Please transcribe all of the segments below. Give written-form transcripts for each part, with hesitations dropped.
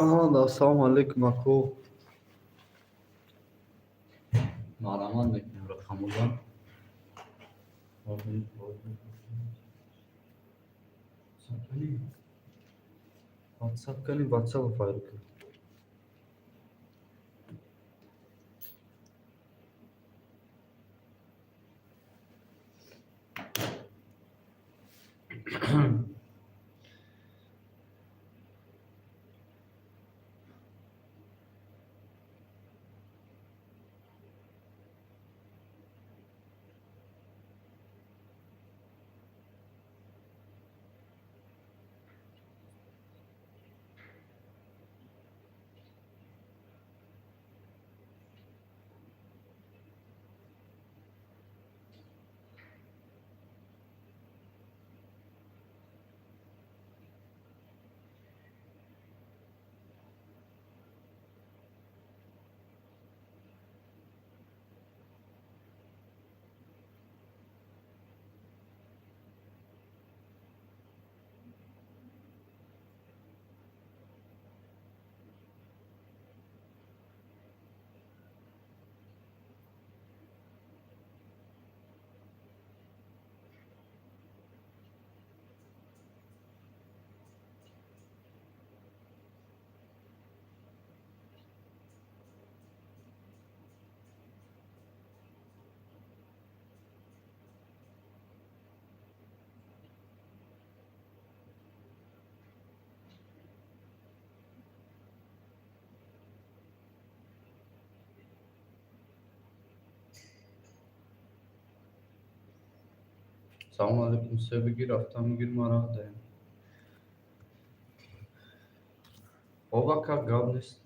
Ассалому алайкум, ако. Марҳамат мекунем рақамода. Ватсап кани, ватсапа файр кун. Салому алайкум, се бигир, рафтан бигир, мара даем. Хоб, ака, гап нест.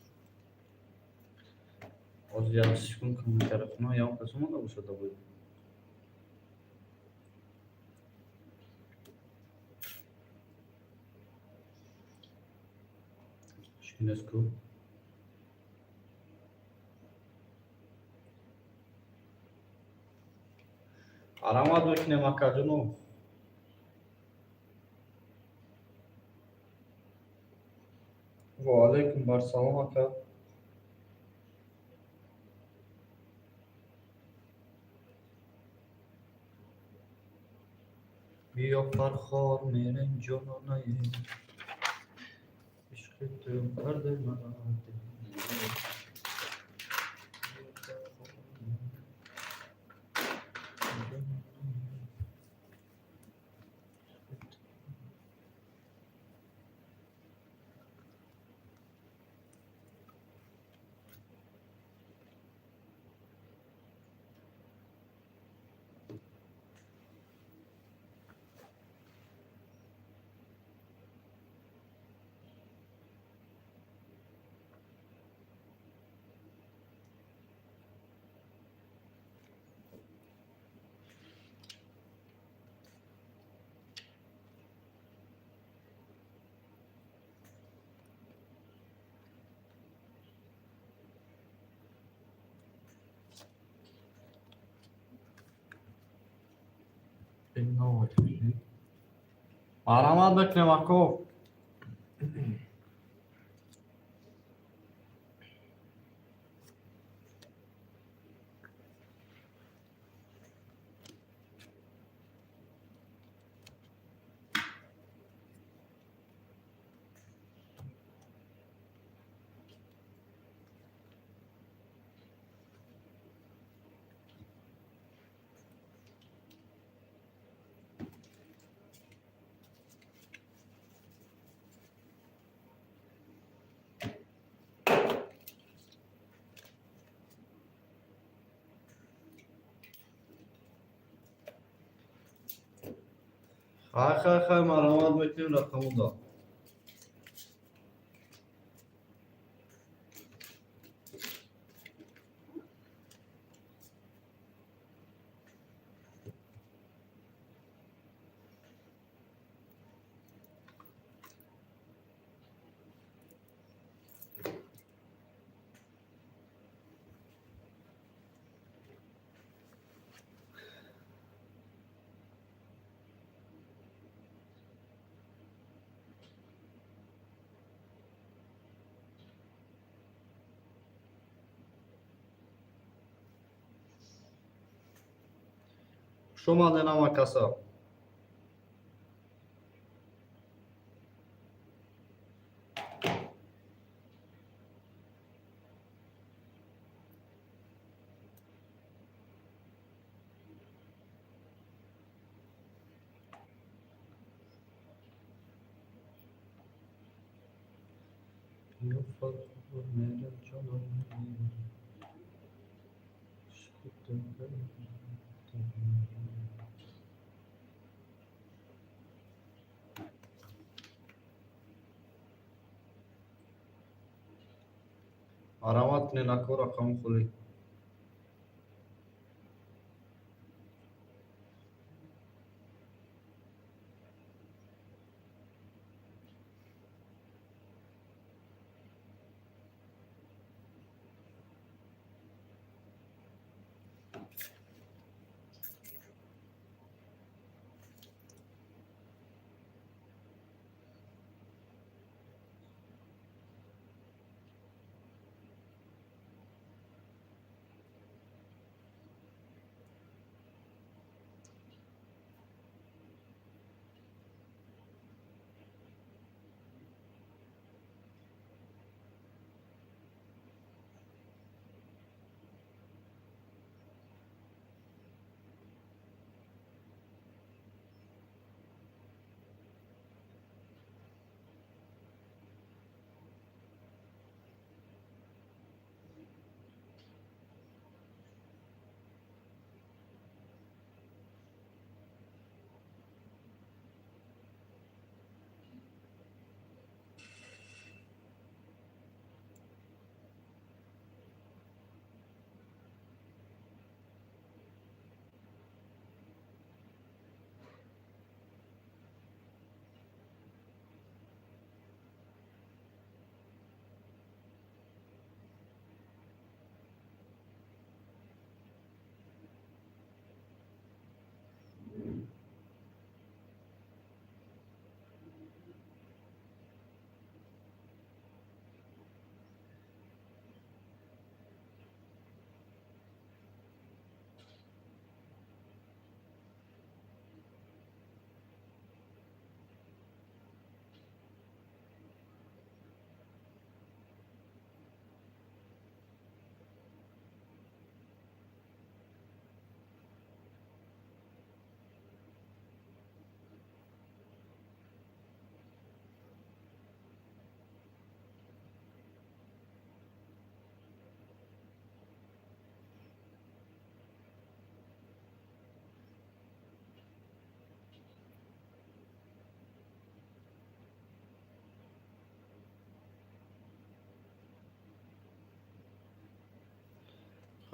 Ҳозир як секунд комментария хонам, ягон кас омада бошад абои. Ҳеҷ нест ку. Марҳамат мекунем, акаҷоно. Ва алайкум барсалом, ака. Биё, Фархор, мерем, ҷононаем. Ишқи ту карда мара. Марҳамат мекунем, ако. Хай, хай, хай, марҳамат мекунем рақамода. Хуш омадед ҳама каса. Марамат кунед, ако, рақами холӣ.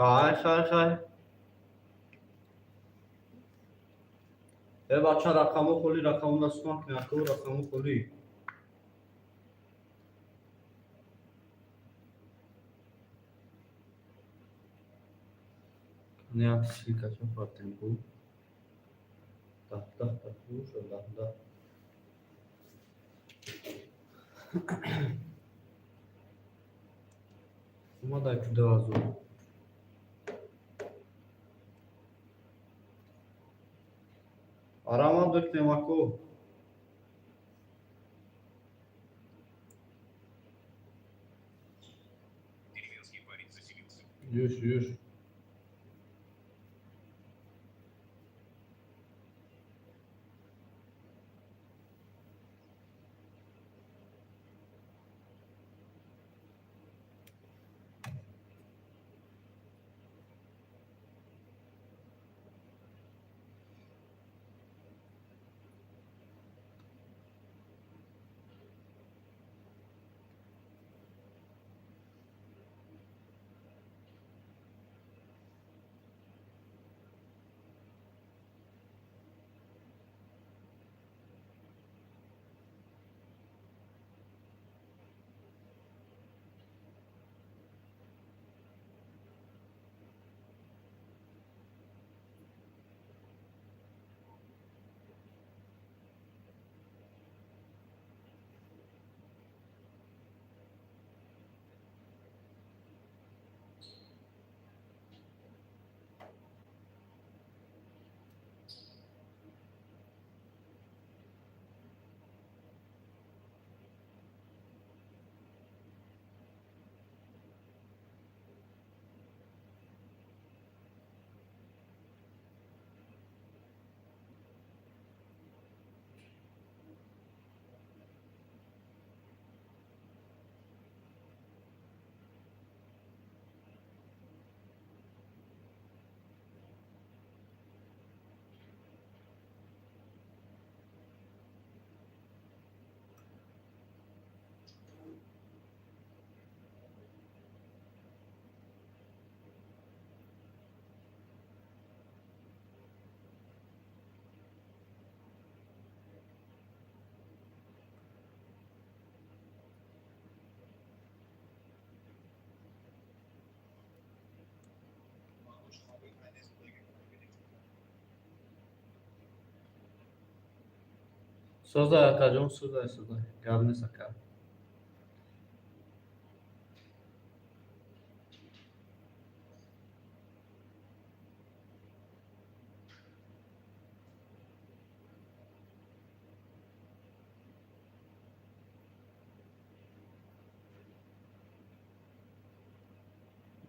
Хай, хай, хай. Э, бача, рақамо холӣ, рақамо дастман кунед, ако, рақамо холӣ. Як ссылка ча фартем ку. Даҳ даҳ та куша, даҳ даҳ. Омада ку 2000. Арамат бикунем, ако. Деревенский парень заселился. Юш, юш. Созай, акаҷон, созай, созай. Гап нест, ака.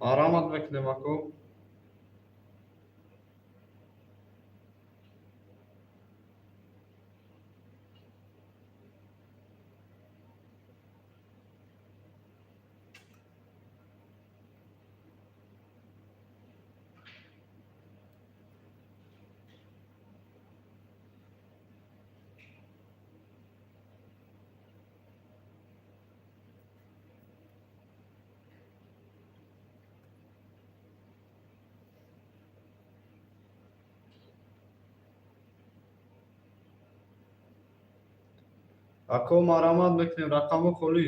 Марҳамат мекунем, ако. Ако, марҳамат мекунем, рақамҳо холӣ.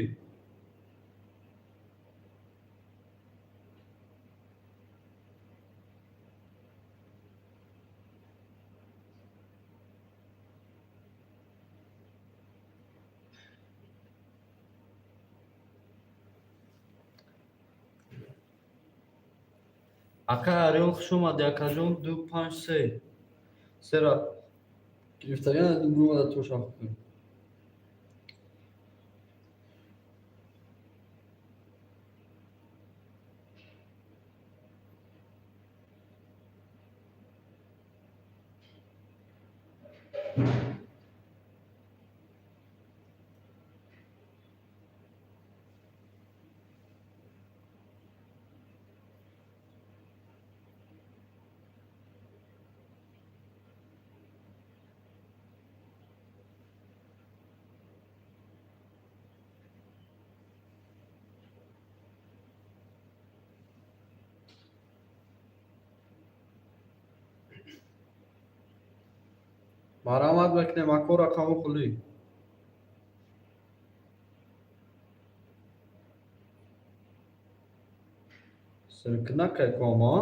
Ака Ариёл, хуш омадӣ, акаҷон. Ду, панҷ, се. Сера гирифтагиана рӯмада тошав кун. Марҳамат мекунем, ако, рақамҳо холӣ. Сиркнакай кома.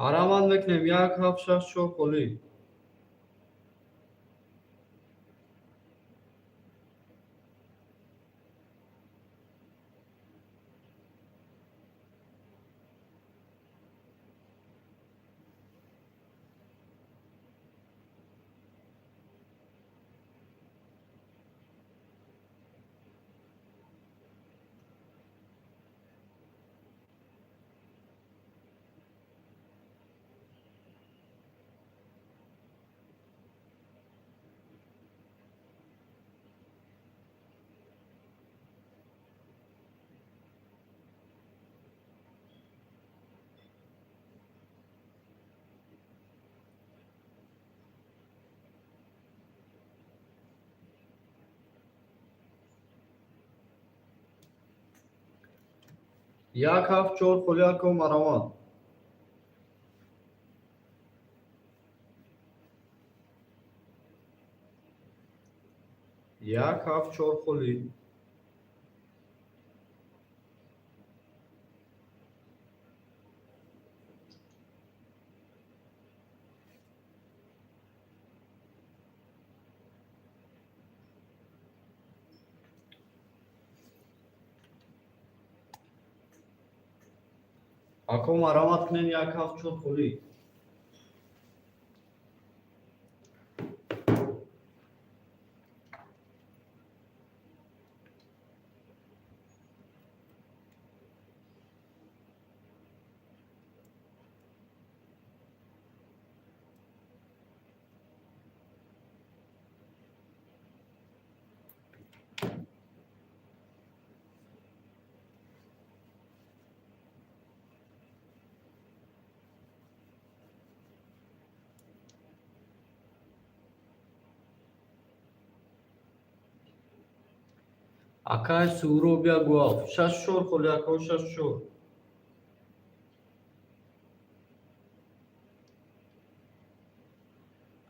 Марҳамат мекунем, як, ҳафт, шаш, чор холӣ. 1, 7, 4 холи, ако маравон. 1, 7, 4 холи. Ако марамат кунен, 1, 7, 4 холи. Акай Суҳроб, 1 7, 6, 4 холи, ако, 6, 4.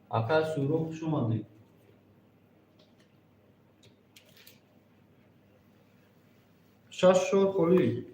Акай Суҳроб, хуш омадед. 6, 4 холи.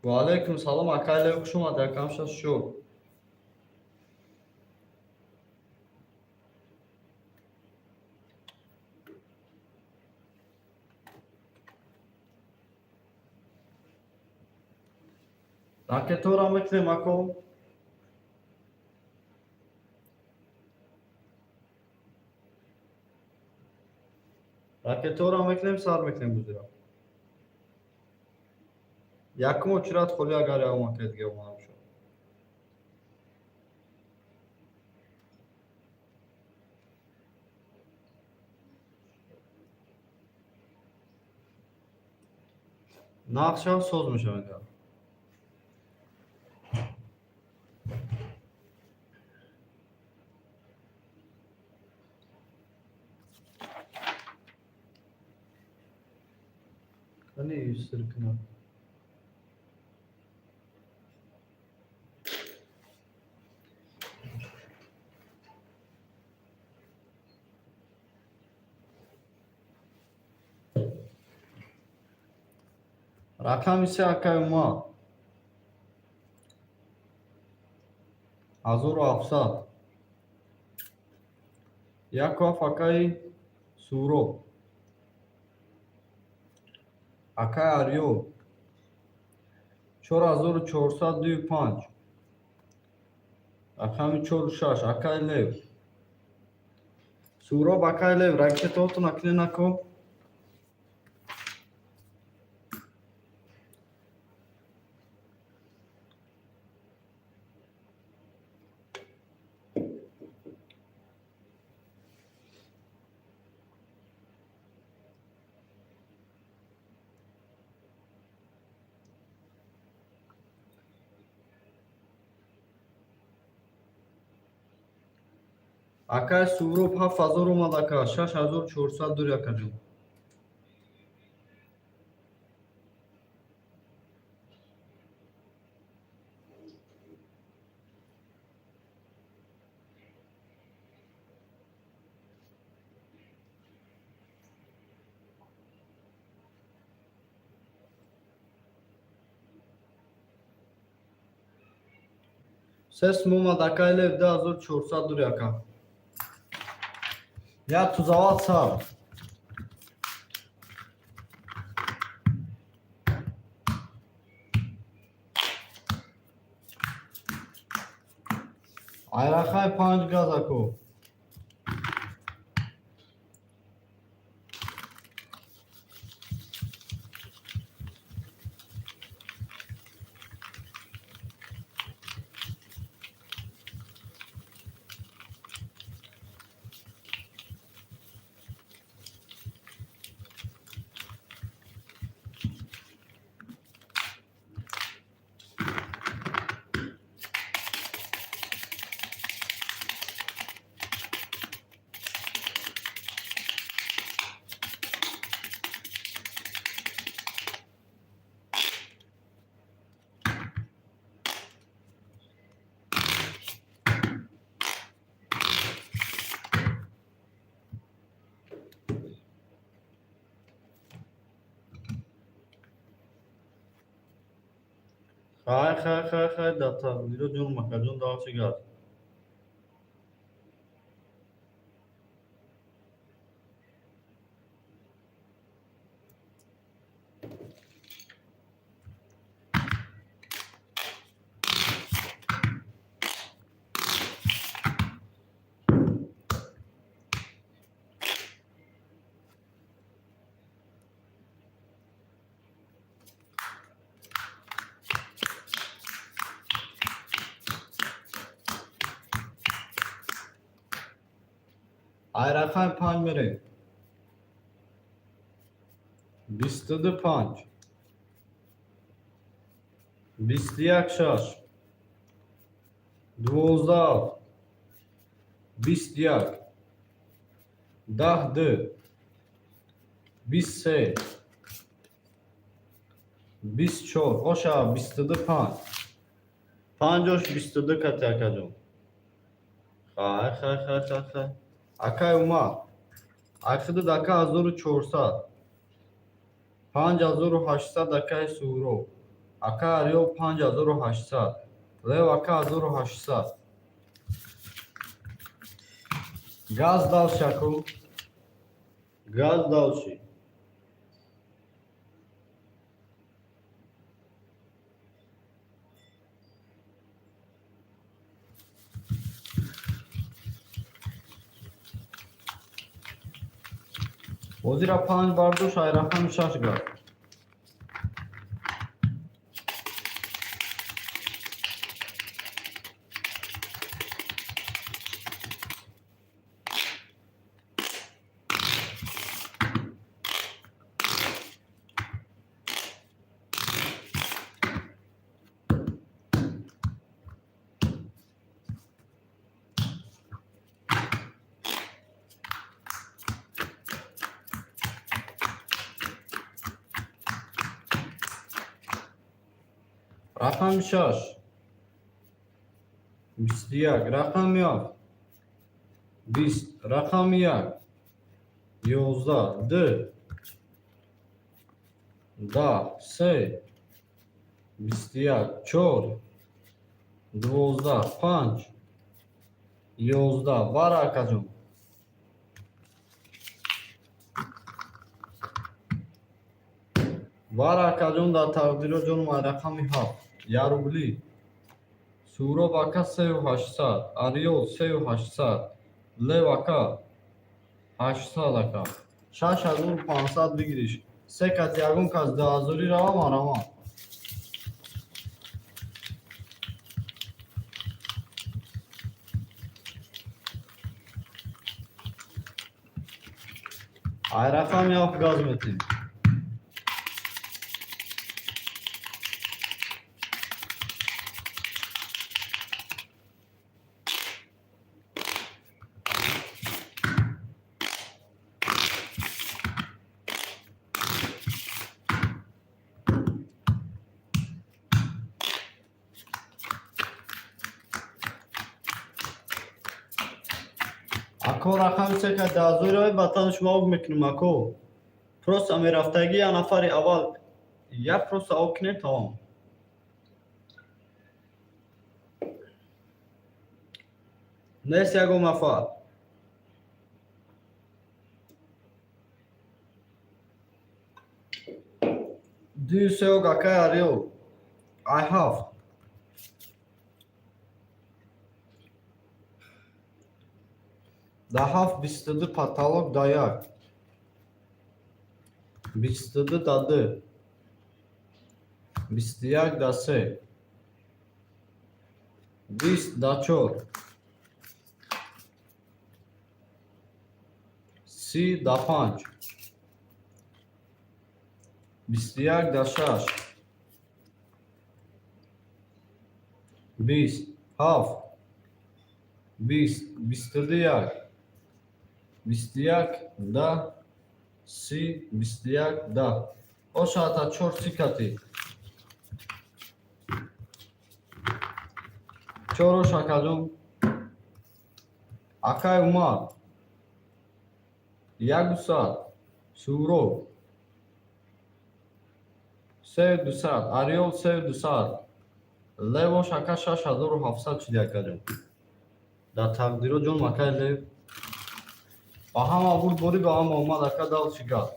Ва алайкум салом, акай Лев, хуш омадед, акам, 6, 4. Ракетора мекунем, ако. Ракетора мекунем, сар мекунем бузира. Якум очередь холи, агар ягон акай дига омада бошад. Нақшам соз мешавад. Кани сир кунам. Рақами 3, акай Умар. 1700. 1 7, акаи Суҳроб. Акай Арёб. 4425. Рақами чору шаш, акай Лев. Суҳроб, акай Лев, ракетаотон акнен, ако. Акай Суҳроб, 7000 омад, ака, 6400 дури, акаҷон. Се сум омад, акай Лев, 2400 дури, ака. Як тузават сар. Айрахай панҷ газаку. Хай, хай, хай, хай, дар тақдиро ҷон макаҷон дальше газ. Айрахай панҷ мерем. 22 панҷ. 21 шаш. 12 ҳафт. 21. 10 ду. 23. 24. Оша 22 панҷ. Панҷош 22 кати, акаҷон. Хай, хай, хай, хай, хай. Акай Умар. Айхидид, ака, 1400. 5800, акай Суҳроб. Ака Ариёб, 5800. Лев ака, 1800. Газ дальше, аку. Газ дальше. Ҳозира панҷ бардошт, айрақами шаш газ. Рақами шаш. 21. Рақами ҳафт. 20. Рақами як. 11. Ду. 10. Се. 21. Чор. 12. Панҷ. 11. Бара, акаҷон. Бара, акаҷон, дар тақдиро ҷонум рақами ҳафт. Я рубли. Суҳроб ака, 3800. Ариёл, 3800. Лев ака, 800, ака. 6500 бигириш. Се кас, ягон кас дуҳазорӣ рава, мараман. Айрақами ҳафт газ метем. Ако, рақами се ка даҳазори равӣ, ватани шумо об мекунем, ако. Просто мерафтагӣ я нафари аввал я просто об кунем, тамом. Нест ягон нафар. Дую сеок, акай Ариёл. Ай ҳафт. Да ҳафт, 22, потолок да як, 22 да ду, 21 да се, 20 да чор, 30 да панҷ, 21 да шаш, 20, ҳафт, 20, 22, як, 21 да 30, 21 да ошаата чор сикати чорош. Акаҷон, акай Умар, 1 200, Суҳроб, 3 200, Ариол, 3 200, Левош, ака, 6700 шуди. Акаҷон, дар тақдиро ҷон, акай Лев ба ҳама бурд борӣ, ба ҳама омад. Ака, дал чӣ гап?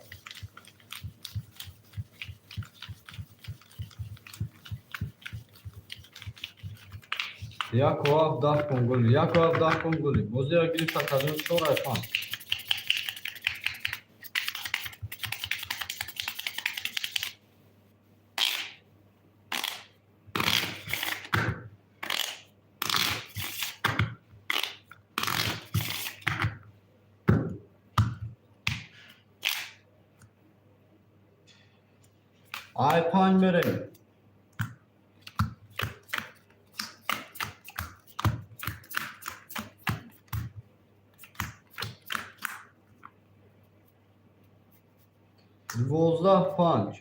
1 7, 10 кун гули, 1 7, 10 кун гули. Бозиро гирифт, акаҷон, чор ай панҷ. Ай панҷ мерем. 12 панҷ,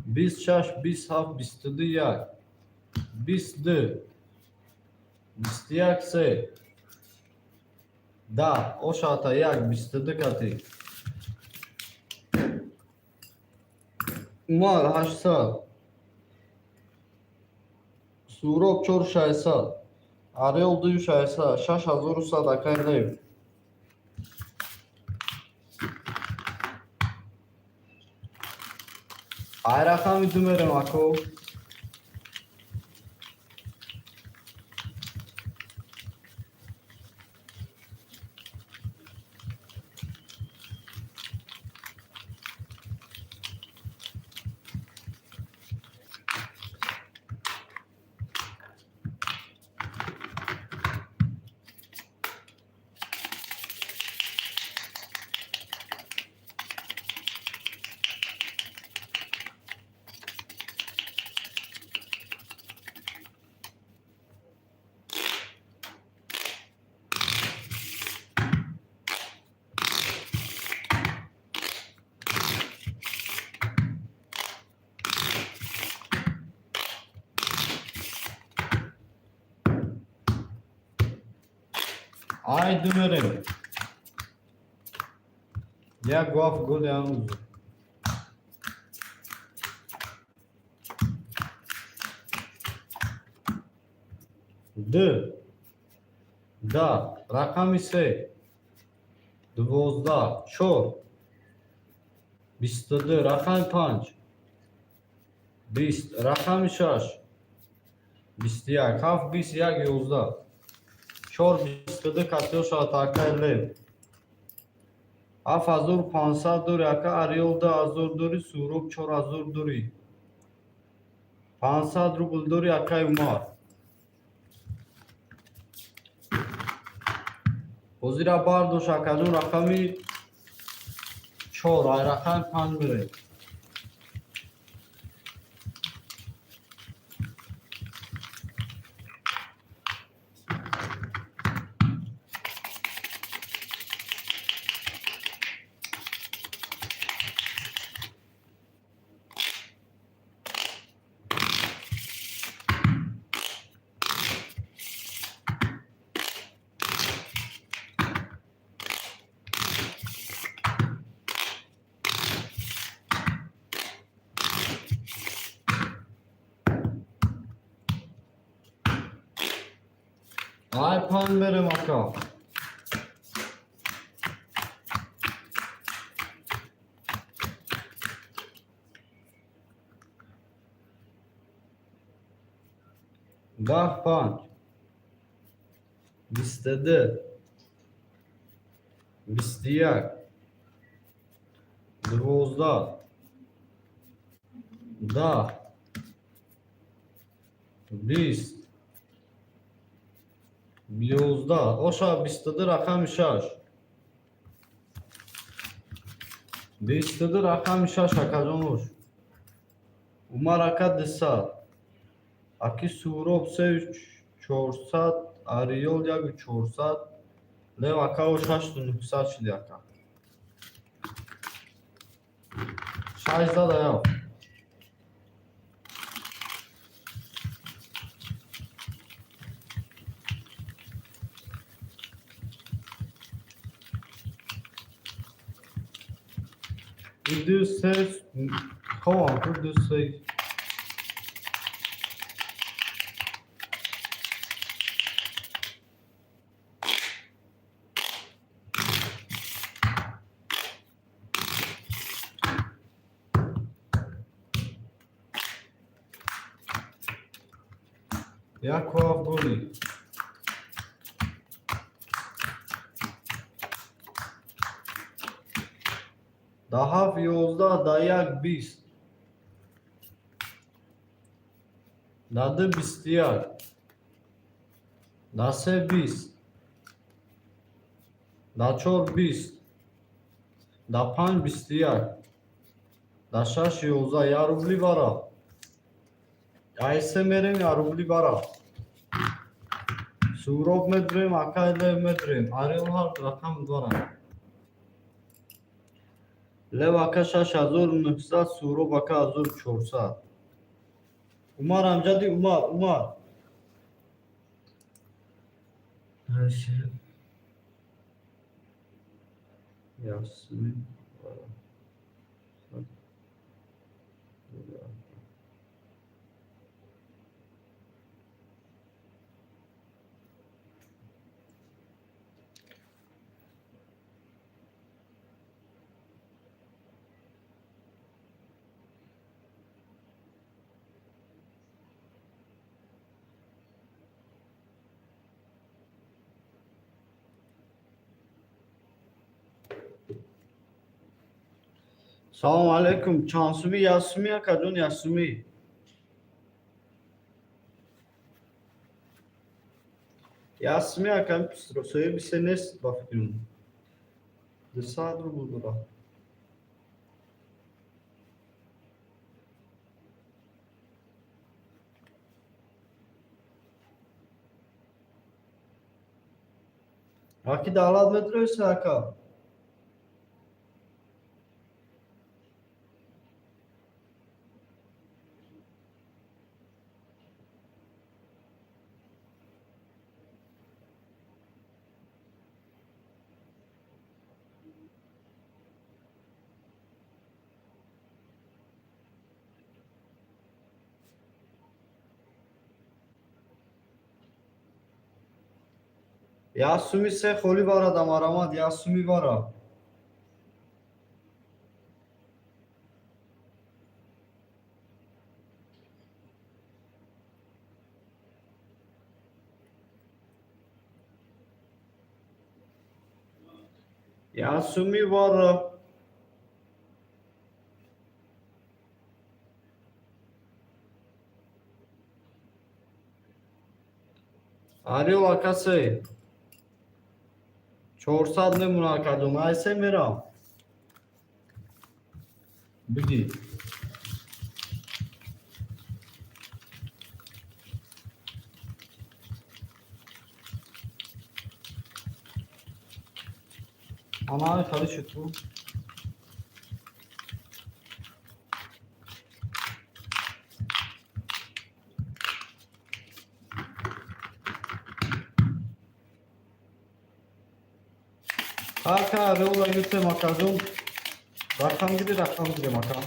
20 шаш, 20 ҳафт, 22 як, 20 ду, 21 се, 10 ошата, як, 22 кати. Умар, 800, Суҳроб, 4600, Ариол, 2600, 6100, акай Лев. Ай рақами ду мерем, ако. Ай ду мерем. Як гаф гули ҳанӯз. Д да рақами се, 12, чор, 22, рақами панҷ, 20, рақами шаш, 21, ҳафт, 20, як, 11, чор, 22 катиёша, акай Лев. 7500 дори, ака Ариол, 2000 дори, Суҳроб, 4000 дори, 500 рубл дори, акай Умар. Ҳозира бардош, акаҷон, рақами чор, ай рақами панҷ мерем. Ай панҷ мерем, ака. 10 панҷ, 22. 21, 12, 10, 20, 11, оша 22, рақами шаш, 22, рақами шаш, акаҷонош. Умар ака, 200, аки Суҳроб, 3400, Ариёл, 1400, Лев ака, ош 8900 шуди, ака. Шаш зада яфт. Ду, се, ховам, ду, се. Яку ҳафт голи. Да ҳафт 11, да як 20, да ду 21, да се 20, да чор 20, да панҷ 21, да шаш 11. Я рубли бара. Айсе мерем, я рубли бара. Суҳроб медурем, акай Лев медурем. Ариёл ҳар рақам дорам. Лев ака, 6900, Суҳроб ака, 1400. Умар Амҷади, Умар, Умар. Ясмин. Салому алайкум. Чанд сумӣ Ясумӣ, акаҷон, Ясумӣ? Ясумӣ ака, соҳиби се нест ба фикрам. 200 рубл дорад. Аки давлат метроиса, ака? Ясуми, се холи барадам, арамад, Ясуми бара. Ясуми бара. Ариёл ака, се. 400 мемона, акаҷон. Айсе мерам. Биги. Ана хали шуд ту. Ака, Ариёла гирифтем, акаҷон. Рақам гири, рақам гирем, ака.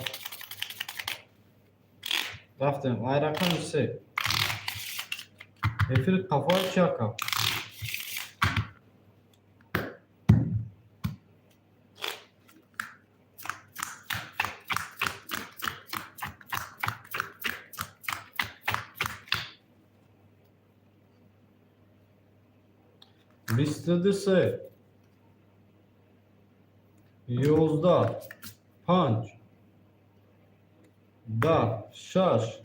Рафтем. Ай рақами се. Эфир қафои чи, ака? 22 се. 11, 5, 10, 6,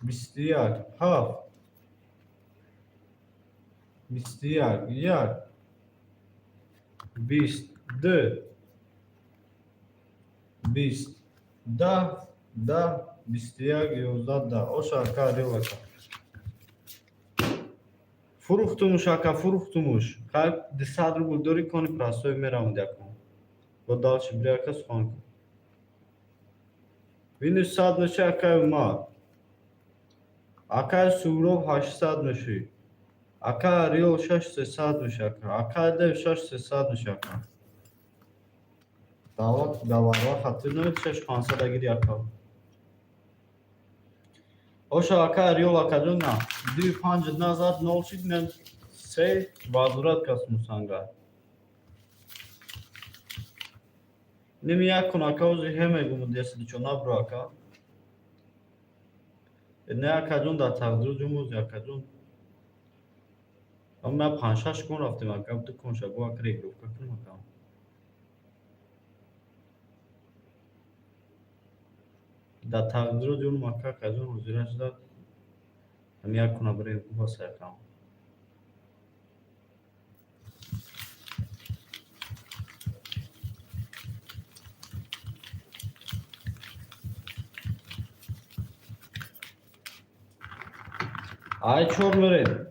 21, 7, 21, 1, 20, 2, 20, 10, 10, 21, 11, 10. Оша, ака Ариёл ака. Фурӯхтумуш, ака, фурӯхтумуш. Қариб 200 рубл дорӣ, кони простой мераванд якон. Бо дальше бири, ака, сухан кун. Минус 100 меши, акай Умар. Акай Суҳроб 800 меши. Акай Ариёл 6300 меши, ака. Акай Дев 6300 меши, ака. Даъват дар баробар хатир намед, 6500 агири, ака. Оша, ака Ариёл акаҷон, на. Дуи панҷ назад нол шид, нем се возврат кас мусанга. Ними як кун, ака, ози ҳе мегуму десидичо набро, ака. Не, акаҷон, дар тақдиру ҷумузи, акаҷон. Ама панҷ шаш кун рафтем, ака, ду кун шабо, ака, регировка кунем, ака. Дар тақдиру ҷунум, ака, акаҷон, ҳозира шуда ҳами як куна бирем баса, ака. Ай чор мерем.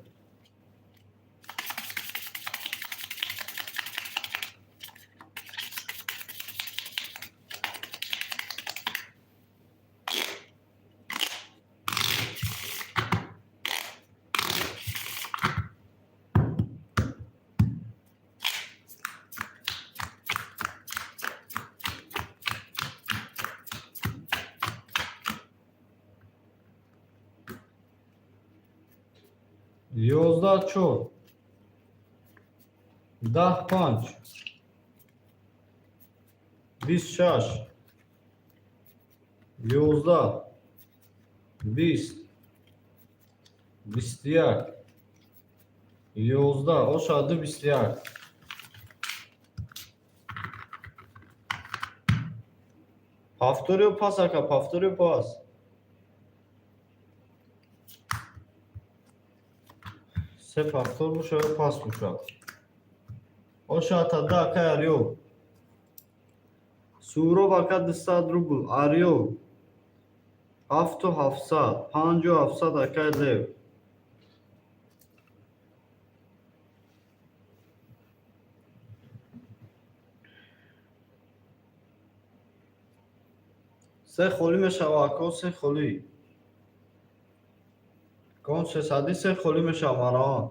11, 4, 10, 5, 26, 11, 20, 21, 11. Оша, ду 21. Повтор ё пас, ака, повтор ё пас. Се повтор боша ё пас боша. Оша, атада, акай Ариёл. Суҳроб ака, 200 рубл. Ариёл 7700, 5700, акай Лев. Се холӣ мешава, ако, се холӣ. Кон сесади се холӣ мешава, мараон.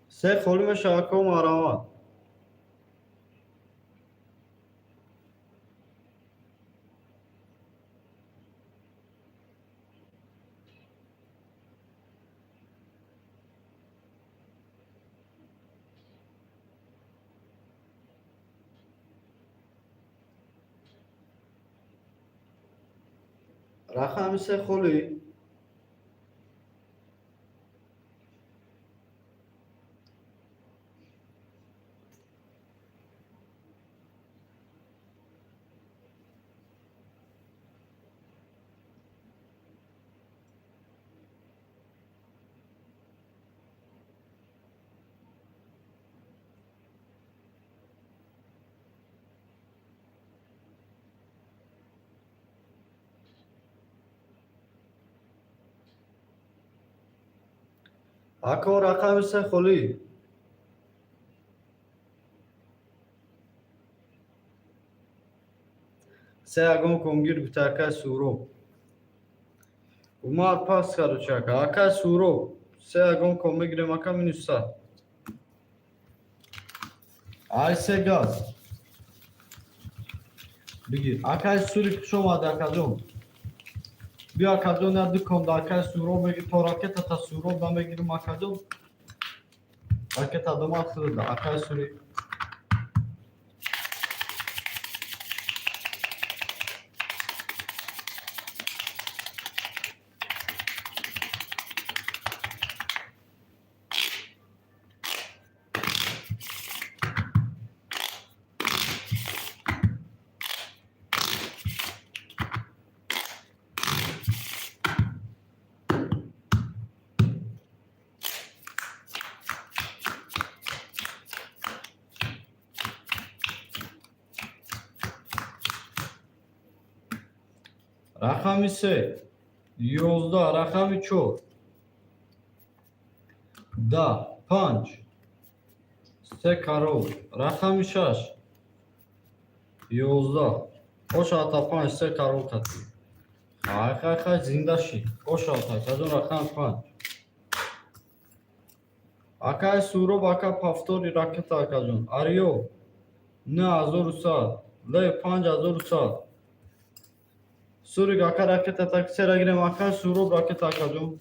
Се холӣ мешава, ако, мараон. Рақами се холӣ. Ако, рақами се холӣ. Се ягон конгир гуфта, акай Суҳроб. Умар пас, короче, ака. Акай Суҳроб, се ягон кон мегирем, ака, минус 100. Ай се газ. Бигир. Акай Сурик, хуш омади, акаҷон. Биё, акаҷон, я дукон да акай Суроб мегир, то ракета та Суроб да мегирим, акаҷон. Ракета дома хӯрда, акай Сурик. Рақами се, 11, рақами чор, 10, панҷ, се король, рақами шаш, 11, ошата панҷ, се король кати. Хай, хай, хай, зинда шид. Ошата, казон рақами панҷ. Акай Суроб, ака, повтори ракета, акаҷон. Ариё, 9100, Лев, 5100. Сурик, ака, ракета таксера гирем, ака Суроб, ракета, акаҷон.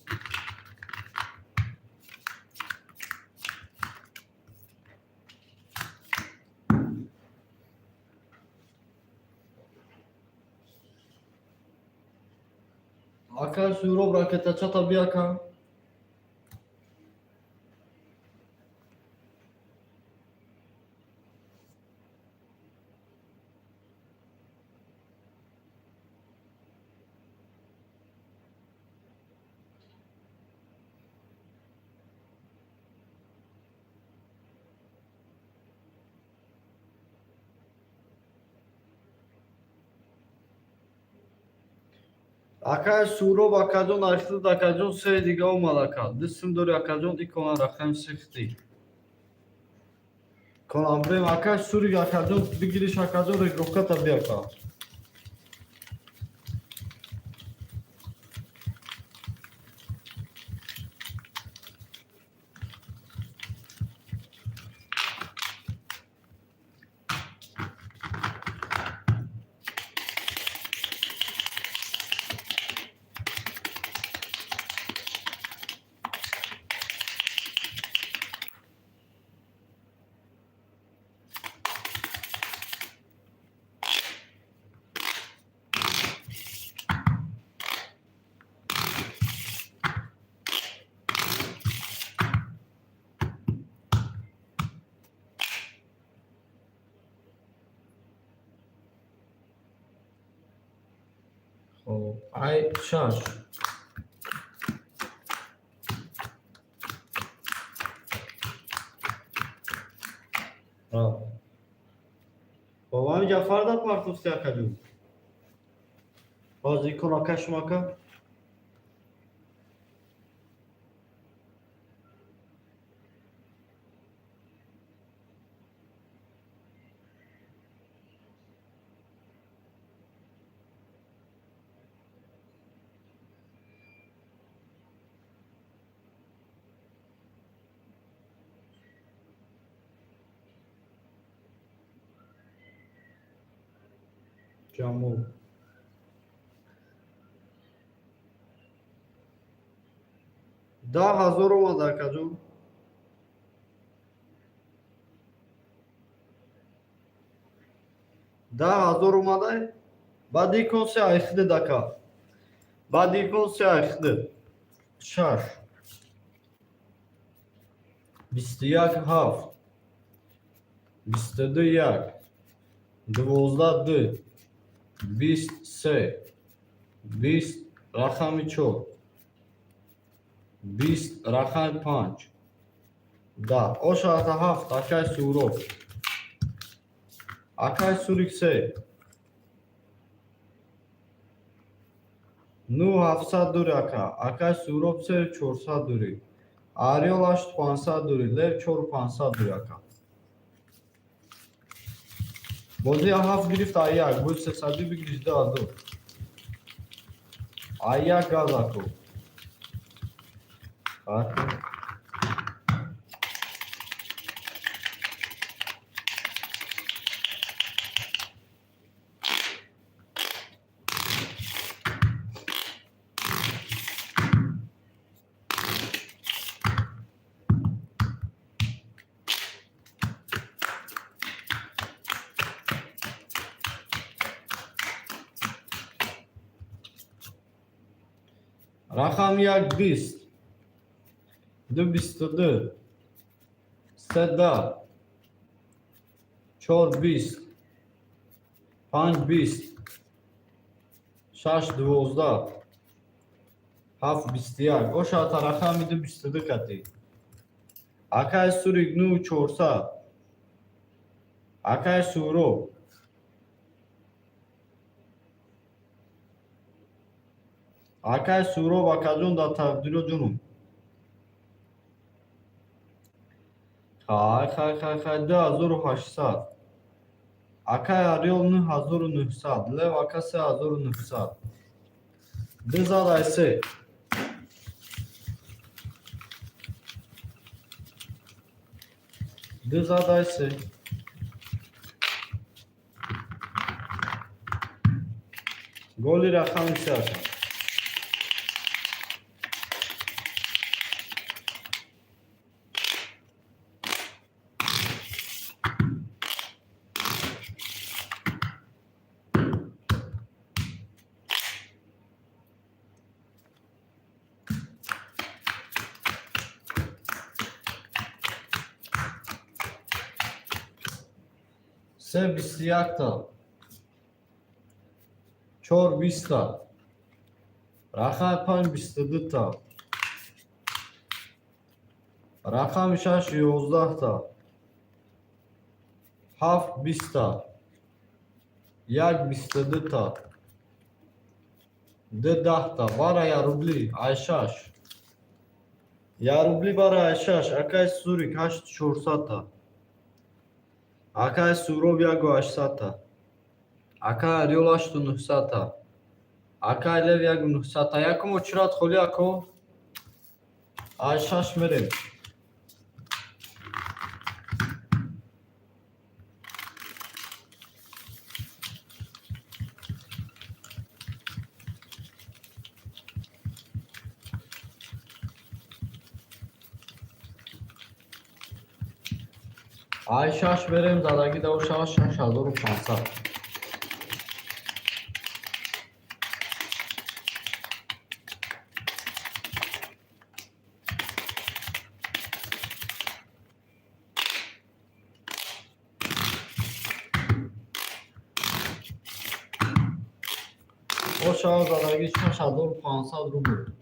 Ака Суроб, ракета чата би, ака. Акай Суроб, акаҷон, архитд, акаҷон, се дига омад, ака. Дистим дори, акаҷон, икона рақами сехти. Конам брем, акай Сурик, акаҷон, бигириш, акаҷон, регровката би, ака. Хоб, ай шаш. Хоб, ҳамин Ҷафар да партофти, акаҷон. Ҳозир икон ака шумо, ака. Ҷамол. 10 000 омад, акаҷон. 10 000 омадай. Баъд икон се айхидид, ака. Баъд икон се айхидид. Шаш. 21 ҳафт. 22 як. 12 ду. 20 се. 20 рақами чор. 20 рақами панҷ. 10. Ошата ҳафт, акай Суроб. Акай Сурик се. Ну ҳафтсад дури, ака. Акай Суроб се чорсад дури. Ариёл ҳашт пансад дури. Лев чор пансад дури, ака. Бозӣ ҳафт гирифт, ай як. Бози сесадӣ бигириш 2000. Ай як газ, аку. Ака. Рақами як 20, ду 22, се 10, чор 20, панҷ 20, шаш 12, ҳафт 21. Ошата рақами ду 22 кати. Акай Сурик нӯ 400. Акай Суроб. Акай Суроб, акаҷон, дар тақдиро ҷунум. Хай, хай, хай, хай, 2800. Акай Ариол 9900. Лев ака 3900. Ду зад ай се. Ду зад ай се. Голи рақами се, ака. Се 21-та. Чор 20-та. Рақами панҷ 22-та. Рақами шаш 11-та. Ҳафт 20-та. Як 22-та. Ду 10-та. Бара я рубли ай шаш. Я рубли бара ай шаш. Акай Сурик ҳашт 400-та. Акай Суроб яку 800-та. Акай Ариол ҳашту 900-та. Акай Лев яку 900-та. Якум очират холи, ако. Ай шаш мерем. Ай шаш мерем, задаги да шава 6500. Ошава задаги 6500 рубл.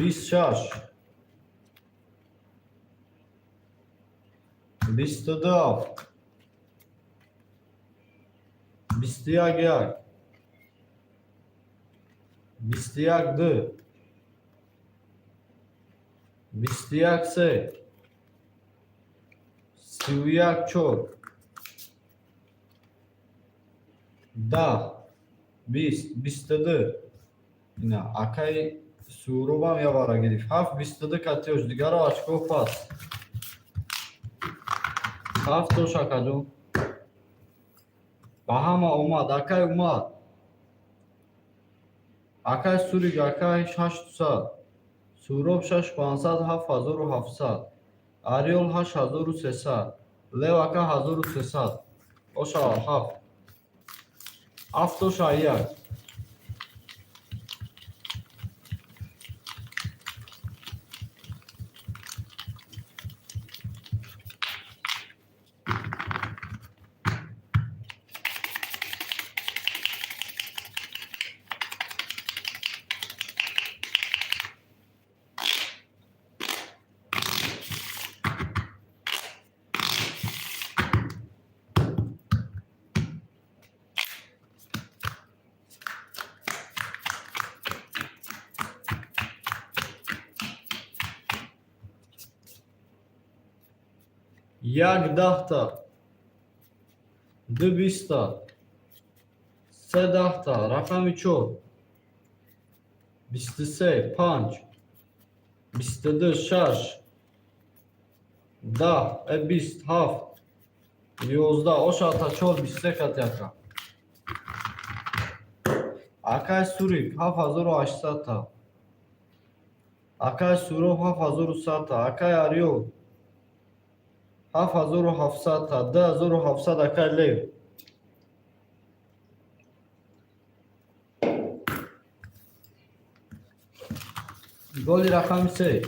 26, 22 ҳафт, 21 як, 21 ду, 21 се, 31 чор, 10, 20, 22. Ина акаи Суробам явара гирифт. Ҳафт 22 катиёш, дигаро очко пас. Ҳафт тош, акаҷон. Ба ҳама омад, акай Умар. Акай Сурик, акай 800. Суроб 6500, 7700. Ариол 8300. Лев ака 1300. Ошава ҳафт. Ҳафт тош ай як. Як 10-та, ду 20-та, се 10-та, рақами чор, 23, панҷ, 22, шаш, 10, 20, ҳафт, 11, ошата чор, 23 кати ака. Акай Сурик, 7800-та. Акай Суроб 7100 та. Акай Арёл 7700 та. 2700 акай Лев. Голи рақами се.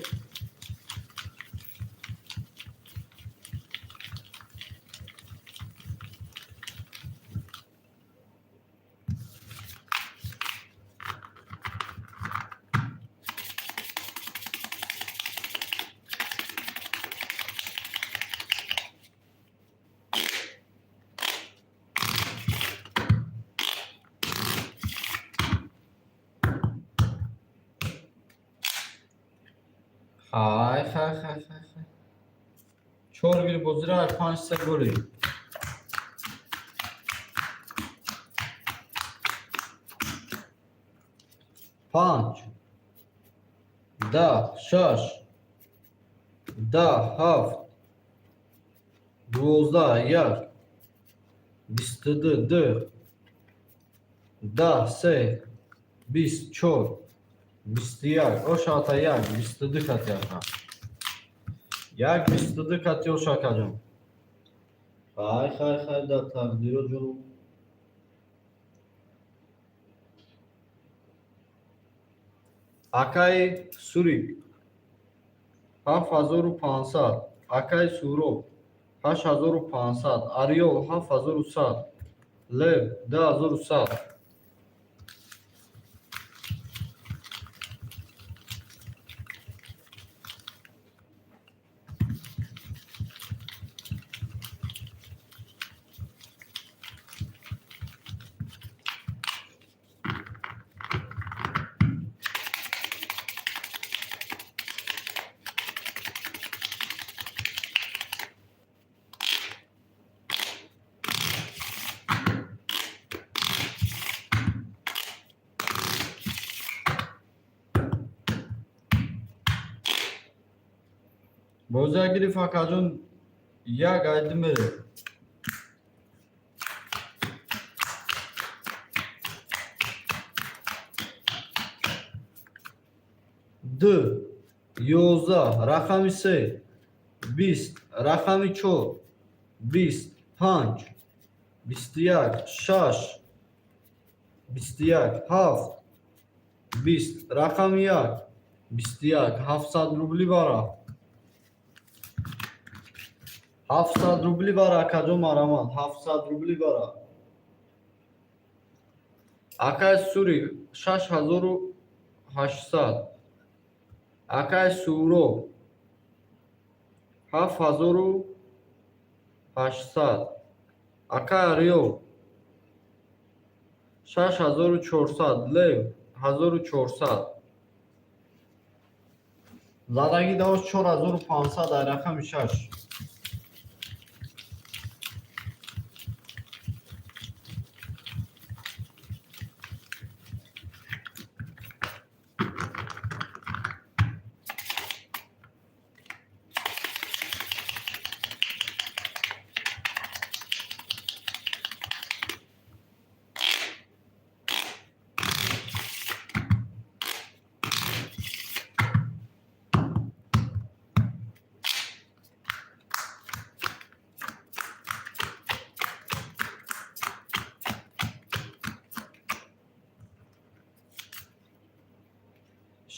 Хай, хай, хай, хай, хай. Чор гири бозира, панҷ се голи. Панҷ, 10, шаш, 10, ҳафт, 12, як, 22, ду, 10, се, 20, чор, 21, ошата як, 22 кати ака. Як 22 кати ош акаҷон. Хай, хай, хай, да тақдиро ҷонум. Акаи Сурик 7500, акаи Суроб 8500, Арёл 7100, Лев 2100. Бозия гирифт акаҷон, як айди мере. Ду, 11, рақами се, 20, рақами чор, 20, панҷ, 21, шаш, 21, ҳафт, 20, рақами як, 21, 700 рубли бара. 700 рубли бара, акаҷон марамат, 700 рубли бара. Акай Сури 6800, акай Суроб 7800, акай Арёл 6400, Лев 1400. Задаги давош 4500 ай рақами шаш.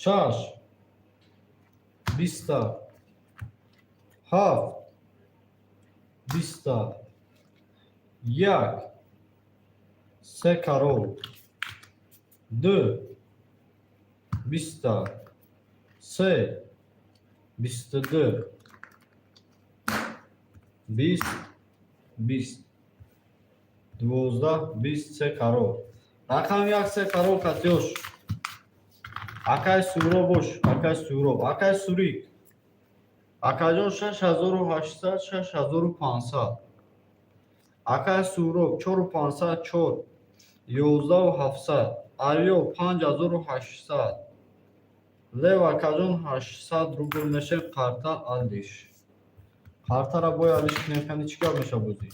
Шаш, биста, ҳафт, биста, як, се карол, ду, биста, се, 22, 20, 20, 12, 20, се карол. Рақами як се карол катёш. Акай Суроб бош, акай Суроб, акай Сурик. Акаҷон 6800, 6500. Акай Суроб 4500, чор, 11700. Арё 5800. Лев акаҷон 800 рубл меше қарта алиш. Қартара бой алиш кунем, кани чӣ гап меша бозӣ?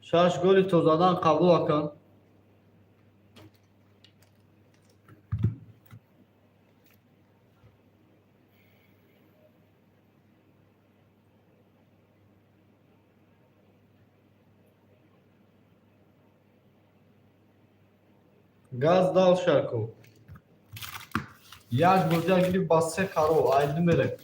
Шаш голи то задан қабул акан. Газ дал шако. Як бозия гирифт ба се қарор, айду мерем.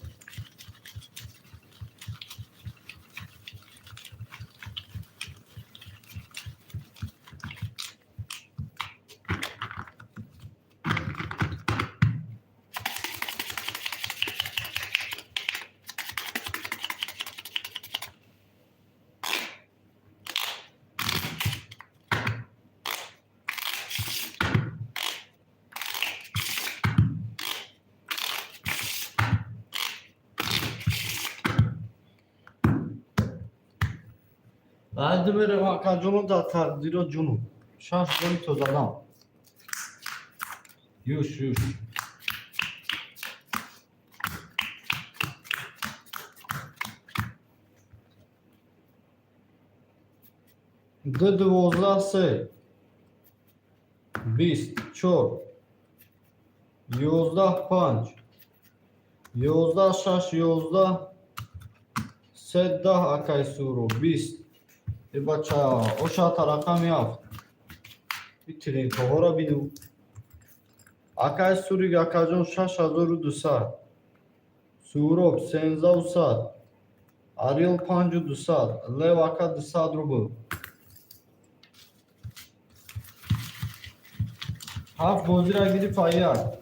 Айду мерем, акаҷоно, дар тақдиро ҷуну. Шаш голи тозадам. Юш, юш. Д 12 се 20 чор 11 панҷ 11 шаш 11 се 10, акай Суро, 20. Э, бача, ошата рақами ҳафт. Тринкаҳоро бину. Акай Сурик, акаҷон, 6200, Суроб 1300, Ариол 5200, Лев ака 200 рубл. Ҳафт бозира гирифт як.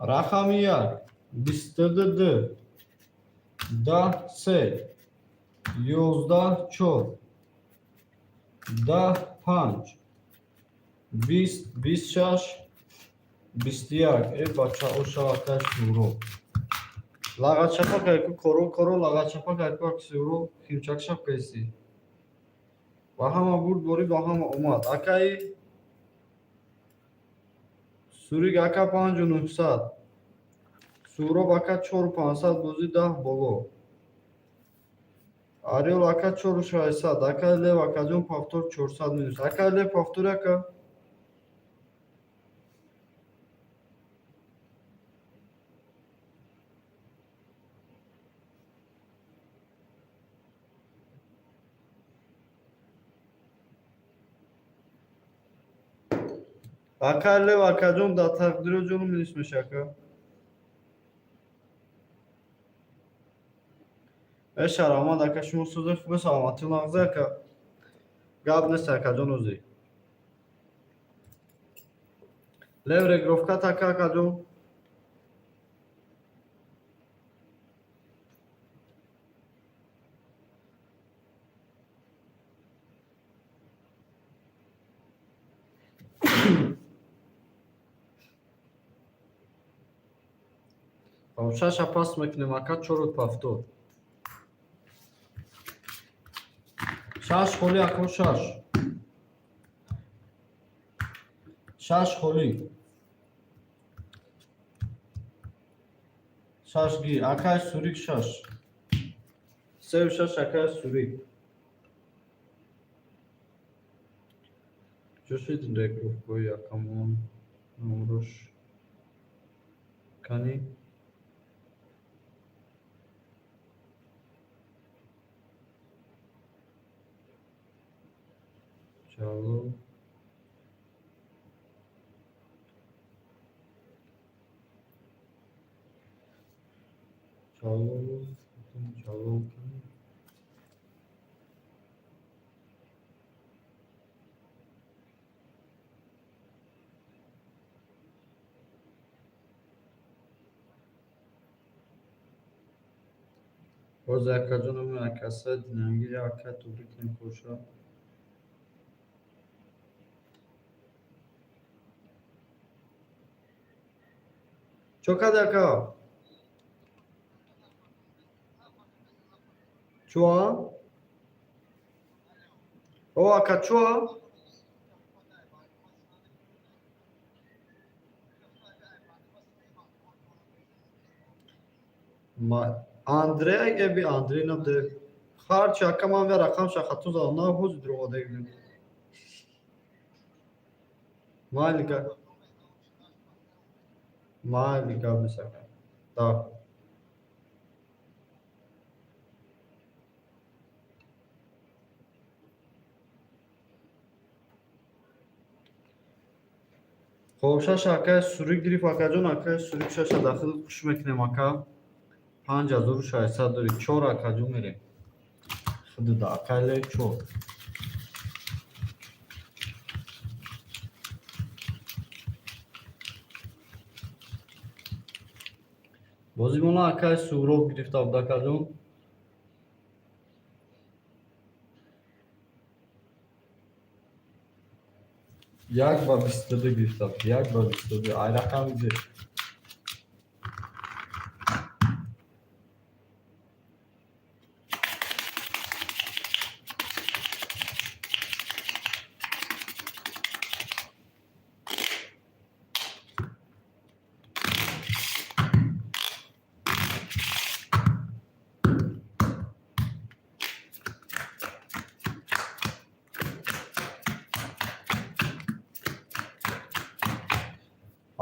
Рақами як, 22 д, 10 се, 11 чор, 10 панҷ, 20, 26, 21. Э, бача, ошавакай Суро. Лағачапа кайку, коро, коро, лағачапа кайку, ак Суро, химчакшап кайси. Ба ҳама бурд борӣ, ба ҳама омад. Акаи Сурик ака 5900, Суроб ака 4500, бозӣ 10 боло. Ариол ака 4600, акай Лев акаҷон повтор 400 минус. Акай Лев, повтор, ака. Акай Лев акаҷон, дар тақдиро ҷону минус меша, ака. Э, шаромад, ака, шумо сӯзи хуби, саломатӣ, нағзе, ака. Гап нест, акаҷон, ӯзи. Лев регровкат, ака, акаҷон. Шаша пас мекунем, ака, чору повтор. Шаш холи, ако, шаш. Шаш холи. Шаш ги, акай Сурик, шаш. Сею шаш, акай Сурик. Чӯ шид регровкои акамон номрош кани? Ҷалол. Ҷалолов, Ҷалол кани? Боз акаҷонам, акаса динангири, ака, тубрик кунем. Чо кади, ака? Чуа? О, ака, чуа? Ма Андрея эби Андрей набде. Харчи ака, ман ве рақам шахату задам, на ҳози дуруғ. Майли, майли, гап нест, ака. Да. Хоб, шаша акаи Сурик гирифт, акаҷон, акаи Сурик шаша дахил хуш мекунем, ака. 5600 дори. Чор, акаҷон, мерем. Худуда, акаи Лев чор. Бозимона акаи Суҳроб гирифта буд, акаҷон. 1 ба 22 гирифта буд. 1 ба 22. Ай рақами ду.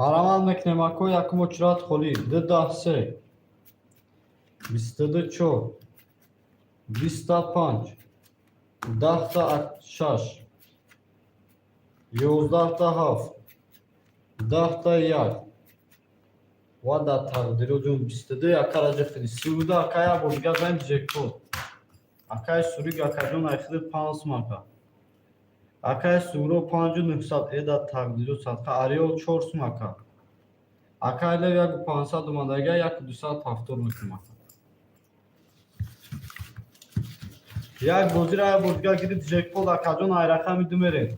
Марамат мекунем, ако, якум очрат холӣ: ду даҳ се, 22 чор, 20-та панҷ, 10-та шаш, 11-та ҳафт, 10-та як ва дар тақдиро ҷон 22 ака раҷа хиди 32, ака, як бор дига занг ҷекпот. Акаи Сурик, акаҷон, айхиди 5 сум, ака. Акаи Суҳроб 5900 э дар тақдиро садқа. Ариёл 4 сум, ака. Акаи Лев 1500 омадага, 1270 мекунем, ака. Як бозиро як бор дига гирифт ҷекпот, акаҷон, ай рақами ду мерем.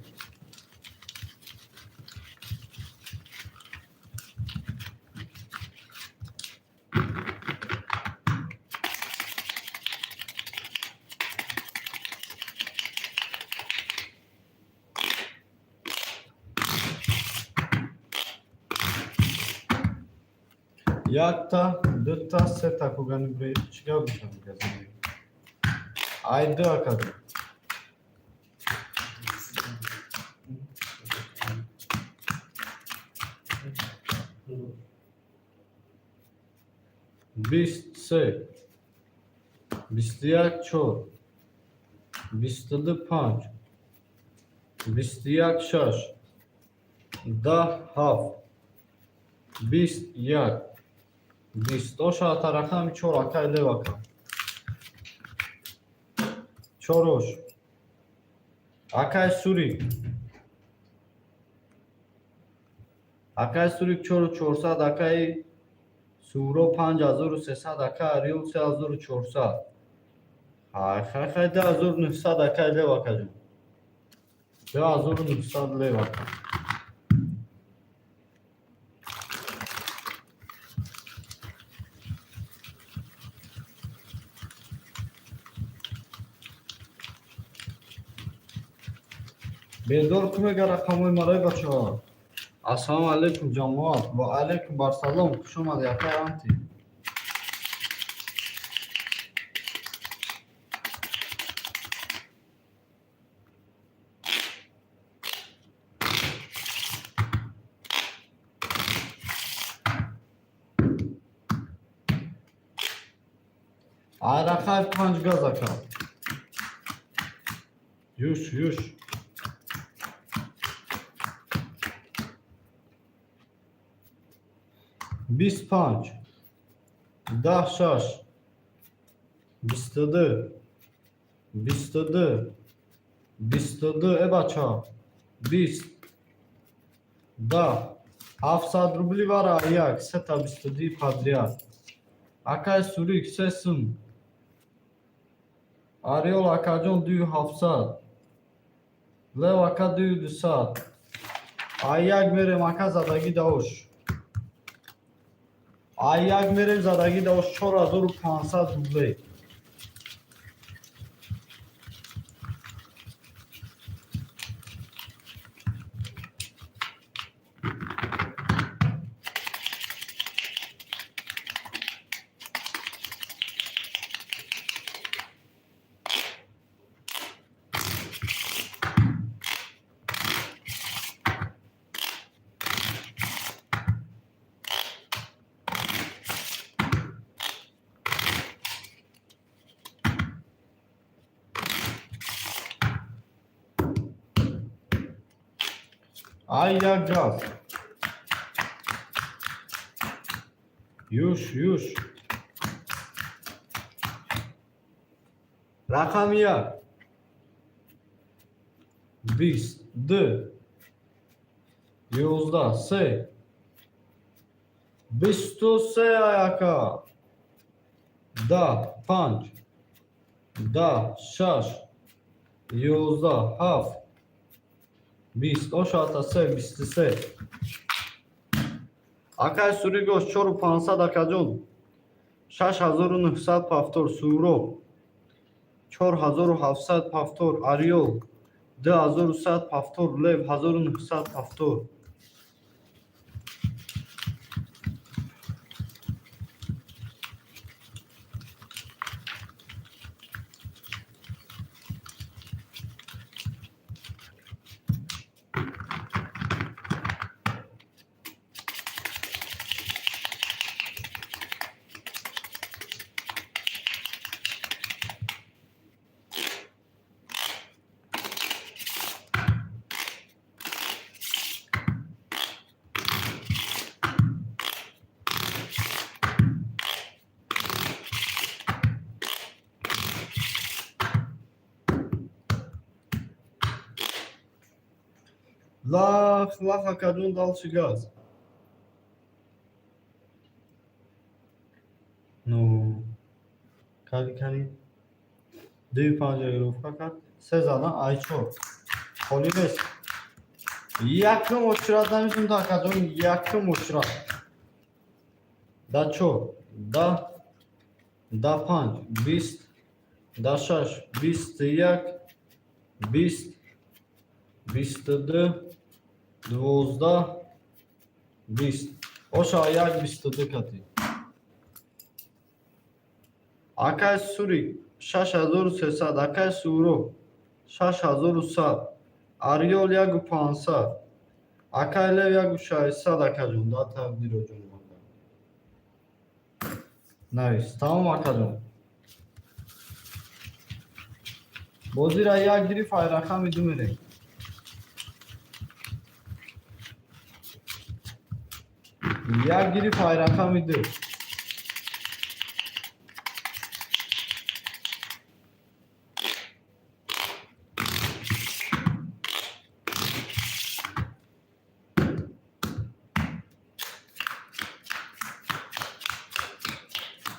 Якта, дута, сета кугани бре, чӣ гап мешавад газини? Ай ду, акаҷон. 20 се, 21 чор, 22 панҷ, 21 шаш, 10 ҳафт, 20 як, 20. Оша рақами чор, акаи Лев, ака. Чорош. Акаи Сурик. Акаи Сурик 4400, акаи Суҳроб 5300, акаи Ариёл 3400. Хай, хай, хай, 2900, акаи Лев, акаҷон. 2900 лев, ака. Бедор ку мега рақамҳои марои бачаҳо. Ассалому алайкум, ҷамоат. Ва алайкум барсалом. Хуш омадӣ, акаи Анти. Ай рақами панҷ газ, ака. Юш, юш. 20 панҷ, 10 шаш, 22, 22, 22, э бача, 20, 10, 700 рубли вара як, сета 22 подряд. Акаи Сурик 3 сум. Ариёл, акаҷон, 2700. Лев, ака, 2200. Ай як мерем, ака, задагӣ даош. Ай як мерем, задагӣ даош, 4500 рубле. Ай як газ. Юш, юш. Рақами як. 20, ду, 11, се, 23 ака. 10, панҷ, 10, шаш, 11, ҳафт, 20, ошата се, 23. Акай Суригош 4500 акаҷон. 6900 повтор Суроб. 4700 повтор Ариол. 2100 повтор Лев 1900 повтор. Лах, лах, акаҷон, дальше газ. Ну, кани, кани. Дуи панҷ регулировка кард. Се задан, ай чор. Холӣ нест. Якум очрат намитонад, акаҷон, якум очрат. Да чор, да, да панҷ, 20, да шаш, 21, 20, 22, 12, 20. Оша як 22 кати. Акай Сурик 6300, акай Суроб 6100, Ариол 1500, акай Лев 1600 акаҷон, да тақдиро ҷонум ака. Навис, тамом акаҷон. Бозира як гирифт, ай рақами ду мерем. Як гирифт, ай рақами ду.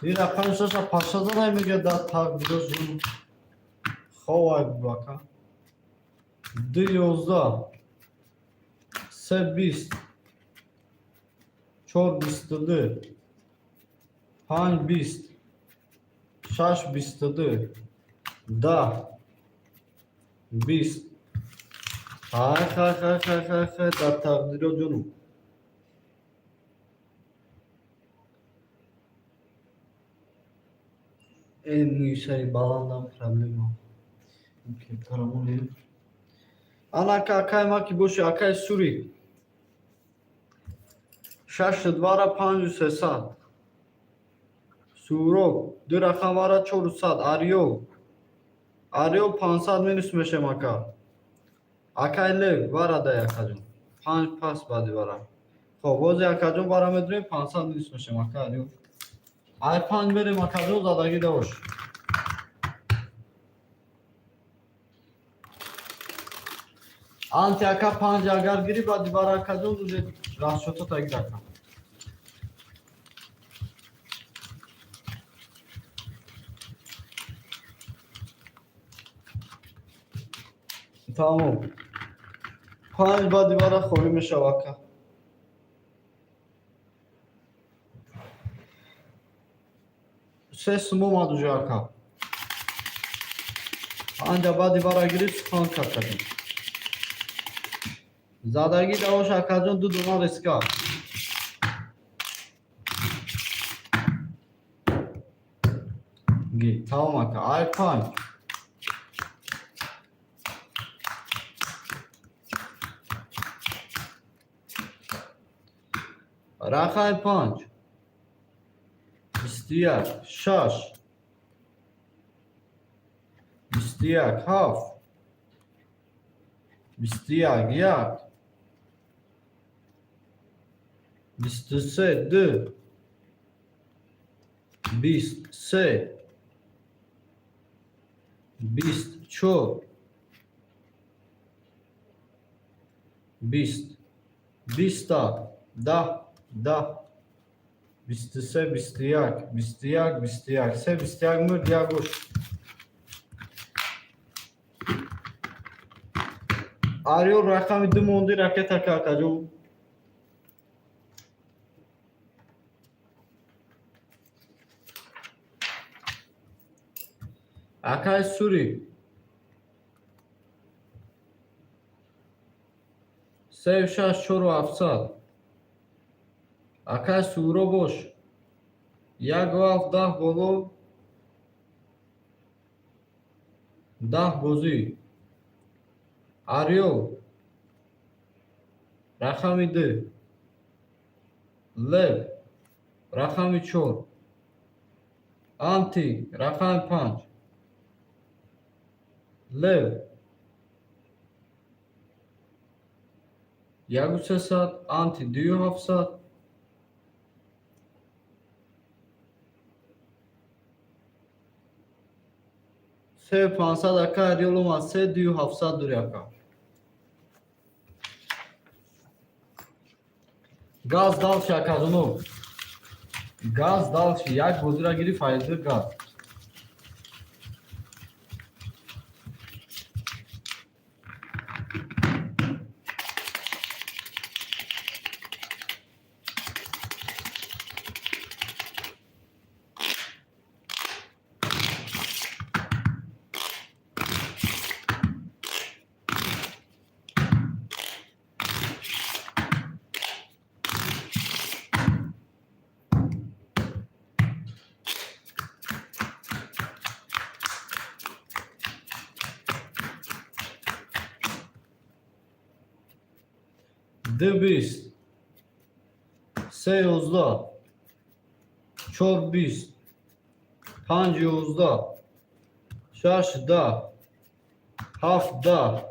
Ин рақами шаша паша задай мега да тақдирошон. Ховай бака. Ду 11, се 20, чор 22, панҷ 20, шаш 22, 10, 20. Хай, хай, хай, хай, хай, хай, дар тақдиро ҷонум. Эн мӯйсари баландам проблема. Тарамонем. Анака акай ма ки боши, акай Сурик. Шаш двара 5300. Суроб ду рақам вара 400. Ариол. Ариол 500 минус мешем ака. Акай Лев вара дай акаҷон. Панҷ пас баъди вара. Хоб, бози акаҷон вара медурем 500 минус мешем ака Ариол. Ай панҷ мерем акаҷон задагӣ дош. Анти ака панҷ агар гири баъди вара акаҷон уже расчёто тагир ака. Тамом. Панҷ баъди вара холӣ мешава ака. Се сум омад уже ака. Панҷа баъди вара гирифт сухан кард. Задагӣ давош акаҷон ду дона риска. Ги, тамом ака. Ай панҷ. Рақами панҷ. 21, шаш. 21, ҳафт. 21, як. 23, ду, 20, се, 24, 20, 20-та, 10, 10, 23, 21, 21, 21, се, 21 мурд, як гӯш. Ариёл, рақами ду монди, ракета какаҷо. Акай Сури, сею шаш, чору ҳафтсад. Акай Суро бош, яку ҳафт, 10 боло, 10 бозӣ. Ариёл, рақами ду, Лев, рақами чор, Анти, рақами панҷ, Лев, 1300, Анти, 2700. 3500. Ака Ариёл омад, се, 2700 дури, ака. Газ дальше, аказунов. Газ дальше. Як бозира гирифт, файзы газ. Д 20, се 11, чор 20, панҷ 11, шаш 10, ҳафт 10,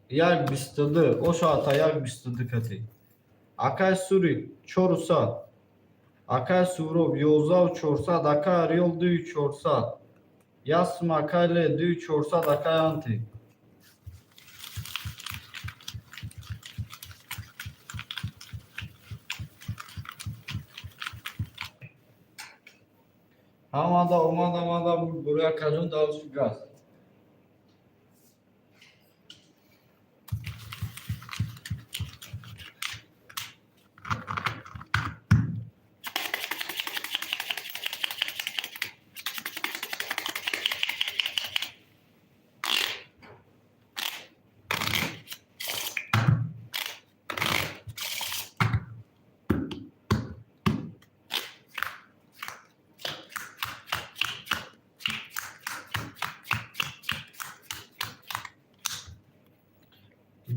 як 22, ошаата як 22 кати. Акай Сури, 400, акай Суроб, 11 400, акай Ариёл, 2400, ясм, акай Ле, 2400, акай Анти. Ҳамада омад, омада буд, бури, акаҷон, дальше газ.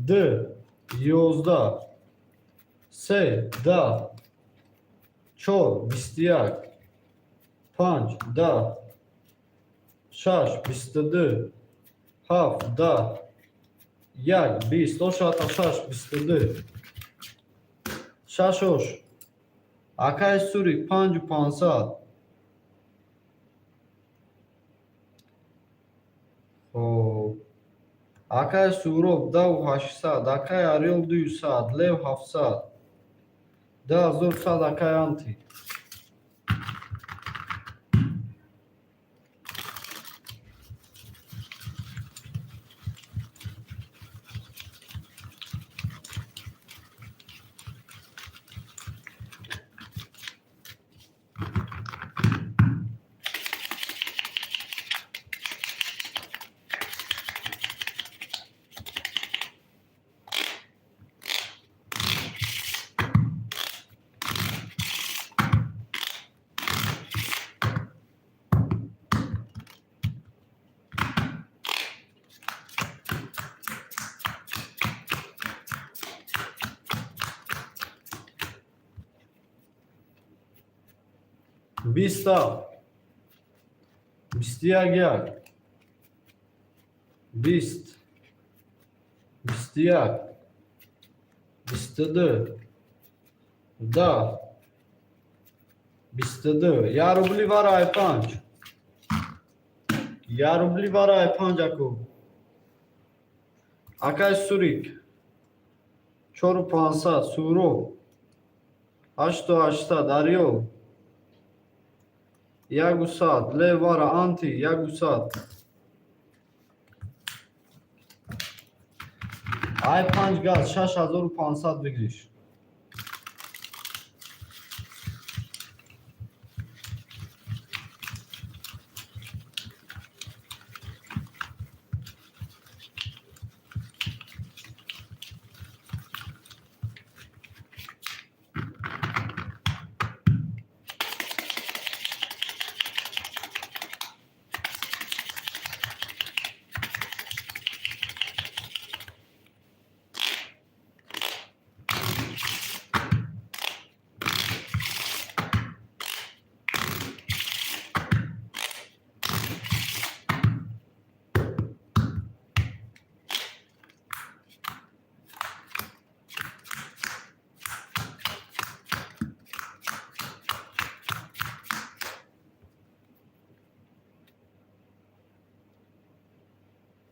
Д 11, се 10, чор 21, панҷ 10, шаш 22, ҳафт 10, як 20, ошата шаш 22, шаш ош. Акай Сури, 5500. Хоб, акай Суроб, 10800, акай Ариёл, 200, Лев, 700, 2100, акай Анти. 20-та, 21, як, 20, 21, 22. 10, 22. Я рубли вара ай панҷ. Я рубли вара ай панҷ, аку. Акай Сурик. 4500, Суроб. 8800, Ариол. 100, Лев вара, Анти, 100. Ай панҷ газ, 6500 выигрыш.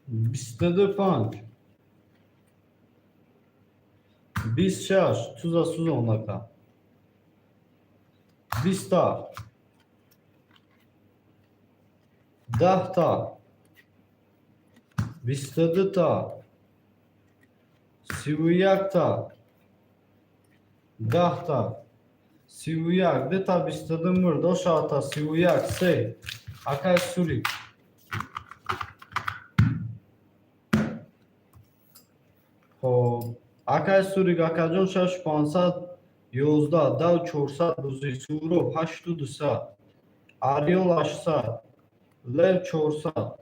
22 панҷ. 26, туза сӯзонака. 20-та. 10-та. 22-та. 31-та. 10-та. 31. Дута 22 мурд. Ошата 31. Се. Акай Сурик. Хоб. Акай Сурик, акаҷон, 6500, 11, дав 400 бузӣ, Суроб 8200, Ариол 800, Лев 400.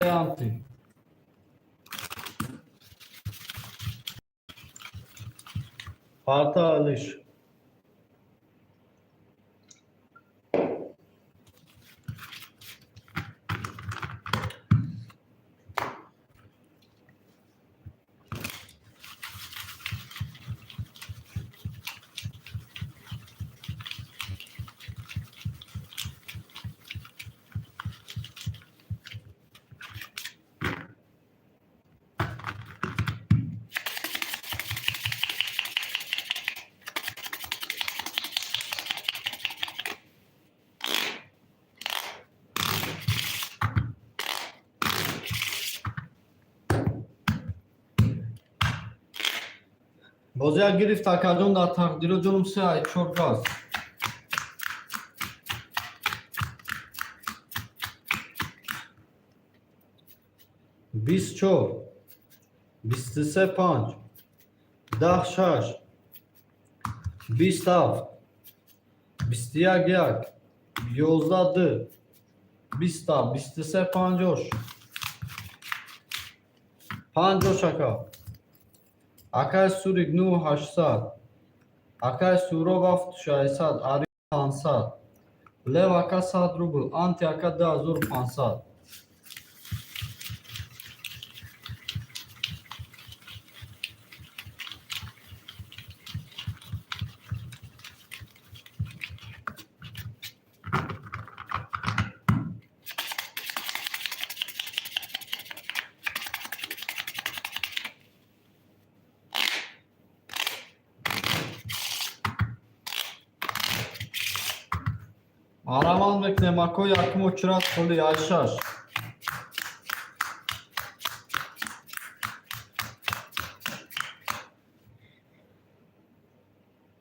Анти. Парта Алиш. Бозия гирифт, акаҷон, дар тақдиро ҷонум, се ай чор газ. 24, 23 панҷ, 10 шаш, 27, 21 як, 11 ду, 20-та, 23 панҷош. Панҷош, ака. Акай Сурик 9800. Акай Суроб 7600, Ари 500. Лев ака 100 рубл, Анти ака 2500. Араман мекунем, ако, якум очрат холи ай шаш.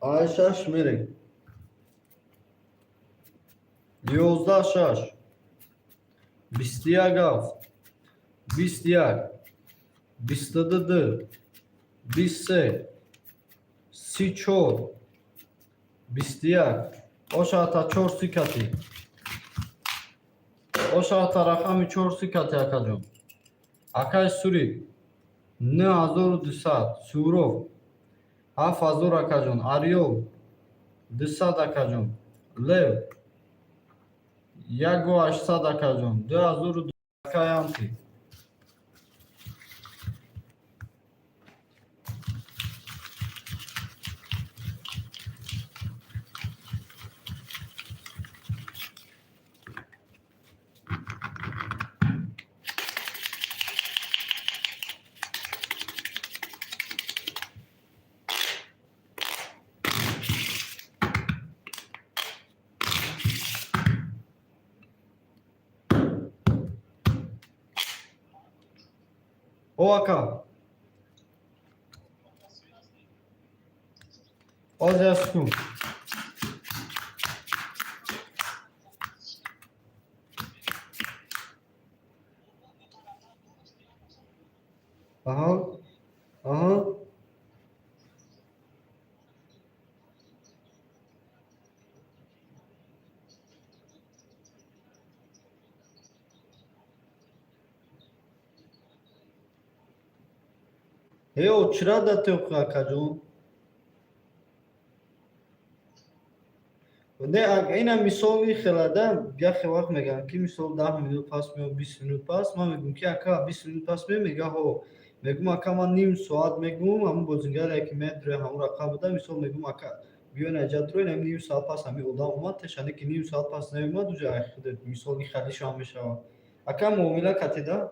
Ай шаш мерем. 11 шаш. 21 ҳафт. 21. 22 ду. 23. 34. 21. Ошата чор сикати. Ошата рақами чор сикати, акаҷон. Акай Сурик. 9200. Суров. 7000, акаҷон. Ариёл. 200, акаҷон. Лев. 1800, акаҷон. 2000, акай Анти. О, ака, ҳозир як секунд. Аҳа, аҳа. Э, очират да теохи, акаҷон. Не, ина мисол хелада яхе вақт мегӯям, ки мисол 10 минут пас мео, 20 минут пас. Ман мегӯм, ки ака, 20 минут пас мео, мега ҳо. Мегӯм, ака, ман ним соат мегӯм, ҳамун бозингаре ки медроя, ҳамун рақам буда. Мисол мегӯм, ака, биё наҷа дрои, ним соат пас ҳамин одам омад тешане, ки ним соат пас наомад уже мисол и халишам мешавад, ака, муомила катида.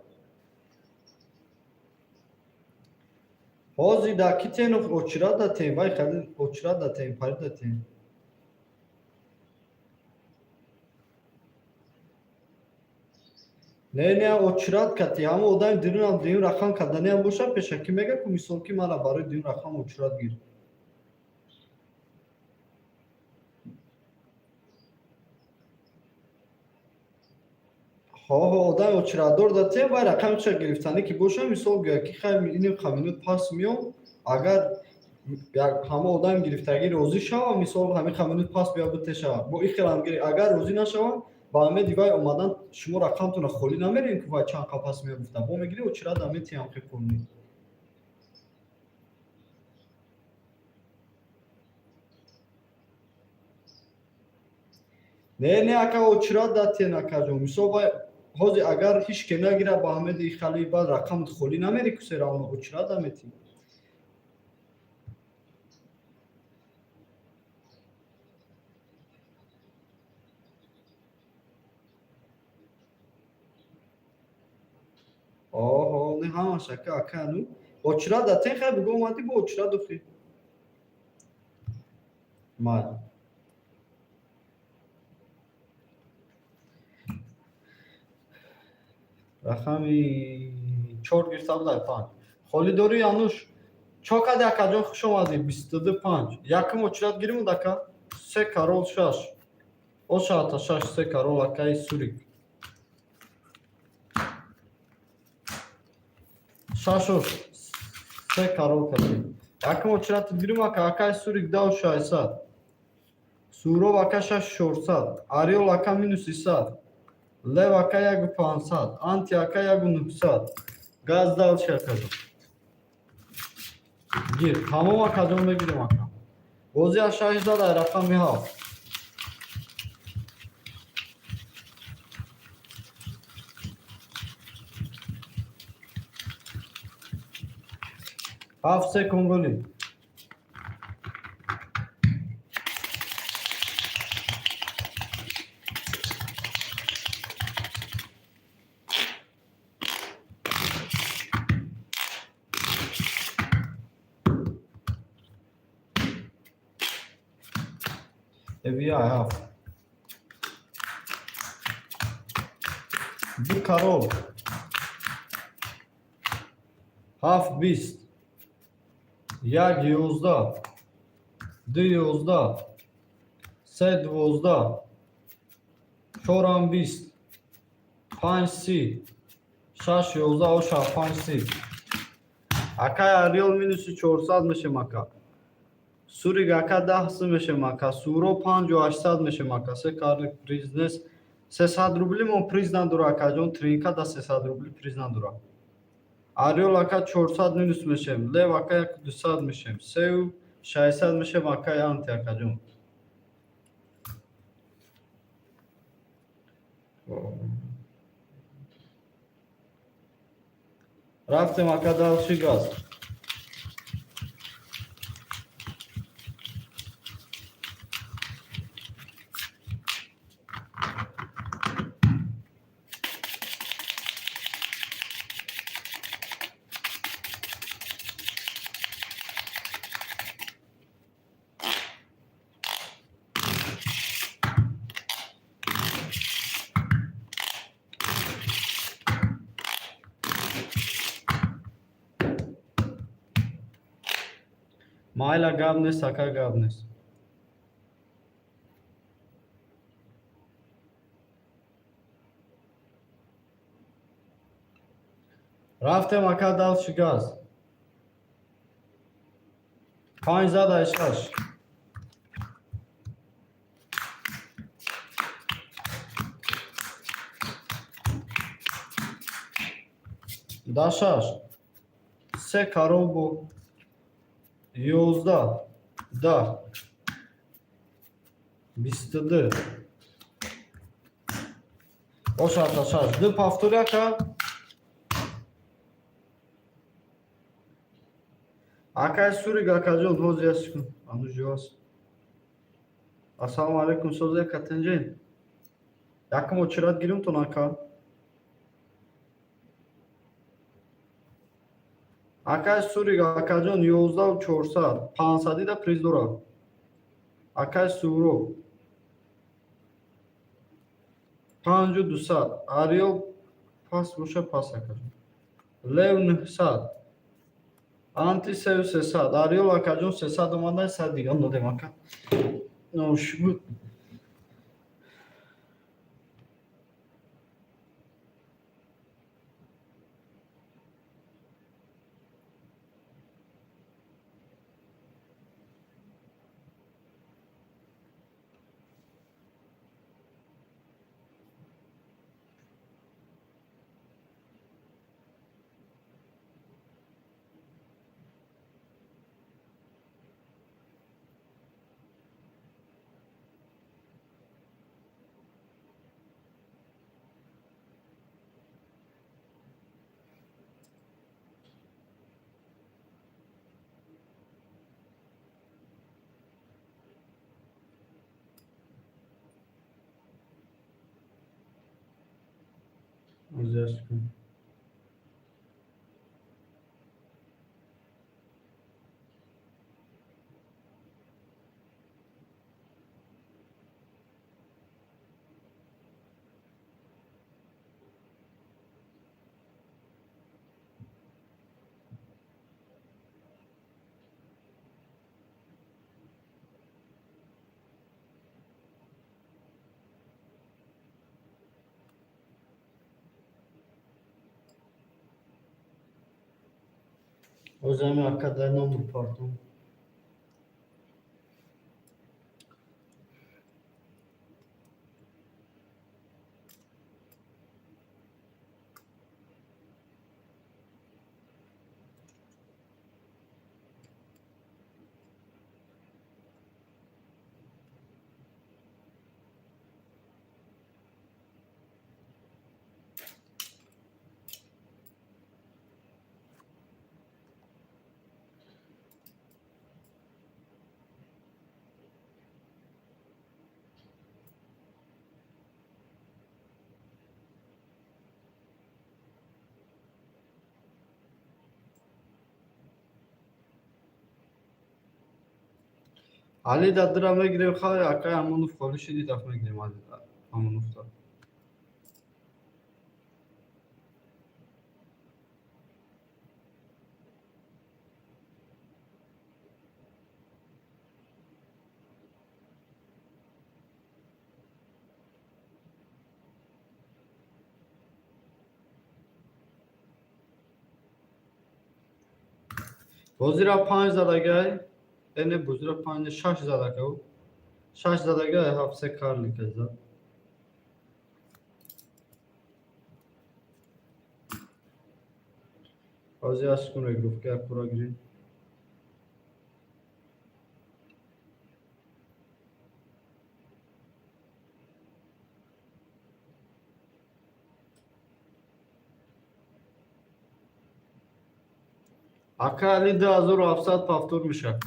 Ҳозир дар ки тен очират датем, вай хали очират датем, пари датем. Не, не, очират кати ҳама одами дирунам дуюм рақам карданиам боша, пешакӣ мега ку, мисол, ки мара барои дуюм рақам очират гир. Ҳо, ҳо, одами очиратдор датем, вай рақамча гирифтанӣ ки боша, мисол гӯя, ки хай, иним минут пас меом. Агар ҳама одами гирифтагӣ розӣ шава, мисол, ҳамин минут пас биё битеша, бо ин хелам гири. Агар розӣ нашава, ба умеди вай омадан шумо рақамтонро холӣ намерем, ки вай чанд қа пас мео гуфта, бо мегири, очират метиҳам хе полный. Не, не, ака, очират датен, акаҷон. Мисол, вай ҳозир агар ҳеч ке нагира, ба умеди хали баъд рақамат холӣ намери ку, серавно очират наметӣ. Оҳо, не, ҳамаш, ака, ака, ну очират датен, хай, буго омадӣ, бо очират духи майли. Рақами чор гирифта будай, панҷ холӣ дорӣ. Януш, чо кади, акаҷон? Хуш омадӣ. 22 5, якум очират гиримуд, ака. Се король шаш ошаата, шаш се король, акаи Сурик, шаш ош се король кади. Якум очират гирим, ака. Акаи Сурик, дау 600, Суроб ака, шаш 400, Ариол ака, минуси 100, Лев ака, 1 500, Анти ака, 1 900. Газ дальше, акаҷон, гир. Тамом, акаҷон, мегирем, ака. Бозӣ аз шаш зад, ай рақами ҳафт. Ҳафт се конголӣ. Эвия ҳафт. Ду король. Ҳафт 20. Як 11. Ду 11. Се 12. Чорам 20. Панҷ 30. Шаш 11 оша панҷ 30. Акай Ариол, минуси 400 мешем, ака. Сурик ака, 10 си мешем, ака. Суро, 5800 мешем, ака. Се карли приз нест. 300 рубли мо приз надора, акаҷон. Тринка да 300 рубли приз надора. Ариол ака, 400 минус мешем. Лев ака, 200 мешем. Сею 600 мешем, акай Анти, акаҷон. Рафтем, ака, дальше газ. Майла, гап нест, ака, гап нест. Рафтем, ака, дальше газ. Панҷ зада, шаш. Да шаш. Се король бу. 11. Да. 22. Ошата шаш. Ду повтор, ака. Акай Сурик, акаҷон, ҳозир як секунд. Ану ҷоас. Ассалому алайкум, созе катенҷен. Якум очират гиримтон, ака. Акай Сурик, акаҷон, 11 400. 500 да приз дорад. Акай Суроб. 5200. Ариёл пас боша, пас, акаҷон. Лев 900. Анти 3300. Ариёл, акаҷон, 300 омада, 100 дигар додем, ака. Нош буд. Ҳозир як секунд. Ҳозир ҳами ака дар номер партом. Али дадира мегирем, хай, акай Амонов холӣ шиди, даф мегирем Али Амоновда. Бозира панҷ задагай, эне бозира панҷ, шаш задагав. Шаш задагай, ҳафт се карлика зад. Ҳозир як секунд, регруппка як пура гирем. Ака Али 2700 повтор мешавад.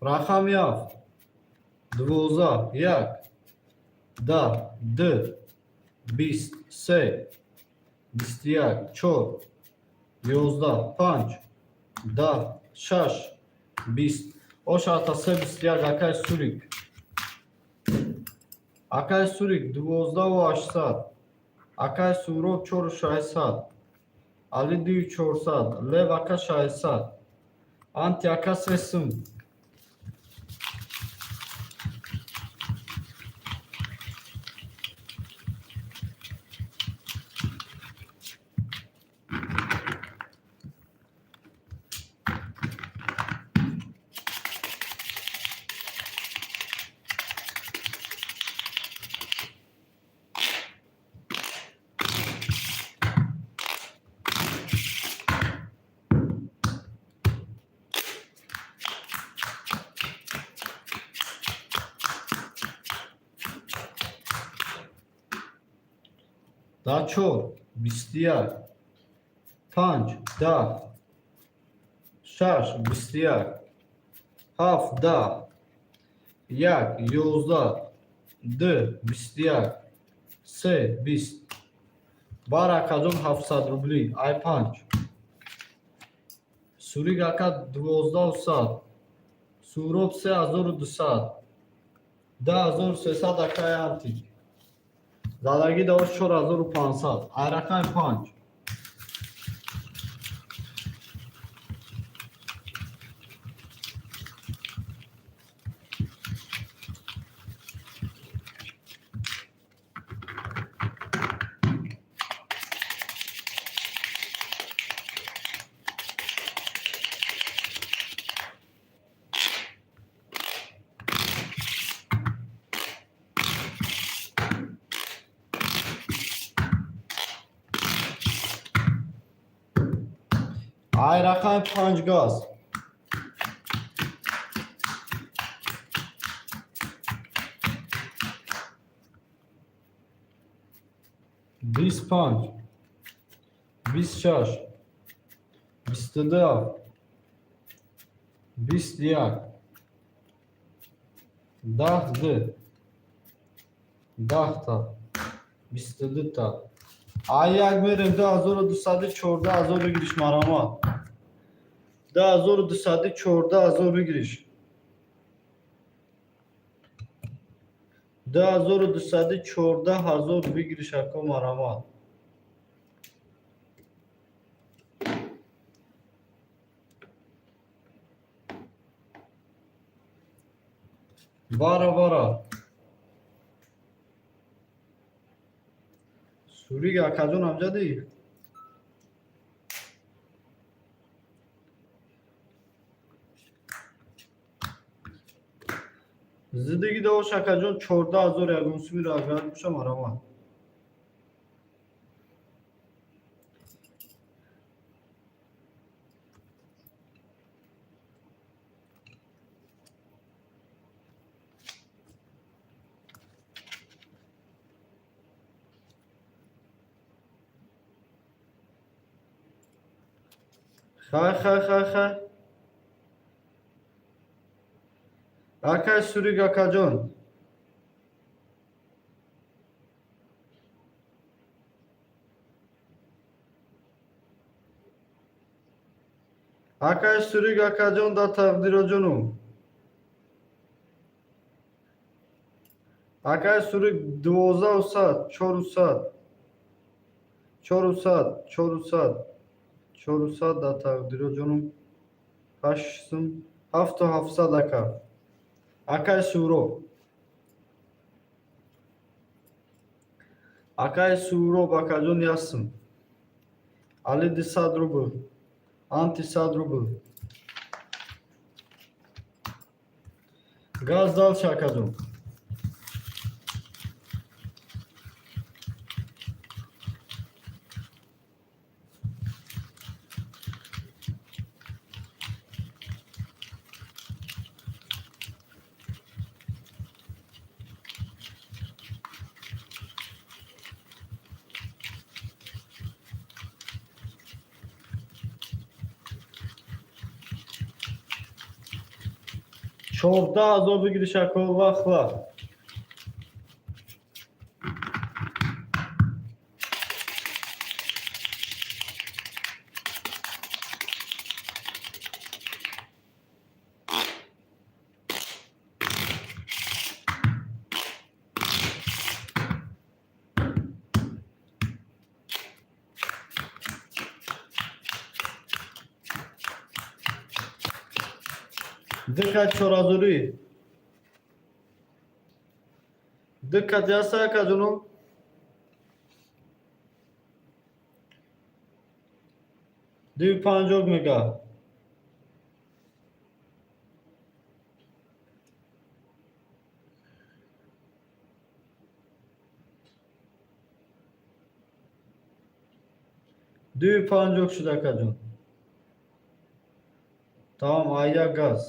Рақами ҳафт, 12, як, 10, ду, 20, се, 21, чор, 11, панҷ, 10, шаш, 20. Ошата се 21, акай Сурик. Акай Сурик 12 800. Акай Суроб 4600. Али 2400. Лев ака 600. Анти ака се сум. Да, чор, 21, панҷ, 10, шаш, 21, ҳафт, 10, як, 11, ду, 21, се, 20. Бар акаҷон 700 рубли, ай панҷ. Сурик ака 12 100. Суроб 3200. 10 300, акаи Антик. Задаги давош 4500. Ай рақами панҷ. Ай рақами панҷ газ. 25, 26, 22, 21, 10, ду, 10 та, 22 та. Ай як мерем, 2214 ҳазор выигрыш, марамат. 2214 ҳазор выигрыш. 2214 ҳазор выигрыш, ако, марамат. Бара, бара. Сурик акаҷон, амҷадӣ? Зиндагӣ давош, акаҷон, 14 ҳазор ягон сумиро агар боша, марамат. Хай, хай, хай, хай. Акай Сурик акаҷон. Акай Сурик акаҷон да тақдироҷону. Акай Сурик 12 100, чорусад. 400, 400. 400 да тақдироҷону. Ҳашт сум, 7700, ака. Акай Суроб. Акай Суроб акаҷон, ясм. Али 200 рубл. Анти 100 рубл. Газ дальше, акаҷон. 14 000 выигрыш, ако, вахла. Дикат чоразурӣ. Дикат яса, акаҷоном. Дию панҷоҳ мега. Дию панҷоҳ шуд, акаҷон. Тамом, ая газ.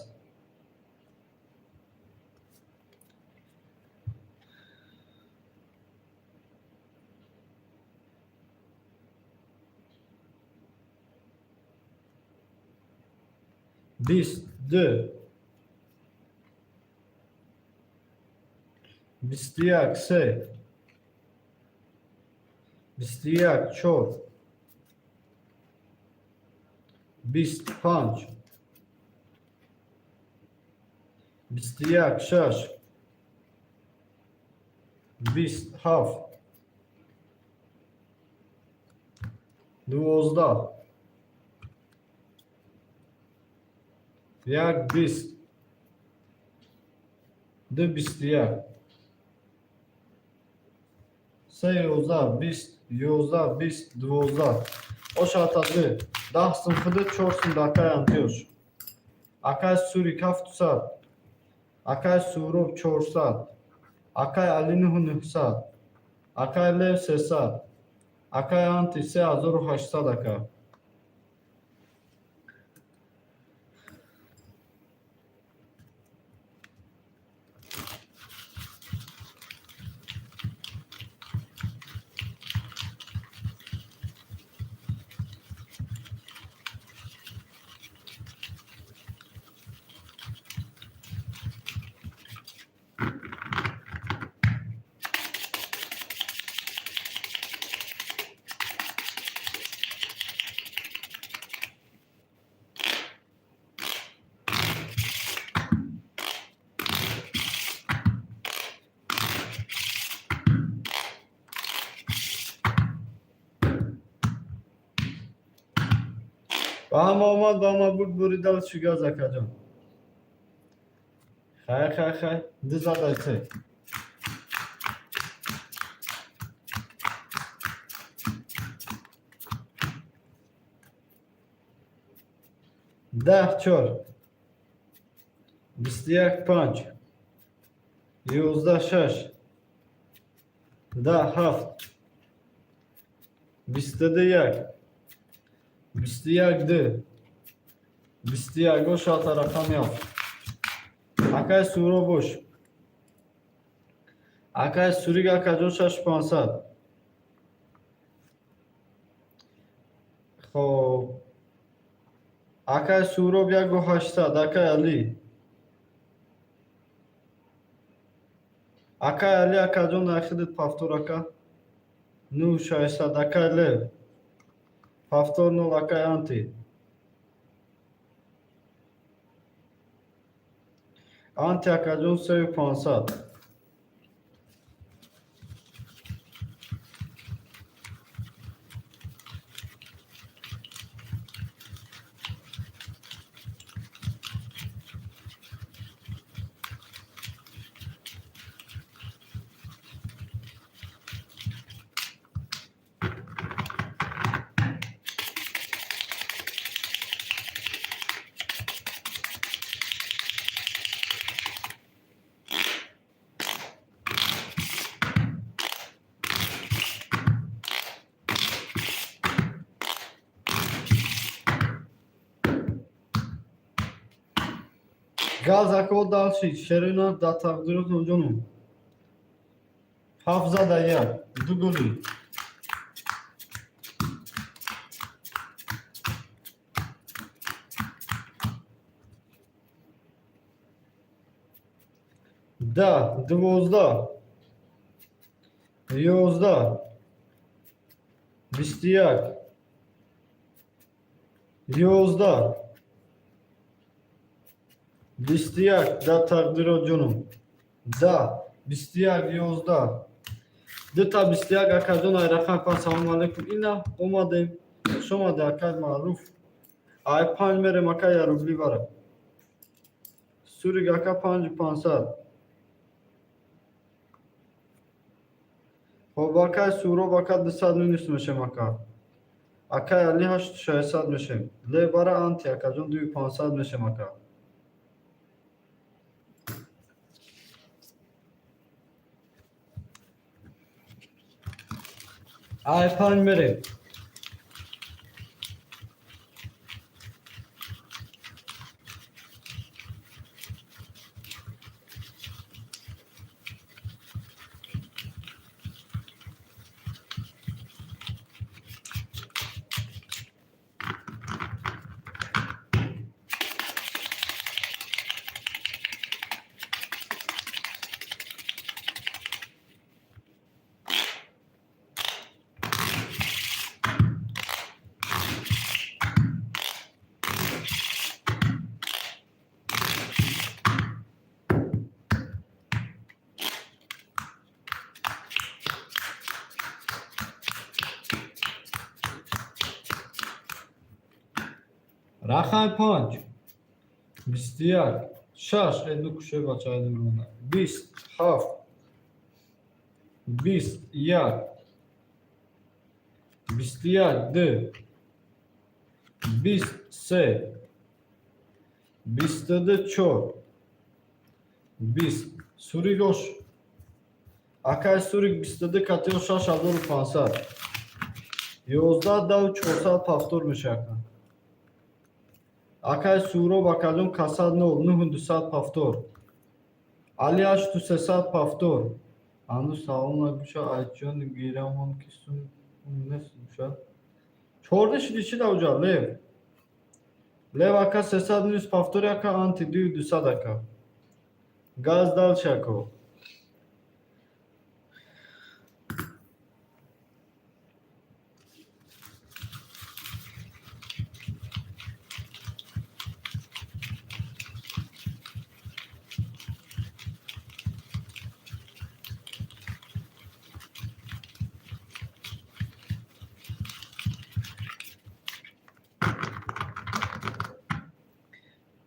Бист ду, 21 се, 21 чор, 25, 21 шаш, 27, 12, як 20, ду 21, се 11, 20, 11, 20, 12. Ошатади 10 сум худи, чор сум дакай антиёш. Акай Сурик 700, акай Суроб 400, акай Алинуҳу 900, акай Лев 300, акай Анти 3800, ака. Ба ҳама омад, ба ҳама бурд, буридал шугаз, акаҷон. Хай, хай, хай, ду задай се. 10 чор, 21 панҷ, 11 шаш, 10 ҳафт, 22 як, 21 ду, 21. Ошата рақами ҳафт. Акай Суро бош. Акай Сурик, акаҷон, шаш 500. Хоб, акай Суроб яку 800. Акай Али, акай Али, акаҷон, нархидит повтор, ака, ну 600. Акай Лев повтор нол. Акай Анти, Анти, акаҷон, сею 500. Газ, ако, дальше шерина да тақдиротон, ҷонум. Ҳафт зада як, ду голи. 10, 12, 11, 21, 11, 21. Да, тақдиро ҷонум. 10, 21, 11, дута 21, акаҷон. Ай рақами 5. Салому алайкум, ина омадем. Хуш омаде, акай Маъруф. Ай 5 мерем, ака, я рубли бара. Сурик, ака, 5500. Хоб, акай Суроб, ака, 200 минус мешем, ака. Акай Али, 8600 мешем. Ле бара анти, акаҷон, 2500 мешем, ака. Ай 5 мерем. Рақами 5, 21, 6, э, ну куше, бачаи дурона. 20, 7, 21, 21, 2, 23, 22, 4, 20. Суригош, акай Сурик, 22 катио, 6500. 11, даву 400 повтор меша, ака. Акай Суроб, акаҷон, касад нол, 9200 повтор. Али, 8300 повтор. Ану салом нагуша, айҷони гирамон ки сум нест гуша. Чорда шиди, чи давҷа лев? Лев, ака, 300 минус повтори, ака, анти 2200, ака. Газ дальше, ако.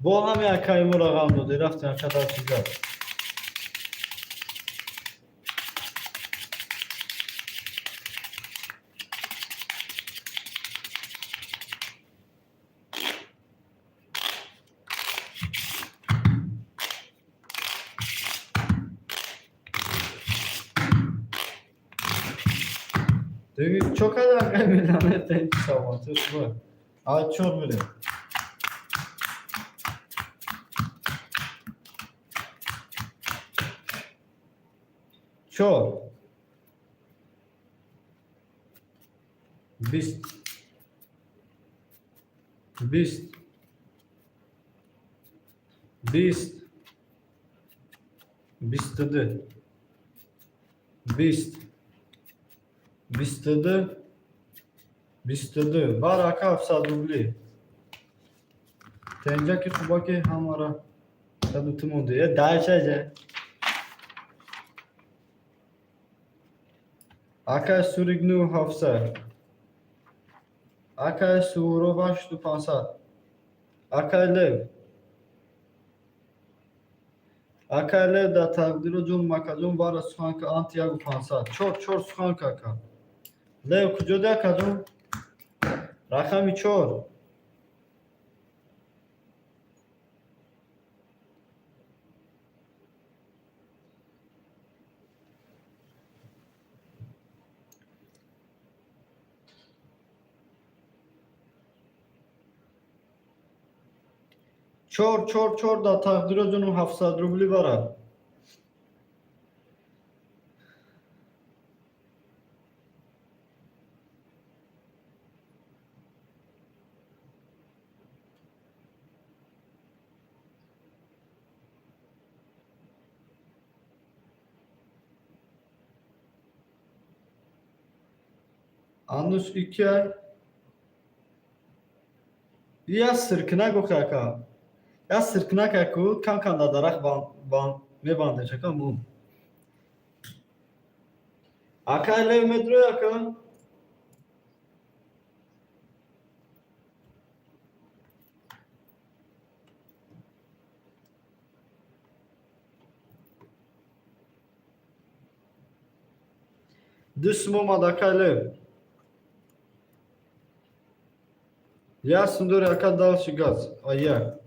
Бо ҳаме акаи мо рақам доди, рафтем, ака, дар чиза. Чо када, акаи миллионер, саломатӣ шумо. А чор мирем. 4, 20, 20, 20, 22, 20, 22, 22. Бар, ака, 700 рубли. Тенҷаки хубаки ҳамара саду ту монди. Э, дальше. Акай Сурик, 9700. Акай Суров, 8500. Акай Лев, акай Лев, дар тақдиро ҷон, макаҷон, бара суханка анти 1500. Чор, чор суханка, ака Лев. Куҷоди, акаҷон? Рақами 4. 4, 4, 4. Дар тақдиро ҷону 700 рубли барад. Ануш икиай. Я сиркинак охи, ака. Я сиркинак аку кам кам дар дарахт мебандеш, ака, мо. Акай Лев медрои, ака? Ду сум омад, акай Лев. Як сум дори, ака, дальше газ. А як.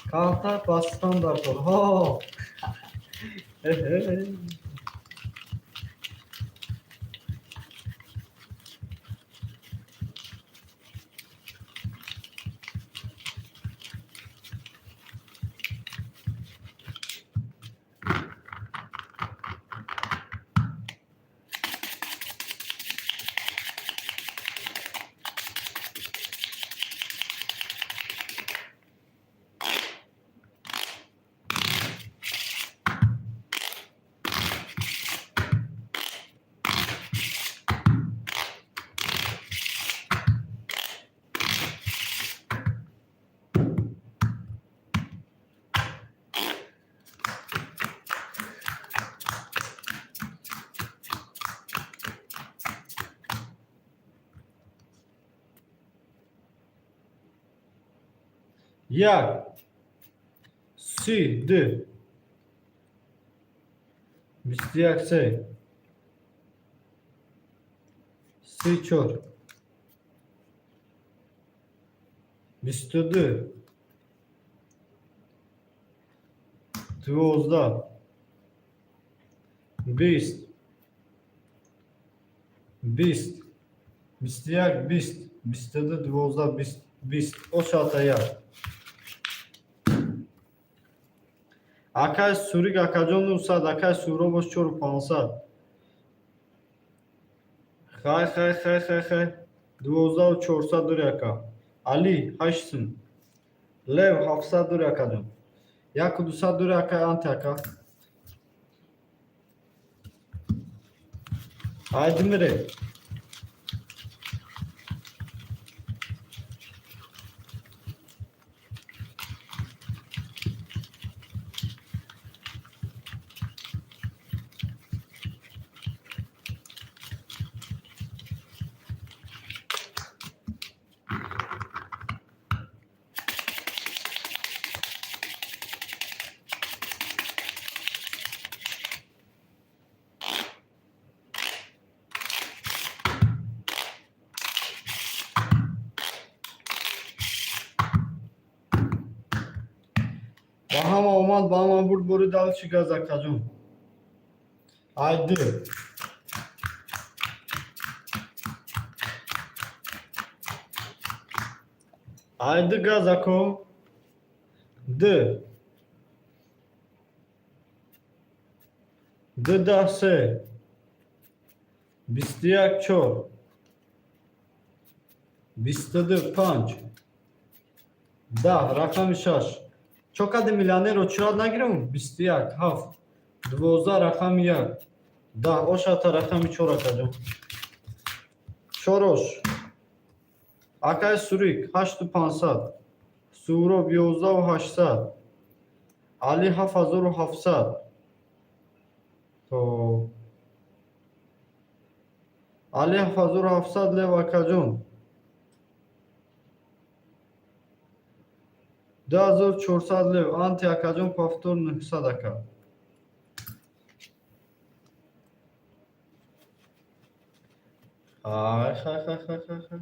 Калта бастан дар кор. Ҳо. Як, 32, 21, се, 34, 22, 12, 20, 20, 21, 20, 22, 12, 20, 20, ошата як. Акай Сурик, акаҷон, 900, акай Суробош 4500. Хай, хай, хай, хай, хай. 12 400 дори, ака. Али 8 сум. Лев 700 дори, акаҷон. 1200 дори, акай Анти, ака. Айди мире. Ба ҳама омад, ба ҳама бурд, бори дальше газ, акаҷон. Айди. Айди газ, ако. Д. Д 10 се. 21 чор. 22 панҷ. 10 рақами шаш. Чо кади миллионерро чӯрат нагирем? 21 ҳафт. 12 рақами як. 10 ошата рақами чор, акаҷон. Чорош. Акай Сурик 8500. Суроб 11 800. Али 7700. То Али 7700, Лев акаҷон. 2400 лев, Анти акаҷон, повтор 900, ака. Хай, хай, хай, хай, хай, хай.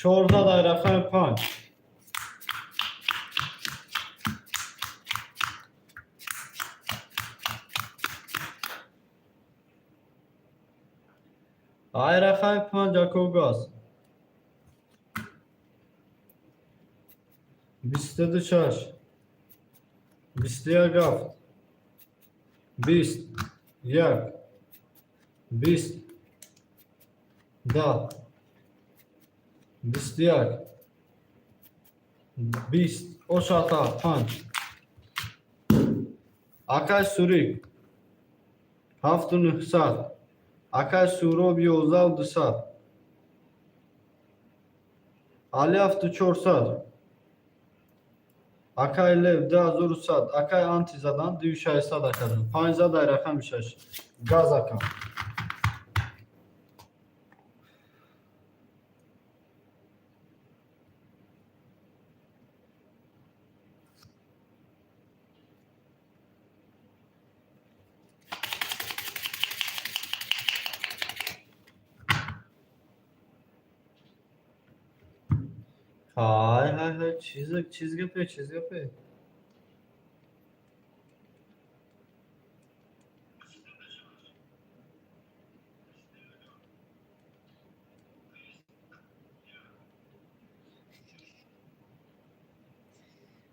14 дар рақами панҷ. Ай рақами панҷ, ако, газ. 22 шаш, 21 ҳафт, 20 як, 20 10, 21, 20 ошата панҷ. Акай Сурик, ҳафту нӯҳсад. Акай Суроб, 11 200. Али, ҳафту чорсад. Акай Лев, 2100. Акай Анти задан, дую шашсад, акаҷон. Панҷ зад, ай рақами шаш. Газ, ака. Ҳай, ҳай, ҳай, чиз гапе, чиз гапе?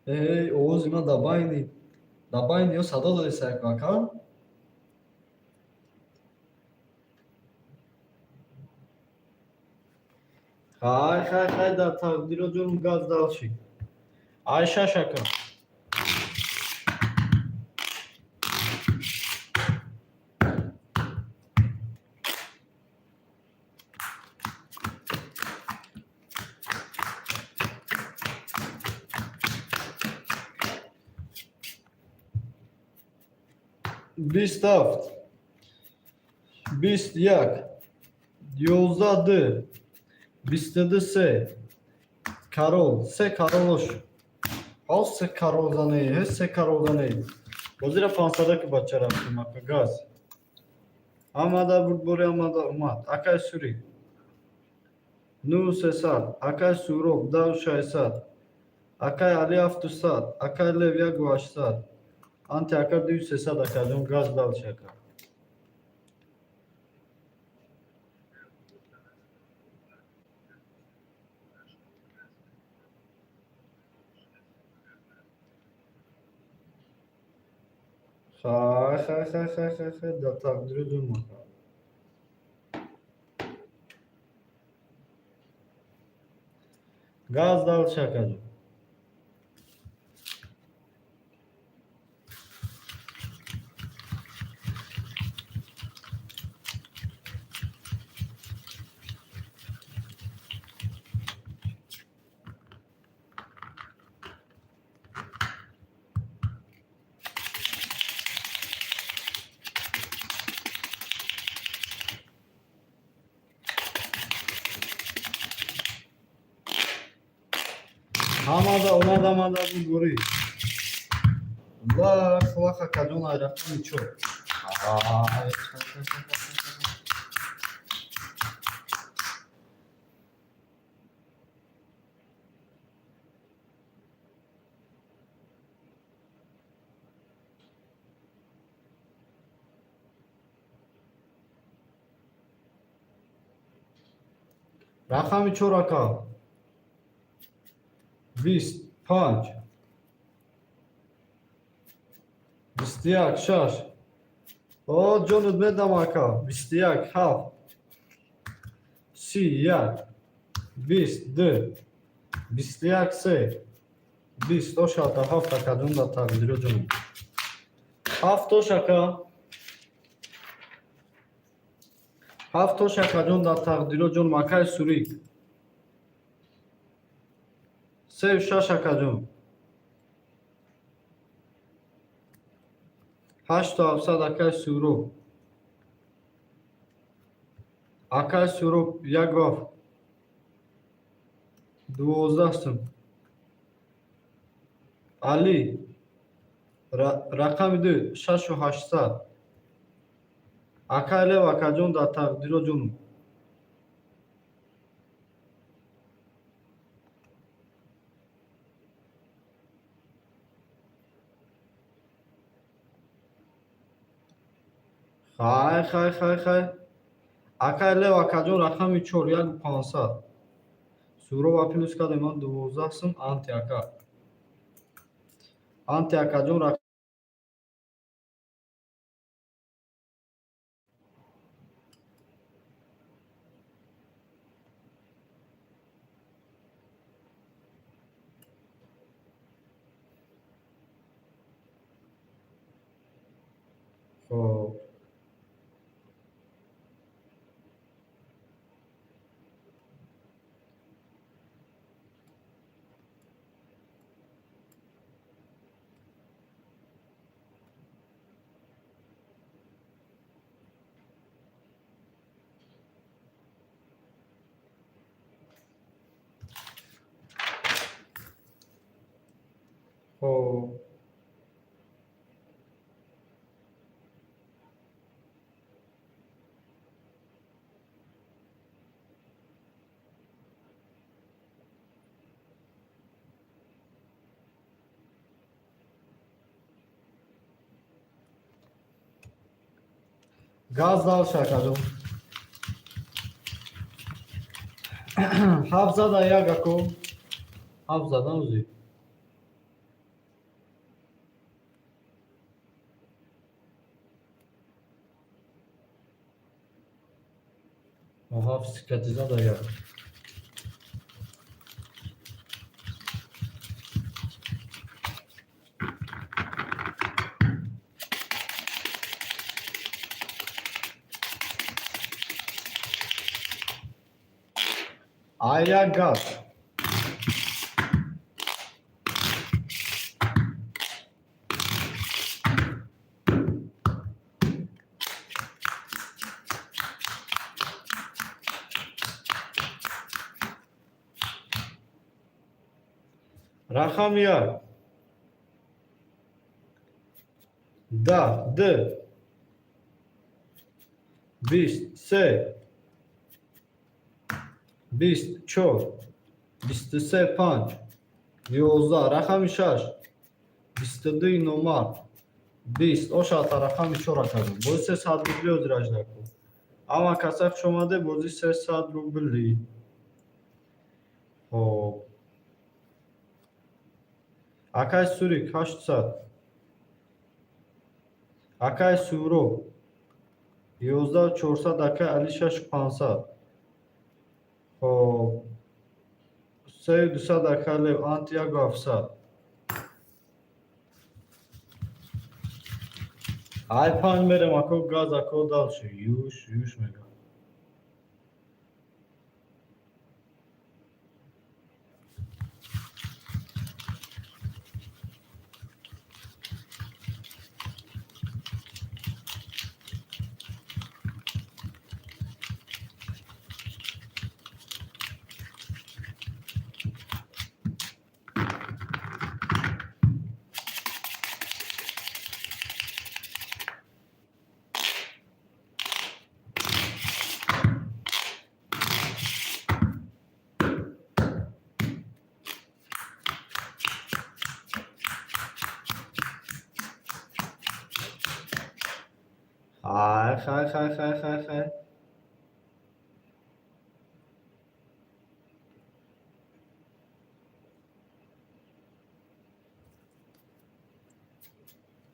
Эй, овози ман дар байни ё садо додеса, ака? Хай, хай, хай, дар тақдиро ҷон, газ дальше. Ай шаш, ака. 27, 21, 11 ду, 22 се, карол, се каролош. Ҳол се карол зане, ҳе, се карол зане. Бозира пансада ки бача рафтем, ака, газ. Ҳамада бурдбори, ҳамада омад. Акай Сурик. Ну сесад, акай Суроб, 10 600. Акай Али, ҳафтусад, акай Лев, 1800. Анти ака, дую сесад, акаҷон, газ дальше, ака. Хай, хай, хай, хай, хай, хай, дар тақдири ҷон, ака. Газ дальше, акаҷон. Ҳамада омад, ҳамада бурдборӣ. Лах, лах, акаҷон, ай рақами чор. Ай, хай, хай, хай, хай, хай. Рақами чор, ака. 20 панҷ, 21 шаш. О, ҷонут медам, ака. 21 ҳафт, 31, 22, 21 се, 20 ошата ҳафт, акаҷон, дар тақдиро ҷонум. Ҳафт ош, ака. Ҳафт ош, акаҷон, дар тақдиро ҷонум. Акай Сурик. Сею шаш, акаҷон. 8700, акай Суроб. Акай Суроб, як вафт. 12 сум. Али. Рақами ду, 6800. Акай Лев, акаҷон, дар тақдиро ҷонум. Хай, хай, хай, хай. Акай Лев акаҷон, рақами чор, 1500. Суроба плюс кардем, ман 12 сум. Анти ака, анти акаҷон. Хоб, хоб. Газ дальше, акаҷон. Ҳафт зада як, ако, ҳафт зада ӯзи. Ҳафт сикати зада як. Ая газ. Рақами як. 10, д. 20, се. 20, чор. 23, панҷ. 11. Рақами шаш. 22 номар. 20. Ошата рақами чор, акаҷон. Бози 300 рубли ҳозир аждаку. Ама каса хуш омаде, бози 300 рубли. Хоб. Акай Сурик, 800. Акай Суроб, 11 400. Акай Али, 6500. Хоб. 3200, акай Лев, анти 1700. Ай панҷ мерем, ако, газ, ако, дальше. Юш, юш мега. Хай, хай, хай, хай, хай, хай.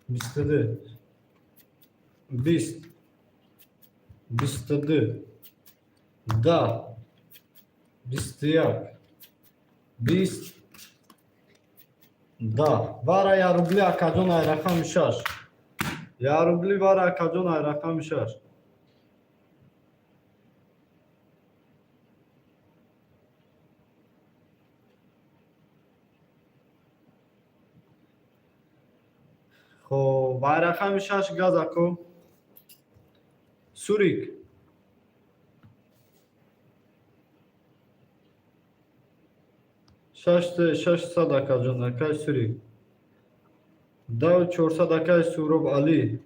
22. 20. 22. 10. 21. 20. 10. Вара я рубли, акаҷон, ай рақами шаш. Я рубли вара, акаҷон, ай рақами шаш. Хоб, ай рақами шаш газ, ако. Сурик. Шаш 600, акаҷон, акай Сурик. 10 400, акай Суроб Али.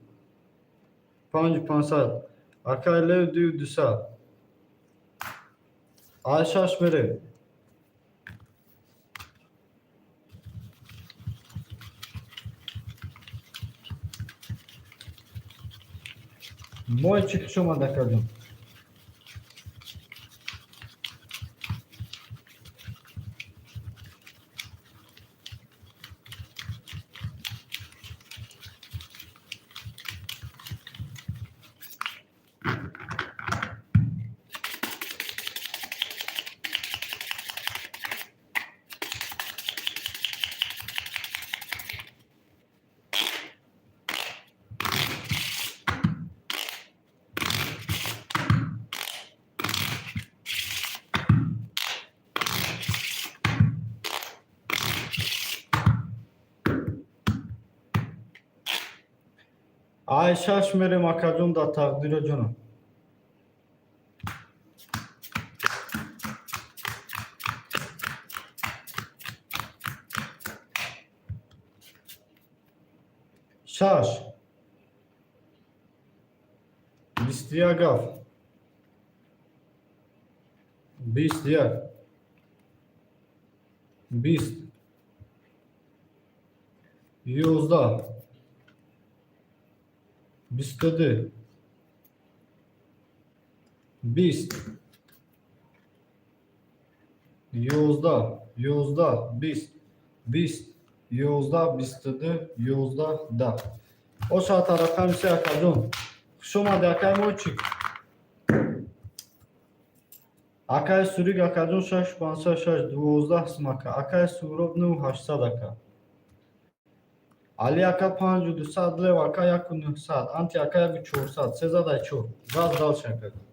5500. Акай Лев, 2200. Ай шаш мерем. Мой чи, хуш омад, акаҷон. Ай шаш мерем, акаҷон, дар тақдиро ҷонам. Шаш, 21, ҳафт, 21, 20, 11, 22, 20, 11, 11, 20, 20, 11, 22, 11, 10. Ошата рақами се, акаҷон. Хуш омади, акай мойчик. Акай Сурик, акаҷон, шаш пансад шаш, 12 сум, ака. Акай Суроб, нӯ ҳаштсад, ака. Али ака, панҷу дусад, Лев ака, яку нӯҳсад, Анти ака, яку чорсад, сезадай чор. Газ дальше, акаҷон.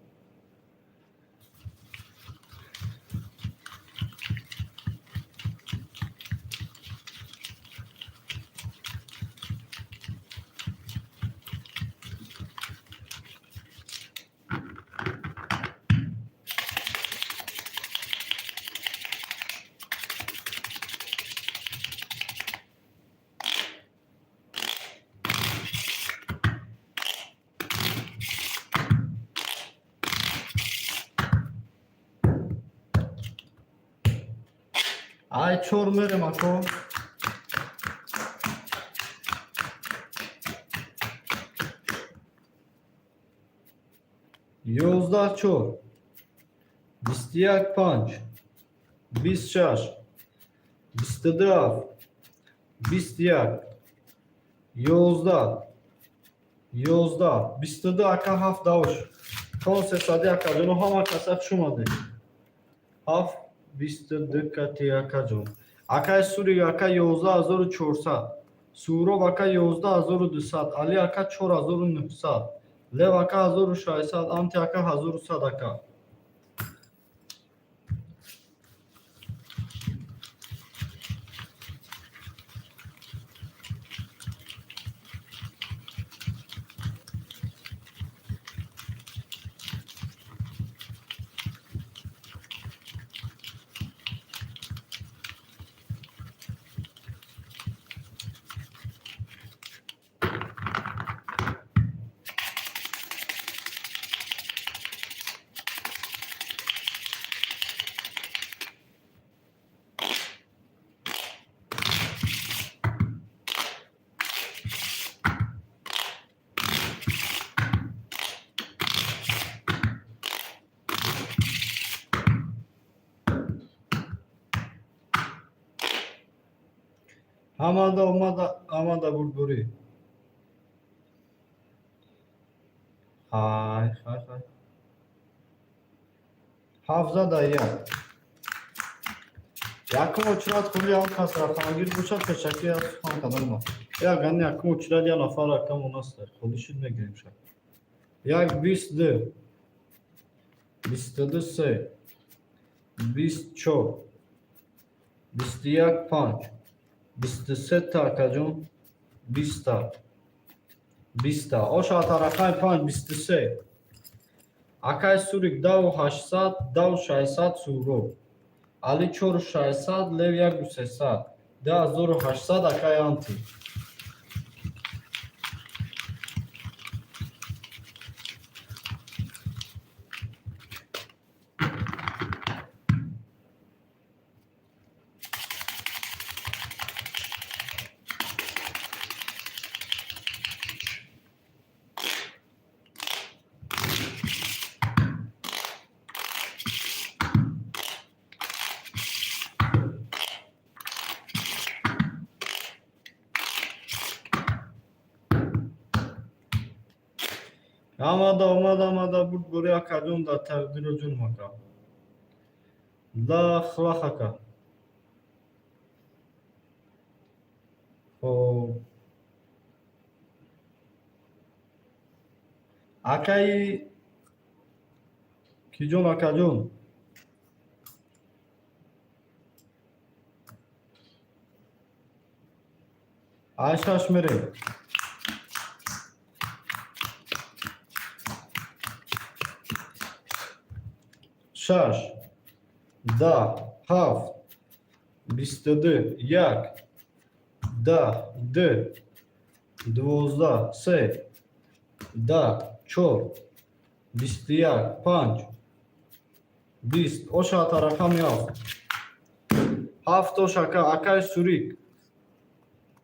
Ай чор мерем, ако. 11, чор, 21, панҷ, 20, шаш, 22, ҳафт, 21, 11, 11, 22, ака, ҳафт давш. Кон сесади, акаҷону, ҳама каса хуш омадед. Ҳафт, 22 кати, акаҷон. Акай Сурик ака, 11 400, Суроб ака, 11 200, Али ака, 4900, Лев ака, 1600, Анти ака, 1100, ака. Ҳамада омада, ҳамада бурдборӣ. Хай, хай, хай. Ҳафзада як. Якум очередь хули ҳам кас рақамгир бошад, пешакӣ аз сухан кадан ма. Як гани якум очередь як нафар рақам онаст. Холи шуд, мегирем шак. Як, 22. 22, се. 20, чор. 21, панҷ. 23 та, акаҷон. 20 та. 20 та. Ошата рақами панҷ, 23. Акай Сурик, даву ҳаштсад, даву шашсад, Суроб. Али, чору шашсад, Лев, яку сесад. 10 800, акай Анти. Омада, омада, омада, бурдборӣ, акаҷон, дар тақдиро ҷонам, ака. Лах, лах, ака. Хоб. Акаи киҷон, акаҷон? Ай шаш мерем. Шаш, 10, ҳафт, 22, як, 10, ду, 12, се, 10, чор, 21, панҷ, 20. Ошата рақами ҳафт. Ҳафт ош, ака, акай Сурик.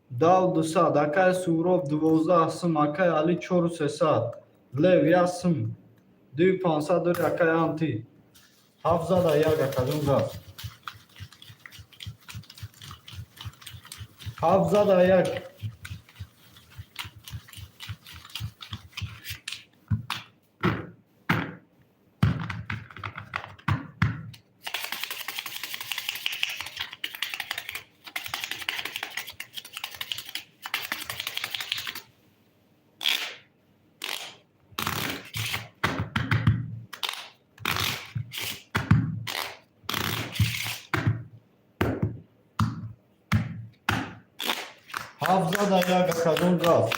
Дав 200, акай Суроб 12 сум, акай Али чору сесад, Лев як сум, дуи 500 дори акай Анти. Ҳафт зада як, акаҷон, гап. Ҳафт зада як. Ҳафт зада як, акаҷон, рафт.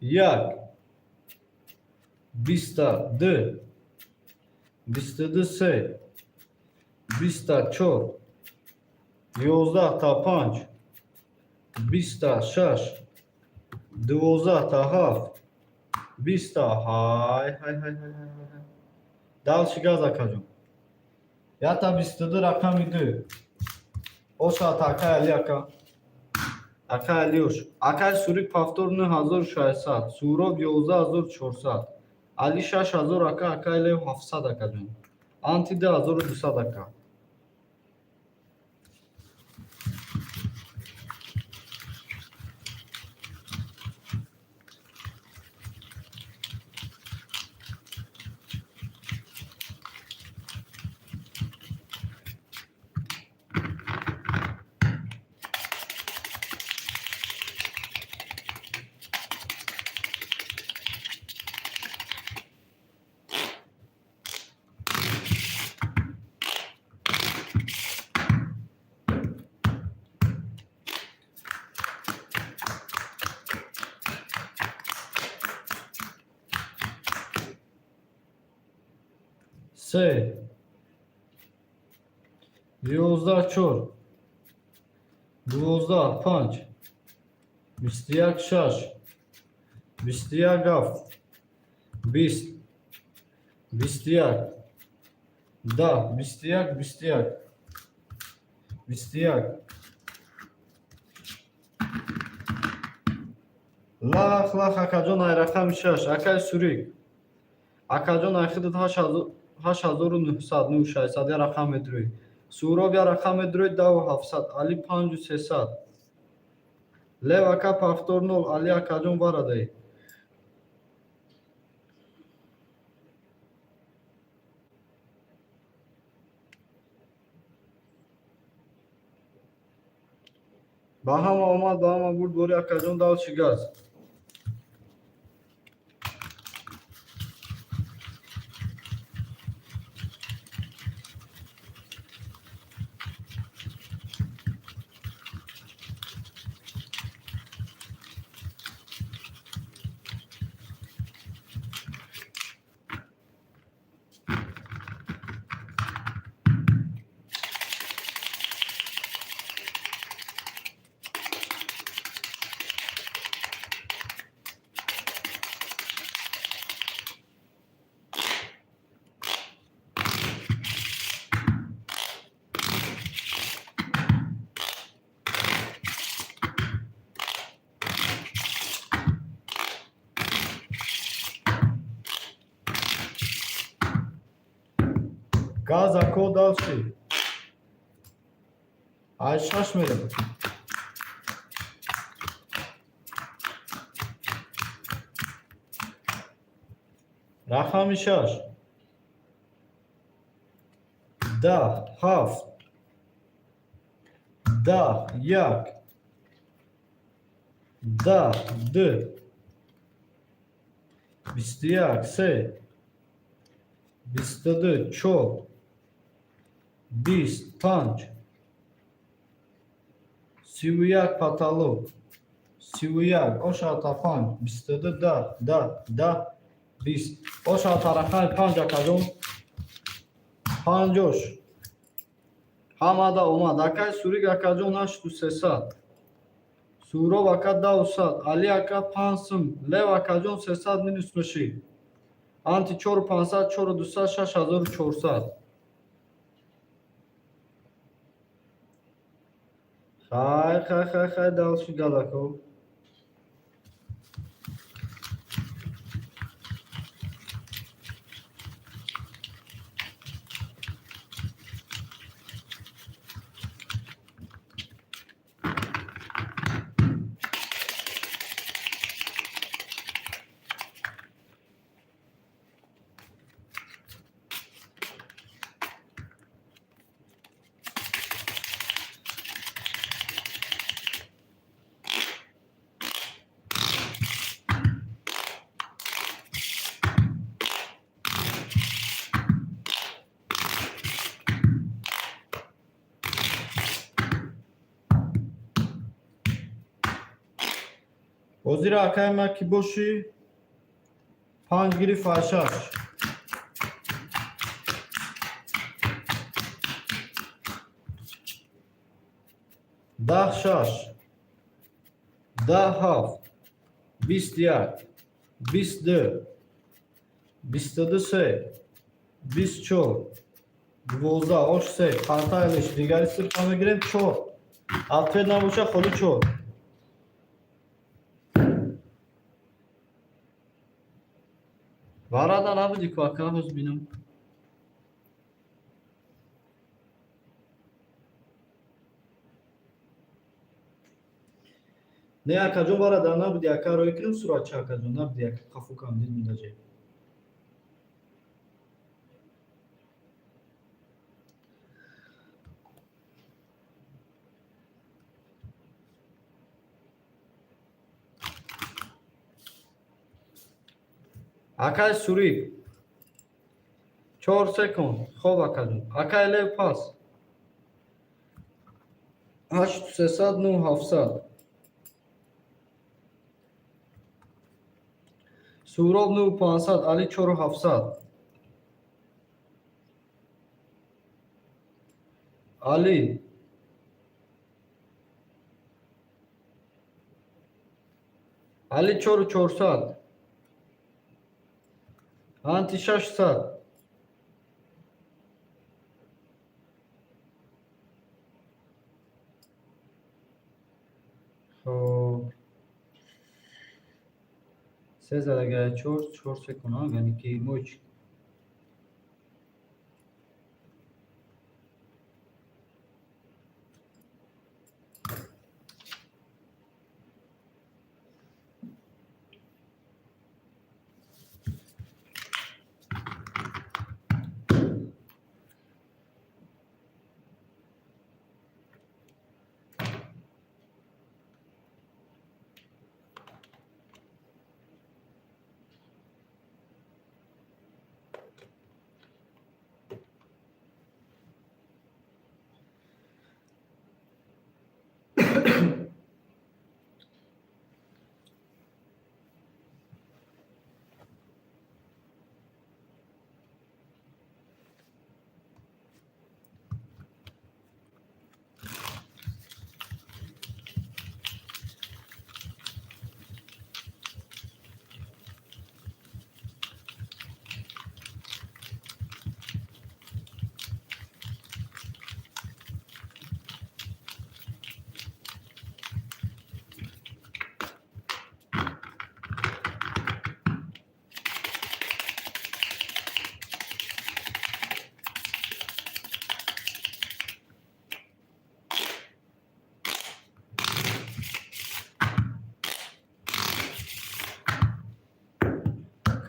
Як, биста ду, 22, се, биста чор, 11 та панҷ, биста шаш, 12 та ҳафт, биста ҳай ҳай ҳай ҳай ҳай. Дальше газ, акаҷон. Ята 22, рақами ду. Ошат, акай Али, ака. Акай Алиош. Акай Сурик повтор 9600, Суроб 11 400. Али 6000, ака, акай Лев 700, акаҷон. Анти 2200, ака. Се, 11, чор, 12, панҷ, 21, шаш, 21, ҳафт, 20, 21, 10, 21, 21, 21. Лах лах, акаҷон, ай рақами шаш, акай Сурик. Акаҷон, ай худат 8900, 9600 я рақам медурӯй. Суроб я рақам медурӯй даву ҳафтсад, Али панҷу сесад. Лев ака повтор нол, Али акаҷон барадай. Ба ҳама омад, ба ҳама бурд, бори акаҷон, дальше газ. Газ, ако, дальше. Ай шаш мерем. Рақами шаш. 10, ҳафт, 10, як, 10, ду, 21, се, 22, чор, 20, панҷ, 31 потолок, 31, ошата панҷ, 22, 10, 10, 10, 20. Бошад рақами 5, акаҷон. Панҷош. Ҳамада омад. Акай Сурик, акаҷон, 8300. Суроб ака 10 100. Али ака 5 сум. Лев акаҷон, 300 минус мешӣ. Анти 4500, 4200, 6400. Хай, хай, хай, хай, дальше гадако. Ҳозир акай ма ки бошӣ, панҷ гирифт, ай шаш. 10 шаш, 10 ҳафт, 21, 22, 22 се, 24, 12, ош се, қантайлиш, дигари сирфа мегирем чор. Ответ набоша, холи чор. Варада набуди ку, ака, ҳоз бинам. Не, акаҷон, варада набуди, ака, рӯй кунем суратча, акаҷон, набуди, ака, қафу кам дидм даҷе. Акай Сурик. Чор секунд. Хоб, акаҷон. Акай Лев пас. 8300, 9700. Суроб 9500, Али 4700. Али. Али 4400. Анти 600. Хоб. Се задага чор, чор секунд, яъне ки моч.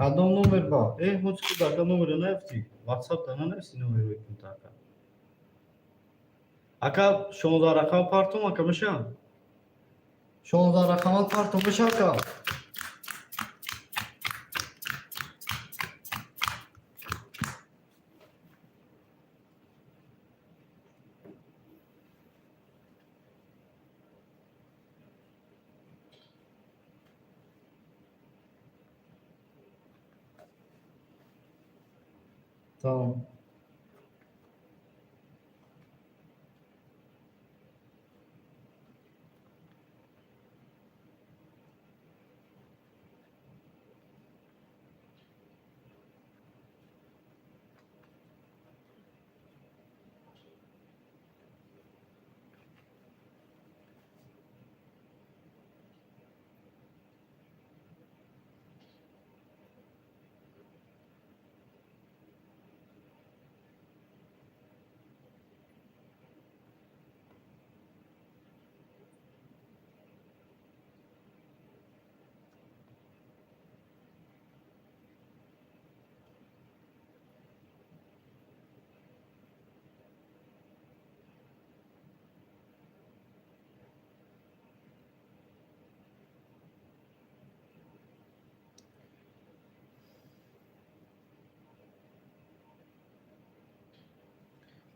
Кадом номер ба? Э, ҳоҷ ки дака номеро наёфтӣ? WhatsApp да нанависӣ номер мекунта, ака. Ака, 16 рақам партом, ака, меша? 16 рақама партом меша, ака? Тамом.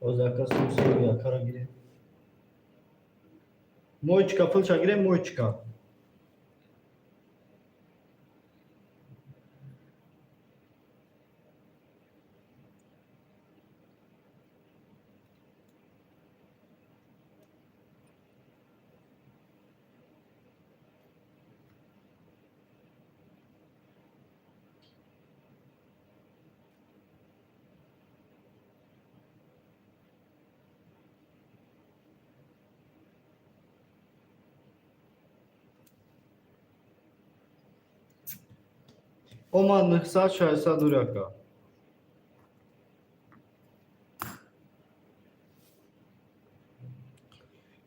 Оз ака сумсои акара гирем. Моечка пулша гирем, моечка. Омад 962 ака.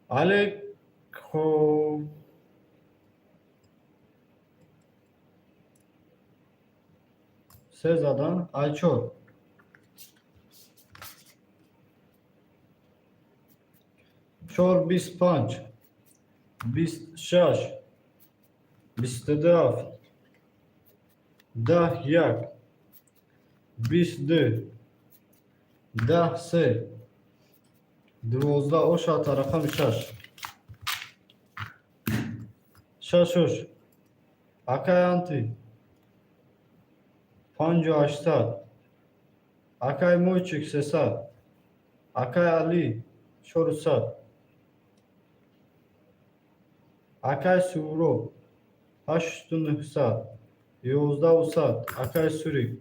Алейкум. Се задан, ай чор. Чор 25, 26, 27, 10 як, 22, 10 се, 12 ошата рақами шаш. Шаш ош. Акай анти. 5800. Акай мойчик 300. Акай Али 400. Акай Суҳроб 8900. 1100. Акай Сурик.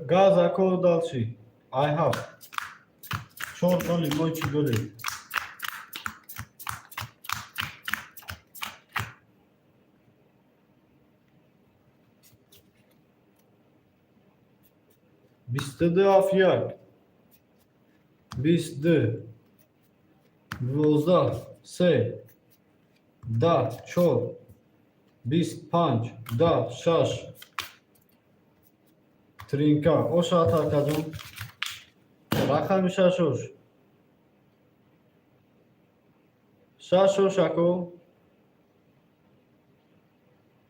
Газ ако дальше. Ай ҳафт. Чор доли мой чи доли. 22 ҳафт як. 22. 12 се. 10 чор. 25. 10 шаш. Тринка. Ошат акаҷон. Рақами шаш ош. Шаш ош ако.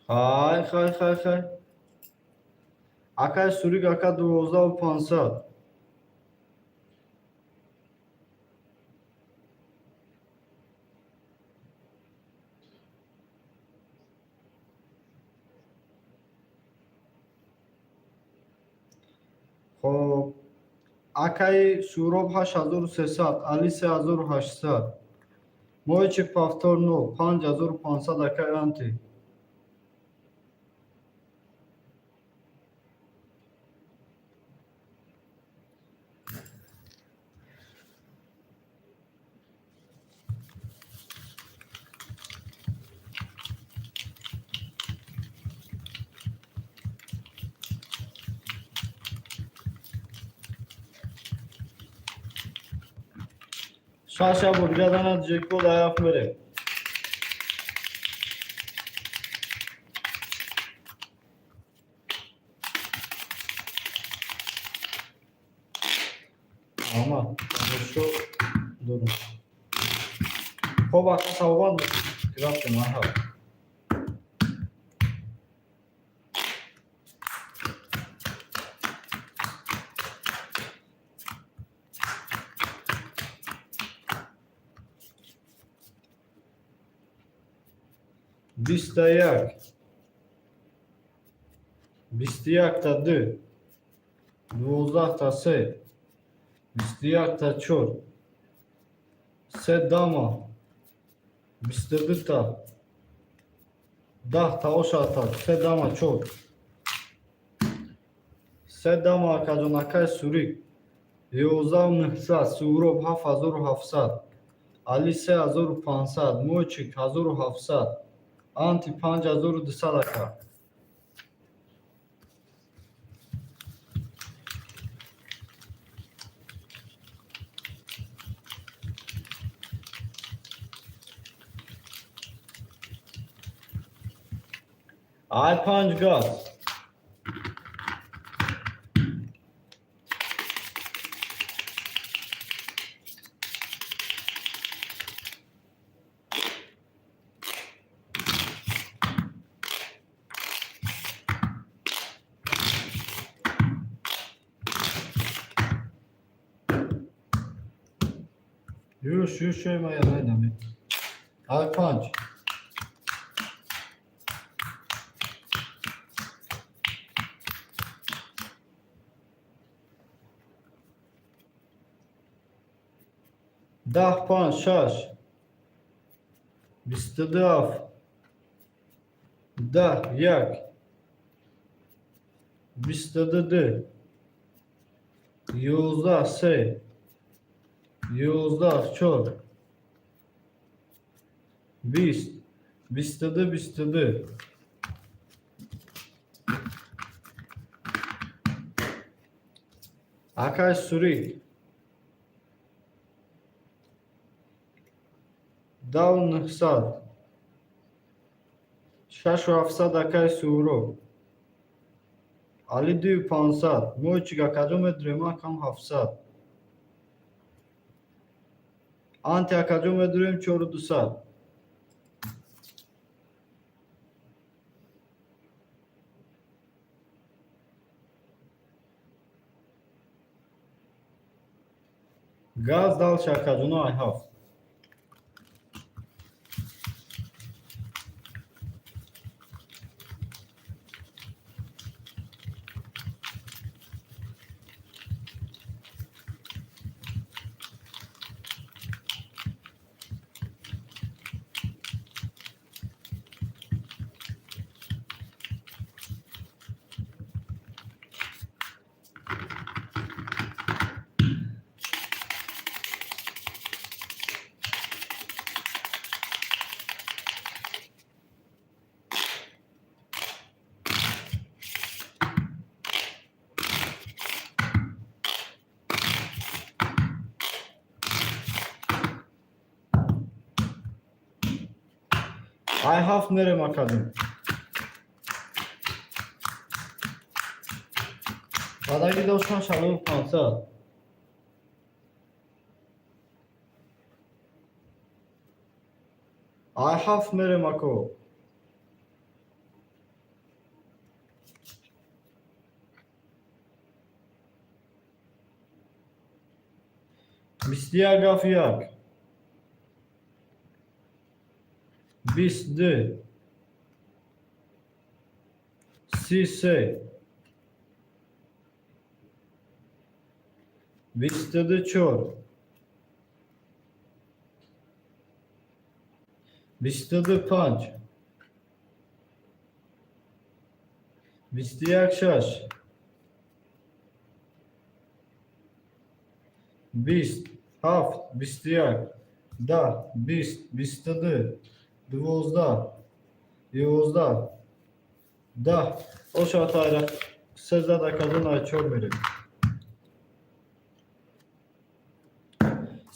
Хай, хай, хай, хай. Акай Сурик ака 12 500. Хоб, акаи Суҳроб 8300, Али 3800. Мойчик повтор нол, 5500 акаи Анти. Шаша бургадана ҷекпот аяф мерем. Ама тамошо дорум. Хоб, ака, савобанд, рафтем. Аҳа, 21, 21-та ду, 12-та се, 21-та чор, се дама, 22-та, 10-та ошата, се дама чор, се дама. Акаҷон, акай Сурик, 11 900, Суҳроб, 7700, Али, 3500, Мойчик, 1700, Анти, 5200, ака. Ай панҷ газ. Юш, юш, шои найдами. Ай панҷ. 10 панҷ шаш, 22 ҳафт, 10 як, 22 ду, 11 се, 11 чор, 20, 22, 22. Акай Сурик, 10 900, 6700. Акай Суҳроб, Али, 2500. Мойчик, акаҷон, медурем, акам, 700. Анти, акаҷон, медурем, 4200. Газ дальше, акаҷоно, ай ҳафт. Ай ҳафт мерем, акаҷон. Бадаги до 6500. Ай ҳафт мерем, ако. 21 ҳафт як, 22, 33, 22 чор, 22 панҷ, 21 шаш, 20 ҳафт, 21, 10, 20, 22, 12, 11, 10 ошатайра 13, акаҷон, ай чор мерем.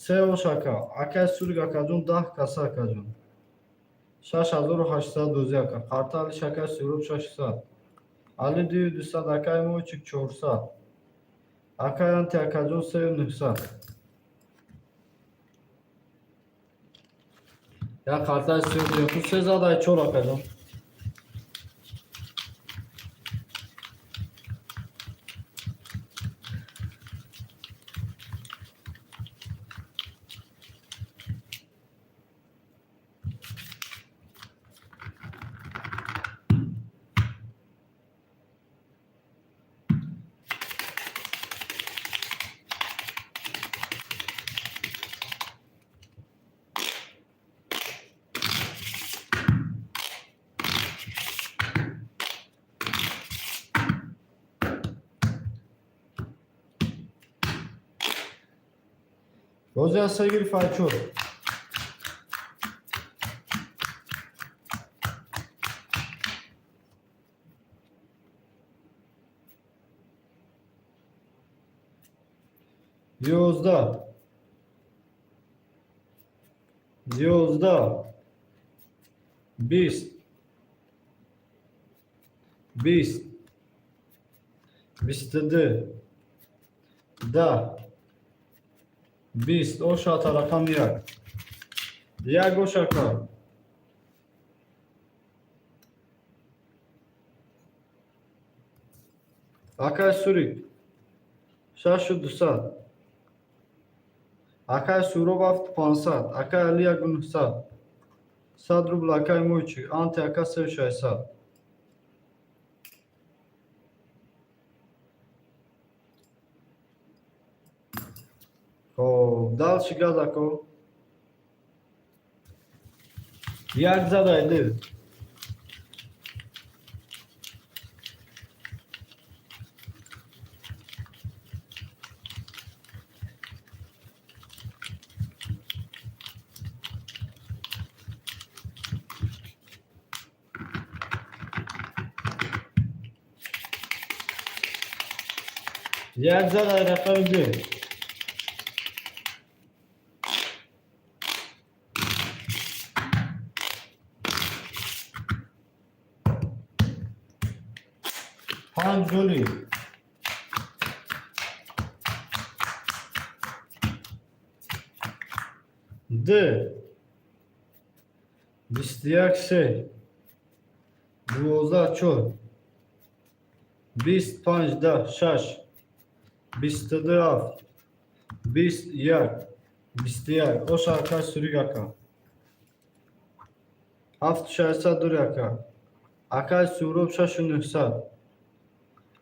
Се ош, ака. Акай Сурик, акаҷон, 10 каса, акаҷон. 6800 дозӣ, ака. Қарталиш, акай Суроб, 600. Али, дую 200, акай Мойчик, 400. Акай Анти, акаҷон, сею 900. Як қартаи сиёҳ се задай чор, акаҷон. Бози аз се гирифт ай чор. 11, 11, 20, 20, 22, 10, 20. Ошата рақами як, як ош, ака. Акай Сурик, шашу 200. Акай Суроб, ҳафту 500. Акай Али, яку 900, 100 рубл. Акай Мойчик, анти, ака, сею 600. Хоб, дальше газ, ако. Як задай ду. Як задай рақами ду. Панҷ голи. Д, 21, се, 12, чор, 20, панҷ, 10, шаш, 22, ҳафт, 20, як, 21. Оша, ака Сурик, ака. Ҳафту 600 дури, ака. Акай Суроб, шашу 900.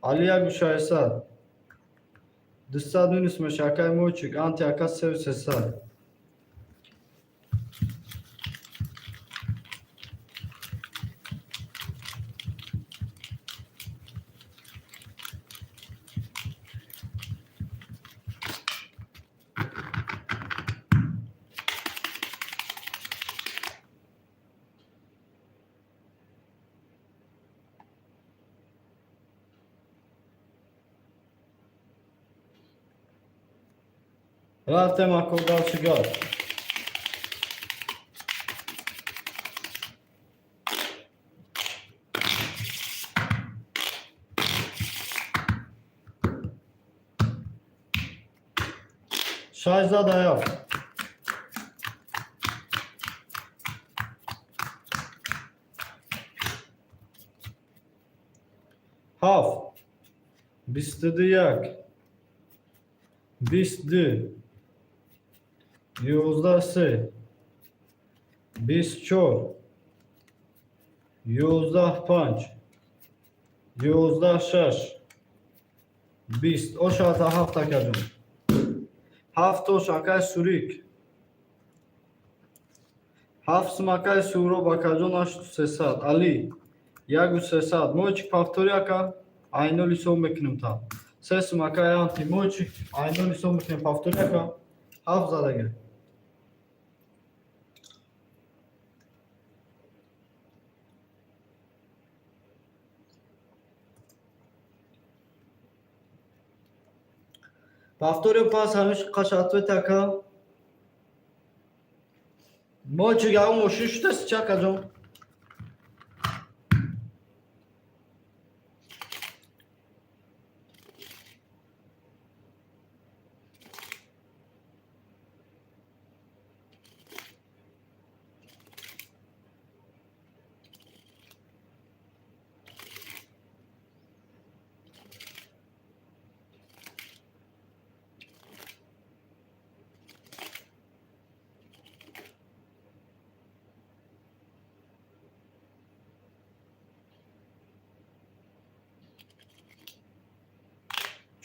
Али, яку 600. 200 минус меша, акай Мойчик, анти, ака, сею 300. Рафтем, ако, дальше газ. Шаш зада ҳафт. Ҳафт, 22, як, 20, ду, 11, се, 24, 11, панҷ, 11, шаш, 20. Ошата ҳафт, акаҷон. Ҳафт ош, акай Сурик. Ҳафт сум, акай Суроб, акаҷон, ҳашту 300. Али, яку 300. Мойчик, повтори, ака. Айнол ҳисоб мекунем та. Се сум, акай анти. Мойчик, айнол ҳисоб мекунем. Повтори, ака. Ҳафт задага. Повторю, пас ҳамиш қаш ответ, ака. Мойчик, ягон мошин шудаст чи, акаҷон?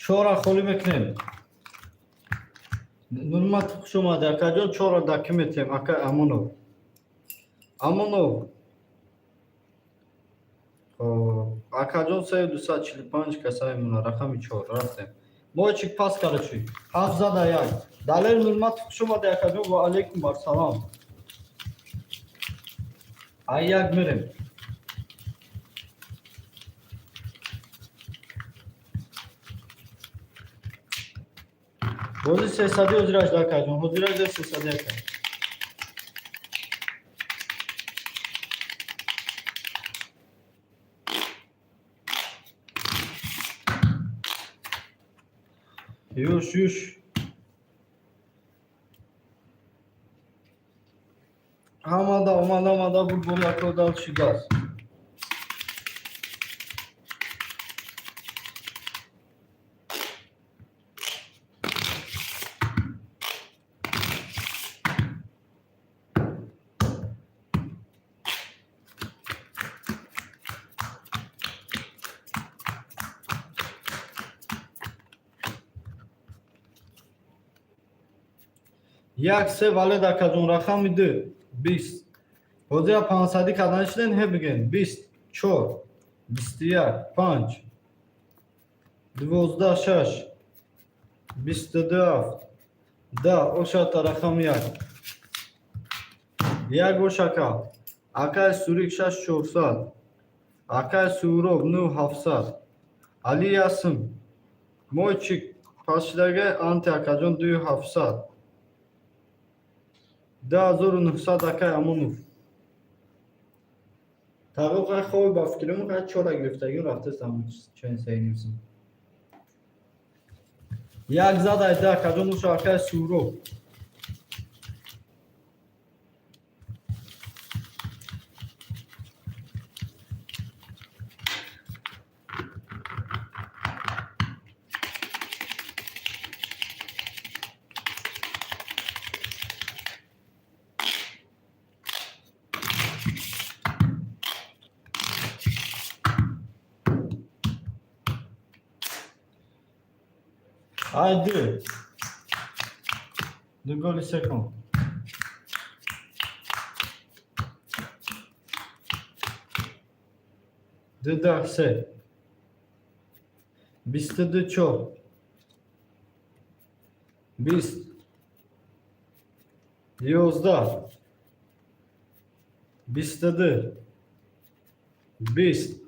Чора холӣ мекунем. Нурмат, хуш омадӣ, акаҷон. Чора даки метем, ака Амонов. Амонов, акаҷон, 3245 касаи мона, рақами чор рафтем. Мойчик пас, короче, ҳафт зада як. Далер Нурмат, хуш омадӣ, акаҷон. Ва алейкум ассалом. Ай як мерем. Бози сесади ҳозираш, акаҷон, ҳозираш сесади, ака. Юш, юш. Ҳамада омада, омада буд бо яко дальше газ. Як се валед, акаҷон, рақами ду, 20. Ҳозира пансадӣ кардан шуден, ҳе бигем: 20, чор, 21, панҷ, 12, шаш, 22, ҳафт, да ошата, рақами як, як ош, ака. Акаи Сурик, шаш чорсад, акаи Суроб, нӯ ҳафтсад, Али ясм. Мойчик пасшидага анти, акаҷон, дую ҳафтсад, 2900, акай Амонов. Тағо хоби ба фикрим қай чора гирифтагим рафтастам чен саинимсим. Як задай да, акаҷон, уша, акай Суроб. Ай ду. Ду голи секунд. Ду даҳ се. 22 чор. 20. 11. 22. 20.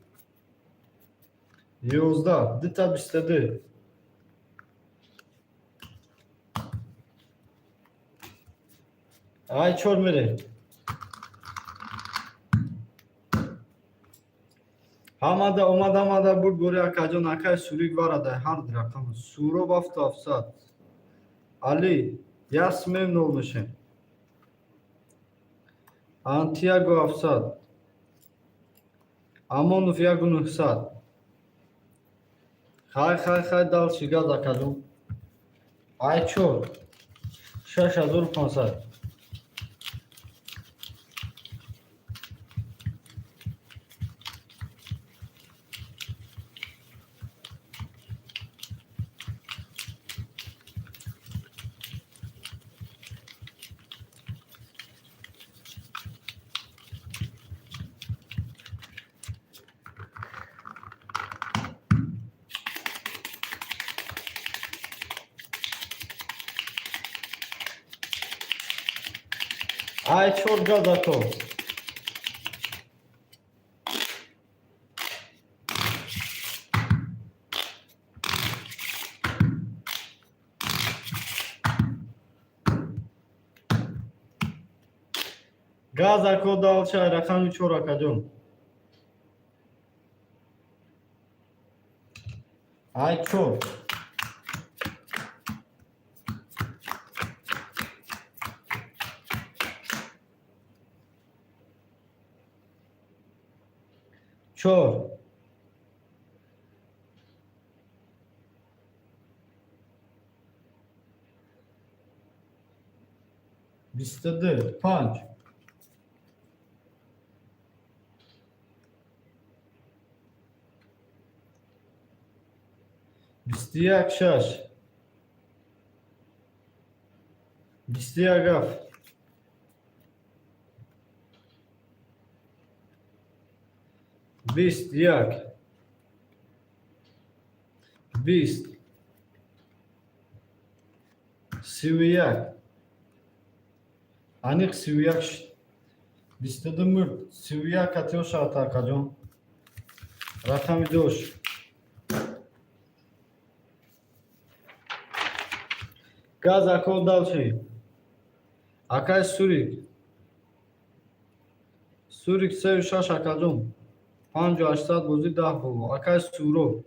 11. Дута 22. Ай чор мере. Ҳамада омада, омада буд бори, акаҷон, акай Сурик варада ҳар рақам. Суроб ҳафту ҳафтсад. Али ясмем нол мешем. Антиягу ҳафтсад. Амонов ягу нӯҳсад. Хай, хай, хай, дальше газ, акаҷон. Ай чор. 6500. Ай чор газ, ако. Газ, ако, дальше рақами чор, акаҷон. Ай чор. Чор. 22, 5. 21, 6. 21, 7. 21. 20. 31. Аниқ 31 шуд. 22 мурд. 31 катиё шавад, акаҷон. Рақами дош. Газ, ако, дальше. Акай Сурик. Сурик сею шаш, акаҷон. 5800 бозӣ, 10 боло. Акай Суроб.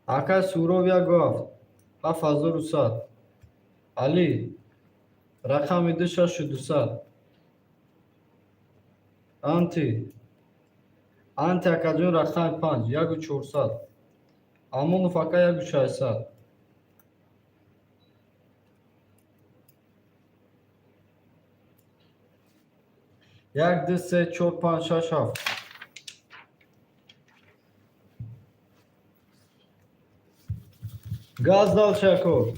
Акай Суроб 1,7. 7100. Али. Рақами ду, 6200. Анти. Анти, акаҷон, рақами панҷ, 1400. Амонов ака 1600. Як, ду, се, чор, панҷ, шаш, ҳафт. Газ, дальше, ако.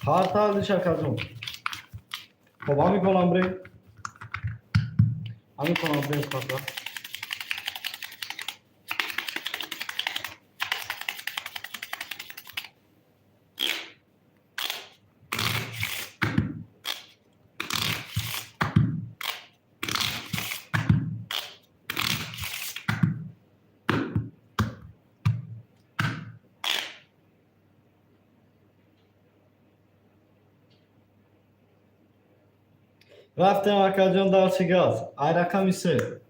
Ҳар акаҷон. Хоб, ҳамин конам бирем. Ҳамин конам бирем хата. Рафтем, акаҷон, дальше газ. Ай рақами се.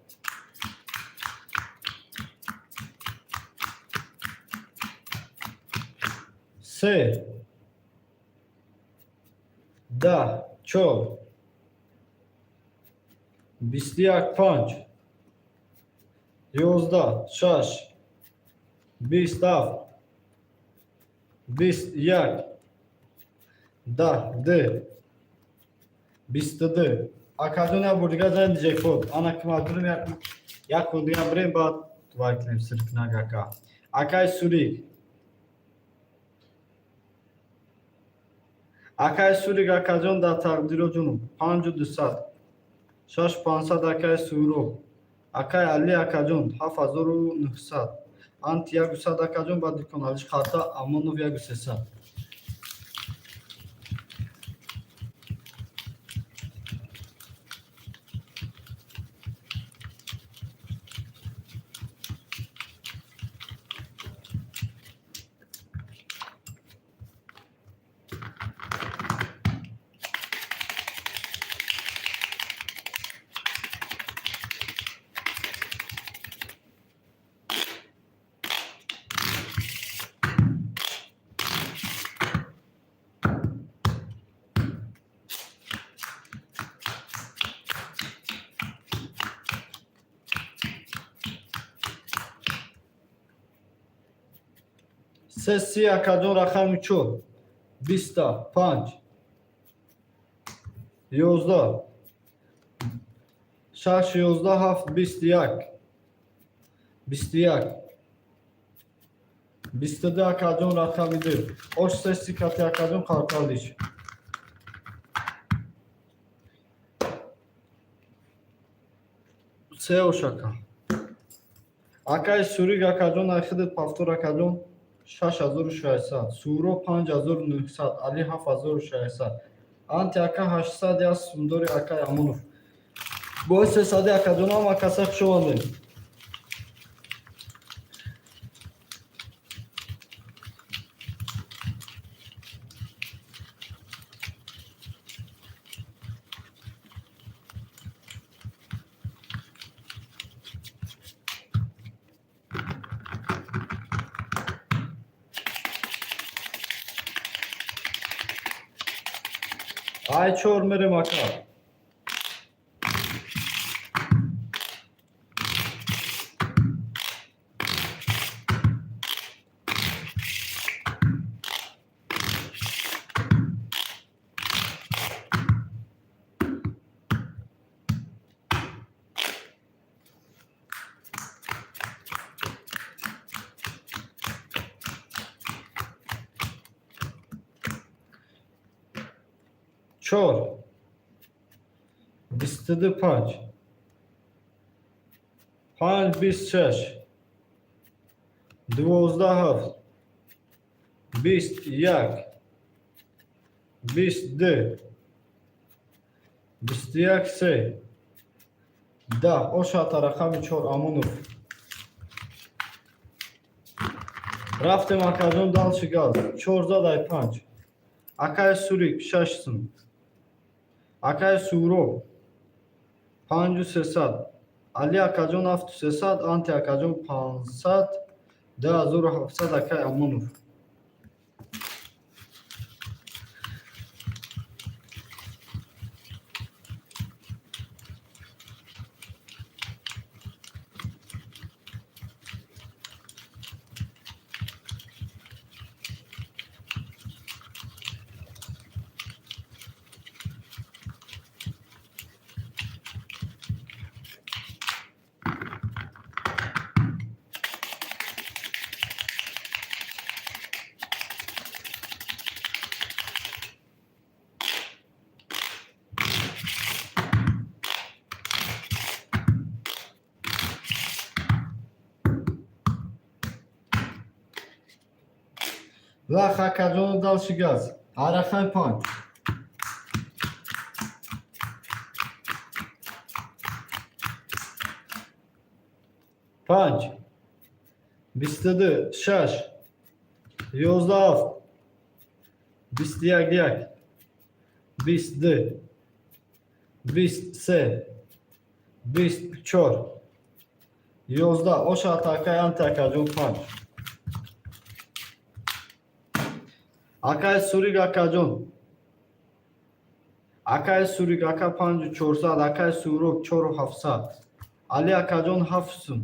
Се. 10, чор. 21, панҷ. 11, шаш. 20, ҳафт. 21. 10, ду. 22. Акаҷон, як бор дига занед ҷекпот. Ана ки маҷбурем як бор дига бирем, баъд вай кунем сиркунак, ака. Акай Сурик. Акай Сурик, акаҷон, дар тақдиро ҷунум. 5200. 6500, акай Суроб. Акай Али, акаҷон, 7900. Анти 100, акаҷон, баъд дикон алиш хата Амонов 1300. Се си, акаҷон, рақами чор. 20, панҷ. 11. Шаш, 11, ҳафт, 21. 21. 22, акаҷон, рақами ду. Ош се си кати, акаҷон, қалқалиш. Се ош, ака. Акаи Сурик, акаҷон, айхидат повтор, акаҷон. 6600. Суро 5900. Али 7600. Анти ака 800 як сумдори акай Амонов. Бо сесади, акаҷон, ҳама каса хуш омадем. Ай чор мерем, ака. Чор, 22, панҷ, панҷ, 26, 12, ҳафт, 20, як, 20, ду, 21, се, 10. Ошата рақами чор, Амонов. Рафтем, акаҷон, дальше газ. Чор задай, панҷ. Акаи Сурик, шаш сум. Акаи Суроб, 5300. Али акаҷон, 7300. Анти акаҷон, 500. 2700, акаи Амонов. Лах, акаҷон, дальше газ. Арахай панҷ. Панҷ. 22, шаш. 11, ҳафт. 21, як. 20, ду. 20, се. 20, чор. 11. Ошата, акай Анти, акаҷон, панҷ. Акаи Сурик, акаҷон. Акаи Сурик, ака, 5400, акаи Суроб, 4700. Али акаҷон, ҳафт сум.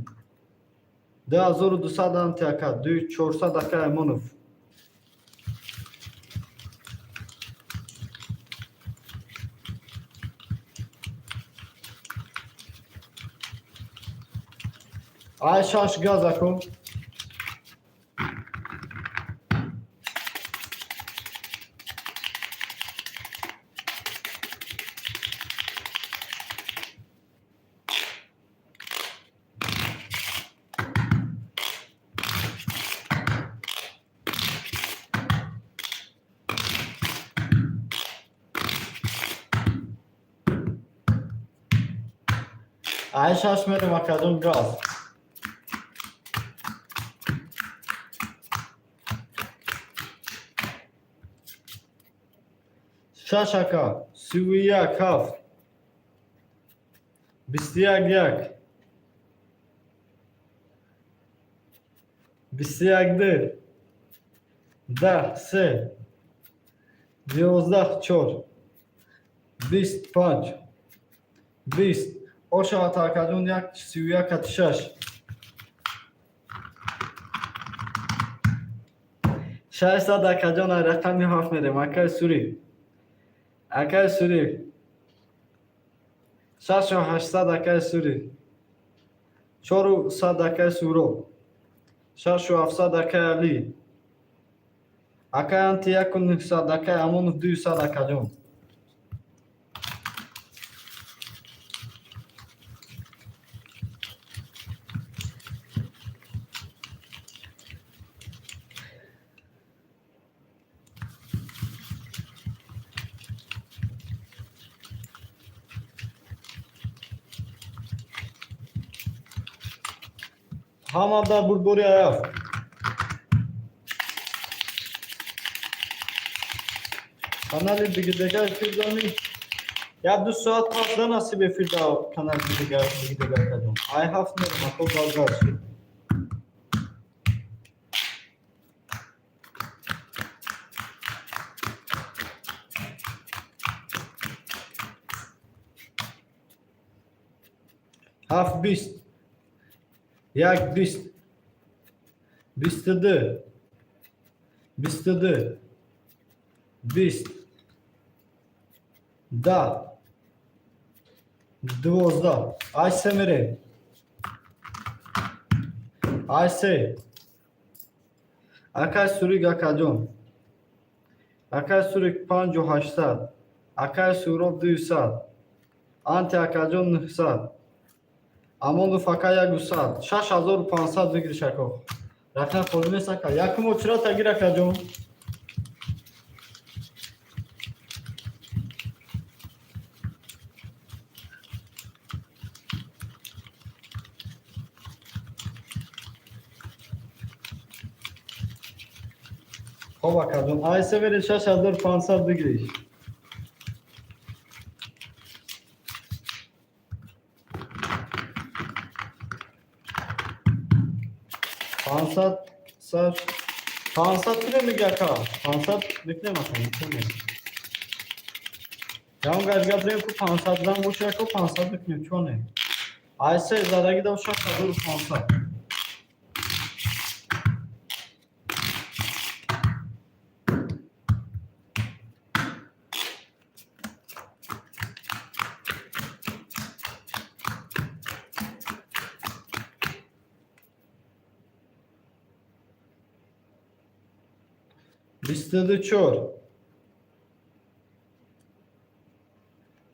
2200, Анти ака, 2400, акаи Амонов. Ай шаш газ, ако. Ай шаш мерем, акаҷон, газ. Шаш, ака, 31, ҳафт. 21, як. 21, ду. 10, се. 11, чор. 20, панҷ. 20. Ошавата, акаҷон, як 31 кати шаш. 600, акаҷон, ай рақами ҳафт мерем, акаи Сурик. Акаи Сурик. 6800, акаи Сурик. 400, акаи Суроб. 6700, акаи Али. Акаи Анти, 1900, акаи Амонов, 200, акаҷон. Ҳама дар бурдбори аяфт. Канали дигидегар эфир. Як ду соат пас да насиб эфир да канали дигидегар кардам. Ай ҳафт мерам, ако газ шуд. Ҳафт бист, як бист, бисту ду, бисту ду, бист, 10, 12. Ай се мерем. Ай се. Акай Сурик, акаҷон. Акай Сурик 5800. Акай Суроб 200. Анти акаҷон 900. Амонов ака 100. 6500 выигрыш, ако. Рақам холӣ нест, ака. Якум очрат агир, акаҷон. Хоб, акаҷон. Ай се мерем, 6500 выигрыш. Пансад сар 500 кунем меги, ака. 500 мекунем, ака, мекунем. Ям гашгап рем ку 500 зан боша, ака, 500 мекунем, чоне. Ай се задаги дав 6500. Бисту чор,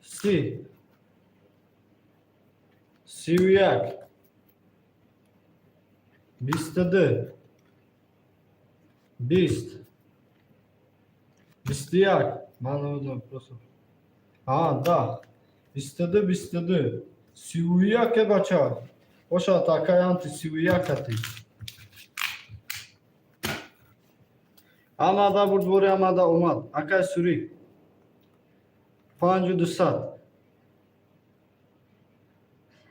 30, 31, 22, 20, 21. Ман намедонам просто. А, да. 22, 22, 31 е, бача. Бошад, акай анти 31 ати. Амада бурдбори, амада омад. Акай Сурик. 5200.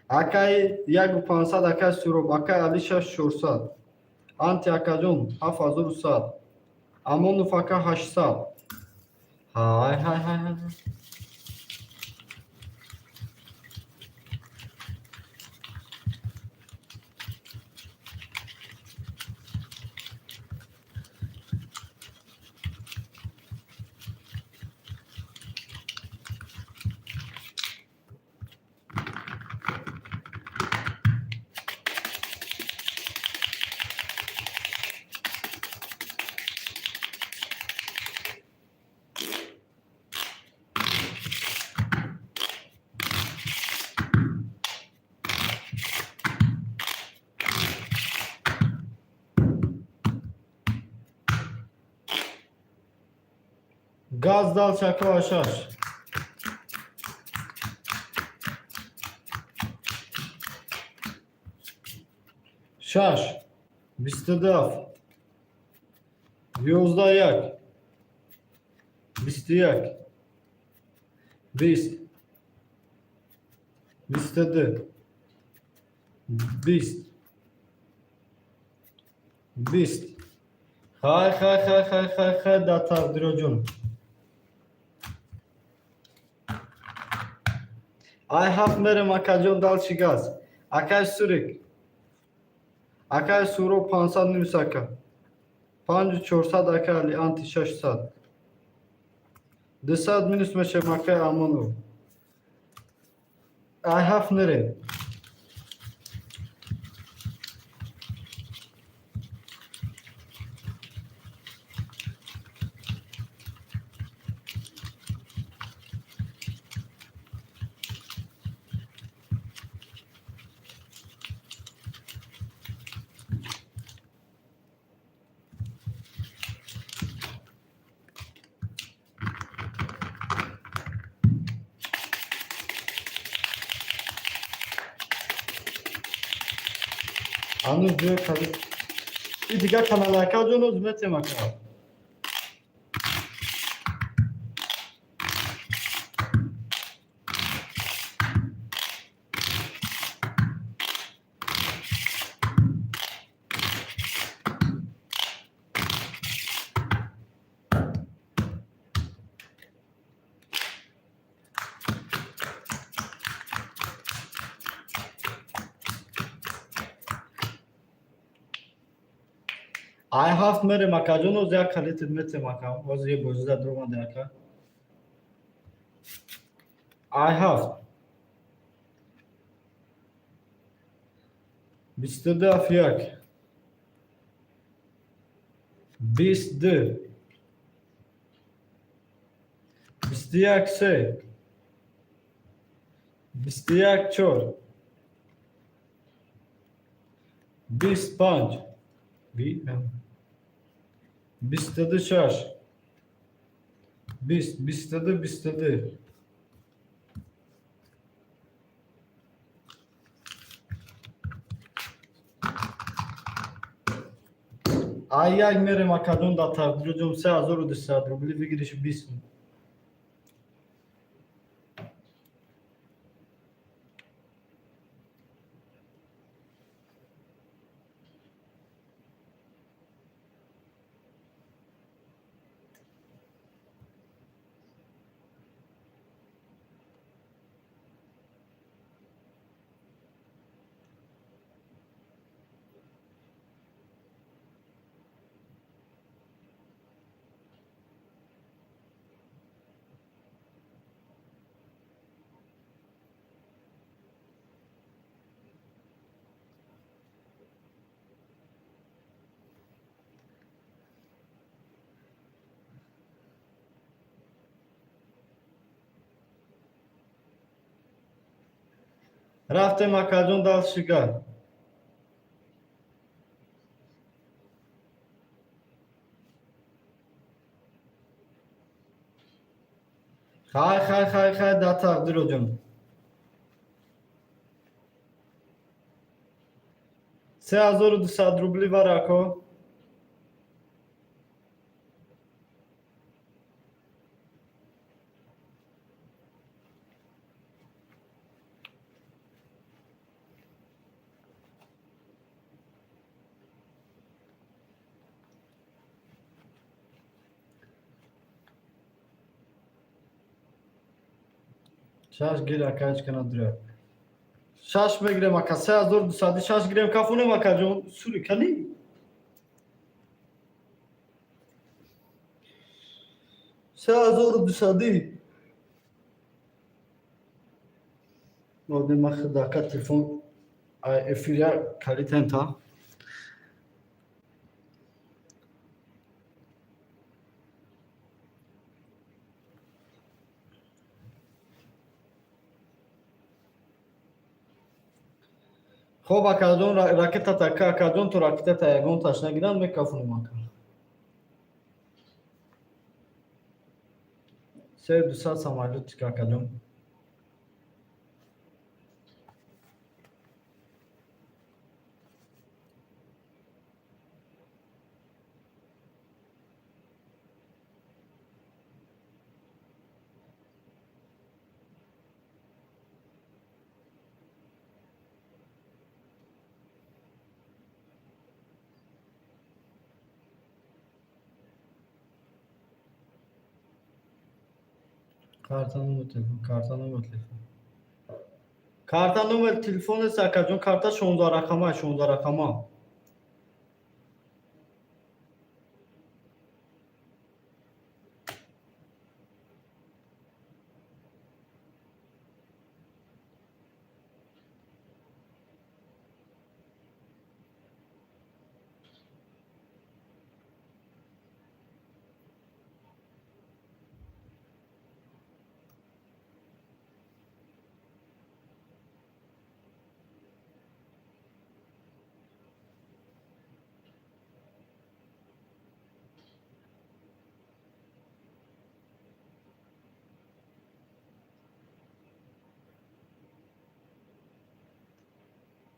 Акай 1500, акай Суроб, акай Али 6400. Анти акаҷон 7100. Амонов ака 800. Ҳай ҳай ҳай ҳай. Газ дал чако ашаш. Шаш. 22. 11 1. 21. 20. 22. 20. 20. Хай хай хай хай хай хай да тақдироҷон. Ай ҳафт мерем, акаҷон, дальше газ. Акай Сурик. Акай Суроб 500 минус, ака. 5400, акай Али анти 600. 200 минус мешем, акай Амонов. Ай ҳафт мерем. Ҳанӯз ҷои калит и дигар канала, акаҷон, оз метем, ака. Ай ҳафт мерем, акаҷон, оз як калитит метем, ака. Оз е бозида дуромаде, ака. Ай ҳафт 22 аф як 20 ду 21 се 21 чор 20 панҷ 22 шаш 20 22 22. Ай як мерем, акаҷон, дар тақдироҷон 3200 рубли выигрыш 20. Рафтем, акаҷон, дальше га. Хай, хай, хай, хай, дар тақдироҷон 3200 рубли варако. Шаш гир, ака, ҳеч кана дура. Шаш мегирем, ака, 3200-и шаш гирем, кафонем, акаҷон, сури кани. 3200-и. Махда, ака, телефон эфиря калитем та. Хоб, акаҷон, ракетата, акаҷон, то ракетата ягон таш нагиранд, мекафонем, ака. 3200 самолётик, акаҷон. Карта, номер телефон, карта, номер телефон. Карта, номер телефон нест, акаҷон, карта 16 рақама, 16 рақама.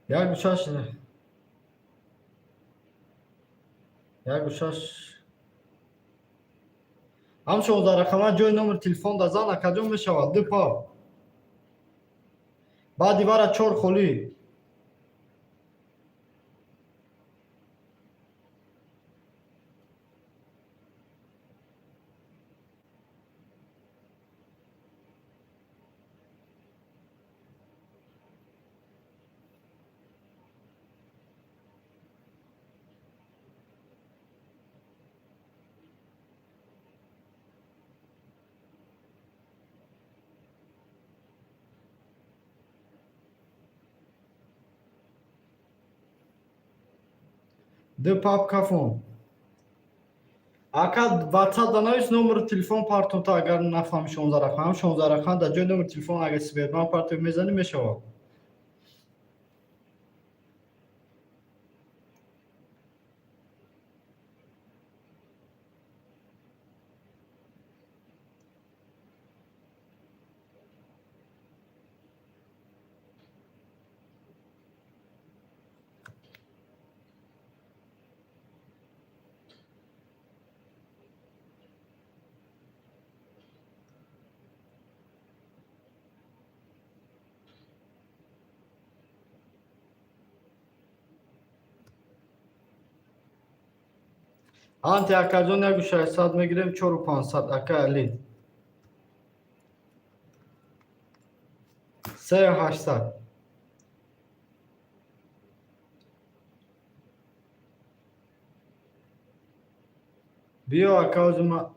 Як шаш. 1,6. Ҳам 16 рақама ҷои номери телефон да зан, акаҷон, мешавад. Ду пап, баъди вара чор холӣ. Ду пап кафон. Ака, ватсап да навис, номери телефон партонта. Агар нафаҳми, 16 рақам, 16 рақам дар ҷои номери телефон агар Сбербанк партои мезанӣ, мешавад. Анти, акаҷон, 1600 мегирем, 4500, ака Али. 3800. Биё, ака, озима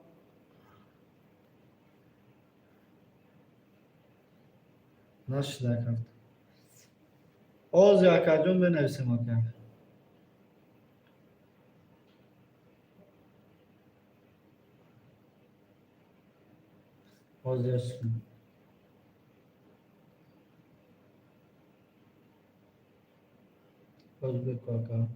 нашида кард. Ози, акаҷон, менависем, ака. Ози озбеку, ака.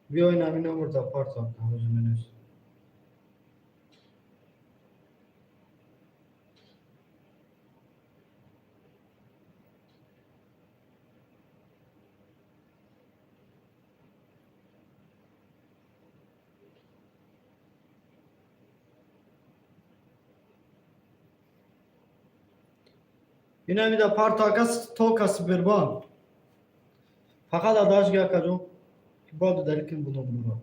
Биё, ин ҳамин номер да парто, ака, ҳозир менависем. Ин ҳамида парто, ака, тока Сбербанк. Фақат адашги, акаҷон, ки бояд удалить кунем бу номерро.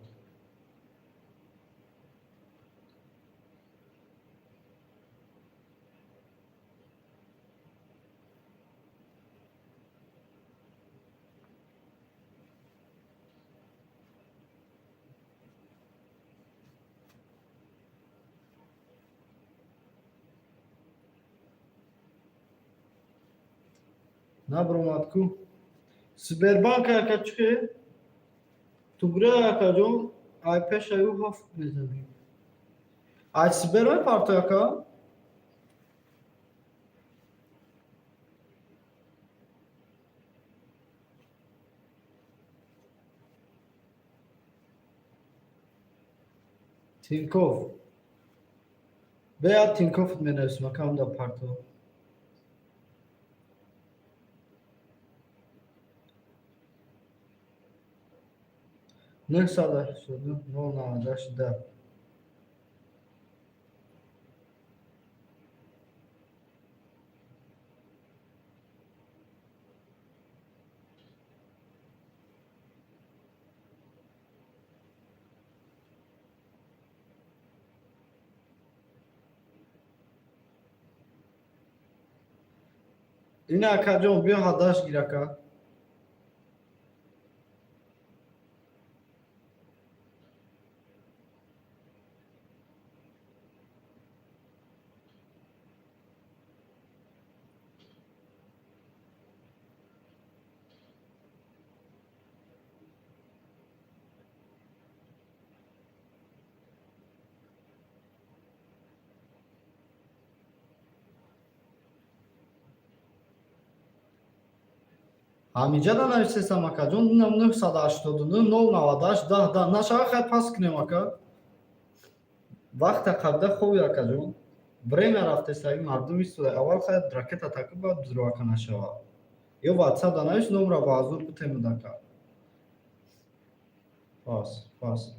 Набромад ку Сбербанк, ака, чӣ тугра, акаҷон, ай пешаю ҳафт мезанем. Ай Сбер мепарто, ака. Тинькофф беяд, Тинькофф менависем, ака, ҳамда парто. 989 098 10. Ина, акаҷон, биё, ҳадаш гир, ака. Ҳаминҷа да нависесам, акаҷон, 989 098 10 10. Нашава, хай, пас кунем, ака. Вақта қабда хови, акаҷон. Время рафтеса, мардум истода. Аввал хай ракета таку, баъд взрывака нашава. Ё ватсап да навис, номра ба азур бутемуд, ака. Пас, пас.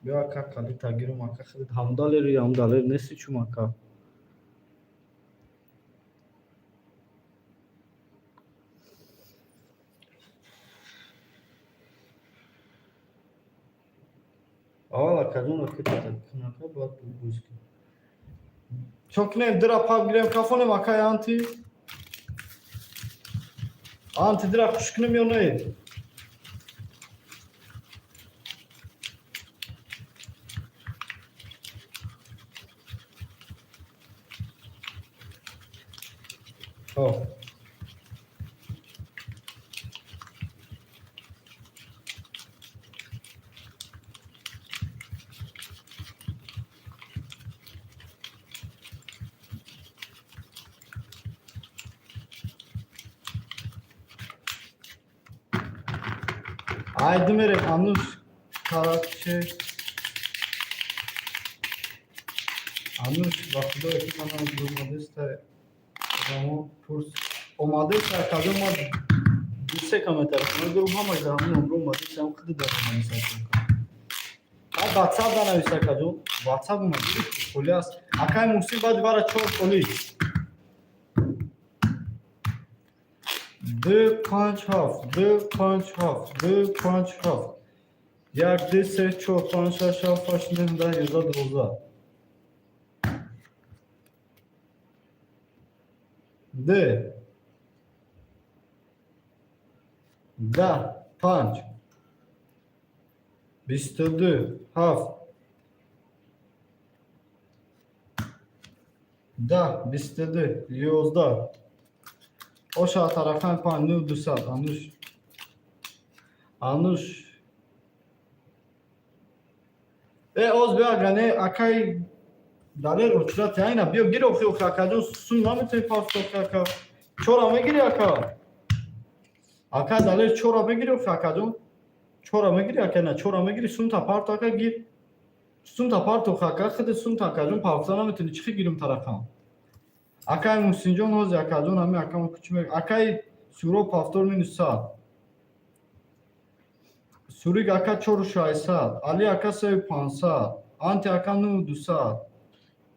Биё, ака, калита гирум, ака, худит ҳамдалери, ҳамдалер нести чум, ака. Аввал, акаҷон, ракета кун, ака, баъд бӯз кун. Чо кунем, дира пап гирем, кафонем, акай анти? Анти, дира хуш кунем ё не? Хоб. Айди мерем, Ануш Караче. Ануш, ба худо, ки манам омадеста, рамо пурс. Омадеста, акаҷон, ма дусе комментар дорум, ҳамаш дар ҳамин номро омадеста, ҳам худи дар нависа. Ай, ватсап да нависа, акаҷон. Ватсап омад, холи аст. Акай Муҳсин, баъди вара чор холи. Ду, панҷ, ҳафт, ду, панҷ, ҳафт, ду, панҷ, ҳафт. Як, ду, се, чор, панҷ, шаш, ҳафт, ҳашт, нӯҳ, 10, 11, 12. Ду, 10, панҷ, 22, ҳафт, 10, 22, 11. Оша тарафан панҷ, нӯҳ, 200. Ануш. Ануш. Э, оз биё, агане, акай Далер очрат айна биё гир, охи, охи, акаҷон, сум наметавонӣ пафт, охи, ака. Чора мегири, ака? Ака Далер, чора мегири, охи, акаҷон? Чора мегири, ака, на чора мегири, сумта парто, ака, гир. Сумта парто, охи, ака, худи сумта, акаҷон, пафта наметавонӣ, чӣ гирим тарафам? Акай Муҳсинҷон, ҳози, акаҷон, ҳами акамо кучи мег. Акай Суро, повтор минус 100. Сурик ака, чору шашсад. Али ака, сею пансад. Анти ака, нӯҳу дусад.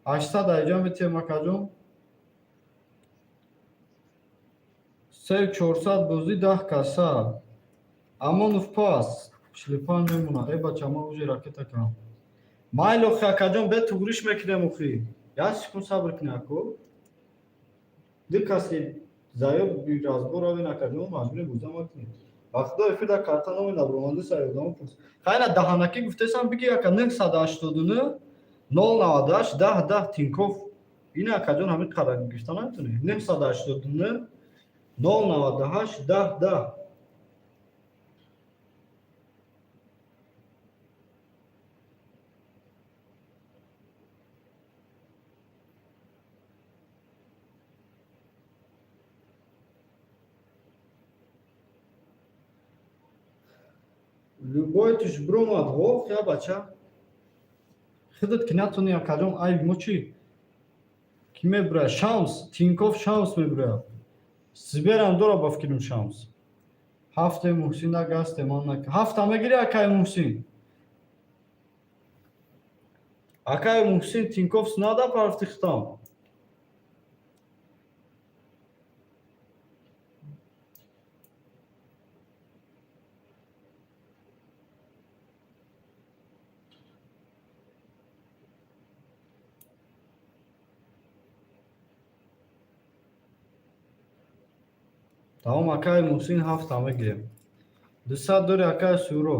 800 айҷон метиҳем, акаҷон. Сею чорсад бозӣ, 10 каса. Амонов пас. 45 мемонад. Э, бача, ман уже ракета кардам. Майли, охи, акаҷон, бе туғриш мекунем, охи. Як секунд сабр кунӣ, ако. Ду каси заёб разбор равен, акаҷон, маҷбури боза макунед. Ба худо, эфир дар карта номи наброманду сари одамо пурс. Хайна даҳанакӣ гуфтесам, биги, ака, 989 098 10 10 Тинков. Ина, акаҷон, ҳамин қадар гирифта наметонӣ. 989 098 10 10. Любой туш биромад, ҳо, я бача. Худат ки натонӣ, акаҷон, айби мо чӣ? Ки мебурад? Шамс, Тинков Шамс мебурад. Сберам дора, ба фикрам, Шамс. Ҳафте Муҳсин нагасте, ман нак. Ҳафта мегири, акай Муҳсин? Акай Муҳсин, Тинков нада парафти хитам. Тамом, акай Муҳсин, ҳафта мегирем. 200 дори, акай Суро.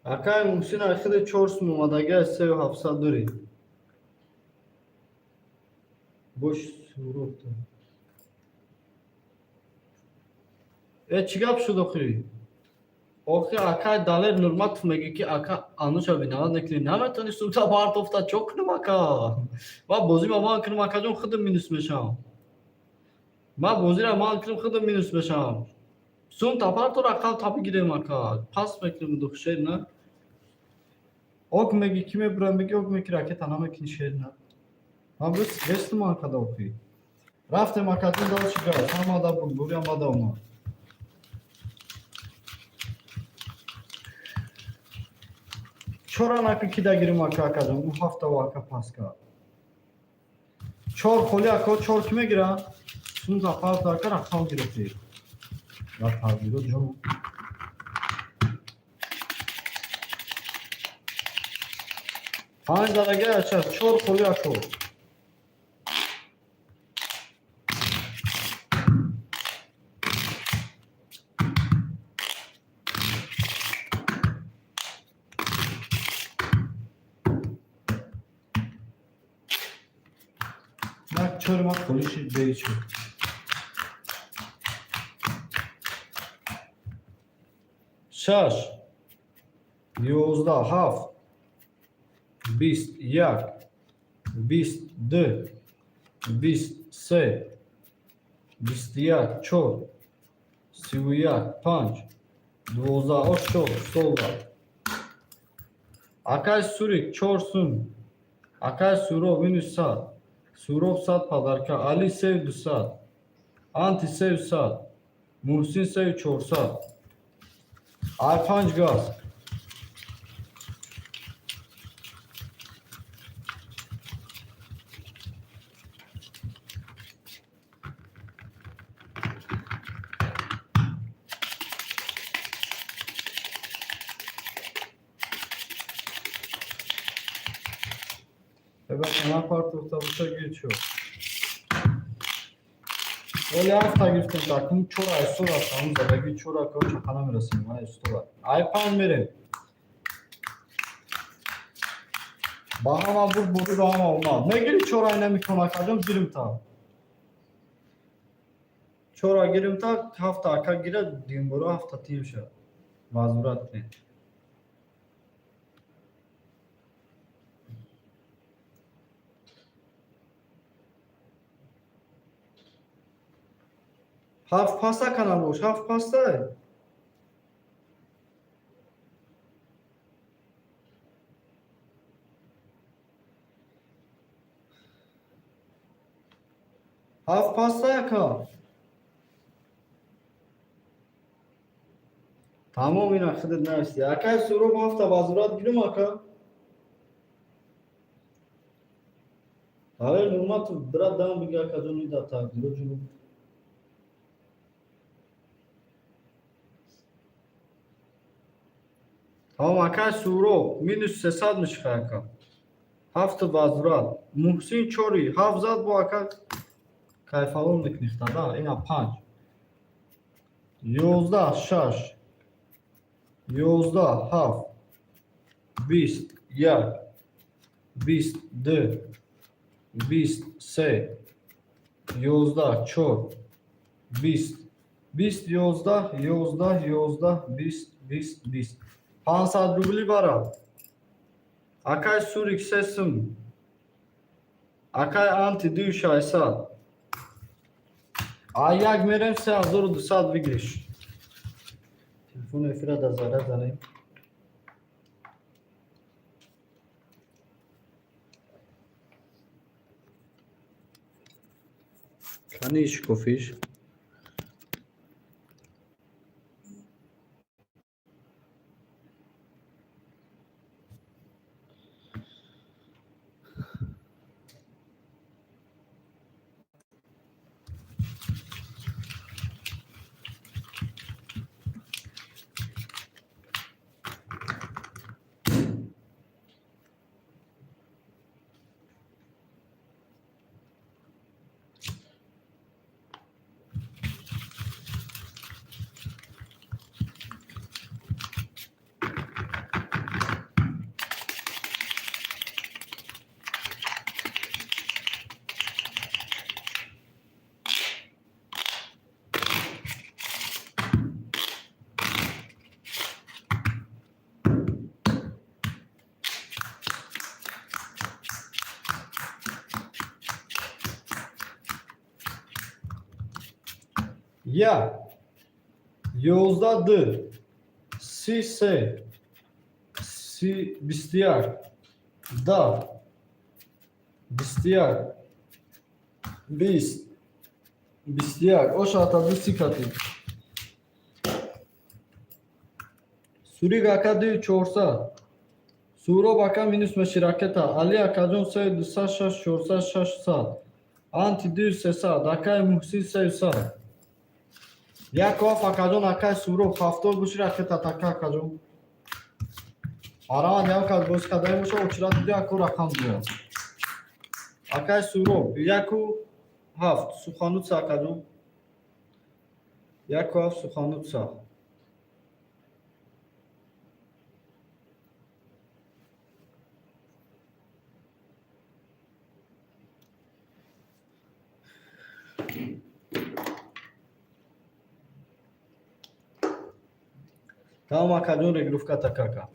Акай Муҳсин, ахири чор сум омадагӣ, аз 3700 дорӣ. Бош, Суроб. Э, чӣ гап шуд охирӣ? Охи, акай Далер Нурматов мегӯ, ки ака, ануша виноват накунӣ. Наметавонӣ сумта бартофта, чо кунам, ака? Ма бозима ман кунам, акаҷон, худам минус мешавам. Ман бозиро ман кунам, худам минус мешавам. Сумта парто, рақам та бигирем, ака. Пас мекунем духшер на. Ок меги, ки мебурам, меги ок меки, ракета намекунӣ, шер на. Ман бис вестум, акада охи. Рафтем, акаҷон, дальше газ. Ҳамада бурбури, ҳамада омад. Чора нака ки дагирим, ака, акаҷон, ӯ ҳафтаву ака пас кард. Чор холи, ака, чор ки мегира? Сумта парто, ака, рақам гирифтӣ. Ва тағйирот ҷон. Панҷ задаги ача, чор холи, ако. Мак чори ма холи шид, бери шуд. Шаш, 11, ҳафт, 21, 22, 23, 21, чор, 31, панҷ, 12, ош, чор, столба. Акай Сурик, чор сум. Акай Суроб, минус 100. Суроб 100 подарка. Али сею 200. Анти сею 100. Муҳсин сею 400. Ай панҷ газ. Эбата напартофта боша, гир шуд. Оли ҳафта гирифтем, такун чора айстор аст, ҳамун задаги чора ко чақа намерасем, айстор. Ай панҷ мерем. Ба ҳама бур бури, ба ҳама омад. Мегири чора намекун, акаҷон, гирим та. Чора гирим та, ҳафта ака гира, димбора ҳафта тим шад. Возврат кунем. Ҳафт паста канал бош, ҳафт паста. Ҳафт паста, ака. Тамом, ина худат нависти. Акай Суроб, ҳафта возврат гирим, ака. Далер Нурматов, брат, дам биги, акаҷон, ида тақдиро ҷунуб. Тамом, акай Суроб, минус 300 мешиха, ака. Ҳафта возврат. Муҳсин чори, ҳафт зад бо, ака, кайфалон мекунихта, да, ина панҷ. 11, шаш, 11, ҳафт, 21, 22, 23, 11, чор, 20, 20, 11, 11, 11, 20, 20, 20. 500 рубли барам. Акай Сурик, се сум. Акай Анти, дую 600. А як мерем, 3200 выигрыш. Телефони эфира да заряд занем. Кани шикофиш? Як, 11, ду, 33, 30, 21, 10, 21, 20, 21. Ошата ду си кати. Сурик ака дую чорсад. Суроб ака минус меши ракета. Али акаҷон сею дусад, шаш чорсад, шашсад. Анти дую сесад. Акаи Муҳсин сею сад. Як ҳафт, акаҷон, акаи Суроб 70 боши ракета така, акаҷон. Марамад, як кас боз кадаи боша, очират ду яку рақам дуяд. Акаи Суроб 1-7 сухануца, акаҷон. 1-7 сухануца. Тамом, акаҷон, регрупка такака.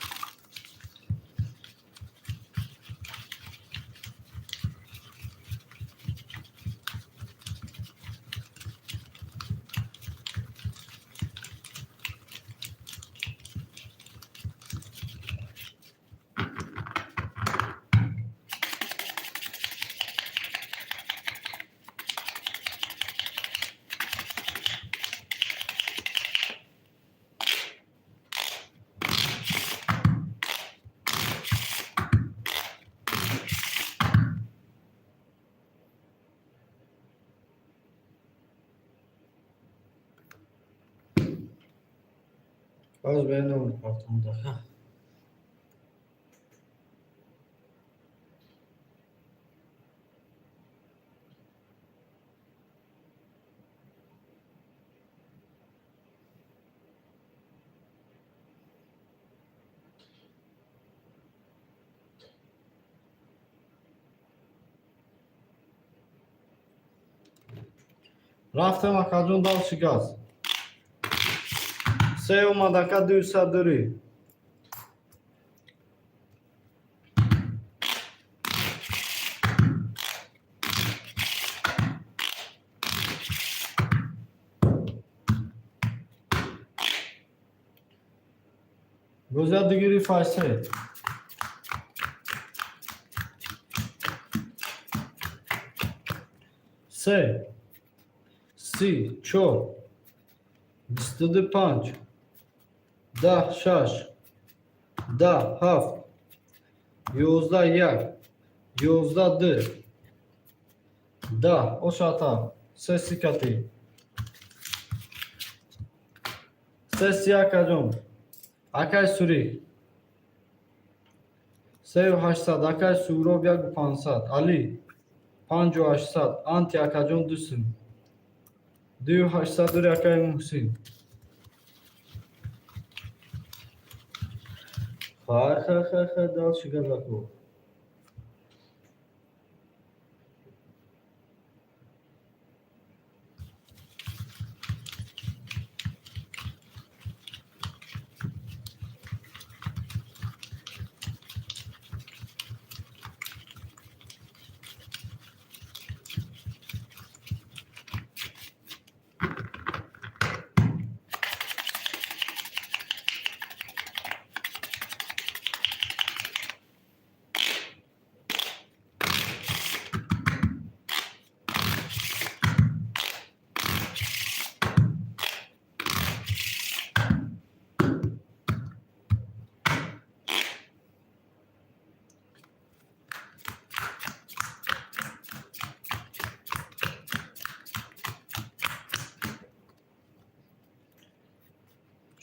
Боз бенам партонда. Рафтем, акаҷон, дальше газ. Се омад, ака, дусад дурӣ. Гузар дигири файсе. Се, 30, чор, 22, панҷ, 10, шаш, 10, ҳафт, 11, як, 11, ду, 10. Ошата се сикати. Се си, акаҷон. Акай Сурик 3-800, акай Суроб 1-500, Али 5-800, анти, акаҷон, ду сум. 2-800 дури, акаи Муҳсин. Хай, хай, хай, хай, дальше газаку.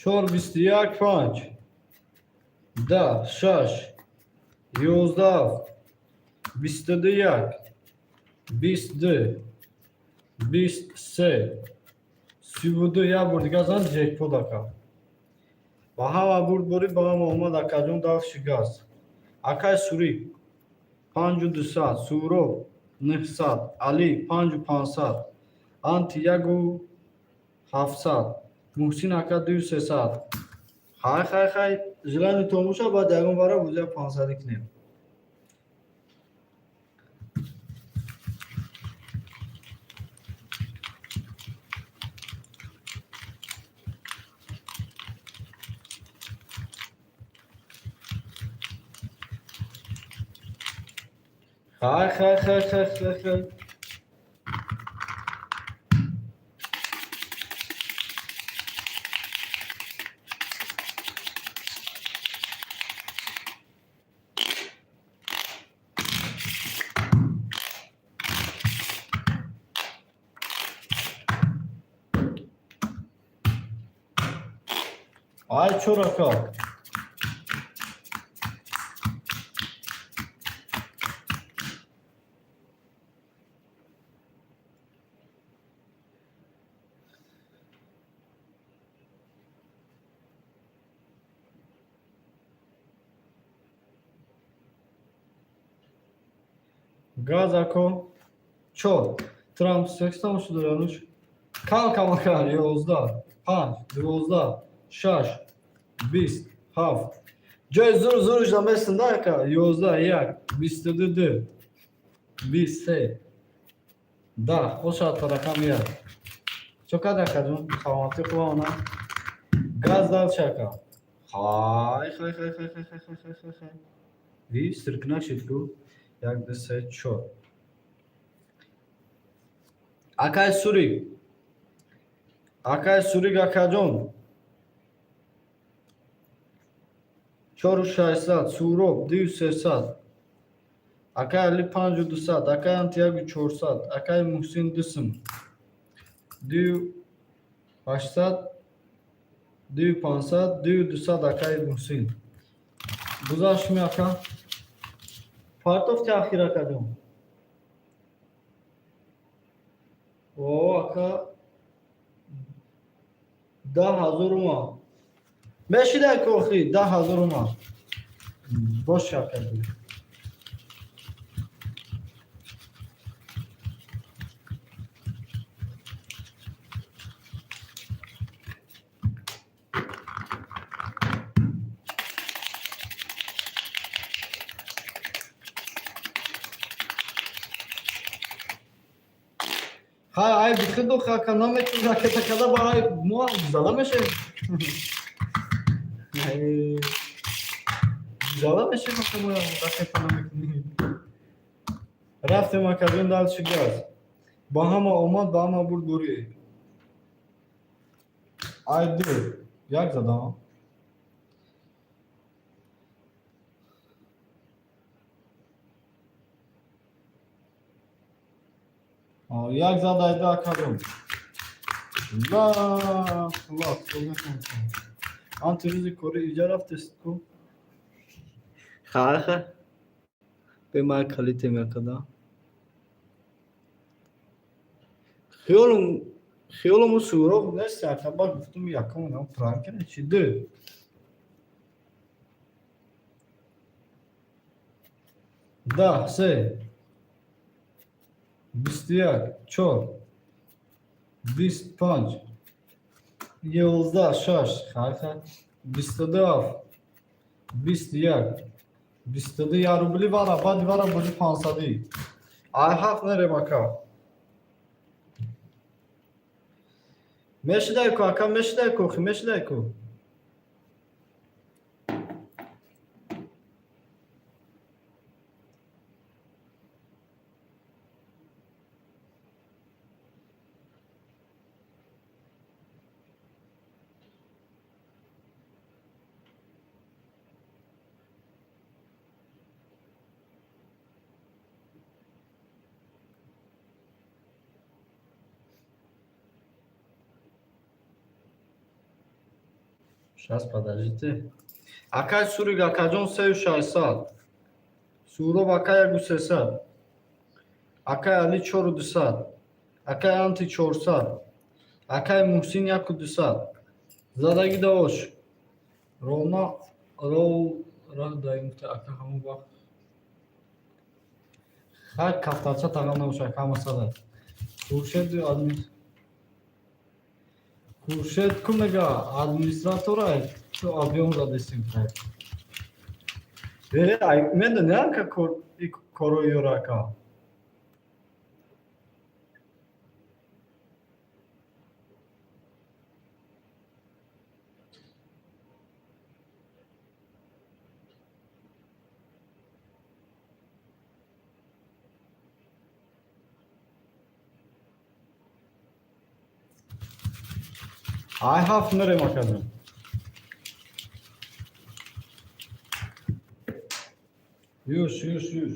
Чор, 21, панҷ, 10, шаш, 11, ҳафт, 22, як, 20, ду, 20, се, 32. Як бор дига зан ҷекпот, ака. Ба ҳама бурд борӣ, ба ҳама омад, акаҷон. Дальше газ. Акай Сурик 5-200, Суроб 900, Али 5-500, анти 1-700, Муҳсин ака 2-300. Хай, хай, хай, желание тон боша, баъд ягон бара бозия пансадӣ кунем. Хай, хай, хай, хай, хай, хай. Ай, чор, ака. Газ, ако, чор. Трамп 80 шуда. Кам кам, ака. 11, панҷ, 12, шаш, 20, ҳафт. Ҷои зур зурш намесинда, ака. 11, як, 22, ду, 20, се, 10. Бошад, рақами як. Чо кад, акаҷон? Саломатӣ хуба она. Газ дальше, ака. Хай, хай, хай, хай, хай, хай, хай, хай, хай. Ви сирк нашид ку. Як, ду, се, чор. Акай Сурик, акай Сурик, акаҷон, чору шашсад. Суроб дию сесад. Акай Али панҷу дусад. Акай Антиягу 400. Акай Муҳсин дусм дию ҳаштсад, дию пансад, дию дусад. Акай Муҳсин, гузаштми, ака? Партофти ахир, акаҷон. О, ака, 10 000 омад. Мешидай ку охи, 10 000 омад. Бош, акаҷон. Хай, ай бихидо, ака, наметун ракета када барои мо зада мешавем. Зада мешавем, ака, мо ракета намекунем. Рафтем, акаҷон, дальше газ. Ба ҳама омад, ба ҳама бурд бурӣ. Ай ду як задам. Як зад ай ду, акаҷон. Ла антирӯзи кори иҷа рафтест ку. Хай, хай. Бемай калите мекада. Хиёлам Суҳроб нест, ака, ба гуфтум, якум пранк чи ду. 10, се, 21, чор, 20, панҷ, 11, шаш, хай, хай, 22, ҳафт, 21, 22, як рубли вара, баъди вара бозӣ пансадӣ. Ай ҳафт нерем, ака. Мешидай ку, ака, мешидай ку, мешидай ку. Сейчас, подождите. Акай Сурик, акаҷон, сею шашсад. Суроб ака ягу сесад. Акай Али чору дусад. Акай Анти 400. Акай Муҳсин яку дусад. Задаги даош. Рона ров ра даимта, ака, ҳамон вақт. Хай, кафтарча тағам набошад, ҳама сада. Хуршед админ. Хуршед ку мега администратора ту объем задестим, хай. Э, ай медони, ака, кор корои ёра, ака. Ай ҳафт мерем, акаҷон. Юш, юш, юш.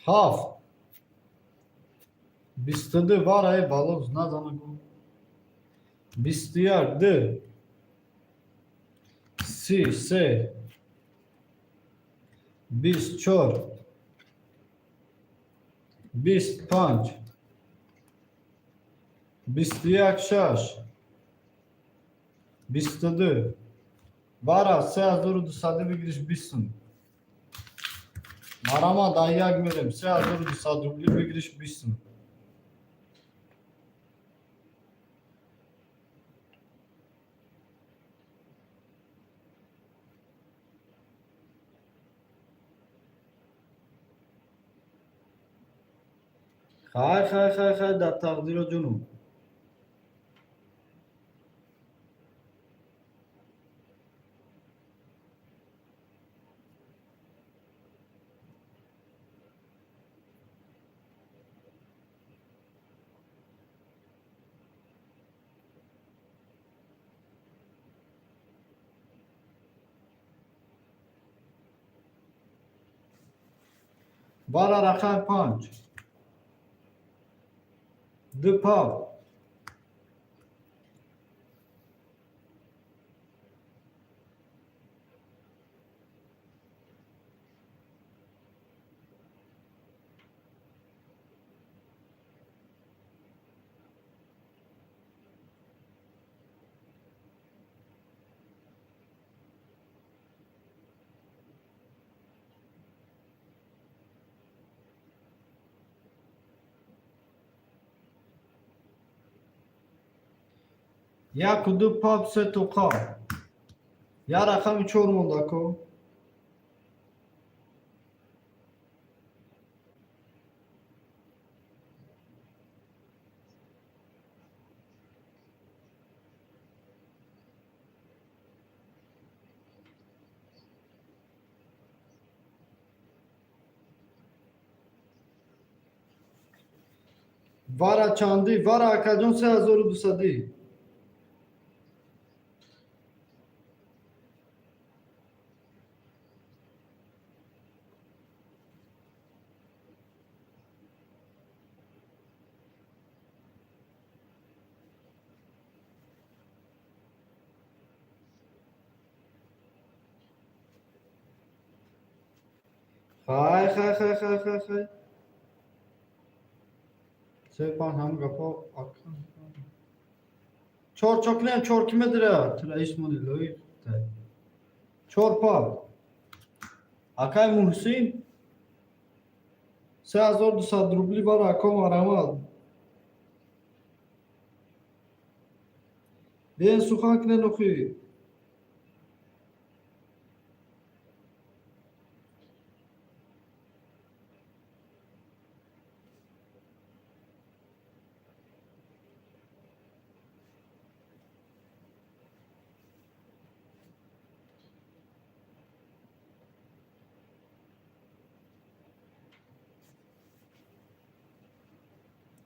Ҳафт 22 вараи балоз назанагу. 21 д 33 24 25 21 шаш 22 вара 3200 бигириш бистум. Марама дар як мерем, 3200 рубли бигириш бистум. Хай, хай, хай, хай, дар тақдиро ҷунум. Бара рақами панҷ ду пав. Яку ду пап, се тоқа, я рақами чор мондако. Вара чандӣ, вара, акаҷон? 3200-ӣ. Хай, хай, хай, хай, хай, хай. Се панҷ ҳам гапо. Чор чокнем, чор ки медира? Раис монилои. Чор пап. Акай Муҳсин, 3200 рубли бара ако марамад. Бен сухан кунен охи.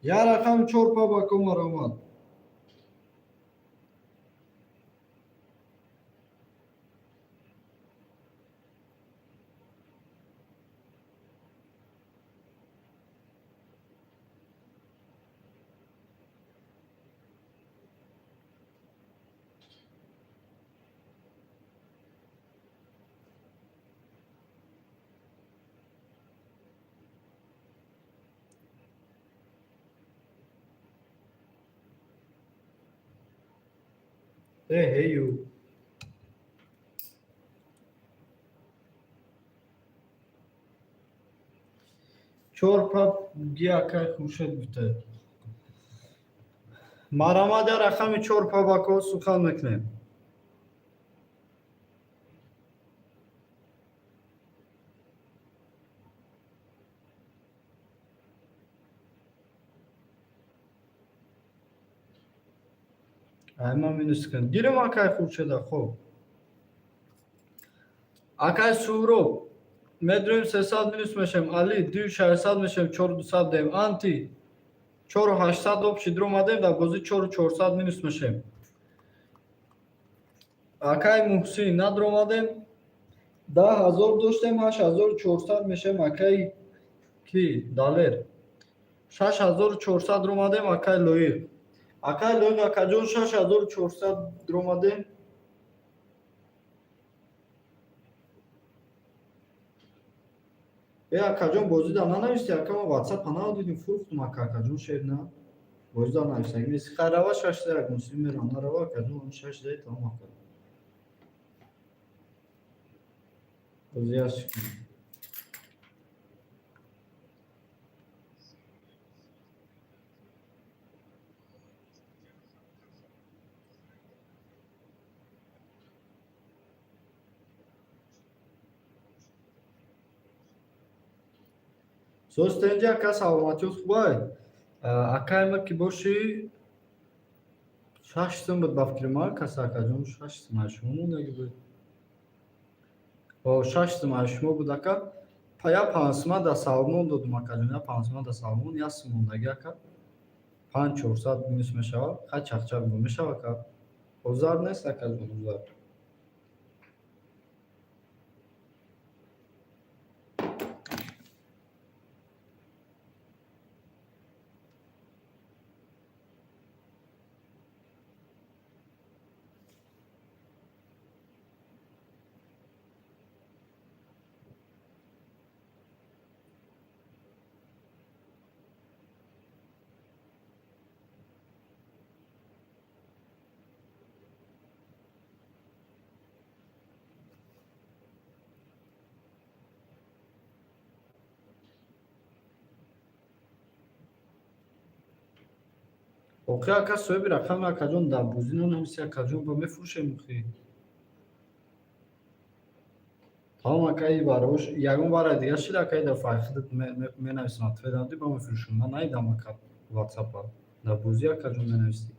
Я рақами чор пап, ако марамад. Э ҳею. Чор пап ги, акай Хуршед гуфта. Марамад, я рақами чор пап, ако, сухан мекунем. Ай, ма минус кун. Гирем, акай Хуршеда, хоб. Акай Суҳроб, медурем, 300 минус мешем. Али, 2600 мешем, 4200 дем. Анти, 4800 общий дуромадем, дар бозӣ 4400 минус мешем. Акай Муҳсин, надуромадем, 10 000 доштем, 8400 мешем. Акай ки Далер, 6400 дуромадем. Акай Лоиқ, акай Лоиқ, акаҷон, 6400 дуромадем. Э, акаҷон, бозида нанависти, ака, ма ватсапа надидим, фурӯхтум, ака, акаҷон, шер на бозида нависта нест. Хай, рава, шашда як муслим мерам, нарава, акаҷон, шашдаи тамом, ака. Бози як секунд. Состенҷи, ака, саломатиёт хубай? Акай ма ки бошӣ, 6 сум буд ба фикри ман, каса, акаҷон, 6 сум аз шумо мондагӣ буд. О, 6 сум аз шумо буд, ака. Я 5 сума да Салмон додум, акаҷон, я 5 сума да Салмон, 1 сум мондагӣ, ака. 5400 минус мешавад. Хай, чахчах бигӯ, мешава, ака. Озар нест, акаҷон, озар. Охи, ака, соҳиби рақами, акаҷон, дар бозӣ нанависи, акаҷон, ба мефурӯшем, охи. Тамом, ака, и барош ягон бара дигар шид, ака, дар файхидат менависам, ответ надодӣ, ба мефурӯшам. Ман наидам, ака, ватсапа. Дар бозӣ, акаҷон, менависӣ.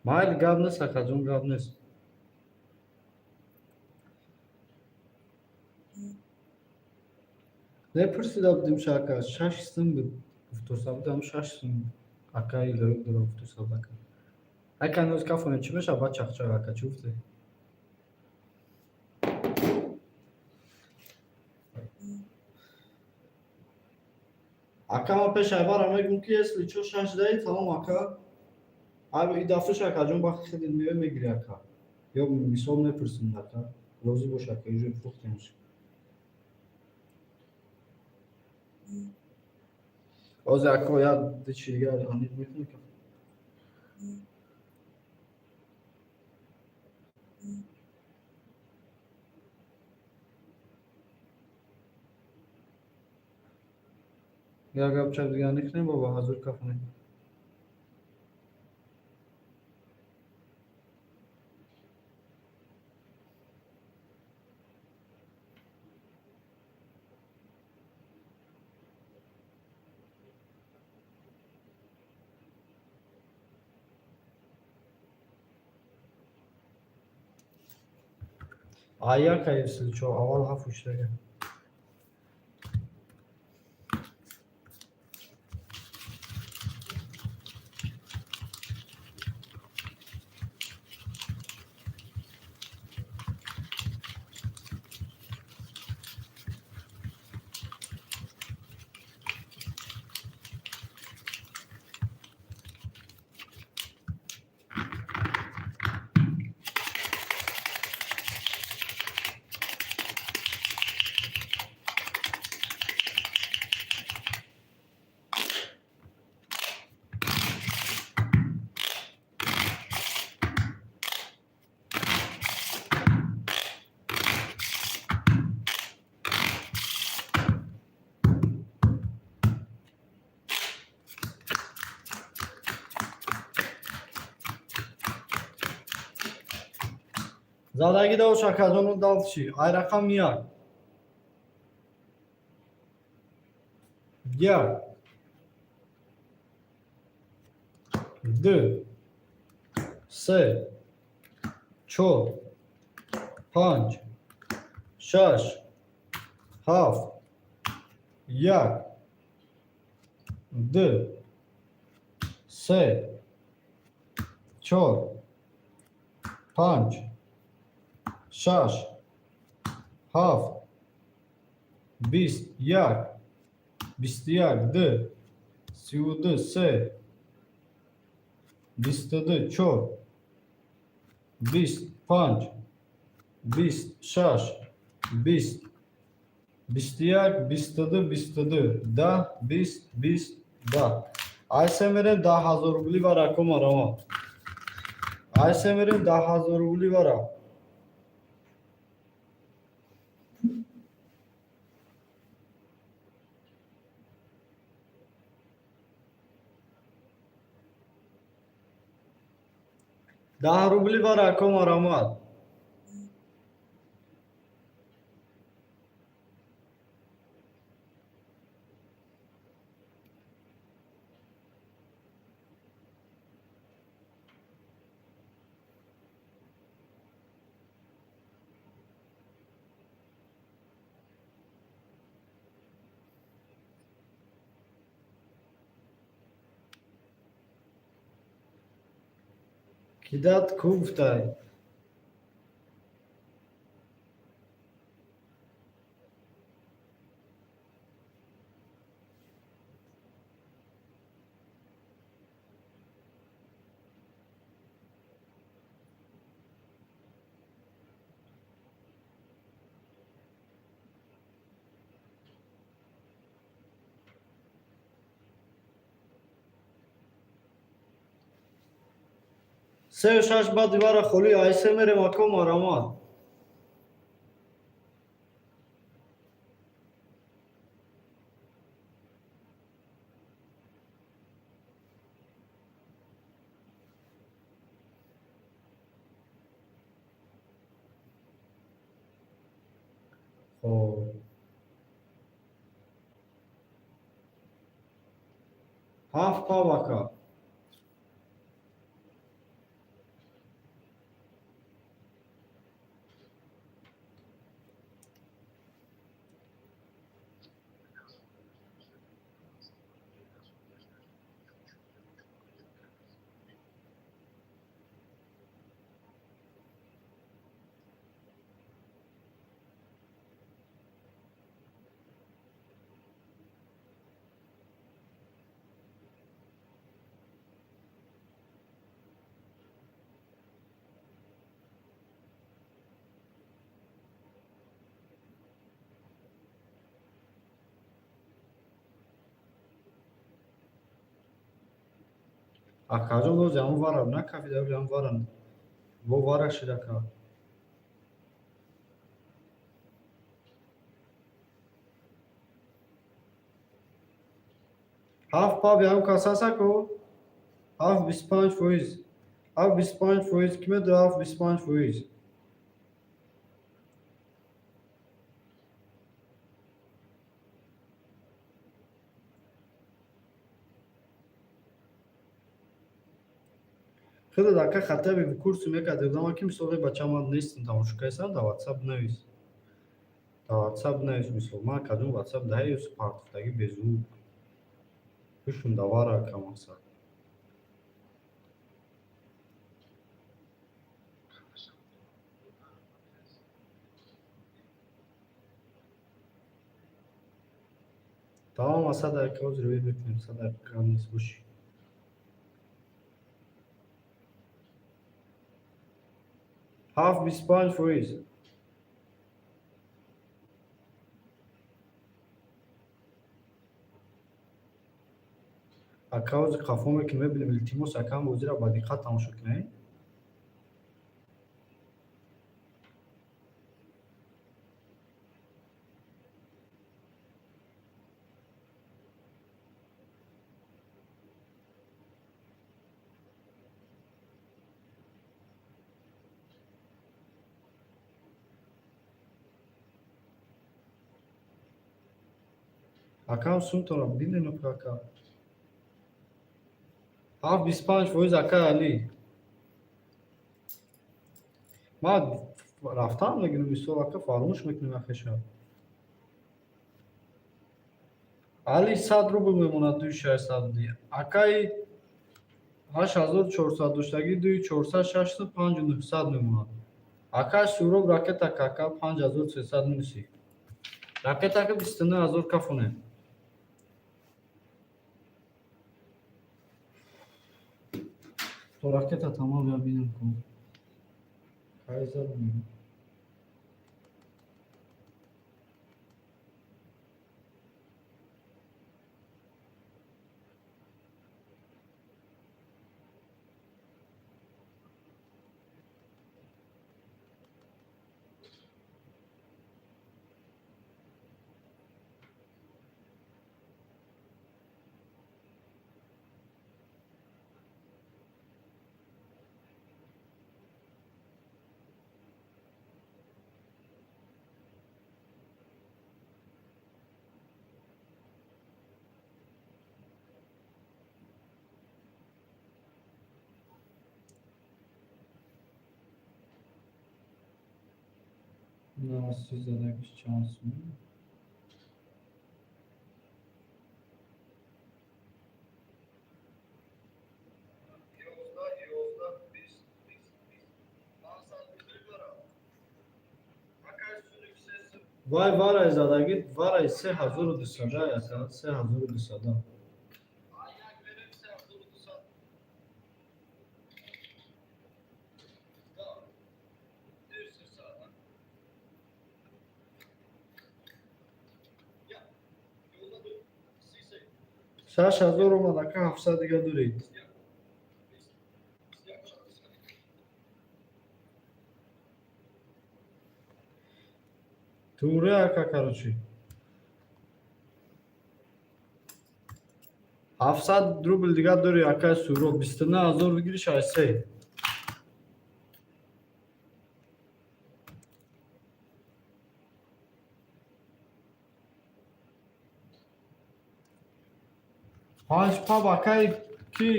Майли, гап нест, акаҷон, гап нест. Непурсида будем ша, ака, 6 сум буд. Гуфтоса будам, 6 сум ака илоиқ дора, гуфтоса буд, ака. Ака, ҳанӯз кафонем, чӣ мешавад, баъд чахчах, ака, чӣ гуфтӣ? Ака, ман пеш айбара мегӯм, ки если чо, шашдаи тамом, ака. Ай, и дафъаш, акаҷон, вақти хеле меои, мегирӣ, ака. Ё мисол мепурсем, ака. Розӣ бош, ака, уже фурӯхтемш. Ҳозир, ака, як ду чи дигар аниқ мекунӣ. Як гап чап дигар аниқ кунем, бобо, ҳазур кафонем. Аяка если чо, аввал ҳафт уштага. Задагӣ давош, акаҷону, дальше. Ай рақами як. Як, ду, се, чор, панҷ, шаш, ҳафт, як, ду, се, чор, панҷ, шаш, ҳафт, 20, як, 21, ду, 32, се, 22, чор, 20, панҷ, 20, шаш, 20, 21, 22, 22, 10, 20, 20, 10. Айсе мерем 10 000 рубли вара комарама. Айсе мерем 10 000 рубли вара. 10 рубли вара комарамад. Кидат ку гуфтай. Сею шаш баъди вара холи айсе мерем, ако марамад. Хоб, ҳафт пав, ака. Акаҷон, боз ҳамон вара накафида, ҳамон вара бо вара шид, ака. Ҳафт пав ягон кас ҳаст, ако? Ҳафт 25%, ҳафт 25%. Ки медоҳад ҳафт 25%? Хеле ака хатаби курсу мекард одама, ки мисол бача, ман нестам, тамошо кардам, дар Ватсап навис, дар Ватсап навис. Мисол, ман кадом Ватсап даҳе партуфтагӣ безук ҳушум давара, ака, мақсад. Тамом, 100 дақиқа ҳозир мекунем, 100 дақиқа нест бошӣ. Ҳафт 25%. Ака, ҳозир қафо мекунем, мебинем. Илтимос, акам, бозиро ба диққат тамошо кунед. Акам сумтонро бинену, ака. Ҳафт 25%, акай Алӣ. Ман рафтам мегирам, мисол, ака, фаромӯш мекунем ахеша. Али 100 рубл мемонад, дуи 600. Акаи 8400 доштагӣ, дуи чорсад шашсад панҷу нуҳсад мемонад. Акай Суроб, ракета кака 5300 минуси. Ракетака 29 000 кафонем. То ракета тамом я бинем кун. Кай зарум. Задагиш чанд сум? Вай варай задагӣ, варай 3200 ака, 3200. 6000 омад, ака, 700 дига доред. Туре, ака, короче. 700 рубл дига дори, акай Суроб, 29 000 бигири шаст се. Панҷ паб, акай ки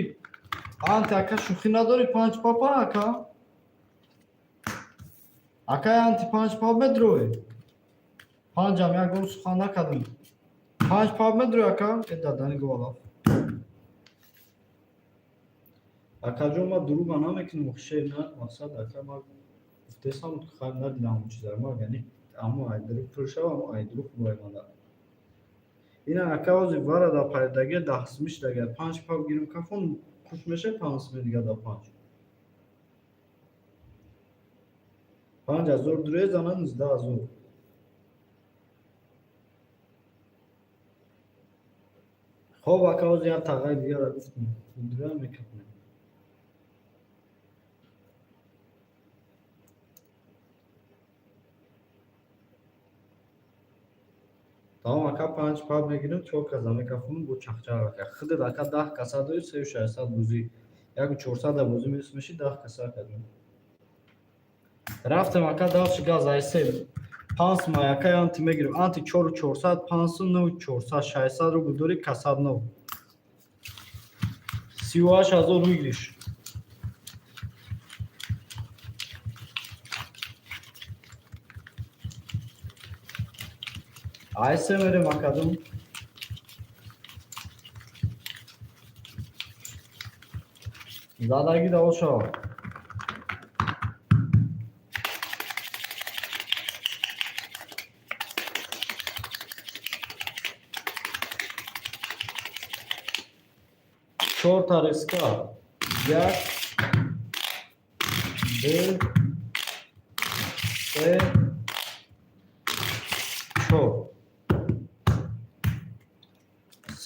анти, ака, шӯхӣ надорӣ, панҷ папа, ака? Акай анти, панҷ паб медроӣ? Панҷам як бор сухан накардем. Панҷ паб медроӣ, ака? Э, дадани голав. Акаҷон, ман дурӯға намекунам, шер на мақсад, ака, ман гуфтесам, хайр надидам ҳамон чизаро. Ман яъне амо айдурӯғ пур шава, амо айдурӯғ хубай манда. Ина, ака, ҳозир вара да пайдагия даҳсмиш дага панҷ паб гирим кафон хуш меша, 5 сми дига да панҷ. 5000 дуре зана 19 000. Хоб, ака, ҳозир як тағаи дигара гуфтем. Дура мекафонем. Тамом, ака, панҷ паб мегирем, чор каса мекафонем бо чахчах, ака. Худат, ака, 10 каса дорӣ, сею шашсад бозӣ. Яку чорсада бозӣ минус меши 10 каса, акаҷон. Рафтем, ака, дальше газ айсе. 5 май, ака, анти мегирем. Анти чору чорсад, панҷсу нӯ чорсад, 600 рубл дорӣ, касад нов. 38 000 выигрыш. Айсе мерем, акаҷон. Задагӣ даво шавад. Чорта риска. Як, ду, се, чор.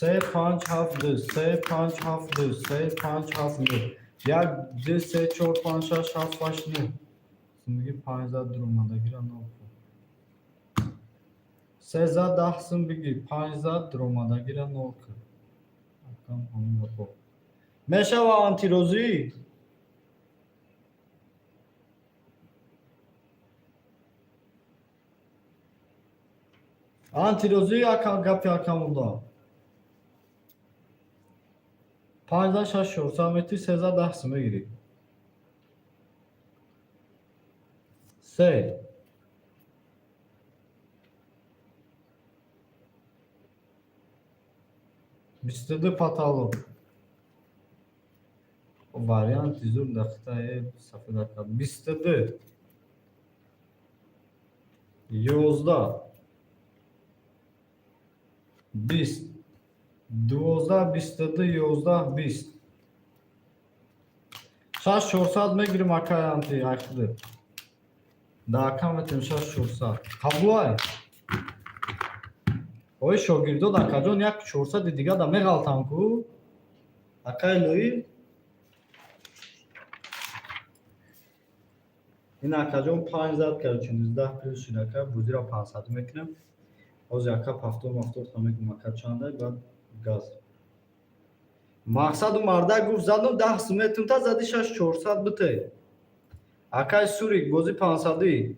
Се, панҷ, ҳафт, ду, се, панҷ, ҳафт, ду, се, панҷ, ҳафт, ду. Як, ду, се, чор, панҷ, шаш, ҳафт, ҳашт, нӯ. Зиндагӣ панҷ зад дуромадагира нол кун. Се зад 10 сум бигир, панҷ зад дуромадагира нол кун. Акам ҳамин гапо. Мешава антирозӣ? Антирозӣ гапи акам монда. Панҷда шаш чорсад метри, сездаҳ даҳ сум мегирӣ. Се. 22 потолок. Варианти зур дақиқаи сафедака. 22. 11. 20. 12, 22, 11, 20. Шаш чорсад мегирим, акай анти айхиди. Да ака метем шаш чорсад. Қабулай. Ой, шогирдод, акаҷон, як чорсади дига да меғалтам ку. Акай лои. Ин акаҷон панҷ зад, короче, 19 плюс шуд, ака, бозиро 500 мекунем. Ҳозир ака пафтор мафтор та мегум, ака, чандай, баъд газ. Мақсаду мардак гуфт задум 10 сум метум, та зади шаш чорсад бите. Акай Сурик, бози 500-ӣ.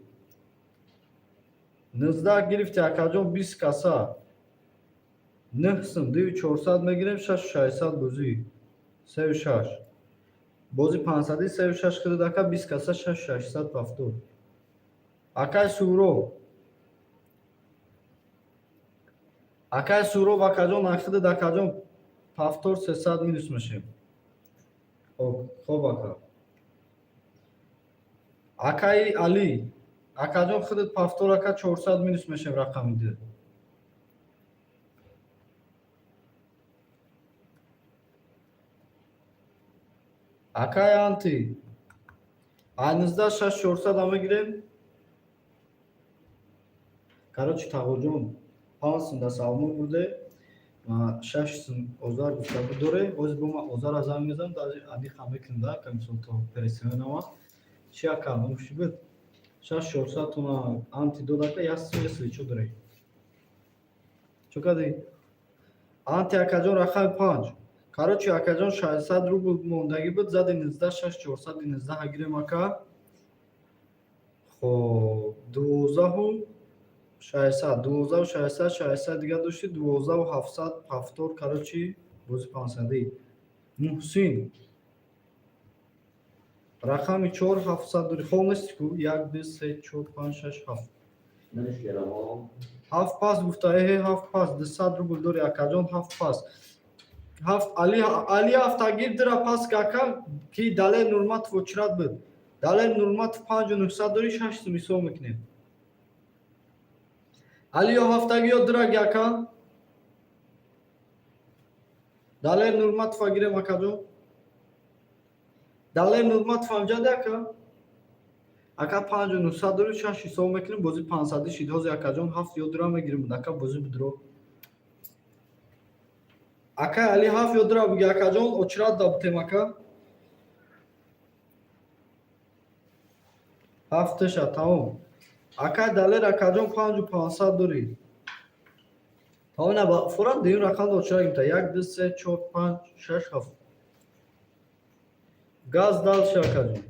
19 гирифти, акаҷон, 20 каса. Нӯҳ сум, дую чорсад мегирем, шашу шашсад бозӣ. Сею шаш. Бози 500-ӣ сею шаш хирид, ака, 20 каса, шашу шашсад пафтор. Акай Суроб. Акай Суроб, акаҷон, ахидид, акаҷон, пафтор сесад минус мешем. Хоб, ака. Акаи Алӣ. Акаҷон, худат пафтор, ака, чорсад минус мешем, рақами ду. Акай Анти. Ай нуздаҳ шаш чорсад мегирем. Короче, тағоҷон, панҷ сум да Салмон бурде, шаш сум Озар гуфта буд доре. Ҳозир бо ман Озара занг мезанам, даже аниқа мекунем да, ка мисол то пересменама. Чи, ака, номуши буд? Шаш чорсад тона анти дод, ака, як сум если чо дорӣ. Чо кардӣ? Анти, акаҷон, рақами панҷ. Короче, акаҷон, 600 рубл мондагӣ буд, зади нуздаҳ шаш чорсади нуздаҳ гирем, ака. Хоб, дувоздаҳу шашсад, дувоздаҳу шашсад, шашсад дига дошти, дувоздаҳу ҳафтсад ҳафтод, короче, бози 500-ӣ. Муҳсин. Рақами чор, ҳафтсад дорӣ. Хоб нести ку? Як, ду, се, чор, панҷ, шаш, ҳафт. Ҳафт пас гуфта, эҳе, ҳафт пас, 200 рубл дорӣ, акаҷон, ҳафт пас. Ҳафт, Али, Али ҳафта гир, дира пас ака, ки Далер Нурматов очрат буд. Далер Нурматов панҷу нӯҳсад дорӣ, шаш сум ҳисоб мекунем. Али ё ҳафтагӣ ё дираги, ака. Далер Нурматова гирем, акаҷон. Далер Нурматов амҷаде, ака. Ака, панҷу нӯҳсад дорӣ, шаш ҳисоб мекунем, бози 500-ӣ шид. Ҳозир, акаҷон, ҳафт ё дира мегирем, ака, бозӣ будро. Акай Али, ҳафт ё дира буги, акаҷон, очрат да бутем, ака. Ҳафташа, тамом. Акай Далер, акаҷон, панҷу пансад дорӣ. Тамом, ина форан дуюм рақам да очрат гирифта. Як, ду, се, чор, панҷ, шаш, ҳафт. Газ дальше, акаҷон.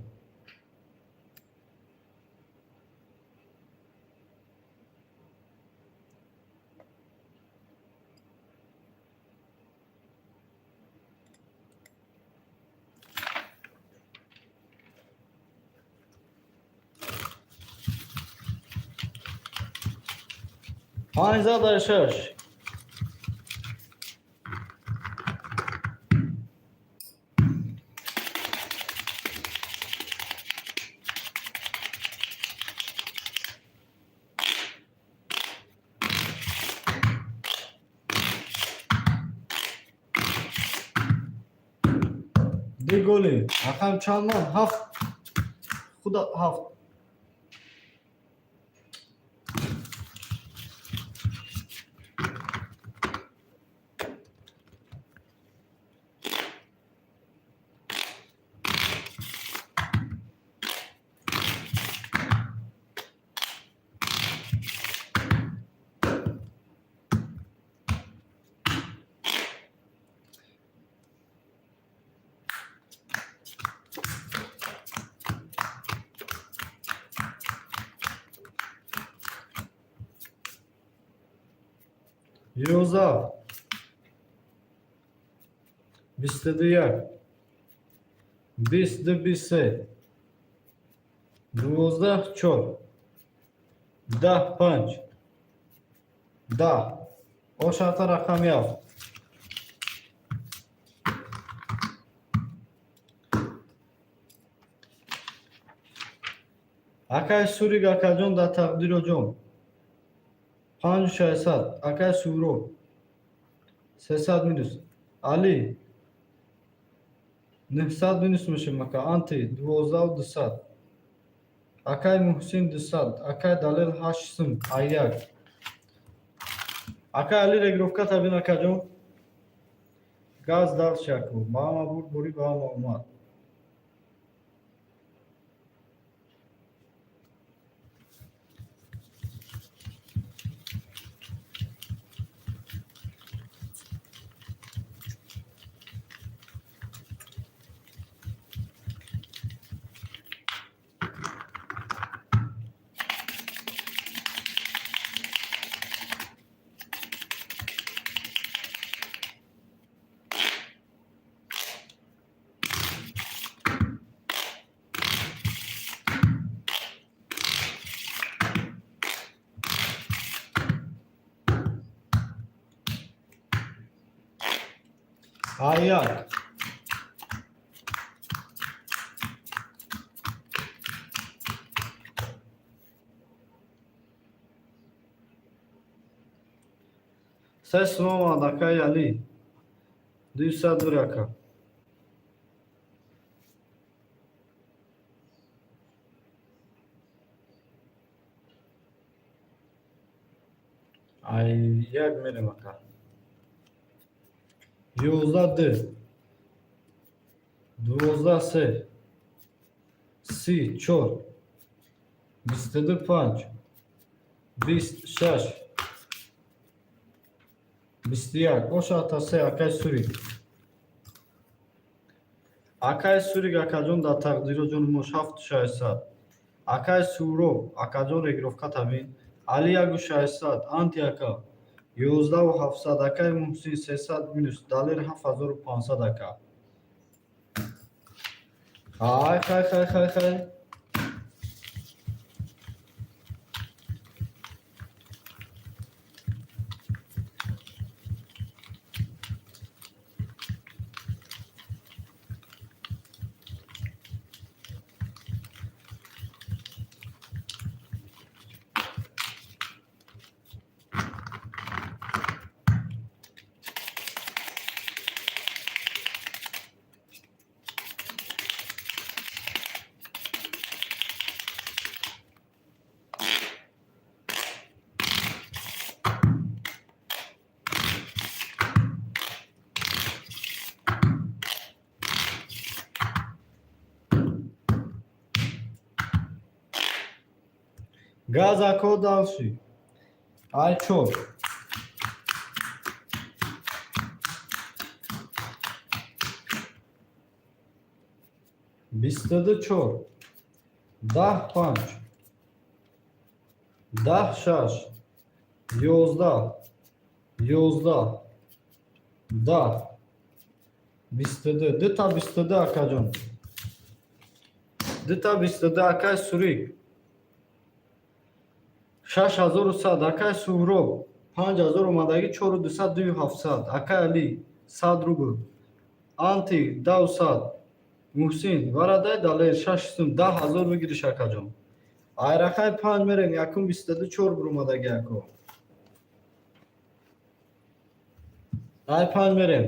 Панҷ зада шаш. Ду голи. Рақам чанд ман? Ҳафт. Худа ҳафт. 11, 22, як, 20, ду, 23, 12, чор, 10, панҷ, 10. Ошата рақами ҳафт. Акай Сурик, акаҷон, дар тақдироҷон, 5600. Акай Суҳроб, 300 минус. Али, 900 минус мешем, ака. Анти, 12 200. Акай Муҳсин, 200. Акай Далел, ҳашт сум аяк. Акай Али, регировка табин, акаҷон. Газ дальше, аку ба ҳама бурд, бурӣ ба ҳама омад. Аяк. Се сум омад, акай Али. 200 бур, ака. Ай як мерем, ака. 11, д, 12, се, 30, чор, 22, панҷ, 20, шаш, 21. Ошата се, акай Сурик. Акай Сурик, акаҷон, дар тақдироҷон мош, 7600. Акай Суҳроб, акаҷон, регировка табин. Али, 1600. Анти ака, 11 700. Акай Муҳсин, 300 минус. Далер, 7500, ака. Хай, хай, хай, хай, хай. Газ, ако, дальше. Ай чор. 22, чор. 10, панҷ. 10, шаш. 11. 11. 10. 22. Дута 22, акаҷон. Дута 22, акай Сурик. 6100, акай Суҳроб. 5000 омадагӣ, 4200, 2700. Акай Али, 100 рубл. Анти, 10 100. Муҳсин, варадай. Далер, шаш сум, 10 000 бигириш, акаҷон. Айрақай панҷ мерем, якум 22, чор буромадаги, ако. Ай панҷ мерем.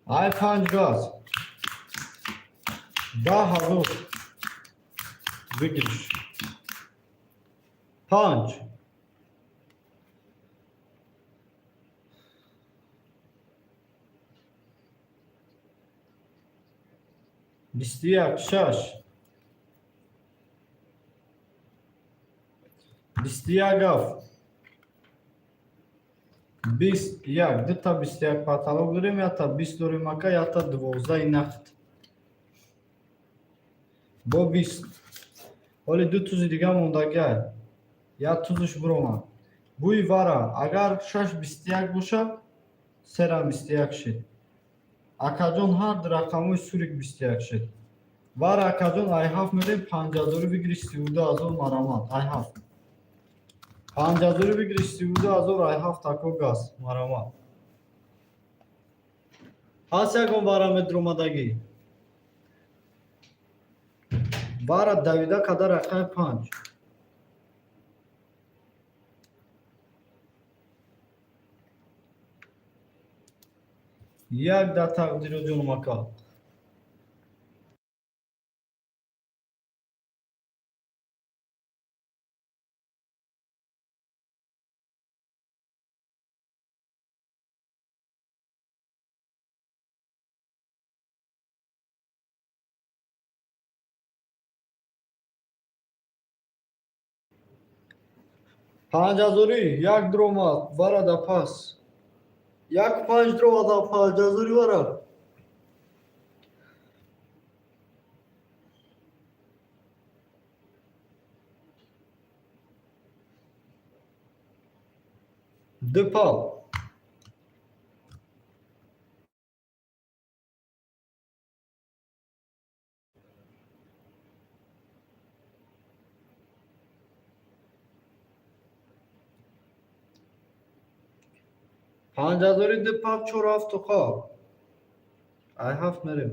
Ай панҷ газ 10 000 выигрыш. Панҷ, 21, шаш, 21, ҳафт, 21, дута 21 потолок дорем, якта 20 дорем, ака, якта 12-и нақд бо 20. Ҳоли ду тузи дига мондагиай, як тузуш биромад. Бӯи вара агар шаш 21 бошад, серам 21 шид, акаҷон. Ҳар ду рақамҳои сурик 21 шид. Вара, акаҷон, ай ҳафт медем, панҷҳазорӣ выигрыш, 32 000. Марамат, ай ҳафт панҷҳазорӣ выигрыш, 32 000, ай ҳафт. Ако, газ, марамат. Ҳаст ягон вара медромадагӣ? Вара давида када рақами панҷ. Як дар тақдиро, ҷонум ака. Панҷҳазорӣ як дромад вара, да пас як панҷ дромада панҷҳазорӣ вара. Ду пал. Панҷҳазорӣ ду пал, чор, ҳафту хоб. Ай ҳафт мерем.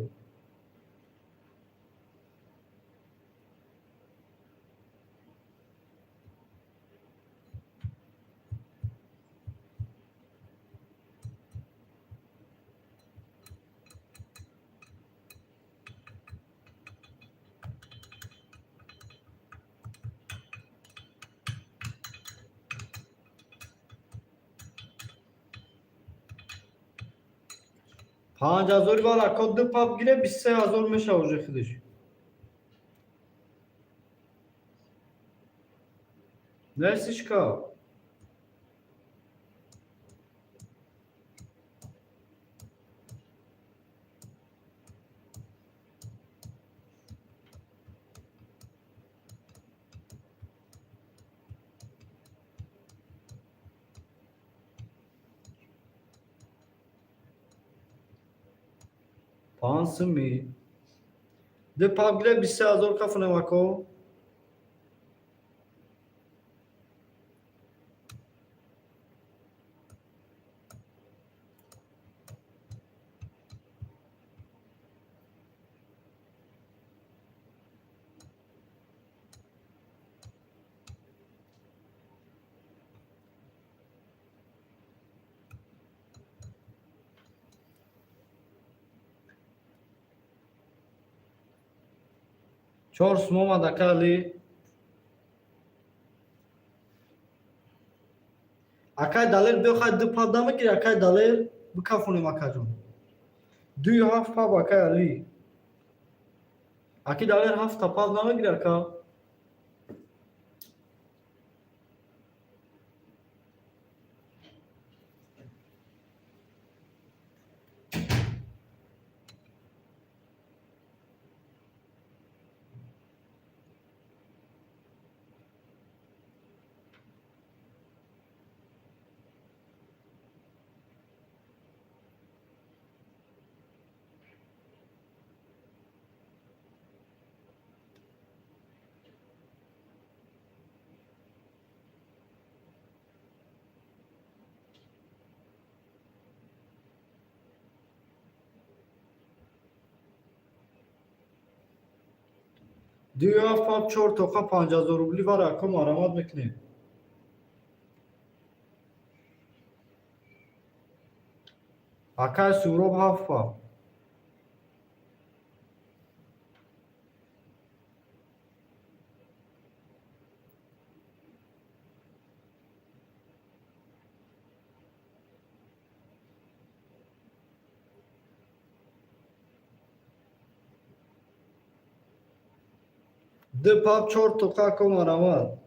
Панҷҳазори вара, ако, ду пап гире, 23 000 мешава уже худиш. Нестишка. Панҷсуми ду пап гире, 23 000 кафунем, ако. Чор сум омад, ака Али. Акай Далер, биё, хай, ду пап намегири, акай Далер? Бикафонем, акаҷон. Дуи ҳафт пап, акай Али. Аки Далер, ҳафта пап намегири, ака? Дуи ҳафт пап, чор тоқа, 5000 рубли. Вара, ако, марамат мекунем. Акай Суроб, ҳафт пап. Ду пап, чор тоқа, ако, марамад.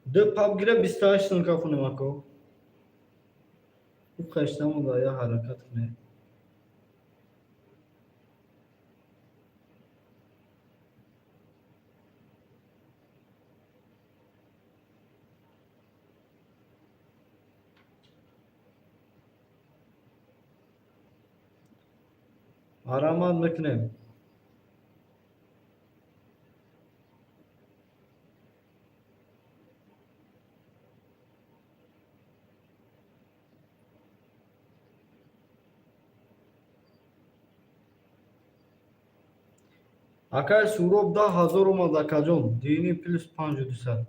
Ду пап гира, 28 сум кафонем, ако. Хуб хештамуда, я ҳаракат кунед. Марамад мекунем. Акай Суроб, 10 000 омад, акаҷон. Дини плюс 5200.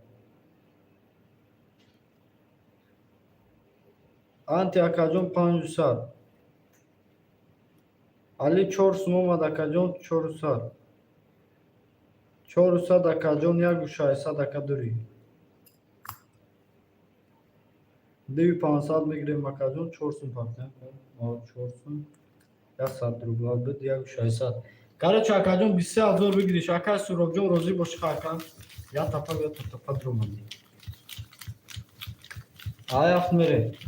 Анти, акаҷон, 500. Али, 4 сум омад, акаҷон, 400. 400, акаҷон, 1600, ака, дури. 2500 мегирем, акаҷон, 4 сум партия. 4 сум. 100 рубла буд, 1600. Короче, акаҷон, 23 000 бигириш. Ака Суробҷон, розӣ боши, ака. Я тапа, я тапа дуромадӣ. Ай ҳафт мере.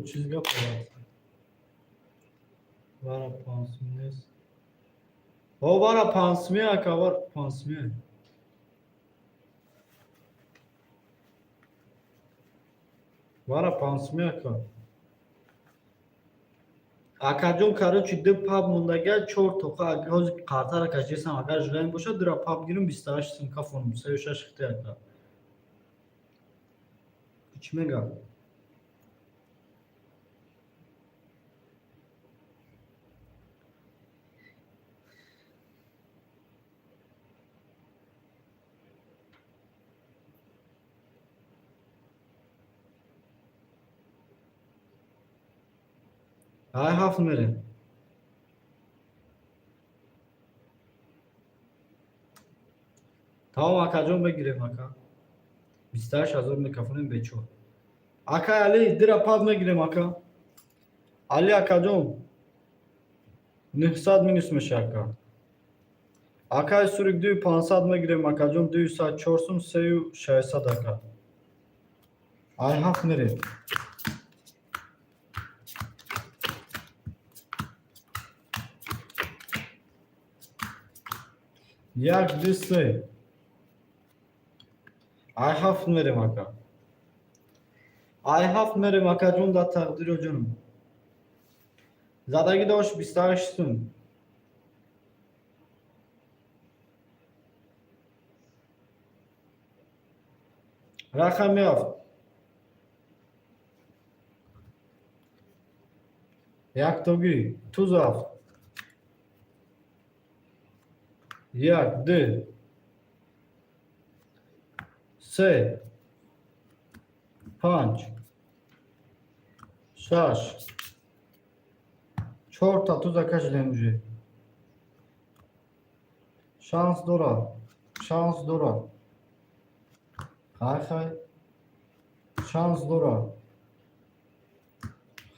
Чиз гап вара пансум нест. О, вара пансуми, ака, вара пансуми. Вара пансуми, ака. Акаҷон, короче, ду паб мондага, чор тоқа. Ҳозир қартара кашидесам, агар желание бошад, дура паб гирим, 28 сум кафонум, сею шаш хите, ака. Чӣ мегӯям? Ай ҳафт мерем. Тамом, акаҷон, бигирем, ака. 28 000 мекафонем, бечор. Акай Али, дира паб мегирем, ака. Али, акаҷон, 900 минус меша, ака. Акай Сурик, дуи 500 мегирем, акаҷон, дуи сад 4 сум, сею 600, ака. Ай ҳафт мерем. Як, ду, се. Ай ҳафт мерем, ака. Ай ҳафт мерем, акаҷон, дар тақдиро ҷонам. Задагӣ дошт 28 сум. Рақами ҳафт. Яктогӣ, туз ҳафт. Як, ду, се, панҷ, шаш, чорта туза кашидем уже. Шанс дорад, шанс дорад. Хай, хай. Шанс дорад.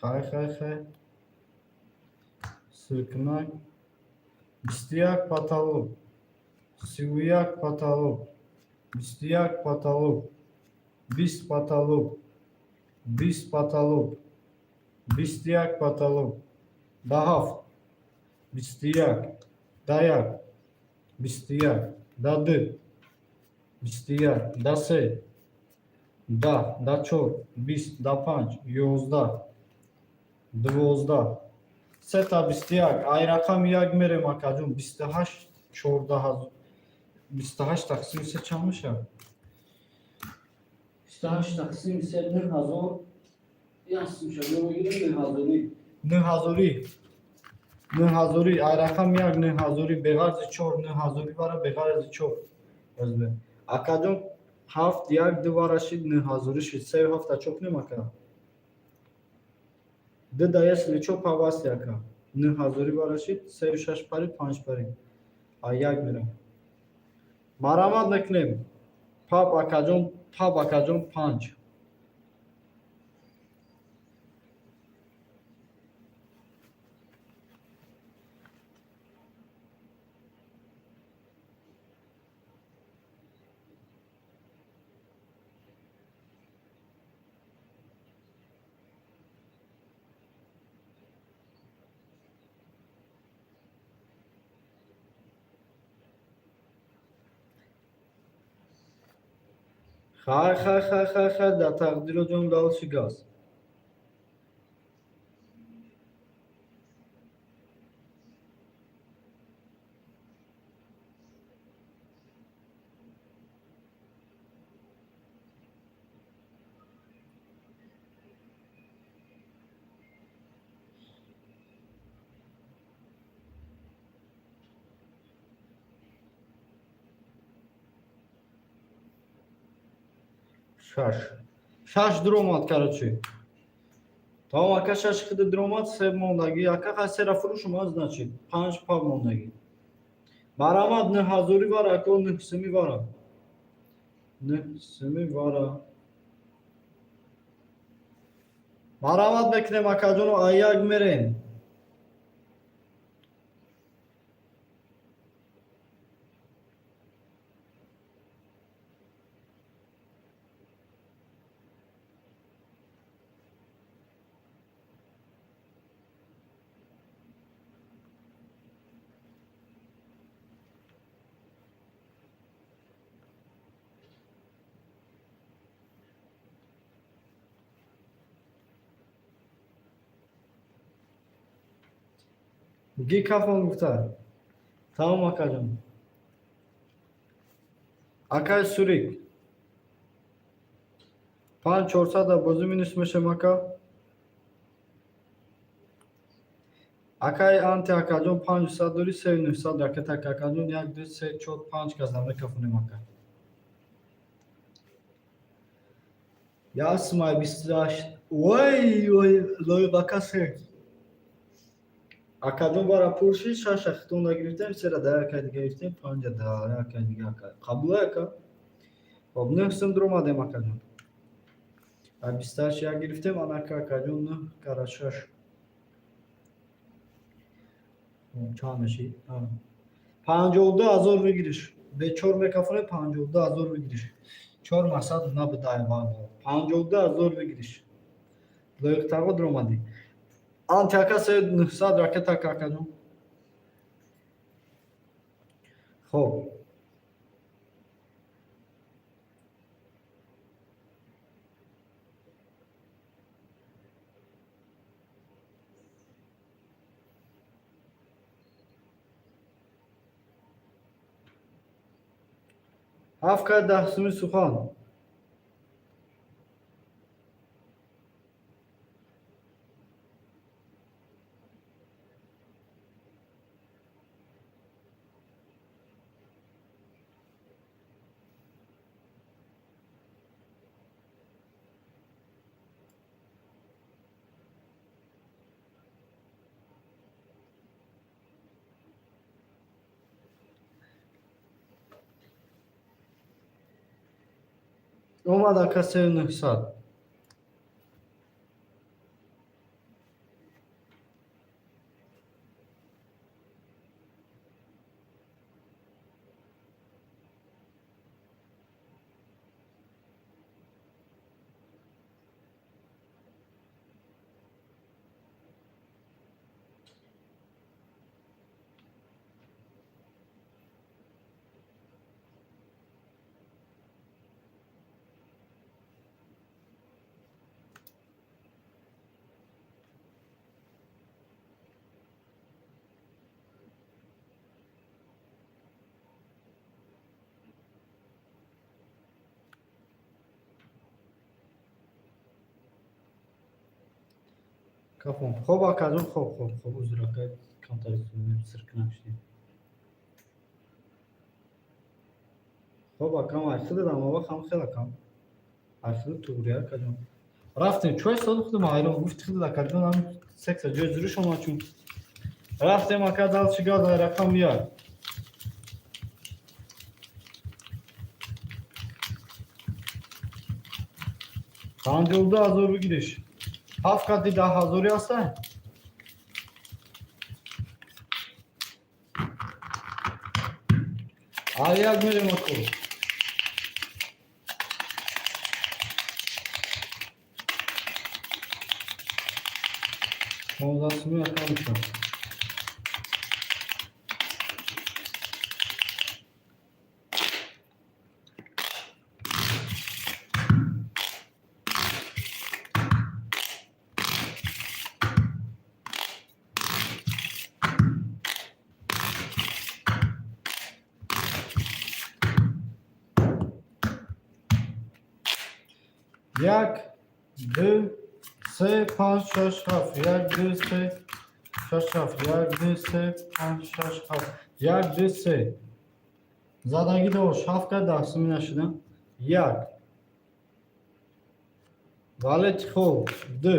Хай, хай, хай. Сиркнак. 21 потолок. 31 потолок. 21 потолок. 20 потолок. 20 потолок. 21 потолок. Да ҳафт. 21. Да як. 21. Да ду, 21, да се, 10, да чор, 20, да панҷ, 11, 12, сета 21. Ай рақами як мерем, акаҷон, 28, 14. 28 тақсими се чанд мешавад? 28 тақсими се 9000 яст мешавад. Ё мегирем нӯҳазорӣ, нӯҳазорӣ, нӯҳазорӣ. Ай рақами як нӯҳазорӣ, беғарзи чор нӯҳазорӣ вара, беғарзи чор. Акаҷон, ҳафт, як, ду вара шид, нӯҳазорӣ шид. Сею ҳафта чо кунем, ака? Ду да если чо павасти, ака. Нӯҳазорӣ вара шид, сею шаш парид, панҷ парид. А як мерам. Марамат мекунем. Пап, акаҷон, пап, акаҷон, панҷ. Хай, хай, хай, хай, хай, дар тақдиро ҷон галши газ. Шаш. Шаш дуромад, короче. Тамом, ака, шаш хида дуромад, се мондагӣ. Ака, хай, сера фурӯш омад, значит. Панҷ пап мондагӣ. Барамад нӯҳазорӣ вара, ака, нӯҳ сими вара. Нӯҳ сими вара. Марамат мекунем, акаҷоно, а як мерем. Ги кафон гуфта. Тамом, акаҷон. Акай Сурик. Панҷ чорсада бозӣ минус мешем, ака. Акай анти, акаҷон, панҷсад дори, сею нӯҳсад ракета, акаҷон, як, ду, се, чор, панҷ казам мекафонем, ака. Ясмай 28. Вой, вой, лоиқака се. Акаҷон, бара пуршид, шаша хитонда гирифтем, сера да якай дига гирифтем, панҷа да якай дига, ака. Қабула, ака? Хоб, нӯҳ сум дуромадем, акаҷон. А 28 як гирифтем, анака, акаҷон, нӯҳ кара шаш. Чанд мешид? 52 000 выигрыш. Бечор мекафонем, 52 000 выигрыш. Чор мақсад набудай. 52 000 выигрыш. Лоиқтарҳо дуромадӣ. Анти, ака, се нӯҳсад ракета, акаҷон. Хоб. Ҳафт кай даҳ суми сухан. Омад, ака, сею нӯҳсад. Кафон. Хоб, акаҷон, хоб, хоб, хоб, узр, ака, камтар сиркунак шудем. Хоб, акам, айхидадам, ава хам хел акам. Айхида туғри, акаҷон. Рафтем, чой соду худам ҳайрон, гуфти худат, акаҷон, ҳам секса ҷои зуриш омад чун. Рафтем, ака, дал чӣ гап, дар рақам як. 52 000 бигириш. Ҳафт кати 10 ҳазорӣ ҳаста? А як мерем, аку. 15 суми, ака, мешавад. Як, ду, се, панҷ, шаш, ҳафт. Як, ду, се, шаш, ҳафт. Як, ду, се, панҷ, шаш, ҳафт. Як, ду, се. Задагӣ дошт, ҳафт кат 10 суми нашуда. Як. Валети хоб, ду.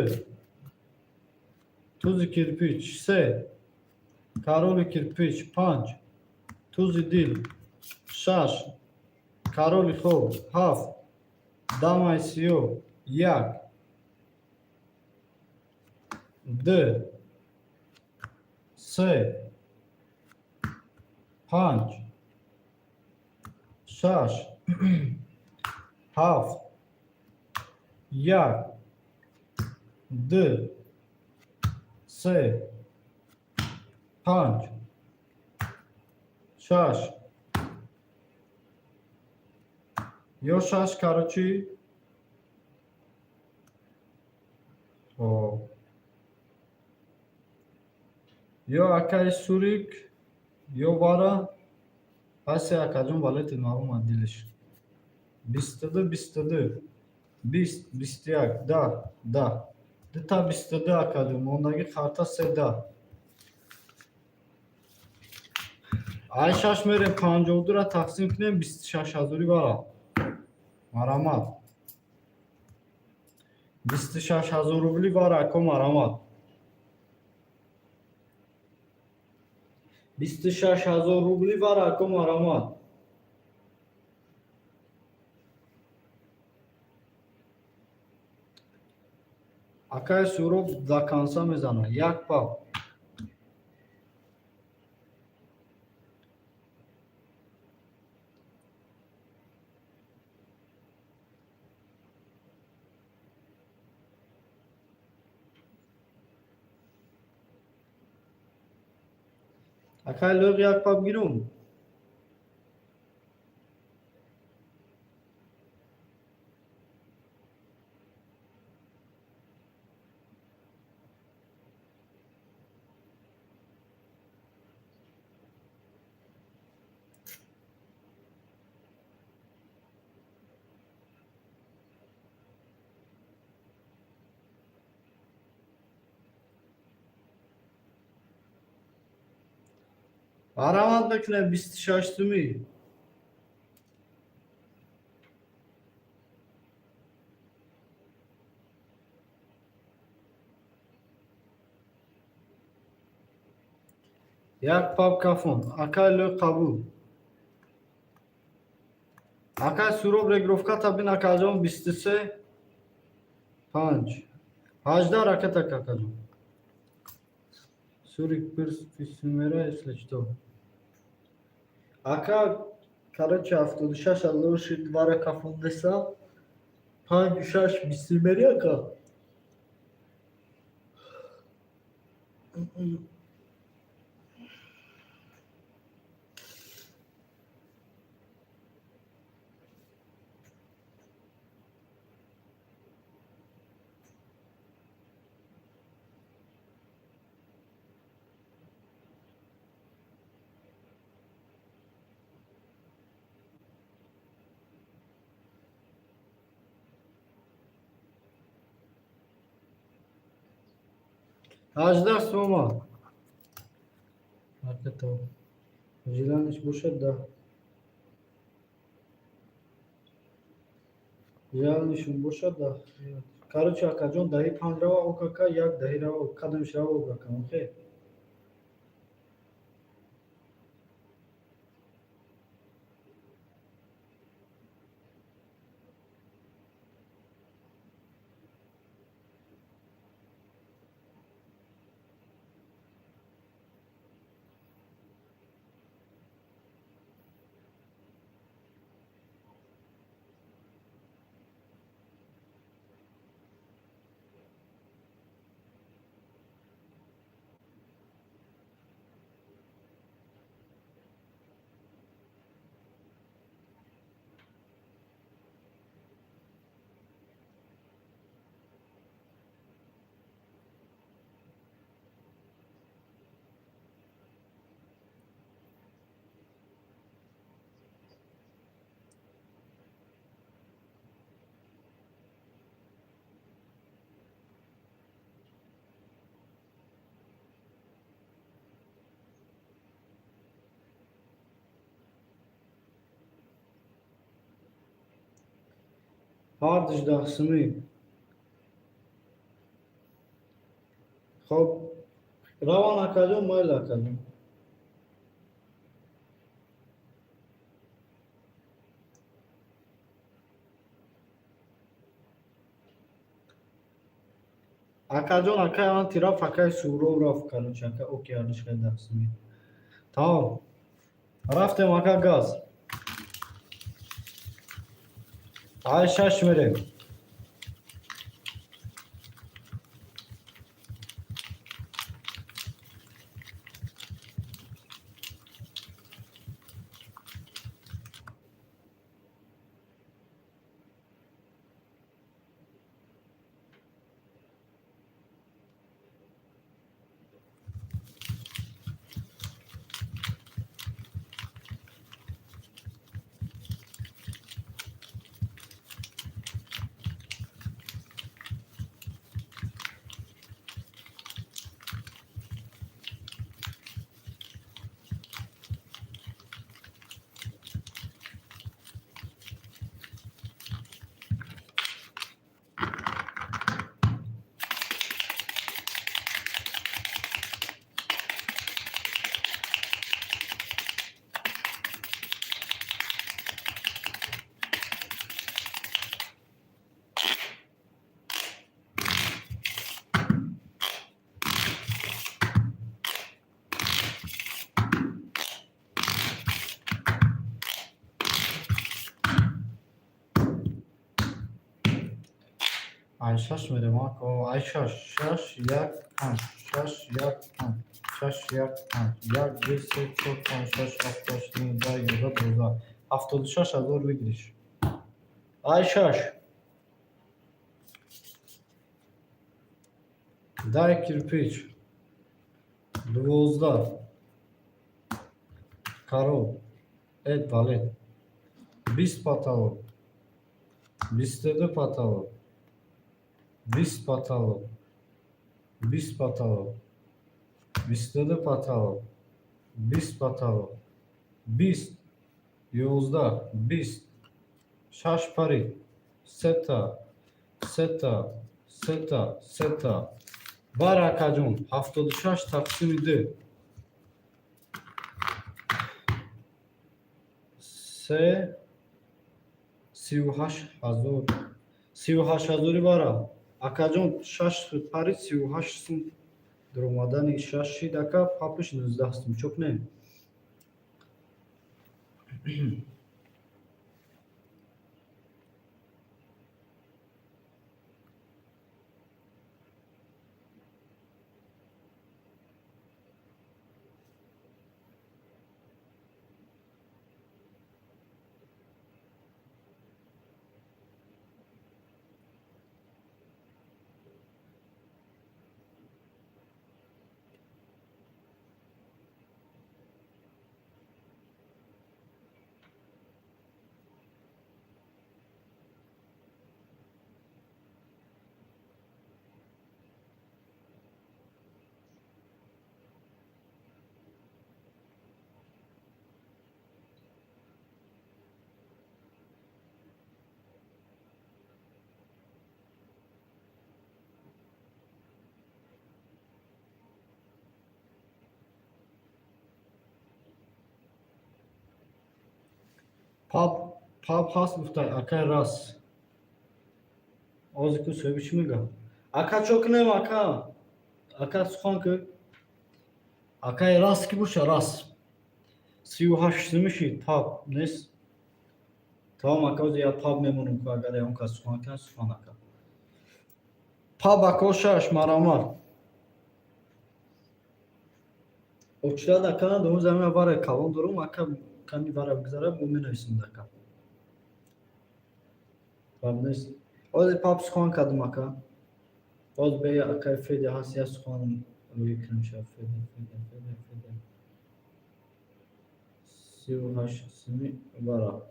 Тузи кирпич, се. Короли кирпич, панҷ. Тузи дил, шаш. Короли хоб, ҳафт. Дамаи сиёҳ, як. Ду. Се. Панҷ. Шаш. Ҳафт. Як. Ду. Се. Панҷ. Шаш. Ё шаш, короче. Хоб. Ё акаи Сурик, ё вара. Пасе, акаҷон, валети маълум аст дилиш. 22, 22. 20, 21, 10, 10. Дута 22, акаҷон, мондагӣ харта се 10. Ай шаш мерем, 52-ра тақсим кунем, 26 ҳазорӣ вара. Марамат. 26 000 рубли вара, ако, марамат. 26 000 рубли вара, ако, марамат. Акаи Суроб до конца мезанад. Як пап. Акаи Лӯғ, як пап гирум. Марамат мекунем, 26 сумӣ. Як пап кафон. Акаи Лӯ, қабул. Акаи Суроб, регировката бин, акаҷон, 23, панҷ. 18 ракета, акаҷон. Сурик пирс писумера, если что. Ака, короче, 76 000 шид, вара кафондеса. Панҷу шаш бисумери, ака. 18 сома. Желание ш бошад, да. Желание шон бошад, да. Короче, акаҷон, даҳи панҷ рава окака, як даҳи рава, кадомш рава окака, окей? Ҳардуш 10 сумӣ. Хоб, равон, акаҷон, майли, акаҷон. Акаҷон, акай анти рафт, акай Суров рафт, короче, ака, окей, ҳардуш хел 10 сумӣ. Тамом. Рафтем, ака, газ. Ай шаш мерем. Ай шаш мерем, ако. Ай шаш, шаш, як, панҷ, шаш, як, панҷ, шаш, як, панҷ, як, ду, се, чор, панҷ, шаш, ҳафт, ҳашт, нӯҳ, 10, 11, 12. 76 000 выигрыш. Ай шаш. Дай кирпич. 12. Король. Эд валет. 20 потолок. 22 потолок. 20 потолок. 20 потолок. 22 потолок. 20 потолок. 20. 11. 20. Шаш пари. Сета. Сета. Сета. Сета. Бар, акаҷон, 76 тақсими ду. Се 38 000. 38 ҳазори бара. Акаҷон, шаш пари 38 сум дуромадани шаш шид, ака, папиш 19 сум. Чӯ кунем? Паб, паб ҳаст, гуфта акай рас. Ози ку соҳиби чӣ мега? Ака, чо кунем, ака? Ака, сухан ку. Акай рас ки боша, рас. 38 сумиши паб нест. Тамом, ака, ози я паб мемонем ку, агар ягон кас сухан кунад, сухан, ака. Паб, ако, шаш марамат. Очрад, ака, надорум, замина вара калон дорум, ака, ками вара бигзара, бо менависем, ака. Паб нест. Ози паб сухан кардум, ака. Боз бе акай Федя ҳаст, я сухан рӯй кунем ша. Федя, Федя, Федя, Федя. 38 суми вара.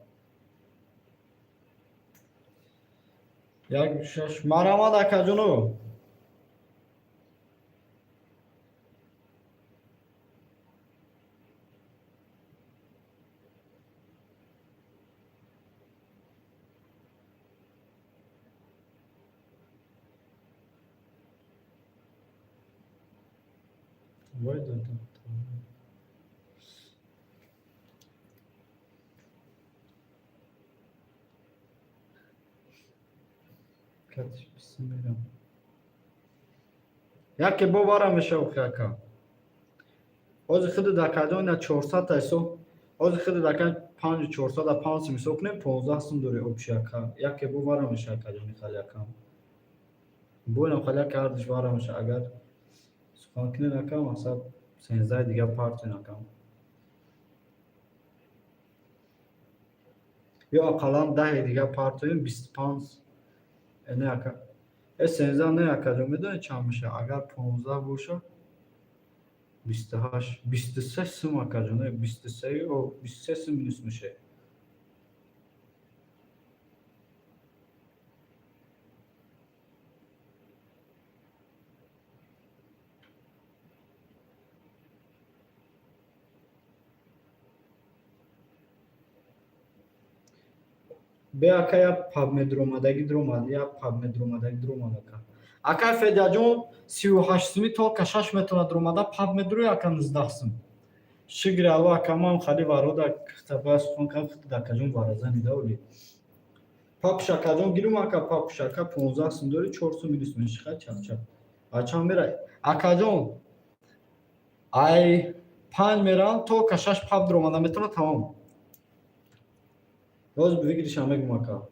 Як шаш марамад, акаҷоно. Вой, да, да. Кати бисмилла. Яке бо вара мешава, ака. Ҳозир худи дакаҷон ина 400 та ҳисоб. Ҳозир худи дака 5400 да 5 сум ҳисоб кунем, 15 сум дори общий, ака. Яке бо вара меша, акаҷони, хали ака. Боинам хали яке ҳардуш вара меша, агар сухан кунен, ака, мақсад 13 дига партин, ака. Ё ақаллан 10 дига партоем, 25 не, ака. Э, 13 не, акаҷон, медонед чанд меша? Агар 15 боша, 28, 23 сум, акаҷон, 23 ё 23 сум минус меша. Бе, ака, я паб медуромадагӣ дуромад, я паб медуромадагӣ дуромад, ака. Ака Федяҷон, 38 суми только шаш метавонад дуромада, паб медурои, ака, 19 сум. Шукри Алло, ака, ман хали варода кихтаба сухан кардам, худ акаҷон варазани да оли. Папш, акаҷон, гирум, ака, папш, ака, 15 сум дори, 4 сум минус меши, хай, чак-чак. А чанд мера? Акаҷон, ай панҷ меравам, только шаш паб дуромада метавонад, тамом. Боз выигрышам мегум, ака.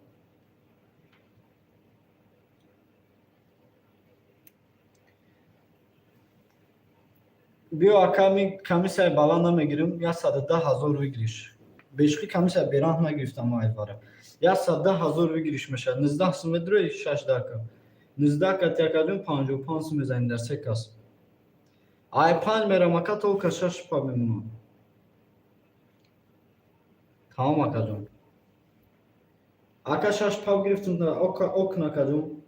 Биё, ака, ми комиссияи баланд намегирем, 110 000 выигрыш. Бешухӣ комиссия бераҳм нагирифтам ма айвара. 110 000 выигрыш мешавад. 19 сум медурои шаш дака. 19 кати, акаҷон, 55 сум мезанем дар се кас. Ай панҷ мерам, ака, только шаш па мемонам. Тамом, акаҷон. Ака, шаш паб гирифтум, окна, акаҷон.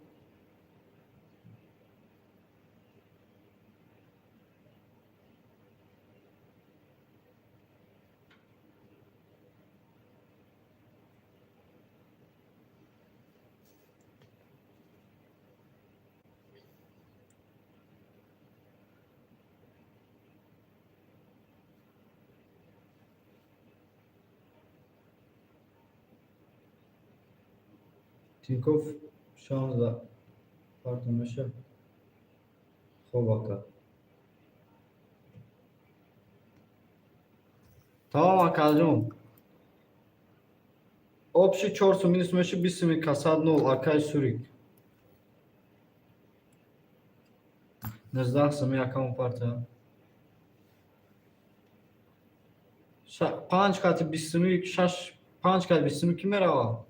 Тинькофф 16 партия меша. Хоб, ака. Тамом, акаҷон. Общий 4 сум минус меши, 20 суми касад нол, акай Сурик. 19 суми якам партия. Панҷ кати 20 суми, шаш, панҷ кати 20 суми ки мерава?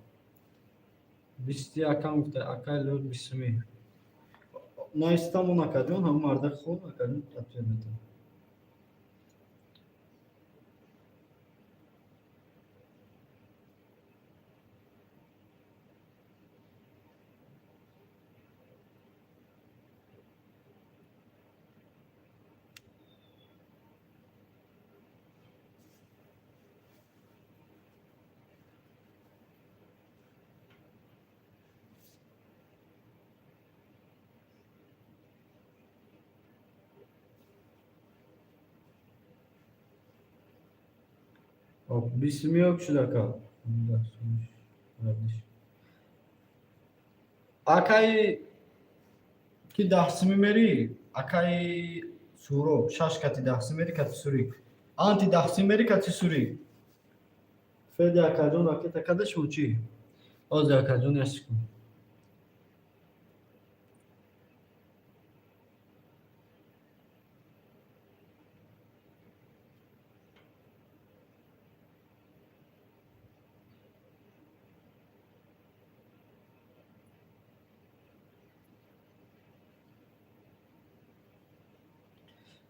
Бисти якам гуфта, акай лӯр 20 суми. Наистамон, акаҷон, ҳама мардак хоб, акаҷон, ответ метавон. Бисмиёк шуд, ака. Акаи ки 10 сими мерӣ, акаи Суроб, шаш кати 10 сим мери, кати Сурик. Анти 10 сим мери, кати Сурик. Феди акаҷон, ракета када шумо чӣ? Ози, акаҷон, як секунд.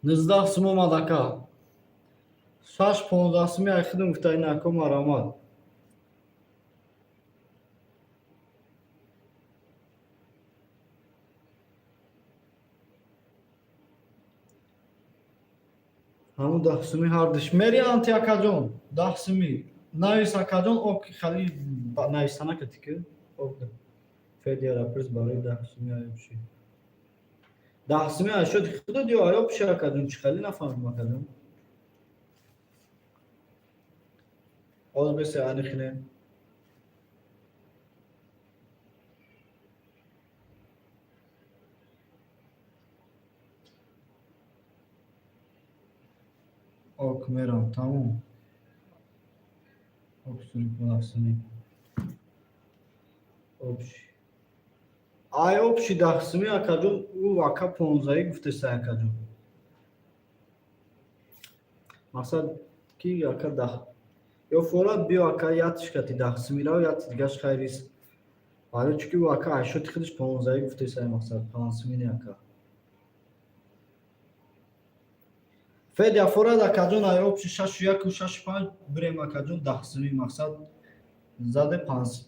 19 сум омад, ака. Шаш 15 суми айхидим гуфта ин ако, марамад. Ҳамун 10 суми ҳардиш мери, анти, акаҷон, 10 суми навис, акаҷон, ок, хали нависанакати ки ок. Федияра пирс барои 10 суми аёбши. 10 суми ашёди худат ё аёбши, акаҷон, чӣ хали нафаҳмидам, акаҷон. Оз бесе анихине. Ок, мерам, тамом. Ок, Сурик, 10 суми. Общий. Ай, общий 10 суми, акаҷон, ӯ ака 15-ӣ гуфтеса, акаҷон. Мақсад ки ака даҳ. Ё форад биё, ака, ятиш кати 10 суми рав, яти дигаш хайрис. Барои чӣ ки ӯ ака ашёти худаш 15-ӣ гуфтеса, мақсад 5 суми не, ака. Федя форад, акаҷон, ай общий шашу яку шашу панҷ бирем, акаҷон, 10 суми, мақсад заде 5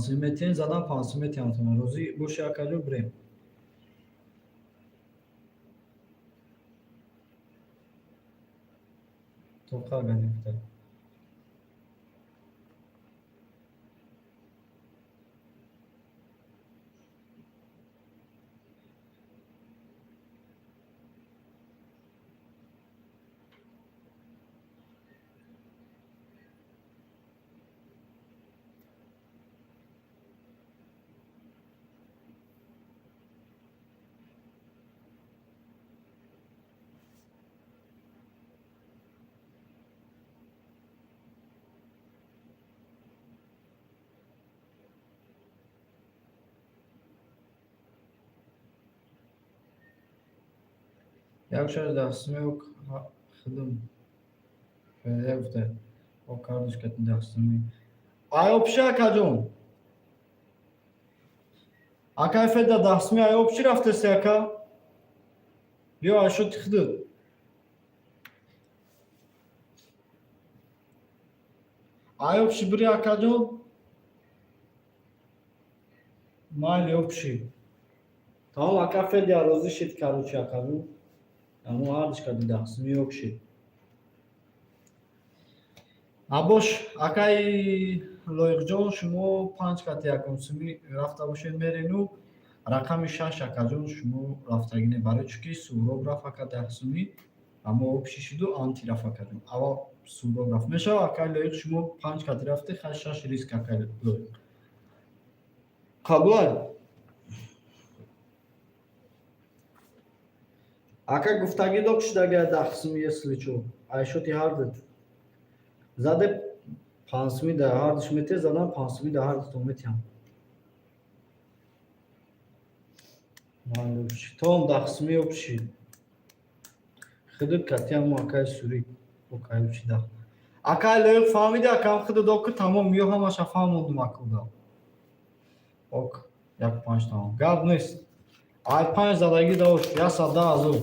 суми метиҳем, задан 5 суми метиҳам тона. Розӣ боши, акаҷон, бирем. Тоқа гани гуфта. Як шаш 10 суми ок худум. Федя гуфта. Ок, кардиш кати 10 суми. Ай общий, акаҷон. Акай Федя, 10 суми ай общий рафтеси, ака? Биё ашёти худут. Ай общий бири, акаҷон? Майли, общий. Тамом, ака Федя розӣ шид, короче, акаҷон. Аммо ҳардиш кати 10 суми ок шид. Абош, акаи Лоиқҷон, шумо панҷ кати якум суми рафта бошед, мерену рақами шаш, акаҷон, шумо рафтагӣ не, барои чӣ ки Суроб рафт, ака, 10 суми, аммо общий шиду анти рафт, акаҷон. Аввал Суроб рафт. Мешава, акаи Лоиқ, шумо панҷ кати рафте, хай, шаш риск, акаи Лоиқ. Қабулай? Ака, гуфтагӣ док шудагия 10 суми, если чо. Айшоти ҳардут. Заде 5 суми дар ҳардуш метиҳ, задан 5 суми дар ҳардутон метиҳам. Том 10 суми общий. Худут катиам акаи Сурик. Окай, общий даҳ. Акаи Лоиқ, фаҳмиди, акам, худут ок, тамом, ё ҳамаша фаҳмондум, акуда. Ок, як панҷ, тамом. Гап нест. Ай панҷ задагӣ дошт, 110 000.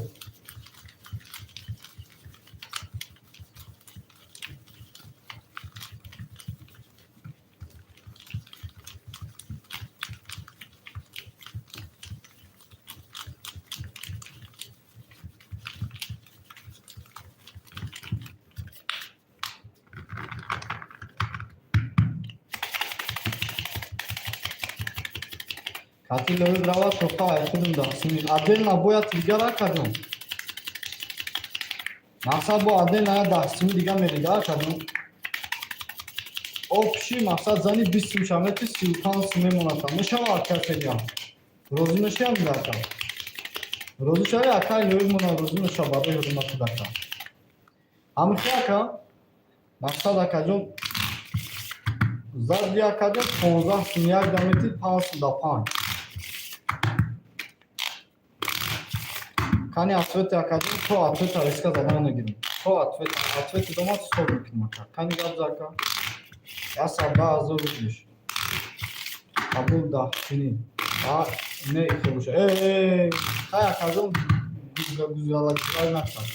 Кати Лоиқ равад, тоқа ай худум 10 суми. Отдельно бояд дигар, акаҷон. Мақсад бо отдельно я 10 суми дига мерида, акаҷон. Общий мақсад зани 20 сум шамети 35 сум мемонад. Мешава ака Федя? Розӣ мешавам ака? Розӣ шави ака лоиқ мона розӣ мешава барои ҳурмати ака. Ҳамихи ака? Мақсад акаҷон зарби акаҷон 15 сум як дамети 5 сум да 5. Кани ответи акаҷон то ответа риска задан нагирем. То ответ ответи дома стоп мекунем ака. Кани гап за ака? 110 000 рублиш. Қабул даҳтини. А не ихебоша. Э, э, хай акаҷон гузгалакай накард.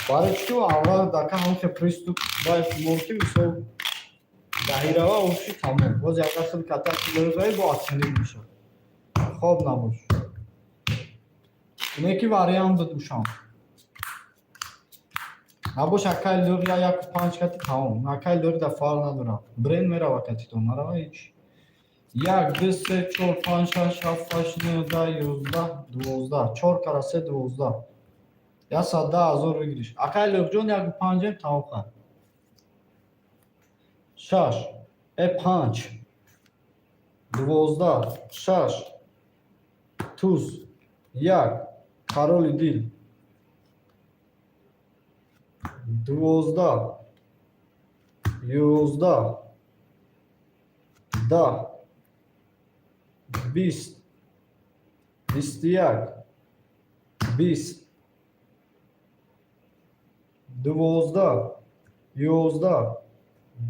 Барои чӣ аввал дака ҳамхе приступ бай мумкин мисол даҳирава оши тамом. Боз яка хел ката килои бо оценить мешавад. Хоб набош. Ине ки вариант буд ушам. Набош акай лӯр я як панҷ кати тамом. Акай лӯр да фарқ надорам. Брен мерава кати то нарава ҳеч. Як, ду, се, чор, панҷ, шаш, ҳафт, ҳашт, нӯҳ, даҳ, 11, 12. Чор кара се 12. 110 000 выигрыш. Акай Лӯрҷон як панҷем тамом хай. Шаш, э панҷ, 12, шаш, туз, як, пароли дил. 12, 11, 10, 20, 21, 20, 12, 11,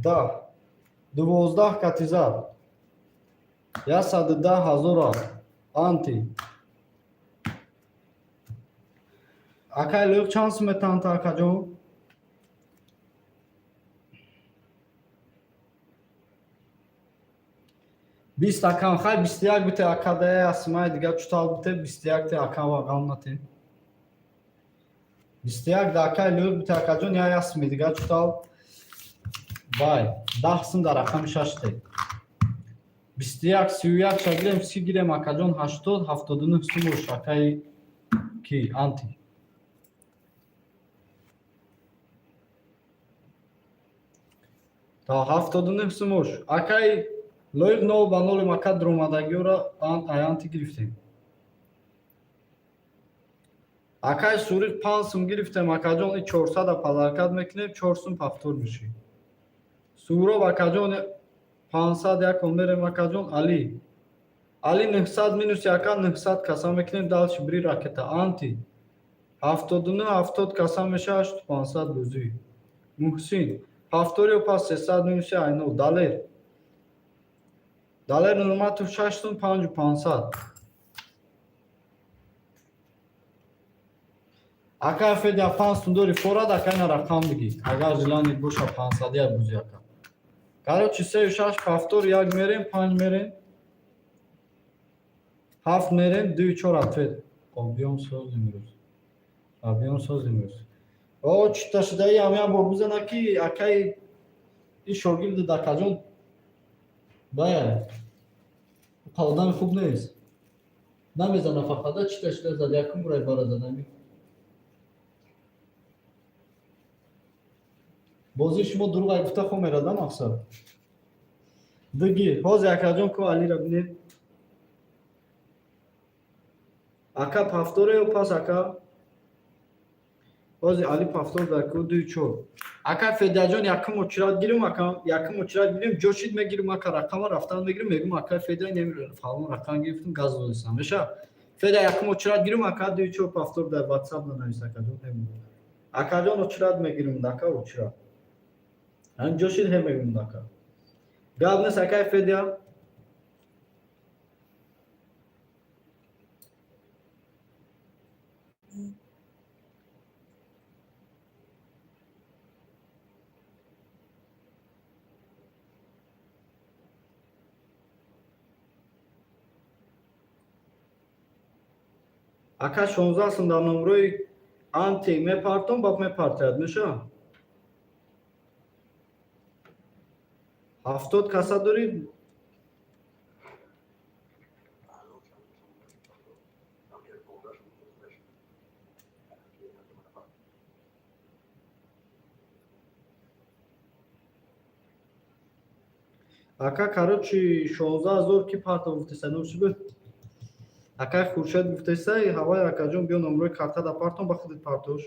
10, 12 катизад. 110 000 анти. Акай лӯқ чанд сум метаҳанд акаҷон? 20 акам хай 21 бите акадая асмай дигар чутал бите 21 те акам вағам нате. 21 да акай лӯқ бите акаҷон я ясми дигар чутал вай 10 сум дар рақами шаш те. 21 31 ша гирем 30 гирем акаҷон 80 79 сум бош акай ки анти. Та 79 сум бош. Акай лоиқ нол ба ноли мака дуромадагиёра аянти гирифтем. Акай суриқ 5 сум гирифтем акаҷон и 400 подаркат мекунем 4 сум повтор меши. Суроб акаҷон 500 якон мерем акаҷон Али. Али 900 минус яка 900 каса мекунем дальше бри ракета анти. 79 70 каса меша 8500 бузӣ. Муҳсин повторио пас 300 минус айно Далер. Далер Нурматов 6 сум 5500. Акай Федя 5 сум дори форад акай на рақам бигӣ. Агар желание боша 500 як бузӣ ака. Короче, се шаш повтор як мерем, панҷ мерем. Ҳафт мерем, ду чор ответ. Объём соз имрӯз. Объём соз имрӯз. О, чита шудаи ҳам як бор бизана ки акай ин шогирди дакаҷон бая одами хуб нест. Намезана фақат чита шуда зад якум бурай бара задами. Бозии шумо дурӯғ гуфта хо мерада мақсад. Дигир, ҳозир акаҷон ку Алира бинед. Ака повторе ё пас ака? Ҳозир Али повтор дар ку ду чор. Ака Федяҷон якум очират гирим, ака якум очират гирим, ҷошид мегирим, ака рақама рафтан мегирим, мегум ака Федя немирам, фалон рақам гирифтам, газ додисам. Меша? Федя якум очират гирим, ака ду чор повтор дар WhatsApp нанавис акаҷон. Акаҷон очират мегирим, ака очират. Ҳам ҷошид ҳе мегум ака. Гап нест акай Федя. Ака 16 сум дар номрои анти мепартом, баъд мепартояд, меша? 70 каса дорӣ? Ака, короче, 16 000 ки парто гуфтеса, номши буд? Акай Хуршед гуфтеса, ҳавай, акаҷон, биё, номрои карта да партон, ба худит партош.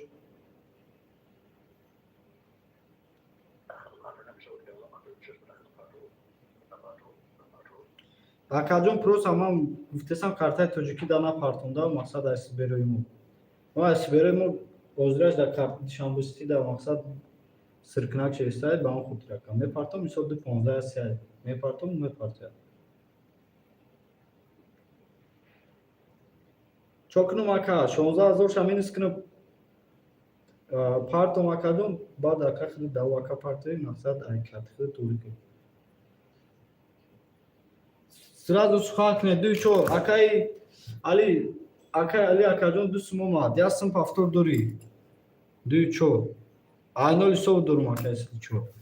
Акаҷон, просто ман гуфтесам, картаи тоҷикӣ да напартонда, мақсад айсиберои мо. Мо айсиберои мо озираш дар Душанбеситӣ да, мақсад, сиркнак шестай, ба он хотир, ака, мепартом, мисол, ду понздаҳ сеай мепартом, мепартояд. Чо кунум, ака? 16 000 ша минус кунам, партом, акаҷон, баъд ака худи даву ака партои, мақсад, ай карти худи тури кун. Сразу сухан кунед, дуи чор, акаи Али, акаи Али, акаҷон, ду сум омад, як сум повтор дорӣ, дуи чор, ай нол ҳисоб дорум, акаи сиди чор.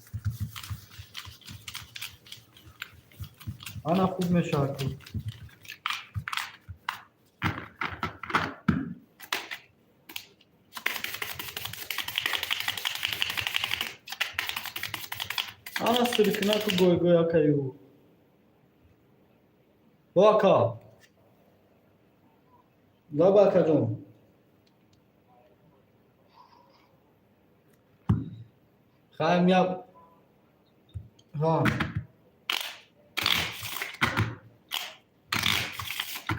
Ана, хуб мешавад ку. Ана, сиркинаку, гойгой, акаю. О, ака. Лаба, акаҷон. Хаем я. Ҳа.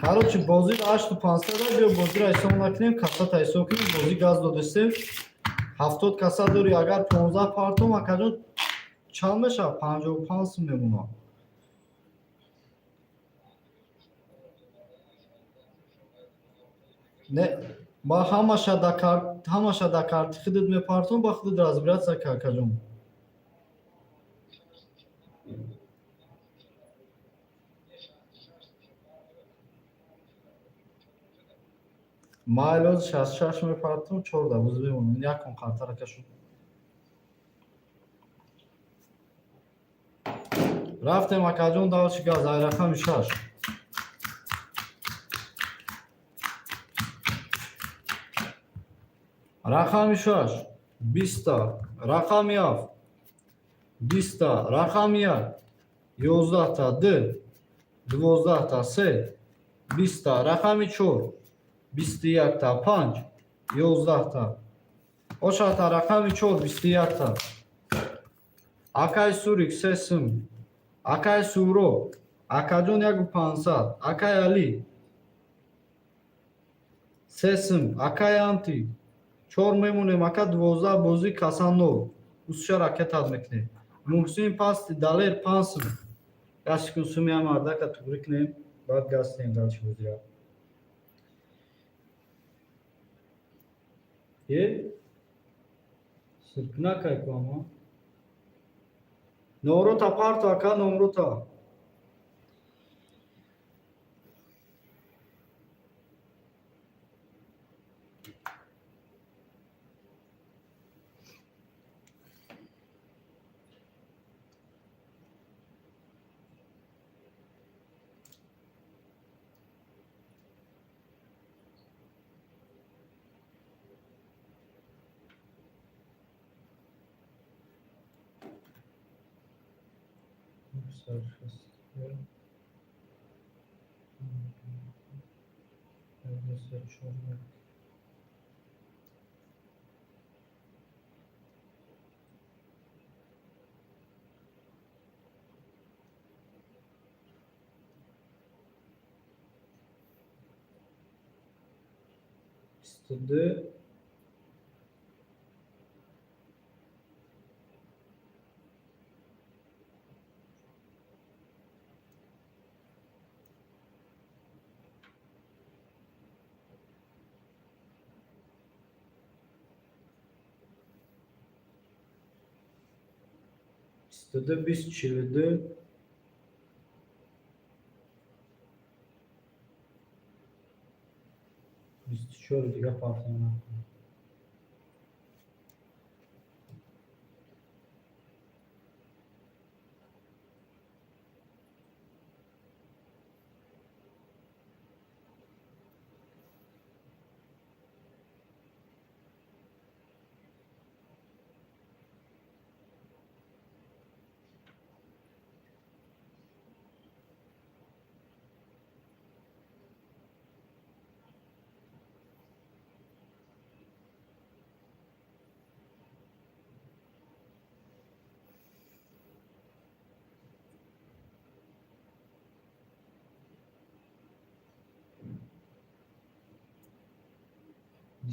Короче, бозир 8500, биё, бозира ҳисоб накунем, касата ҳисоб кунем, бозӣ газ додестем. 70 каса дорӣ, агар 15 партом, акаҷон, чанд мешавад? 55 сум мемонад. Не, ба ҳамаша да карти худат мепартом, ба худат разбираться ка, акаҷон. Майли, ҳозир 66 мепартом, чорда боз мемонам. Якон қартара кашон. Рафтем, акаҷон, дальше газ, ай рақами шаш. Рақами шаш, 20-та, рақами ҳафт, 20-та, рақами як, 11-та, ду, 12-та, се, 20-та, рақами чор, 21-та, панҷ, 11-та. Ошата, рақами чор, 21-та. Акай Сурик, се сум. Акай Суро, акаҷон, яку 500. Акай Али, се сум. Акай Анти, чор мемонем, ака, 12 бозӣ, каса нол. Усша ракетат мекунем. Муҳсин пасти, Далер, панҷ сум. Як секунд, суми ҳам ардака туғрӣ кунем, баъд газ кунем дальше бозира. Е? Сиркнакай ку ама. Номрота парто, ака, номрота. 54. 22. 22, 20, 42. 24 дига партона.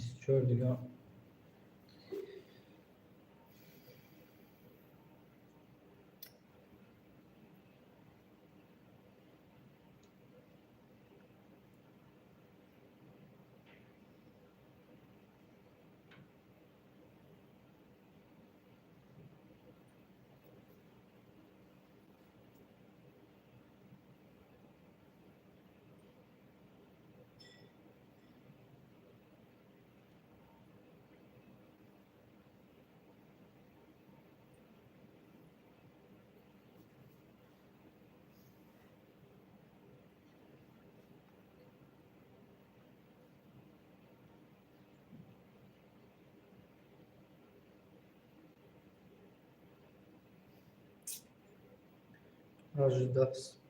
24 дига. Ожидаться.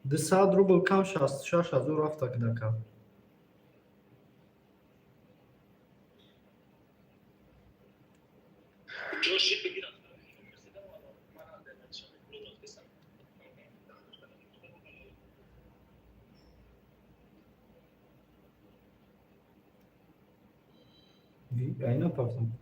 200 рубл кам 66 000 рафта кидака. Айна партам.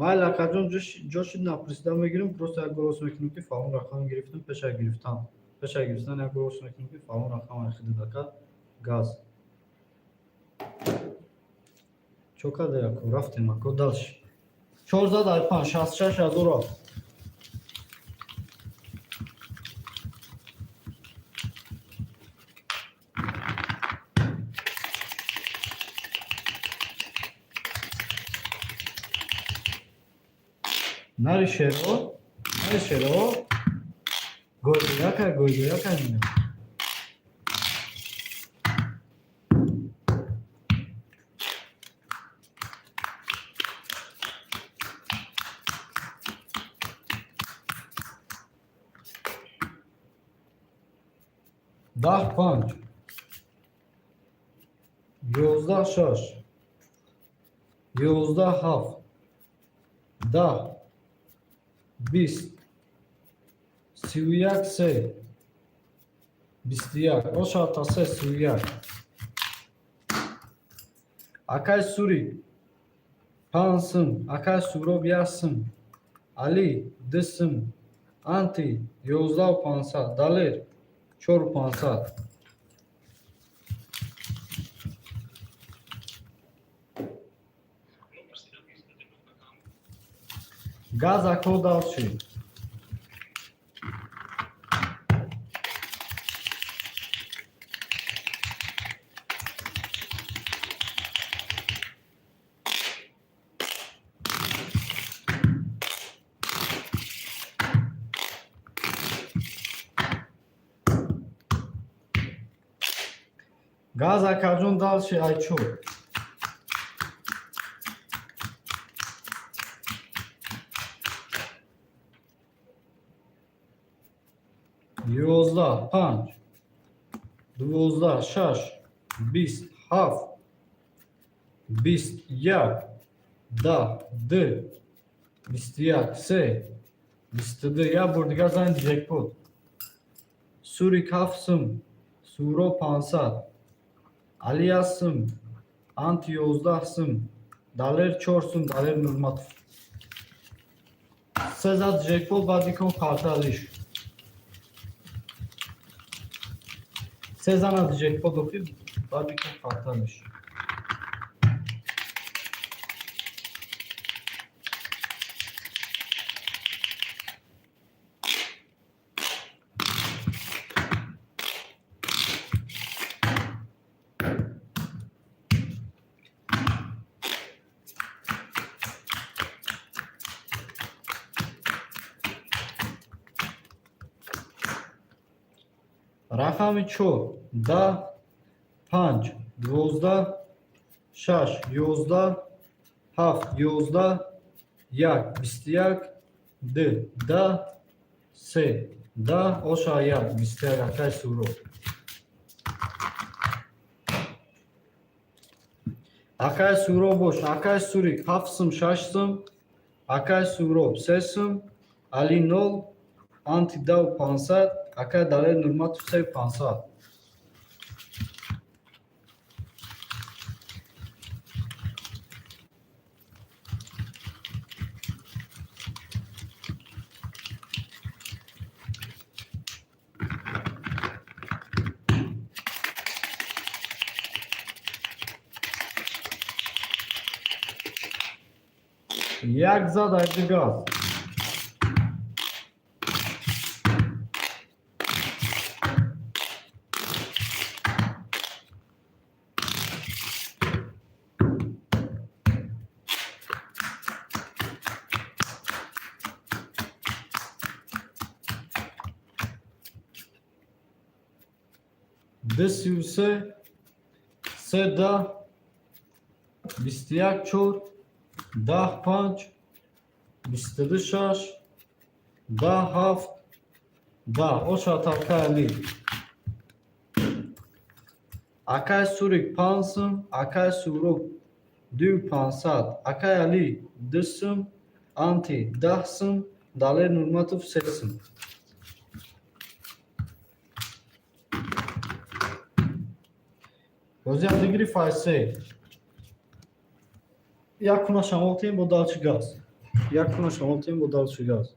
Майли, акаҷон, ҷоши напурсида мегирем, просто як голос мекунем, ки фалон рақам гирифтам, пеша гирифтам. Пеша гирифтан як голос мекунем, ки фалон рақам хидадака газ. Чо карда яко? Рафтем, ако, дальше. 14 ай 5, 66 000 рафт. Нари шеро, нари шеро, гойдояка, гойдояка мина. 10 5, 11 6, 11 7, 10, 20, 31 3, 21, ошата се, 31. Акай Сури 5 сум, акай Суроб 1 сум, Али 2 сум, Анти 11 500, Далер 4 500. Газ, ако, дальше. Газ, акаҷон, дальше, айчо. 11 5. 12, 6, 20, 7, 21, 10, 2, 21, 3, 22. Як бор дигар занг ҷекпот. Сурик 7 сум, Суро 500, Али 1 сум, Анти 11 сум, Далер 4 сум, Далер Нурматов. Се зад ҷекпот, баъди кон карта лиш. Се занад ҷекпот охир, баъди кон карта лиш. Рақами 4, 10, 5, 12, 6, 11, 7, 11, 1, 21, 2, 10, 3, 10, оша 1, 21, акай Суроб. Акай Суроб бош, акай Сурик 7 сум, 6 сум, акай Суроб 3 сум, Али 0, Анти 10 500, акай Далер Нурматов 3 500. Як зад айди газ. Д 33, се 10, 21 4, 10 5, 22 6, 10 7, 10. Оша акай Али. Акай Сурик 5 сум, акай Суроб 2 500, акай Али 2 сум, Анти 10 сум, Далер Нурматов 3 сум. Бозӣ ҳам гирифт се. Як куна шамол тем бо далчи газ. Як куна шамол тем бо далчи газ.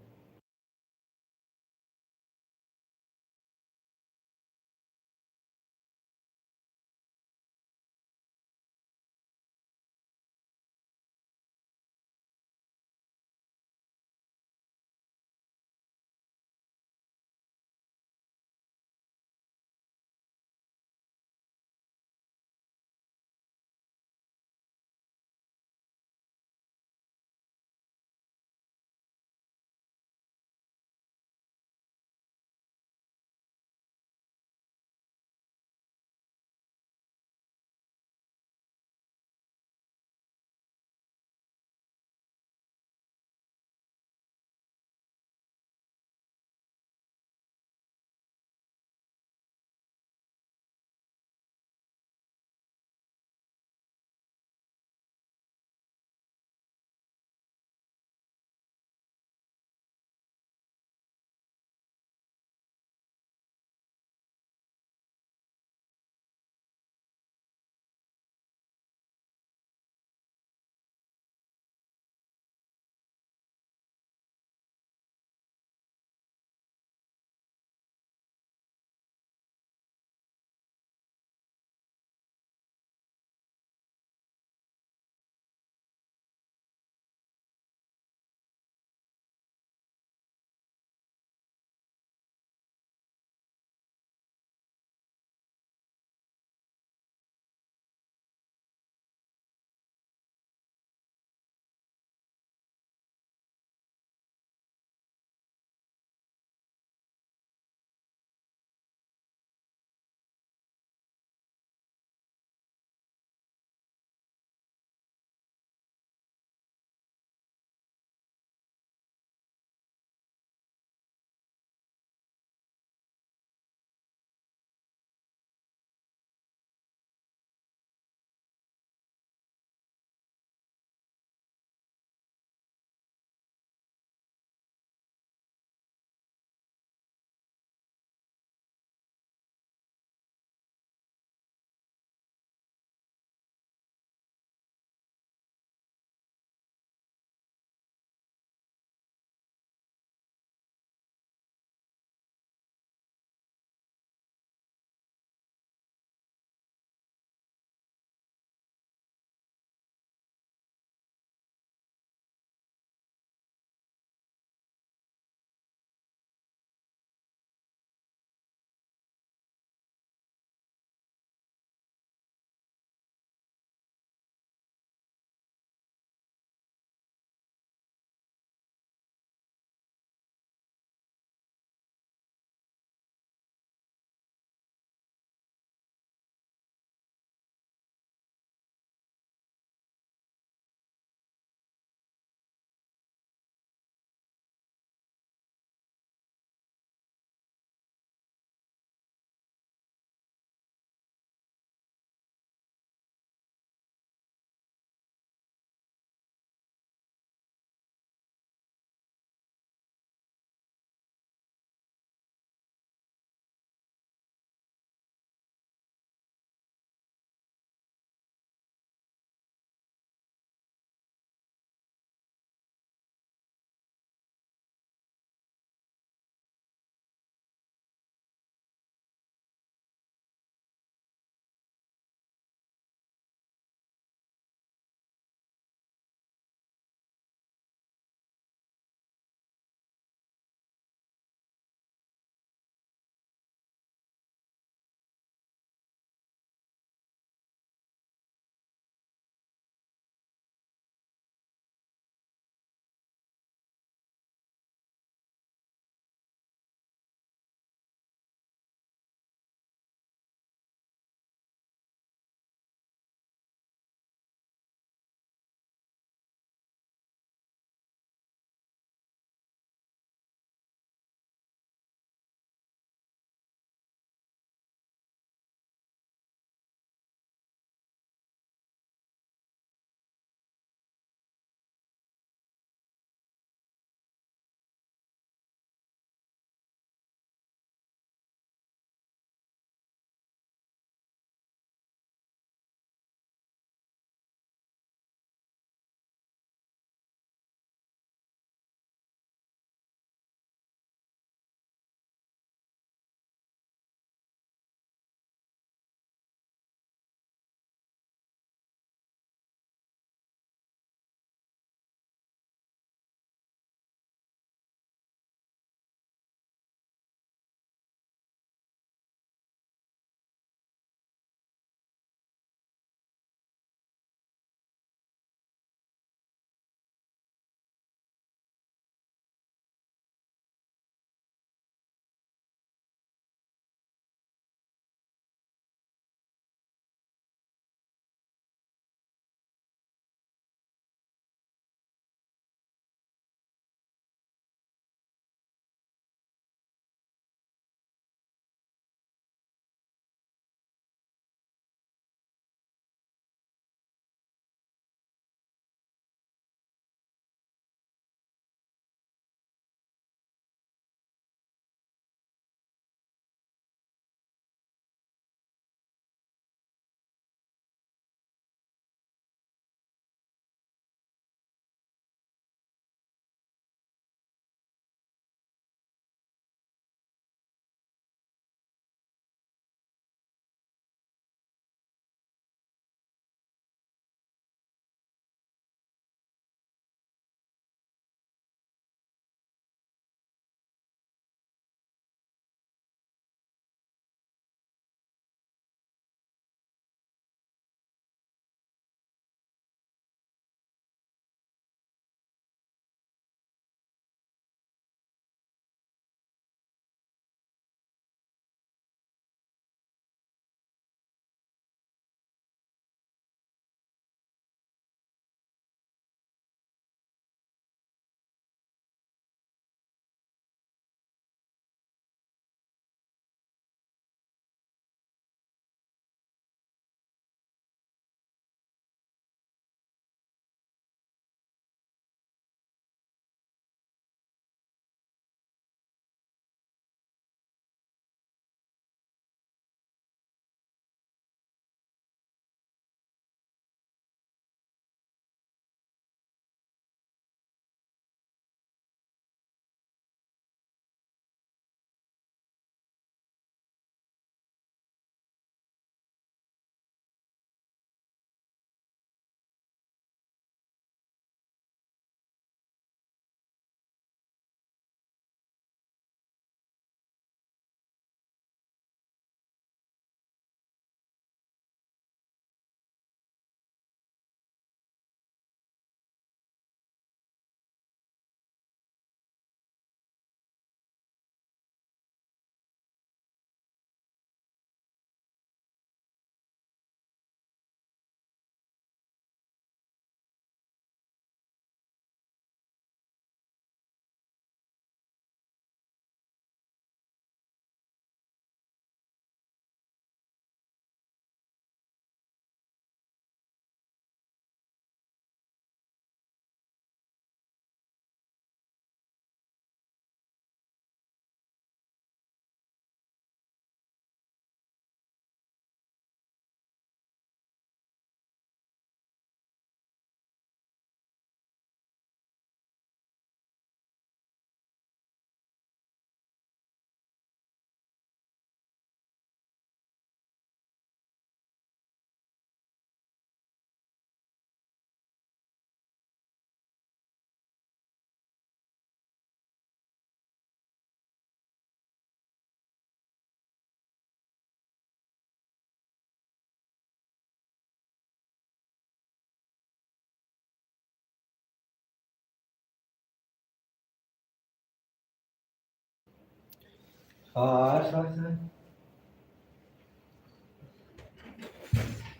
Хай, хай, хай.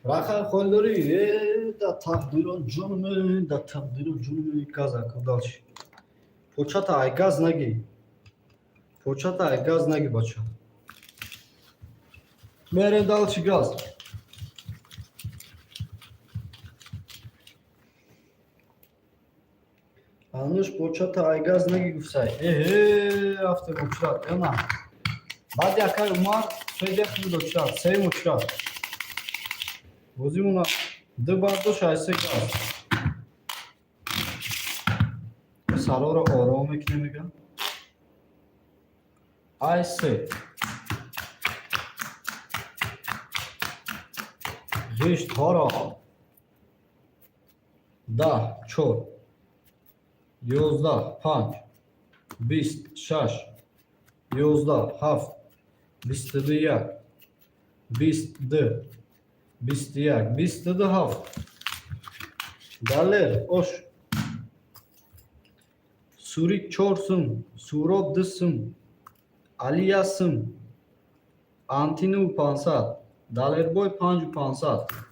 Рақам холи дорӣ? Э, да тақдиро ҷонме, да тақдиро ҷонме, газ ака дальше. Почата ай газ наги. Почата ай газ наги, бача. Мерем дальше газ. Ануш почата ай газ наги гуфсай. Эҳе, рафтем очрат. Ана. Баъди акай Умар Федя худо очрат, сеюм очрат. Бозимона ду бардош айсе газ. Сароро ором мекунем мегам. Ай се. Ғиштҳоро 10 чор, 11 панҷ, 20 шаш, 11 ҳафт, 22 як, 22, 21, 22 ҳафт. Далер, ош. Сурик чор сум, Суроб ду сум, Али як сум, Антину 500, Далербой панҷу 500.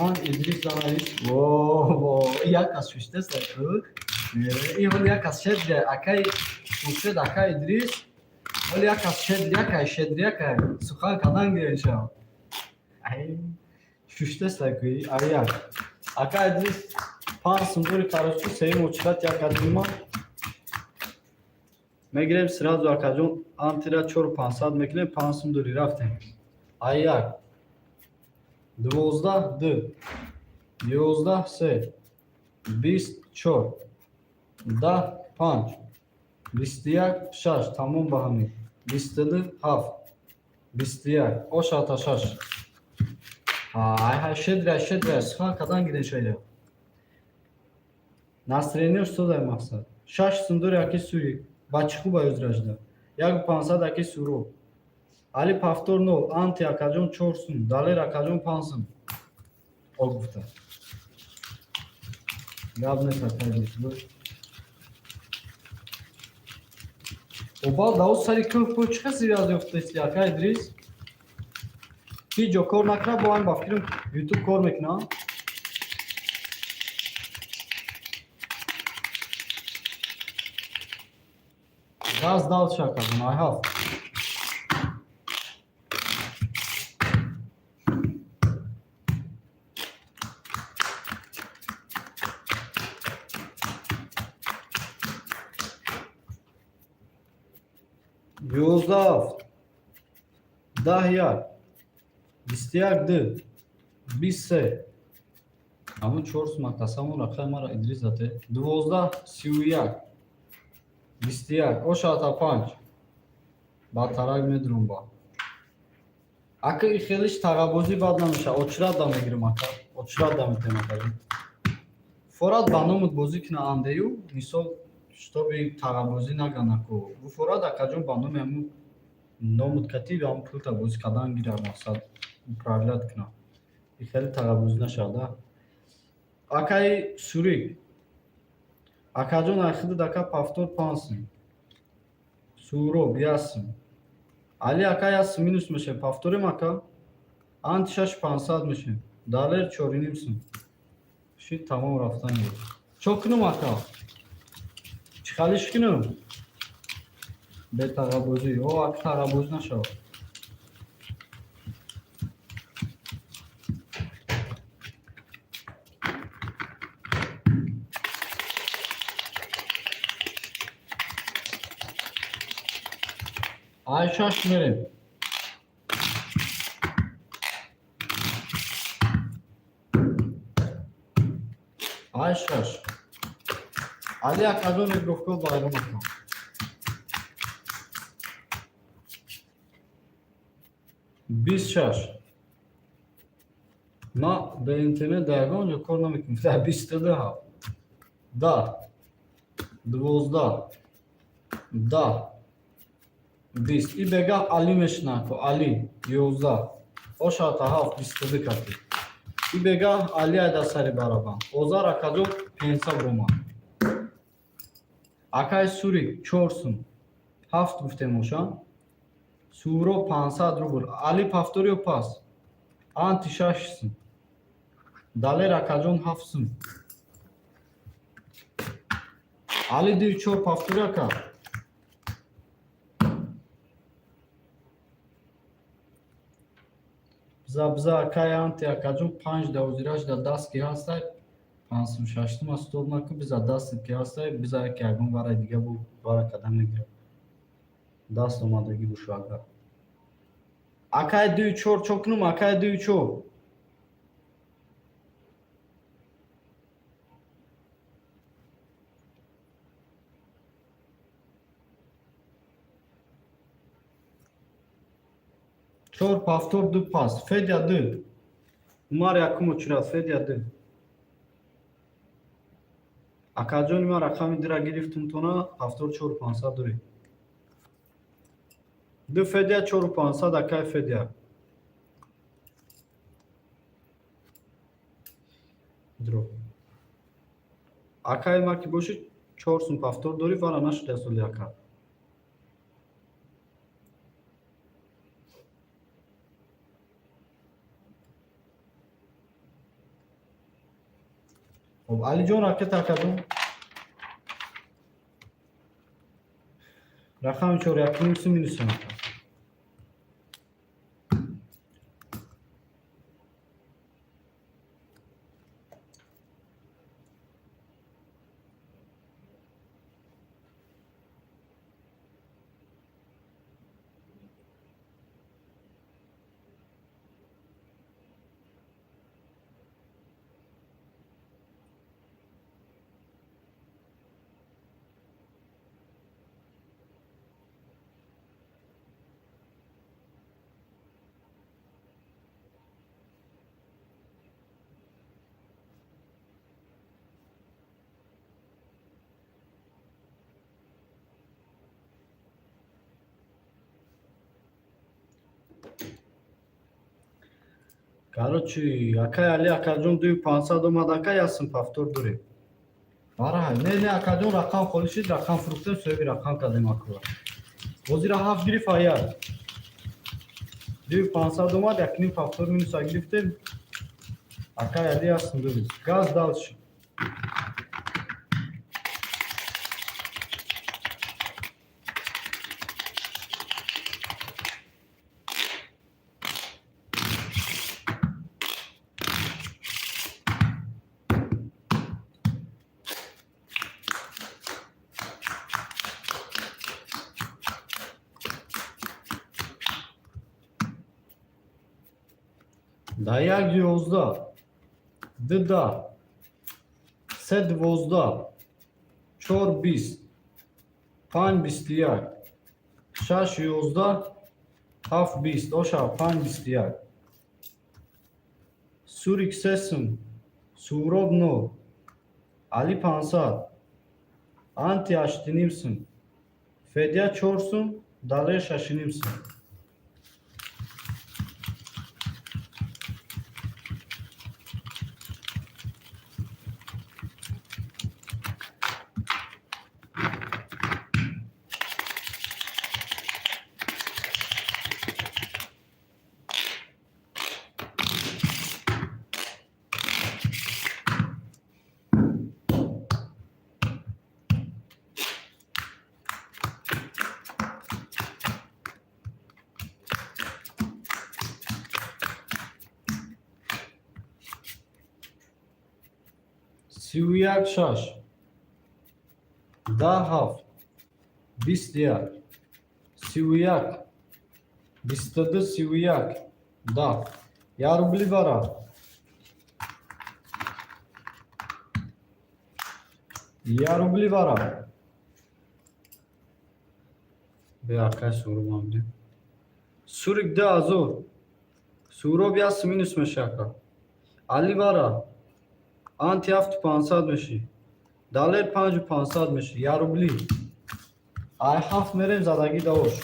Хан Идрис занавис. Во, во, як кас шуштест ин ҳол як кас шедри акай мушед акай Идрис. Ҳол як кас шедрякай, шедрякай сухан кардан гирешам. Ай шуштест ай як. Ака Идрис панҷ сумдури короче сеюм очрат як адима. Мегирем сразу акаҷон антира чору 500 мекунем, панҷ сумдури рафтем. Ай як. 12 ду, 11 се, 20 чор, 10 панҷ, 21 шаш, тамом ба ҳамин. 22 ҳафт, 21, ошата шаш. Ҳай, ҳай, шедря, шедря, сухан кардан гирен шайда. Настроение устодай мақсад. Шаш сундури аки суи, бачи хуба ёзражда. Яку 500 аки суро. Али пафтор нол, анти акаҷон чор сум, Далер акаҷон панҷ сум. О гуфта. Гап нест акаҷон. Обал дао сари кӯҳ пӯ чӣ каси связь ёфтаисти ака Идрис? Ҳеҷ ҷо кор накард, бо ҳам ба фикрам Ютуб кор мекунам. Газ дальше акаҷон, ай ҳафт. 11 ҳафт, 10 як, 21 ду, 20 се. Ҳамун чор сум акасамон рақами мара Идрис зате. 12 31, 21, ошата панҷ. Батарак медурум ба. Ака и хелиш тағабозӣ бад намешавад. Очрат да мегирем ака. Очрат да метем акаҷон. Форат ба номут бозӣ куна андею, мисол чтобы тағабозӣ наганаку. Форат акаҷон ба номи ҳамун номут катиб ҳамун пулта бозӣ кардан гирад мақсад управлять кунад. И хеле тағабозӣ нашавад, а? Акаи Сурик. Акаҷон ай худат ака пафтор панҷ сум. Суроб як сум. Али ака як сум минус мешавем. Пафторем ака. Анти шаш 500 мешавем. Далер чориним сум. Шид тамом рафтан гирифт. Чо кунум ака? Чӣ халиш кунум? Бетағабозӣ. О, ака тағабозӣ нашавад. Ай шаш мерем. Ай шаш. Али акаҷон регровкол байрон ака. 26. Ма ба интернет дар ягон ҷо кор намекунам. Дар 22 ҳафт. 10. 12. 10, 20. И бегаҳ Али мешина, ко Али 11. Ошата ҳафт, 22 кати. И бегаҳ Али айда сари барабан. Озар акаҷон пенса бромад. Акай Сурик чор сум. Ҳафт гуфтем оша. Суро 500 рубл. Али повтор ё пас? Анти шаш сум. Далер акаҷон ҳафт сум. Али ду чор повтор ака. Биза, биза, акай Анти акаҷон панҷ давзираш да даст ки ҳастай. Панҷ сум, шаш сум стоп накун, биза дастит ки ҳастай, биза яке ягон вараи дига бу вара кадам мегирад. Даст омадагӣ бушу агар. Акай дуи чор чо кунум, акай дуи чор. Чор повтор, ду пас. Федя ду. Умар якум очурад, Федя ду. Акаҷони ман рақами дура гирифтум тона, повтор чору пансад дорӣ. Ду Федя, чору пансад, акай Федя. Дро. Акай ма ки бошӣ, чор сум повтор дорӣ, вара нашуда соли ака. Хоб, Алиҷон ракета акаҷон. Рақами чор, якним сум минусам ака. Короче, акай Али акаҷон дуи пансад омад, акай ясм повтор дорем. Барай, не, не, акаҷон рақам холӣ шид, рақам фурӯхтем, соҳиби рақам кардем акура. Ҳозира ҳафт гирифт аяр. Дуи пансад омад, якним повтор минуса гирифтем. Акай Али ясм дорем. Газ дальше. Да як 11, ду 10, се 12, чор 20, панҷ 21, шаш 11, ҳафт 20, оша панҷ 21. Сурик се сум, Суроб нол, Али пансад, Анти ҳаштиним сум, Федя чор сум, Далер шашиним сум. 31 шаш, 10 ҳафт, 21, 31, 22, 31, 10. Я рубли бара. Я рубли бара. Бе акай Суроб ди. Сурик ду ҳазор. Суроб яс минус мешака. Али бара. Анти ҳафту пансад мешӣ. Далер панҷу пансад мешӣ. Я рубли. Ай ҳафт мерем, задагӣ давош.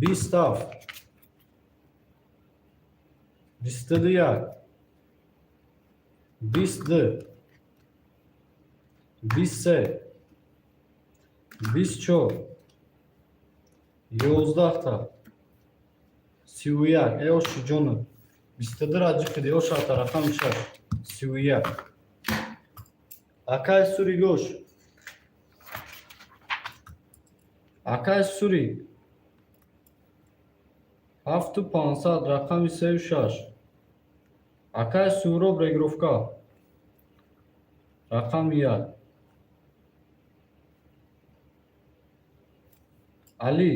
Бист ҳафт, бисту як, 22, 23, 24, 11-та, 31. Э, оши ҷону, 22-ра ҷиқиди, ошата, рақами шаш, 31. Акай Сури, гӯш, акай Сури, ҳафту пансад, рақами сею шаш. Акай Суҳроб, регировка, рақами як. Али,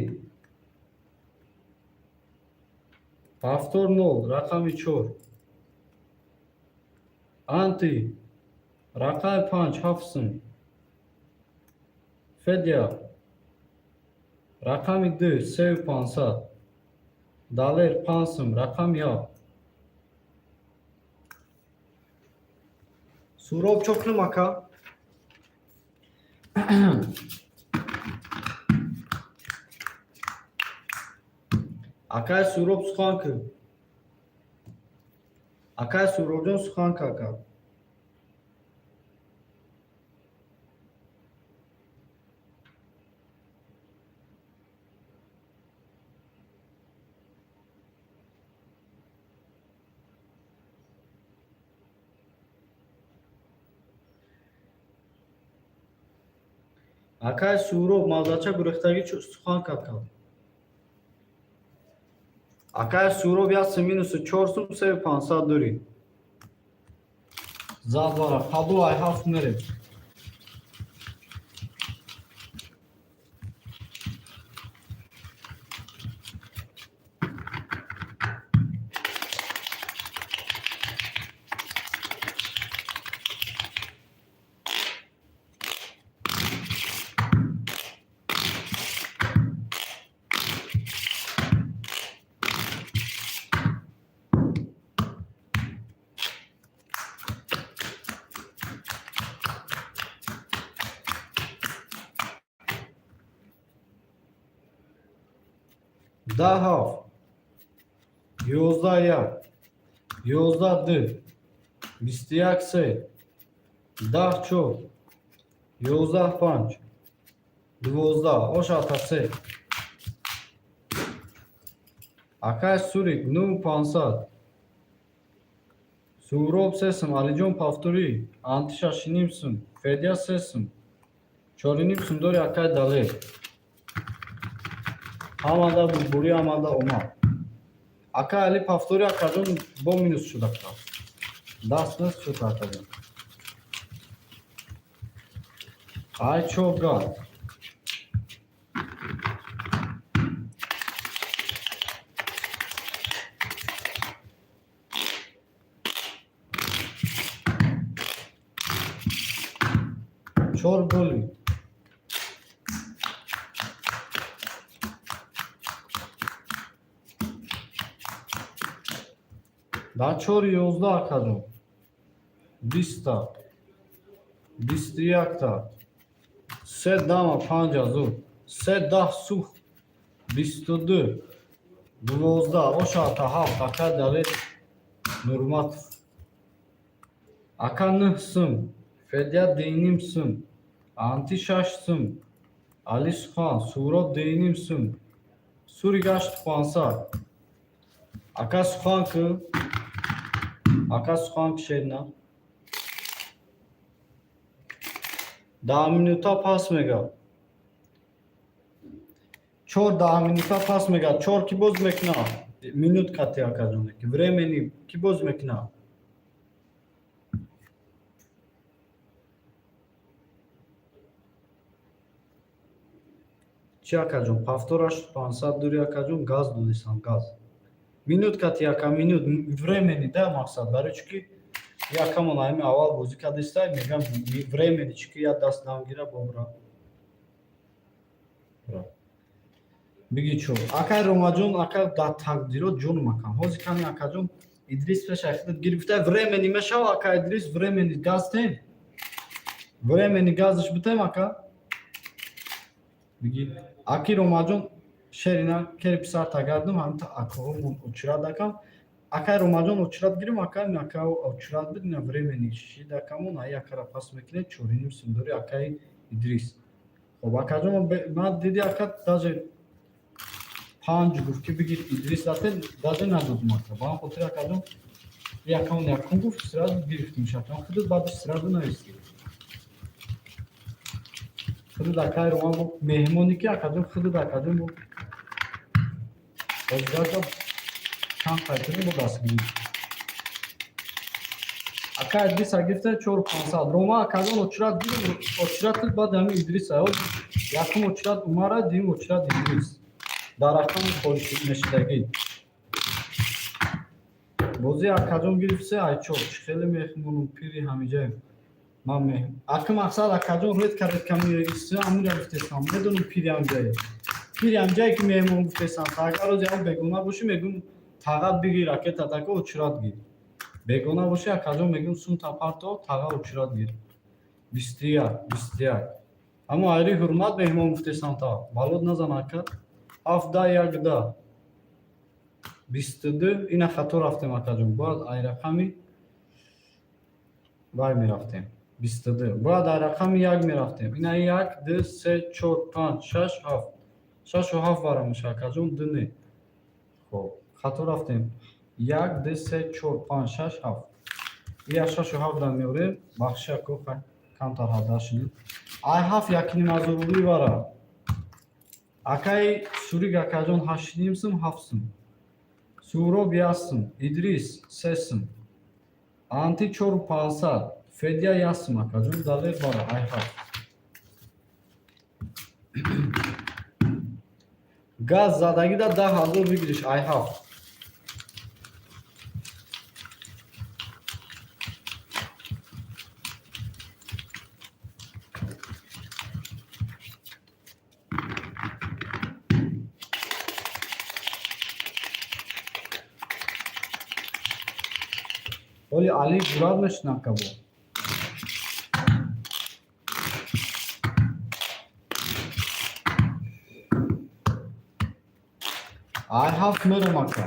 повтор нол, рақами чор. Анти, рақами панҷ, ҳафт сум. Федя, рақами ду, сею пансад. Далер, панҷ сум, рақами ҳафт. Суҳроб, чо кунам, ака? Акай Суҳроб, сухан кун. Акай Суҳробҷон, сухан ка, ака. Акай Суҳроб, мавзача гурехтагӣ, сухан ка, ака. Акай Суҳроб, як сум минусу чор сум, сею пансад дорӣ. Зад бара қабул. Ай ҳафт мерем. 10 ҳафт, 11 як, 11 ду, 21 се, 10 чор, 11 панҷ, 12, ошата, се. Акай Сурик, нӯ пансад. Суҳроб, се сум. Алиҷон, повторӣ. Анти, шашиним сум. Федя, се сум. Чориним сум дори, акай Далер. Ҳамада бурбурӣ, ҳамада омад. Акай Али, повторӣ, акаҷон, бо минус шуд, ака. Даст нест шуд, акаҷон. Ай чор гап. Чор голи. Дар чори 11, акаҷон. 20-та. 21-та. Се дама, панҷ азур. Се даҳ сух. 22. 12. Ошата, ҳафт. Ака Далер Нурматов. Ака, нӯҳ сум. Федя, дуюним сум. Анти, шаш сум. Али, сухан. Суҳроб, дуюним сум. Сури гашту пансад. Ака, сухан кӯ. Ака, сухан кишед, на. 10 минута пас мега. Чор даҳ минута пас мегардад. Чор ки боз мекуна? Минут кати, акаҷон, ки времени ки боз мекуна? Чи, акаҷон, повтораш 500 дури, акаҷон, газ додисам, газ. Минут кати, ака, минут времени да мақсад, барои чӣ ки якамон ҳами аввал бозӣ кардистай, мегам времени чӣ ки я даст намгира бобра. Биги чо. Акай Ромаҷон, ака, дар тақдирот ҷонум, акам. Ҳозир кани, акаҷон, Идрис пеша худат гирифта времени мешава, ака Идрис, времени газ тем. Времени газш битем, ака. Биги аки Ромаҷон, шерина кери писар тагардум, ҳамта акаҳомон очират акам. Акай Ромаҷон, очират гирим, ака, ака очират бид, ина времени шид, акамон, ай акара пас мекунем, чориним сумдори акаи Идрис. Хоб, акаҷон, ман диди, ака, даже панҷ гуфт ки бигир Идрис дате, даже надодум, ака. Ба ҳам хотир, акаҷон, якамон якум гуфт, сразу гирифтимш, акам, худат баъдиш сразу нависти. Худат, акай Роман, бо меҳмоне ки, акаҷон, худат, акаҷон, бо бозгашта чанд қайтарем бо дастгирӣ. Ака Идриса гирифта чор пансад. Рома, акаҷон, очират гирифт, очират баъд ҳамин Идриса. Якум очират Умара, дуюм очират Идрис. Дар рақами мешидагӣ. Бозӣ, акаҷон, гирифт се ай чор. Чӣ хеле меҳмонум, пири ҳамиҷаем. Ман меҳ. Ака мақсад, акаҷон, редко редко меиси, амира гуфтесам. Медонам, пири ҳамҷае. Пири ҳамҷае ки меҳмон гуфтесам. Агар рӯзи ам бегона бошӣ, мегӯм таға бигир, ракета така очират гир. Бегона бошӣ, акаҷон, мегӯм сум тапарто, таға очират гир. 21, 21. Аммо айри ҳурмат меҳмон гуфтесам та. Балод назан, ака. Ҳафт як да. 22, ина хато рафтем, акаҷон. Бояд ай рақами вай мерафтем. 22. Бояд ай рақами як мерафтем. Ина як, ду, се, чор, панҷ, шаш, ҳафт. Шашу ҳафт вара меша, акаҷон, ду не. Хоб, хато рафтем. Як, ду, се, чор, панҷ, шаш, ҳафт. Ия шашу ҳафт дар меорем. Бахши, ако, камтар ҳадар шудем. Ай ҳафт якним ҳазор рубли вара. Акаи Сурик, акаҷон, ҳаштним сум, ҳафт сум. Суроб як сум, Идрис се сум. Анти чору пансад, Федя як сум, акаҷон, далер бара ай ҳафт. Газ задагида 10 000 выигрыш ай ҳафт. Оли Али ҷуръат мешунам кабо. Ай ҳафт мерам, ака.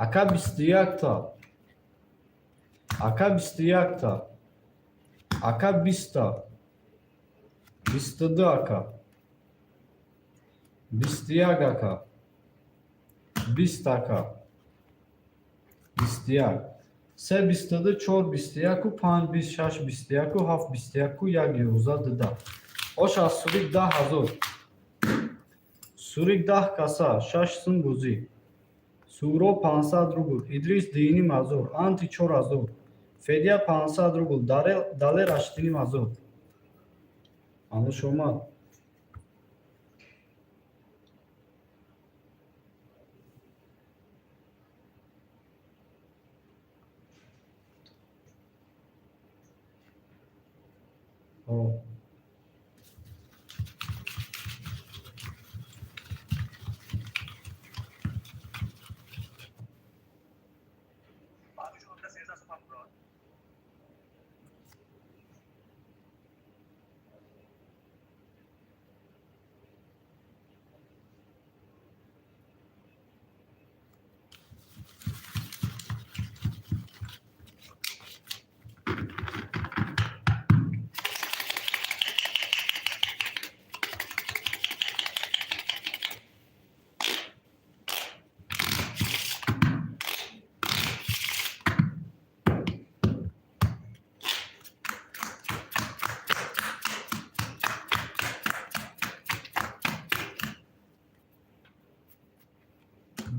Ака, 21-та. Ака, 21-та. Ака, 20-та. 22, ака. 21, ака. 20, ака. 21. Се 22, чор 21-у, панҷ 20, шаш 21-у, ҳафт 21-у, як 11 дуда. Ош аз Сурик 10 000. Сурик 10 каса, шаш сум бозӣ. Суро 500 рубл, Идрис 2,5 ҳазор, Анти 4000, Федя 500 рубл, Далер 8,5 ҳазор. Ануш омад. О.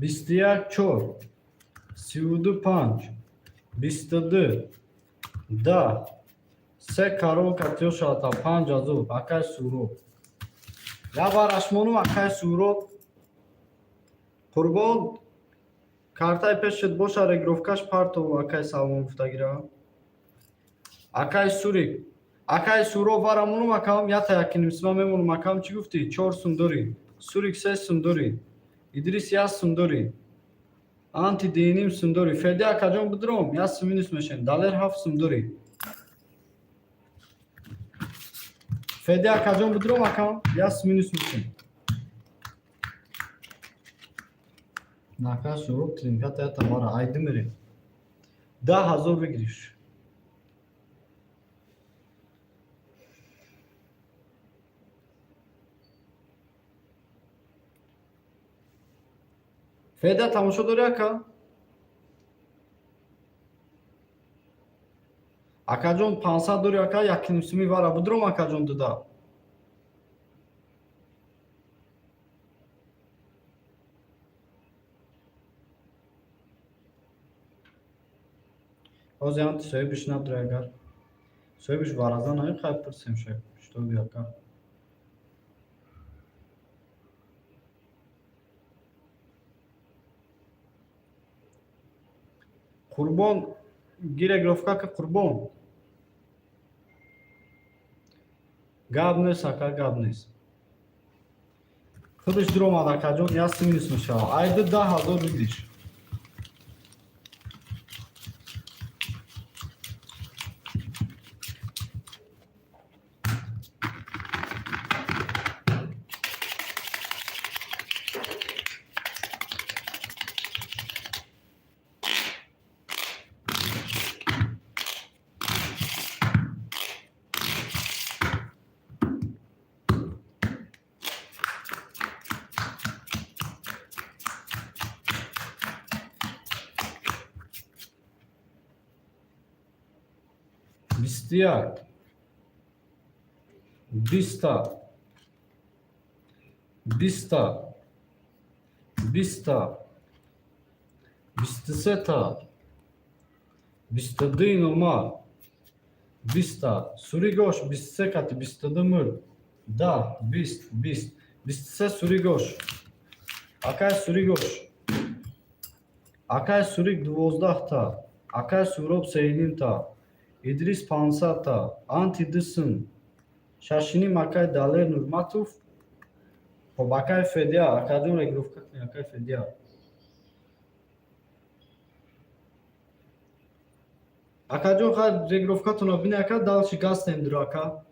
21 чор, 32 панҷ, 22 10, се карол катиё шавата 5000. Акай Суроб. Я барашмонум, акай Суроб. Қурбон, картаи пешет боша, регировкаш партов, акай Салмон гуфтагира. Акай Сурик. Акай Суроб варамонум, акам, ята якинимсима мемонум, акам, чӣ гуфтӣ? Чор сум дорӣ. Сурик се сум дорӣ. Идрис як сум дорӣ. Анти диним сум дорӣ. Феди акаҷон, бидром, як сум минус мешем. Далер ҳафт сум дорӣ. Феди акаҷон, бидром, акам, як сум минус мешем. Нака Суроб тринката ята мара айди мерем. 10 000 выигрыш. Феда, тамошо дорӣ, ака? Акаҷон, 500 дорӣ, ака, якним суми вара будром, акаҷон, дуда. Ҳозир анти соҳибиш надорӣ, агар соҳибиш вараза наихай, пурсем штоби, ака. Қурбон, гирегировка ка, Қурбон. Гап нест, ака, гап нест. Худаш дуромад, акаҷон, як сум минус мешавад. Айду 10 000 выигрыш. 21, 20-та, 20-та, 20-та, 23-та, 22 номар, 20-та, Суригош, 23 кати, 22 мурд, 10, 20, 20, 23 Суригош, акай Суригош, акай Сурик 12-та, акай Суроб сеюнимта, Идрис 500-та, Анти дусум, шашиним акай Далер Нурматов, хоб, акай Федя, акаҷон, регировка кунед, акай Федя. Акаҷон, хай, регировкатонро бинед, ака, дальше гастем дур, ака.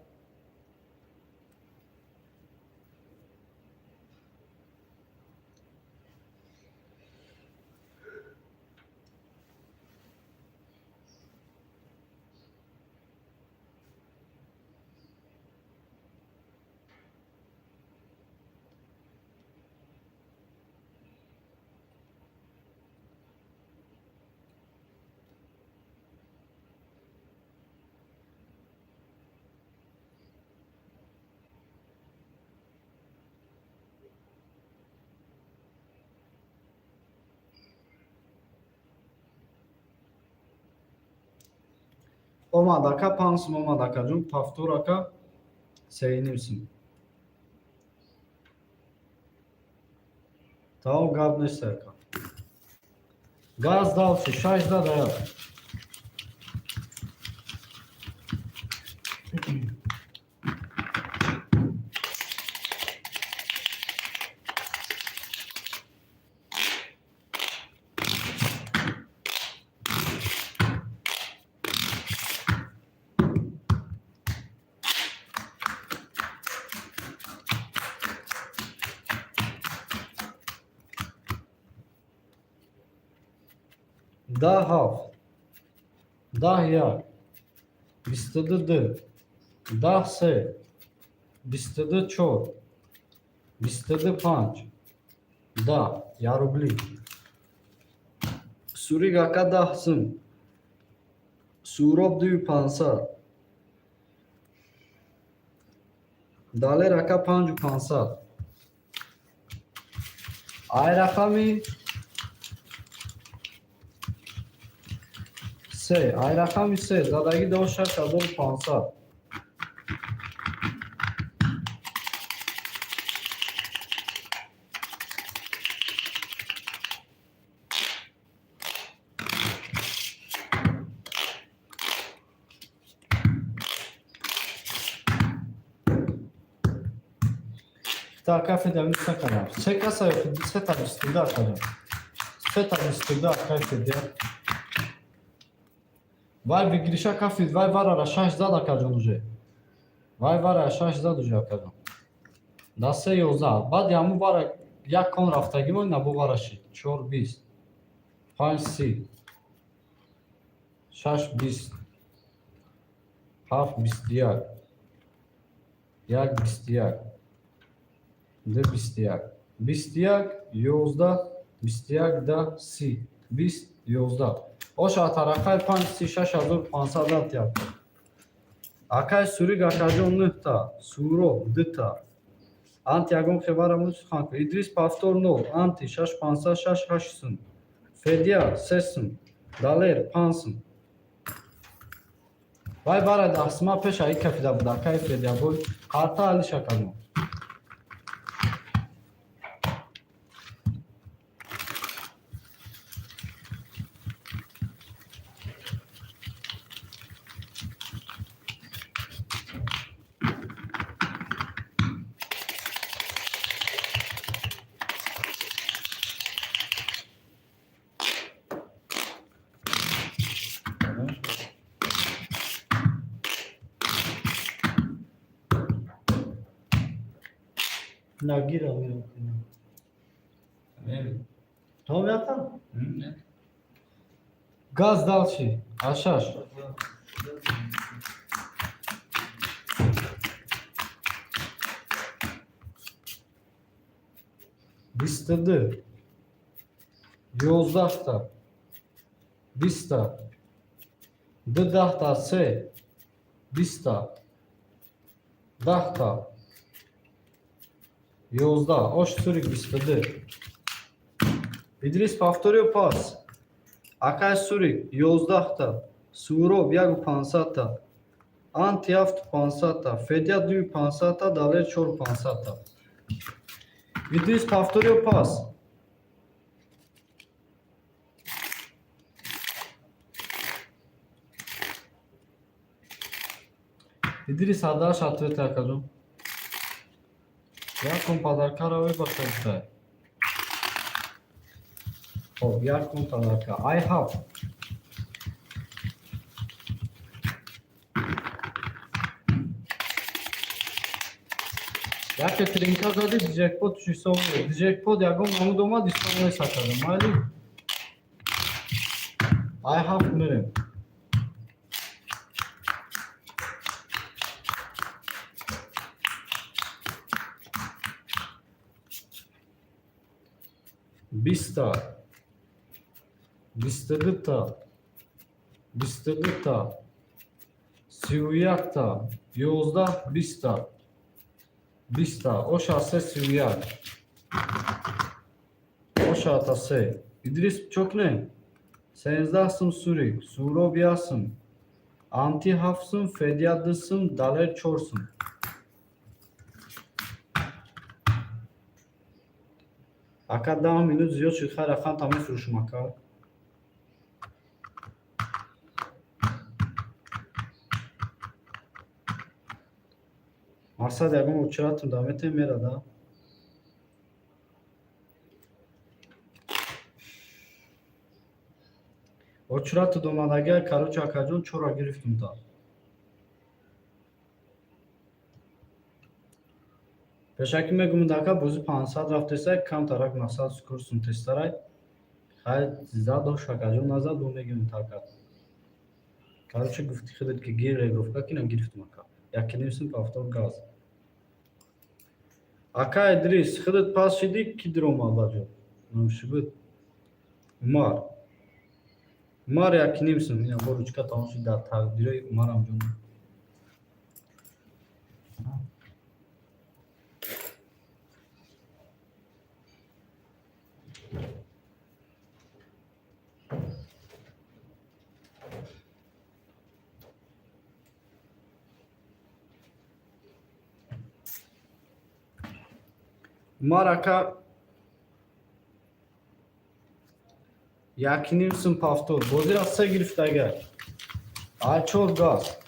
Омад, ака, 5 сум омад, акаҷон, повтор, ака, сеюним сум. Тамом, гап нест, ака. Газ дальше, шаш дада. 10 ҳафт, 10 як, 22 ду, 10 се, 22 чор, 22 панҷ, 10 як рубли. Сурик ака 10 сум. Суроб дую 500. Далер ака 5500. Ай рақами Се, ай рақами се задагӣ до 6500. Та кафе да минус накардам. Се каса сета 22 кардам. Сета 22 кафе да. Вай бигириша кафе, вай варара шаш зад акаҷон уже. Вай вара шаш зад уже акаҷон. Да се 11. Баъди ҳамун вара як кон рафтагӣ мо набо вара шид. 4 20. 5 30. 6 20. 7 21. 1 21. Д 21. 21 11 21 да 30. 20 11. Оша тарақай 5 36 500 зад як. Акай Сурик акаҷон 9 та, Суроб 2 та. Анти ягон хебара сухан кун. Идрис повтор 0, Анти 6 506 8 сум. Федя 3 сум. Далер 5 сум. Вай бара дастма пеш ай кафида буд акай Федя бой. Қарта Алиш акаҷон. Нагира мекунам. То мята? Газ дальше. Ашаш. 22. 11та. 20та. 2 даҳта се. 20та. 10та. 11. Ош Сурик 22. Идрис повторю пас. Акай Сурик 11та. Суроб 1 500та. Анти 7 500та. Федя 2 500та. Далер 4 500та. Идрис повторю пас. Идрис адаш ответ акаҷон. Як кун подаркаро выбахшед. Хоб, як кун подарка. Ай ҳафт. Яке тринка зади, ҷекпот ҳисоб. Ҷекпот ягон намуд омад, ҳисоб нест акаҷон. Майли? Ай ҳафт мерем. 20та. 22та. 22та. 31та. 11 20та. 20та. Оша се 31. Оша та се. Идрис чокне. 13 сум Сурик. Суроб як сум. Анти 7 сум, Федя 2 сум, Далер 4 сум. Ака 10 минут зиёд шуд, хайр рақам та мефурӯшум ака. Мақсад ягон очиратум да метем мерада. Очирату домадагия, короче акаҷон чора гирифтум та. Пешакӣ мегӯмуд ака бозӣ 500 рафтеса камтарак мақсад курсум тестарай. Хай зад ош акаҷон назад бо мегӯм така. Короче гуфти худат ки гир регровка кинам гирифтум ака. Якиним сум повтор газ. Ака Идрис худат пас шидӣ ки диромад баҷо? Номши буд? Умар. Умар якиним сум. Ина бо ручка тамом шуд дар тақдирои Умарам ҷон. Умар ака, 1,5 сум повтор. Бозира се гирифтага. Ай чор газ.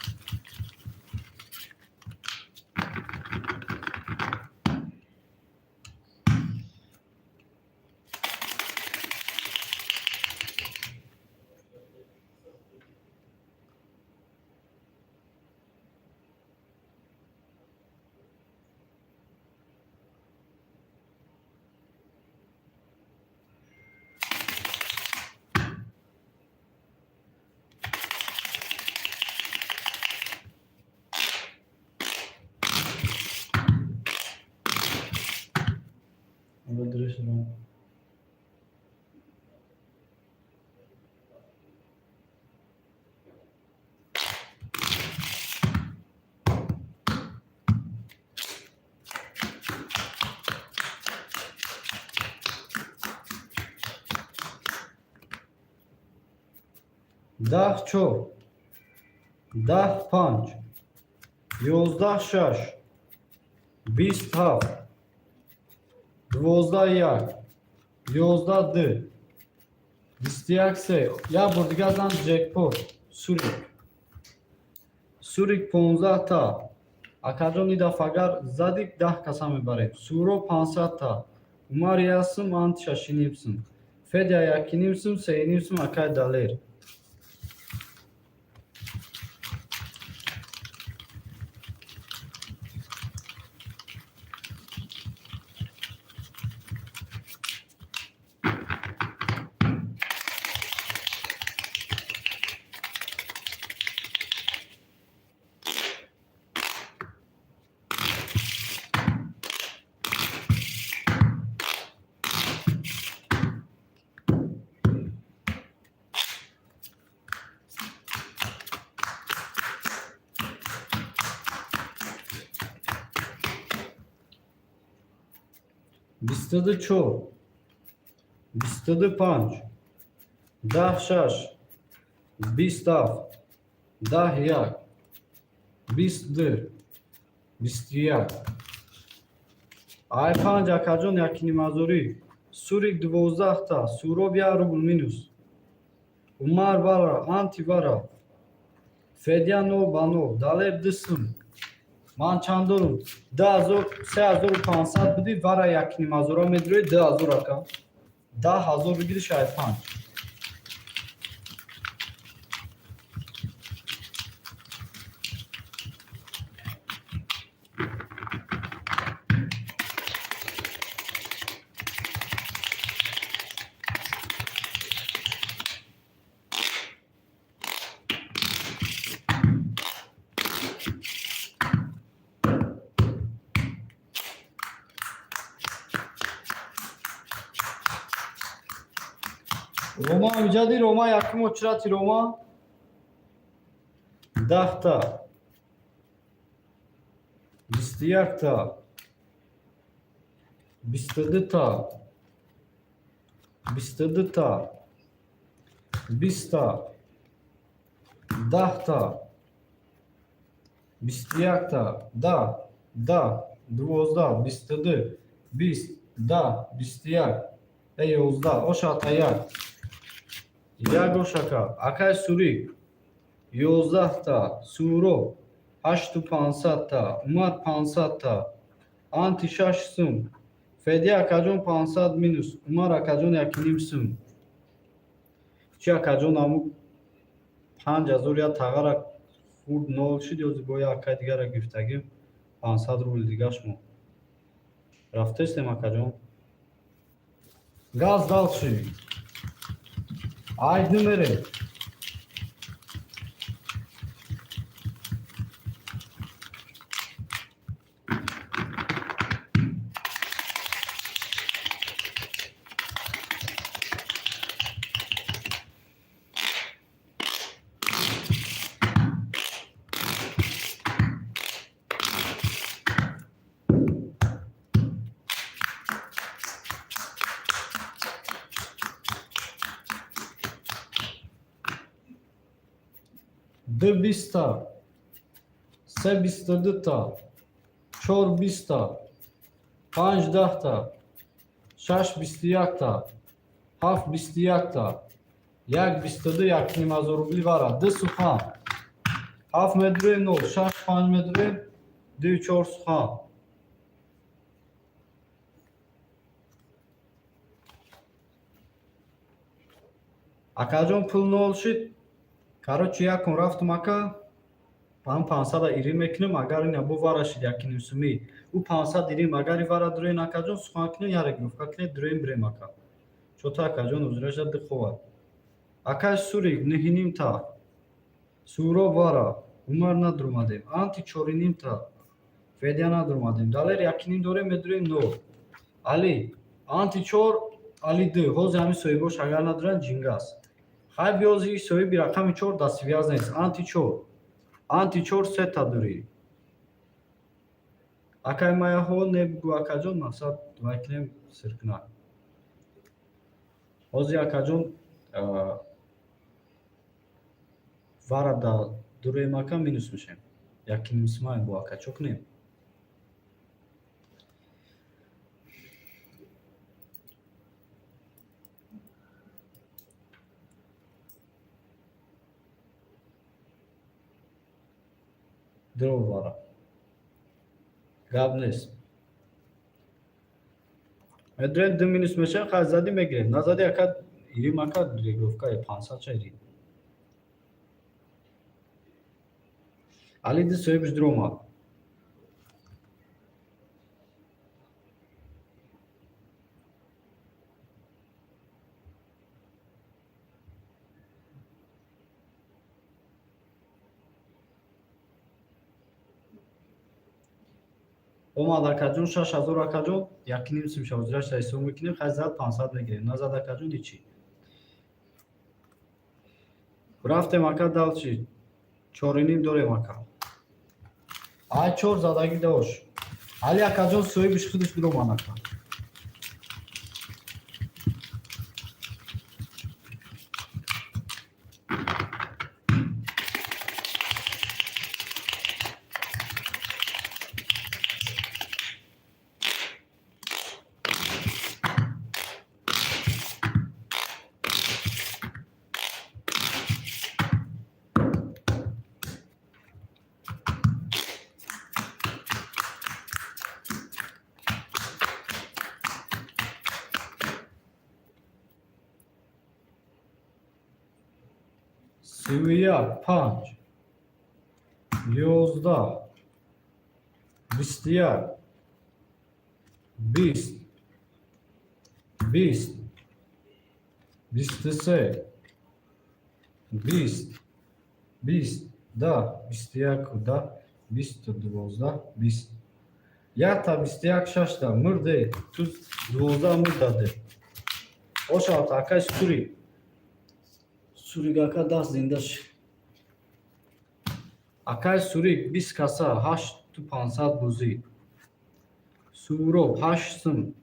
10 4, 10 5, 11 6, 20 7, 12 1, 11 2, 21 3. Як бор дига зан, ҷекпот. Сурик, Сурик, 15 та. Акаҷон, и дафъа агар задик, 10 каса мебарем. Суро, 500 та. Умар, 1 сум, анти 6,5 сум, Федя, 1,5 сум, 3,5 сум. Акай Далер. 24, 25, 10 6, 20 7, 10 1, 22, 21. Ай панҷ, акаҷон, якнимазорӣ. Сурик, 12 та. Суроб, 1 рубл минус. Умар бара, анти бара. Федя, нол ба нол. Далер, 2 сум. Ман чанд дорум? 2000, 3500 будӣ, вара якнимазора медирои 2000, ака. 10 000 бигири, шай панҷ. Рома амҷади, Рома, якум очрати Рома. 10 та, 21 та, 22 та, 22 та, 20 та, 10 та, 21 та, 10, 10, 12, 22, 20, 10, 21, 11, ошата як. Як ошака. Акай Сурик, 11 та, Суро, 8500 та, Умар, 500 та, анти, 6 сум, Федя акаҷон, 500 минус, Умар акаҷон, 1,5 сум. Чи, акаҷон, аму 5000 я тағара хурд нол шуд, ёзи бо я акай дигара гирифтагим, 500 рубли дигаш мо рафтестем, акаҷон. Газ дальше. Ай нумере. Д 20 та, се 22 та, чор 20 та. Панҷ даҳта, шаш бисту якта, ҳафт бисту якта, як бисту ду, якним ҳазор рубли вара. Ду сухан. Ҳафт медурем нол, шаш панҷ медурем, ду чор сухан. Акаҷон, пул нол шид. Короче, якум рафтум, ака, ҳам 500-а ирӣ мекунем, агар ина бо вара шид якним сумӣ. Ӯ 500 ирим, агар и вара дуроен, акаҷон, сухан кунем, я регировка кунем, дуроем бирем, ака. Чота, акаҷон, узраша ды ховад. Акай Сурик нӯҳинимта. Суроб вара. Умар надурмадем. Анти чоринимта. Федя надурмадем. Далер якним дорем, медурем нол. Али, анти чор, али ду. Ҳозир ҳамин соҳибош агар надуранд, ҷингас. Хай, биёзи соҳиби рақами чор дар связь нест. Анти чор. Анти чор сета дурӣ. Акай маяҳо не бугӯ, акаҷон, мақсад вай кунем, сир кунад. Ҳозир, акаҷон, вара да дуроем, ака, минус мешем. Якним сумаем бо, ака, чо кунем? Дро вара. Гап нест. Медурем, ду минус мешем, хай задӣ мегирем. Назадӣ, ака, ирим, ака, регировкаи 500 ча ирим. Али ду соҳибаш дуромад. Омад, акаҷон, 6000, акаҷон, якним сум шава. Ҳозираш ҳисоб мекунем, хай зад 500 мегирем. Назад, акаҷон, ҳичи. Рафтем, ака, дальше. Чориним дорем, ака. Ай чор задагӣ дошт. Али, акаҷон, соҳибиш худаш дуромад, ака. 31, панҷ, 11, 21, 20, 20, 23, 20, 20, 10, 21-у 10, 20-у 12, 20. Якта 21 шашта мурде, ту 12 мурдаде. Ошавад, акай Сурик. Сурик ака даст зинда шид. Акай Сурик 20 каса, ҳашту 500 бозӣ. Суроб ҳашт сум.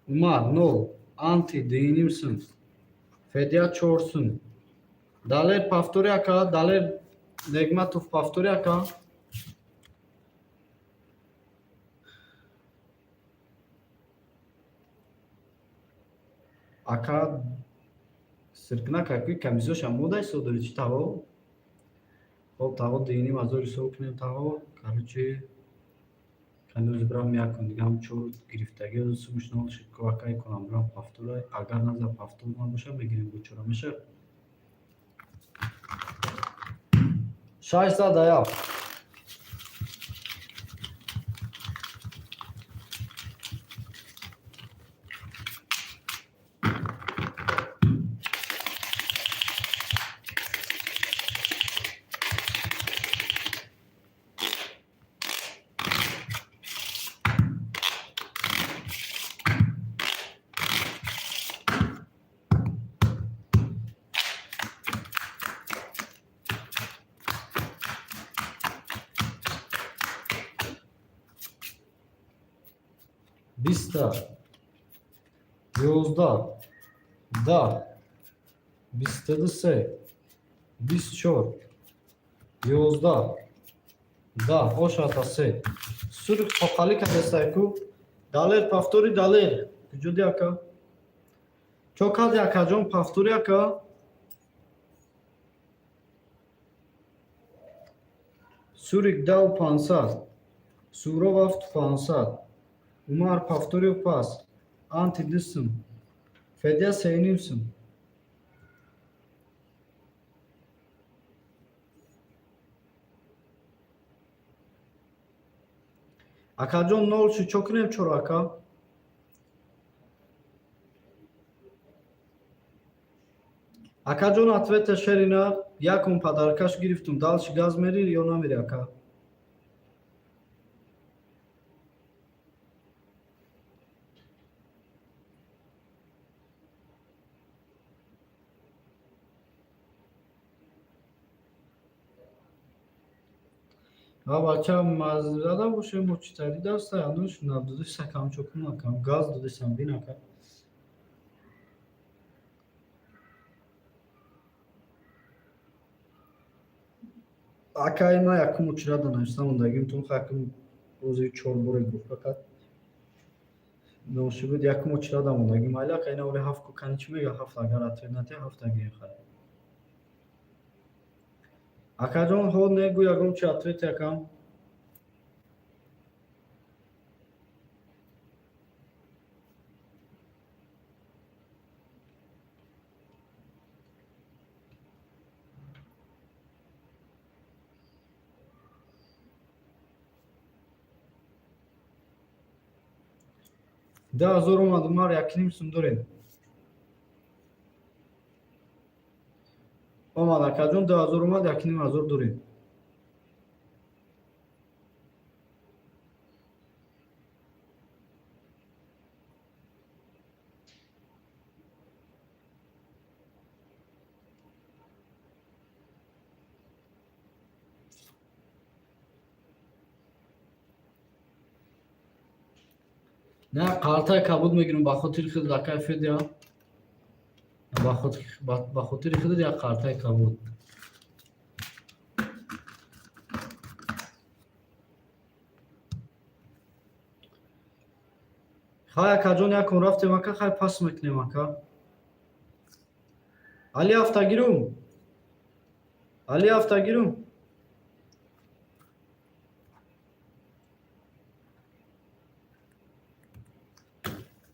Умар нол, анти дуюним сум. Федя чор сум. Далер повтори, ака, Далер Негматов повтори, ака. Ака, сиркна каки камизоша мода ҳисоб дорӣ чӣ таво? Хоб, таво дуюним ҳазор ҳисоб кунем, таво. Короче, ҳанӯз брам якун дига ҳам чор гирифтагӣ сумаш нол шид ко, акай кунам брам повтора, агар наза повтор набоша, мегирем бо чора меша. Шаш зада ҳафт. 20-та, 11, 10, 23, 24, 11, 10, ошата се. Сурик тоқалӣ кардестай ку. Далер, повтори, Далер. Куҷоди, ака? Чо карди, акаҷон, повтори, ака? Сурик 10 500. Суроб 7 500. Умар, повтори, пас. Анти 2 сум. Федя 3,5 сум. Акаҷон, нол шуд, чо кунем чоро, ака? Акаҷон, ответа шерина якум подаркаш гирифтум. Дальше газ мери ё намери, ака? Ва бача мазрада бошем, мо читари даста ануш надодиса кам, чо кунам, кам газ додисам, бин, ака. Акаи ма якум очрада нависта мондагим тун хакм рӯзи чор бори группа кард. Ноши буд, якум очрада мондагим. Майли, ака, ина оли ҳафт ку, кани чӣ мега, ҳафт агар ответ натия, ҳафт агирем, хай. Акаҷон, ҳо негӯ ягон чи ответ якам. 10 000 омад, Умар, 1,5 сум дорем. Омад, акаҷон, 10 000 омад, 1,5 ҳазор дорем. Не, қалтаи кабуд мегирам ба хотири худ, акай Федя. Ба хотири худат як қалтаи кабуд. Хай, акаҷон, якум рафтем, ака, хай, пас мекунем, ака. Али, ҳафтагирум. Али, ҳафтагирум.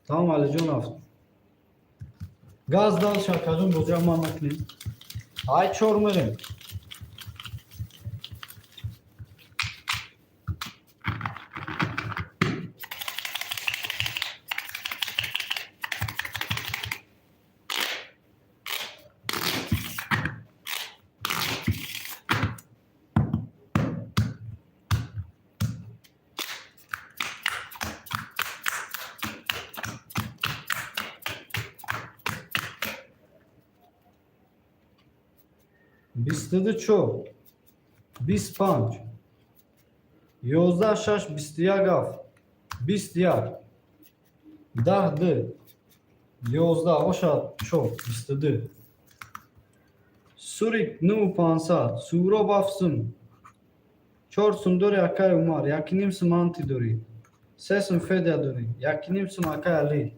Тамом, Алиҷон рафт. Газ дальше, акаҷон, бозиам ман накунем. Ай чор мерем. 24, 25, 11 шаш, 21 ҳафт, 21, 10 ду, 11 ошад чор, 22. Сурик 9 500, Суроб 7 сум, 4 сум дори, акай Умар, 1,5 сум анти дорӣ, 3 сум Федя дорӣ, 1,5 сум акай Алӣ.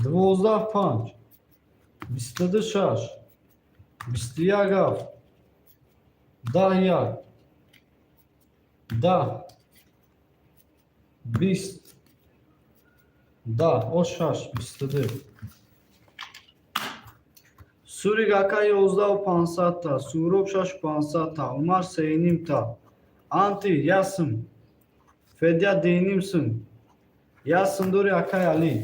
12 панҷ, 22 шаш, 21 ҳафт, 10 як, 10, 20, 10 о шаш, 22. Сурик ака 11 500-та, Суроб 6 500-та, Умар 3,5-та, Анти 1 сум, Федя 2,5 сум, 1 сум дори, акай Алӣ.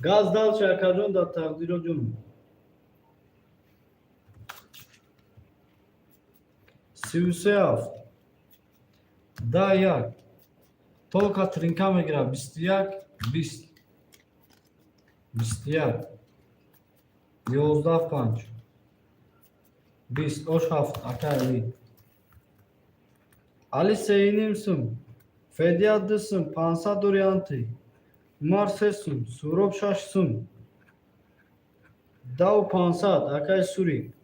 Газ дальше, акаҷон, дар тақдиро ҷонум. 33 7, 10 1, только тринка мегирад. 21, 20, 21, 11 5, 20, ош 7. Ака Али, Али 3,5 сум, Федия 2 сум, 500 дори анти, Умар 3 сум, Суроб 6 сум, 10 500, акай Сури.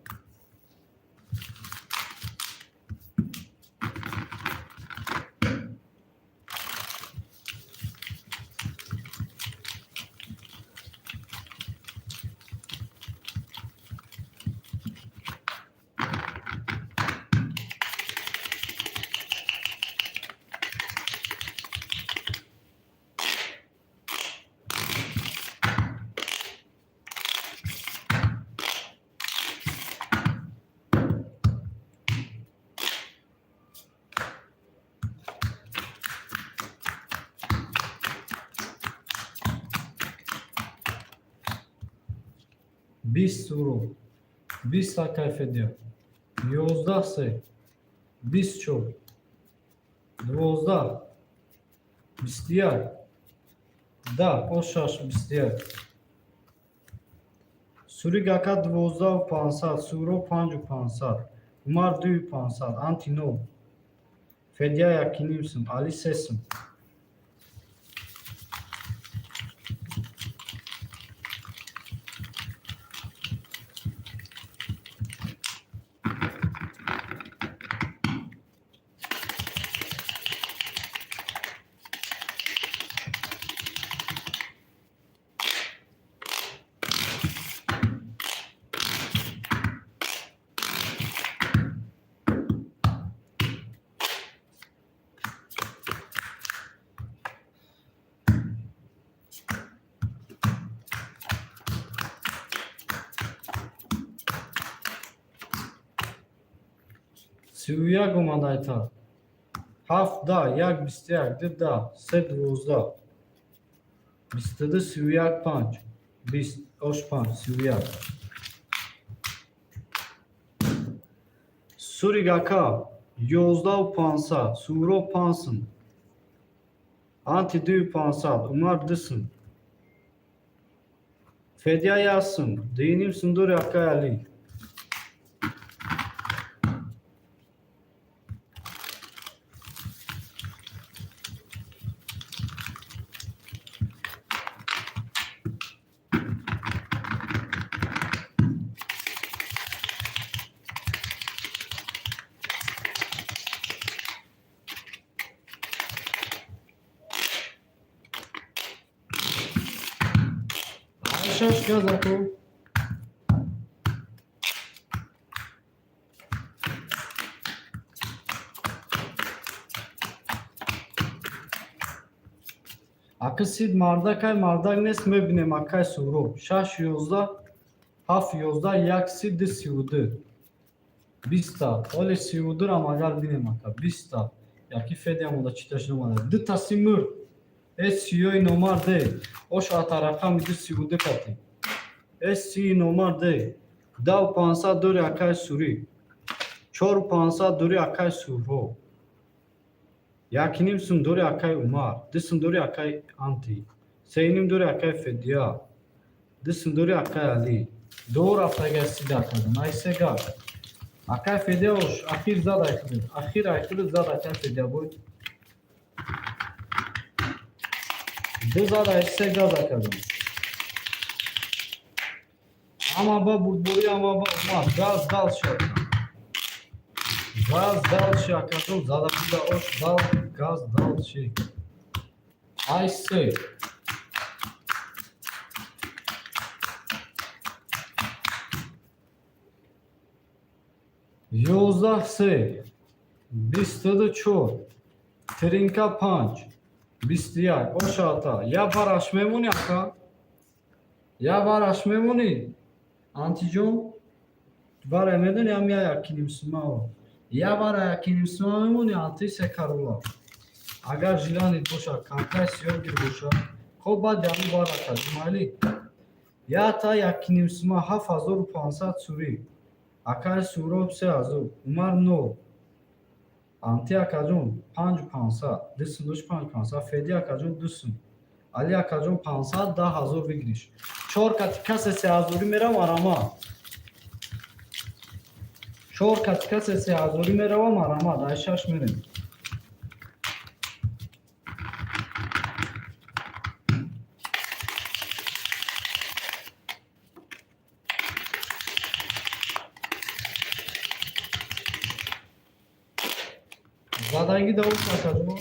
20, Суроб 20, акай Федия. 11 3, 24, 12, 21, 10, ош 6, 21. Сурик ака 12 500, Суроб 5 500, Умар 2 500, анти 0, Федия 1,5 сум, Али 3 сум. 31 омад айта. 7, 10, 1, 21, 2, 10, 3, 12, 22, 31, 5, 20, ош 5, 31. Сурик ака 11 500, Суроб 5 сум, анти 2 500, Умар 2 сум, Федя 1 сум, 2,5 сум дори акай Али. 6 газаку. Ака сид мардакай, мардак нест, мебинем. Акай Суроб 6, 11, 7, 11, 1, 30, 2, 32, 20-та. Оле 32-рам агар бинем, ака, 20-та. Яки Федия монда читаш намада. Дута си мурд. Э, сиёи номарде, ош атарақами ду 32 кати. Э, сии номарде, 10 500 дори акай Сурӣ, 4 500 дори акай Сурҳо, 1,5 сум дори акай Умар, 2 сум дори акай анти, 3,5 дори акай Федия, 2 сум дори акай Алӣ. Ду рафтагай сида кардам ай се гап. Акай Федия ош ахир зад, айхудет ахир айхудет зад. Акай Федия бой ду зад, ай се газ акардам. Ама ба бурдборӣ, ама ба омад. Газ дал шад, газ дал ши, акаҷон, зада буда ош дал, газ дал ши ай се. 11 3, 24, тринка 5, 21, ошата. Я бараш мемонӣ, ака, я бараш мемонӣ, антиҷон, барай медони, ам я 1,5 сумао, я бара 1,5 сума мемонӣ. Анти се карола, агар желание боша, камкай сиёгир боша. Хоб, баъд ями барака Ҷумалӣ. Якта якнимсума 7500 сури. Акаи Суроб 3000, Умар нол. Анти акаҷон 5500, 2 сум дошт 5500, Феди акаҷон 2 сум. Али акаҷон 500, 10 000 выигрыш. Чор кати касе сеҳазорӣ мерам арама. Чор кати касе сеҳазорӣ меравам арама, дар шаш мерем. Задагӣ давом, акаҷон.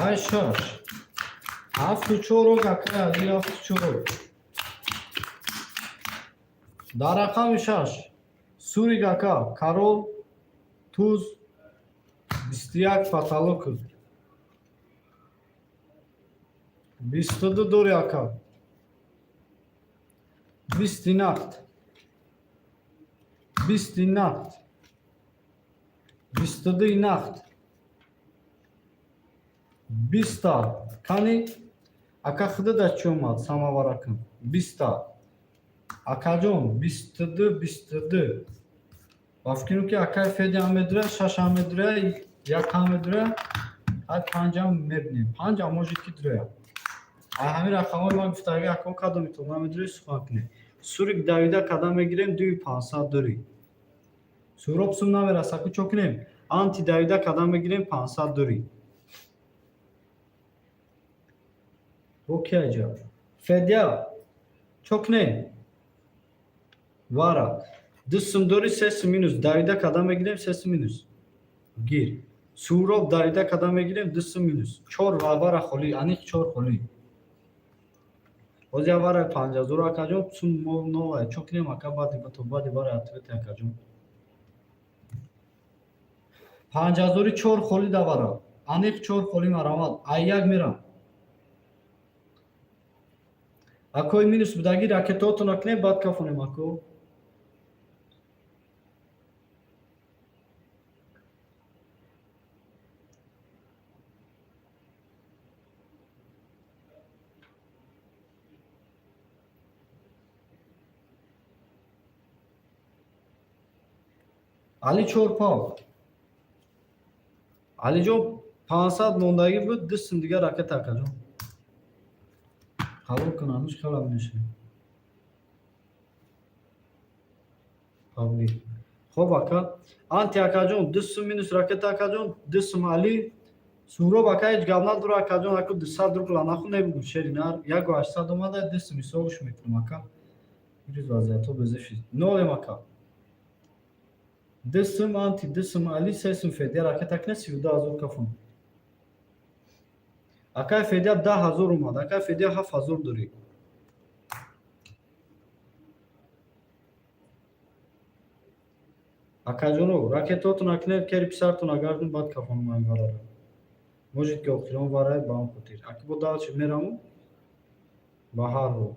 Ай шаш. Ҳафту чорок, акай Али, ҳафту чорок. Дар рақами шаш. Сурик ака, король, туз, 21 потолок. 22 дори, ака. Бисти нақд. Бисти нақд. 22-и нақд. Биста. Кани? Ака худада чӣ омад? Самоваракун. Биста. Акаҷон, 22, 22. Ба фикрам ки акаи Феди ҳам медуря, шаш ҳам медуря, як ҳам медуря, ҳай панҷам мебинем. Панҷам может ки дуроя. Ай ҳамин рақамҳои ман гуфтаги ако кадомитон намедурӣ, сухан кунед. Сурик давида кадам мегирем, 2500 дорӣ. Суроб сум намераса, ку чо кунем? Анти давида кадам мегирем, 500 дорӣ. Бо ки аҷа? Федя, чо кунем? Вара. 2 сум дорӣ, 3 сум минус. Давида кадам мегирем, 3 сум минус. Гир. Суроб давида кадам мегирем, 2 сум минус. Чор вара холӣ, аниқ чор холӣ. Боз як вараи 5000, акаҷон, сум новая. Чо кунем, ака, баъди то баъди вараи ответ, акаҷон. Панҷҳазори чор холӣ давара. Аниқ чор холӣ, марамат. Ай як мерам. Акои минус будагӣ ракетаотона кунем, баъд кафонем, ако. Али чор пав. Алиҷон, 500 мондагӣ буд, 2 сум дигар ракета, акаҷон. Қабул кун, ҳанӯз хела мешавад. Қабулӣ. Хоб, ака. Анти акаҷон, 2 сум минус ракета, акаҷон, 2 сум Али. Суроб ака ҳеҷ гап надора, акаҷон, аку 200 рубла наху небугу шери нар. 1800 омада, 2 сум ҳисобш мекунам, ака. Ирӯз вазъиятҳо безефи. Нолем, ака. 2 сум анти, 2 сум Али, 3 сум Федя ракета кне, 32 000 кафон. Акай Федя 10 000 омад, акай Федя 7000 дорӣ. Акаҷоно, ракетаотона кунед, кери писартона гардун, баъд кафонам ай варара. Может ки охирон варай, ба он хотир. Аки бо дальше мераму ба ҳар ҳол.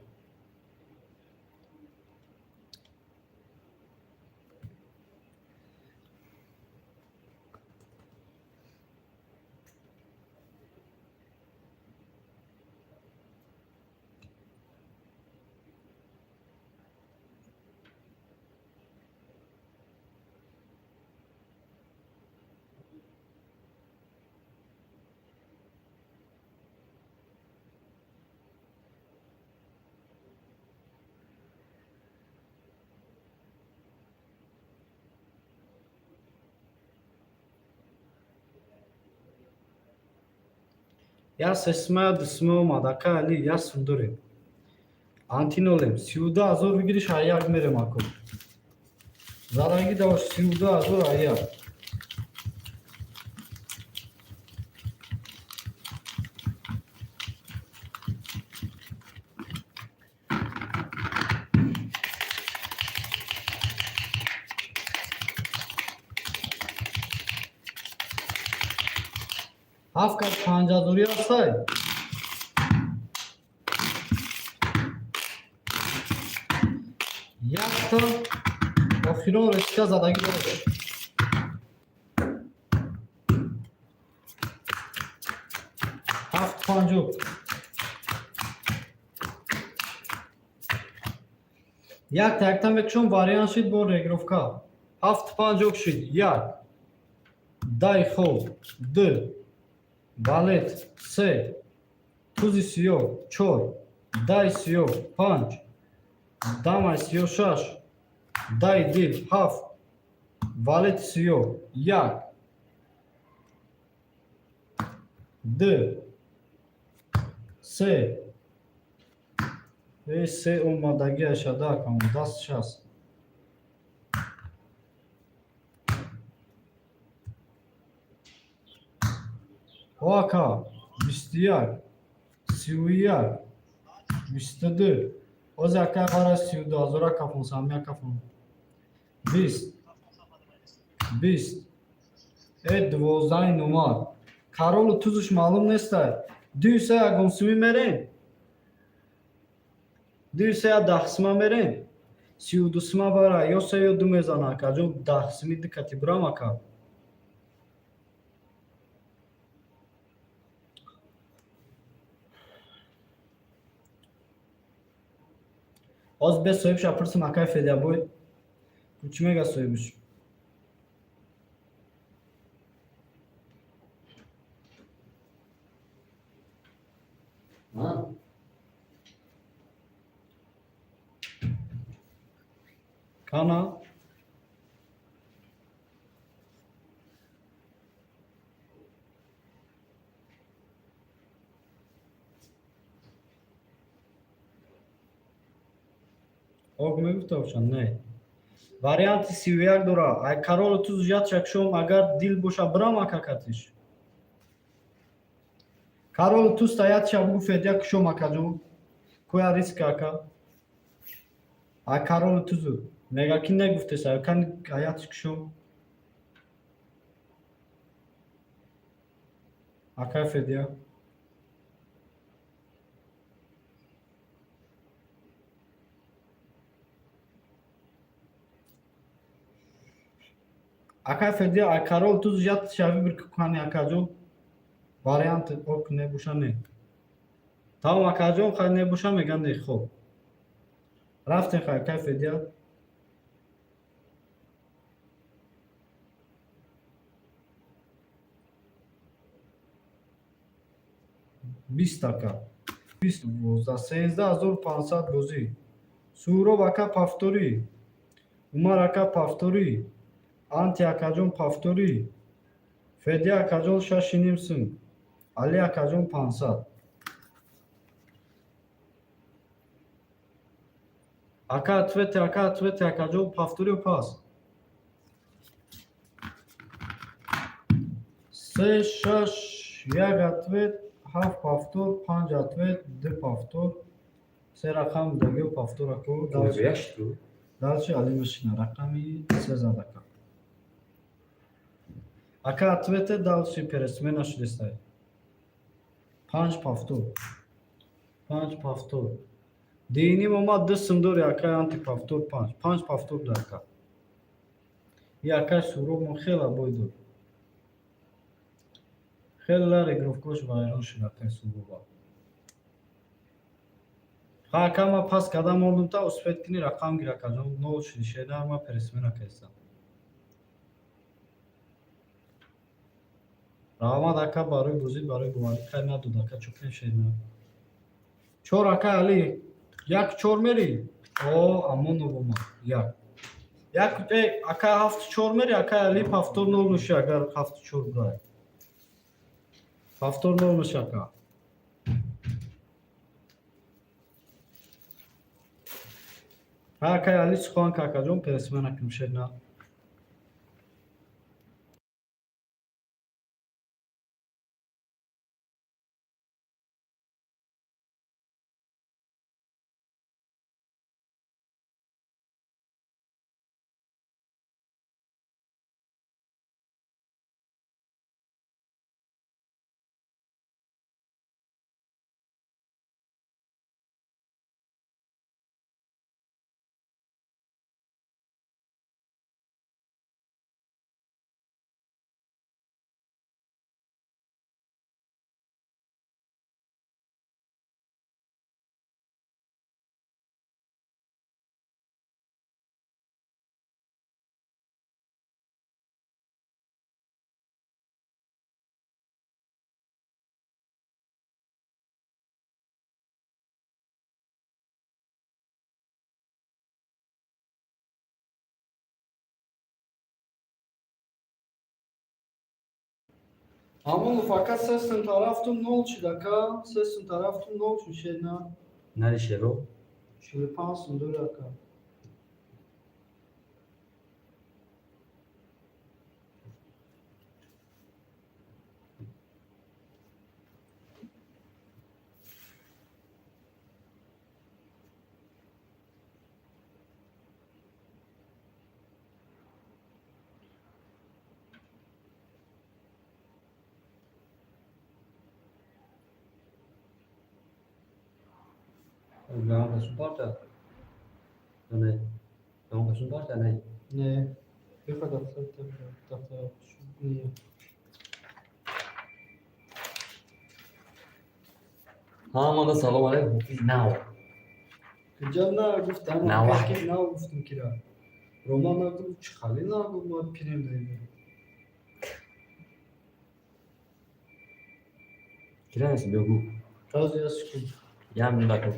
Я сесма, я дусма омад, ака Али, я сум дорем. Антинолем, 32 000 выигрыш, а як мерем, ако. Заранги даваш 32 000 а як. Ҳафт кас панҷҳазорӣ ҳастай. Якта Охирон речка задагӣ дорад. Ҳафт панҷу. Якта якта мекушом, вариант шид бо регировка. Ҳафт панҷок шид. Як. Дай хоб. Ду. Валет. Се. Тузи сиёҳ. Чор. Дай сиёҳ. Панҷ. Дамай сиёҳ. Шаш. Дай дил. Ҳафт. Валети сиёҳ. Як. Ду. Се. Э, се омадагӣ ашада акам. Даст шаст. О, ака. 21. 31. 22. Ози ака ғара 32 ҳазора кафон самия кафон. 20. 20. Э, 12-и номад. Королу тузуш маълум нестай. Дуи се ягон сумӣ мерем. Дуи се я 10 сима мерем. 32 сима бара ё се ё ду мезана акаҷон, 10 сими ду кати бурам ака. Ҳозир бе соҳибша пурсим, акай Федябой. Чӣ мега соҳибиш? А? Кана? Ок мегуфта бошад, не. Варианти 31 дора. Ай королу туз ятшак шом, агар дил боша бирам акакатиш. Королу туз та ятша бугу Федя кушом акаҷон. Коя риск ака. Ай королу тузу. Мега ки негуфтеса, кан аятш кушом. Акай Федя. Акай Федя, ай корол туз ят шави бир кани акаҷон. Вариант ок небоша не. Тамом акаҷон, хай небоша меган не, хоб. Рафтем хай акай Федя. 20 ака. 20 12 13 500 бозӣ. Суҳроб ака повторы. Умар ака повторы. Анти акаҷон повторы. Федя акаҷон 6,5 сум. Али акаҷон 500. Ака ответы, ака ответы, акаҷон повторы пас. Се, шаш, як ответ, ҳафт повтор, панҷ ответ, ду повтор, се рақам дагиё повтор аку. Дальше. Яшту. Дальше Али мешина рақами се зад ака. Ака ответе дальше пересмена шудестай. Панҷ повтор. Панҷ повтор. Диним омад ду сум дори акай антиповтор панҷ. Панҷ повтор да ака. И акай Суҳроб мо хела бой дод. Хела регировкош вайрон шуд акай Суҳроба. Ха ака ма пас кардам мондум та успеть кини рақам гир акаҷон нол шуди шедар ма пересмена кардам. Раҳмат ака барои бозӣ, барои боварӣ хай надод ака чӯкем шерна. Чор ака Али як чор мери? О, Амонов омад. Як. Як э ака ҳафт чор мери, ака Али повтор нол меши агар ҳафт чор бурай. Повтор нол меши ака. Ха акай Али сухан ка акаҷон пересмена кунем шерна. Ҳамон фақат се сум тарафтум нол шуд, ака. Се сум тарафтум нол шуд, шена. Нари шеро. 45 сум дор, ака. Ягон касум парта? Не. Ягон касум парта не. Не. Бихо дафтар, дафтар. Не. Ҳамада салом алайкум, ҳофиз нав. Куҷа на гуфтам, Нава. ки нав гуфтам кира. Роман нагуфт, чӣ хали нагуфт, ма пирем даем. Кира нест, бигӯ. Раз я секунд. Як минут ака.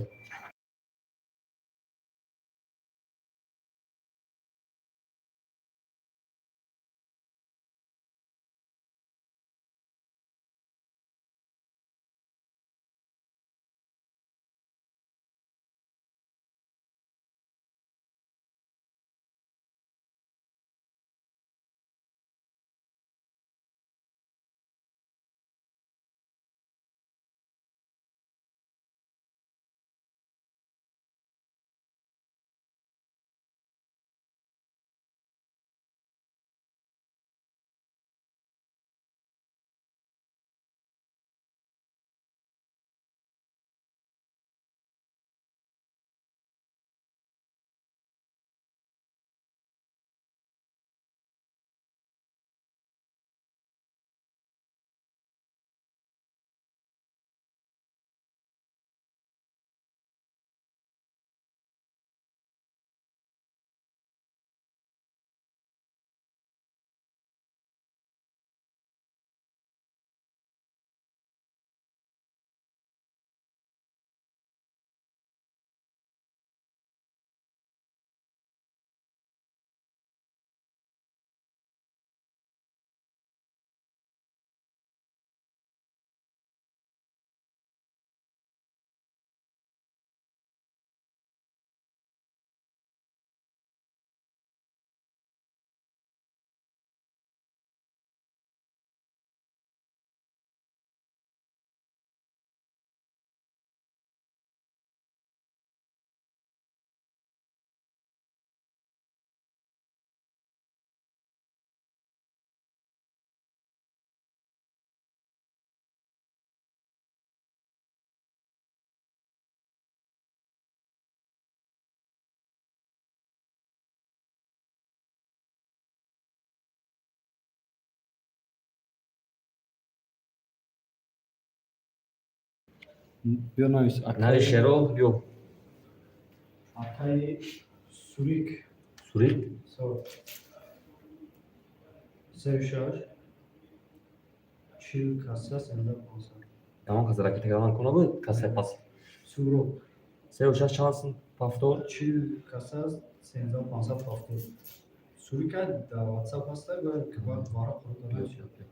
Биё навис. Нари шеро биё. Акаи Сурик. Сурик? Со. Сею шаш. 40 каса, 17 500. Ягон каса ракета кардан куна буд? Касаи пас. Сурок. Сею шаш чанд сум повтор? 40 каса, 17 500 повтор. Сурика дар WhatsApp ҳаста, бояд варақ қурда.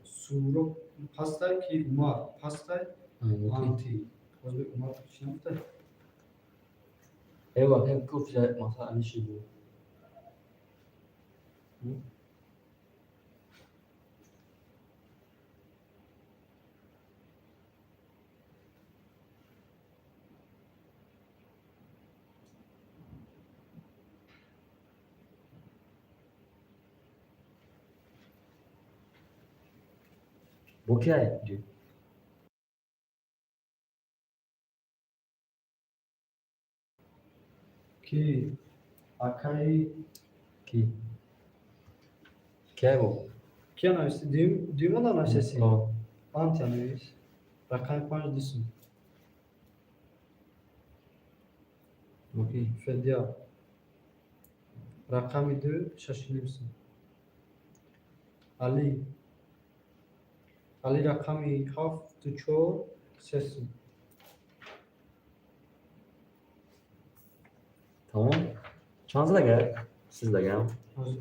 Сурок пастай ки Умар пастай анти. Ҳозир Умар чӣ нагуфта? Эва, гуфт масалан аниши буд. Бо кияй? Ки акаи Ки? Кияй бо? Кия нависти? Дуюма нависеси? О. Антия навис. Рақами панҷ дусум. Бо ки? Федя. Рақами ду шашним сум. Али. Али рақами ҳафту чор се сум. Тамом? Чанд задага? Сиздагам. Ҳозир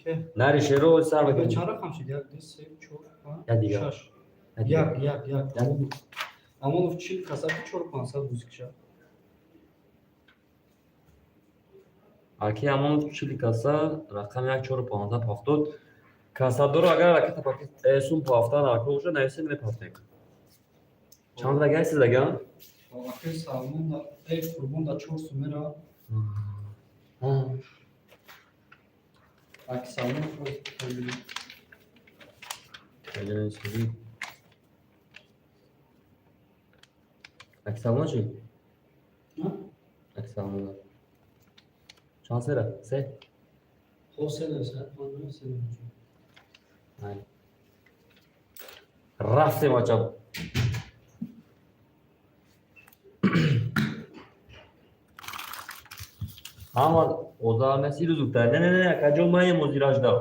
бе. Нари шеро сар Бе бакун. чанд рақам шуд? Як, ду, се, чор, панҷ, Я дигар. шаш. Як, як, як. Амонов. Амонов 40 каса 4500 бузикша. Аки Амонов 40 каса, рақами як чору панздаҳ ҳафтод. Касадоро агар ракета паки сум пафта нако уже нависед, мепафтем. Чанд дага сиз дага? Аки Салмон да, эй Қурбон да 4 сумера. Аки Салмон просто. Аки Салмон чӣ? Аки Салмон. Чанд сера? Се? Хо, се да, се, се. Рафтем, ачаб. Ҳама озар нест, ирӯз гуфта. Не, не, не, акаҷон, маем ҳозиражда.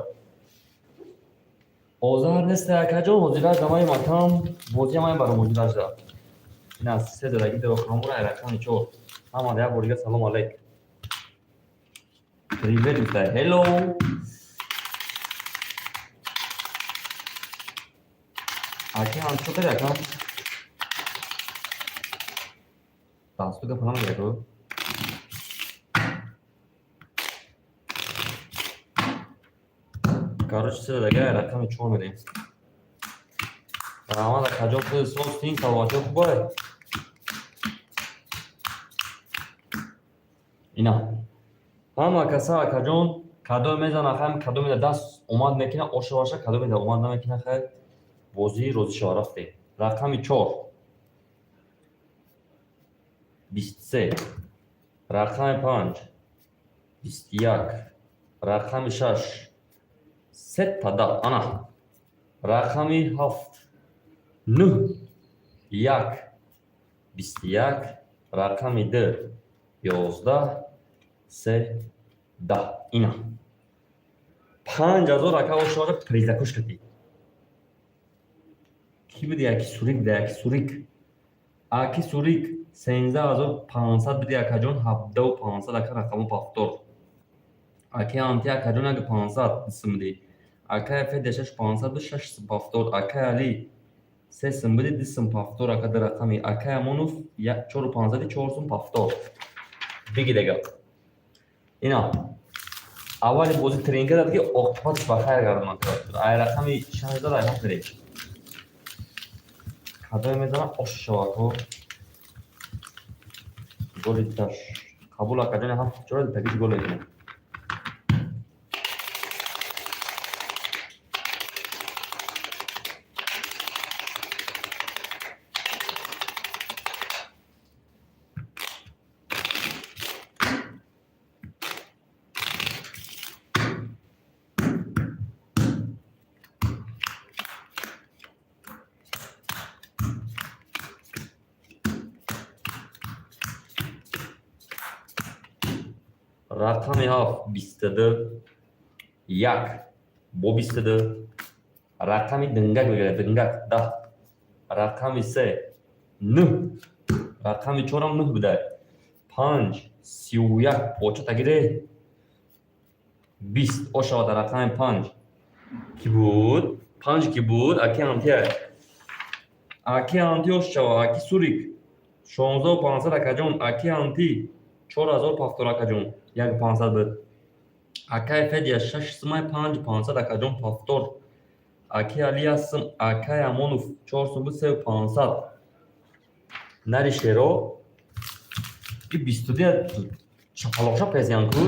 Озар нест, акаҷон, ҳозиражда маем, акам, бозия маем баром ҳозиражда. Ин аз се задаги дорохамура рақами чор. Ҳама як бор дига салом алейк. Привет гуфта. Hello. Аки ҳам чо кади, акам? Дасту гапа намегирад. Короче, се дага рақами чор мерем. Раҳмат, акаҷон, худи соз тин, саломатиё хубай. Ина. Ҳама каса, акаҷон, кадом мезана, хай, кадоме даст омад мекина, ошаваша, кадоме да омад намекина, хай, бозии розӣ шава, рафтем. Рақами чор. 23. Рақами панҷ. 21. Рақами шаш. Сета да, ана. Рақами ҳафт. Нӯҳ. Як. 21. Рақами ду. 11. Се. 10. Ина. 5000 ака ошаваша призакуш кардӣ. Кӣ буди, аки Сурик буди, аки Сурик. Аки Сурик 13500 буди, акаҷон, 17500 ака рақаму пафтор. Аки Анти, акаҷон, як пансад сум буди. Акай Федя шаш пансад буд, шаш сум пафтор. Акай Али се сум буди, ду сум пафтор ака ду рақами. Акай Амонов чору пансади, чор сум пафтор. Биги дега. Ина. Аввали бозӣ тренинга дад, ки оқибаташ ба хайр гардонад. Ай рақами шаш зад, ай ҳафт мерем. Кадоме мезанам, ош шавад ко. Голи даш. Қабул, акаҷони, ҳафт чора тагиш гол мекунем. Рақами ҳафт 22, як бо 22, рақами дынгак мегирад, дынгак 10, рақами се нӯҳ, рақами чорам нӯҳ будай, панҷ 31, поча тагире 20 ошавад. Рақами панҷ ки буд? Панҷ ки буд? Аки антия, аки анти ошава. Аки Сурик 16500, акаҷон. Аки анти 4000 пафтор, акаҷон, як пансад буд. Акай Федя шаш сумай, панҷ пансад, акаҷон, пафтор. Аки Али ҳастм. Акай Амонов чор сум буд, сею пансад. Нари шеро и бисту чапалоша пезян ку.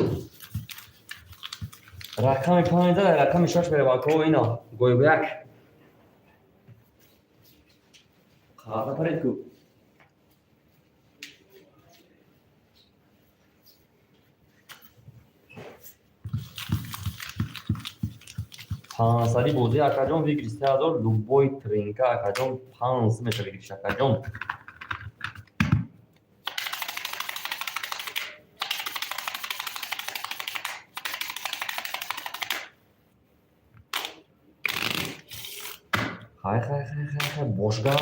Рақами панҷ зад, рақами шаш мерем, ако. Ина гойгӯяк қағаза паред ку. Пансади бозӣ, акаҷон, выигрыш 3000, любой тринка, акаҷон, панс меша выигрыш, акаҷон. Хай, хай, хай, хай, хай, бошгар.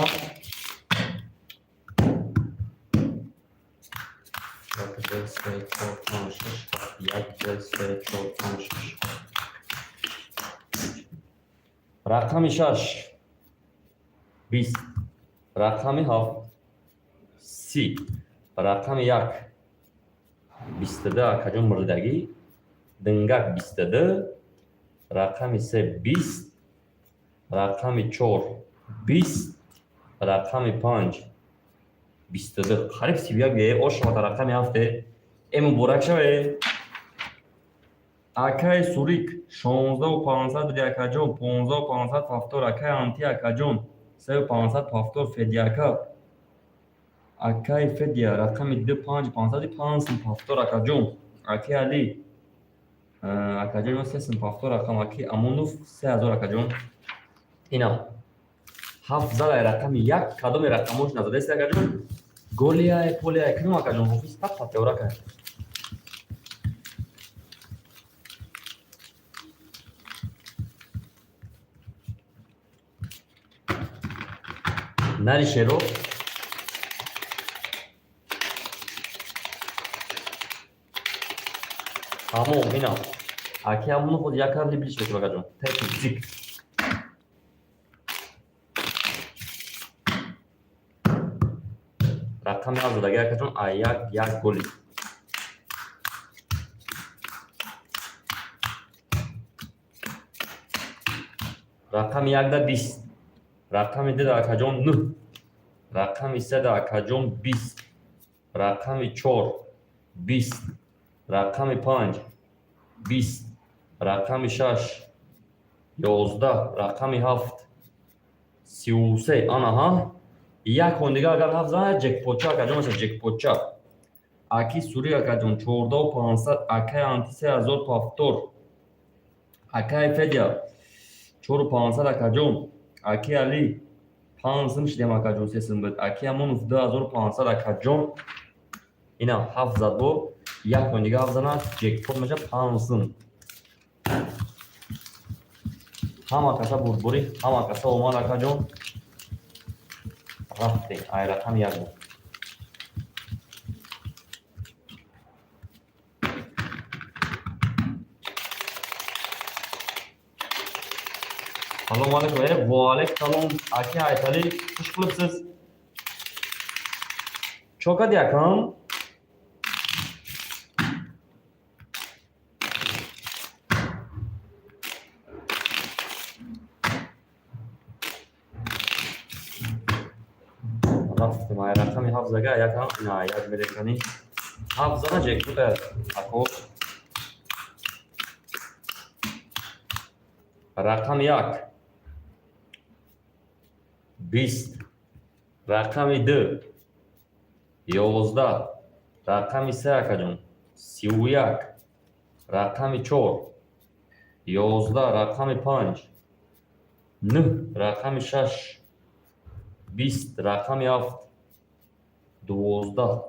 Як, ду, се, чор, панҷ, шаш, ҳафт. Як, ду, се, чор, панҷ, шаш. Рақами шаш. 20, рақами 7 30, рақами 1 22, акаҷон мурдагӣ, дангак 22, рақами 3 20, рақами 4 20, рақами 5 22, қариб 31 е ош шавад. Рақами 7 э муборак шавед. Акаи Сурик 16 500 буди, акаҷон, 15 500 повтор. Акаи Анти, акаҷон, 3500 повтор. Федяка, акаи Федя, рақами 2 5500, 5 сум повтор, акаҷон. Акаи Али, акаҷон, 3 сум повтор рақам. Аки Амонов 3000, акаҷон. Ина ҳафт залай рақами 1, кадоме рақамош назадаест, акаҷон? Голияй, полияй, кадом, акаҷон? Ҳофиз папа теорака. Нари шеро. Тамом, ина аки ҳамоно худ як кар либлиш мекунам, акаҷон. Теки зик. Рақами ҳафт задаги, акаҷон, а як як голи. Рақами якда 20, рақами 2-да, акаҷон, 9, рақами 3-да, акаҷон, 20, рақами 4 20, рақами 5 20, рақами 6 11, рақами 7 33. Анаҳа, як он дигар агар ҳафт зана, ҷекпотча, акаҷон, меша ҷекпотча. Аки Сури, акаҷон, 14 500. Акаи Анти 3000 повтор. Акаи Федя 4500, акаҷон. Аки Али 5 сум шидем, акаҷон, 3 сум буд. Аки Амонов 2500, акаҷон. Ина ҳафт зад, бо як он дига ҳафт зана, ҷекпот меша, 5 сум. Ҳама каса бурдборӣ, ҳама каса омад, акаҷон. Рафтем, ай рақами 1 буд. Салому алайкум. Э, ва алайкум салом, аки Айталӣ, хуш қилибсиз. Чо кади, акам? Рафтем, ай рақами ҳафт зага, як на як мерекани. Ҳафт зана, ҷекпота, ако. Рақами 1 20, рақами 2 11, рақами 3, акаҷон, 31, рақами 4 11, рақами 5 9, рақами 6 20, рақами 7 12.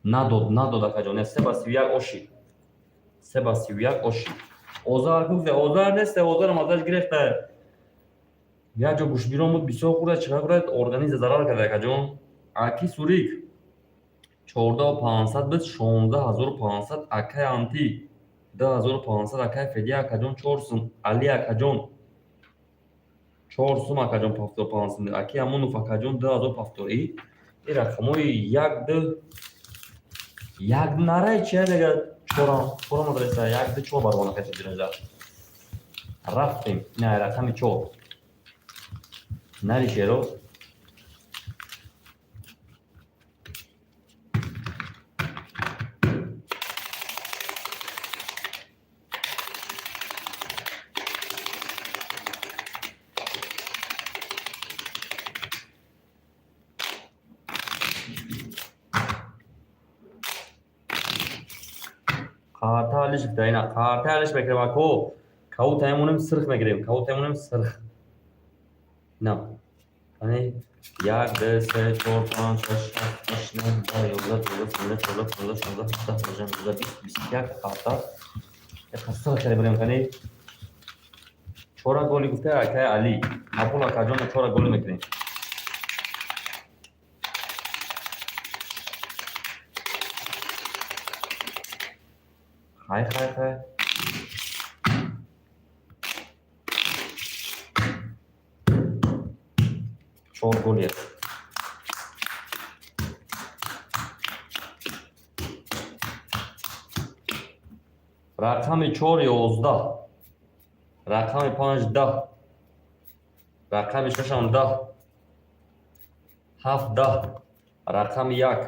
Надод, надод, акаҷон, 3 ба 31 оши, 3 ба 31 оши. Озар гуфте, озар нест, озарам азаш гирифта, як ҷо гӯшбирон буд, бисёр хӯрад, чиқар хӯрад, организм зарар карда, акаҷон. Аки Сурик 14 500 буд, 16 500. Акаи Анти 2500. Акаи Федия, акаҷон, 4 сум. Али, акаҷон, 4 сум, акаҷон, 75 сум. Аки Амонов, акаҷон, 2000 повтор. И рақамҳои як ду як нарай чия дега, чорам чорам адреса як ду чор баробар накача. Рафтем, ина рақами 4, нари шеро. Қарта алиш гуфта, ина қарта алиш мекунем, ако. Кавута мемонем, сирх мегирем, кавута мемонем, сирх. На яъне як, ду, се, чор, панҷ, шаш, ҳафт, ҳашт, нӯҳ, 10, 11, 12, 13, 14, 15, 16, 17, 18, 19, 20, 21 қарта. Яқа сирх карда бирем, кани. Чора голи гуфта акаи Али. Қабул, акаҷон, чора голи мекунем. Хай, хай, хай. Чор голия. Рақами чор 11, рақами панҷ 10, рақами шашам 10, ҳафт 10, рақами як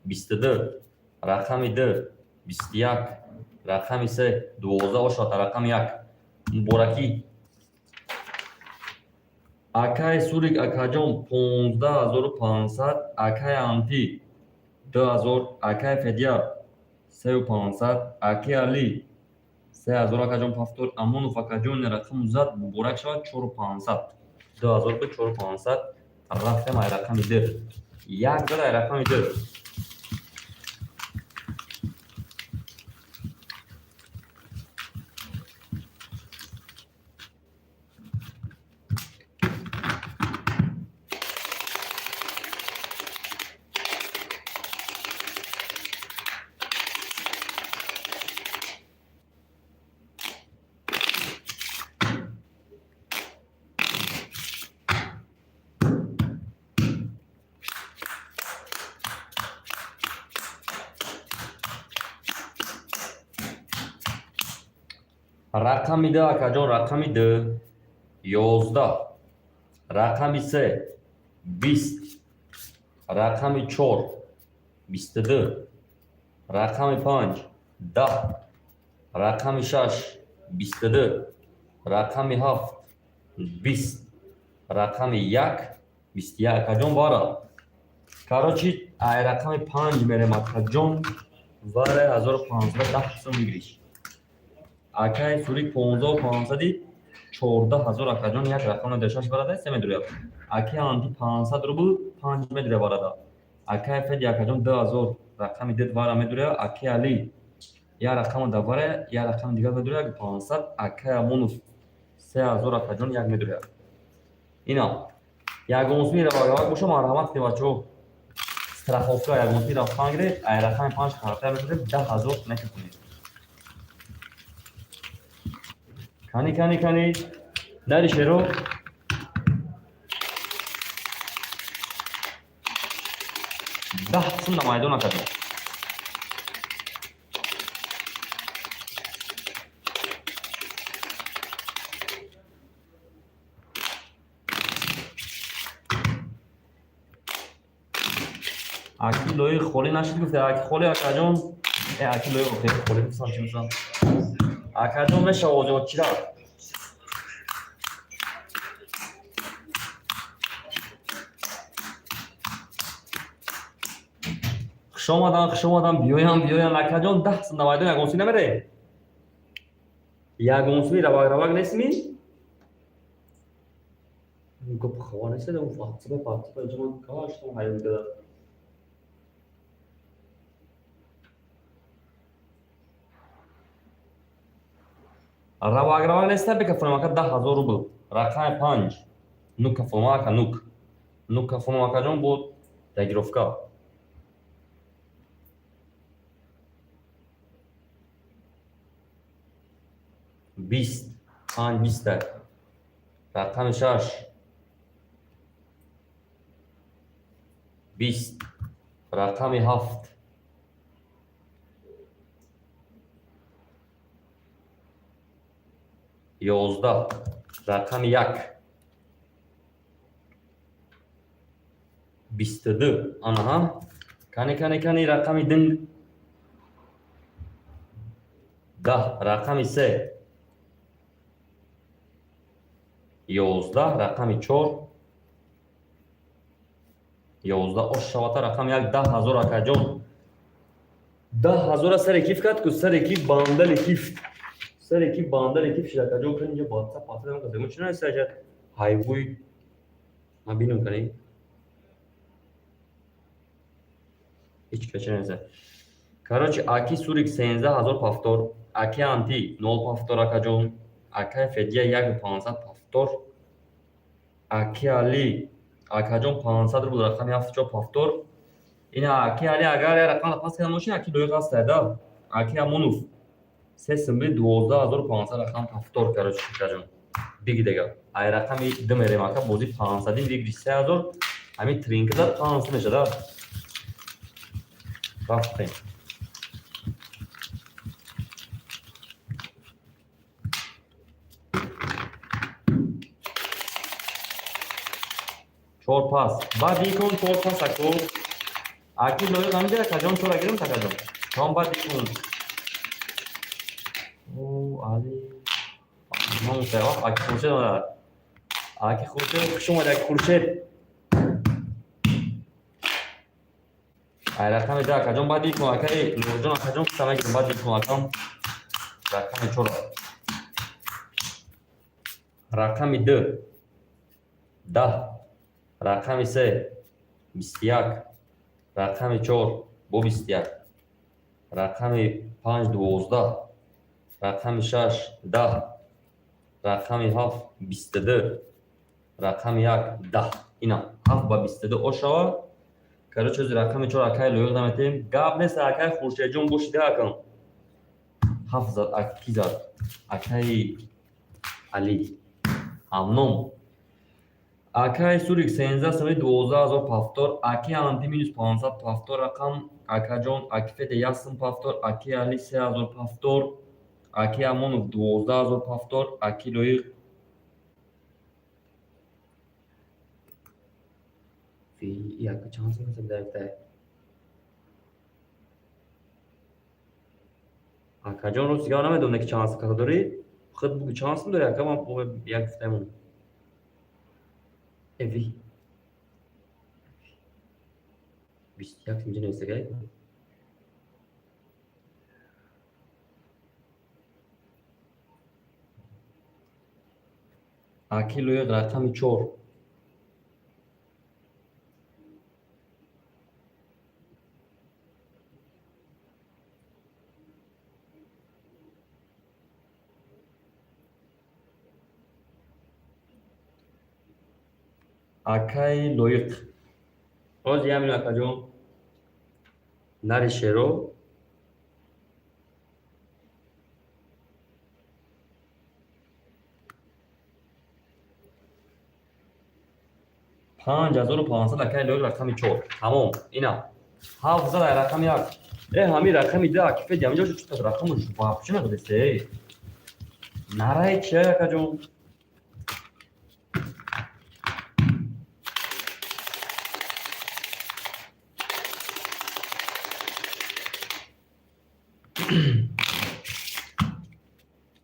22, рақами ду 21, рақами се 12. Ошота рақами як муборакӣ. Акаи Сурик акаҷон 15 500, акаи Амтӣ 2000, акаи Федя 3500, акаи Алӣ 3000 акаҷон повтор. Амонов акаҷон рақаму зад, муборак шавад, 4500. 2000 ба 4500. Рафтем ай рақами ду. Як зад ай рақами ду. Рақами ду акаҷон, рақами ду 11, рақами се 20, рақами чор 22, рақами панҷ 10, рақами шаш 22, рақами ҳафт 20, рақами як 21. Акаҷон, вара, короче, ай рақами панҷ мерем, акаҷон, вара 1500 даҳ сум выигрыш. Акаи Сурик 15 500-и 14 000, акаҷон, як рақам шаш барада се медуряд. Акаи Анти 500 рубл панҷ медуря барада. Акаи Феди акаҷон 2000 рақами дед вара медуря. Акаи Али як рақама да вара, як рақами дигар медуря 500. Акаи Амонов 3000, акаҷон, як медуря. Ина ягонсуи равагавак боша, марҳамат кунед, бачаҳо. Страховка ягонсуи рафтан гиред, ай рақами панҷ карта мекунед, 10 000 мекунед. Кани, кани, кани, дари шеро. Даҳ сум на майдон, акаҷон. Аки лои холӣ нашид, гуфте аки холӣ, акаҷон. Э, аки лои холӣ гуфтам, чӣ гуфтам, акаҷон? Мешава озод чира. Хуш омадан, хуш омадан, биёям, биёям, акаҷон. 10 сум на майдон. Ягонсуи намере, ягонсуи равак равак нестми. Гап хава нест, ватсапа патсапа ҷамон каштам ҳайрон када. Равак равак неста, бикафонам, ака, 10 000 рубл. Рақами панҷ нук кафонам, ака, нук нук кафонам, акаҷон, бо доигровка. 20, панҷ биста, рақами шаш 20, рақами ҳафт 11, рақами як 22. Анаҳа, кани, кани, кани, рақами динг 10, рақами се 11, рақами чор 11. Ош шавата, рақами як 10 000, акаҷон. 10 000-а саре киф кард ку, саре киф бандали киф, саре киф бандали киф шид, акаҷон. Кани, инҷо ватсап патсап чӣ нависаҷа ҳайвуй, ман бинам, кани, ҳеҷ кача нависа. Короче, аки Сурик 13 000 повтор, аки Анти нол повтор, акаҷон, акаи Федия як 500 повтор, аки Али акаҷон 500 рубл, рақами ҳафту чор повтор. Ина аки Али агар як рақам пас карда боши, аки лоиқ ҳастая да. Аки Амонов се сумби 12 500 рақам повтор. Короче, акаҷон. Биги дега. Ай рақами ду мерем ака, бози пансадӣ выигрыш 3000, ҳамин тринка зад 500 мешада. Рафтем. Чор пас. Баъд икон чор пас ако. Аки лоиқ ҳамиҷа акаҷон чора гирем акаҷон. Чон баъд икон. О, али. Ман мусайва аки Хуршед омад. Аки Хуршед хуш омад, аки Хуршед. Ай рақами да акаҷон баъд икон акаи Лоиқҷон акаҷон қисса мегирем баъд икон акам. Рақами чора. Рақами ду. 10. Рақами се 21. Рақами чор бо 21. Рақами панҷ 12. Рақами шаш 10. Рақами ҳафт 22. Рақами як 10. Ина ҳафт ба 22 ошава. Короче, ози рақами чор акай лоиқ наметем. Гап нест, акай Хуршедҷон бошида акам. Ҳафт зад, ки зад? Акаи Али. Ҳамном. Акаи Сурик 13 сомони 12 000 повтор, аки Анти минус 500 повтор рақам, акаҷон, аки Феде як сум повтор, аки Али 3000 повтор, аки Амонов 12 000 повтор, аки Лоиқ як чанд сум дафтай. Акаҷон, рост дигар намедонам ки чанд сум каса дорӣ? Худ бугӯ чанд сум дорӣ, ака, ман як гуфтаем. Эви. 21 сум ҷинависагай. Аки Лоиқ рақами чор. Акаи Лоиқ. Ози ҳамин акаҷон. Нари шеро. 5500 акаи Лоиқ рақами чор. Тамом. Ина. Ҳафт зад ай рақами як. Э, ҳамин рақами ду аки Феди ҳаминҷо чӣ рақаму вообще надодест, э. Нарай чия акаҷон?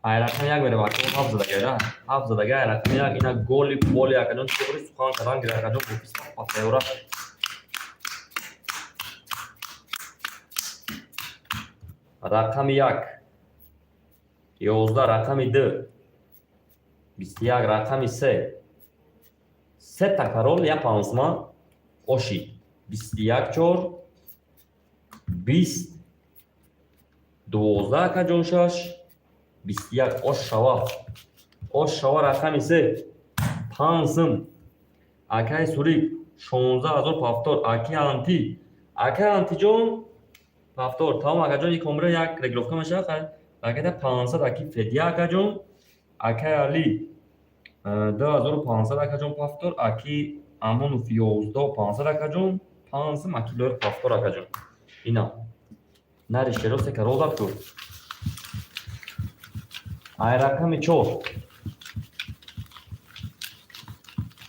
Ай рақами як мерем ака, ҳафт задагай, ҳафт задагай ай рақами як, ина голи боли акаҷон, чуғри сухан кардан гира акаҷон, бо пафтайёра. Рақами як 11, рақами ду 21, рақами се сета карол як пансма ошид 21 чор 20 12 акаҷон шаш 21 ош шава, ош шава. Рақами се панҷ сум. Акаи Сурик 16 000 повтор, аки Анти, акаи Антиҷон повтор. Тамом акаҷон, ик омра як регулировка мешавад ракета 500. Аки Федия акаҷон, акаи Али 2500 акаҷон повтор, аки Амонов 11 500 акаҷон, панҷ сум, аки Лоиқ повтор акаҷон. Ина нари шеро се карол зад ку. Ай рақами чор.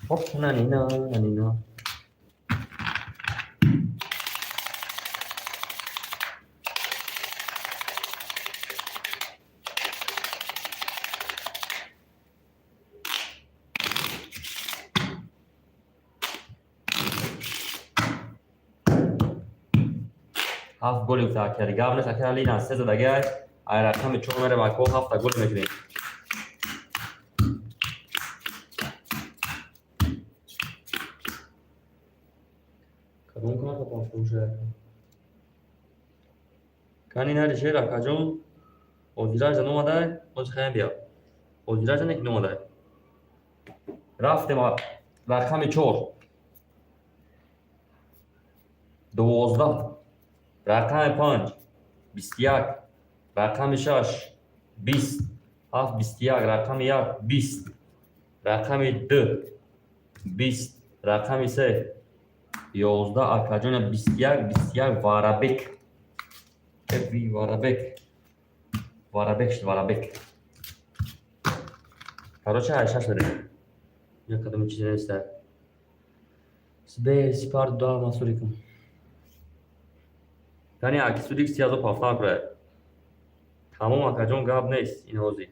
Хоп, нанина, нанина. Ҳафт голи гуфта акари. Гап нест, акари Али, ина се задагай. Ай рақами чор мерем ако, ҳафта гол мекунем. Кадом карта пафтоша? Кани нари шер акаҷон. Озираҷа номадай, ози хаям бия. Озираҷа не ки номадай. Рафтем рақами чор. 12. Рақами панҷ 21. Рақами шаш 20. Ҳафт 21, рақами як 20, рақами ду 20, рақами се 11, акаҷон, 21, 21, варабек. Эви варабек. Варабек шуд, варабек. Короче, ай шаш мерем. Як кадоми чизе неста. Сбе сипар дуа масурикум. Яъне аки сурик 30 500 рубля. Тамом, акаҷон, гап нест ин ҳозир.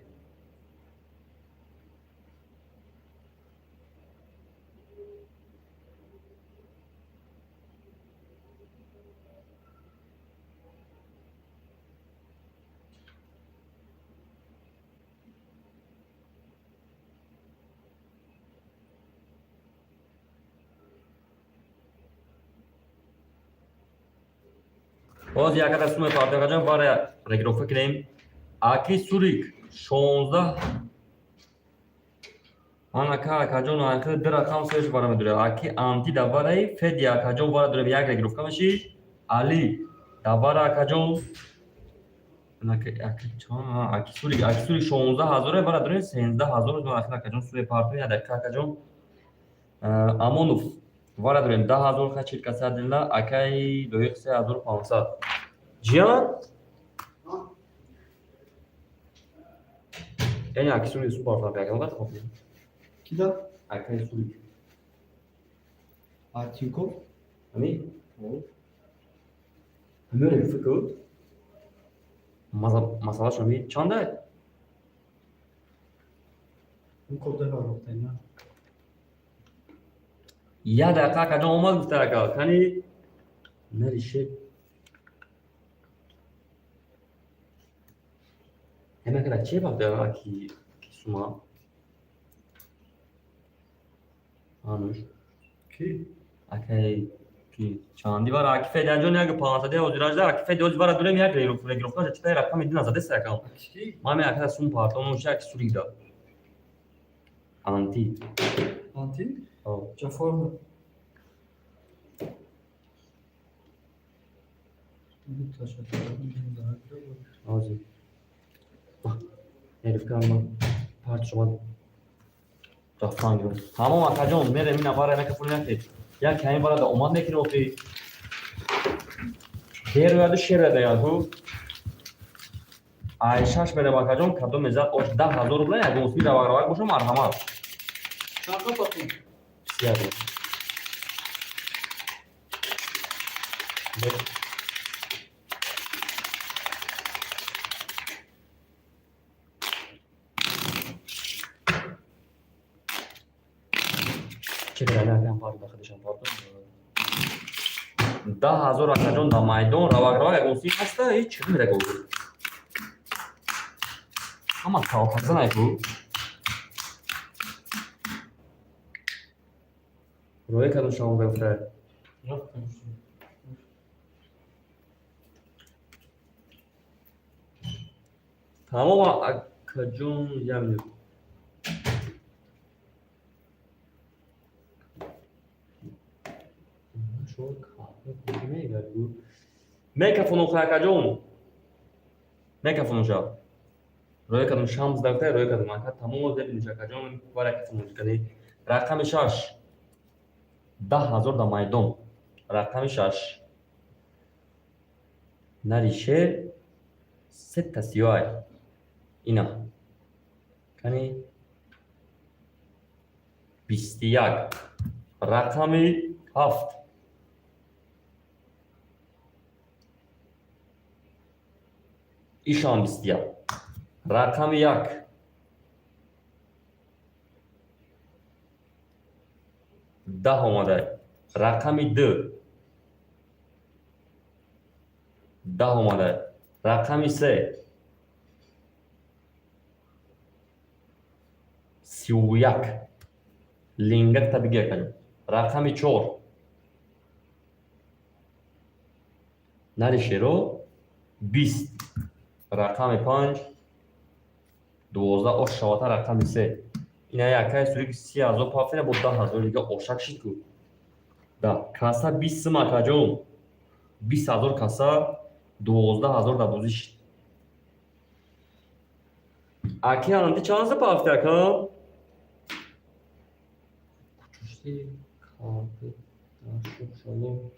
Боз якада суме парто, акаҷон, бара регировка кунем. Аки сурик 16 ман ака, акаҷон, ахир ду рақам сеш бара медорем. Аки анти давараи феди, акаҷон, вара дорем, як регировка меши. Али давара, акаҷон, аки сурик, аки сурик 16 ҳазоре, вара дорем 13 000. Ахир, акаҷон, суме парто, як дақиқа, акаҷон. Амонов вара дорем 10 000, ха чил каса дила, акаи лоиқ 3500. Ҷиян? Яъне аки сурик су парто, акаҷон, қат хоб. Кида? Акаи сурик. А Тинькофф? Ами? Ҳамёре фикр. Масалаш ами чанда? Тинькофф 10 000 на. Як дақиқа, акаҷон, омад гуфта, ака. Кани нарише. Ҳамакада че вақт аки сума? Ануш. Ки? Акай ки чанди вара аки феданҷон як 500 ҳозиражда, аки феди ҳозир вара дорем, як регировка читай рақами дина задеста, акам. Ки? Ман акада сум партон уша аки сурик да. Анти. Анти? О. Ҷафор. Ҳозир. Регировка ман парт шума рафтан гирам. Тамом, акаҷон, мерем ина вара микрофон накед. Як ҳамин вара да омад мекунем охи. Дер ояду шер ояда яку. Ай шаш мерем, акаҷон, кадом мезад ош 10 000 рубля, ягон усми равак боша, марҳамат. Чанд патон? 30 000. 10 000, акаҷон, дар майдон равак равак ягон си ҳаста, ҳеҷ чӣ мерага. Ҳама калказан айку роя кардам, шумо гуфта. Рафтам. Тамом, акаҷон, як минут. Шумо мекафон охи, акаҷон, мекафон уша роя кардам, шамс дафта роя кардам, ака. Тамом, дебиниш, акаҷон, вара кафон кади. Рақами шаш 10 000 дар майдон, рақами шаш нари шер сета сиёай ина кани 21, рақами ҳафт ишам 21, рақами як 10 омада, рақами ду 10 омада, рақами се 31, лингакта бигир, акаҷон, рақами чор нари шеро 20, рақами панҷ 12, ош шавата, рақами се ина якай сурики 30 000 пафтина бо 10 000 дига ошак шид ку да каса 20 сум, акаҷон, 20 000 каса 12 000 да бозӣ шид. Аки анти чанд са пафти, ака? Кучушти карты шало.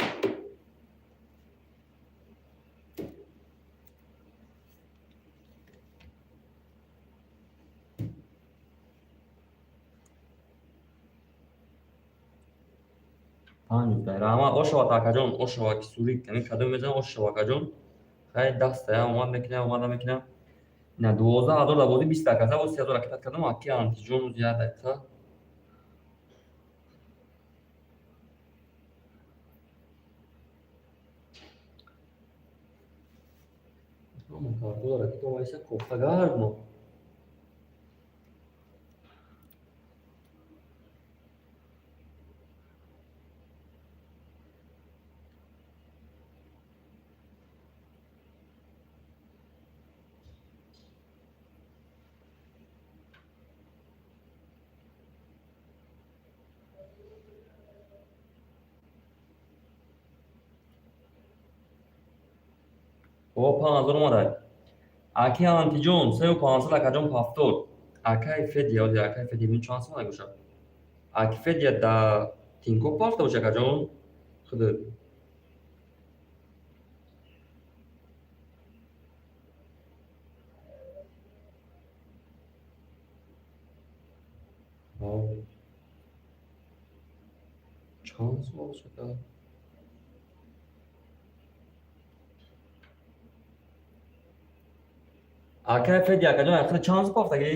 Панҷ раҳмат, ошава акаҷон, ошава ки сурик ҳамин кадом мезанам, ошава акаҷон. Хай дастая омад мекунам, омада мекунам. На 12 000 дар бозӣ 20 ака, боз 3000 ҳаракат кардам, аки антиҷон уз як дақиқа. Картола ракета омадиса кофтагард мо. О, 5000 омадай. Аки антиҷон, 3500 акаҷон пафтор. Акай Федия, ози акай Федия бин чанд сомона гӯша. Аки Федия да Тинькофф пафта боша, акаҷон? Худат. Чанд сомон боша, ака? Акай Федия, акаҷон, ахир чанд сум пафтагӣ?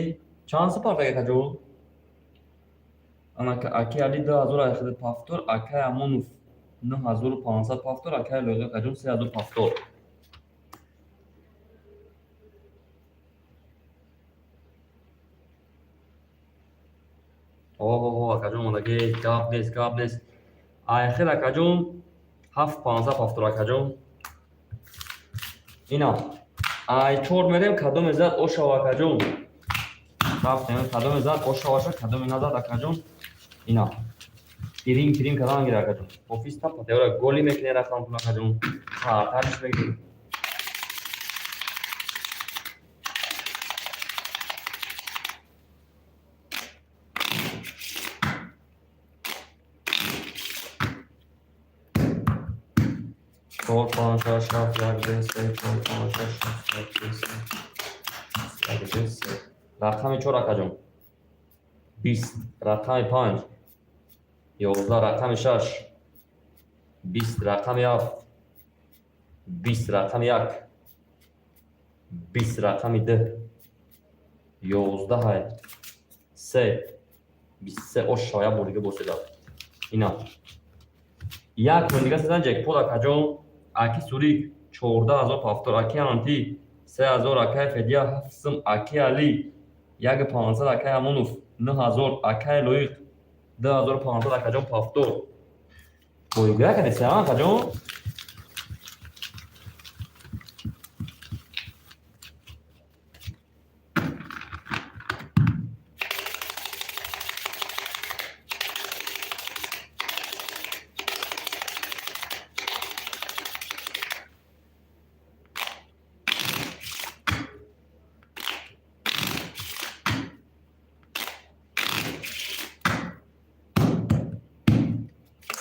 Чанд сум пафтагӣ, акаҷон? Анака аки Али 2000 ахир пафтор, акай Амонов 9500 пафтор, акай Лоиқ акаҷон 3000 пафтор. Оҳо, акаҷон омадагӣ, гап нест, гап нест. Айхир акаҷон 7500 пафтор, акаҷон. Ина. Ай чор мерем, кадоме зад ошава, акаҷон. Рафтем, кадоме зад ошаваша, кадоме назад, акаҷон. Ина. Тирим тирим кадан гира, акаҷон. Офис та патеора голи мекунӣ рақам акаҷон. Тартариш мегирӣ. Чор, панҷ, шаш, ҳафт, як, ду, се, чор, панҷ, шаш, ҳафт, як, ду, се, як, ду, се. Рақами чор, акаҷон. 20, рақами панҷ. 11, рақами шаш. 20, рақами ҳафт. 20, рақами як. 20, рақами ду. 11 ҳай. Се. 23 ошава як бор дига боседа. Ина. Як кун дига сезан ҷекпот, акаҷон. Аки Сурик 14 000 пафтор, аки Анти 3000, акай Федия ҳафт сум, аки Али як пансад, акай Амонов 9000, акай Лоиқ 2500, акаҷон пафтор. Боигӯя кардеси, акаҷон?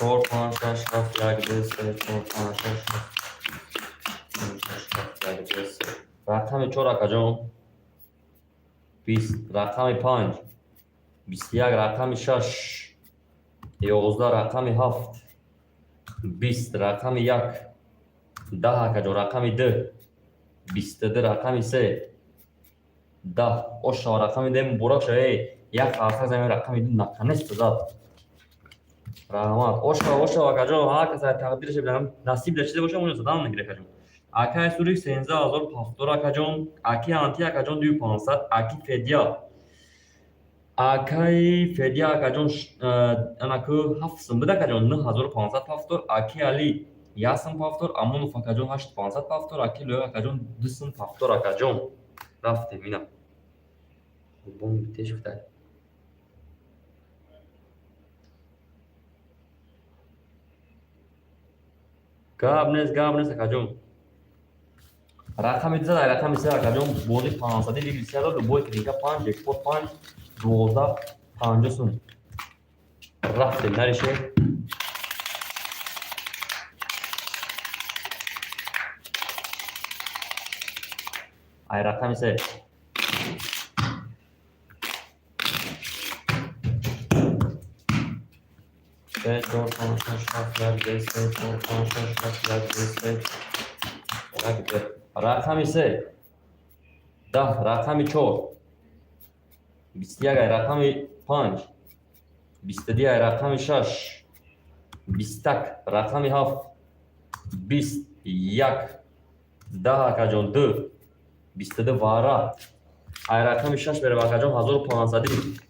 Чор, панҷ, шаш, ҳафт, як, ду, се, чор, панҷ, шаш, ҳафт, панҷ, шаш, ҳафт, як, ду, се. Рақами чор, акаҷон. 20, рақами панҷ. 21, рақами шаш. 11, рақами ҳафт. 20, рақами як. 10, акаҷон, рақами ду. 22, рақами се. 10. Ошава рақами ду муборак шава, эй. Як ҳарфа замин рақами ду наконец-то зад. Раҳмат. Ошава, ошава, акаҷон, ҳар кас тақдираш бинам, насиб да чизе боша, онро задан мегирад, акаҷон. Акай Сурик 13 000 пафтор, акаҷон, аки Анти, акаҷон, 2500, аки Федия. Акай Федия, акаҷон, анаку ҳафт сум буд, акаҷон, 9500 пафтор, аки Али як сум пафтор, Амонов, акаҷон, 8500 пафтор, аки Лоиқ, акаҷон, ду сум пафтор, акаҷон. Рафтем, ина. Қурбон битеш гуфтай. Гап нест, гап нест, акаҷон. Рақами 2 ай рақами 3 акаҷон, бози 500 лигри 3000, любой клинка 5, джекпот 5, 12 50 сум. Рафтем, наришем. Ай рақами 3. Се, чор, панҷ, шаш, ҳафт, як, ду, се, чор, панҷ, шаш, ҳафт, як, ду, се, як, ду. Рақами 3. 10, рақами 4. 21 ай рақами 5. 22 ай рақами 6. 21 рақами 7. 20, 1. 10 акаҷон, 2. 22 вара. Ай рақами 6 мерем акаҷон, 1500.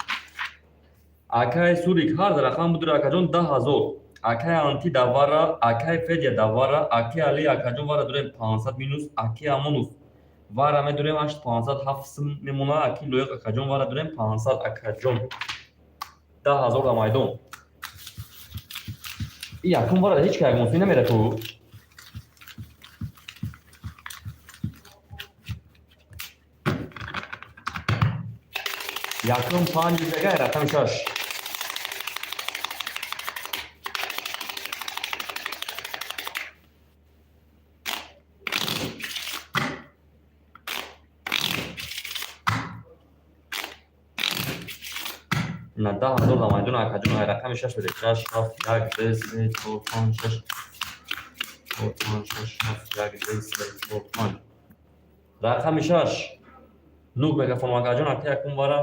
Акай Сурик ҳар рақам будур акаҷон, 10 000. Акай Анти давара, акай Федя давара, аки Али акаҷон вара дорем 500 минус, аки Амонов вара медорем 8500, 7 сум мемона, аки Лоиқ акаҷон вара дорем 500 акаҷон. 10 000 дар майдон. И якум вара ҳеҷ ка ягон суи намера ку. Якум панҷ зага рақами 6. На 10 000 дар майдон акаҷон, ай рақами 6 беде. Шаш, ҳафт, як, ду, се, чор, панҷ, шаш, чор, панҷ, шаш, ҳафт, як, ду, се, чор, панҷ. Рақами 6. Нук микрофон акаҷон, ака якум вара,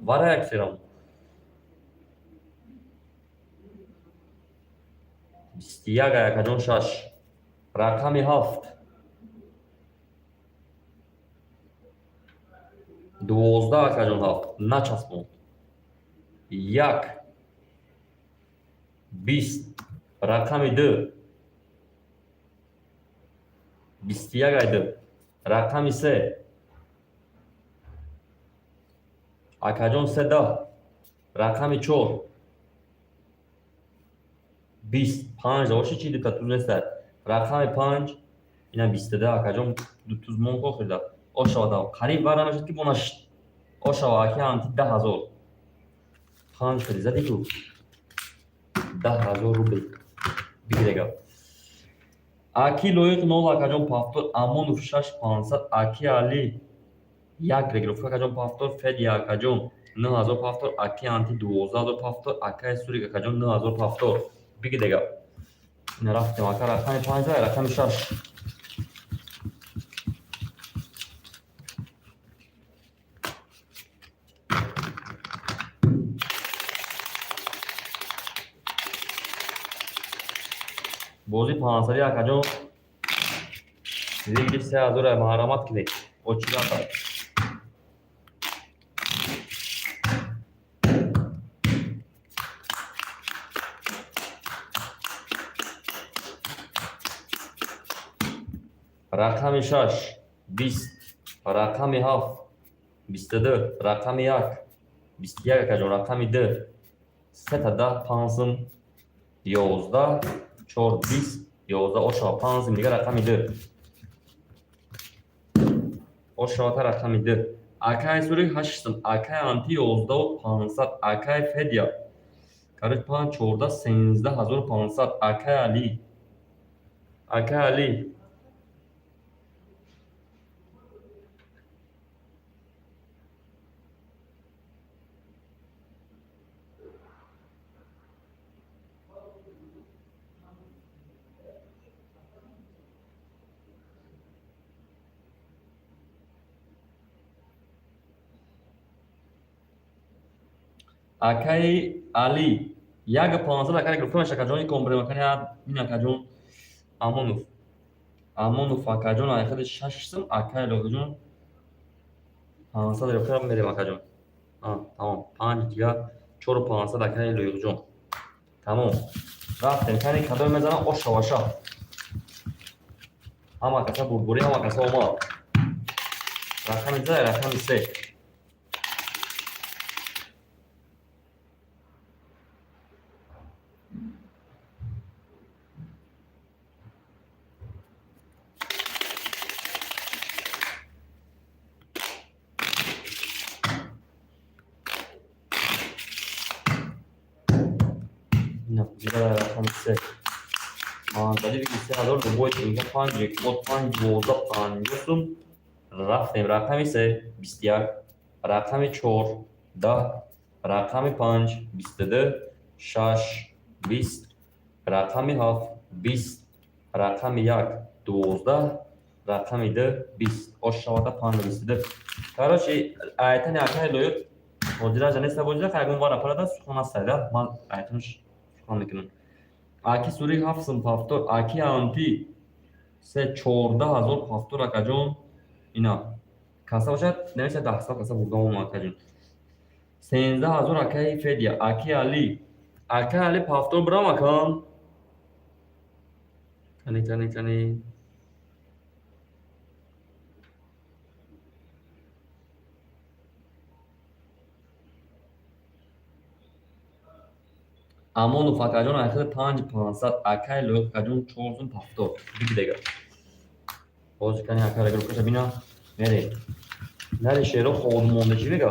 вара як серам. 21 ай акаҷон 6. Рақами 7. 12 акаҷон 7. Начаспонд. 1. 20. Рақами 2. 21 ай 2. Рақами 3. Акаҷон се 10. Рақами 4. 20. Панҷ оши чи дута туз нест. Рақами 5. Ина 22 акаҷон, ду туз мон охирда. Ошава қариб вара мешад ки бона ошава аки анти 10 000. Панҷ кади зади ку. 10 000 рубл. Бигирега. Аки Лоиқ нол акаҷон повтор, Амонов шаш пансад, аки Али як регировка акаҷон повтор, Федя акаҷон 9000 повтор, аки Анти 12 000 повтор, акаи Сурик акаҷон 9000 повтор. Бигирега. Ина рафтем ака рақами 5 рақами 6. Бози пансади акаҷон лигри 3000 маҳрамат кунед. Очината. Рақами 6, 20, рақами 7, 22, рақами 1, 21 акаҷон, рақами 2, сета 10, панҷ сум, 11, чор, 20, 11, ошава, панҷ сум, дигар рақами 2. Ошавата рақами 2. Акай Сури 8 сум, акай Анти 11 500, акай Федя. Короче, панҷ, 14, 13 500, акай Али. Акай Али. Акаи Али 1 500 акаи гирифта мешавад акаҷони комбремакани ин акаҷон Амонов. Амонов акаҷон айхади 6 сум, акаи Лоҳиҷон 500 гирифта мерем акаҷон. Тамом, панҷ дига 4 500 акаи Лоиқҷон. Тамом. Рафтем, кани кадом мезанам ошаваша. Ҳама каса бурбурӣ, ҳама каса омад. Рақами 2, рақами 3. Ина рақами се. Панҷади биги 3000 любой тинга панҷ ҷекпот панҷ 12 50 сум. Рафтем рақами се 21, рақами чор 10, рақами панҷ 22, шаш 20, рақами ҳафт 20, рақами як 12, рақами ду 20. Ош шавада панҷ 22. Короче, айтани акаи лоиқ ҳозиража неста бозида, ягон вара парада сухан астайда. Ман айтанш сухан мекунам. Аки сури ҳафт сум пафтор, аки анти се 14 000 пафтор, акаҷон. Ина каса бошад, намеша даҳса каса бурда омад, акаҷон. 13 000 акаи Федя, аки Али. Акаи Али пафтор бирам, акам. Кани, кани, кани. Амонов акаҷон айхели панҷ пансад, акаи Лоиқ акаҷон чор сум пафтор. Биги дега. Ҳозир кани ака регруппаша бина. Мере. Наре шеро хоб монда чӣ мега?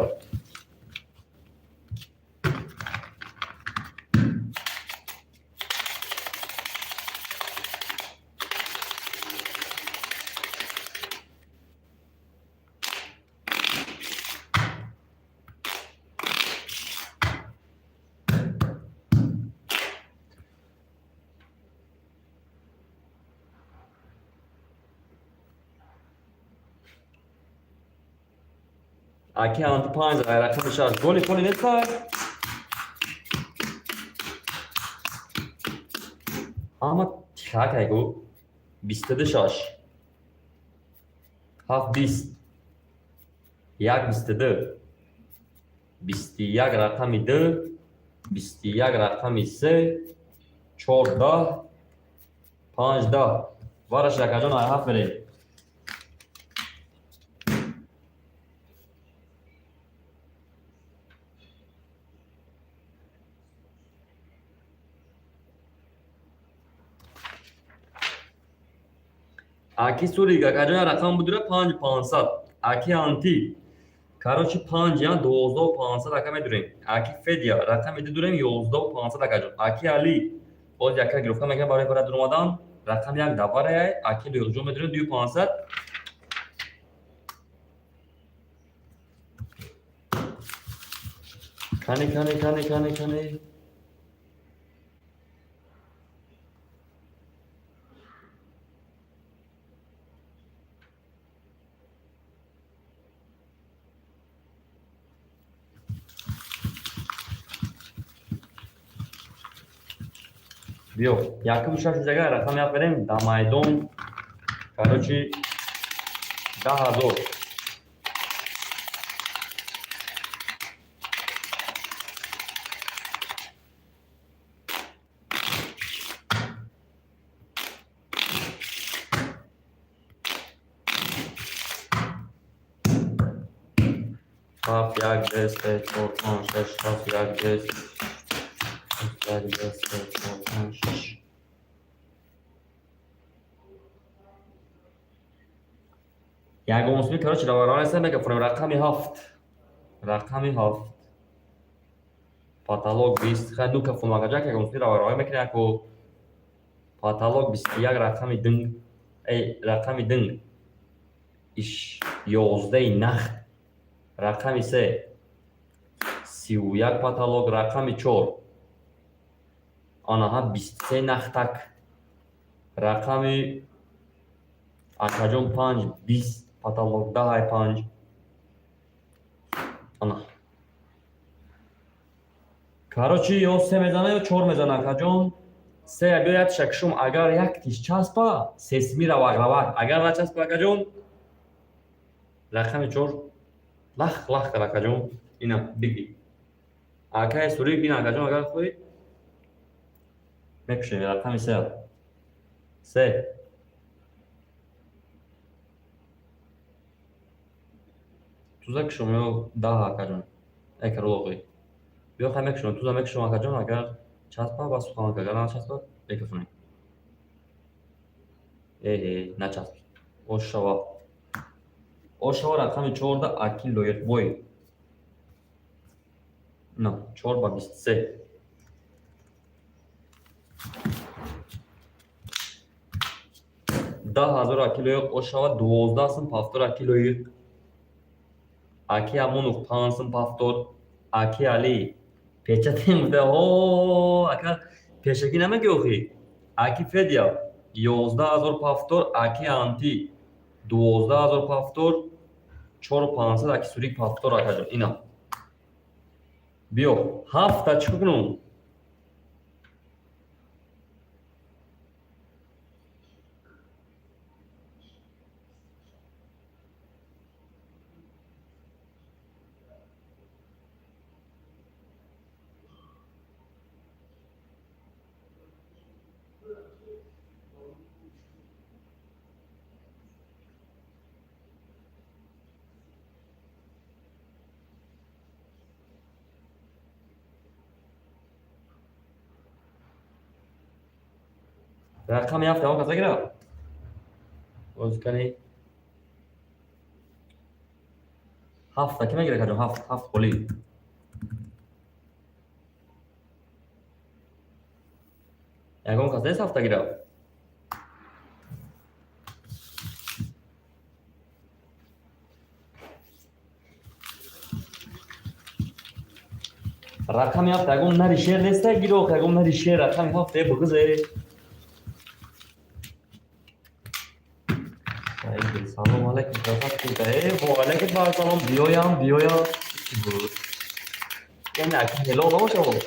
Аки анти панҷ рақами шаш. Голи поли неста? Ҳама тихакайку. 22 шаш. Ҳафт 20. Як 22. 21 рақами ду. 21 рақами се. Чор 10. Панҷ 10. Вараш акаҷон ай ҳафт мерем. Аки Сурик акаҷон рақам будура панҷ пансад. Аки Анти. Короче, панҷ я 12 500 ака медурем. Аки Федя рақами ду дурем 11 500, акаҷон. Аки Али боз яка гирифта мекунам барои бара дуромадан. Рақами як даварая. Аки Лоиқҷон медурем ду пансад. Кани, кани, кани, кани, кани. Биё, якум шаш ҷага рақам як берем да майдон. Короче, 10 000. Ҳафт, як, ду, се, чор, панҷ, шаш, ҳафт, як, ду, як, ду, се, чор, панҷ, шаш. Ягон суми, короче, раваронеса мегафурем рақами ҳафт. Рақами ҳафт. Потолок 20. Хай ну кафун акаҷак ягон суми равароя мекунем яко. Потолок 21 рақами динг. Эй, рақами динг. Иш 11 нахт. Рақами се. 31 потолок, рақами чор. Анаҳа 23 нахтак. Рақами акаҷон панҷ 20 потолок даҳай панҷ. Ана. Короче, ё се мезана, ё чор мезана, акаҷон. Се биё як шакшум, агар як тиш часпа, сесми равак равак. Агар начаспа, акаҷон, рақами чор лах лах кар, акаҷон. Ина биги. Акаи Сурик бин, акаҷон, агар хоҳӣ мекушем рақами се. Се. Туза кушом ё 10, акаҷон. Эй каролоқӣ. Биё хай мекушом, туза мекушом, акаҷон, агар часпа ба сухан, агар начаспа мекафонем. Э, начасп. Ошава. Ошава рақами чорда аки Лоиқбой. На, чор ба 23. 10 000 аки лоиқ ошава, 12 сум повтор аки лоиқ. Аки Амонов 5 сум повтор. Аки Али печатем гуфта, о ака, пешакӣ намегӣ охи. Аки Федя 11 000 повтор, аки Анти 12 000 повтор, 4500 аки Сурик повтор, акаҷон. Ина биё, ҳафта чӣ кунум? Рақами ҳафт ягон каса гирад? Бозикани ҳафта ки мегирад, каҷо? Ҳафт, ҳафт холӣ. Ягон кас нест ҳафта гирад? Рақами ҳафт ягон нари шер неста гироқ, ягон нари шер рақами ҳафт е буғизе. Салом алайкум, красавчик. Э, ва алайкум ассалом, биёям, биёям. Чӣ буд? Яъне ака ҳелол набошад?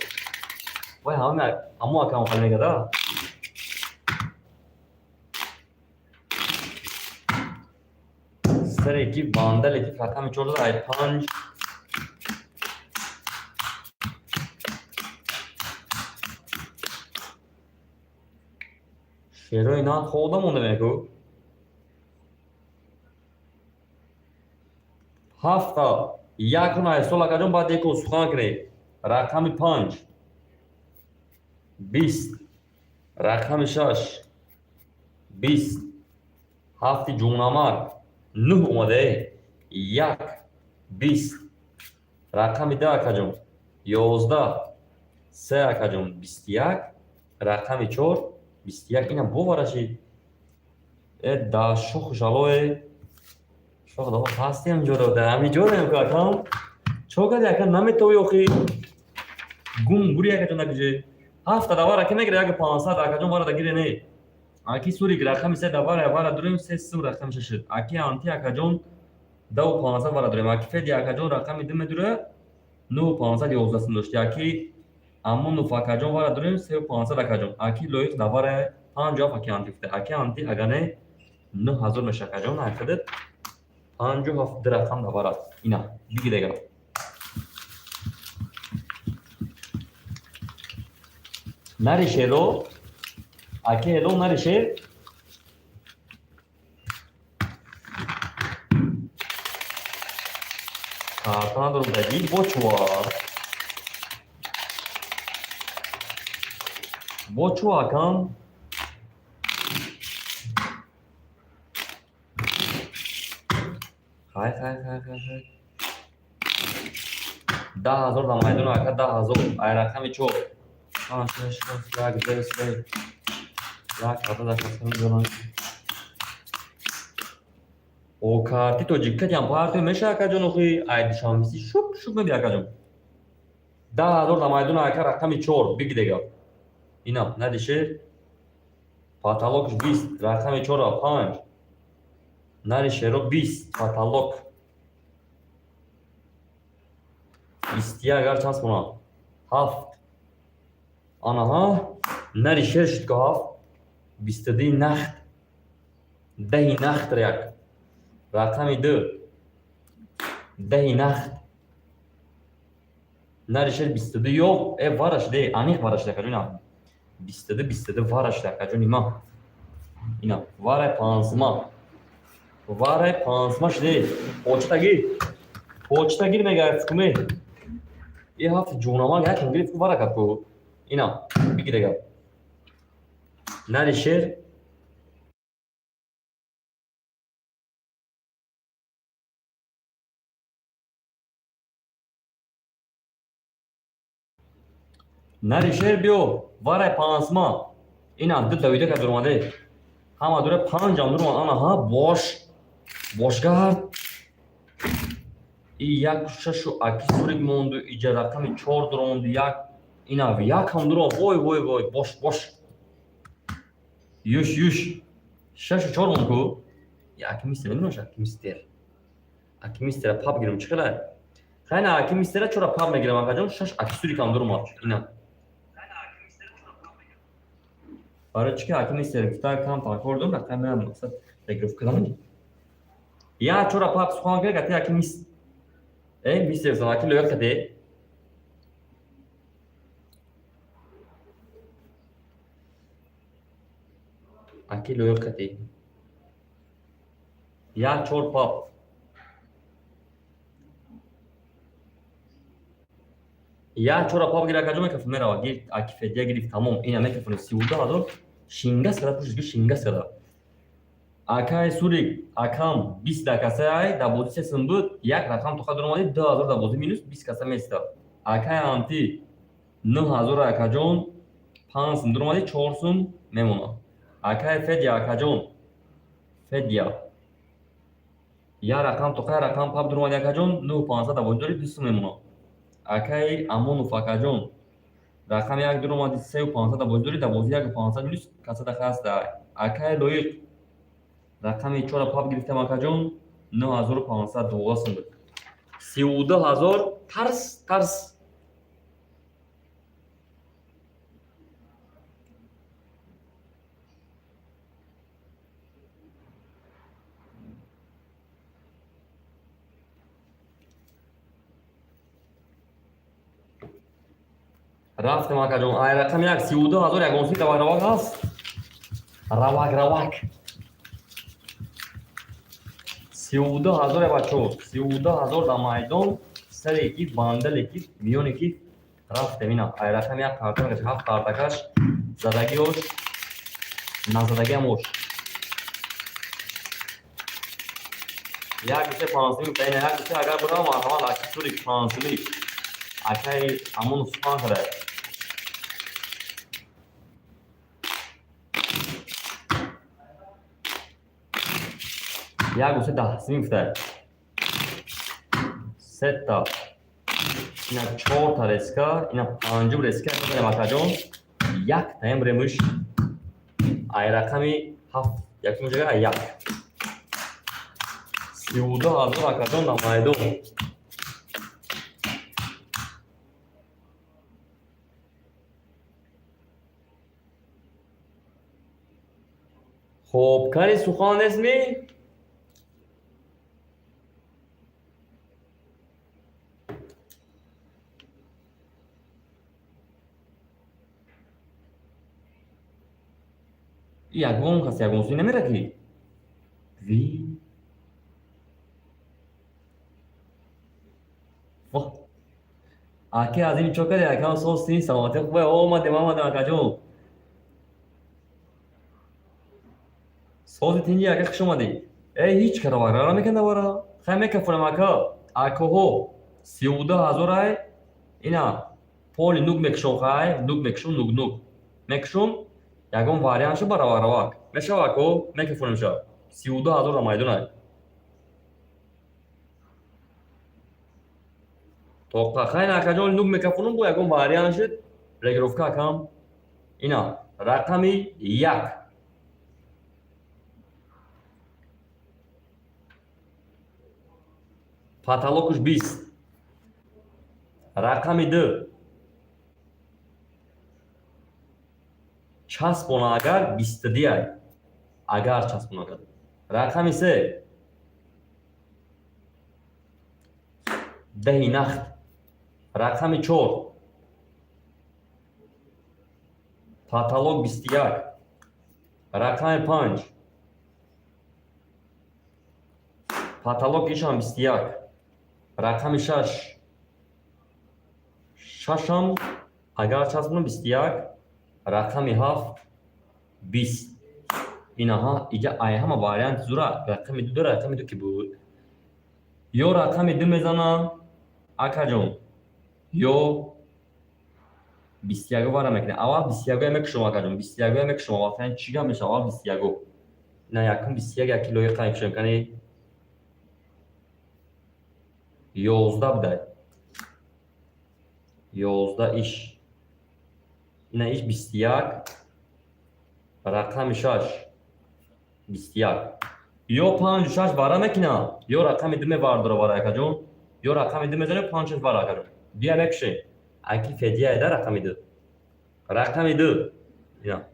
Вай ҳама ҳамо акам хали мегада? Саре ки бандале ки рақами чор ай панҷ. Шерои на хода монда мегӯ. Ҳафта якун ай сол, акаҷон, баъд яко сухан кунед. Рақами панҷ 20, рақами шаш 20, ҳафти ҷунамар нӯҳ омада, як 20, рақами 10, акаҷон, 11, се, акаҷон, 21, рақами чор 21. Инам боварашид э да шоху шалое шох да ҳастем ҷоро дар ҳамин ҷорем ку, акам, чо кади, ака, наметовӣ охи, гум гури, акаҷон, накиҷе. Ҳафта давара ки мегира? Яки 500, акаҷон, вара да гире не. Аки Сурик рақами се давара вара дурем, се сум рақами шашид. Аки Анти, акаҷон, 10 500 вара дурем. Аки Феди, акаҷон, рақами ду медура, 9500, 11 сум дошти. Аки Амонов, акаҷон, вара дурем, 3500, акаҷон. Аки Лоиқ давара 57, аки Анти гуфта. Аки Анти агане 9000 меша, акаҷон, акадат 57 рақам давара. Ина биги дега. Нари шеро, аки ҳело, нари шер. Карта надорам даги бо чуа. Бо чуа, акам? Хай, хай, хай, хай, хай. 10 000 дар майдон, ака, 10 000. Ай рақами чор. Панҷ, шаш, ҳафт, як, ду, се. Як карта дар кафта мегузорам. О карти тоҷиккатиам партия меша, акаҷон, охи, ай душанбеси шуп шуп меби, акаҷон. 10 000 дар майдон, ака, рақами чор биги дега. Ина надишер. Потолокш 20, рақами чора панҷ. Нари шеро 20, потолок. 21 агар часпонам. Ҳафт. Анаҳа, нари шер шуд ку ҳафт. 22 нахт. Даҳи нахт як. Рақами ду. Даҳи нахт. Нари шер 22 ё, э вараш де, аниқ вараш де, акаҷон, ина. 22, 22 вараш де, акаҷон, има. Ина, варай пансма. Варай пансма шуде. Почта гир. Почта гир мега, фукуме. И ҳафт ҷунамак якам гирифт ку вара кард ку. Ина, биги дега. Нари шер. Нари шер биё, варай пансма. Ина ду давида ка дуромаде. Ҳама дура панҷам дуромад. Ана ҳа бош. Бошгард. И як шашу аки сурик монду, иҷа рақами чор дуромаду як. Ина як ҳам дуромад. Вой вой вой, бош бош. Юш юш. Шашу чор монд ку. Аки мистер медонаш аки мистер. Аки мистера пап гирам чӣ хела? Хайна аки мистера чора пап мегирам акаҷон, шаш аки сурик ҳам дуромад. Ина. Барои чӣ ки аки мистер гуфта кам такрор дорам, рақами ман мақсад регировка кардам. Я чора пап сухан кунед, гати аки мис. Э, мистер гуфтам, аки лоиқ каде. Аки лоиқ каде. Я чор пап. Я чора пап гира акаҷон мекафт мерава. Гир аки федия гирифт тамом. Ина мекафони 32 000 шингас када пушиш шингас када. Акай сурик акам 20 дакасай дар бозӣ се сум буд, як рақам тоқа дуромади 2000 дар бозӣ минус 20 каса места. Акай анти 9000 акаҷон 5 сум дуромади 4 сум мемонад. Акай Федя акаҷон Федя як рақам тоқа як рақам пап дуромади акаҷон 9500 дар бозӣ дори 2 сум мемонад. Акай Амонов акаҷон рақами як дуромади 3500 дар бозӣ дори дар бозӣ 1500 минус каса дахаста. Акай Лоиқ рақами чора пап гирифтам акаҷон 9500 12 сум буд. 32 000 тарс тарс. Рафтем акаҷон, ай рақами як 32 000 ягон си равак равак ҳаст. Равак равак. 32 000 бачо, 32 000 дар майдон, саре ки бандале ки миёне ки рафтем ина. Ай рақами як карта мекашем, ҳафт картакаш задагиош, назадагиам ош. Як се пансими, ина як се агар бурам, марҳамат аки сурик пансими. Акай Амонов сухан кара. Як се даҳсими гуфта. Сета. Ина чорта реска, ина панҷум реска мезанем акаҷон. Як таем ремуш. Ай рақами ҳафт, якум ҷага ай як. 32 000 акаҷон дар майдон. Хоб, кани сухан нестми? Ягон кас ягон суи намера ки? Ви. Воҳ. Аки аз ин чо кади акам сости саломатӣ хубе омадем омадем акаҷон. Сози тинҷи ака хуш омадӣ. Э ҳеҷ кара ваграра мекунда вара. Хай мекафонам ака. Акоҳо 32 000 ай. Ина поли нук мекушом хай, нук мекушом нук нук. Мекушом ягон вариант шу ба равак равак. Мешава ако мекафонем ша. 32 000 дар майдон ай. Тоқа хай акаҷон нук мекафонам бо ягон вариант шуд. Регировка акам. Ина рақами як. Потолокуш 20. Рақами ду. Часпона агар 22 ай. Агар часпона агар. Рақами се. Даҳи нахт. Рақами чор. Потолок 21. Рақами панҷ. Потолок ишам 21. Рақами шаш. Шашам агар часпонам 21. Рақами ҳафт 20. Инаҳа иҷа ай ҳама вариант зура рақами ду дора, рақами ду ки буд. Ё рақами ду мезанам акаҷон, ё 21 вара мекунем. Аввал 21 мекушом, акаҷон, 21 мекушом. Аввал кани чӣ гап мешава? Аввал 21. На, якум 21 яки лоиқа мекушем. Кани 11 будай. 11 иш. Ина иш 21, рақами 6 21. Ё 5 6 вара мекунам, ё рақами 2 мевардора вара, акаҷон, ё рақами 2 мезанем, 5 6 вара, акаҷон. Бия мекушем. Аки Федия эда рақами 2. Рақами 2. Ина.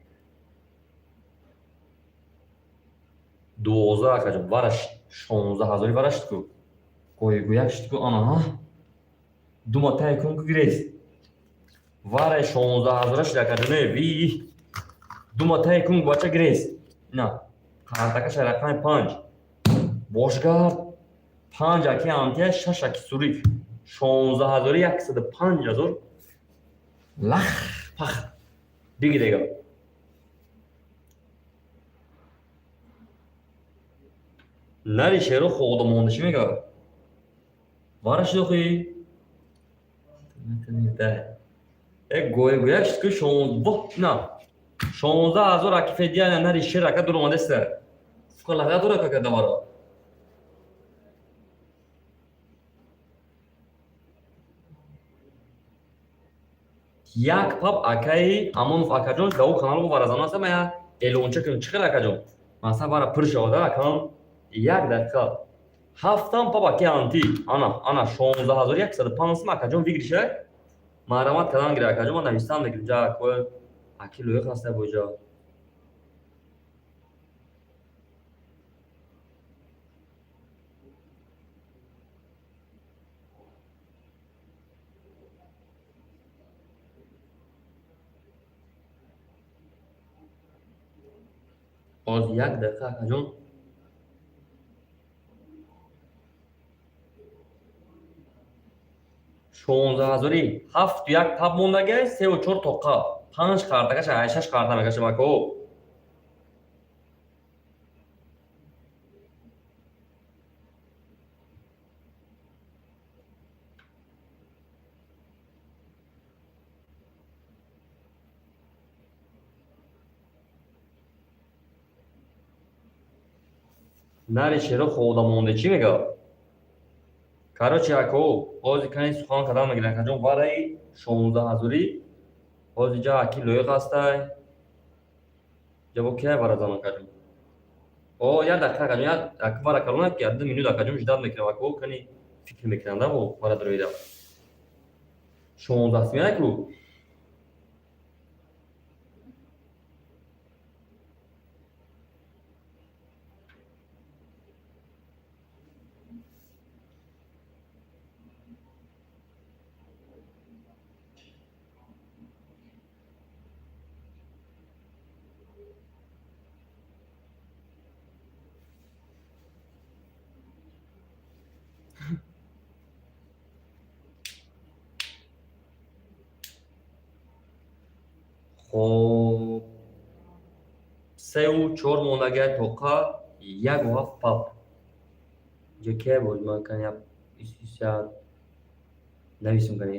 12, акаҷон, вара 16 ҳазори вара шуд ку. Гӯй-гӯяк шуд ку, ана. Дума тай кун ку гирест. Вара 16 ҳазора шуд, акаҷон, э, ви. Дума тай кун, бача гирест. Ина. Қартакаша рақами 5. Бошгард 5 аки антия, 6 аки сурик. 16 ҳазори 105 ҳазор. Лах пах. Бигирега. Нари шеро хода монда чӣ мега? Вара шудохи? Э, гӯй-гӯяк шуд ку 16, на. 16 ҳазор аки Федия, нари шер ака дур омадеста. Фуқалаға дур ака давара. Як пап акаи Амонов, акаҷон, дао каналу варазано аста, ман як эълонча кунам. Чӣ хел, акаҷон? Масалан, вара пур шавада, акам, як дақиқа. Ҳафтам пап аки анти. Ана, ана 16 105 сум, акаҷон, выигрыша. Маҳрамат кардан гира, акаҷон, ман навистам мегирам ҷа акои аки лоиқ ҳаста боҷа. Боз як дақиқа, акаҷон. 16 ҳазори ҳафту як пап мондагай, севу чор тоқа. Панҷ қартакаша, ай шаш қарта мекашам, ако. Нари шеро хода монда чӣ мега? Короче, ако, ҳозир кани сухан кардан мегирам, акаҷон, вараи 16 ҳазорӣ. Ҳозир ҷа аки лоиқ ҳастай. Ҷабо кияй варазан, акаҷон? О, як дақиқа, акаҷон, як ака вара калона ки 2 минут, акаҷон, ждать мекунам, ако, кани фикр мекунам да бо вара дароида. 16 симена ку? Хоб, сеу чор мондагай тоқа, яку ҳафт пап. Ҷо кия буд? Ман кани нависм кани.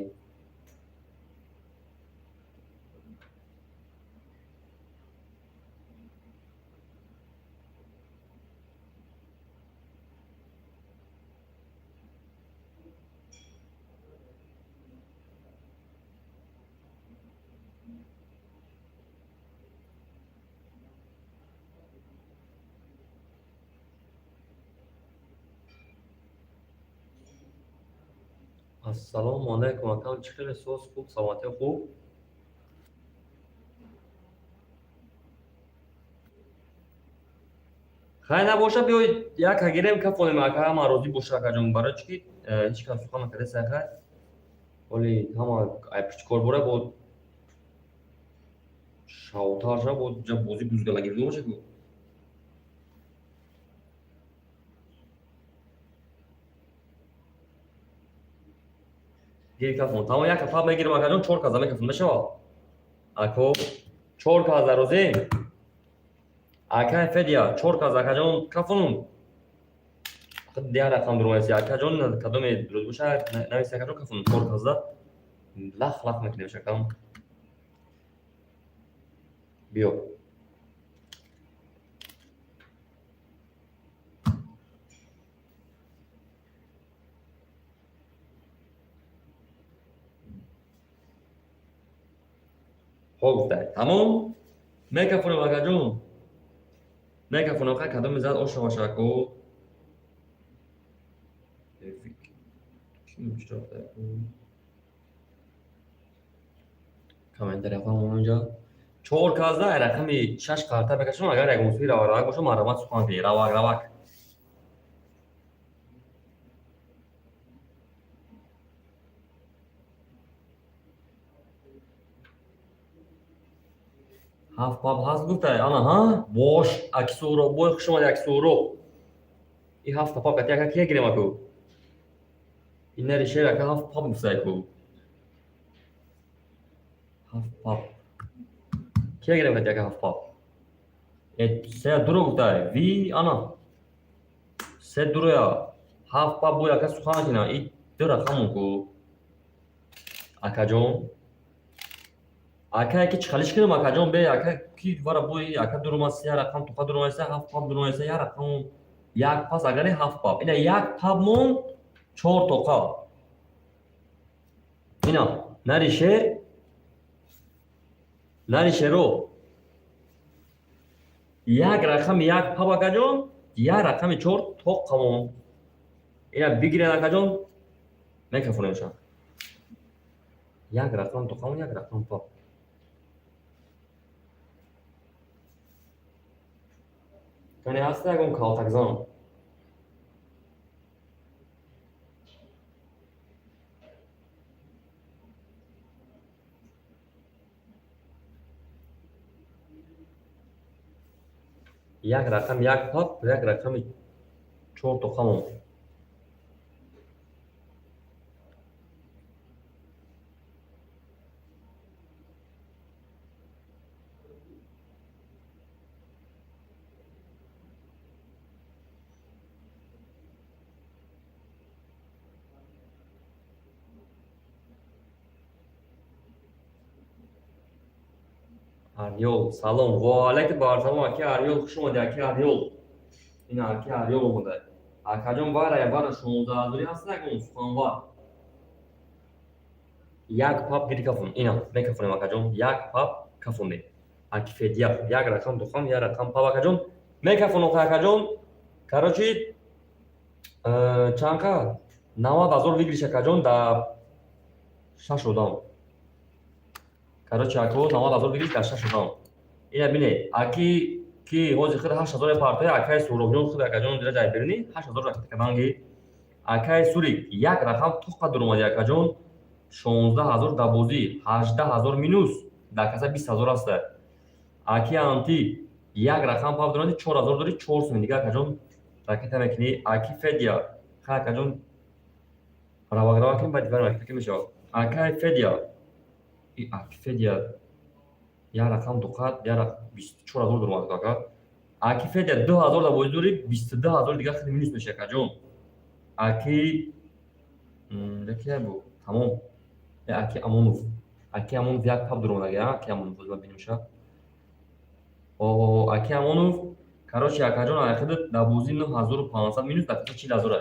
Ассалому алайкум, акам, чӣ хеле соз, хуб, саломатӣ хуб? Хай набоша, биёй яка гирем, кафонем, ака, ҳама розӣ боша, акаҷон, барои чӣ ки ҳеҷ кас сухан накардаст, хай. Ҳоли ҳама ай пушти кор бора бо шавтар ша, бо ҷа бозӣ бузгалагӣ боша ку. Гир кафон. Тамом, яка пап мегирам, акаҷон, чор каза мекафон, мешавад? Ако, чор каза розӣ? Акай Федия, чор каза, акаҷон, кафонум. Дигар рақам дуромаси, акаҷон, кадоме дуруст боша, нависи, акаҷон, кафонум чор каза. Лах лах мекунем, шакам. Биё. Хо гуфтай. Тамом? Мекафонем, акаҷон. Мекафонем, ха, кадоме зад оша бошаку. Комментарияҳо онҷа. Чор казда рақами шаш қарта бекашам, агар ягон суи равак боша, марҳамат, сухан кунед. Равак, равак. Ҳафт паб ҳаст гуфтай, ана ҳа? Бош, аки Суҳроб, бой, хуш омади, аки Суҳроб. И ҳафта паб кати ака кия гирем аку? Инари шер ака ҳафт паб гуфтай ку. Ҳафт паб. Кия гирем кати ака ҳафт паб? Э, се дуро гуфтай. Ви ана. Се дуроя. Ҳафт паб бой ака сухан кина. И ду рақамон ку. Акаҷон. Ака яки чӣ халиш кунам, акаҷон, бе ака ки вара бой ака дуромад, се рақам тоқа дуромад, се ҳафт паб дуромад, се як рақам як пас, агар не ҳафт паб. Ина як паб мон, чор тоқа. Ина нари шер, нари шеро. Як рақами як паб, акаҷон, як рақами чор тоқа мон. Ина бигиред, акаҷон, мекафонемша. Як рақам тоқа мон, як рақам паб. Кане ҳаста ягон калтакзан? Як рақам як паб, як рақами чор тоқа мон. Арёл, салом. Ва алайкум бар салом, аки Арёл, хуш омадӣ, аки Арёл. Ина аки Арёл омада. Акаҷон, вара вара 16 ҳазорӣ ҳаст ягон суханвар? Як паб гири кафон. Ина мекафонем, акаҷон, як паб кафонем. Аки Федя, як рақам духам, як рақам паб, акаҷон. Мекафонам, акаҷон. Короче, чанқа? 90 ҳазор выигрыш, акаҷон, да шаш одам. Короче, ако 90 ҳазор выигрыш дар шаш одам. Ина бине, аки ки ҳозир худ 8 ҳазор партоя, акаи Суҳробҷон худ, акаҷон, дира ҷай берунӣ 8 ҳазор ракета каданги. Акаи Сурик як рақам тоқа дуромади, акаҷон, 16 ҳазор дар бозӣ, 18 ҳазор минус, дар каса 20 ҳазор аста. Аки Анти як рақам паб дуромади, 4 ҳазор дори, 4 суми дига, акаҷон, ракета мекунӣ. Аки Федя, ха, акаҷон, равак равак кунем, баъд дивар ракета ки мешавад. Акаи Федя, и аки Федя як рақам дуқат, як 24 ҳазор дуромад, ака. Аки Федя 2 ҳазор дар бозӣ дорӣ, 22 ҳазор дига хеле минус меша, акаҷон. Аки кия бу? Тамом. Аки Амонов. Аки Амонов як паб дуромад, аки Амонов, боз бинемша. О, аки Амонов, короче, акаҷон, аяхида дар бозӣ 9500 минус, дар каса 40 ҳазор.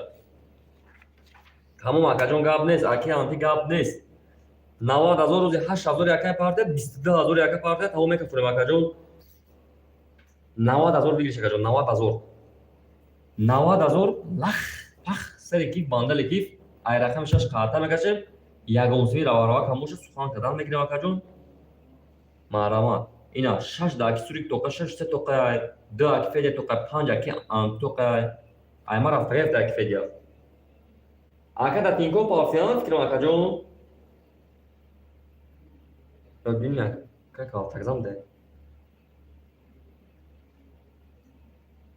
Тамом, акаҷон, гап нест, аки Анти, гап нест. 90 ҳазор рӯзи 8 ҳазор якай партия, 22 ҳазор яка партия, тамом, мекафурем, акаҷон. 90 ҳазор выигрыш, акаҷон, 90 ҳазор. 90 ҳазор лах пах сари киф, бандали киф, ай рақами шаш қарта мекашем, ягонсуи раваравак ҳам боша, сухан кардан мегирем, акаҷон. Маҳрамат. Ина шаш да аки Сурик тоқа, шаш се тоқа, ду аки Федя тоқа, панҷ аки Анти тоқа. Ай ма рафта гирифта аки Федя. Ака да Тинькофф пафтиан фикрам, акаҷон. Бибин, ака калтакзам де.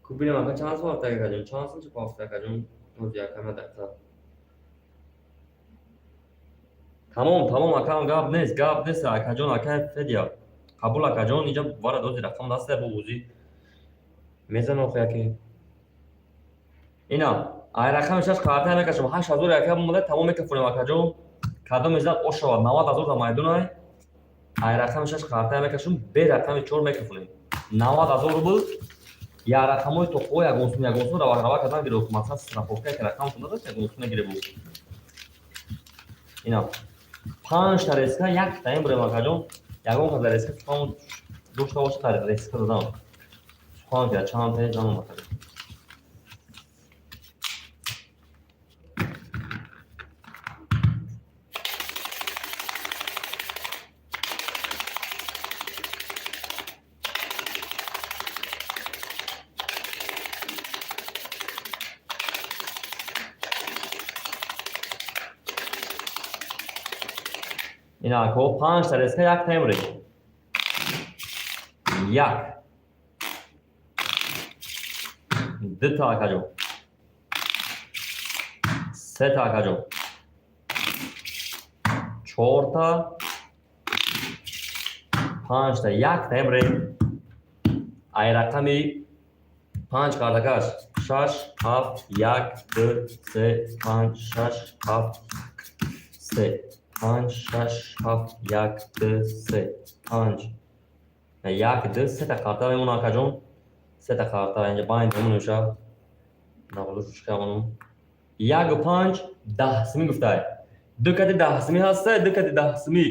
Ку бинем, ака, чанд сум рафта, акаҷон? Чанд сум чи пафта, акаҷон? Ҳози якама дақиқа. Тамом, тамом, акам, гап нест, гап нест, акаҷон, ака Федя. Қабул, акаҷон, инҷа вара дози рақам даста бо бозӣ. Мезанам охи яке. Ина, ай рақами шаш қарта мекашам, 8 ҳазор яка омада, тамом, мекафонем, акаҷон. Кадоме зад ош шавад, 90 ҳазор дар майдон ай. Ай рақами шаш қартая мекашум, бе рақами чор мекафонем. 90 000 рубл. Я рақамҳои тоқҳо ягонсум ягонсум равак равак кардан гирифт. Масалан, страховка ки рақамтон надошт, ягонсум мегиребу. Ина панҷта резка яктаим бурем, акаҷон. Ягон кас резка сухан дошта бошад, дар резка додам. Сухан ки чанд таи занам, акаҷон. Ина ако панҷта резка яктаим бурем. Як, дута, акаҷон, сета, акаҷон, чорта, панҷта, яктаим бурем. Ай рақами панҷ картакаш: шаш, ҳафт, як, ду, се, панҷ, шаш, ҳафт, се, панҷ, шаш, ҳафт, як, ду, се, панҷ, як, ду, сета карта мемонад, акаҷон. Сета карта инҷа байн мемонеша. Навлушкамонум яку панҷ даҳсимӣ гуфтай. Ду кати даҳсимӣ ҳастай, ду кати даҳсимӣ,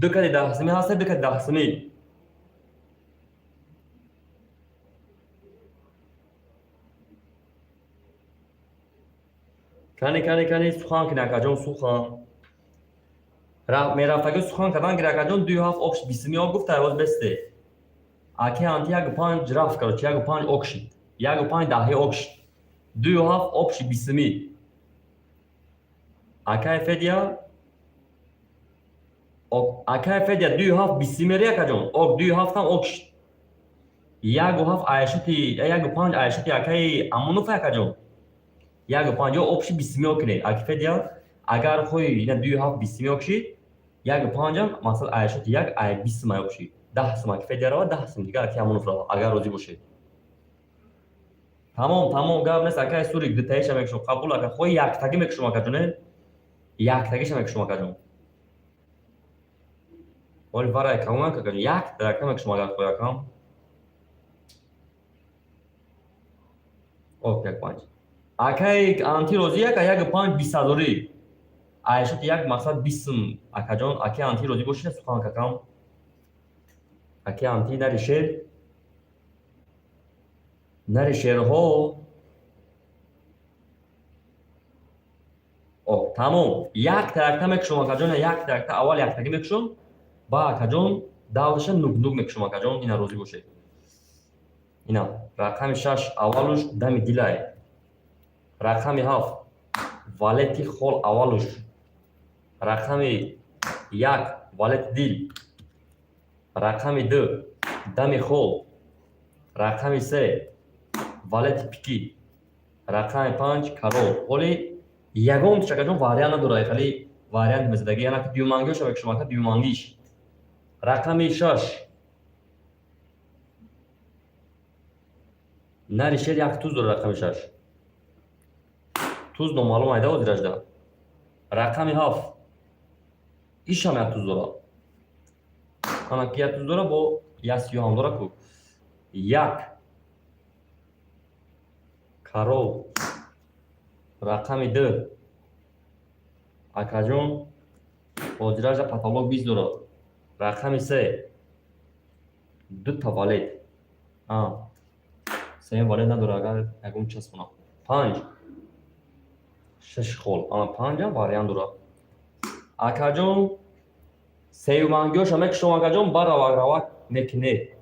ду кати даҳсимӣ ҳастай, ду кати даҳсимӣ. Кани, кани, кани, сухан кини, акаҷон, сухан мерафтаги, сухан кардан гир, акаҷон. Дую ҳафт окш бисмиё гуфтай, боз бесте. Аки анти яку панҷ рафт, короче, яку панҷ окшид, яку панҷ даҳи окшид, дую ҳафт окши бисмӣ. Акай Федя, акай Федя, дую ҳафт бисмери, акаҷон, ок, дую ҳафтам окшид. Яку ҳафт айшати, яку панҷ айшати акаи Амонов, акаҷон. Яку панҷ ё окши бисмиё кинед, аки Федя. Агар хоҳи, ина дую ҳафт бисмиё окшид, яку панҷам масалан айшати як ай бисма окшид, 10 сум аки Федя рава, 10 сум дигар аки Амонов рава, агар розӣ бошед. Тамом, тамом, гап нест, акай Сурик, дутаиша мекушам, қабул, ака. Хоҳи, яктагӣ мекушам, акаҷон, яктагиша мекушам, акаҷон. Оли варай камон, акаҷон, якта якта мекушам, агар хоҳи, акам. Ок, як панҷ. Акай анти розӣ, яка як панҷ бистҳазорӣ. Айшати як мақсад 20 сум, акаҷон, аки анти розӣ бошед, сухан какам. Аки анти нари шер. Нари шерҳо. Ок, тамом. Якта якта мекушам, акаҷон, якта якта, аввал яктагӣ мекушам, ба акаҷон давша нук нук мекушам, акаҷон, ина розӣ бошед. Ина рақами шаш аввалуш дами дилай. Рақами ҳафт валети хол аввалуш. Рақами як валети дил. Рақами ду дами хол. Рақами се валети пики. Рақами панҷ король. Ҳоли ягон акаҷон вариант надорад, хеле вариант мезадагӣ, яъне ки дуюмангиша мекушам, ака, дуюмангиш. Рақами шаш нари шер як туз дорад, рақами шаш. Туз номаълум айда ҳозиражда. Рақами ҳафт ишам як туз дорад. Ана ки як туз дорад, бо як сиёҳ ҳам дорад ку. Як король. Рақами ду, акаҷон, ҳозиражда потолок 20 дорад. Рақами се дута валет. Сеюм валет надорад, агар ягон часпонам. Панҷ шаш хол. Ана панҷам вариант дорад. Акаҷон, сеюмангиёша мекушам, акаҷон, ба равак равак мекунед.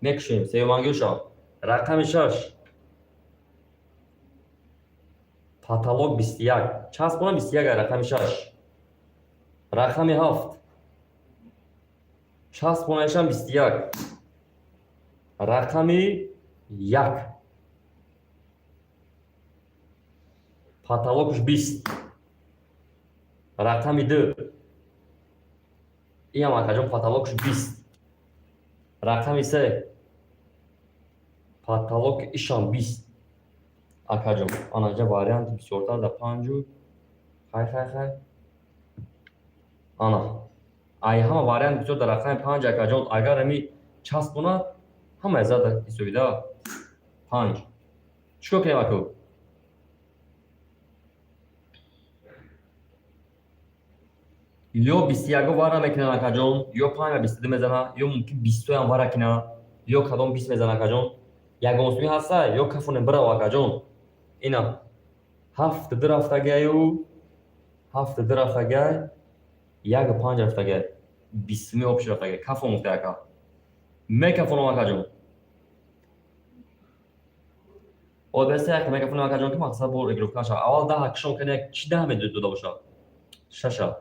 Мекушем сеюмангиёша. Рақами шаш потолок 21. Часпона 21 рақами шаш. Рақами ҳафт часпонаишам 21. Рақами як потолокуш 20. Рақами ду иам, акаҷон, потолокуш 20. Рақами се потолок ишам 20, акаҷон. Анаҷа варианти бисёртар дар панҷу. Хай, хай, хай, ана Ай ҳама вариант бисёр дар рақами панҷ, акаҷон. Агар ами часпонад, ҳамаи зад ҳисобида панҷ. Чӣ кор кунем, аку? Ё 21-о вара мекунад, акаҷон, ё панҷ 22 мезана, ё мумкин 20-оям вара кина, ё кадом 20 мезана, акаҷон. Ягон суи ҳаста, ё кафонем бирав, акаҷон. Ина 7-ду рафтагаю, 7-ду рафтагай, 1-у 5 рафтагай, 20-уми обши рафтагай. Кафон гуфта, ака. Мекафонам, акаҷон. Одеса як мекафонам, акаҷон, ки мақсад бо регировка шава. Аввал 10 кишон кани, чӣ 10 медода бошад? Шаша.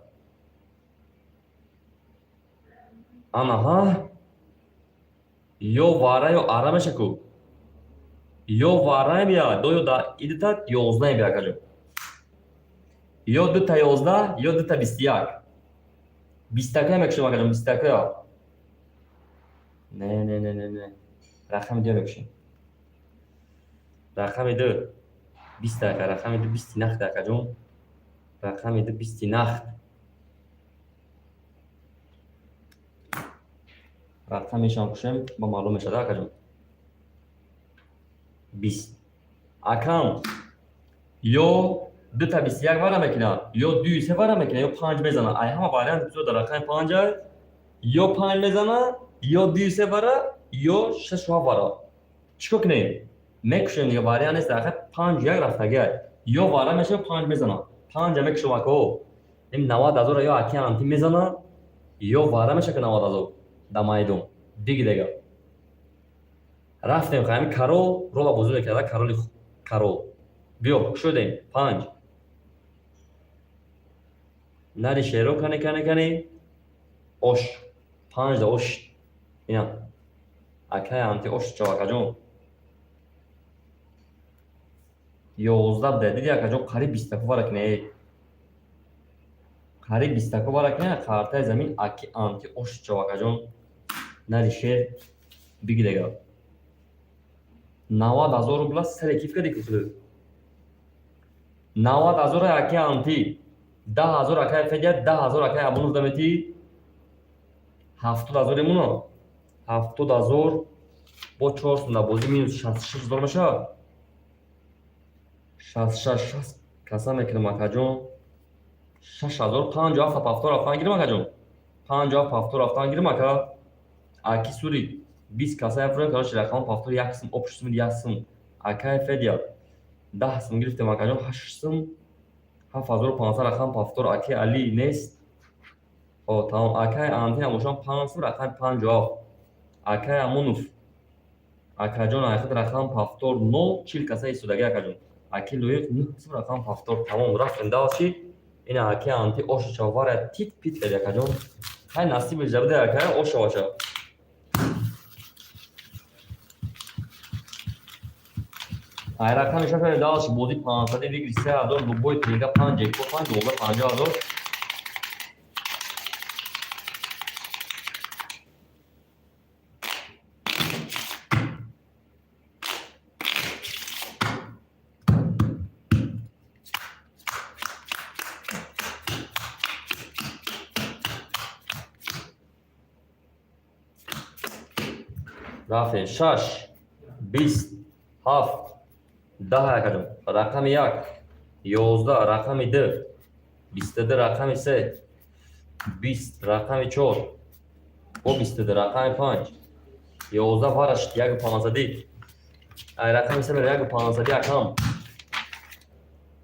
Анаҳа. Ё вара, ё ара меша ку. Ё вара бия, до ё да идита 11 бия, акаҷон. Ё дута 11, ё дута 21. Бистакая мекушем, акаҷон, бистакая. Не, не, не, не, не. Рақами ду мекушем. Рақами ду. 20 ака, рақами ду 20-и нахт, акаҷон. Рақами ду 20-и нахт. Рақамешам кушем, ба маълум мешавад, акаҷон. 20. Акам, ё дута 21 вара мекунад, ё дуи се вара мекунад, ё панҷ мезана. Ай ҳама вариант бисёр дар рақами панҷ, ё панҷ мезана, ё дуи се вара, ё шашу ҳафт вара. Чӣ кор кунем? Мекушем, дига вариант нест, дар рақами панҷу як рафтагай. Ё вара мешава, панҷ мезана. Панҷа мекушем, ако. Ин 90 000-ра ё аки анти мезана, ё вара меша ки 90 000 дар майдон. Диги дега. Рафтем, ҳами карол рола бозӣ мекарда, кароли карол. Биё, кушодем, панҷ. Нари шеро, кане, кане, кане. Ош. Панҷ да ош. Ина. Акай анти ош чав, акаҷон. 11 буда, диди, акаҷон, қариб бистаку вара кине. Қариб бистаку вара кине, қартаи замин аки анти ош чав, акаҷон. Нари шер биги дега. 90 000 рубла саре киф кади кухлу. 90 000 аки анти. 10 000 акай Федя, 10 000 акай Абунов дамети. 70 000 эмуна. 70 000 бо чор сум дар бозӣ минус 66 000 мешавад. 66, 60 каса мекунам, акаҷон. 6057 ҳафтор рафтан гирим, акаҷон. 57 ҳафтор рафтан гирим, ака. Аки сури 20 каса яфурем, короче, рақам пафтор як сум, общий сум як сум. Акай Федя 10 сум гирифтем, акаҷон, 8 сум, 7500 рақам пафтор. Аки Али нест. О, тамом. Акай Анти намошам, 5 сум, рақами 57. Акай Амонов. Акаҷон, айхад рақам пафтор 0, 40 каса истодаги, акаҷон. Аки Лоиқ 9 сум, рақам пафтор. Тамом, рафтем дальше. Ина аки Анти ошу чавара тит пит кади, акаҷон. Хай, насиби жабда, акай, оша баша. Ай рақами шаш дальше бозӣ 500 выигрыш 3000, любой тега панҷ эко панҷ 12 50 000. Рафтем шаш, 20, ҳафт, 10, акаҷон. Рақами як, 11, рақами ду, 22, рақами се, 20, рақами чор, бо 22, рақами панҷ, 11 вараш яку панзадӣ. Ай рақами се мерам яку панзадӣ, акам.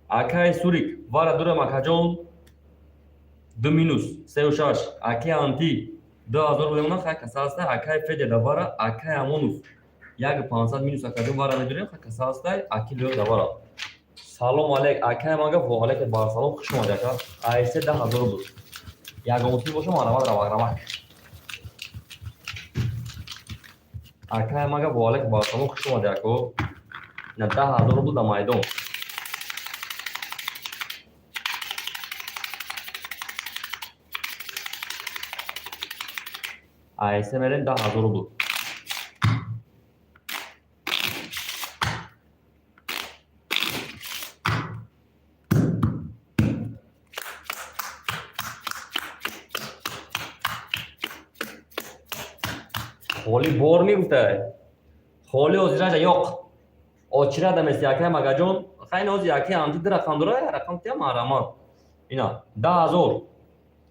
Акай Сурик, вара дурам, акаҷон, ду минус, сеу шаш. Акай Анти, 2000 рубл мемонад, хай, каса ҳаста. Акай Федя да вара, акай Амонов 1 500 минус, акаҷон, вара медурем, хай, каса ҳастай. Аки Лоиқ да вара. Салом алейк, акай мага, во алейк барсалом, хуш омадӣ, ака. Айсе 10 000 рубл. Ягонсӣ боша, марамат равак равак. Акай мага, во алейк барсалом, хуш омадӣ, ако. На 10 000 рубл да майдон. Айсе мерем 10 000 рубл. Холи бор мегуфтай. Холи ҳозираҷа ёқ. Очира дамест якай магаҷон. Хайн ҳозир якай анти ду рақам дора, рақам тия маҳрамат. Ина 10 000.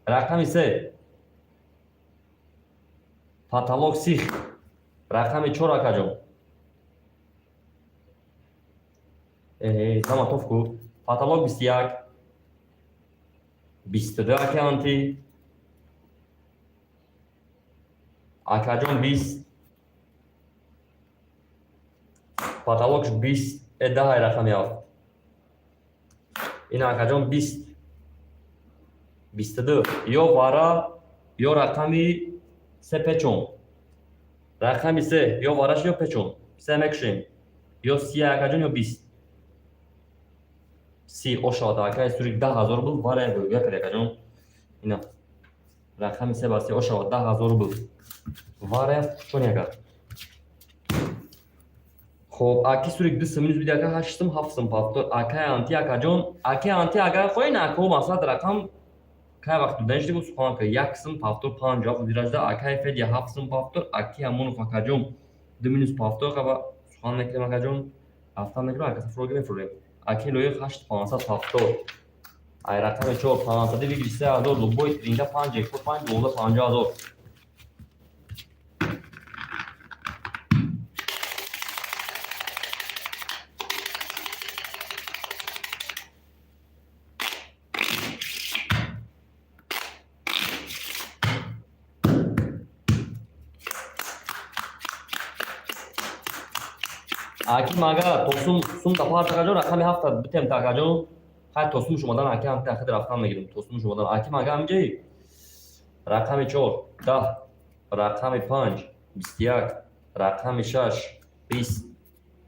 Рақами се. Потолок сих. Рақами чор, акаҷон. Э, саматов ку. Потолок 21. 22, ака анти. Акаҷон, 20. Потолокш 20. Э, даҳай рақами ҳафт. Ина, акаҷон, 20. 22. Ё вара, ё рақами се печон. Рақами се, ё вараш, ё печон. Се мекушем. Ё сия, акаҷон, ё 20. 30 ошавад, акай сурик, 10 000 рубл вара гӯя кард, акаҷон. Ина. Рақами се ба се ошавад, 10 000 рубл. Вара чон яка. Хоб, аки сурик, ду сум минус биди, ака, ҳашт сум, ҳафт сум повтор. Акай анти, акаҷон, аки анти, агар хоҳӣ нако, масалан, рақам кай вақт додан шуди, сухан ка як сум повтор, панҷ ҳафт диражда, акай федия, ҳафт сум повтор, аки Амонов, акаҷон, ду минус повтор қаба сухан мекунем, акаҷон, рафтан мекунем, ака сафроги мефурем. Аки лоиқ, ҳашт пансад повтор. Ай рақами чор пансади выигрыш 3000, любой тринда панҷ джекпот панҷ, 12 50 000. Аки мага тосум сум да пар, акаҷон, рақами ҳафта битем та, акаҷон. Хай, тосум шумодан, аки ҳам тахид рафтан мегирем. Тосум шумодан. Аки мага ҳамҷаи рақами чор 10, рақами панҷ 21, рақами шаш 20,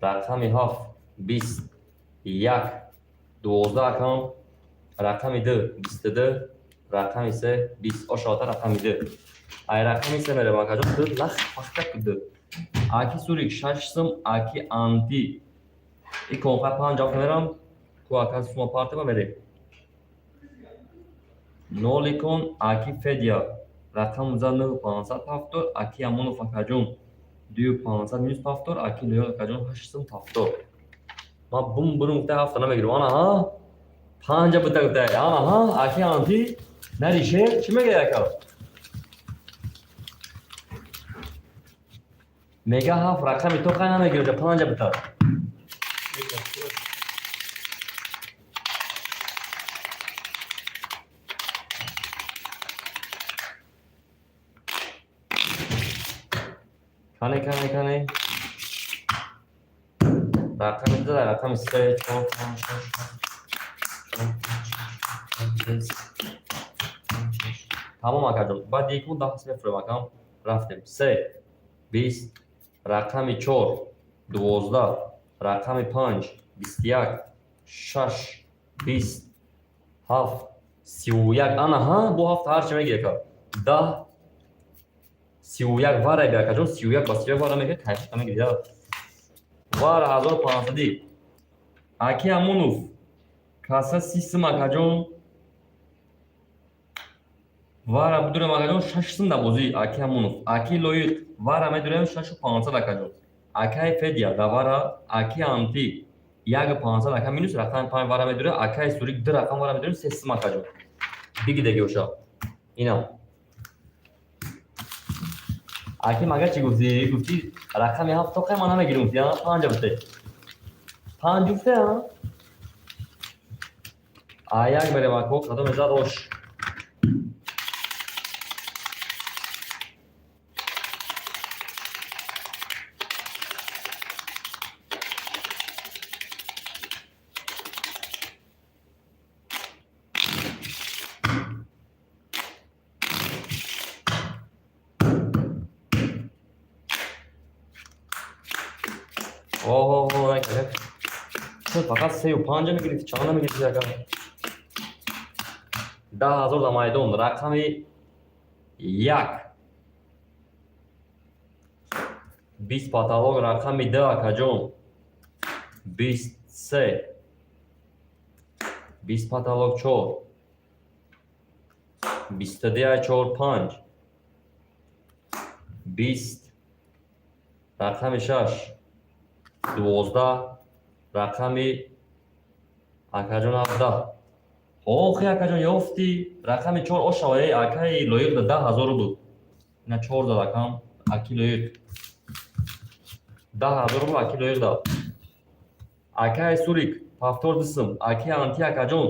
рақами ҳафт 21, 12, акам, рақами ду 22, рақами се 20 ошота, рақами ду. Ай рақами се мерем, акаҷон, ду лах пахта ду. Аки сурик, шаш сум, аки анти. И конха панҷ ҳафт мерам. Ку ака сума партема мерем. Ноликон, аки Федя. Рақам за нӯҳ пансад повтор, аки Амонов, акаҷон, дую пансад минус повтор, аки Лоиқ, акаҷон, ҳашт сум повтор. Ман бум бурум гуфта ҳафта намегирам. Ана ҳа? Панҷа бута гуфта. Ана ҳа? Аки анти нари шер чӣ мегӯяд, ака? Мега ҳафт рақами то қай намегирам, панҷа бута. Кане, кане, кане. Рақами ду, рақами се, чор, панҷ, шаш, ҳафт, чор, панҷ, шаш, ҳафт, бист, панҷ, шаш. Тамом, акаҷон. Баъд якму даҳ мефурем, акам. Рафтем. Се, 20, рақами чор, 12, рақами панҷ, 21, шаш, 20, ҳафт, 31. Ана ҳа, бо ҳафт ҳарчи мегирӣ, ака. 10, 31 вара би, акаҷон, 31 ба 31 вара мегирӣ, кайфата мегирӣ. Вара 1500-ӣ. Аки Амонов, каса 30 сум, акаҷон. Вара бидурем, акаҷон, шаш сум да бозӣ, аки Амонов. Аки Лоиқ, вара медурем шашу пансад, акаҷон. Акай Федя да вара, аки анти як пансад, ака, минус рақами панҷ вара медурем, акай сурик, ду рақам вара медурем, се сум, акаҷон. Биги деги оша. Ина. Аки мага чӣ гуфтӣ? Гуфтӣ рақами ҳафт тоқай ман намегирам, гуфтӣ, а? Панҷа гуфте. Панҷ гуфте, а? А як мерем, ако, кадоме зад ош. Оҳо, фақат сею панҷа мегирифти, чанд намегирифти, ака? 10 000 дар майдон, рақами як. 20 потолок, рақами ду, акаҷон. 23. 20 потолок, чор. 22, чор, панҷ. 20. Рақами 6 12, рақами акаҷон 17. Охи акаҷон ёфтӣ. Рақами 4 ошавае акаи лоиқ да 10 000 рубл. Ина 4 зад акам, аки лоиқ. 10 000 рубл аки лоиқ дад. Акаи Сурик повтор дисм, аки анти акаҷон.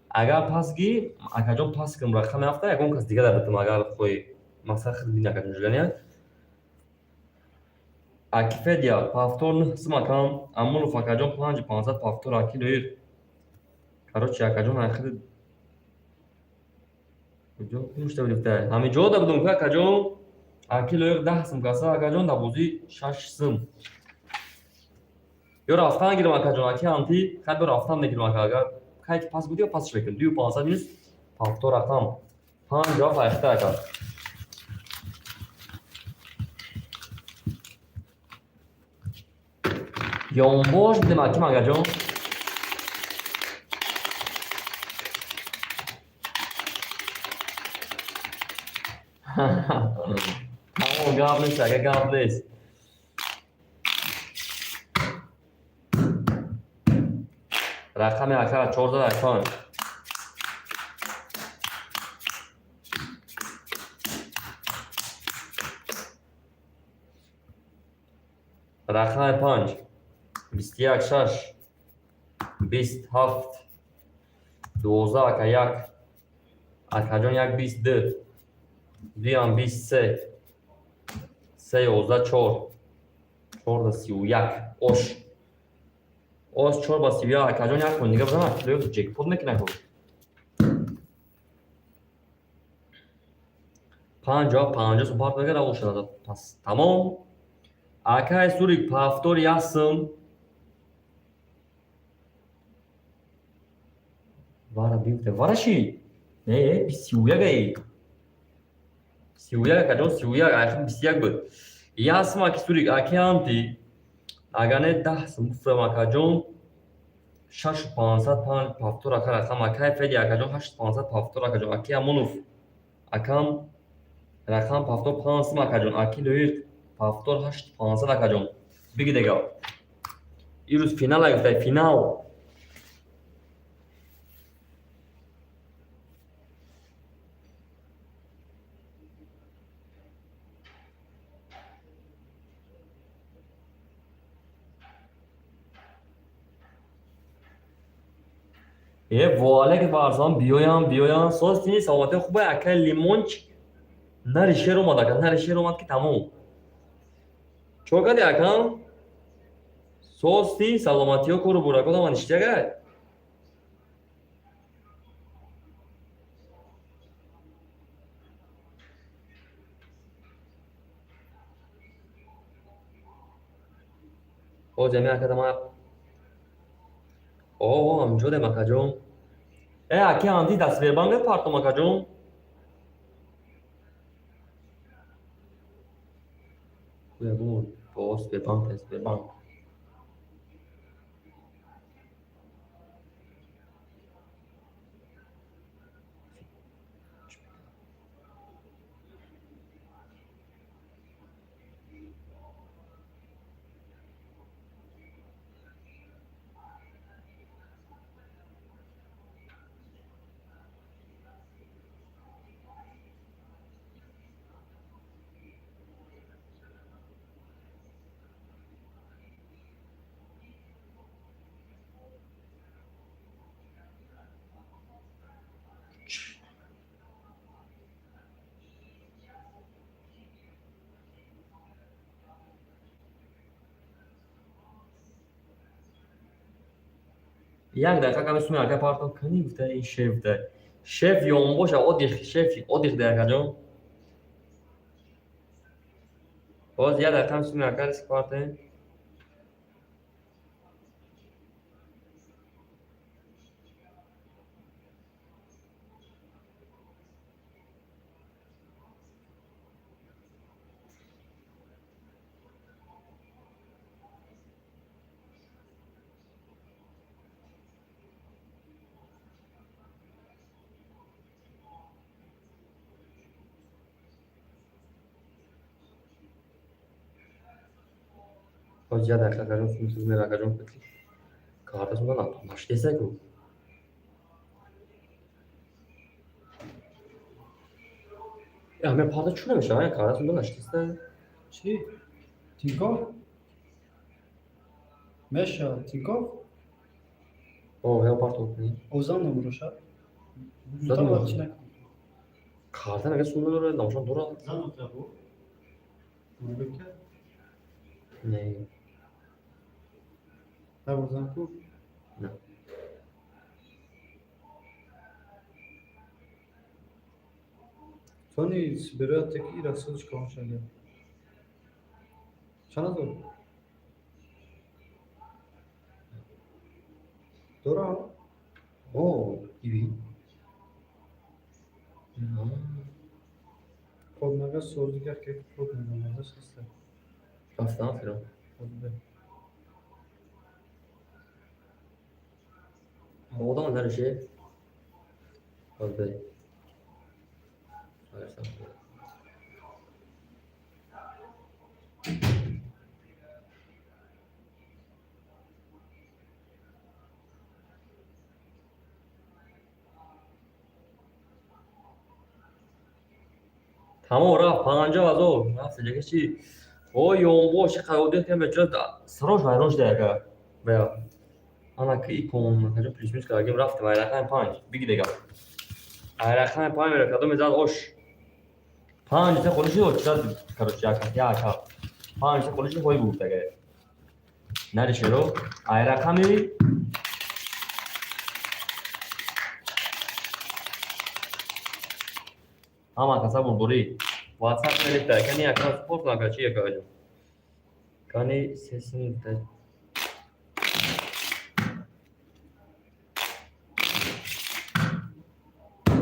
Агар пас ги, акаҷон пас кунам рақами 7 ягон кас дига дар битам агар хоҳӣ. Мақсад хид бин акаҷон жилания. Аки Федя повтор 9 сум акам, Амулов акаҷон 5500 повтор аки лоиқ. Короче акаҷон ахир куҷо кунушта гирифта? Ҳамин ҷо да будум ку акаҷон. Аки лоиқ 10 сум каса акаҷон дар бозӣ 6 сум. Ё рафтан гирам акаҷон, аки анти, хай бё рафтан мегирам ака, агар кай ки пас буди ё пасш мекунем. 2500 минус повтор рақам. 5 ҷавоб айхта ака. Ёнбош будем аким акаҷон. Тамом гап нест ака, гап нест. Рақами ака 4 акон. Рақами 5 21 6 20 7 12 ака 1 акаҷон 1 22 дуям 23 3 11 4 4 31 ош ош 4 ба 31 акаҷон як кун дига бизан акилои ҷекпот мекунад ку. 50 50 сум фарқ мекунад ош пас тамом. Акаи Сурик повтор 1 сум. Вара бифте вара ши? Не, 21 ай. 31 акаҷон 31 ахир 21 буд. 1 сум аки Сурик, аки анти. Агар не 10 сум буфурам акаҷон. 6500 5 повтор ака рақам акаи Феди акаҷон 8500 повтор акаҷон. Аки Амонов акам рақам повтор 5 сум акаҷон. Аки Лоиқ повтор 8500 акаҷон. Биги дега. Ирӯз финал гуфтай, финал. Вуалек Фарзон биёям, биёям. Соз тини саломатии хубе акаи Лимончик. Нари шер омад ака, нари шер омад ки тамом. Чо кади акам? Соз ти саломатиё кору буракот ама ништяга? О, ҷамиа ака дама. О, ҳамҷодем акаҷон. Аки анти дар Сбербанк партом акаҷон. Ягон бо Сбербанк, Сбербанк. Як дақиқа каме суми ака партом кани гуфта ин шеф да. Шеф ёнбоша одих шеф одих да акаҷон. Боз як дақиқа суми ака риск партем. Ҳоҷи як дақиқа, акаҷон, сум мера, акаҷон. Карта сум наштесаку. Ҳаме парда чӯ намешава? Карта сум наштеста. Чӣ? Тинькофф? Мешавад Тинькофф? О, ҳам парто кунӣ. Озан номроша? Зад Зад чӣ накун. Карта мега сум надорад, намошон дорад. Зан табу. Мубика? Не. Табу зан ку? Не. Сони собирает таки рассылочка он шага. Чанд азор? Дора? О, иви. Код мага создигар ки код мага ҳаста. Рафтам фирам. Одам нареше. Ҳозир. Тамом, рафт 50 000, рафт ҷака чи? Ой, ёнбош қайодият кам бечора сарош вайрон шуда яка. Бая. Ана ки икон, акаҷон, плюс минус кардагим, рафтем ай рақами панҷ. Биги дега. Ай рақами панҷ мера кадоме зад ош. Панҷ та холиши очирад, короче, яка, яка. Панҷ та холиши хои буд ага. Наришеро, ай рақами ҳама каса бурдорӣ. WhatsApp мерехта, кани яка спорт нака чи яка аҷо. Кани сесин та.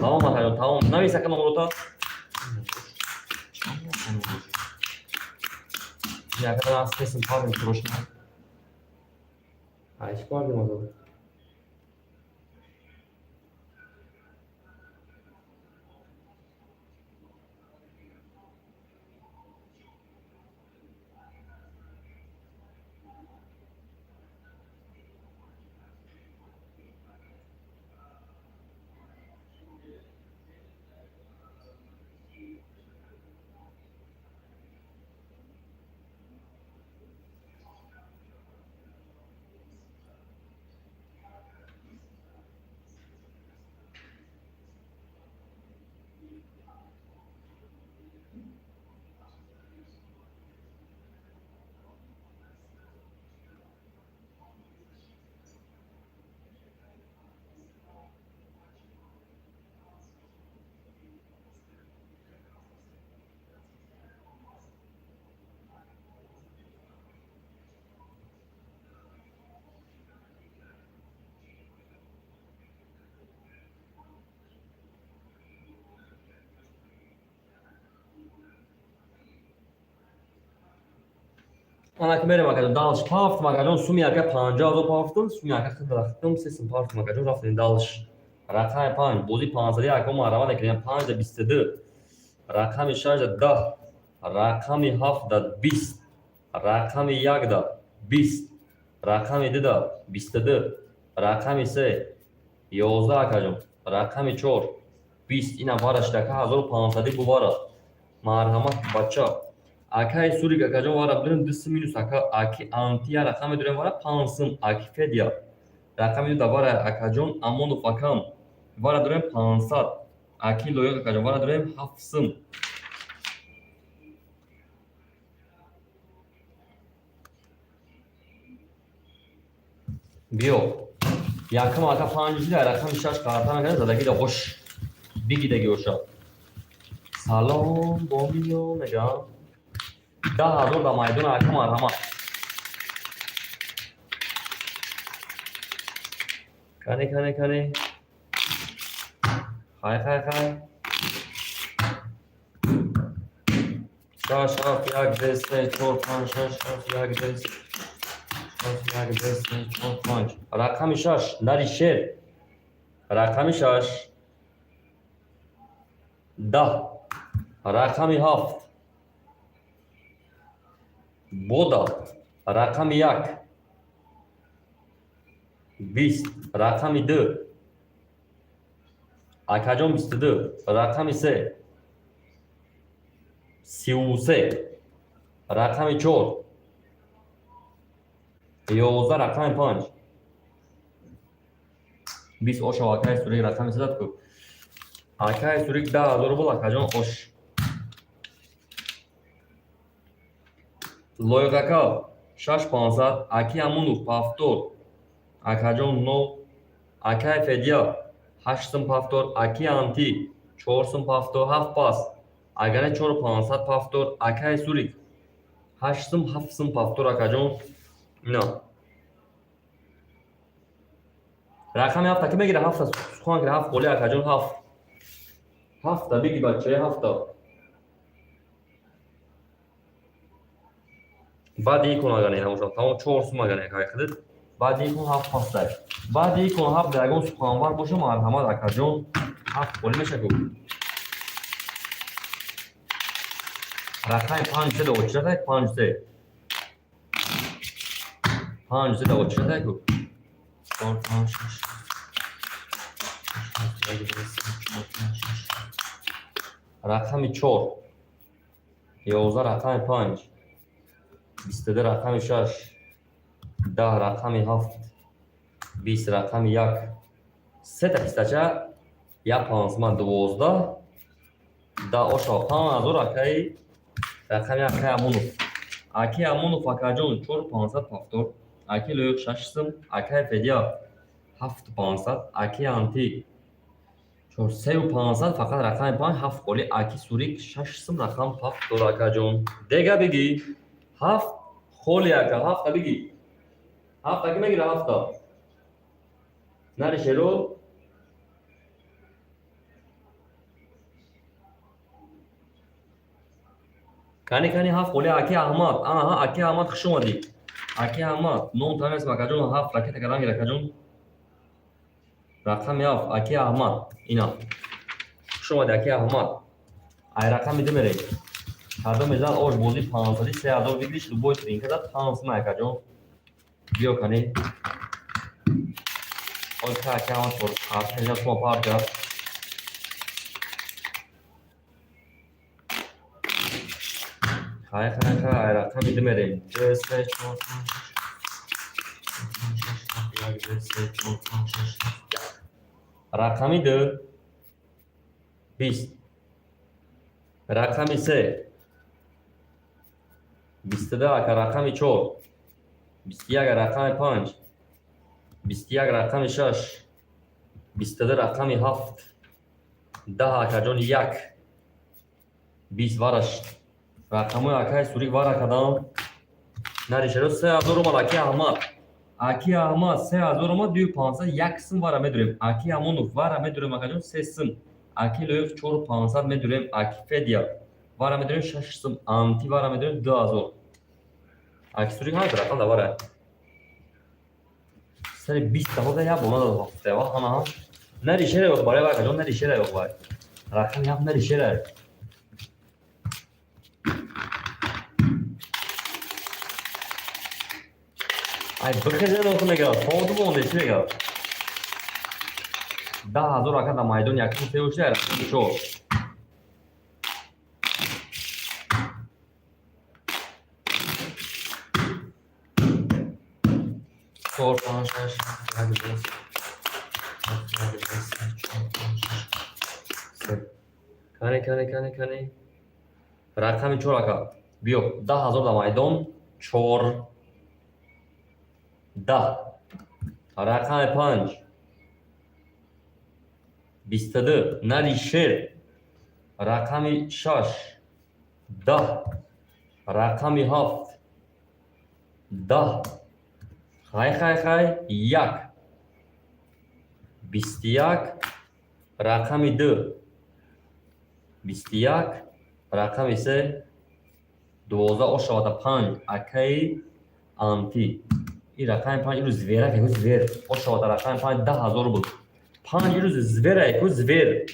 Тамом, акаҷон, тамом. Навис ака номрота. Яка сесин парни турошна. Ай, чӣ кор мекунам? Ана ки мерем, акаҷон, дальше пафтам, акаҷон, суми ака 50 000 пафтам, суми ака хид рафтам, сесим пафтам, акаҷон, рафтем дальше. Рақами панҷ, бозӣ панҷсади ака марҳамат мекунем, панҷда 22, рақами шашда 10, рақами ҳафтда 20, рақами якда 20, рақами дуда 22, рақами се 11, акаҷон, рақами чор 20. Ина вараш ака 1500 бувара. Марҳамат, бача. Акаи Сурик, акаҷон, вара бидорем ду сум минус, ака. Аки Антия рақаме дорем вара панҷ сум, аки Федия рақами ду вара, акаҷон, Амонов акам вара дорем 500, аки Лоиқ, акаҷон, вара дорем ҳафт сум. Биё, якум ака панҷ шида, рақами шаш қарта мекард, задагида ош бигидаги оша. Салом бомиё мегам. 10 000 дар майдон, ака, марҳамат. Кани, кани, кани. Хай, хай, хай. Шаш, ҳафт, як, ду, се, чор, панҷ, шаш, ҳафт, як, ду, шаш, як, ду, се, чор, панҷ. Рақами шаш, нари шер. Рақами шаш. 10. Рақами ҳафт. Бода. Рақами як 20, рақами ду акаҷон 22, рақами се 33, рақами чор 11, рақами панҷ 20. Ошав, акаи Сурик, рақами се ку. Акаи Сурик 10 000 рубл, акаҷон, ош. Лоиқ ака 6500, аки Амунов повтор, акаҷон, но акаи Федя ҳашт сум повтор, аки Анти 4 сум повтор, ҳафт пас, агар не 4500 повтор, акаи Сурик 8 сум, 7 сум повтор, акаҷон. Ина рақами ҳафта ки мегира? Ҳафта сухан кира, ҳафт холи, акаҷон, ҳафт, ҳафта биги, бачаи, ҳафта. Баъди икон агар не набошад, тамом, 4 сум агар не худит, баъди икон ҳафт пастай, баъди икон ҳафт ягон суханвар боша, марҳамат, акаҷон, ҳафт холи меша ку. Рақами панҷ се очиратай, панҷ се, панҷ се очиратай ку. Чор, панҷ, шаш, як, ду, се, чор, панҷ, шаш. Рақами чор 11, рақами панҷ 22, рақами шаш 10, рақами ҳафт 20, рақами як сета пистача, як пансма 12, 10. Ошо 5000, акаи, рақами акаи Амонов, аки Амонов, акаҷон, 4500 повтор, аки Лоиқ 6 сум, акаи Федя 7500, аки Анти чор сею пансад, фақат рақами панҷ ҳафт холи, аки Сурик 6 сум рақам повтор, акаҷон. Дега биги, ҳафт холи, ака, ҳафта биги, ҳафта ки мегира? Ҳафта нари шеро. Кани, кани, ҳафт холи, аки Аҳмад. Аҳа, аки Аҳмад, хуш омадӣ, аки Аҳмад. Ном тамес, акаҷон, ҳафт ракета кардан гир, акаҷон. Рақами ҳафт, аки Аҳмад, ина, хуш омадӣ, аки Аҳмад. Ай рақами ду мерем. Кадоме зад ош? Бозӣ пансади, 3000 выигрыш, любой тринка зад 5 сум, акаҷон. Биё, кани, ой, ка, аки Аҳмад 4 ҳазор сума пар кард. Хай, хай, хай, ай рақами ду мерем. Ду, се, чор, панҷ, шаш, ҳафт, як, ду, се, чор, панҷ, шаш, ҳафт, як. Рақами ду 20, рақами се 22, ака, рақами чор 21, рақами панҷ 21, рақами шаш 22, рақами ҳафт 10, акаҷон, як 20. Вараш рақамои акаи Сурик вара кардам. Наришеро 3000 омад, аки Аҳмад, аки Аҳмад 3000 омад, дую пансад, 1 сум вара медурем. Аки Амонов вара медурем, акаҷон, 3 сум. Аки Лоиқ 4500 медурем, аки Федя вара медурем 6 сум, Анти вара медурем 2000. Аки Сурик ҳаст рақам да вара сари 20 та як бор надод ҳафта ҳама ҳам наришера ёқ барои акаҷон, наришера ёқ вай рақами ҳафт наришера. Ай, бихезен, охи мегӯяд, фонду монде, чӣ мегӯяд? 10 000, ака, дар майдон якум се шуда, рақами чор. Чор, панҷ, шаш, ҳафт, як, ду, се, ҳафт, як, ду, се, чор, панҷ, шаш, се. Кане, кане, кане, кане. Рақами чор, ака. Биё, 10 000 дар майдон, чор, 10, рақами панҷ 22, нари шер, рақами шаш 10, рақами ҳафт 10. Хай, хай, хай, як 21, рақами ду 21, рақами се 12. Ошавада панҷ, акаи Анти. Ин рақами панҷ ирӯз зверак яку звер. Ошавада рақами панҷ 10 000 буд. Панҷ ирӯз звера яку звер.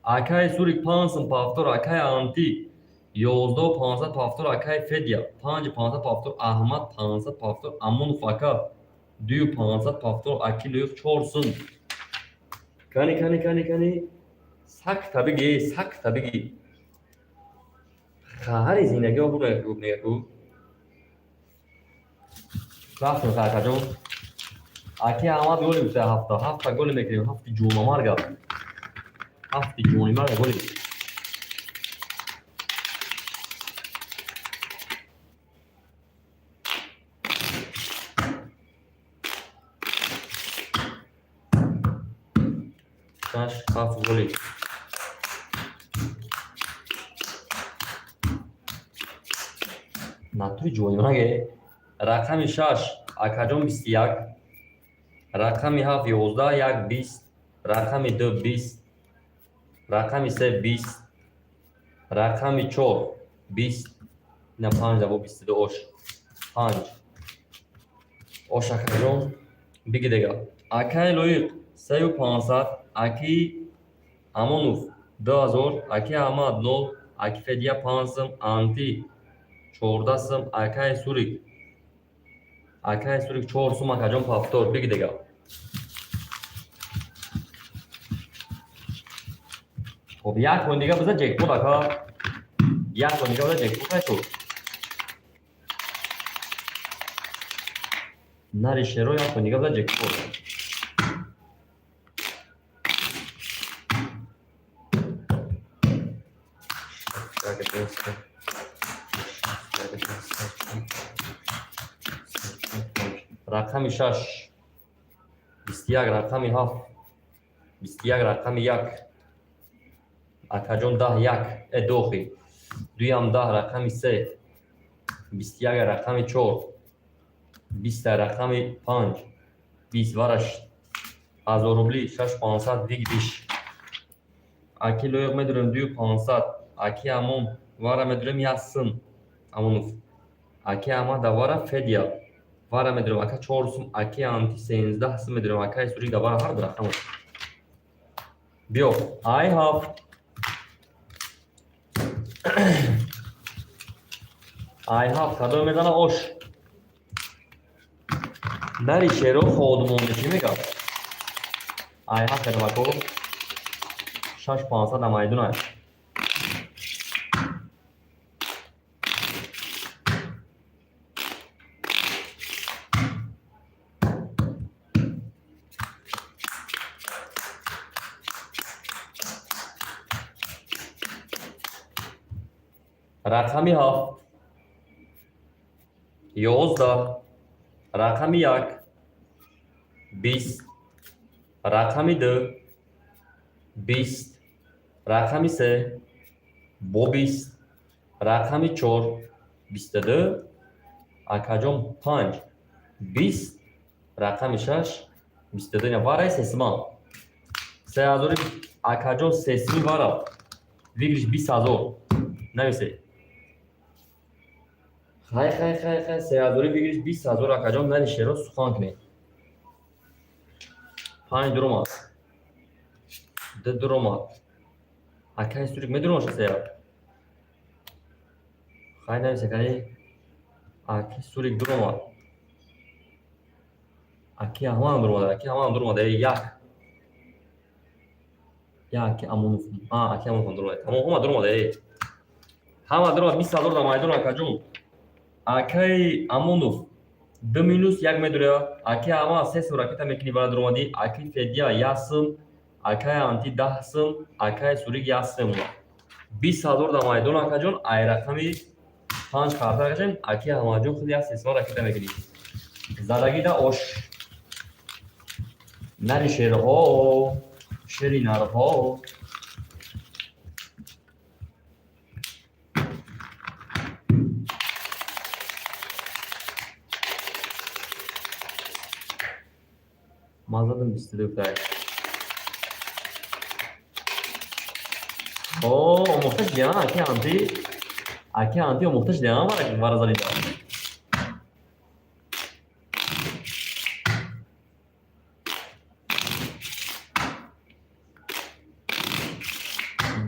Акаи Сурик 5 сум повтор, акаи Анти 11 500 повтор, акай Федя 5 500 повтор, Аҳмад 500 повтор, Амонов ака 2 500 повтор, аки Лоиқ чор сум. Кани, кани, кани, кани, сакта биги, сакта биги. Хаҳари зиндагиҳо бурдаку рафтем, акаҷон. Аки Аҳмад голи гуфта, ҳафта ҳафта голи мекунем, ҳафти ҷонамарга, ҳафти ҷонимарга голи. Шаш, ҳафт голи. Натури ҷонимаге. Рақами шаш, акаҷон, 21, рақами ҳафт 11, як, 20, рақами ду 20, рақами се 20, рақами чор 20, ина панҷ даво 22. Ош панҷ, ош, акаҷон, биги дега. Акаи Лоиқ 3 500, аки Амонов 2000, аки Аҳмад нол, аки Федия панҷ сум, Анти 14 сум, акаи Сурик, акаи Сурик чор сум, акаҷон, повтор биги дега. Хоб, як бор дига биза ҷекпот, ака, як бор дига биза ҷекпот. Ай шуд нари шеро, як бор дига биза ҷекпот. Як, ду, се, як, ду, се, чор, панҷ. Рақами шаш 21, рақами ҳафт 21, рақами як, акаҷон, 10, як, э дохи дуям 10, рақами се 21, рақами чор 20, рақами панҷ 20. Вараш 1000 рубли, 6 500 выигрыш. Аки Лоиқ медурем 2 500, аки Амон вара медурем як сум, Амонов, аки Аҳмад давара, Федия вара медурем, ака, чор сум, аки Анти 13 сум медурем, акаи Сурик давара, ҳар ду рақамаш. Биё, ай ҳафт, ай ҳафт кадом мезана ош? Нари шеро ходмонда чӣ мегӯяд? Ай ҳафт кадомако? 6 500 амайдунай. Рақами ҳафт 11, рақами як 20, рақами ду 20, рақами се бо 20, рақами чор 22, акаҷон, панҷ 20, рақами шаш 22. Ина вараи сесима 3000-и, акаҷон, сесими вара выигрыш 20 000. Нависе. Хай, хай, хай, хай, 3000-и выигрыш 20 000, акаҷон, нари шеро сухан кунед. Панҷ дуромад, ду дуромад. Акаи Сурик медуромаша сея. Хай, нависе, кани. Аки Сурик дуромад, аки Аҳмадам дуромад, аки Аҳмадам дуромад. Э, як як аки Амонов, аки Амонов дуромад. Тамом, ҳама дуромад, э, ҳама дуромад. 20 000 дар майдон, акаҷон. Акаи Амонов ду минус як медуря, аки Аҳмад се сум ракета мекунӣ, бара дуромадӣ, аки Федия як сум, акаи Анти 10 сум, акаи Сурик як сум. 20 000 дар майдон, акаҷон. Ай рақами панҷ карта кашем. Аки Аҳмадҷон, худ як сесима ракета мекунӣ. Задагида ош. Нари шерҳо, шери нарҳо. Ман задам 22 тай. О, омӯхта шудиам, аки Анти. Аки Анти омӯхта шудиам, вара задида.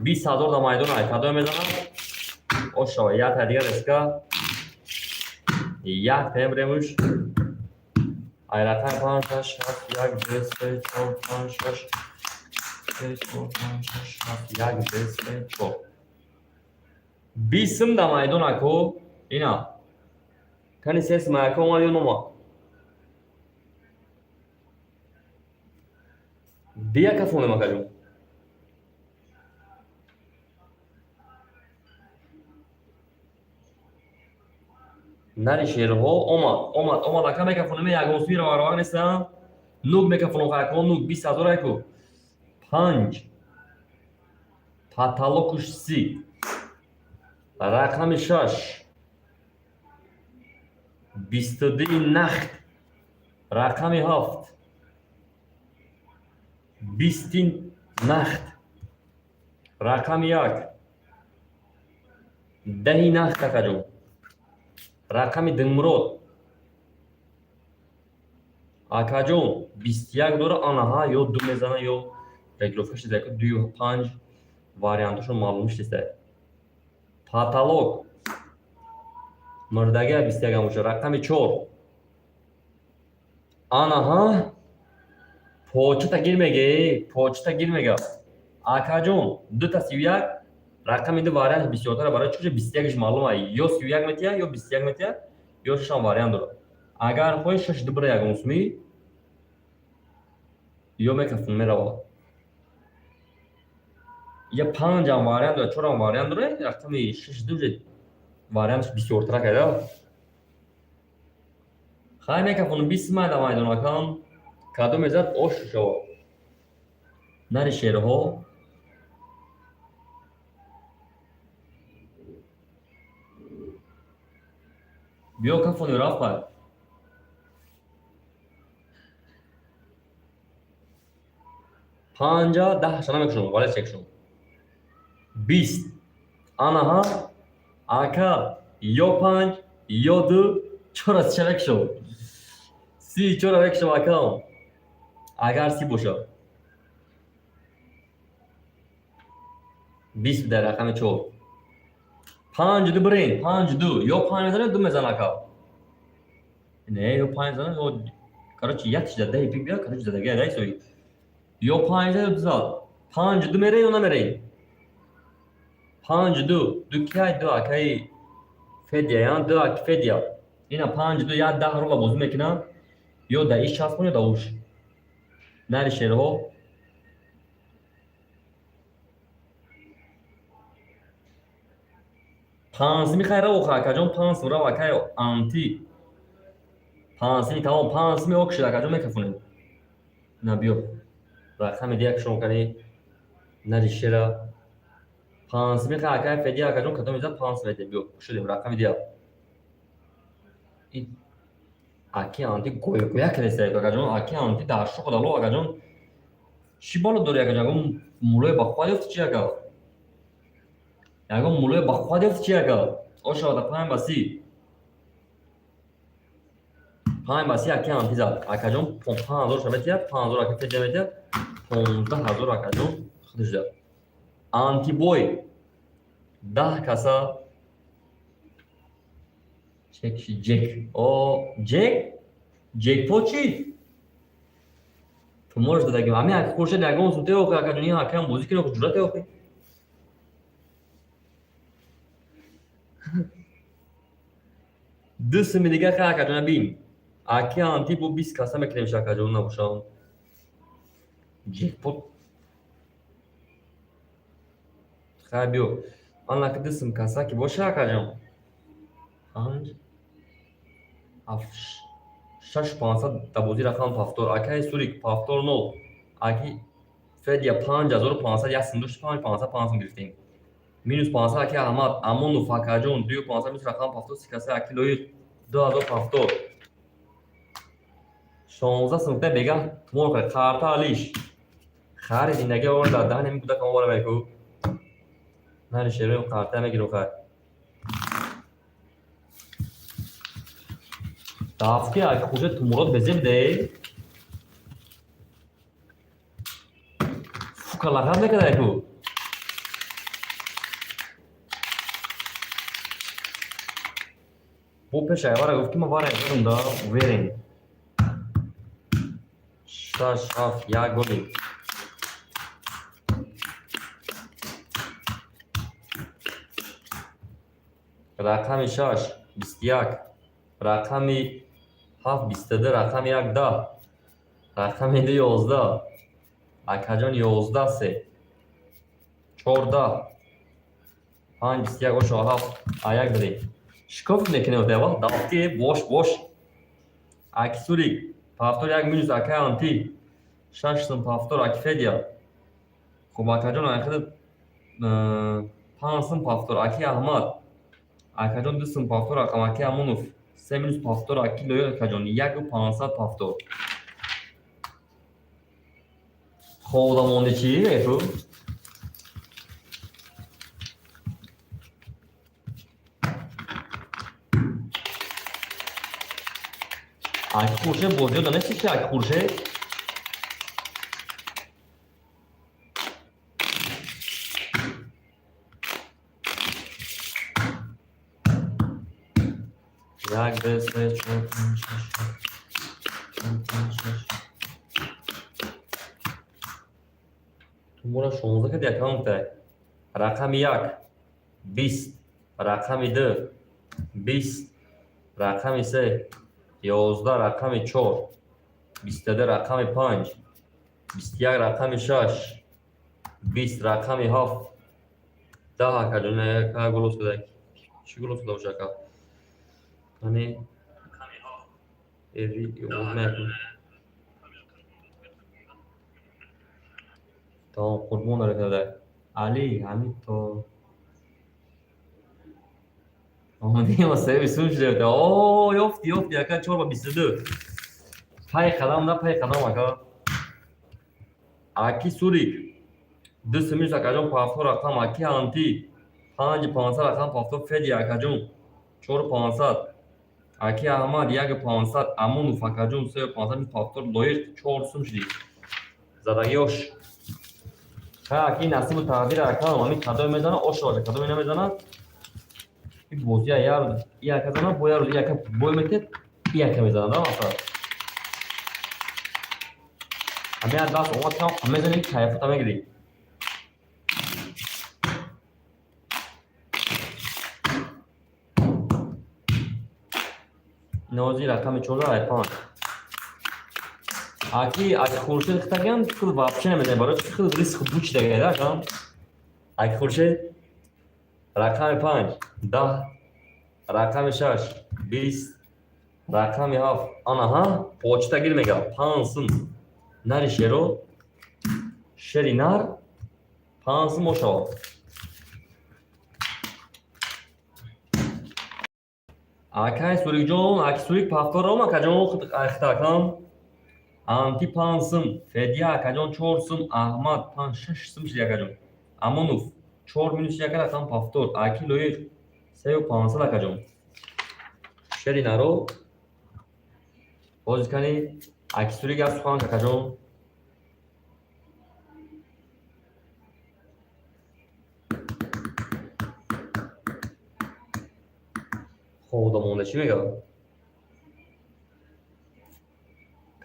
20 000 дар майдон, ай кадом мезанам? Ошава, якта дигар реска. Як тембремуш. Ай рақами панҷ, шаш, ҳафт, як, ду, се, чор, панҷ, шаш, се, чор, панҷ, шаш, ҳафт, як, ду, се, чор. Бисм да майдон ако. Ина. Кани се сма ако омад ё номад? Бия кафонем акаҷон. Нари шерҳо омад, омад, омад, ака мекафонем, ягон суи раваравак нестам. Нук мекафонам, хайко нук 20 000 айку. Панҷ. Паталокуш 30. Рақами шаш. 22 нахт. Рақами ҳафт. 20 нахт. Рақами як. 10 нахт акаҷон. Рақами Динмурод. Акаҷон, 21 дора, анаҳа, ё ду мезана, ё регулировка шида, дую панҷ вариантошон маълум шиста. Паталок. Мурдагия 21 ам боша. Рақами чор. Анаҳа, почта гир меге, почта гир мега. Акаҷон, дута 31, рақами ду вариант бисёртара, барои чӣ 21-ш маълум ай, ё 31 метия, ё 21 метия, ё шашам вариант дорад. Агар хоҳӣ шаш ду бира ягон сумӣ, ё мекафун меравад. Я панҷам вариант дорад, чорам вариант дорад, рақами шаш ду вариантш бисёртара кайда. Хай мекафун 20 майда майдон акам. Кадом мезад ош шавад. Нари шерҳо. Биё кафони рафт. Панҷа даҳша намекушам, вале чекшум. 20. Анаҳа, ака, ё панҷ, ё ду, чора сиша мекушам. 30 чора мекушам акам. Агар 30 бошад. 20 дар рақами чор. Панҷ ду бирен, панҷ ду, ё панҷ мезанад, ду мезана ака. Не, ё панҷ мезанад, ё короче, як чиза даҳи пик бия, короче, задагия дай сои. Ё панҷ зад, ё ду зад. Панҷ ду мерен ё намерен? Панҷ ду, ду киай, ду акаи Федия, я ду аки Федия. Ина панҷ ду як даҳ рола бозӣ мекунад, ё да иш часпон, ё да уш. Нари шерҳо. Панҷсими хай рав охо акаҷон, панҷсим рав акай анти. Панҷсими тамом, панҷсими ок шуд акаҷон, мекафонем. На биё. Рақами дия кушон кани нари шера. Панҷсими хай акай Федия акаҷон, кадом мезад панҷсим медиҳем, биё шудем рақами дия. И аки анти гӯя кардеста акаҷон, аки анти дар шоқ дало акаҷон. Чӣ бало дори акаҷон? Ягон мулои ба худ ёфти чи ака? Ягон мулои ба худ ёфти чи ака? Ошавада панҷ ба 30. Панҷ ба 30 аки анти зад. Акаҷон 5000 ша метиҳад, 5000 ака Федия метиҳад, 15 000 акаҷон худаш зад. Антибой 10 каса чек ҷек. О, ҷек? Ҷекпот чӣ? Ту можешь дадагим. Ами ака Хуршед ягон сум те охи акаҷон, ин акаам бозӣ кунӣ, охи ҷуръате охи. Ду суми дига хай акаҷона бин. Аки анти бо 20 каса мекунем акаҷон набошам. Ҷекпот. Хай биё. Ана ки ду сум каса ки боша акаҷон. Панҷ, ҳафт, шаш пансад да бозӣ рақам пафтор. Акаи Сурик пафтор нол. Аки Федия 5500 як сум дошт, панҷ пансад панҷ сум гирифтем. Минус 500 аки Аҳмад, Амонов акаҷон, дую пансад минус рақам пафтор, си каса аки Лоиқ, 2000 пафтор. 16 сум гуфта бегаҳ тумор кард. Қарта алиш. Хари зиндагӣ овард дар даҳани ҳамин кӯдакам овара меку. Нари шероим қарта мегирам хай. Дафки аки Хуршед тумурот безеб де. Фука лағат мекард аку. Бо пеш айвара гуфт ки ман вара задам да, уверен. 6 7 1 голи. Рақами 6 21, рақами 7 22, рақами 1 10, рақами 2 11, акаҷон 11 3, 14 5 21 ошо 7 а 1 дадем. Шикоф мекунем дева, дафти бош бош. Аки Сурик, пафтор 1 минус акай Анти, 6 сум пафтор аки Федя. Хуб акаҷон ахир 5 сум пафтор аки Аҳмад. Акаҷон 2 сум пафтор рақам аки Амонов, 3 минус пафтор аки Лоиқ акаҷон, 1 500 пафтор. Хобда монди чӣ мефу? Аки Хуршед бозиё донести чи аки Хуршед? Як, ду, се, чор, панҷ, шаш, ҳафт, чор, панҷ, шаш. Ту мора 16 кади акам гуфтай. Рақами 1 20, рақами 2 20, рақами 3 11, рақами 4 22, рақами 5 21, рақами 6 20, рақами 7 10. Акаҷон яка голос када. Чӣ голос када боша ака? Кани эви мекун. Тамом қурбон дара када. Али ҳамин то омадем севи сум шуда. О, ёфти, ёфти ака 4 ба 22. Пай қадам на пай қадам ака. Аки Сурик 2 сум минус акаҷон пафтор рақам аки Анти 5 500 рақам пафтор Феди акаҷон 4 500, аки Аҳмад 1 500, Амонов акаҷон 3 500 минус пафтор Лоиқ 4 сум шудӣ. Задагиёш. Ха аки насибу тақдир акам ҳамин кадоме мезана ош бошад, кадоме намезана. Ин бозия як рӯз яка зана, бо як рӯз яка бой метед, яка мезана да масалан. Ҳамин як даст омад кам мезани кайфота мегирӣ. Нози рақами 14 ай 5. Аки аки Хуршед хитаган худ вообще намезани, барои чи худ риск буч дагайда акам. Аки Хуршед рақами 5 10, рақами 6 20, рақами 7 анаҳа почта гир мега 5 сум нари шеро шери нар 5 сум бошавад. Акай Сурикҷон, аки Сурик пафтором акаҷон хитакам. Анти 5 сум, Федя акаҷон 4 сум, Аҳмад 5 6 сум шуди акаҷон. Амонов 4 минус 1 рақам пафтор, аки Лоиқ 3 500 акаҷон. Шери наро боз кани аки Сурик аз сухан акаҷон. Хобда монда чӣ мегӯяд?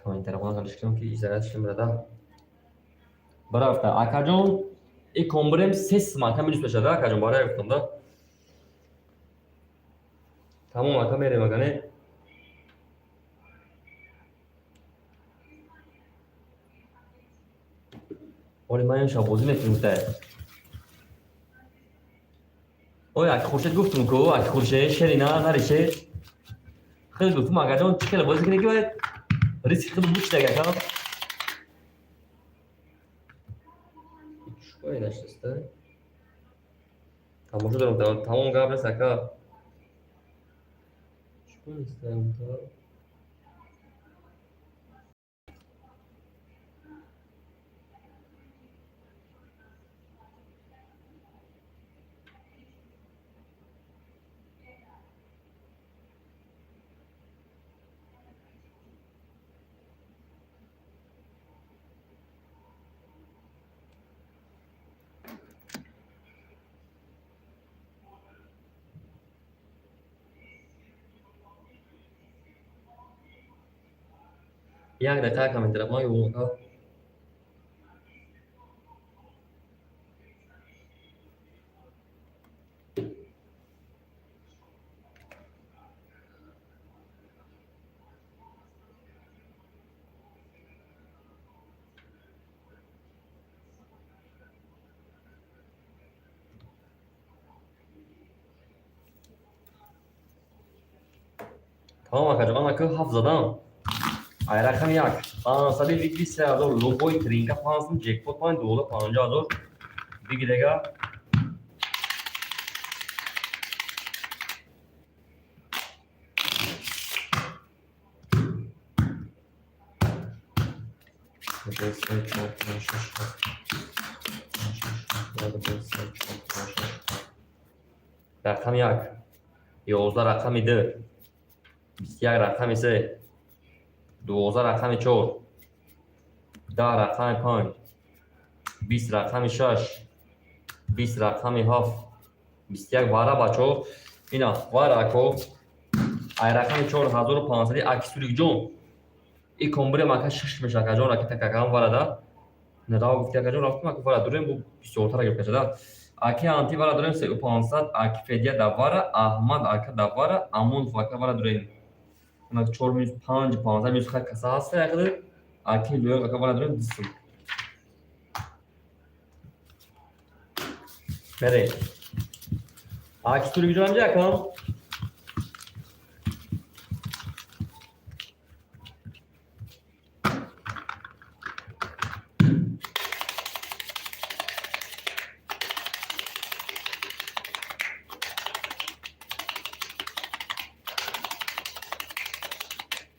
Комментарий хонам кунам ки зарядшим бирада. Барафта акаҷон и комбрем 3 сум ака минус мешавад акаҷон барои гуфтам да. Тамом ака мерем ака не? Оли ман имшаб бозӣ мекунем гуфтае. Ой аки Хуршед гуфтум ку аки Хуршед шери на нари шер. Хеле гуфтум акаҷон чӣ хеле бозӣ кунӣ ки бояд риски худ буч даг ака. Чӯй нашиста. Тамошо дорам тамом гап нест ака. Чӯй неста? Як дақиқа комментария ма ёбум, ака. Тамом, акаҷон, ана ку ҳафт задам. Ай рақами як пансади вигри 3000, любой тринка 5 сум, ҷекпот панҷ, 12 50 0 бигирега. Ду, се, чор, панҷ, шаш, ҳафт. Панҷ, шаш, ҳафт, як, ду, се, чор, панҷ, шаш, ҳафт. Рақами як 11, рақами ду 21, рақами се 12, рақами чор 10, рақами панҷ 20, рақами шаш 20, рақами ҳафт 21. Вара, бачаҳо, ина вара, ако. Ай рақами 4500 аки Сурикҷон и комбирем, ака, шаш меша, акаҷон. Ракета какам варада надава гуфти, акаҷон, рафтем, ака, вара дурем, бу бисёртара гирифта шуда. Аки анти вара дорем 3500, аки Федия да вара, Аҳмад ака да вара, Амонов ака вара дорем. Ана чор минус панҷ 500 минус хай каса ҳаста якда. Аки Лӯяқ ака вара дорем 2 сум. Мерем. Аки Сурикҷон ҳамҷа, акам.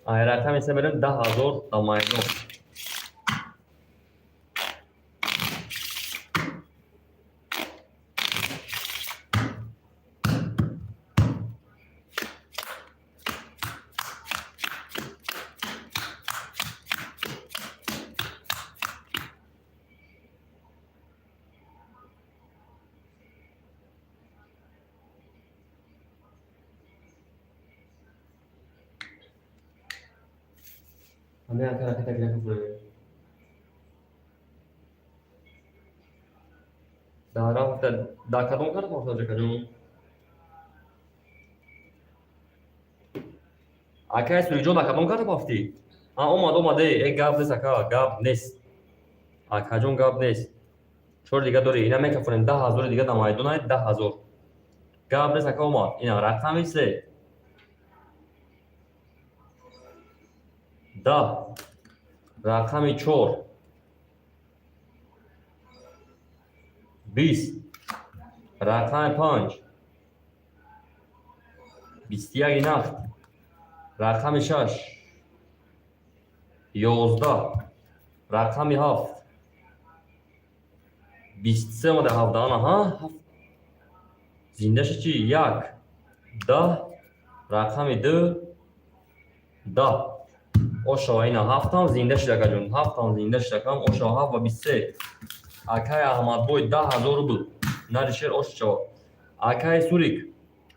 Ай рақами се мерем 10 000 да майдон. Ҳамин ака ракета гирифта фурӯ. Дар рафта дар кадом карта похтаҷа, акаҷон? Акай Сурикҷон, дар кадом карта пафтӣ? А, омад, омад, э, гап нест, ака, гап нест. Акаҷон, гап нест. Чор дига дорӣ, ина мекафонем 10 000 дига дар майдон ай 10 000. Гап нест, ака, омад. Ина рақами се. 10, рақами чор 20, рақами панҷ 21 нақд, рақами шаш 11, рақами ҳафт 23 омада ҳафт, ана ҳа ҳафт зинда шуд чи? Як 10, рақами ду 10. Ошава, ина ҳафтам зинда шуд, акаҷон, ҳафтам зинда шуд, акам. Ошава, ҳафт ва 23. Акай Аҳмадбой 10 000 рубл наришер, ошчава. Акай Сурик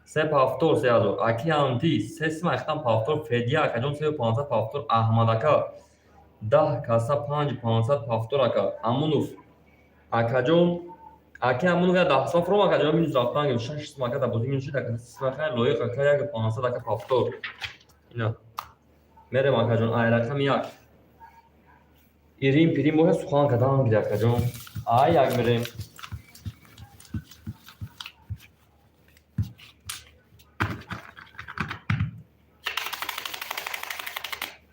се пафтор 3000, аки Анти се сима ахтам пафтор, Федия акаҷон сею пансад пафтор, Аҳмад ака 10 каса панҷ пансад пафтор, ака Амунов акаҷон, аки Амунов я 10 сима фуром, акаҷон, минус рафтан гирифт шаш сима, ака, дар бозӣ минус шуд, ака, сима хай лоиқ, ака, як 500, ака, пафтор. Ина мерем, акаҷон, ай рақами як ирим пирим боша сухан кадан гири, акаҷон, ай як мерем.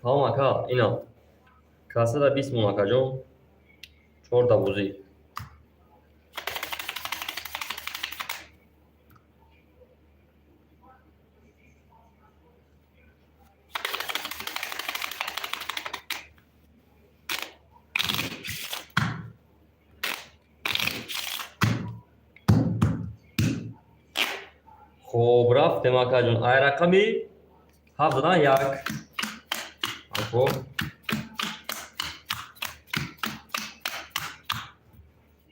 Тамом, ака, ина кассада 20 мон, акаҷон, чорта бозӣ. Хоб, рафтем, акаҷон, ай рақами ҳафт задан як ако.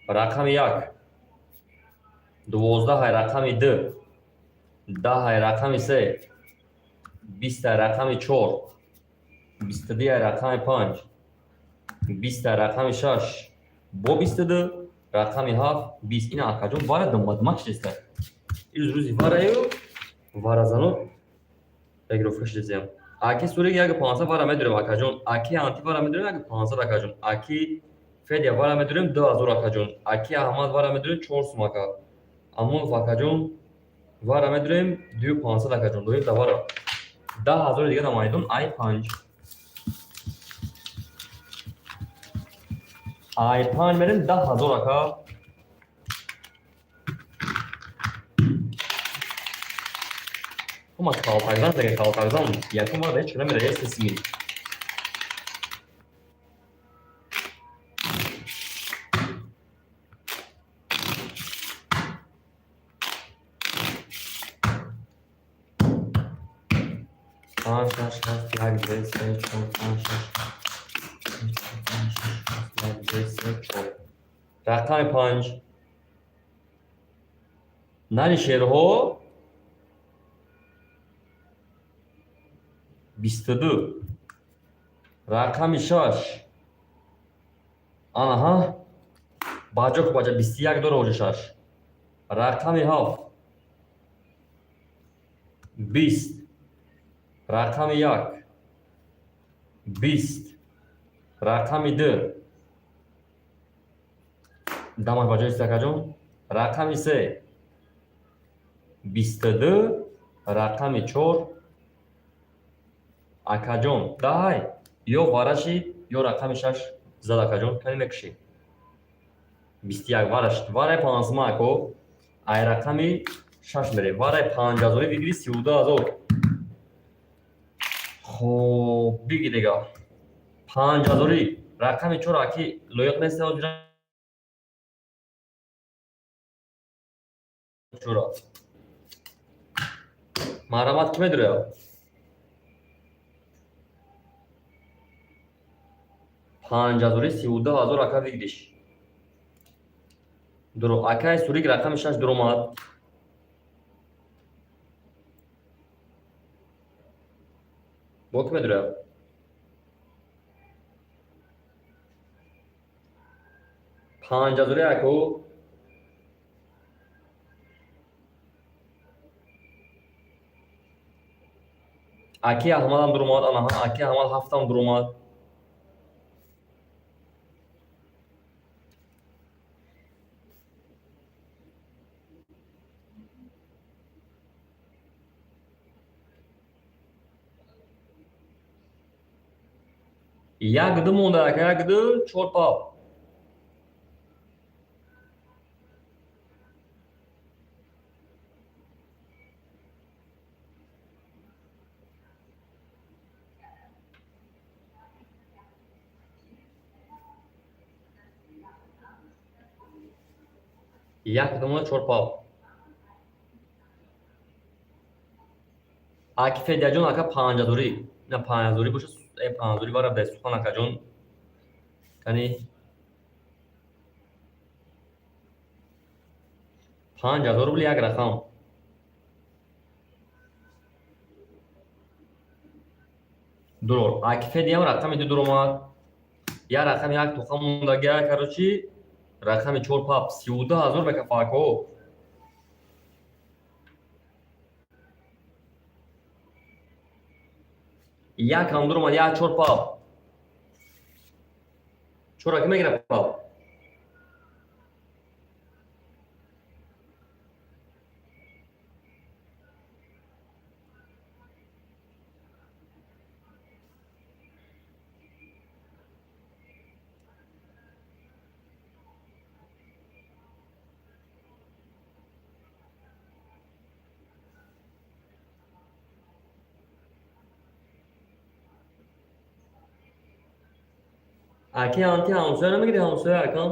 Рақами як 12 ай, рақами ду 10 ай, рақами се 20 ай, рақами чор 22 рақами 5, 20 рақами 6, бо 22 рақами 7, 20. Ина акаҷон вара думбадумак шидеста. Ирӯз рӯзи вараю варазано регировка шидезиям. Аки сурик 1500 вара медорем акаҷон. Аки анти вара медорем 1500 акаҷон. Аки Федя вара медорем 2000 акаҷон. Аки Аҳмад вара медорем 4 сум ака. Амонов акаҷон вара медорем 2500 акаҷон. Доим да вара. 10 000 дига дар майдон ай 5. Ай 5 мерем 10 000 ака. Ҳама калтакзан дега калтакзан. Якум вара ҳеч намера естесими. Панҷ, шаш, ҳафт, як, ду, се, чор, панҷ, шаш, чор, панҷ, шаш, ҳафт, як, ду, се, чор. Рақами 5. Нари шерҳо 22. Рақами 6. Анаҳа. Баҷо ку баҷа 21 дора оҷа 6. Рақами 7. 20. Рақами 1. 20. Рақами 2. Дамаш ба ҷои акаҷон. Рақами 3. 22. Рақами 4. Акаҷон, даҳай. Ё варашид, ё рақами 6 зад акаҷон, кани мекушӣ. 21 варашид. Варай панзма ако. Ай рақами 6 мере. Варай 5000 бигири 32 000. Хоб, биги дига. 5000 рақами 4 аки лоиқ нест ҳозира. Чора. Марҳамат, ки медуря? 5000 32 000 ака выигрыш. Дуро акай сурик рақами 6 дуромад. Бо ки медуря? 5000 аку. Аки Аҳмадам дуромад, анаҳа, аки Аҳмад ҳафтам дуромад. Як ду монда, ака, як ду, чор пап. Як ду монда, чор пап. Аки Федяҷон ака 5000. На 5000 боша, 5000 вара дай сухан акаҷон. Кани 5000 рубли як рақам. Дурор. Аки Федиам рақами 2 дуромад. Як рақами як тоқа мондагия, короче, рақами 4 пап 32 000 мекафа ако. Як ҳам дуромад, як чор пап. Чора ки мегира пап? Аки анти ҳамсоя намегири ҳамсоя акам?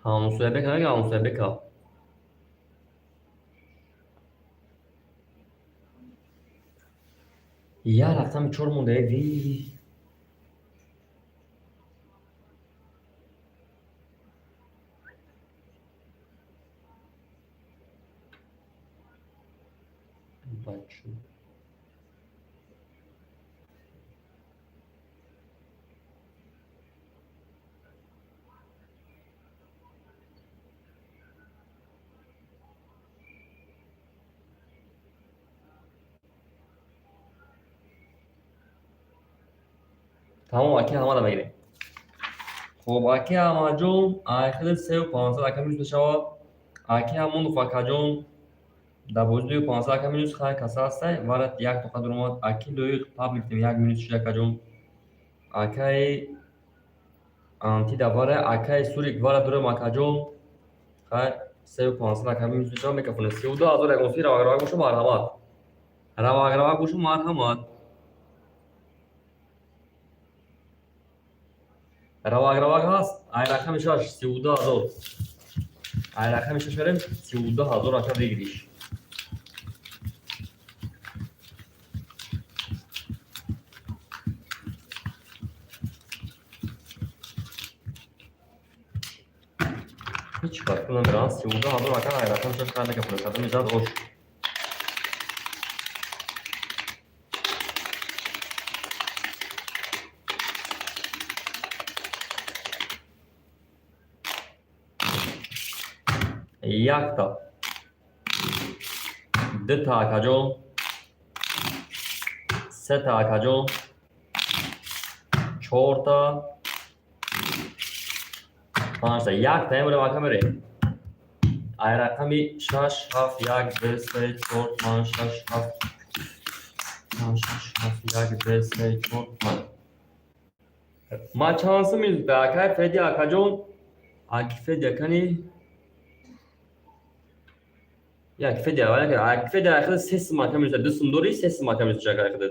Ҳамсоя бека намегири ҳамсоя бека? Як рақами чор монда ви. Бачу. Тамом, аки ҳамада мегирем. Хоб, аки Аҳмадҷон, айхиди 3500 ака минус мешавад. Аки Ҳамонов акаҷон, дар бозӣ 2500 ака минус, хай каса ҳастай, варат як тоқа дуромад. Аки Лоиқ паблик тим як минус шуд акаҷон. Акаи Анти да вара, акаи Сурик вара дурам акаҷон. Хай 3500 ака минус мешавад, мекафонем. 32 000 ягон си равак равак бошу, марҳамат. Равак равак бошу, марҳамат. Равак равак ҳаст. Ай рақами шаш 32 000. Ай рақами шаш мерем 32 000 ака выигрыш. Ҳеҷ кар намерам 32 000 ака ай рақами шаш хай мекафонем. Кадом мезад ош. Якта, дута акаҷон, сета акаҷон, чорта, панҷта, якта эмрем ака мерем. Ай рақами шаш, ҳафт, як, ду, се, чор, панҷ, шаш, ҳафт, панҷ, шаш, ҳафт, як, ду, се, чор, панҷ. Ма чанд сум минус акай Феди акаҷон? Аки Феди акани як Феди як Феди айхида се сум ака минус, ду сум дори, се сум ака минус ака айхида.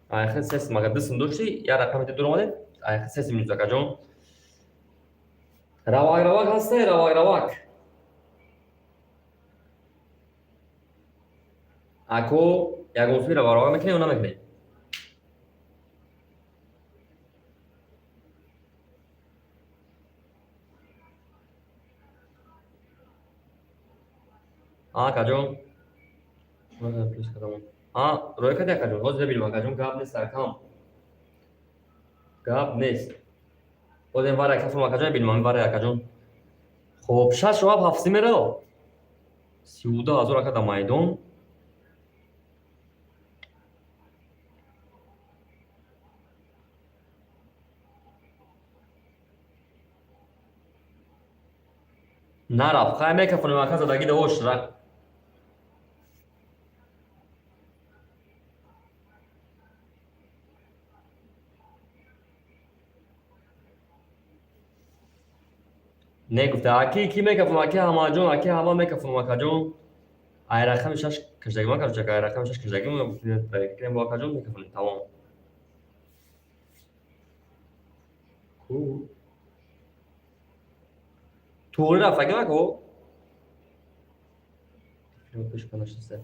Айхида се сум ака, ду сум дошти, як рақами дур омаде, айхида се сум минус акаҷон. Равак равак ҳасте, равак равак. Ако ягон суми равак равак мекунӣ ё намекунӣ? А, акаҷон? Плюс кардам. А, рӯя кардӣ акаҷон? Ҳозир бибинем акаҷон, гап нест акам. Гап нест. Ҳозир вара кафам акаҷон бибинем, ами вара акаҷон. Хоб, шаш ҳафт ҳафт си меро. 32 000 ака дар майдон. Нарафт. Хай мекафонем ака задагӣ давош. Не гуфта, аки ки мекафонам, аки Ҳамаҷон, аки ҳама мекафонам акаҷон. Ай рақами шаш кашдагӣ ман короче, ай рақами шаш кашдагӣ кунем бо акаҷон мекафонем, тамом. Ку? Туғри рафт аки ако? Пеш канашта.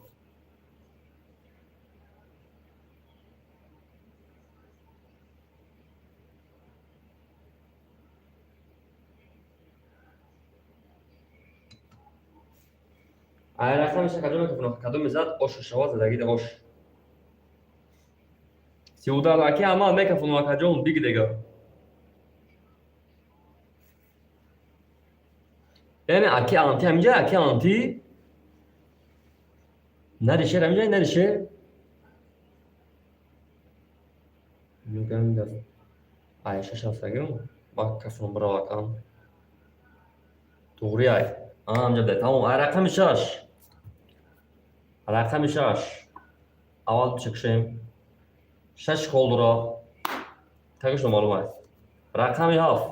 Ай рақами шаш кадом мекафонам, кадом мезад ошу шава задагида ош. 32 аки ҳама мекафонам акаҷон, бигидега. Яъне аки анти ҳаминҷа, аки анти? Нари шер ҳаминҷа, нари шер? Ай шаш ҳафтагим, ба кафонам бирав акам. Туғри ай. А, ҳаминҷа буда. Тамом, ай рақами шаш. Рақами шаш. Аввал чекшем. Шаш хол дора. Тагиш номаълум аст. Рақами ҳафт.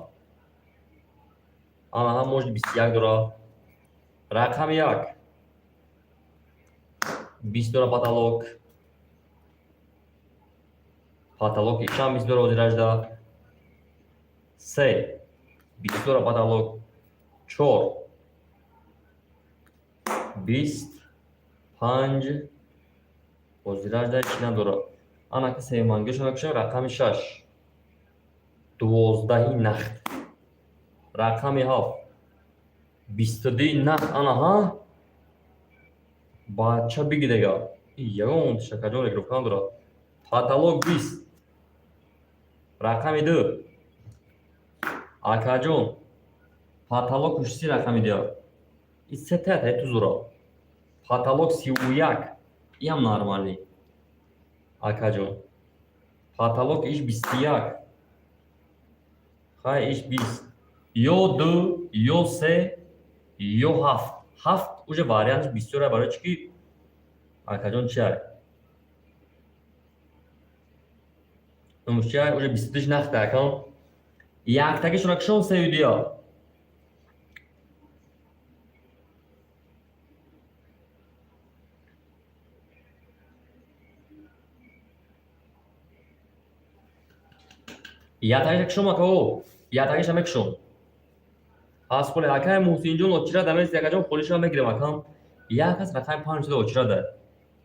Ана ҳам можди 21 дора. Рақами як. 20 дора потолок. Потолок ишам 20 дора ҳозиражда. Се. 20 дора потолок. Чор. 20. Панҷ. Ҳозираш да ҳеч надорад. Ана ки сеюмангиашо мекушем, рақами 6. 12-и нахт. Рақами 7. 22-и нахт, ана ҳа? Бача биги дега. Ягон шакаҷон регировка надорад. Потолок 20. Рақами 2. Акаҷон, потолок 30 рақами 2. И сета та тузура. Потолок 31. Иам нормалӣ. Акаҷон. Потолок иш 21. Хай иш 20. Ё 2, ё 3, ё 7. 7 уже вариантш бисёр барои чӣ ки акаҷон чиай? Номуш чиай? Уже 22 нахта акам. Яктагишро кишон сею дия. Ятагиша кишом ака, ятагиша мекушом. Аз холи акай Муҳсинҷон очира дамест, акаҷон холиша мегирем акам. Як аз рақами 5 шуда очира да.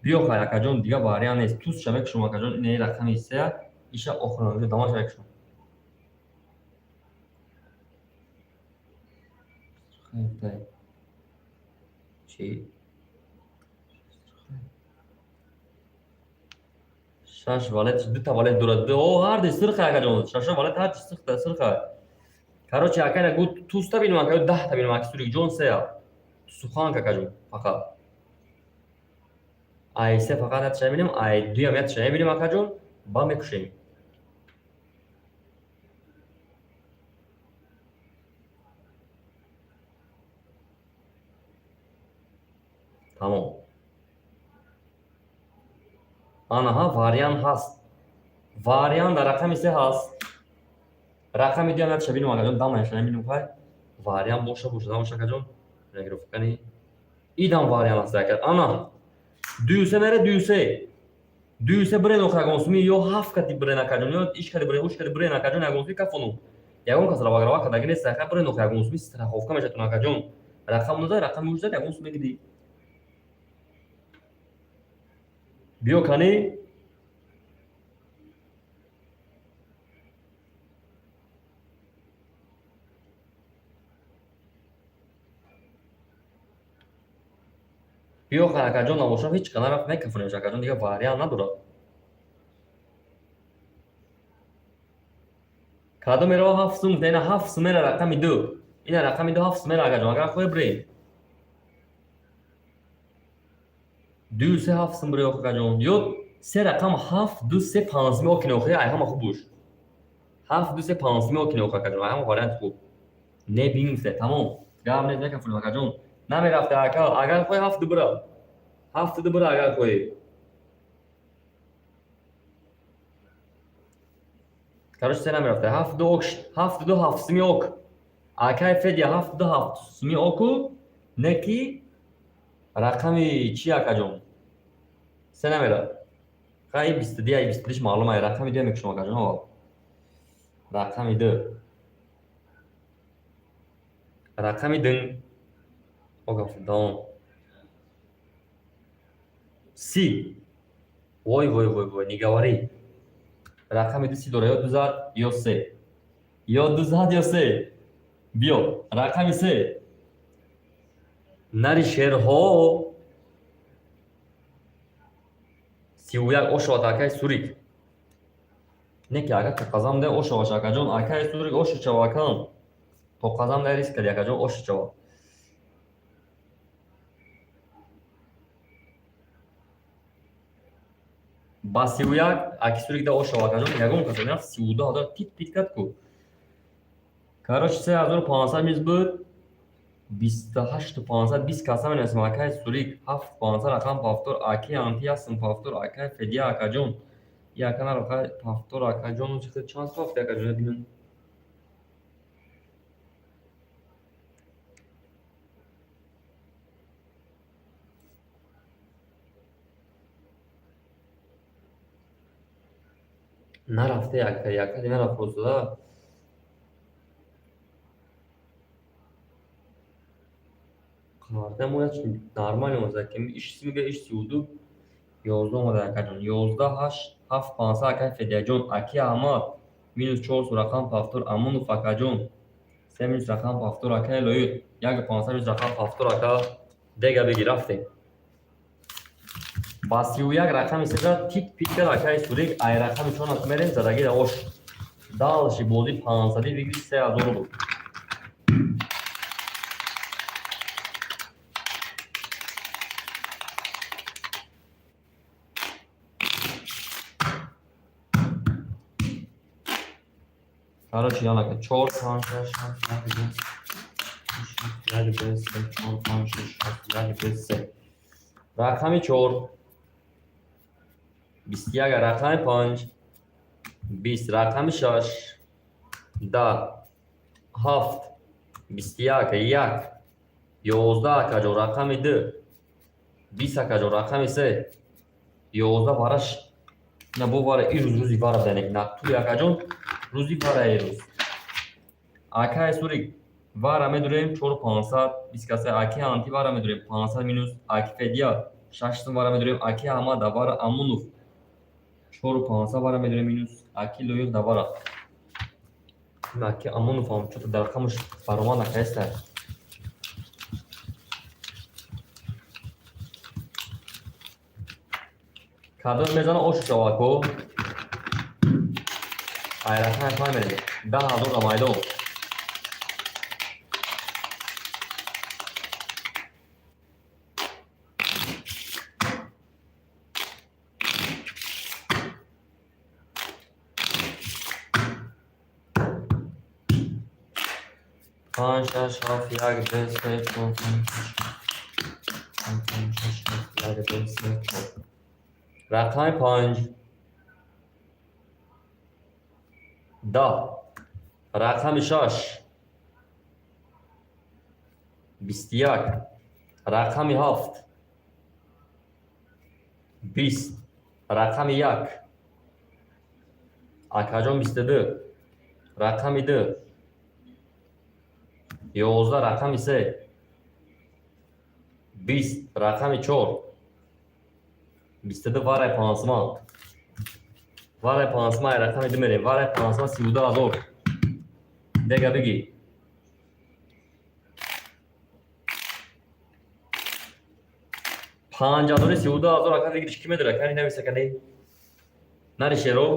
Биё хай акаҷон, дига вариант нест. Тузша мекушом акаҷон, ин рақами 3, иша охирон дамаша мекушом. Чи? 6 валет, дута валет дорад. О, ҳарди сирха акаҷон. Шаша валет ҳарди сирха, сирха. Короче, акай гу туста бинам, акай 10 та бинам, аки сурик ҷон сея. Сухан акаҷон, фақат. Ай се фақат як чай бинам, ай дуям як чай бинам акаҷон, ба мекушем. Тамом. Анаҳа вариант ҳаст. Вариант дар рақами 3 ҳаст. Рақами 2 ям шабинам акаҷон, дам наша бинам хай. Вариант боша боша, дам боша акаҷон. Регировкани. Идам вариант ҳаст ака. Ана. 2 3 мере 2 3. 2 3 брен охир ягон суми ё 7 кати брен акаҷон, ё иш кати брен, уш кати брен акаҷон, ягон суми кафону. Ягон кас раваграва кадаги нест, ака брен охир ягон суми страховка мешатун акаҷон. Рақам 19, рақами 18 ягон суми гиди. Биё кани. Биё хай акаҷон, набошам ҳеҷ қа нарафт мекафонем акаҷон, дига вариант надорад. Кадом мерава 7 сум, ина 7 сум мера рақами 2. Ина рақами 2 7 сум мера акаҷон, агар хоҳӣ бирем. 2 3 7 сум бирем акаҷон. Ё 3 рақам 7 2 3 5 сум окине охи, ай ҳама хуб буш. 7 2 3 5 сум окине охи акаҷон, ай ҳама вариант хуб. Не бинем се, тамом. Гап нест мекафонем акаҷон. Намерафта ака, агар хоҳӣ 7 2 бира. 7 2 бира агар хоҳӣ. Короче, се намерафта. 7 2 ок, 7 2 7 суми ок. Акай Федя 7 2 7 суми оку, неки рақами чи акаҷон? Се намера. Хай 22, ай 22 маълум ай, рақами 2 мекушам акаҷон аввал. Рақами 2. Рақами 2. Ок, давом. 30. Вой, вой, вой, вой, не говори. Рақами 2 30 дора, ё 2 зад, ё 3. Ё 2 зад, ё 3. Биё, рақами 3. Нари шерҳо 31 ошоват акай Сурик. Не ки ака тоқазам де ошоваш акаҷон, акай Сурик ошучава акам. Тоқазам де риск кади акаҷон ошучава. Ба 31 аки Сурик да ошова акаҷон, ягон кас мерафт 32 ҳазор тит тит кард ку. Короче, 3500 миз буд. 28 500 20 каса менависам акай Сурик 7 500 рақам пафтор аки анти ясм пафтор акай Федия акаҷон. Яка наро хай пафтор акаҷон чӣ чанд пафт акаҷон бинам. Нарафте яка, яка нарафт просто. Қарда мо як нормально оза ки иш мега иш 32. 11 омада, акаҷон. 11, ҳашт, ҳафт, пансад, акай Федияҷон. Аки Аҳмад минус чорсу, рақам повтор. Амонов акаҷон, се минус, рақам повтор. Акай Лоиқ, як пансад минус, рақам повтор. Ака, дега бигир, рафтем. Ба 31 рақами сеза тик пит кард акаи Сурик. Ай рақами чонак мерем, задагида ош. Дальше бозӣ пансади бигир, 3000 рубл. Короче, янака чор, панҷ, шаш, ҳафт, як, ду, як, ду, се, чор, панҷ, шаш, ҳафт, як, ду, се. Рақами чор 21, рақами панҷ 20, рақами шаш 10, ҳафт, 21, як, 11, акаҷон, рақами ду 20, акаҷон, рақами се 11. Вараш на бо вара ирӯз рӯзи вара данек на туи, акаҷон, рӯзи вара ирӯз. Акай Сурик, вара медурем чору пансад бист каса. Аки Анти, вара медурем 500 минус. Аки Федия, шашсум вара медурем. Аки Аҳмад давара. Амунов, чору пансад вара медурем минус. Аки Лоиқ давара. Аки Амунов ҳам чото дар рақамаш баромад накаеста. Кадом мезана, ошу шавако. Ай рақами панҷ мерем, 10 000 да майдон. Панҷ, шаш, ҳафт, як, ду, се, чор, панҷ, шаш, панҷ, шаш, ҳафт, як, ду, се, чор. Рақами панҷ 10, рақами шаш 21, рақами ҳафт 20, рақами як, акаҷон, 22, рақами ду 11, рақами се 20, рақами чор 22. Варай пансма, варай пансма. Ай рақами ду мерем, варай пансма, 32 000. Дега бигӣ. Панҷ ҳазори 32 000, ака, бигириш. Ки медора? Кани нависа, кани нари шеро,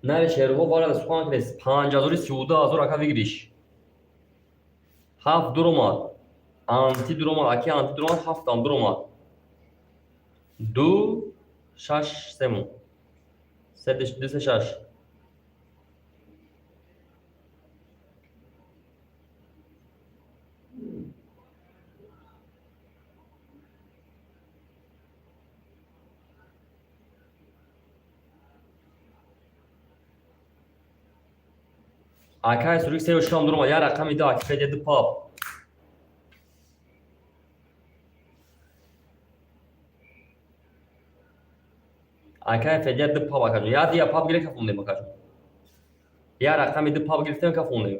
нари шероҳо варада сухан кунед. Панҷ ҳазори 32 000, ака, бигириш. Ҳафт дуромад, анти дуромад, аки анти дуромад, ҳафтам дуромад. Ду, шаш, сему се, ду, се, шаш. Акай Сурик, сею шам дуромад, як рақами ду. Аки Федя, ду пап. Акай Федя, ду пап, акаҷон. Як дия пап гирифт, кафондем, акаҷон. Як рақами ду пап гирифтем, кафондем.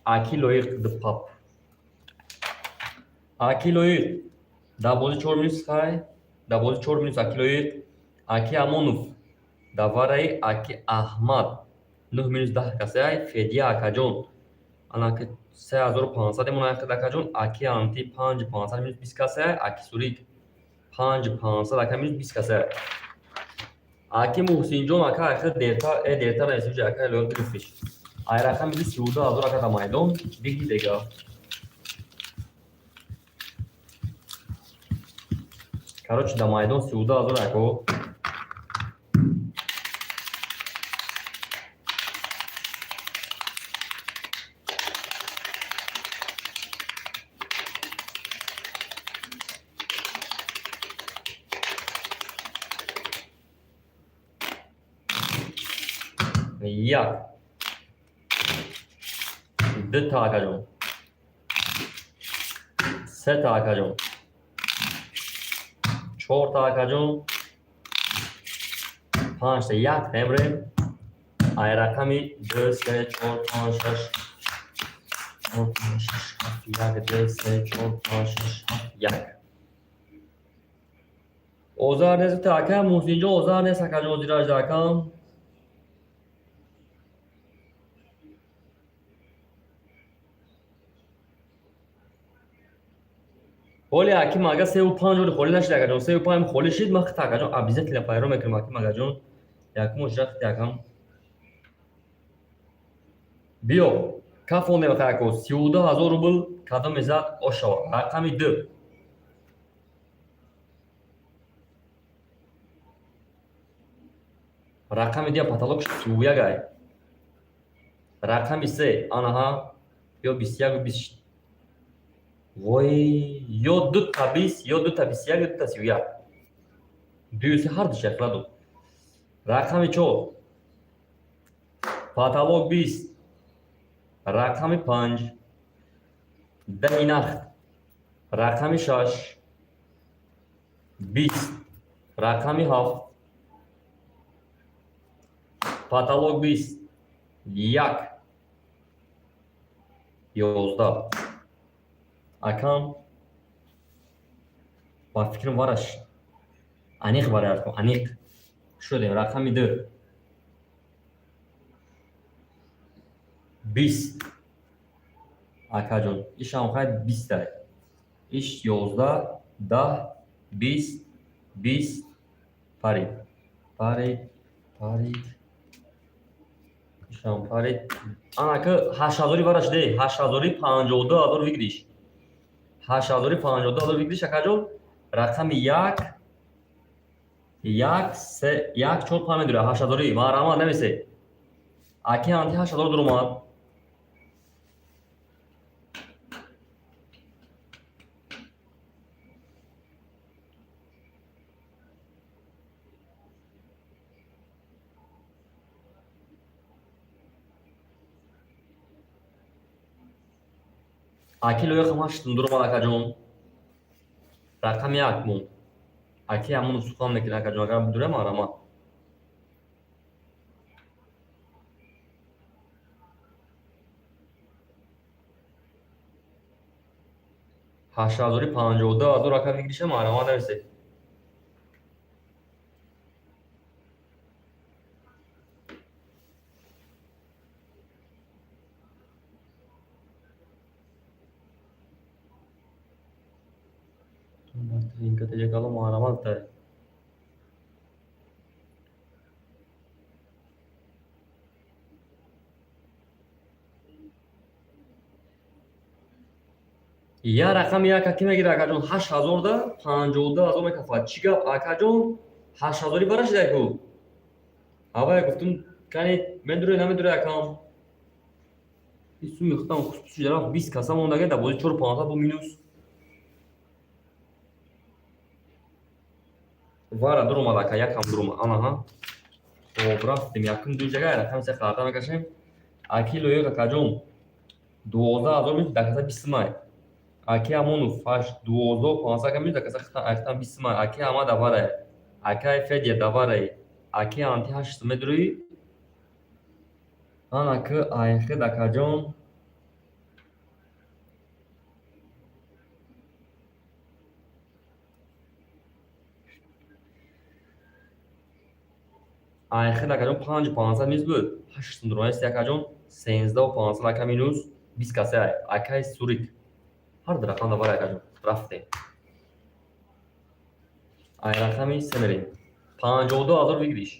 Аки Лоиқ, ду пап. Аки Лоиқ дар бозӣ чор минус, хай, дар бозӣ чор минус. Аки Лоиқ. Аки Амонов давараи аки Аҳмад нӯҳ минус даҳ касай. Федия акаҷон, анаки 3500 эмон акаҷон. Аки Анти, панҷ пансад минус бист касай. Аки Сурик, панҷ пансад, ака, минус бист касай. Аки Муҳсинҷон, ака, ахир дертар дертар нарисиҷа. Ака Лоиқ гирифтиш. Ай рақами ду 32 000, ака, дар майдон биги, дега. Короче, дар майдон 32 000, ако. Як, дута, акаҷон, сета, акаҷон, чорта, акаҷон, панҷта, як темрем. Ай рақами ду, се, чор, панҷ, шаш, Чор, панҷ, шаш, ҳафт, як, ду, се, чор, панҷ, шаш, ҳафт, як. Озар нест, ака Муҳсинҷон, озар нест, акаҷон, озиражда акам. Ҳоли аким ага севу панҷ ҳоли холӣ нашид, акаҷон. Севу панҷ холӣ шид, ман хита, акаҷон, обязательно пайро мекунам, аким агаҷон. Якум ошира хити акам. Биё, кафон немахай, ако, 32 000 рубл кадом мезад ошава. Рақами ду. Рақами дия потолок 31 ай. Рақами се, анаҳа, ё 21 бист. Вой, ё дута 20, ё дута 21, ё дута 31. Дуюси ҳар ду шакла ду. Рақами чор. Потолок 20. Рақами панҷ. Даҳи нахт. Рақами шаш. 20. Рақами ҳафт. Потолок 20. Як. 11. Акам ба фикрам вараш аниқ вариант кун, аниқ шудем. Рақами ду. 20. Акаҷон, ишам хай бистай. Иш 11, 10, 20, 20, парид. Парид, парид. Ишам парид. Анака ҳаштҳазори вараш де, ҳаштҳазори 52 000 выигрыш. Ҳаштҳазори 52 000 выигрыш, акаҷон. Рақами як, як, се, як, чор, панҷ медура, ҳаштҳазори. Маҳрамат намесе. Аки анти 8000 дуромад. Аки лоиқам ҳашт дуромад, акаҷон. Рақами як монд. Аки ҳамону сухан мекунад, акаҷон, агар бидура, маҳрамат. Ҳаштҳазори 52 000 ака выигрыш а маҳрамат нависе. Маҳрамат. Я рақами як аки мегира, акаҷон, 8000-да 52 000 мекафад. Чӣ гап, акаҷон, ҳаштҳазорӣ барашидаку. Аввал гуфтум, кани медуре, намедуре, акам. Ису мехтам хусуси рафт 20 каса мондага дар бозӣ чору панҷсад бо минус. Вара дуромад, ака, якам дуромад. Анаҳа. Хоб, рафтем, якум ду ҷага рақами се қарта мекашем. Аки лоиқ, акаҷон, 12 000 минус дар каса 20 май. Аки Амонов ҳашт дувоздаҳу панҷсад ка минус дар каса ахтан 20 май. Аки Ама даварай. Акай Федя даварай. Аки Анти ҳашт медурӣ. Анаки айхед, акаҷон. Айхед, акаҷон, панҷу панҷсад минус буд. Ҳашт дуромаст, акаҷон, 13 500 ака минус 20 каса ай. Акай Сурик. Ҳар ду рақам даварай, акаҷон. Рафтем. Ай рақами се мерем. 52 000 выигрыш.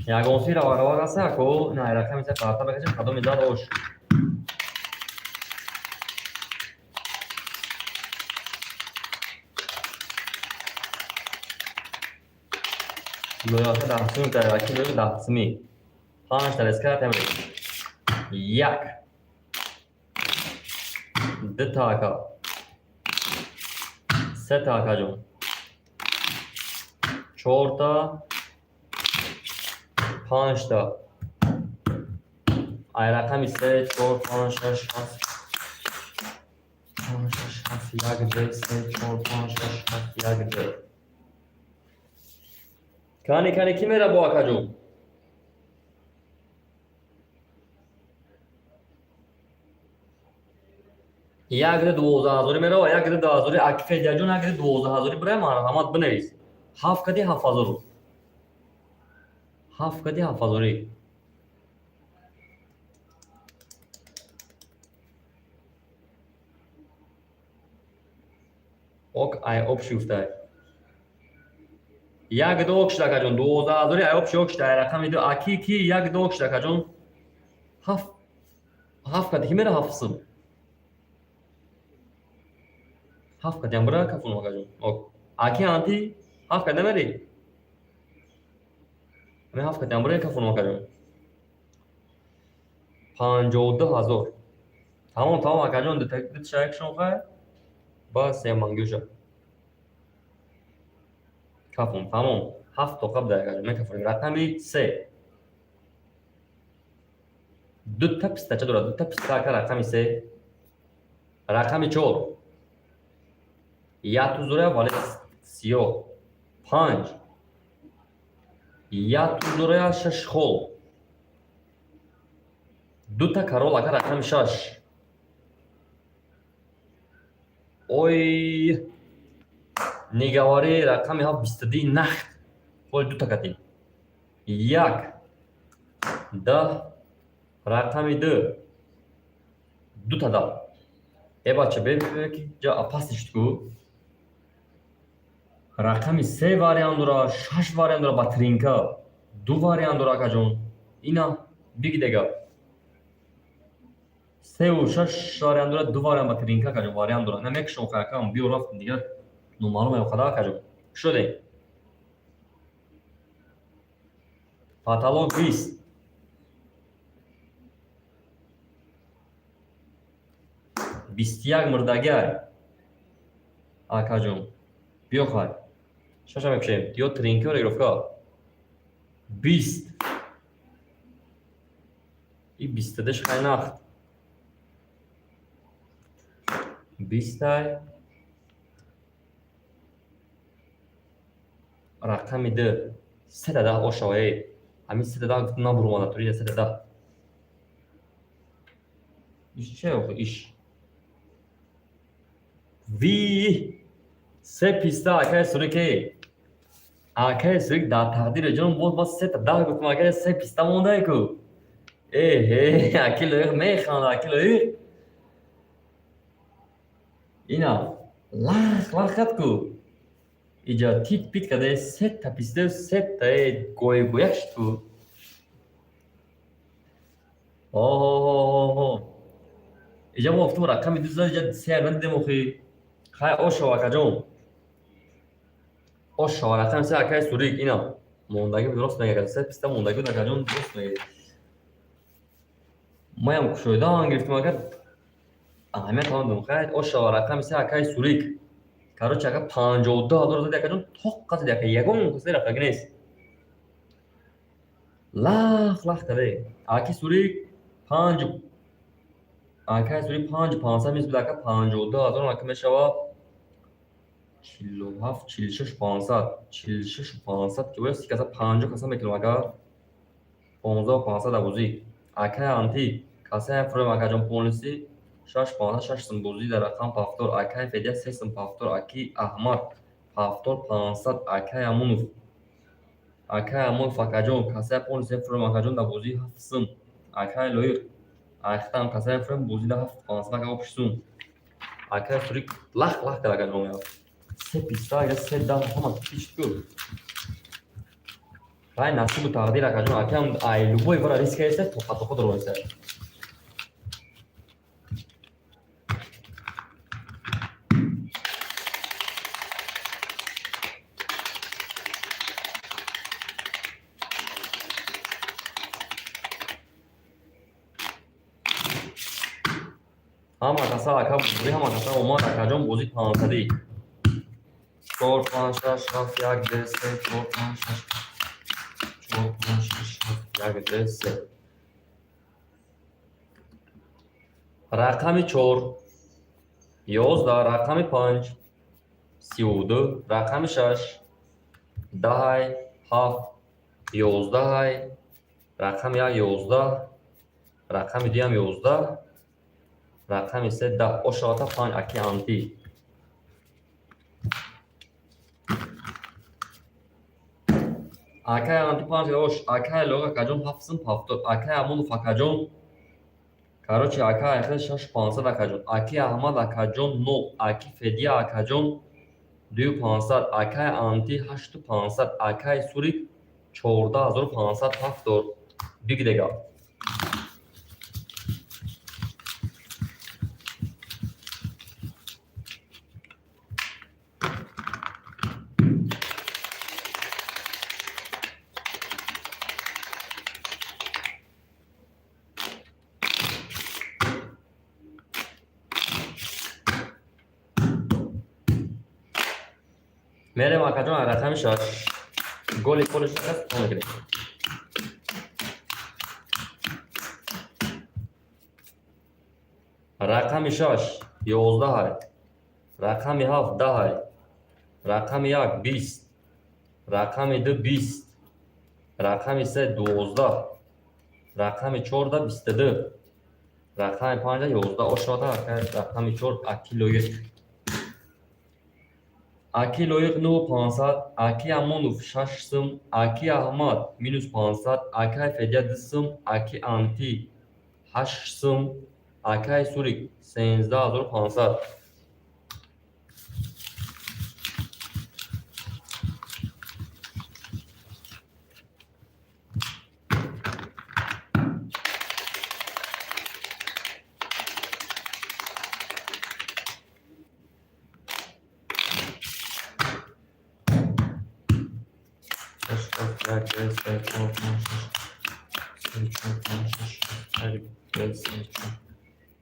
Ягон сира баробар аст, ако на рақами се қарта бикашем, кадом мезад ош. Лоиҳа даҳсуми тараки лоиҳа даҳсуми. Панҷ та резка тамрин. Як. Ду та, ака. Се та, акаҷон. Чор та. Панҷ та. Ай рақами се, чор, панҷ, шаш, ҳафт. Панҷ, шаш, ҳафт, як, ду, се, чор, панҷ, шаш, ҳафт, як, ду. Кани, кани, ки мера бо, акаҷон? Як ду 12 ҳазорӣ мерава, як ду 10 ҳазорӣ. Аки Федяҷон, як ду 12 ҳазорӣ бирай, марҳамат, бинавис. Ҳафт кади 7000-у. Ҳафт кади 7000-ӣ. Ок, ай общий гуфтай. Як ду ок шуда, акаҷон, 12 ҳазорӣ, ай общий ок шуда, ай рақами ду. Аки ки як ду ок шуда, акаҷон. Ҳафт ҳафт кади ки мера ҳафт сум. Ҳафт кадиам бира кафун, акаҷон. Ок. Аки анти ҳафт кад намери? Ами ҳафт кадиам бира кафун, акаҷон. 52 000. Тамом, тамом, акаҷон, дуташакшон хай. Ба семангӯша. Кафун, тамом. Ҳафт тоқа буда, акаҷон, мекафонем. Рақами се. Дута пистача дорад, дута писта, ака, рақами се. Рақами чор. Як тузура, вале сиёҳ. Панҷ. Як тузура, шаш хол. Дута король, ака, рақами шаш. Ой, нигаворӣ, рақами ҳафт, 22 нахт. Холи дута кати. Як. 10. Рақами ду. Дута 10. Э, бача, бе ки ҷа опасный шуд ку. Рақами се вариант дора, шаш вариант дора ба тринка. Ду вариант дора, акаҷон. Ина биги дега. Севу шаш вариант дора, ду вариант ба тринка, акаҷон, вариант дора. Намекушам, акам, биё рафт дигар номаълум ай қадар, акаҷон. Шудем. Потолок 20. 21 мурдагай. Акаҷон. Биё хай. Шаша мекушем. Ё тринка, ё регировка. 20. И бистадаш хай нахт. Бистай. Рақами ду. Сета 10 ошава, эй. Ҳамин сета 10 гуфт набуромада тури сета 10. Иш че охи иш? Ви се писта, акай Сурик, эй. Акай Сурик, дар тақдири ҷон боз ма сета 10 гуфтам, акай, се писта мондае ку. Эҳе, аки Лоиқ механда, аки Лоиқ. Ина лах лах кад ку. Иҷа тит пит каде сета писта, сета гойгояк шуд ку. Оҳо. Иҷа мо гуфтем рақами ду зад, иҷа се надидем охи. Хай ошава, акаҷон. Ошава, рақами се, акай Сурик, ина. Мондагӣ буд, рост мега, се писта мондагӣ буд, акаҷон, рост мега. Маям кушоидаам гирифтем, агар аҳамият надодем. Хай ошава, рақами се, акай Сурик. Короче, ака, 52 000 зади, акаҷон, тоққа зади, ака, ягон касе рафтагӣ нест. Лах лах каде. Аки Сурик панҷ, акай Сурик 5500 миз буд, ака, 52 000 ака мешавад 47, 46 500, 46 500 ки бояд 30 каса, 50 каса мекунам, ака, 15 500 абузӣ. Акай анти касая фурем, акаҷон, полностью 6 500, шаш сум бозӣ дар рақам повтор. Акай Федя се сум повтор. Аки Аҳмад повтор 500. Акай Амунов, акай Амунов, акаҷон, касая полностью фурем, акаҷон, дар бозии ҳафт сум. Акай Лоиқ айхтам касая фурем бозӣ дар 7 500, ака, общий сум. Акай Сурик лах лах кард, акаҷон, се писта, ага, се 10 ҳама пишт ку. Хай, насибу тақдир, акаҷон, акам ай любой вара риска еста, тоқа тоқа дороиста. Ҳама каса, ака, бозӣ, ҳама каса омад, акаҷон, бозӣ пансадӣ. Чор, панҷ, шаш, ҳафт, як, ду, се, чор, панҷ, шаш, чор, панҷ, шаш, ҳафт, як, ду, се. Рақами чор. 11, рақами 5 32, рақами 6 10, 7 11, рақами 1 11, рақами 2 ҳам 11, рақами 3 10. Ошоата 5 аки анти. Акай анти 5 ош, акай лоға акаҷон 7 сум 70, акай Амонов акаҷон, короче, акай Айхел 6 500 акаҷон, аки Аҳмад акаҷон 9, аки Федия акаҷон 2 500, акай анти 8 500, акай Сурик 14 500 бигдега. Мерем акаҷон рақами 6. Голи полиш накаст мекунем. Рақами 6 11, рақами 7 10, рақами 1 20, рақами 2 20, рақами 3 12, рақами 4 22, рақами 5 11. Ошода рақами 4 аки лоиқ. Аки лоиқ 9 500, аки Амонов 6 сум, аки Аҳмад минус 500, акай Федя 2 сум, аки Анти 8 сум, акай Сурик 13 500.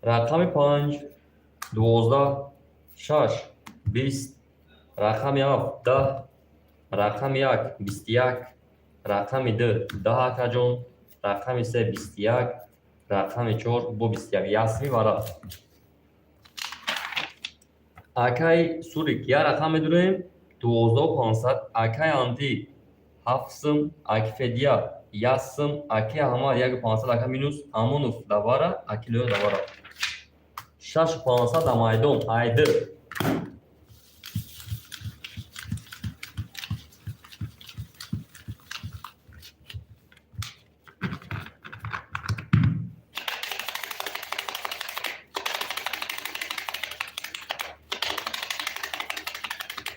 Рақами 5 12, 6 20, рақами 7 10, рақами 1 21, рақами 2 10 акаҷон, рақами 3 21, рақами 4 бо 21. Ясми вара. Акай Сурик як рақам медурем 12 500, акай Анти 7 сум, аки Федия 1 сум, аки Аҳмад 1 500 ака минус, Амонов давара, аки Лоиқ давара. 6 500 да майдон айды.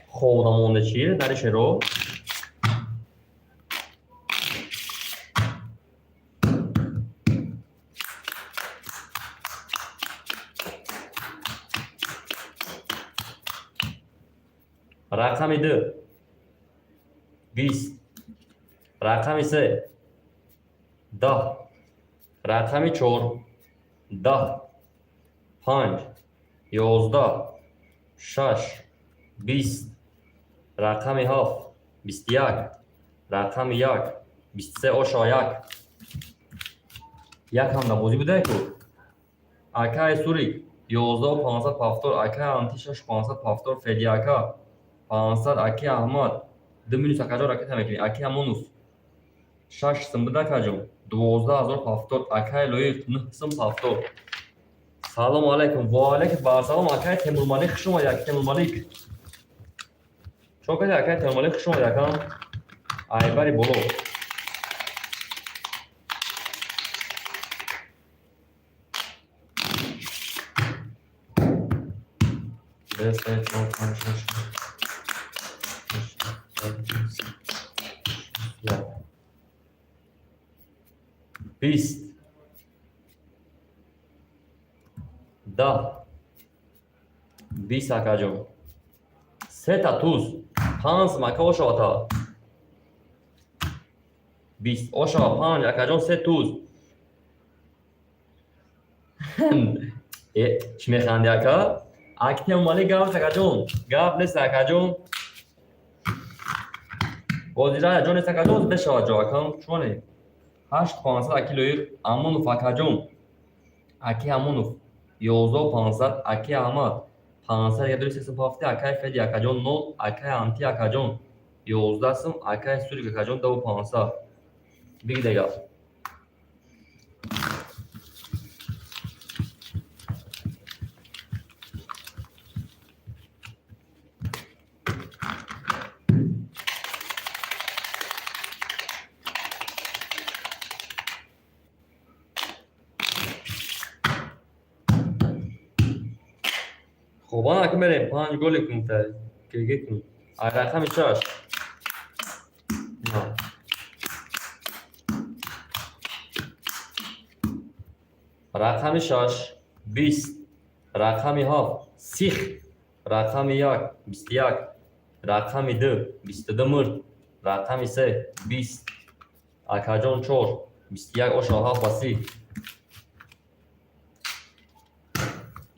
Хона монда чи? Дари шеро. Рақами 2 20, рақами 3 10, рақами 4 10, 5 11, 6 20, рақами 7 21, рақами 1 23. Ошо 1. Як ҳам да бозӣ будае ку. Акай Сурик 11 500 повтор, акай Анти 6 500 повтор, Федия ака 500, аки Аҳмад 2 минус акаҷон ракета мекунӣ, аки Амонов 6 сум буда акаҷон 12 000 повтор, акай Лоиқ 9 сум повтор. Салому алайкум. Ва алайкум вассалом, акай Темурмалик, хуш омадӣ, аки Темурмалик. Чо кардӣ, акай Темурмалик, хуш омадӣ, акам. Айбари боло. Ду, се, чор, панҷ, шаш, ҳашт, як. 20, 10, 20 акаҷон. Сета туз, 5 сум ака ошоата. 20 ошоа 5 акаҷон се туз. Э, чӣ механди ака? Аки Темурмалик гап нест акаҷон. Гап нест акаҷон. Бозира ҷо нест акаҷон, бешавад ҷо акам. Чуне? 8 500 аки Лоиқ, Амонов акаҷон. Аки Амонов 11 500, аки Аҳмад 500 дига дорем, 3 сум ҳафти. Акай Феди акаҷон 0, акай Анти акаҷон 11 сум, акай Сурик акаҷон 10 500. Биги дега. Хоб, ана ки мерем, панҷ голи кун, геге кун. Ай рақами шаш. На. Рақами шаш 20, рақами ҳафт сих, рақами як 21, рақами ду 22 мурд, рақами се 20, акаҷон чор 21 оша ҳафт ба 30.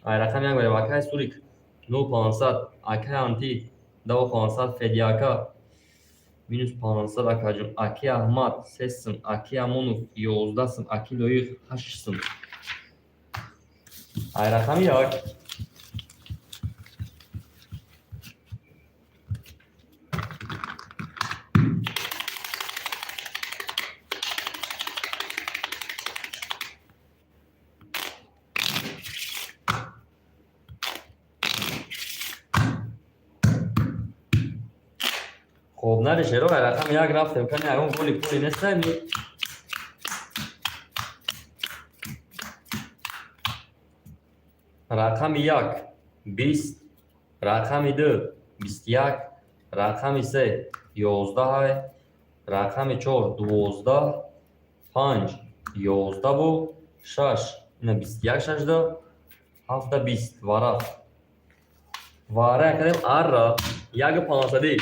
Ай рақами як мерем, акай Сурик 9 500, акай Анти 10 500, Федиака минус 500 акаҷон, аки Аҳмад 3 сум, аки Амонов 11 сум, аки Лоиқ 8 сум. Ай рақами як. Хоб, нари шеро, ай рақами як рафтем. Кани, ягон голи пули нестами? Рақами як 20, рақами ду 21, рақами се 11, рақами чор 12, панҷ 11-ву шаш ина 21, шашда ҳафта 20. Варақ вара кардем, арра яку пансадӣ.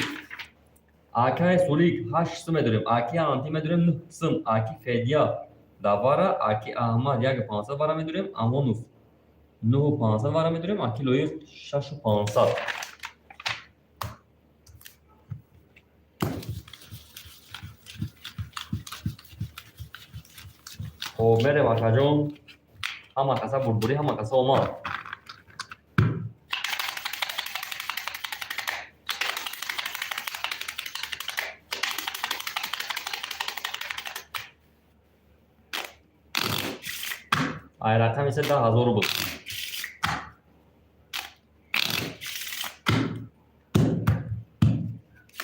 Акай Сулик 8 сум медорем, аки Анти медорем 9 сум, аки Федя давара, аки Аҳмад 1 500 вара медорем, Амонов 9 500 вара медорем, аки Лоиқ 6 500. Хоб, мерем, акаҷон, ҳама каса бурбурӣ, ҳама каса омад. Ай рақами се 10 000 рубл.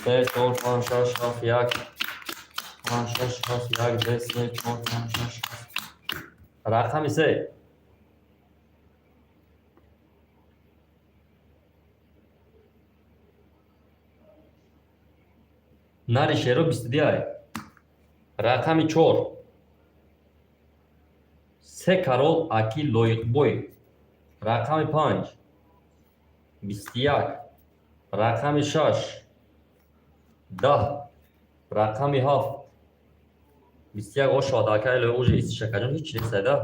Се, чор, панҷ, шаш, ҳафт, як, панҷ, шаш, ҳафт, як, ду, се, чор, панҷ, шаш, ҳафт. Рақами се. Нари шеро 22 ай. Рақами чор. Се карол, аки Лоиқбой. Рақами панҷ 21, рақами шаш 10, рақами ҳафт 21 ошавад. Акай Лоиқ уже истишакаҷон, ҳеч нестайда.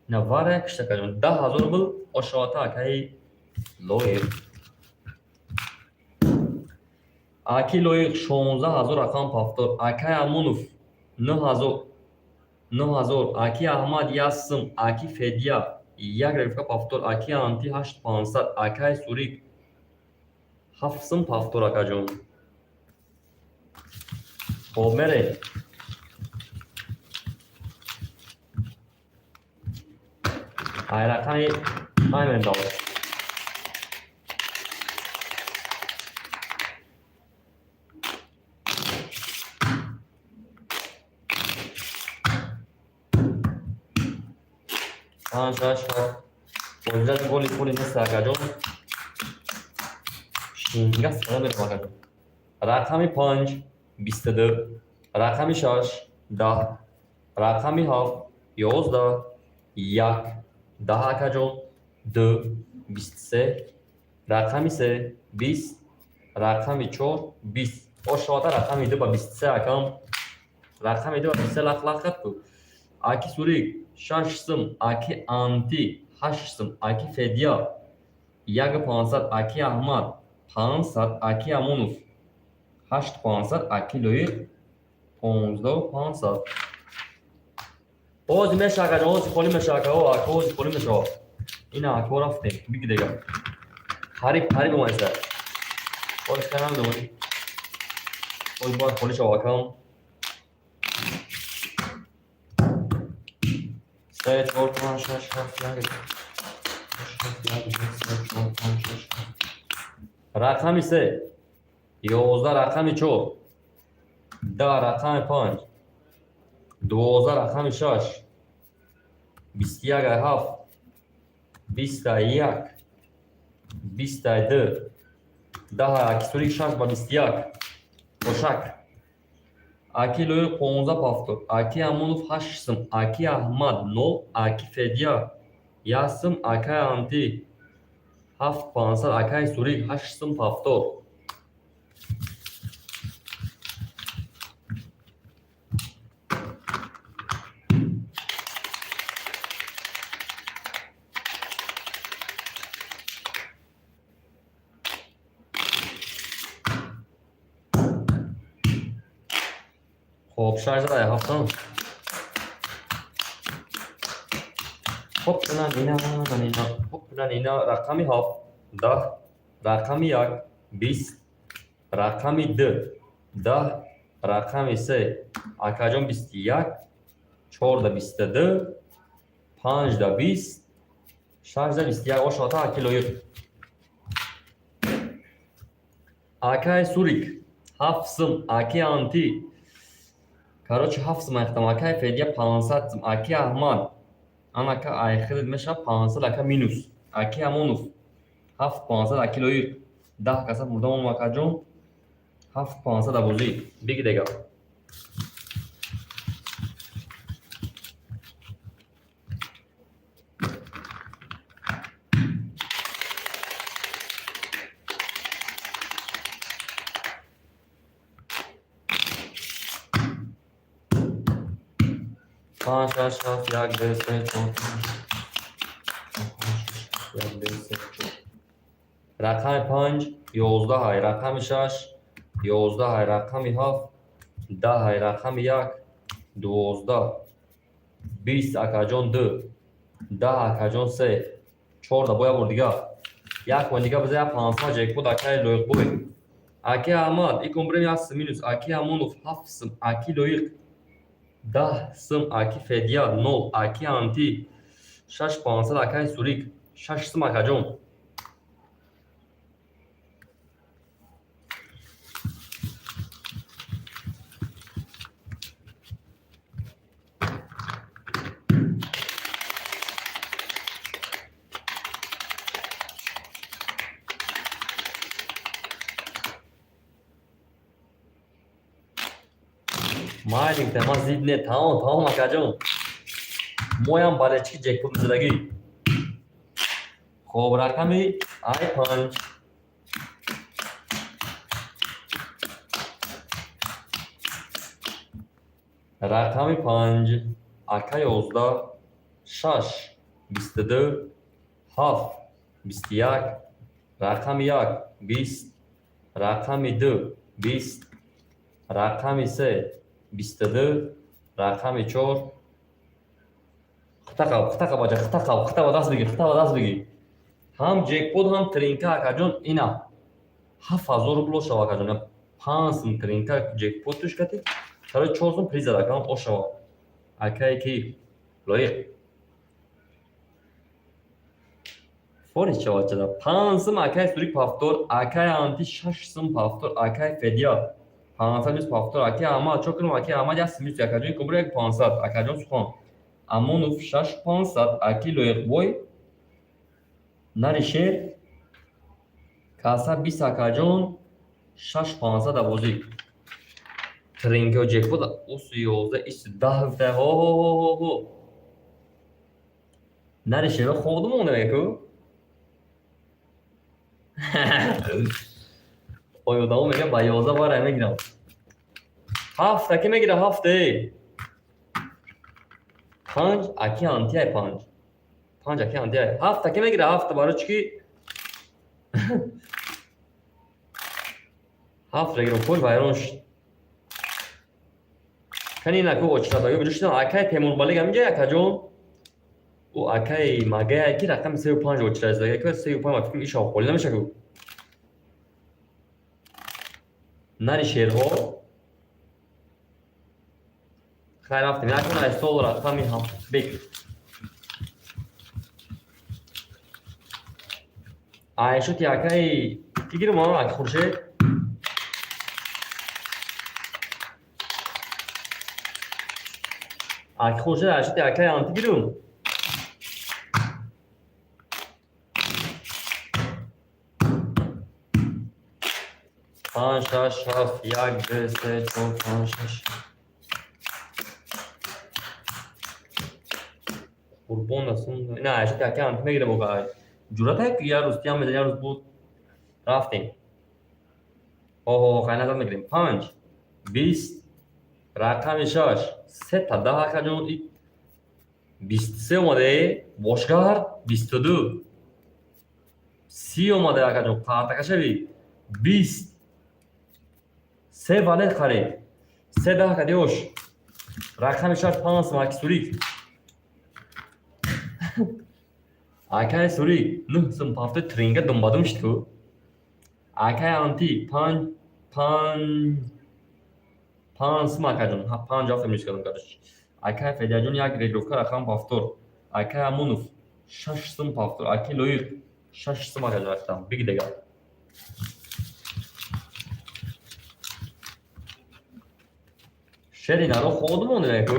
Ина вара киштакаҷон 10 000 рубл ошавата, акаи Лоиқ. Аки Лоиқ 16 000 рақам пафтор, акай Амонов 9 000, 9 000, аки Аҳмад 1 сум, аки Федя як регифка пафтор, аки Анти 8 500, акай Сурик 7 сум пафтор, акаҷон. Хоб, мерем. Ай рақами панҷ мерем. Панҷ, шаш, ҳафт. Бозидаи голи пули нест, акаҷон. Шинга сада мерем, акаҷон. Рақами панҷ 22, рақами шаш 10, рақами ҳафт 11, як 10, акаҷон, ду 23, рақами се 20, рақами чор 20. Ошавата рақами ду ба 23, акам. Рақами ду ба 23 лақ лақ кард ку. Аки Сурик 6 сум, аки Анти 8 сум, аки Федя 1 500, аки Аҳмад 500, аки Амонов 8 500, аки Лоиқ 15 500. Ози меша, акаҷон, ози холӣ меша, ака, о, ака, ози холӣ мешава. Ина, ако, рафтем, биги дега. Қариб қариб омайса. Бош канам дорӣ. Ой, бояд холӣ шава акам. Се, чор, панҷ, шаш, ҳафт, як, ҳашт, як, ду, се, чор, панҷ, шаш, ҳафт. Рақами се, 11 рақами чор, 10 рақами панҷ, 12 рақами шаш, 21 ҳафт, 21, 22, 10 акисурик шаш ба 21, ошак. Аки Лоиқ 15 пафтор, аки Амонов ҳашт сум, аки Аҳмад нол, аки Федя як сум, акай Анти ҳафт пансад, акай Сурик ҳашт сум пафтор. Хоб, шаш зада ҳафтам. Хоп, на нина, на нина, хоп, на нина, рақами ҳафт, 10, рақами як, 20, рақами ду, 10, рақами се, акаҷон 21, чорда 22, панҷда 20, шашда 21, ошота аки Лоиқ. Акай Сурик, ҳафт сум, аки Анти, короче, ҳафт сум айхтам, акай Федя 500 сум, аки Аҳмад, анака айхилит мешава 500 ака минус, аки Амонов, ҳафт пансад, аки Лоиқ, 10 каса бурдам ом акаҷон, ҳафт пансад абозӣ, биги дега. Панҷ, шаш, ҳафт, як, ду, се, чор, панҷ, шаш, ҳафт, як, ду, се, чор. Рақами панҷ, 11 ҳай, рақами шаш, 11 ҳай, рақами ҳафт, 10 ҳай, рақами як, 12, 20, акаҷон ду, 10, акаҷон се, чорда, бо як бор дига. Як бор дига биза як 500 ҷекпот акаи Лоиқбой. Аки Аҳмад, икон бирем як сум минус, аки Амонов ҳафт сум, аки Лоиқ 10 сум, аки Федя нол, аки Анти шаш пансад, акаи Сурик шаш сум акаҷон. Майли, тема зид не, тамом, тамом акаҷон. Моям балечки ҷекпот мезадагӣ. Хоб, рақами ай панҷ. Рақами панҷ, ака 11, шаш, 22, ҳафт, 21, рақами як, 20, рақами ду, 20, рақами се, 22, рақами чор. Хита қаб, хита қаб, бача, хита қаб, хита ба даст бигир, хита ба даст бигир. Ҳам ҷекпот, ҳам тринка, акаҷон, ина. 7000 рубл ошава, акаҷон. Панҷ сум тринка ҷекпот туш кати, чаро чор сум приз зад, акам ошава. Акае ки Лоиқ. Фориш чава чада. Панҷ сум акаи Сурик пафтор, акаи Анти шаш сум пафтор, акаи Федя пансад минус пафтор, аки Аҳмад чо кунам, аки Аҳмад як сум минус, акаҷон кобра як пансад, акаҷон сухан. Амонов шаш пансад, аки Лоиқбой нари шер каса 20 акаҷон шаш пансад абозӣ. Тринка ҷекпот усу 11 ис 10 гуфта ҳо ҳо ҳо ҳо ҳо. Нари шеро хоб монда ку? Ой, одамо мегӯяд ба 11 бара мегирам. Ҳафт аки мегира ҳафт э. Панҷ аки антиай панҷ. Панҷ аки антиай. Ҳафт аки мегира ҳафт барои чӣ ки ҳафт регирам пул вайрон шуд. Кани ина ку очрат аю билишна акай Темурбалик ҳаминҷа акаҷон. Ӯ акаи магае ки рақами сею панҷ очирайзага ки сею панҷ ба фикр ишав холӣ намеша ку. Нари шерҳо. Хайр, рафтем. Якун аз сол рақами ҳафт бек. Айшоти акаи ки гирам аки Хуршед? Аки Хуршед айшоти акаи анти гирам. Панҷ, шаш, ҳафт, як, ду, се, чор, панҷ, шаш. Қурбон астум. На, айшоти акаи анти мегирам ока. Ҷуръат ки як рӯз тиям мезан, як рӯз буд. Рафтем. Оҳо, хай назар мегирем. Панҷ, 20, рақами шаш, сета даҳ акаҷон, 23 омаде, бошгар 22. 30 омаде акаҷон, қартакашави. 20. Се валет харид. Се даҳ кадиош. Рақами шаш панҷ сум аки Сурик. Акаи Сурик нӯҳ сум пафтои тринга думбадум шид ку. Акаи Анти панҷ панҷ панҷ сум акаҷон, панҷ ҳафт минус кардам короче. Акаи Федяҷон як регировка рақам пафтор. Акаи Амонов шаш сум пафтор. Акаи Лоиқ шаш сум акаҷон рафтам. Биги дигар. Шери наро ходу монде ку.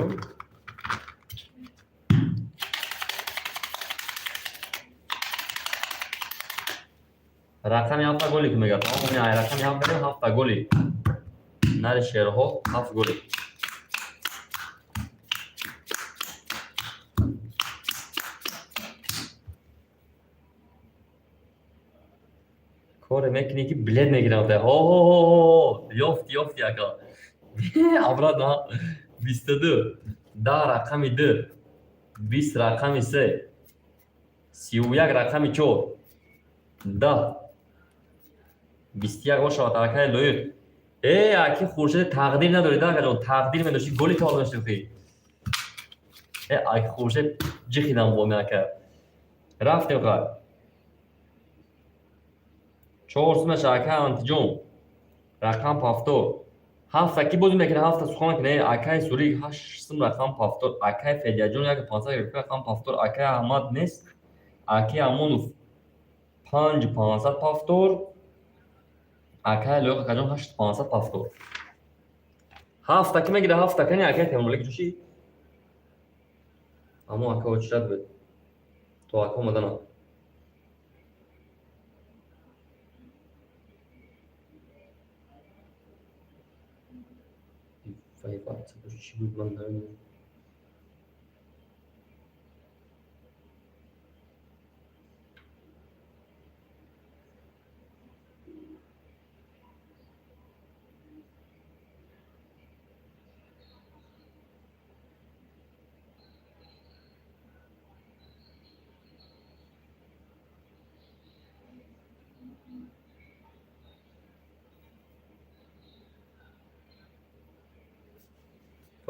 Рақами ҳафта голи ки мегӯяд. Тамом, ай рақами ҳафт мерем, ҳафта голи. Нари шерҳо ҳафт голи. Коре мекунӣ ки билет мегирам. Ҳо, ёфти, ёфти ака. Обратно 22. 10 рақами ду. 20 рақами се. 31 рақами чор. 10. 21 бошавад акаи Лоиқ. Э, аки Хуршед тақдир надоред, акаҷон, тақдир медошти, голи тавал дошти хи. Э, аки Хуршед ҷихидам бо ака. Рафтем ха. Чор сумаш акаи Антиҷон. Рақам пафтор. Ҳафта ки бозӣ мекунад, ҳафта сухан кунад. Акаи Сурик ҳашт сум рақам пафтор. Акаи Федяҷон як пансад гирифта рақам пафтор. Акаи Аҳмад нест. Акаи Амонов панҷ пансад пафтор. Акаи Лоиқ акаҷон ҳашт пансад пафтор. Ҳафта ки мегирад, ҳафта кани акаи Темурмалик ҷӯши. Аммо ака очират буд. То ака омадана. Чӣ буд, ман намедонам.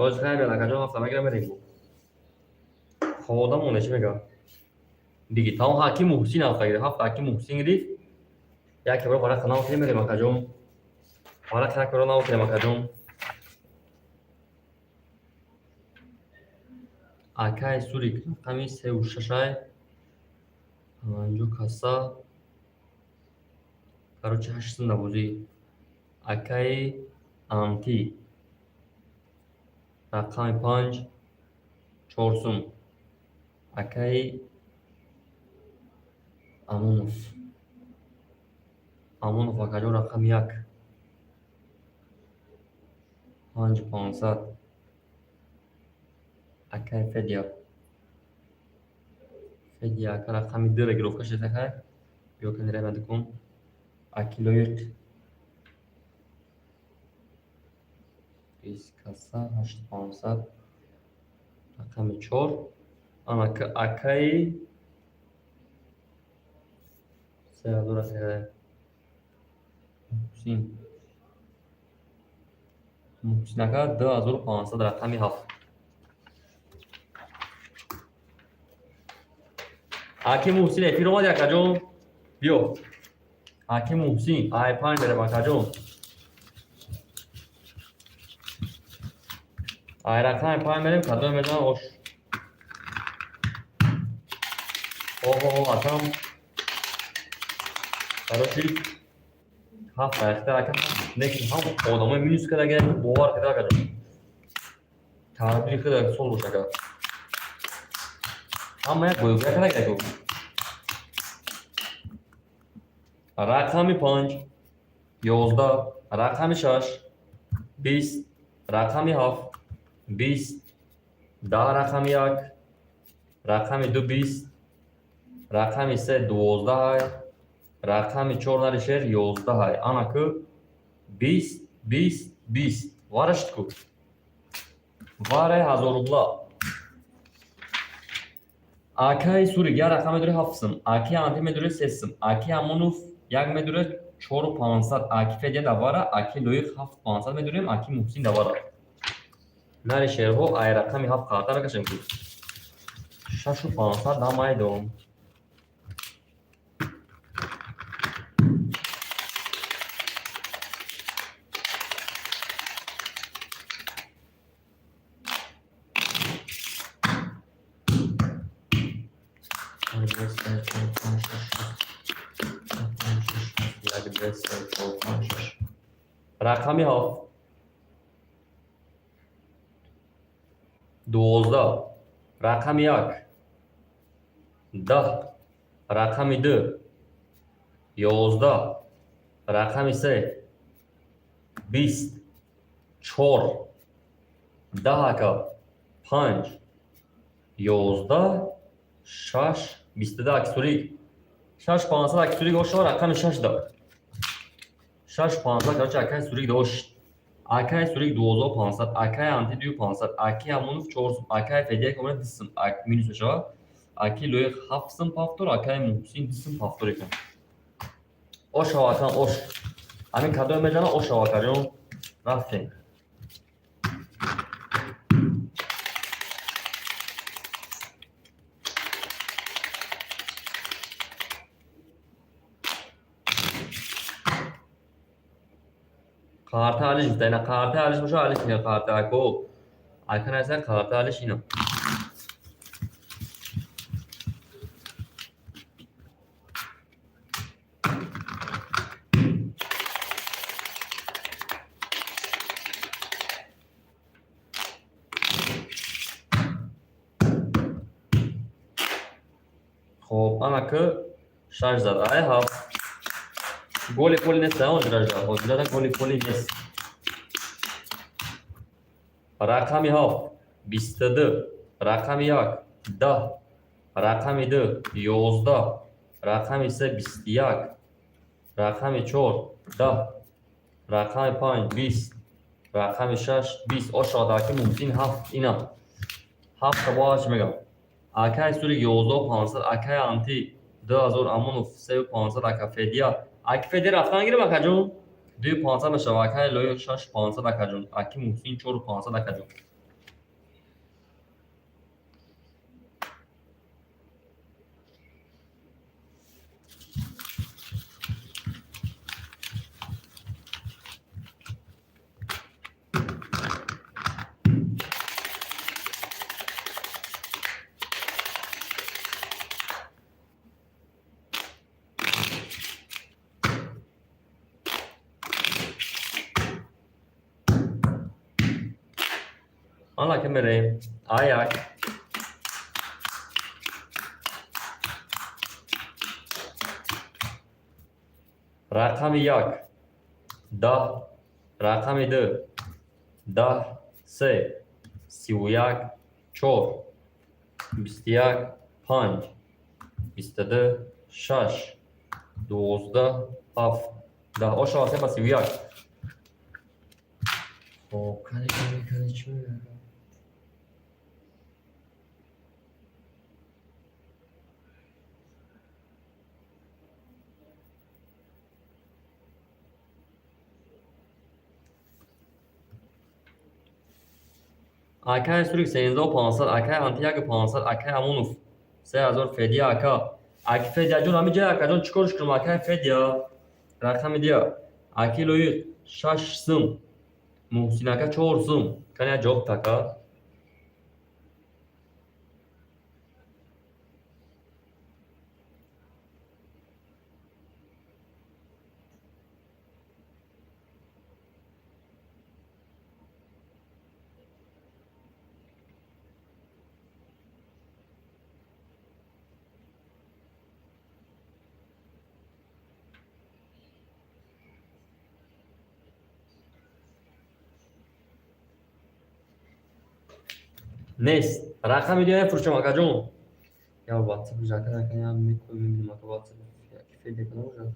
Тоҷ хайр бел акаҷон, ҳафта мегирам мерем. Ховода монда чӣ мегӯяд? Диги тамом ҳаким Муҳсин ҳафта гирифт, ҳафта ҳаким Муҳсин гирифт. Як бор варақа нав кунем мерем акаҷон. Варақа як бор нав кунем акаҷон. Акаи Сурик рақами сеу шашай. Панҷу каса. Короче ҳашт сум бозӣ. Акаи Анти рақами панҷ чор сум. Акаи Амонов. Амонов акаҷон рақами як. Панҷ пансад. Акаи Федя. Федя ака рақами ду регировка шуд акай. Биё кани рема дукон. Аки Лоиқ. Бист каса ҳашт пансад. Рақами чор. Ана акаи се ҳазор акаи Муҳсин. Муҳсин ака 2500 рақами ҳафт. Аки Муҳсин эфир омад, акаҷон, биё. Аки Муҳсин, ай панҷ мерем, акаҷон. Ай рақами панҷ мерем, кадом мезанам ош. Оҳо, акам. Короче, 7 дақиқа ака, лекин ҳам одамои минус карда, бовар карда, акаҷон. Тақдири худ сол бош, ака. Ҳама як боёгира карда гирак. Рақами панҷ 11, рақами шаш 20, рақами ҳафт 20, 10, рақами як, рақами ду 20, рақами се 12-ҳай, рақами чор наришер 11-ҳай. Ана ку 20, 20, 20. Варашт ку. Вараи 1000 рубла. Акаи Сурик як рақам медорӣ ҳафт сум, аки Анти медорӣ се сум, аки Амонов як медорӣ чору пансад, аки Федя давара, аки Лоиқ ҳафт пансад медорем, аки Муҳсин давара. Нари шерҳо ай рақами ҳафт қарта мекашем ку. 6500 намайдон. Як, ду, се, чор, панҷ, шаш. Рақами ҳафт 12, рақами як 10, рақами ду 11, рақами се 20, чор, 10, ака, панҷ, 11, шаш, 22. Аки Сурик шаш пансад, аки Сурик ошава, рақами шаш да шаш пансад. Короче, акаи Сурик дошт, акаи Сурик 12 500, акаи Анти дую пансад, аки Амонов чор сум, акаи Федия комина ду сум минус мешавад, аки Лоиқ ҳафт сум повтор, акаи Муҳсин ду сум повтор екан. Ошава, акам, ош. Ҳамин кадоме мезана, ошава, акаҷон, рафтем. Қарта алиш гуфта, ина қарта алиш боша, алиш ина қарта ако. Ака наса қарта алиш ина. Хоб, ана ку шаш зад, ай ҳафт. Голи поли нест, ҳозиражда. Ҳозирада голи поли нест. Рақами ҳафт 22, рақами як 10, рақами ду 11, рақами се 21, рақами чор 10, рақами панҷ 20, рақами шаш 20. Ошода, аки Муҳсин ҳафт ина. Ҳафта бояд чӣ мегам? Акаи Сурик 11 500, акаи Анти 2000, Амонов сею пансад, ака Федия. Аки Федия рафтан гирем, акаҷон. Дую пансад мешава, акаи Лоиқ шаш пансад, акаҷон. Аки Муҳсин чору пансад, акаҷон. Ана ки мерем. Ай ай. Рақами як 10, рақами ду 10, се, 31, чор, 21, панҷ, 22, шаш, 12, ҳафт, 10. Ошава се ба 31. Хоб, кани, кани, кани, чӣ мегӯям? Акаи Сурик 13 500, акаи Анти яку пансад, акаи Амонов 3000 Федя ака. Аки Федяҷон, ҳамин ҷай, акаҷон, чӣ корш кунам? Акай Федя, рақами дия. Аки Лоиқ, 6 сум. Муҳсин ака, 4 сум. Кани, як ҷавоб така. Нест. Рақами дия мефурӯшам, акаҷон. Я ватсап жака накана мекои, мебинам, ака, ватсап яки Федя кана бошад.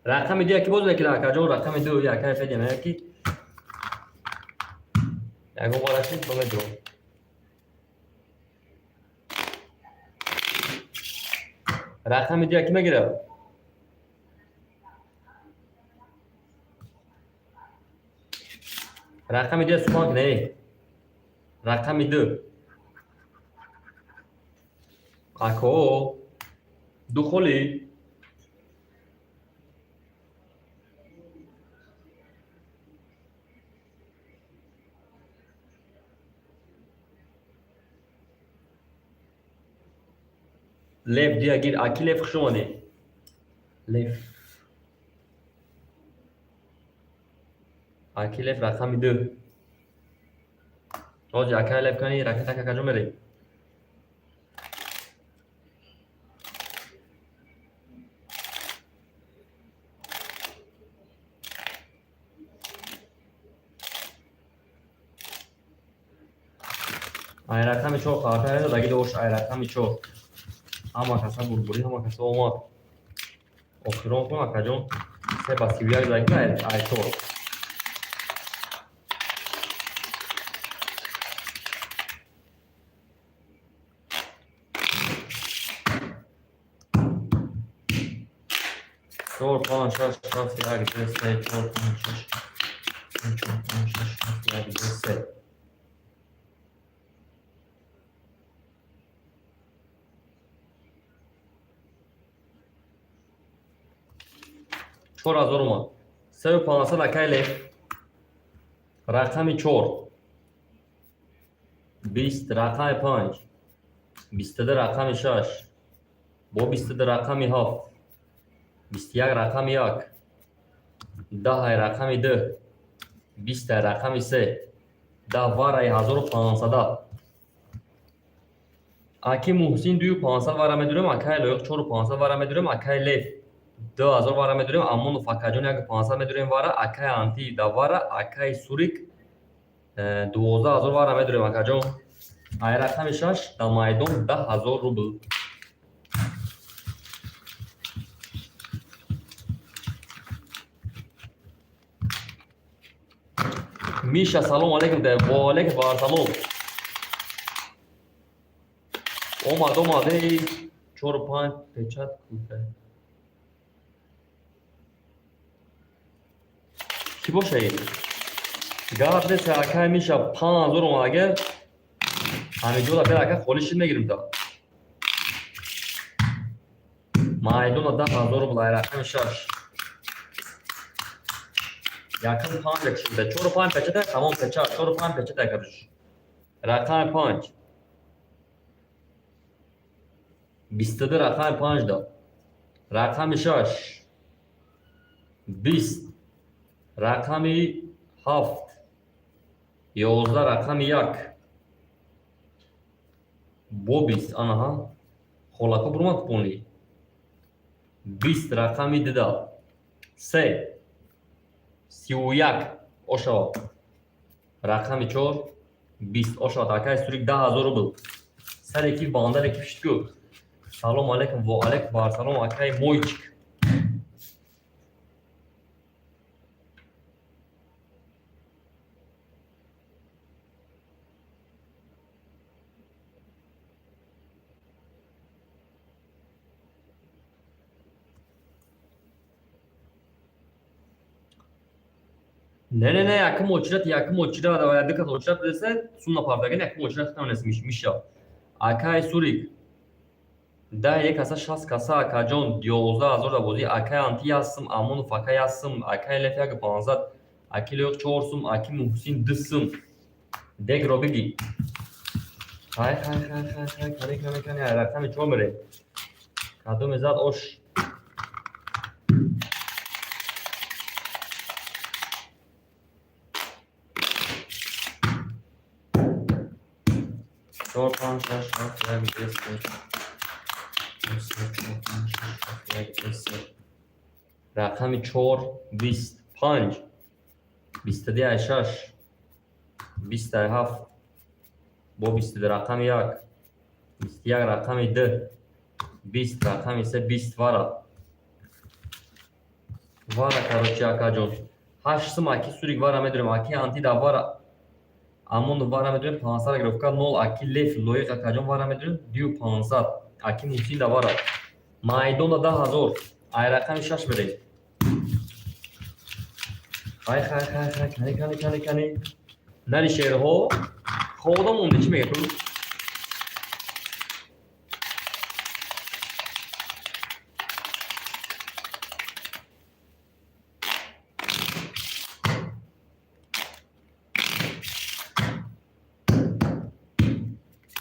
Рақами ду яки боз мекунад, акаҷон, рақами ду. Якай Федя меяд, ки ягон бора шид, ба медурам. Рақами ду яки мегирад. Рақами ду сухан кунед. Рақами ду. Ако, ду холи. Лев дия гир, аки Лев, хуш омадӣ. Лев. Аки Лев, рақами ду. Ҳозир, акай Лев, кани ракета какаҷо мерем? Ай рақами чор қаҳртар даги дош, ай рақами чор. Ҳама каса бурбурӣ, ҳама каса омад. Охирон кун, акаҷон, 3 ба 31 заги ай чор. Чор, панҷ, шаш, ҳафт, як, ду, се, чор, панҷ, шаш, чор, панҷ, шаш, ҳафт, як, ду, се. 4000 омад. 3500, акай Лев. Рақами чор. 20 рақами панҷ. 22 рақами шаш. Бо 22 рақами ҳафт. 21 рақами як. 10 рақами ду. 20 рақами се. 10 вараи 1500. Аки Муҳсин, 2500 вара медурем, акай Лоиқ, 4500 вара медурем, акай Лев, 2000 вара медурем, Амонов акаҷон, 1500 медурем вара, акай Анти да вара, акай Сурик, 12 000 вара медурем, акаҷон. Ай рақами шаш да майдон 10 000 рубл. Миша, салом алейкум, ва алейкум вассалом. Омад, омад, эй, чору панҷ печат куфе. Кӣ боша ин? Гап нест, акай Миша, 5000 омад, агар ҳамиҷода бер, ака, холӣ шид мегирим та. Майдона 10 000 рубл, ай рақами шаш. Якум панҷа кушида, чору панҷ печата, тамом печа, чору панҷ печата, короче. Рақами панҷ. 22 рақами панҷ дод. Рақами шаш. 20. Рақами ҳафт. 11 рақами як. Бо 20, анаҳа. Холако бурмад купонли. 20 рақами дуда. Се. 31 ошавад. Рақами чор. 20 ошавад. Акай Сурик 10 000 рубл. Саре ки бандаре ки пишт ку. Салом алейкум, ва алейкум вассалом, акай Мойчик. Не, не, не, якум очрат, якум очрат, ва дикат очрат десе, сумна пардаген, якум очрат намнес миша. Акай Сурик. Да як каса 60 каса, акаҷон, 11 000 да бозӣ, акай Анти ясм, Амонов ака ясм, акай Леф як 500, аки Лоиқ чор сум, аки Муҳсин ду сум. Дегро биги. Хай, хай, хай, хай, хай, кани, кани, кани, ай рақами чор мере. Кадоме зад ош. Чор, панҷ, шаш, ҳафт, як, ду, се, се, чор, панҷ, шаш, ҳафт, як, ду, се. Рақами чор, 20, панҷ, 22 ай шаш, 20 ай ҳафт, бо 22 рақами як, 21 рақами ду, 20 рақами се, 20 вара. Вара, короче, акаҷон. Ҳашт сум аки Сурик вара медорем, аки Анти да вара. Амон вара медорем, 500 гировка нол, аки Леф Лоиқ акаҷон вара медорем, дию 500. Аки Муҳсин да вара. Майдона 10 000. Ай рақами шаш мерем. Хай, хай, хай, хай, кани, кани, кани, кани. Нари шерҳо. Хобода монде, чӣ мега ту?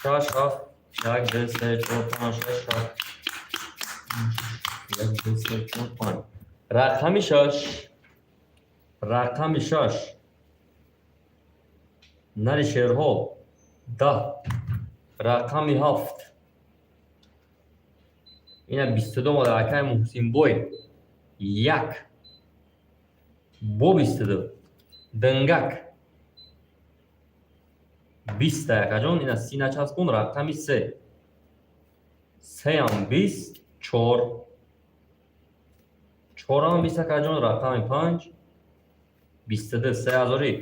Шаш, ҳафт, як, ду, се, чор, панҷ, шаш, ҳафт. Як, ду, се, чор, панҷ. Рақами шаш. Рақами шаш. Нари шерҳо. 10. Рақами ҳафт. Ина 22 омада, акай Муҳсинбой. Як. Бо 22. Дангак. 20 акаҷон, ина 30 начаспон, рақами се. Сеам 20, чор. Чорам 20, акаҷон, рақами панҷ. 22, се ҳазорӣ.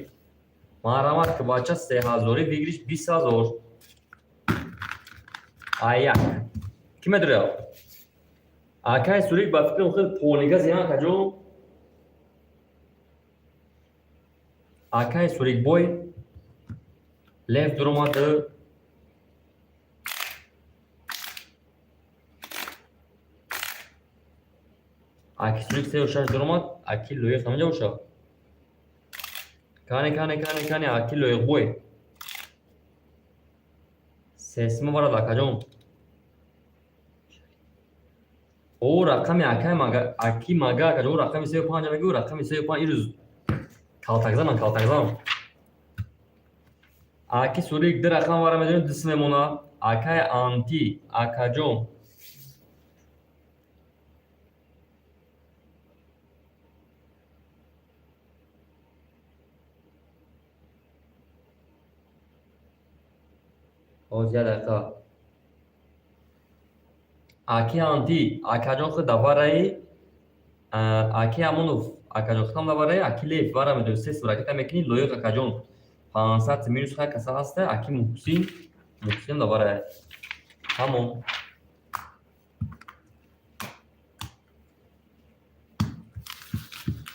Марҳамат ки бача, се ҳазорӣ выигрыш 20 000. Ай як. Кӣ медоря? Акай Сурик ба фикрам хел полнига зиён, акаҷон. Акай Сурикбой Лев дуромад. Аки Сурик сею шаш дуромад, аки Лоиқ ҳаминҷа боша. Кани, кани, кани, кани, аки Лоиқбой. Сесима барад, акаҷон. О рақами акай мага, аки мага, акаҷон, о рақами сею панҷа мегӯ, рақами сею панҷ ирӯз калтакзанам, калтакзан. Аки Сурик ду рақам вара медонем, ду сум мемона. Акай Анти, акаҷон. Ҳоз як дақиқа. Аки Анти, акаҷон худ давараи, аки Амонов, акаҷон худам давараи, аки Лев вара медонем, се сум ракета мекунӣ, Лоиқ акаҷон. 500 минус хай каса ҳаста, аки Муҳсин, Муҳсин даварае. Тамом.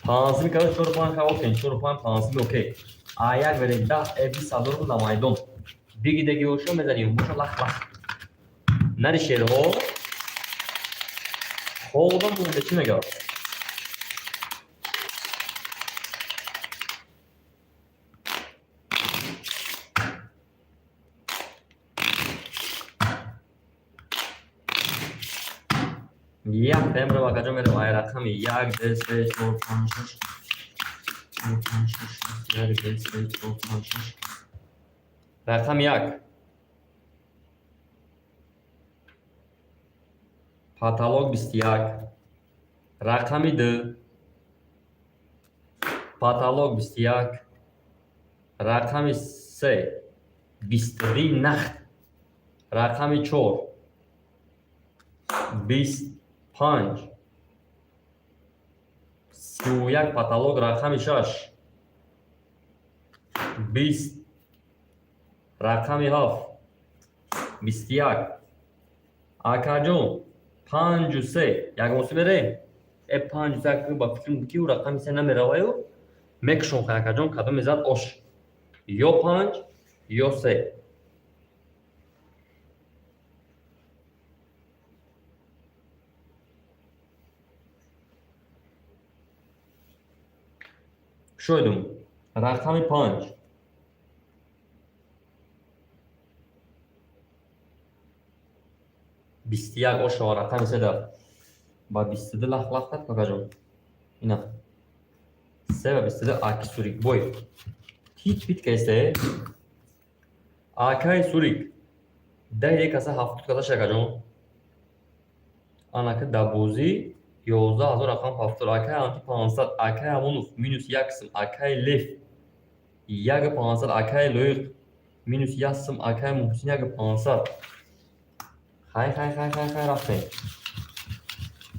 Панҷсими када чору панҷ ха окей, чору панҷ панҷсими окей. А як верем 10 20 000 рубл дар майдон. Биги деги боша мезанем, боша лах лах. Нари шерҳо. Одам монда чӣ мегӯяд? Як тембро ба каҷо мерем? Ай рақами як, ду, се, чор, панҷ, шаш, чор, панҷ, шаш, як, ду, се, чор, панҷ, шаш. Рақами як. Потолок 21. Рақами ду. Потолок 21. Рақами се. 22 нахт. Рақами чор. 25. 31 потолок. Рақами шаш. 20. Рақами ҳафт. 21. Акаҷон, панҷу се. Ягонсӣ мерем? Э, панҷу се ба фикрам ки ӯ рақами се намераваю мекушон. Хай, акаҷон, кадоме зад ош? Ё панҷ, ё се. Шоидум. Рақами панҷ. 21 ошава. Рақами се да ба 22 лах лах кард, какаҷон. Ина. Се ба 22 аки сурик бой. Тит пит кайсе. Акай сурик. Даҳ каса 70 каса шакаҷон. Анака да бозӣ 11 000 рақам 70. Акай анти 500, акай Амонов минус як сум, акай Лев як 500, акай Лоиқ минус як сум, акай Муҳсин як 500. Хай, хай, хай, хай, хай, рафтем.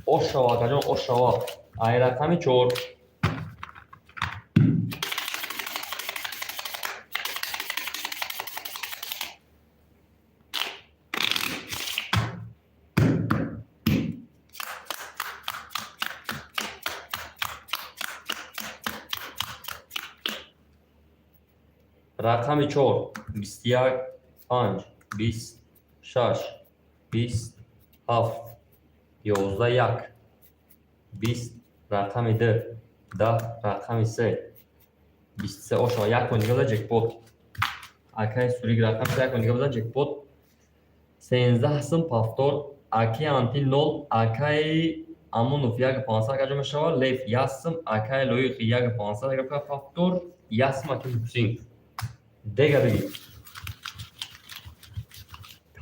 Ошава, акаҷон, ошава. Ай рақами чор. Рақами чор. 21, панҷ, 20, шаш, 20, ҳафт, 11, як, 20, рақами ду, 10, рақами се, 23 ошава. Як бор дига бизан, ҷекпот. Акай сурик, рақами се, як бор дига бизан, ҷекпот. 13 сум повтор. Аки анти нол, акай Амонов як 500 акаҷо мешавад, Лев як сум, акай Лоиқ як 500 ака повтор, як сум аки Ҳусин. Дега биги.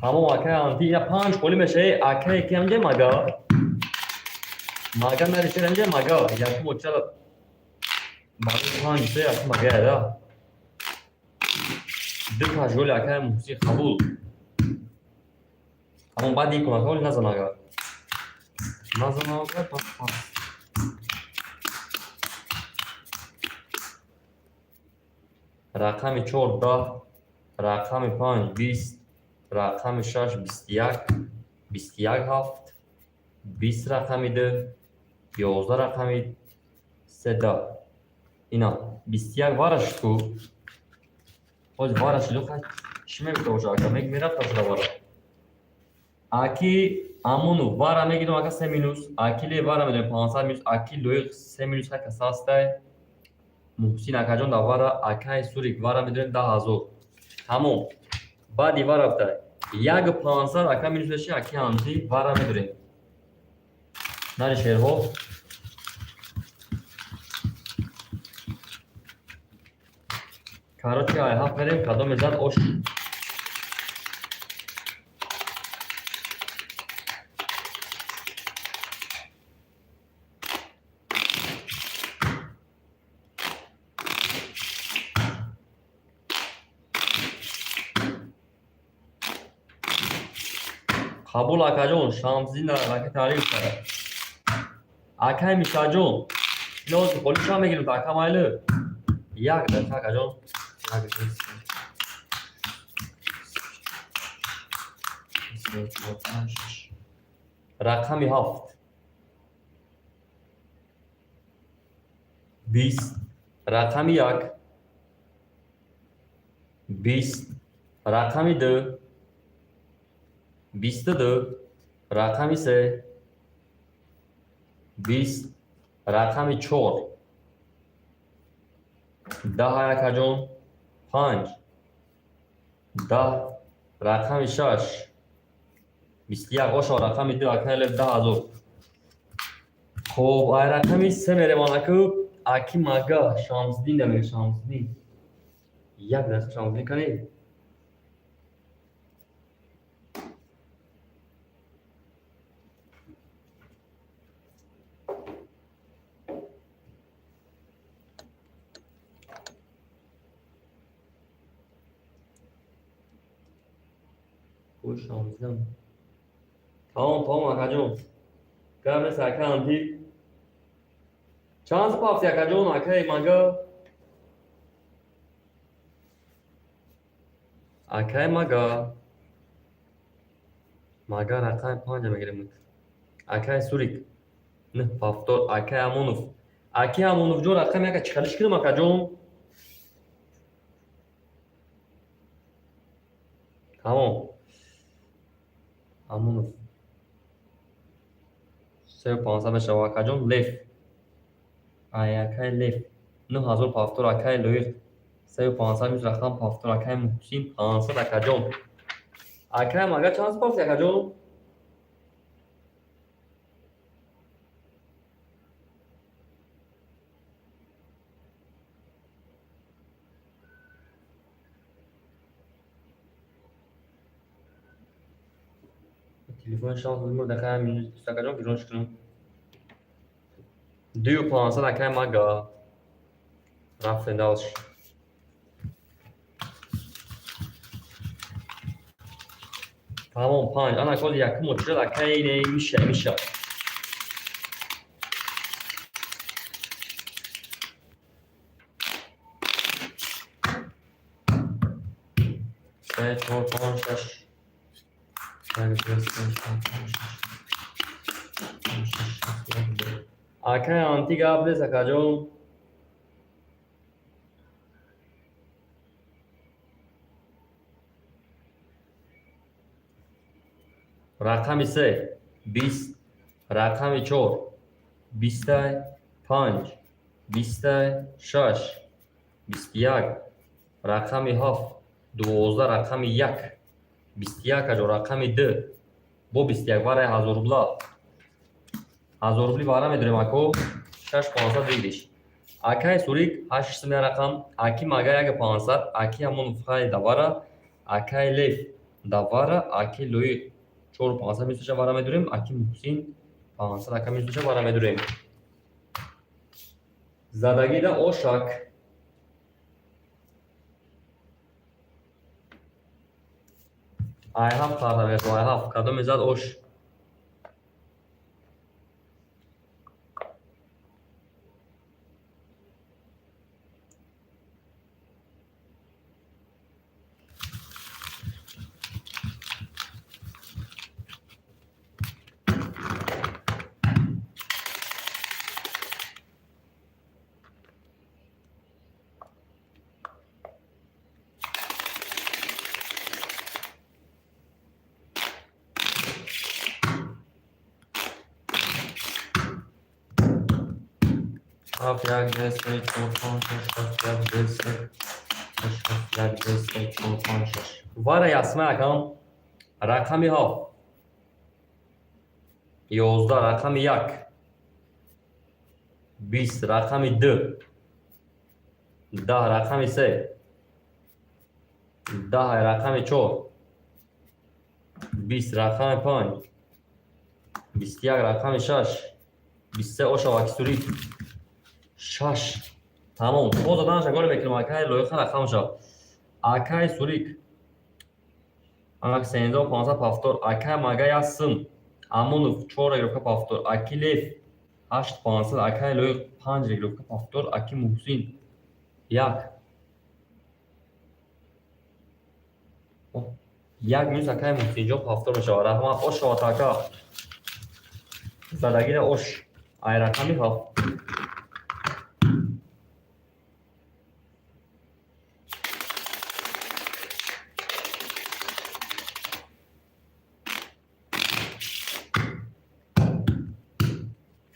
Тамом, акай анти ина панҷ холи мешавӣ. Акай ки ҳамҷа мага. Мага нарисед ҳамҷа мага. Якум очала барои панҷ се якум мага яда. Ду пажоли акай Муҳсин қабул. Тамом, баъд ин кунак ҳоли назан ага. Назан ага, пас пас. Рақами чор 10, рақами панҷ 20, рақами шаш 21, 21 ҳафт, 20 рақами ду, 11 рақами се 10. Ина 21 вара шуд ку. Ҳози вара шуд, чӣ мегуфта боша ака? Мерафта шуда вара. Аки Амонов вара мегирам ака се минус, аки Ле вара медонем 500 минус, аки Лоиқ се минус ҳай каса ҳастай. Муҳсин акаҷон да вара, акай Сурик вара медонем 10 000. Тамом. Баъди вара рафта. Як 500 ака минус меши, аки анти вара медорем. Нари шерҳо. Короче, ай ҳафт мерем, кадоме зад ош. Қабул, акаҷон, Шамсиддин ака таъриф кард. Акай Мисаҷон, инози холи чанд мегирем, ака майлы? Як дақиқа, акаҷон. Як, ду, се, чор, панҷ, шаш. Рақами ҳафт. 20. Рақами як. 20. Рақами ду. 22. Рақами се. 20, рақами 4, 10 акаҷон, 5, 10, рақами 6, 21, ошо рақами 2 акай Лев 10 000. Хоб, ай рақами 3 мереманаку аки мага Шамсиддин дамега Шамсиддин. Як дақиқа Шамсиддин кани. Шамсиддин. Тамом, тамом акаҷон. Гап нест ака анти. Чанд пафти акаҷон акаи мага? Акаи мага. Мага рақами 5 мегирем. Акаи Сурик. 9 пафтор акаи Амонов. Аки Амоновҷон рақами 1 чӣ кунам акаҷон? Тамом. Амонов. 3500 мешава акаҷон. Лев. Ай акаи Лев. 9000 пафтор акаи Лоиқ. 3500 мис рақам пафтор акаи Муҳсин 500 акаҷон. Акаи мага чанд пафти акаҷон? Телефони шанс мур дақиқа минус акаҷон гиронш кунам. 2500 акаи мага. Рафтем дальше. Тамом 5. Ана коли якум очирад акаи не миша миша. Се, чор, панҷ, шаш. Як, ду, се, чор, панҷ, шаш. Панҷ, шаш, ҳафт, як, ду. Акаи анти гап нест акаҷон. Рақами 3, 20, рақами 4, 25, 26, 21, рақами 7, 12, рақами 1, 21 аҷо рақами 2, бо 21 вараи 1000 рубла. 1000 рубли вара медорем ако, 6500 выигрыш. Акаи Сурик 8 сум рақам, аки мага 1500, аки Амонов хай давара, акаи Лев давара, аки Лоиқ 4500 мисоша вара медорем, аки Муҳсин 500 ака мисоша вара медорем. Задагида ошак. Ай ҳафт карда мешава, ай ҳафт. Кадоме зад ош? Ҳафт, як, ду, се, чор, панҷ, шаш, ҳафт, як, ду, се, шаш, ҳафт, як, ду, се, чор, панҷ, шаш. Вара ясма акам. Рақами 7. 11, рақами 1. 20, рақами 2. 10, рақами 3. 10, рақами 4. 20, рақами 5. 21, рақами 6. 23 оша вакисурик. 6. Тамом. Боз заданаш агор мекунам акаи Лоиқа рақамша. Акаи Сурик. Анак 13500 пафтор. Акаи мага 1 сум. Амонов 4 регировка пафтор. Аки Лев 8500. Акаи Лоиқ 5 регировка пафтор. Аки Муҳсин 1. Як минус акаи Муҳсинҷон пафтор мешавад. Раҳмат ош шавад ака. Задагира ош. Ай рақами 7.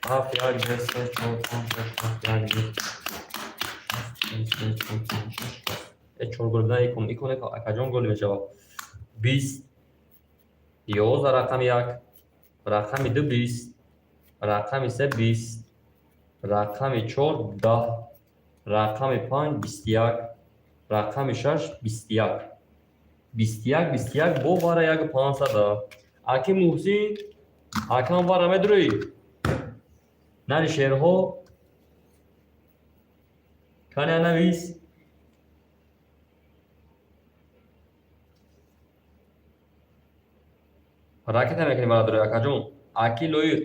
Ҳафт, як, ду, се, чор, панҷ, шаш, ҳафт, як, ду, се, чор, панҷ, шаш, ҳафт. Э, чор гол бидан икон, икон акаҷон гол мешавад. 20, 11 рақами як, рақами ду 20, рақами се 20, рақами чор 10, рақами панҷ 21, рақами шаш 21. 21, 21 бо вара як пансада. Аки Муҳсин, акам вара медурӣ? Нари шерҳо кане навис. Ракета мекунӣ бародари акаҷон. Аки Лоиқ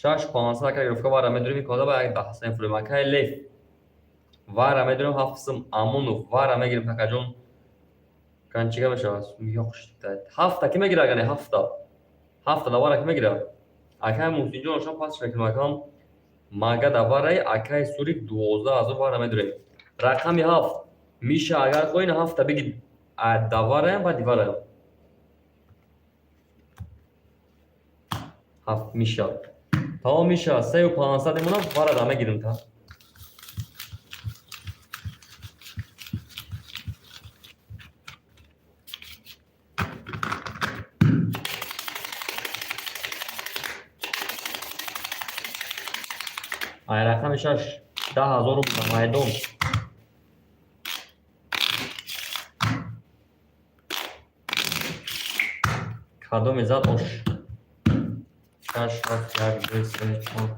шаш пансад ака гирифта вара медурем икода ба як даҳ фурем. Акаи Лев вара медурем ҳафт сум. Амонов вара мегирем акаҷон. Кан чига мешавад? Ҳафта ки мегира агане ҳафта. Ҳафта да вара ки мегира? Акаи Муҳсинҷон ошам пасш мекунем акам. Мага да вараи акаи Сурик 12 000 вара медурем. Рақами ҳафт. Миша агар хоҳӣ ҳафта биги да вараям баъд дивараям. Ҳафт Миша. Тамом Миша, сею пансад мемонам, вара да мегирем та. Ай рақами шаш 10 000 рубл майдон. Кадоме зад ош? Шаш, ҳафт, як, ду, се, чор,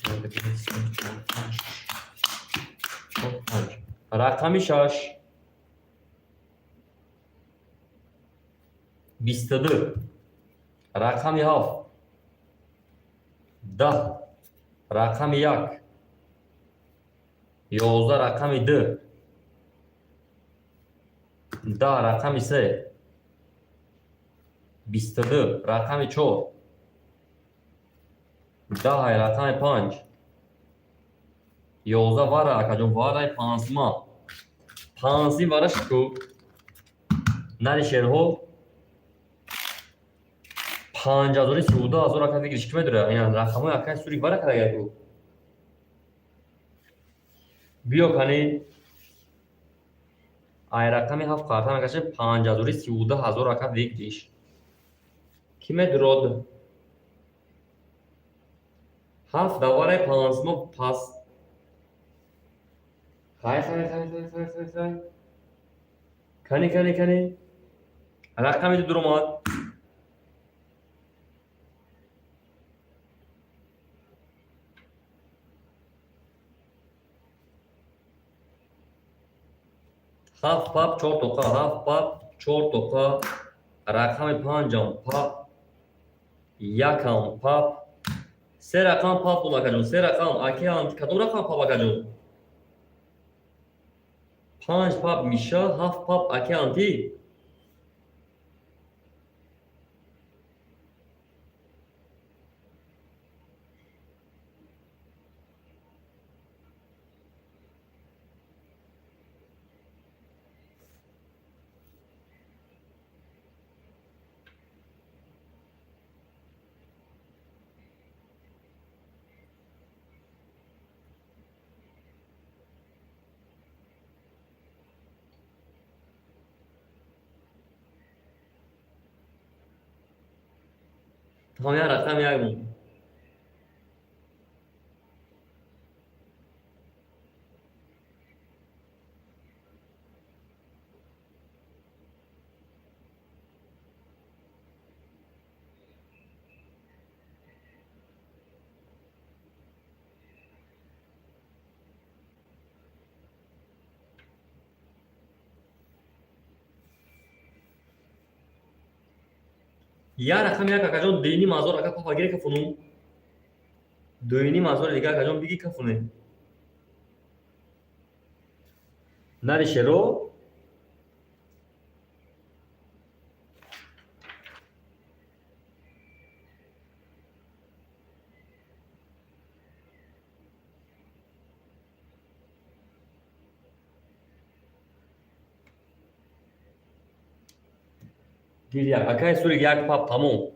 як, ду, се, чор, панҷ, чор, панҷ. Рақами шаш. 22. Рақами ҳафт. 10. Рақами як. 11 рақами ду. 10 рақами се. 22 рақами чор. 10 рақами панҷ. 11 вара акаҷон вараи пансима. Пансим вара шуку. Нари шерҳо 5032 000 ака фикриш ки медора? Ина рақамҳои акаи Сурик вара кардагайку. Биё кани. Ай рақами ҳафт қарта мекашем 5032 000 ака выигрыш. Ки медурод? Ҳафт давараи пансимо пас. Хай, хай, хай, хай, хай, хай, хай. Кани, кани, кани. Рақами ду дуромад. Ҳафт пап чор тоқа, ҳафт пап чор тоқа, рақами панҷам пап, якам пап, се рақам пап буд акаҷон, се рақам, аки кадом рақам пап акаҷон? Панҷ пап Миша, ҳафт пап аки анти. Тамом рақам як монд. Я рақам як акаҷон 2,5 ҳазор ака папа гире кафунум. 2,5 ҳазори дига акаҷон биги кафуне. Нари шеро гир як акаи Сурик як пап тамом.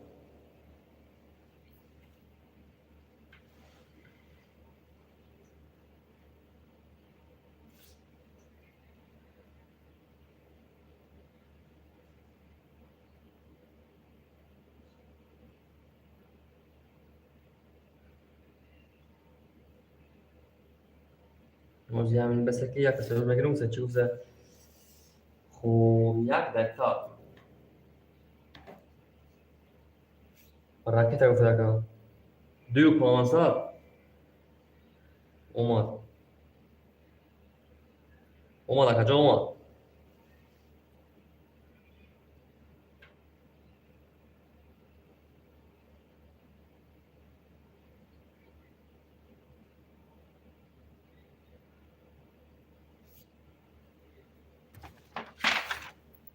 Ози ҳамин баса ки як тасаввур мегирам, чӣ гуфта. Хуб, як дақиқа. Ракета гуфта ака. 2500 омад. Омад акаҷон, омад.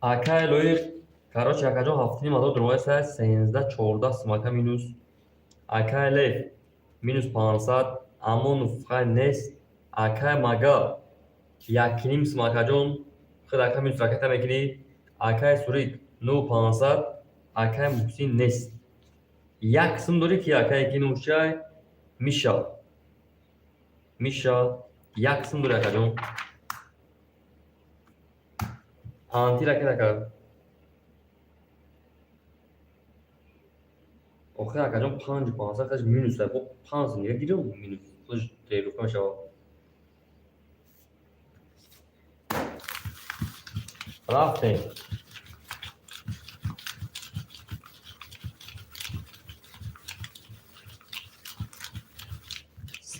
Акай Лоиқ, короче, акаҷон, 7,5 ҳазор дурвайса, сенздаҳ, чордаҳ сумака минус. Акай Лев минус 500, Амонов хай нест. Акай Мага 1,5 сум, акаҷон, худ ака минус ракета мекунӣ. Акай Сурик 9500, акай Муҳсин нест. Як сум дорӣ ки акай ки нушай Миша. Миша як сум дорӣ, акаҷон. Анти ракета кард. Охир, акаҷон, 5500 хаш минус, бо 5 сум дига гирам минус. Хуш тренировка мешавад. Рафтем.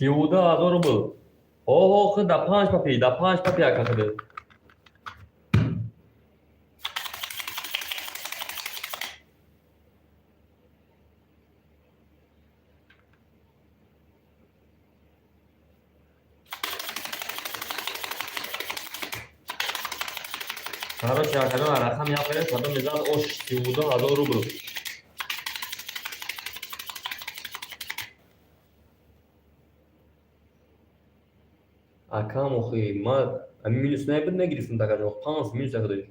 32 000 рубл. Оҳо, худ да панҷ папи, да панҷ папи, ака, худ. Короче, акаҷон, рақам як берем, кадом мезанад ош 32 000 рубл. Акам, охи, ма ами минус набуд, мегирифтам, акаҷон, панҷ минус ака дорӣ.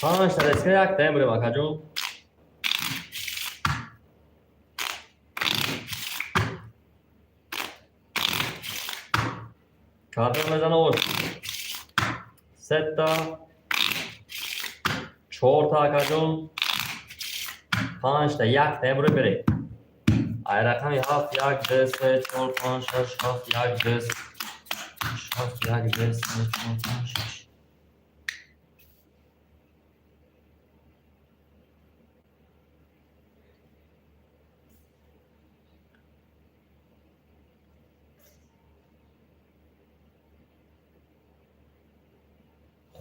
Панҷ та реска як таем бурем, акаҷон. Кадом мезана ош? Сета, чорта, акаҷон, панҷта, як таем бурем, берем. Ай рақами ҳафт: як, ду, се, чор, панҷ, шаш, ҳафт, як, ду, ҳафт, як, ду, се, чор, панҷ, шаш.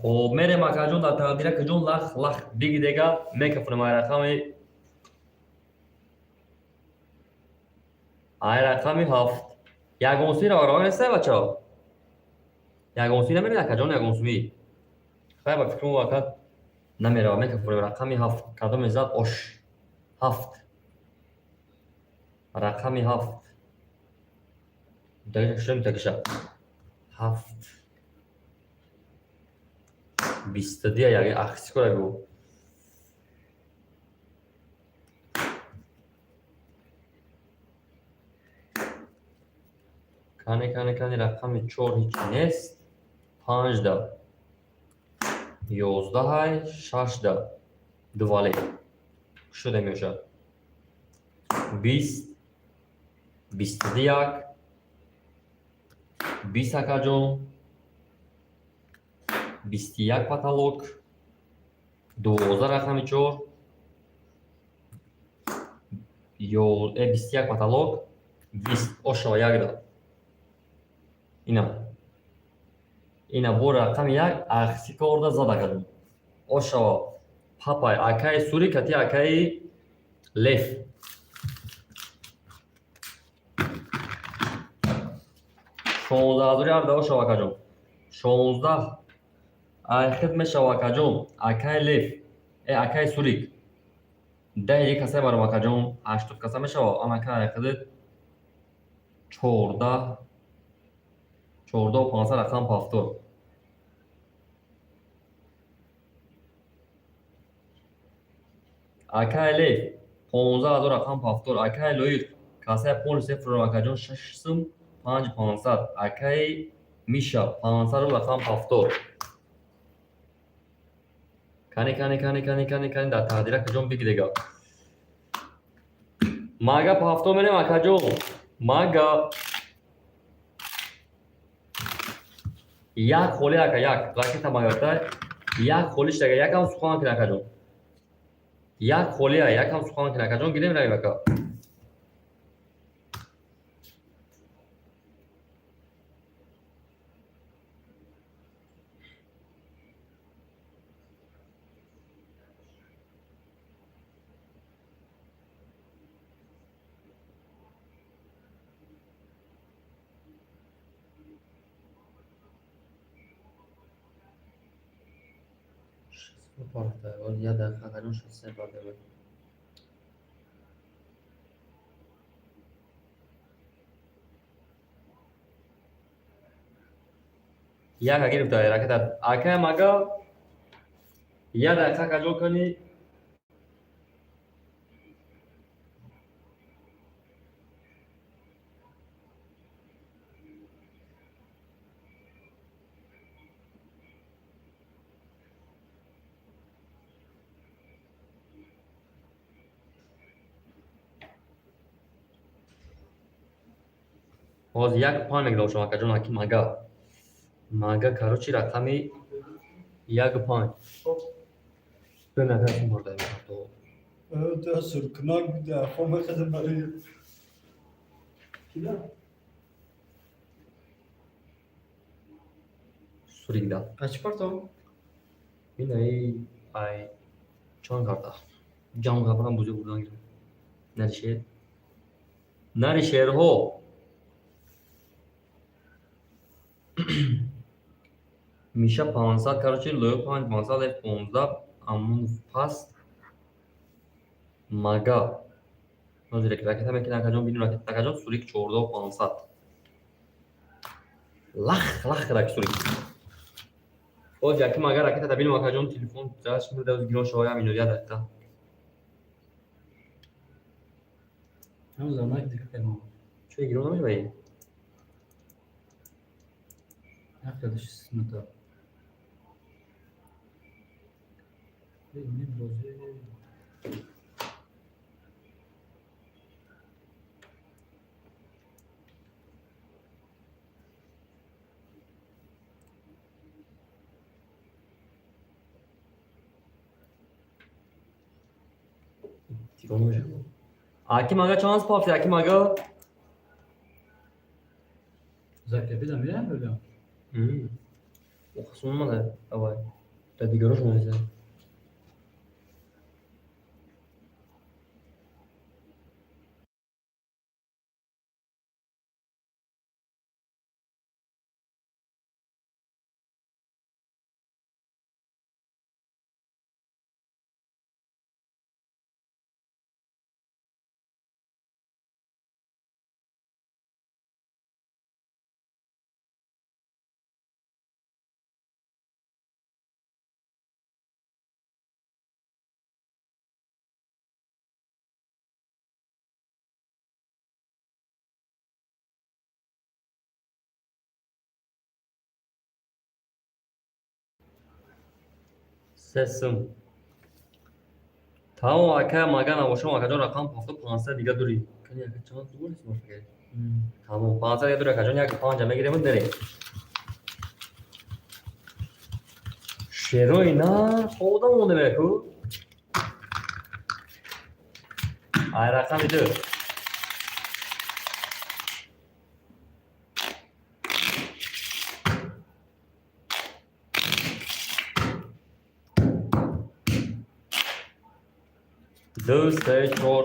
Хуб, мерем, акаҷон, дар тақдира каҷон лах лах биги дега мекафонем ай рақами ҳафт. Ягонсуи раварава нестай, бачаҳо? Ягонсуи намеред, акаҷон, ягонсуӣ? Хай, ба фикрам, ака, намерава. Мекафонем рақами ҳафт. Кадоме зад ош? Ҳафт, рақами ҳафт. Мутакиша ҳафт, бисту ду, як ахсикора гу. Кане, кане, кане, рақами чор ҳеҷ нест. Панҷда 11-ай, шашда дувале шуда мешавад. 20, 22, як, 20, акаҷон, 21 потолок, 12 рақами чор, 21 потолок, 20 ошава якда. Ина бо рақами як ахси корда зад, акаҷон, ошава папай. Акаи Сури кати акаи Лев. 16 ҳазори ҳабда ошава, акаҷон, 16 айхид мешава, акаҷон. Акаи Лев, акаи Сурик, 10 каса барам, акаҷон, 80 каса мешава. Ан ака айхидит 14, 14 500, рақам повтор. Акаи Лев 15 000, рақам повтор. Акаи Лоиқ касаи полис фурам, акаҷон, шаш сум панҷ пансад. Акаи Миша 500 рубл, рақам повтор. Кани, кани, кани, кани, кани, кани, дар тақдир, акаҷон, бигидега. Мага повтор мерем, акаҷон, мага. Як холи ака, як ракета магата, як холиш дага, якам сухан кин, акаҷон. Як холия, якам сухан кин, акаҷон, гирем, равем, ака. Я дақиқа, акаҷон, 63 партия. Яка гирифта ракета. Акаям, ага, я дақиқа акаҷон кани. Ҳозир як панҷ мегирам шумо, акаҷон, аки мага. Мага, короче, рақами як панҷ. Бемакасум бурда. Суркунак буда, хо мехазам барои кина. Суригда. А чӣ партов? Бинаи ай чанд карта. Ҷам кардам, бузург бурдан гирам. Нари шер. Нари шерҳо. Миша 500, короче, лоё 5 500, F 15, Амунов паст. Мага. Ҳозир ракета мекунам, акаҷон, бинем ракета, акаҷон, сурик 14 500. Лах лах рак сурик. Боз яким агар ракета да бинем, акаҷон, телефон ҷаш мурда, гирон шаваям ино я дақиқа. Ҳам замак дига кардам. Чой гирон намешавад? Накардаш смата. Ин бозӣ. Гирон намешавад. Аким ага чанд пафти, аким ага? Закрепида мирам бибям. Охсон омада. Давай. Да дигарош монеса. Сесум. Тамом, ака, мага набошам, акаҷон, рақам ҳафтод 500 дига дури. Кани, ака, чанд дур аст мафакар? Тамом, 500 дига дури, акаҷон, як панҷа мегирем дерем. Шерои на одам монда меку. Ай рақами ду. Ду, се, чор,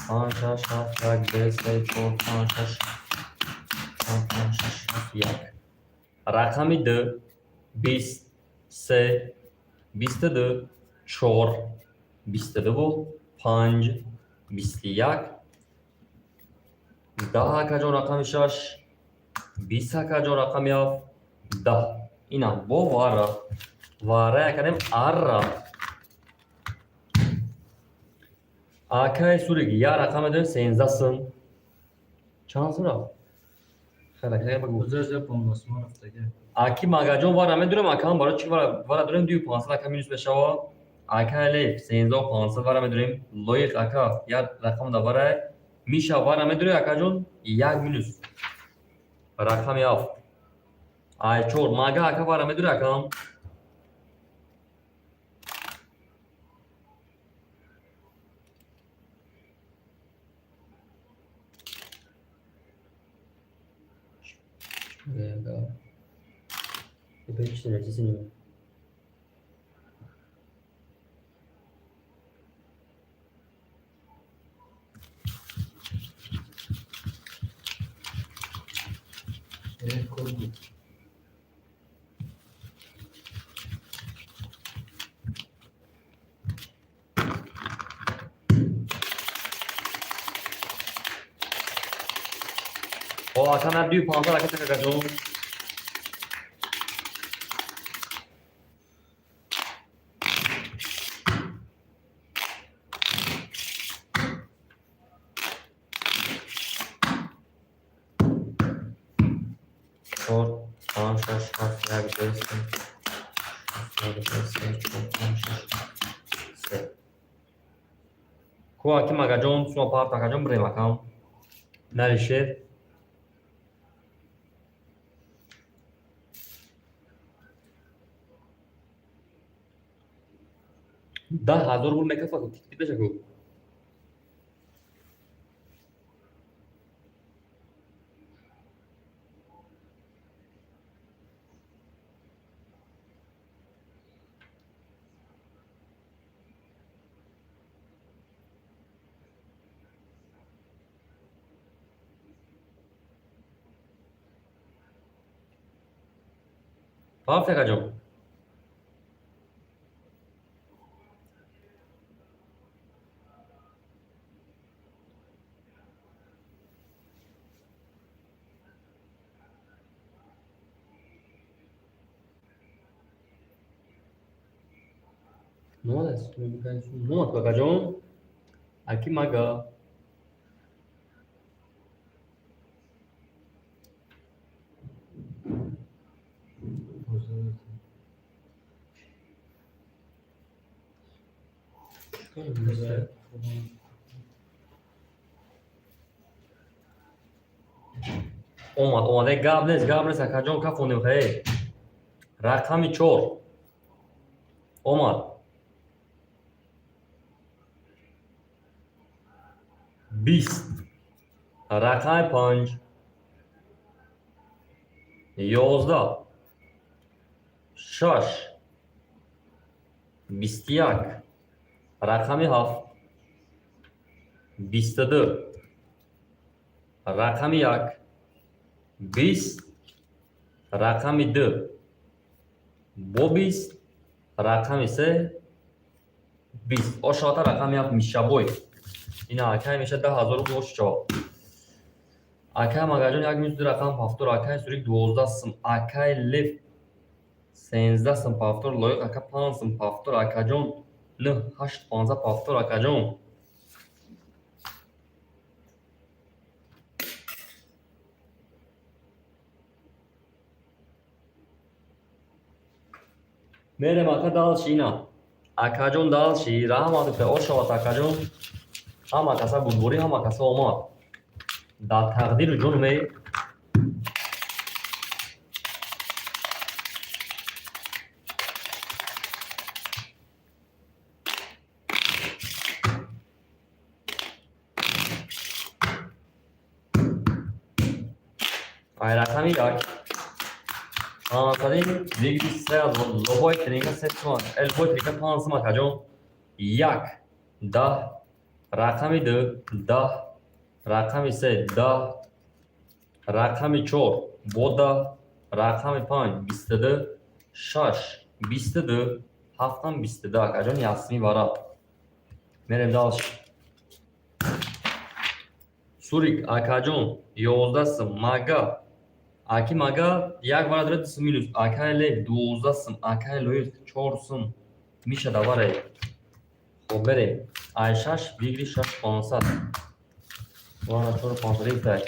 панҷ, шаш, ҳафт, як, ду, се, чор, панҷ, шаш, ҳафт, панҷ, шаш, ҳафт, як. Рақами ду, 20, се, 22, чор, 22, панҷ, 21, 10, акаҷон, рақами шаш, 20, акаҷон, рақами ҳафт, 10. Ина бо вара. Вара якадем арра. Акай сурик, я рақам медонем, 13 сум. Чанд сум рафт? Хеле хеле багу. Гузашт 15 сум рафтага. Аки магаҷон вара медурем, акам барои чи вара вара дурем, 2500 ака минус мешава. Ака лев 13 500 вара медурем. Лоиқ ака я рақам да вара. Миша вара медуре, акаҷон, як минус. Рақами ҳафт. Ай чор мага ака вара медури акам. О, ака на дию 15 ака така кажу. Чор, панҷ, шаш, ҳафт, як, ду, се, як, ду, се, чор, панҷ, шаш, се. Ку аки магаҷон, сума парт акаҷон бирем акам. Наришер. 10,000 рубл мекафа ку тик беша ку. Парт акаҷон. Номад акаҷон. Аки мага. Омад, омад. Э, гап нест, гап нест, акаҷон, кафонем хе. Рақами чор. Омад. 20. Рақами панҷ. 11. 6. 21. Рақами ҳафт. 22. Рақами як. 20. Рақами ду. Бо 20. Рақами се. 20. Ошоата рақами ҳафт мишабой. Ина акай меша 10,000 рубл ошчо. Акай магаҷон як минус ду рақам ҳафтор, акай сурик 12 сум, акай лев 13 сум пафтор, лоиқ ака 5 сум пафтор, акаҷон 9 8 15 пафтор, акаҷон. Мерем ака дальше ина. Акаҷон дальше, раҳмат ошават акаҷон. Ҳама каса бурдборӣ, ҳама каса омад. Дар тақдиру ҷон ме ай рақами як. Пансади вигри се аз лобои тринка се сум, элбои тринка панҷ сум акаҷон. Як, 10, рақами ду, 10, рақами се, 10, рақами чор, бо 10, рақами панҷ, 22, шаш, 22, ҳафтам 22 акаҷон ясми вараб. Мерем дальше. Сурик акаҷон 11 сум, мага. Аки мага як вара дорад сум минус. Акай лев 12 сум, акай лоиқ 4 сум. Миша даваре. Хоб мерем. Ай шаш вигри шаш пансад. Вара чор пансад рифтай.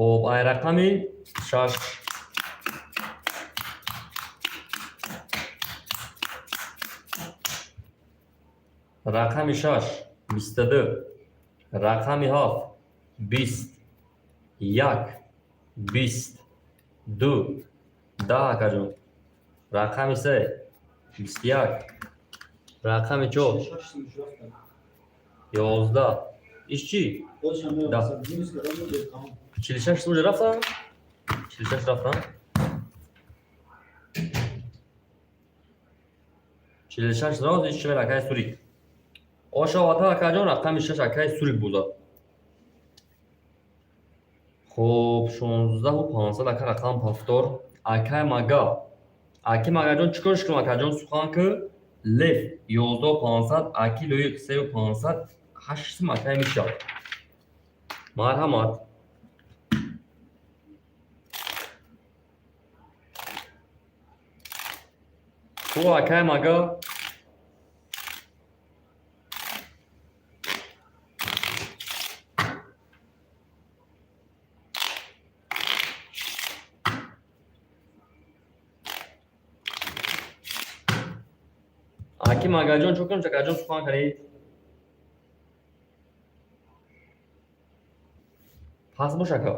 Хуб, ай рақами шаш. Рақами шаш 22, рақами ҳафт 20, 1, 20, 2, 10 акаҷон. Рақами се 21, рақами чор 11. Иш чӣ? Да. 46 уже рафтан? 46 рафтан? 46 роз иш чӣ акай Сурик. Ошовата акаҷон, рақами шаш акай Сурик буда. Хуб, 16 500 ака, рақам повтор. Акай Мага. Аки Магаҷон, чӣ корш кунам, акаҷон, сухан ки? Лев 11 500, аки Лоиқ 3 500, ҳашт сум акай мешавад. Марҳамат. Хуб, акай Мага. Аки Магаҷон, чӣ кунам, акаҷон, сухан кунед? Пас бош, ака.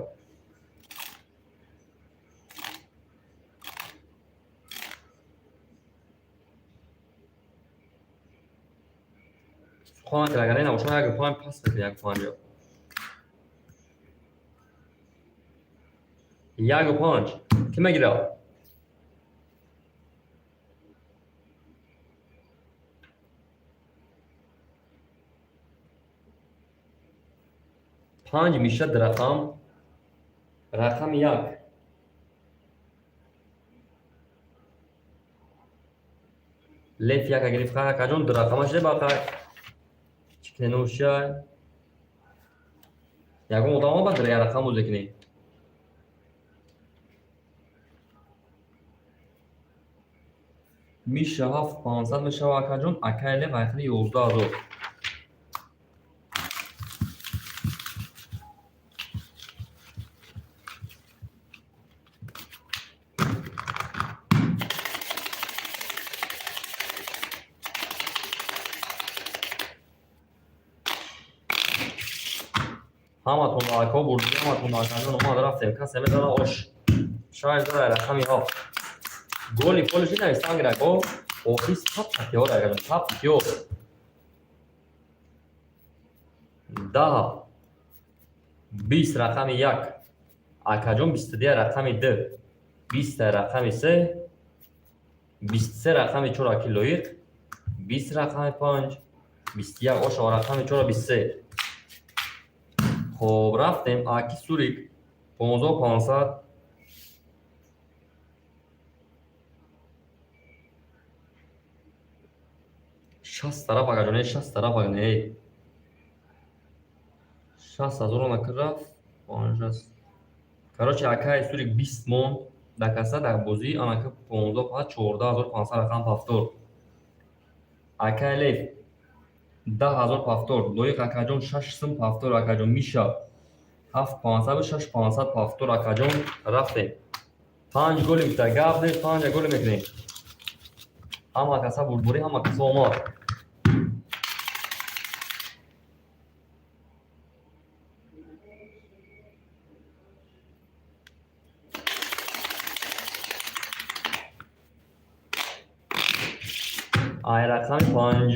Сухан накард, агар не набошад, як панҷ пас мекунед, як панҷо. 1 5. Кӣ мегирад? Панҷ мешад рақам. Рақами як. Лев яка гирифт, акаҷон, ду рақама шуда бақа. Чӣ куненушай? Ягон одам омад, як рақам бозӣ кунӣ. Миша 7 500 мешава, акаҷон, акай Лев айқили 11 000. Ҳаматон лайкҳо бурдӣ, ҳаматон акаҷон омад, рафтем. Касе медона ош. Шаш дар рақами ҳафт. Голи полиши навистан гирак, о? Офис тап татёр, акаҷон, тап татёр. 10. 20 рақами як. Акаҷон, 22 рақами ду. 20 рақами се. 23 рақами чор аки Лоиқ. 20 рақами панҷ. 21 ошо рақами чора 23. Хоб, рафтем. Аки Сурик 15 500. 60 тараф, акаҷон, 60 тараф, не. 60 000 ака рафт. Панҷ. Короче, акай Сурик 20 монд дар каса дар бозӣ, анака 15 500, 14 500 рақам повтор. Акай Лев 10 000 повтор. Лоиқ акаҷон шаш сум повтор, акаҷон. Миша 7 500, 6 500 повтор, акаҷон, рафтем. Панҷ голи гуфта гап нест, панҷ голи мекунем. Ҳама каса бурдборӣ, ҳама каса омад. Ай рақами панҷ.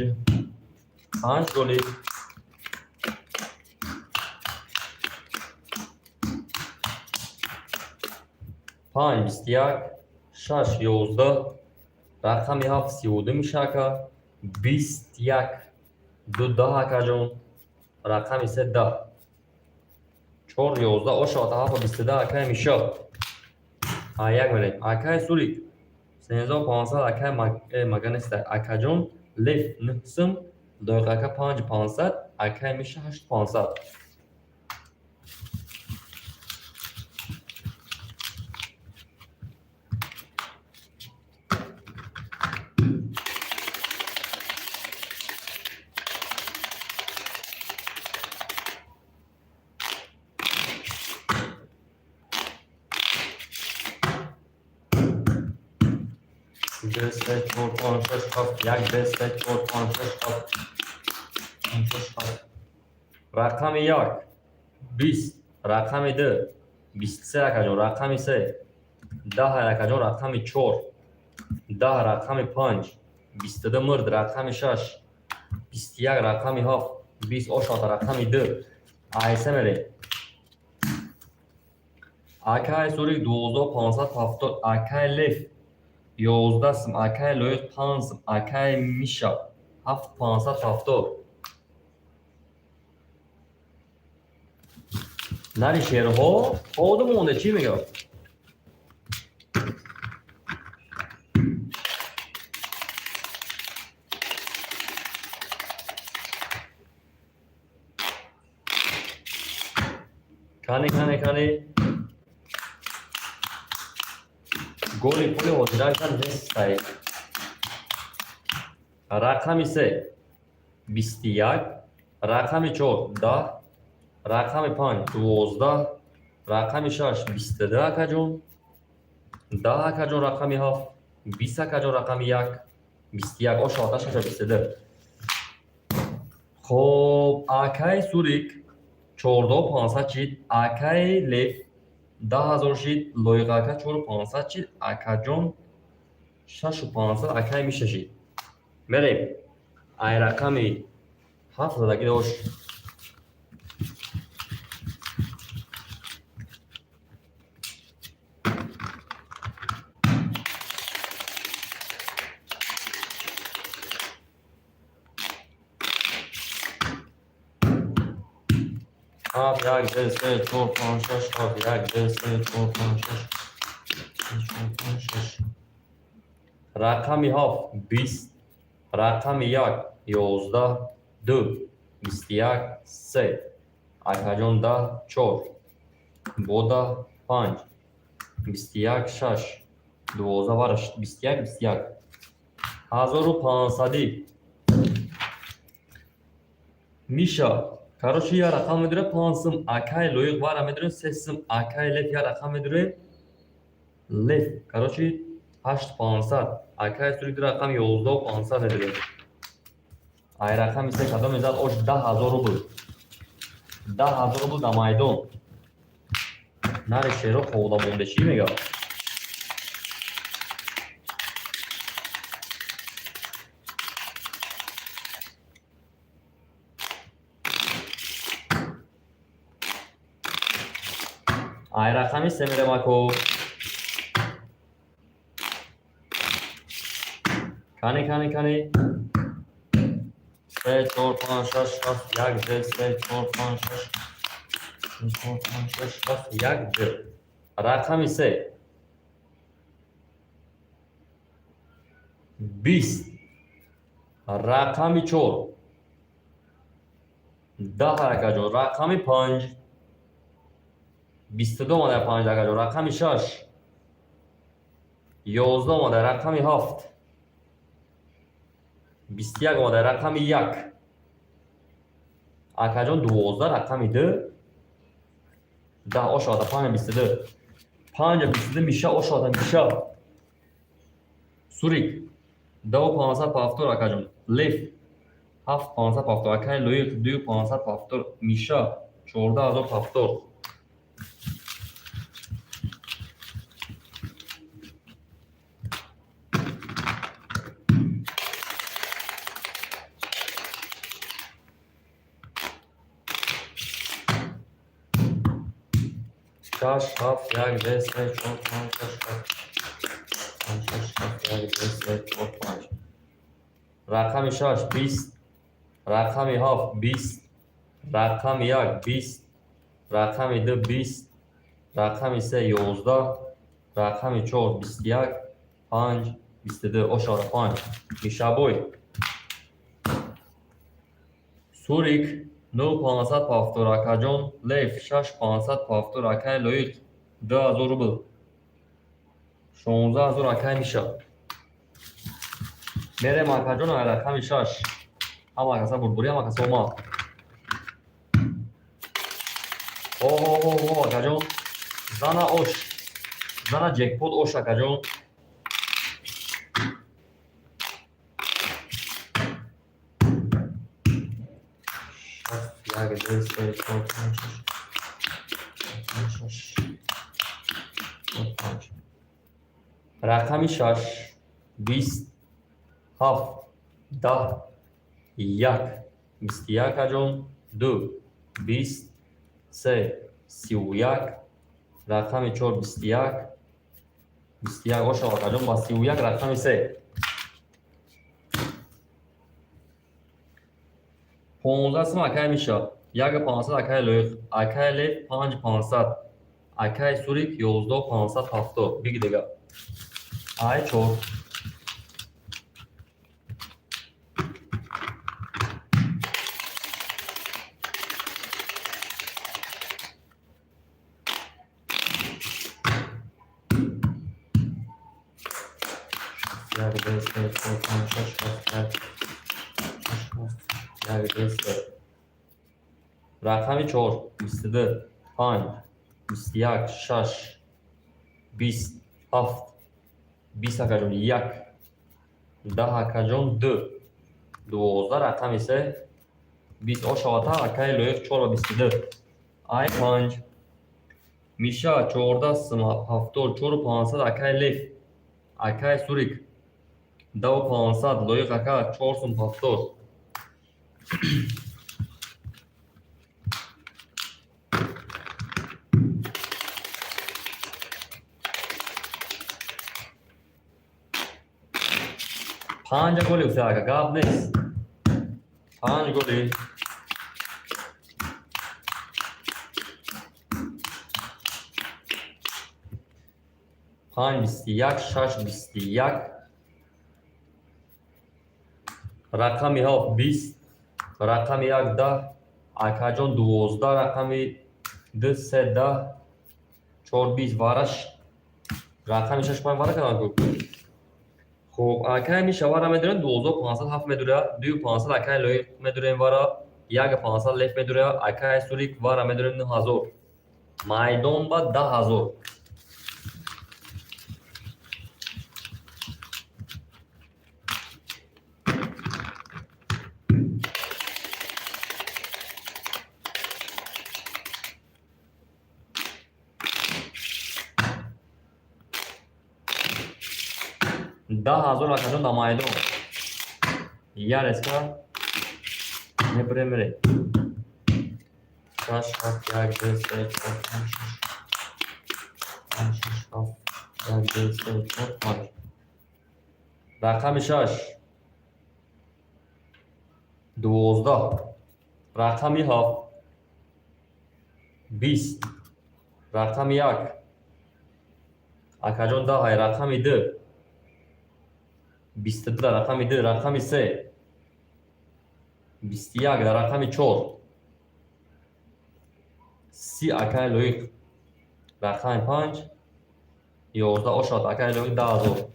Панҷ голи. Панҷ 21, шаш 11, рақами ҳафт 32 меша, ака, 21, ду 10, акаҷон, рақами се 10. Чор 11, ошавата ҳафт 22, акай Миша. А як мерем. Акай Сурик 13 500, акай Мага неста. Акаҷон, Лев нӯҳ сум, Лоиқ ака 5 500, акай Миша 8 500. ду, се, чор, панҷ, шаш, ҳафт, як, ду, се, чор, панҷ, шаш, ҳафт, панҷ, шаш, ҳафт. Рақами як 20, рақами ду 23, акаҷон, рақами се 10, акаҷон, рақами чор 10, рақами панҷ 22 мурд, рақами шаш 21, рақами ҳафт 20 ошота, рақами ду айса мерем. Акай Сурик 12 570, акай Лев 11 сум, акай Лоиқ 5 сум, акай Миша 7 570. Нари шерҳо ходу монде, чӣ мегӯяд? Кани, кани, кани, голи пули ҳозиракан нестай. Рақами се 21, рақами чор 10, рақами панҷ 12, рақами шаш 22, акаҷон, 10, акаҷон, рақами ҳафт 20, акаҷон, рақами як 21, ошоата шаша 22. Хоб, акаи Сурик 14 500 шид, акаи Лев 10 000 шид, Лоиқ ака 4 500 шид, акаҷон 6 500, акаи Миша шид. Мерем ай рақами ҳафт задагӣ дошт. Ҳафт, як, ду, се, чор, панҷ, шаш, ҳафт, як, ду, се, чор, панҷ, шаш, чор, панҷ, шаш. Рақами ҳафт 20, рақами як 11, ду 21, се, акаҷон, 10, чор, бода панҷ, 21, шаш, 12, вараш 21, 21, 1500-ӣ. Миша, короче, я рақам медуре 5 сум, акай Лоиқ вара медуре 3 сум, акай Лев я рақам медуре, Лев, короче, 8 500, акай Сурик ду рақам 11 500 медуре. Ай рақами се кадом мезад ош 10 000 рубл, 10 000 рубл дар майдон. Нари шеро ховда монде, чӣ мегӯяд? Ай рақами се мерем, ако. Кани, кани, кани, се, чор, панҷ, шаш, ҳафт, як, ду, се, чор, панҷ, шаш, чор, панҷ, шаш, ҳафт, як, ду. Рақами се 20, рақами чор 10, акаҷон, рақами панҷ 22 омада, панҷ, акаҷон, рақами шаш 11 омада, рақами ҳафт 21 омада, рақами як, акаҷон, 12, рақами ду 10, ошода, панҷа 22, панҷа 22. Миша, ошода, Миша. Сурик 10 570, акаҷон, Лев 7 570, акаи Лоиқ 2 570, Миша 14 070. Шаш, ҳафт, як, ду, се, чор, панҷ, шаш, ҳафт, панҷ, шаш, ҳафт, як, ду, се, чор, панҷ. Рақами шаш 20, рақами ҳафт 20, рақами як 20, рақами ду 20, рақами се 11, рақами чор 21, панҷ 22, ошора, панҷ. Мишабой. Сурик 9 570, акаҷон, Лев 6 570, акаи Лоиқ 2000 рубл, 16 000, акаи Миша. Мерем, акаҷон, ай рақами шаш. Ҳама каса бурбурӣ, ҳама каса омад. Ҳо, ҳо, ҳо, ҳо, акаҷон, зана ош, зана ҷекпот ош, акаҷон. Ҳафт, як, ду, се, чор, панҷ, шаш, панҷ, шаш, чор, панҷ. Рақами шаш, 20, ҳафт, 10, як, 21 аҷон, ду, 20, се, 31, рақами чор, 21, 21 ошавад аҷон ба 31, рақами се. 15 сум акай Миша, яку 500 акай Лоиқ, акай Лев панҷ 500, акай Сурик 11 570. Биги дига. Ай чор. Як, ду, се, чор, панҷ, шаш, ҳафт, як, шаш, ҳафт, як, ду, се. Рақами чор, 22, панҷ, 21, шаш, 20, ҳафт, 20 акаҷон, як, 10 акаҷон, ду, 12, рақами се, 20 ошавата акаи Лоиқ чор ва 22. Ай панҷ. Миша 14 сум ҳафтод, чору 500 акаи Лев, акаи Сурик 10-у 500, Лоиқ ака чор сум 70. Панҷа голи уфта ака, гап нест. Панҷ голи. Панҷ 21, шаш 21. Рақами ҳафт 20, рақами як 10, акаҷон 12, рақами ду се 10, чор 20 вараш, рақами шаш панҷ вара кардам ку. Хуб, акай Миша вара медурем, 12 500 ҳафт медура, дую 500 акай Лоиқ медурем вара, як 500 Лев медура, акай Сурик вара медурем 9000. Майдон ба 10 000. 10 000 акаҷон дар майдон. Я резка мебурем мерем. Шаш, ҳафт, як, ду, се, чор, панҷ, шаш, панҷ, шаш, ҳафт, як, ду, се, чор, панҷ. Рақами шаш. 12. Рақами ҳафт. 20. Рақами як. Акаҷон 10, рақами ду. 22 дар рақами ду, рақами се. 21 дар рақами чор. 30 акаи Лоиқ. Рақами панҷ. 11 ошад акаи Лоиқ 10 000.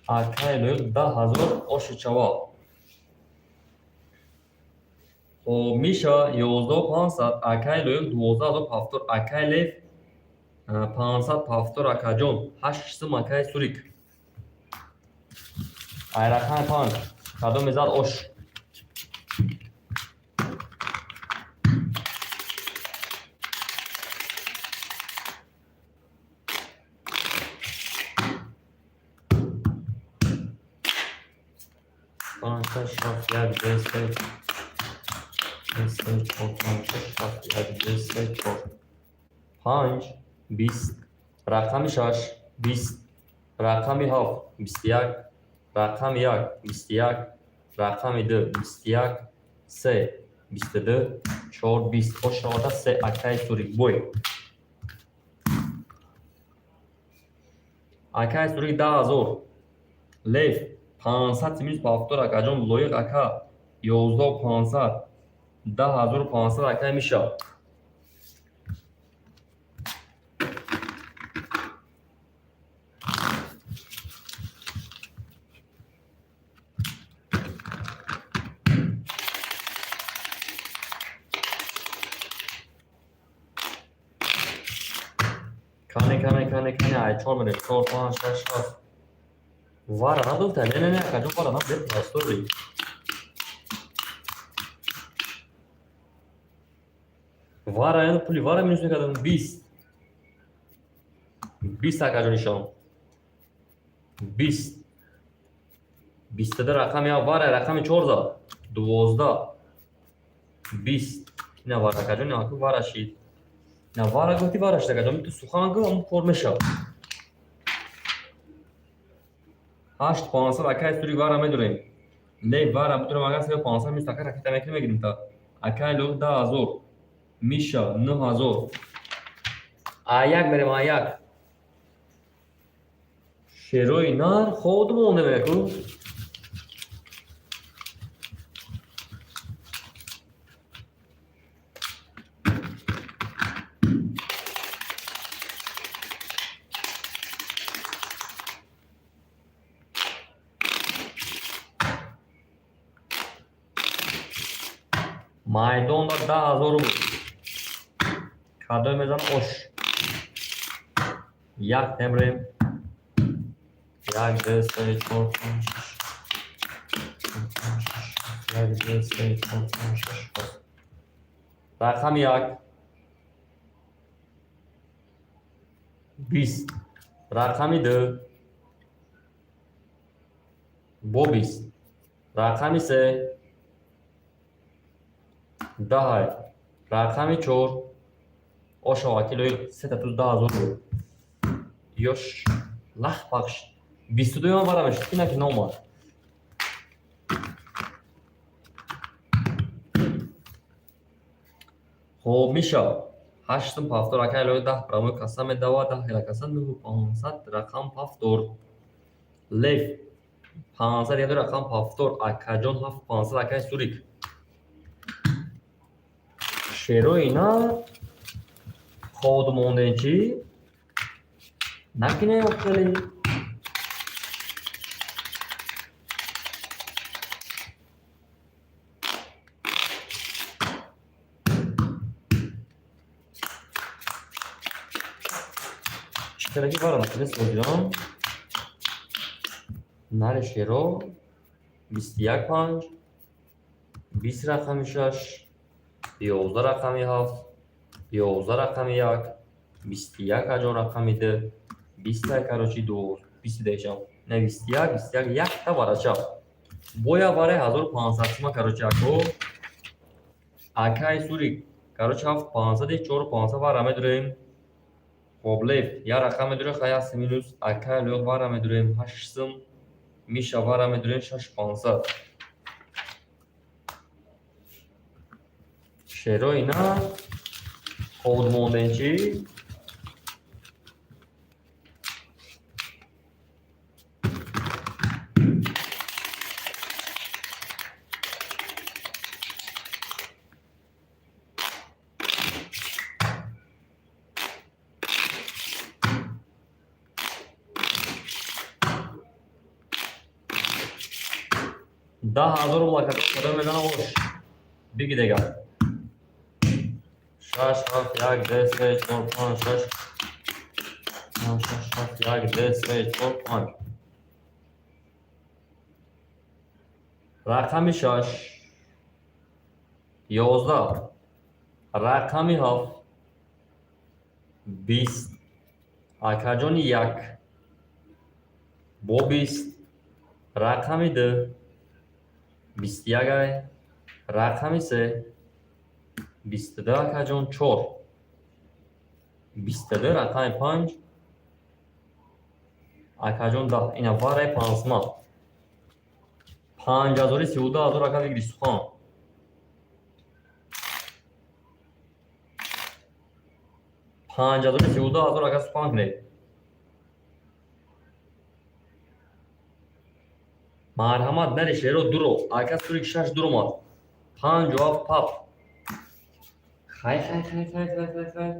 Акаи Лоиқ 10 000 оши чава. Хоб, Миша 11 500, акаи Лоиқ 12 070, акаи Лев 570 акаҷон, ҳашт сум акаи Сурик. Ай рақами панҷ кадоме зад ош? Панҷ, шаш, ҳафт, як, ду, се, ду, се, чор, панҷ, шаш, ҳафт, як, ду, се, чор. Панҷ, 20, рақами шаш, 20, рақами ҳафт, 21, рақами як, 21, рақами ду, 21, се, 22, чор, 20. Ошавада се акаи Сурик бой. Акаи Сурик 10 000. Лев 500 минус 70 акаҷон, Лоиқ ака 11 500, 10 500 акаи Миша. Кане, кане, кане, кане, ай чор мерем, чор, панҷ, шаш, ҳафт. Вара надуфта, не, не, не, акаҷон, вара набуд, простори. Вара яъне пули вара минус мекардам. 20. 20 акаҷон ишон. 20. 22 рақами як вара рақами 4 зад. 12. 20. Ина вара акаҷон, ина вара шид. Ина вара гуфти вара шид акаҷон. Ту сухан гу, ам кор мешавад. 8 500 акай сури вара медурем. Ле вара бидурем агар 3 500 минус ака ракета мекунем мегирим та. Акай ло 10000. Миша 9000. А1 мерем А1. Шерои нар ход монде меку. Майдон да 10000 рубл. Кадом мезан ош. Як темрем. 1, 2, 3, 4, 5, 6. 1, 2, 3, 4, 5, 6. Рақами 1. 20. Рақами 2. Бо 20. Рақами 3. 10. Рақами 4. Оша вакилои сета туз 10000 рубл. Ёш лах пахш. 22 ман вара мешуд, ки наомад. Хоб миша. 8 пафтор акай лои 10 прамои каса медава, 10 хела каса 9500 рақам пафтор. Лев 500 яду рақам пафтор, акаҷон 7500 акай сурик. Шерои на ход монден чӣ? Накине хеле. Чикараки вара накине созирон. Нари шеро 21 5, 20 рақами 6, 11 рақами 7, 11 рақами 1, 21 аҷон рақами 2, 20 короче 2, 22 шам. Не 21, 21 якта варача. Боя варе 1500 сума короче ако. Акай сури короче 7500 4500 вара медурем. Хоб лев я рақам медурем хая минус акай лёд вара медурем 8 сум. Миша вара медурем 6500. Шерои на ход монден чӣ? 10000 рубл ака кадом мезанам ош. Биги дега. 6 7 1 2 3 4 5 6 6 7 1 2 3 4 5. Рақами 6 11. Рақами 7 20. Акаҷони 1 бо 20. Рақами 2 21 ай. Рақами 3 22 акаҷон 4. 22 рақами 5 акаҷон 10. Ина вараи пансма. 5032 ака бигири сухан. 5032 ака сухан кунед. Марҳамат нари шеро дуро. Ака сурик 6 дуромад. 5 7 пап. Хай хай хай хай хай хай хай.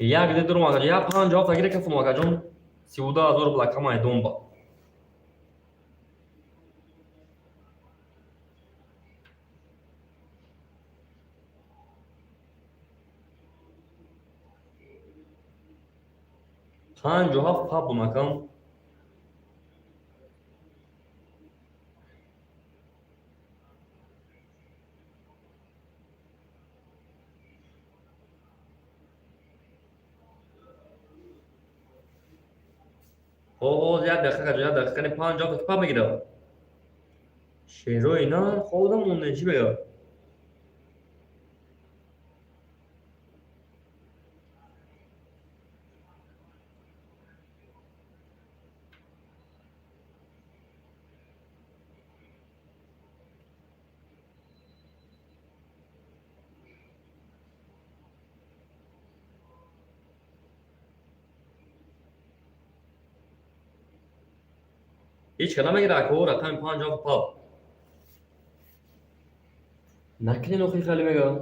Як ду дурум акаҷон, як панҷ ҳафт агире кафум акаҷон, 32 000 рубл ака майдон ба. 57 паб бумакам. Ҳоз як дақиқа каҷо, як дақиқа, кани 57 паб мегирад. Шерои на хобда монде, чӣ мегӯяд? Ҳеҷ ка намегирад ака, рақами 57 паб. Накунен охи, хеле мегӯяд.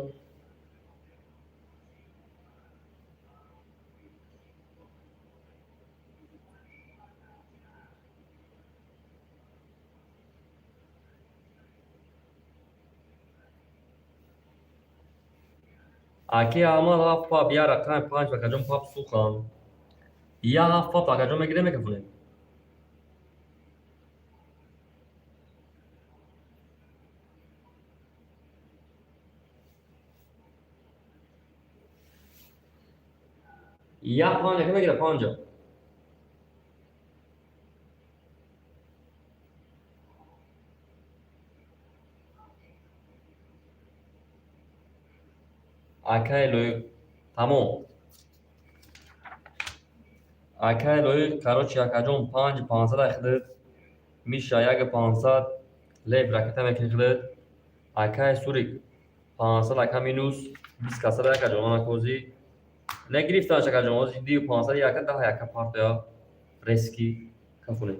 Аки Аҳмад, ҳафт паб, як рақами панҷ акаҷон, паб сухан. Я ҳафт паб акаҷон мегирем, мекафонем. Як панҷ ака мегирад, панҷа. Акай Лоиқ, тамом. Акай Лоиқ, короче, акаҷон, панҷ пансад ахидид. Миша як 500, лев ракета мекунӣ. Акай Сурик 500 ака минус, 20 касада акаҷон анакозӣ. Не гирифтанаш акаҷон, ҳозир дию 500 яка 10 яка партоя рески кафунем.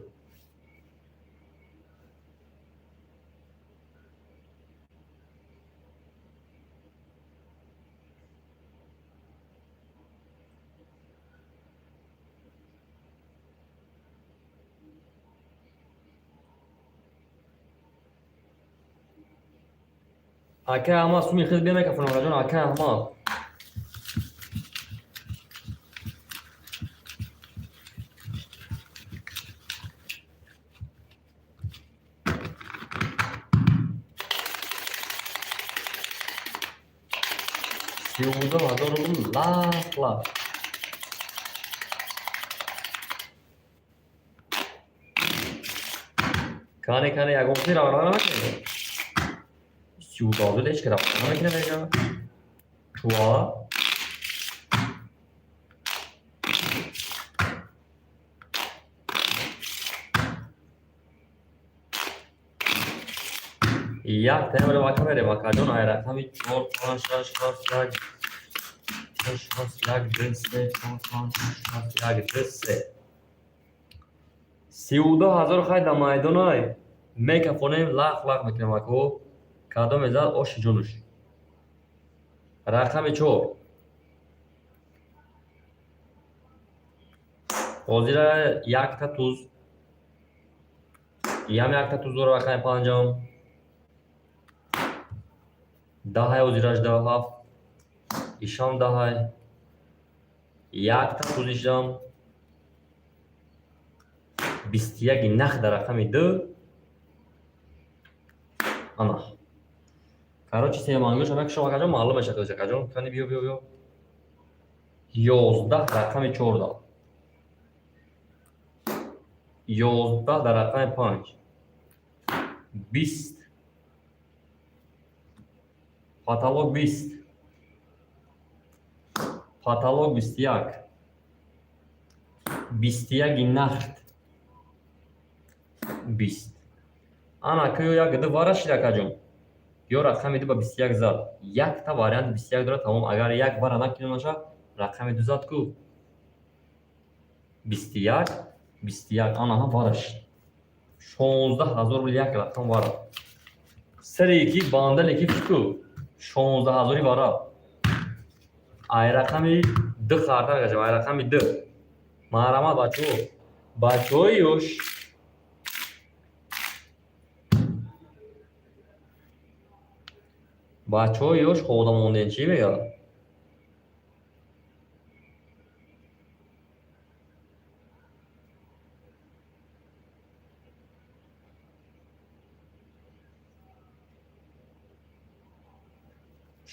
Акай Аҳмад, суми хел бия мекафонам акаҷон, акай Аҳмад. 32 000 рубл лах лах. Кане, кане, ягон чизи равона намекунед? 32 000 ҳеҷ ки равона намекунад, мега. Чуа? Як таямро ака мерем, акаҷон, ай рақами чор, панҷ, шаш, ҳафт, як, шаш, ҳафт, як, ду, се, чор, панҷ, шаш, ҳафт, як, ду, се. 32 000 хай дар майдонай мекафонем, лах лах мекунем ако. Кадоме зад, оши ҷонуш. Рақами чор. Ҳозира якта туз. Ям якта туз дора рақами панҷам. Даҳай ҳозираш 10 ҳафт. Ишам даҳай. Якта туз ишам. 21 нах дар рақами ду. Ана. Короче, семангӯш ама кишо акаҷон, маълум мешавад акаҷон. Кани биё, биё, биё. 11 рақами чорда. 11 дар рақами панҷ. 20. Потолок 20. Потолок 21. 21 нахт. 20. Ана кӯ як ду вара шид акаҷон. Ё рақами ду ба 21 зад. Якта вариант 21 дорад, тамом. Агар як вара накунаша, рақами ду зад ку. 21, 21, ана ҳам вара шид. 16 000 рубл як рақам вара. Саре ки бандале ки фику 16 000-и вара. Ай рақами ду хартар гашем, ай рақами ду. Марҳамат, бачаҳо, бачаҳои ёш. Бачаҳои ёш хода мондем, чӣ мега?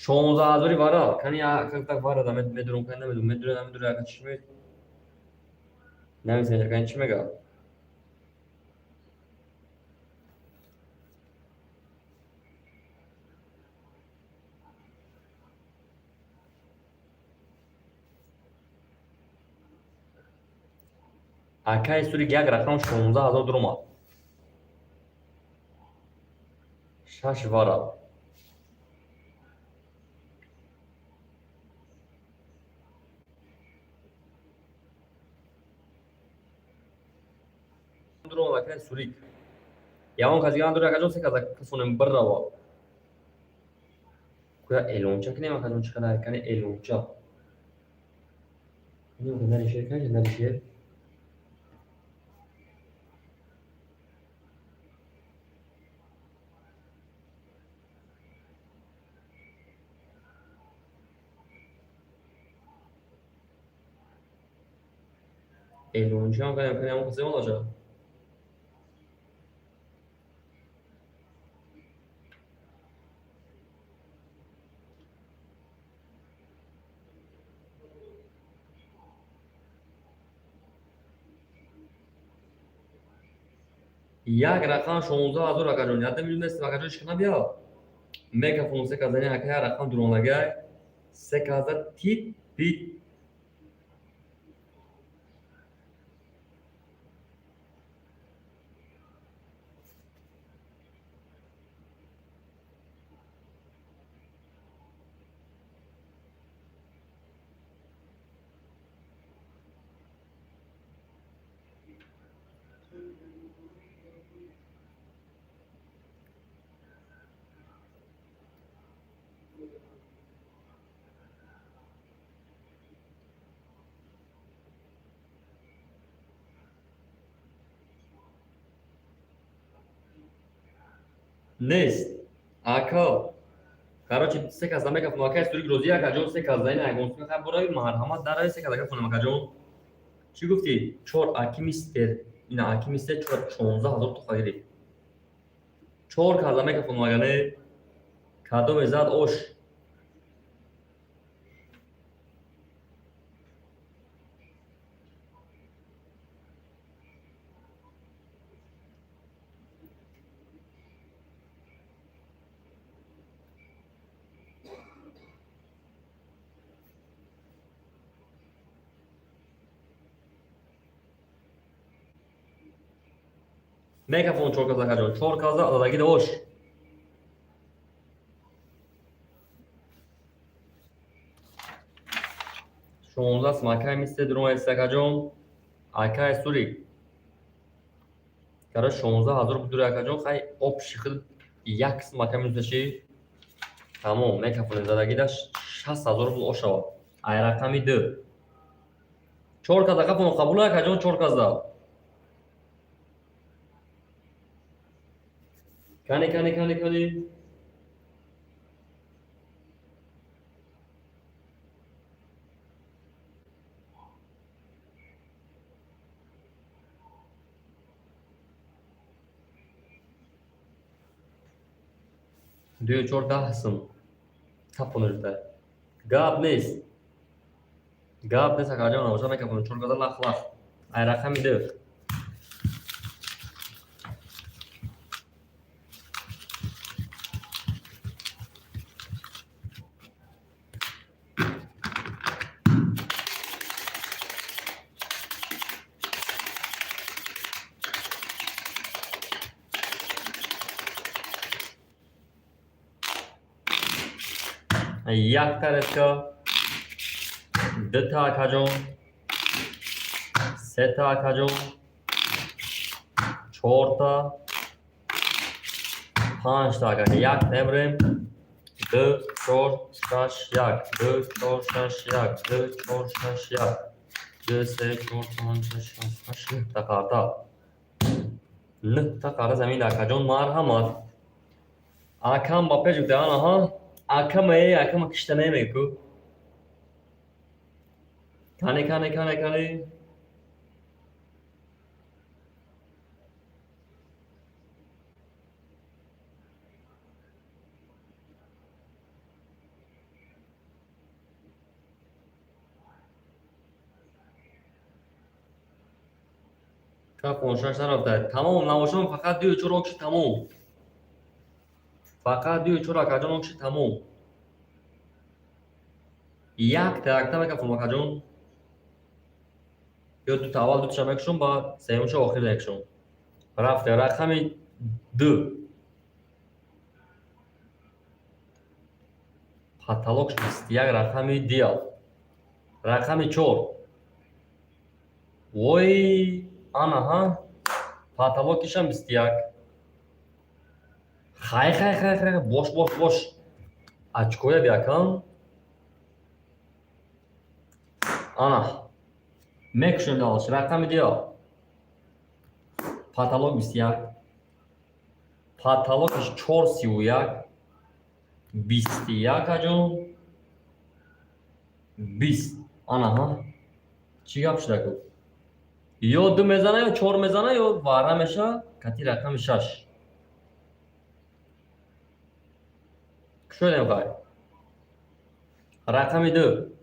16 ҳазори вара кани так вара да медурум, кани намедурум, медура, намедура, ака чӣ намесенҷа, кани чӣ мега? Акаи Сурик, як рақам 16 000 дуромад. Шаш вара. Дуромад акаи Сурик. Ягон кас дига надори, акаҷон, се каза касонем бирава. Куя эълонча кинем, акаҷон, чӣ қадар кани эълонча. Нари шер кани, нари шер. Эълончиам кардем, кани ҳамон касе олаша. Як рақам 16 000, акаҷон, яда мидонестем, акаҷон, чӣ кана бия. Мегафон се казани, ака, як рақам дуронагай. Се каза тит пит. Нест, ака. Короче, се каза мегафон, акаи Сурик розӣ, акаҷон, се каза ин ягон сум хай борави, марҳамат, дарави, се каза гафонам, акаҷон. Чӣ гуфтӣ? Чор аки мистер, ина аки мистер чор 16 000 тоқа гирифт. Чор каза мегафон, агар не кадоме зад ош. Мегафон чор каза, акаҷон, чор каза ададагида ош. 16 сум, акаи мистер дуромадист, акаҷон, акаи Сурик. Кара 16 000 будури, акаҷон, хай общий худ як сум, ака, минусаши. Тамом, мегафони задагида 60 000 рубл ошава. Ай рақами ду. Чор каза қафоно қабул, акаҷон, чор каза. Кани, кани, кани, кани. Ду, чор, 10 сум. Капонирда. Гап нест. Гап нест, акаҷон, набоша мекапонем чор каза лах лах. Ай рақами ду. Якта резка, дута, акаҷон, сета, акаҷон, чорта, панҷта, акаҷон, якта эмрем, Ду, чор, шаш, як. Ду, чор, шаш, як. Ду, чор, шаш, як. Ду, се, чор, панҷ, шаш, ҳафт, ҳашт, нӯҳта карта. Нӯҳта карта замин, акаҷон, марҳамат. Акам ба пеш гуфта, анаҳа. Акама е, акама кишта намеку. Кане, кане, кане, кане. Панҷшаш нарафта. Тамом, навошон фақат дую чор окши тамом. Фақат дую чор, акаҷон, окши тамом. Якта якта мекафум, акаҷон. Ё дута аввал дуташа мекушам, баъд сеюмша охир мекушам. Рафте, рақами ду. Потолок 21, рақами дия. Рақами чор. Вой, анаҳа, потолокишам 21. Хай, хай, хай, хай, бош, бош, бош. Очкоя биякам. Ана. Мекушем дальше. Рақами дия. Потолок 21. Потолокиш 4,31. 21, аҷон. 20. Анаҳа. Чӣ гап шуда ку? Ё ду мезана, ё чор мезана, ё вара меша, кати рақами шаш. Кушоем хай. Рақами ду.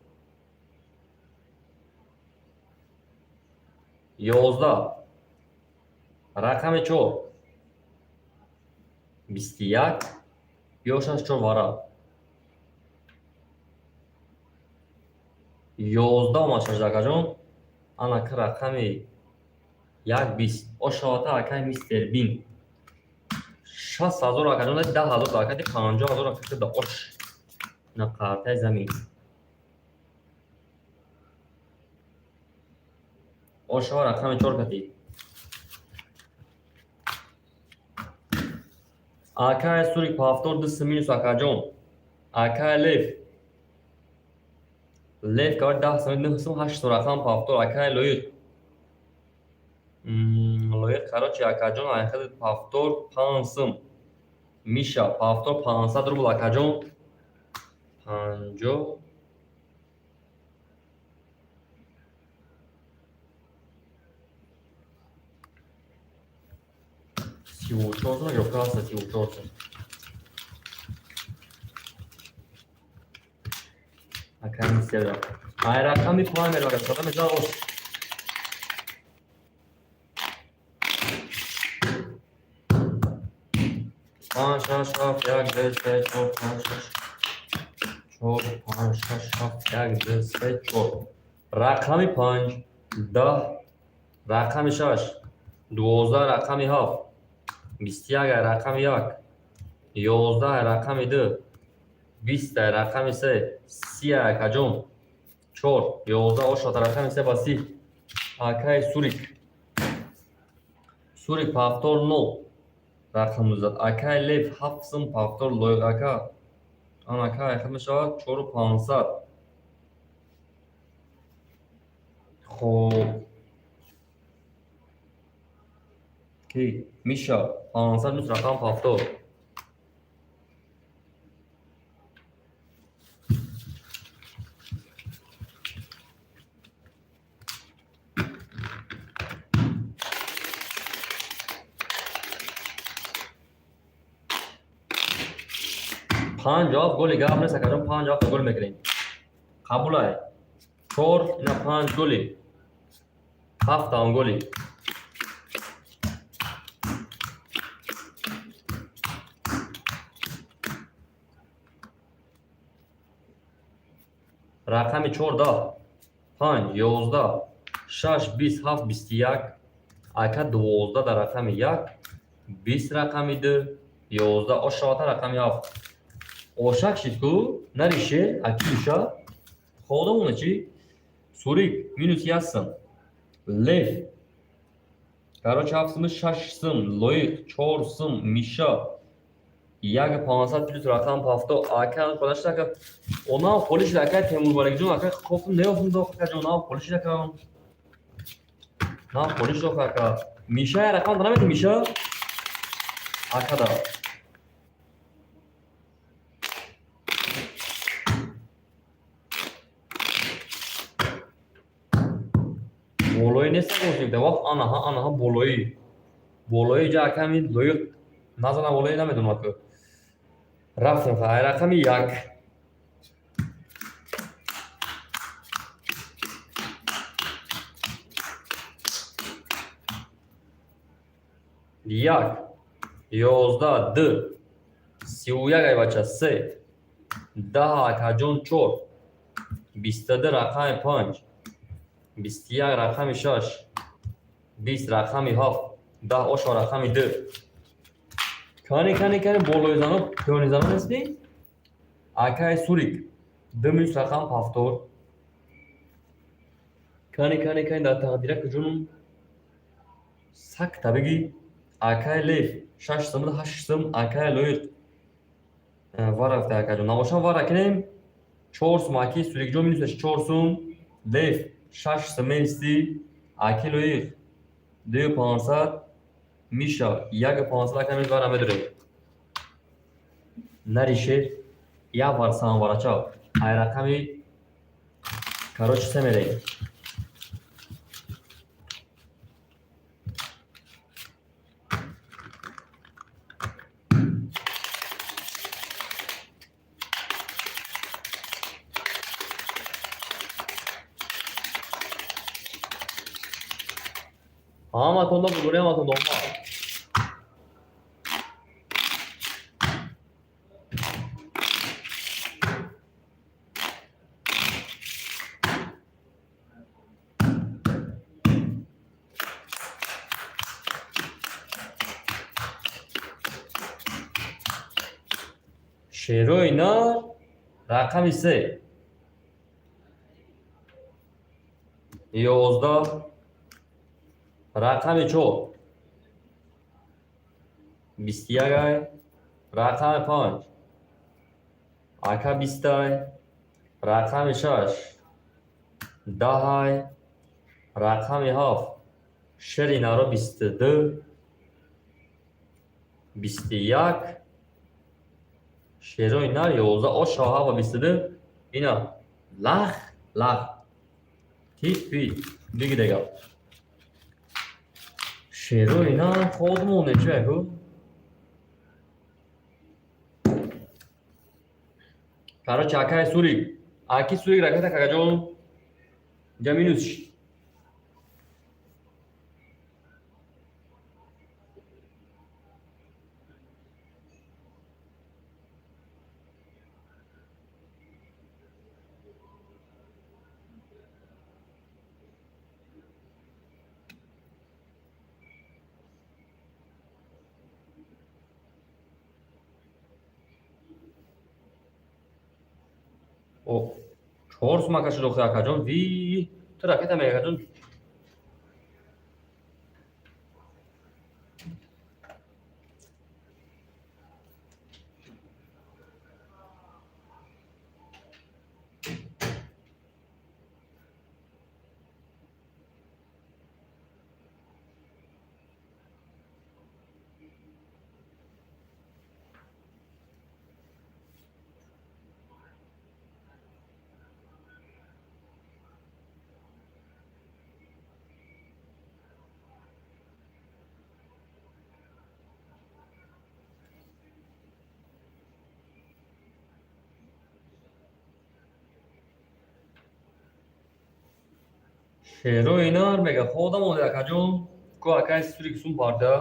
11. Рақами чор. 21. Ё шаш чор вара. 11 омад шаш, акаҷон. Ана ки рақами як 20. Ошавата акай мистер Бин. 60 000, акаҷон, 10 000 акади 50 000 акади да ош. На қартай замин. Ошава рақами чор кати. Акай Сурик повтор ду минус, акаҷон. Акай Лев. Лев кавар 10 сум, 9 сум, 8 сум рақам повтор. Акай Лоиқ. Лоиқ, короче, акаҷон, айхади повтор 5 сум. Миша повтор 500 рубл, акаҷон. 50. 34 сум ё каса 34 сум. Акай мистер. Ай рақами панҷ меравад, сада мезанад ош. Панҷ, шаш, ҳафт, як, ду, се, чор, панҷ, шаш, чор, панҷ, шаш, ҳафт, як, ду, се, чор. Рақами панҷ, 10, рақами шаш, 12, рақами ҳафт, 21, рақами як, 11, рақами ду, 20, рақами се, 30, акаҷон, чор, 11, ошота рақами се ба 30. Акай Сурик. Сурик повтор нол рақам зад. Акай Лев ҳафт сум повтор, Лоиқ ака. Ан ака айхат мешавад чору пансад. Хоб. Ки? Миша 500 минус рақам повтор. Панҷ ҳафт голи гап нест, акаҷон, панҷ ҳафт гол мекунем. Қабулай. Чор, ина панҷ голи. Ҳафтам голи. Рақами чор 10, панҷ, 11, шаш, 20, ҳафт, 21, ака 12 дар рақами як, 20 рақами ду, 11, ошавата рақами ҳафт. Ошак шид ку, нарише, аки иша. Ходамона чи? Сурик, минус як сум. Лев. Короче, ҳафт сум, шаш сум. Лоиқ, чор сум. Миша. 1 500 плюс рақам ҳафто ака хонашид ака. Онам холӣ шид, акай Темурбаликҷон, ака, кофм неёфтм дох, акаҷон, нав холӣ шид, ака, нав холӣ шид ака. Миша рақам намети, Миша акада. Болоӣ нест вақт, анаҳа, анаҳа, болоӣ, болои ҷа аками лоиқ назана, болоӣ намедонам ака. Рафтем, хай, рақами 1. 1, 11, 2, 31, ай бача, 3, 10, акаҷон, 4, 22, рақами 5, 21, рақами 6, 20, рақами 7, 10, ошо, рақами 2. Кани, кани, кани, болои зано, пиёни зано нестӣ, акаи Сурик, 2 минус рақам ҳафтор. Кани, кани, кани, дар тақдира куҷонум сакта бигӣ. Акаи Лев, 6 сум, 8 сум. Акаи Лоиқ варафта, акаҷон, набошам вара кинем, 4 сум. Аки Сурикҷон минусаш 4 сум. Лев, 6 сум меистӣ. Аки Лоиқ, 2 500. Миша, 1 500. Ака, мез вара медорем. Нари шер як вар самварача ай рақами, короче, се мерем. Ҳаматонда будори, ҳаматонда омад. Шерои нар, рақами 3, 11, рақами 4, 21 ай, рақами 5, ака, 20 ай, рақами 6, 10 ай, рақами 7. Шери наро 22, 21. Шерои нар 11, ошоҳа ва 22. Ина лах лах типи биги дега. Шерои нар ход монде, чи ку? Короче, акаи Сурик, аки Сурик, ракета, какаҷон, ҷа минус шид. 4 сум ака шуд охи, акаҷон. Ви, ту ракета мега, акаҷон. Шерои нар мега ходам оде, акаҷон. Ку, акаи Сурик, сум парда.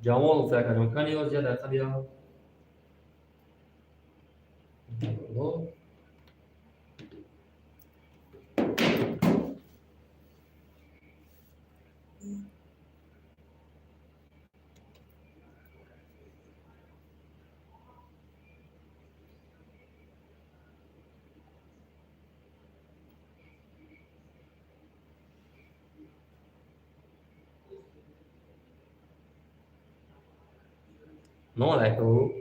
Ҷамолов акаҷон, кани ёз я дақиқа бия. Нолаку.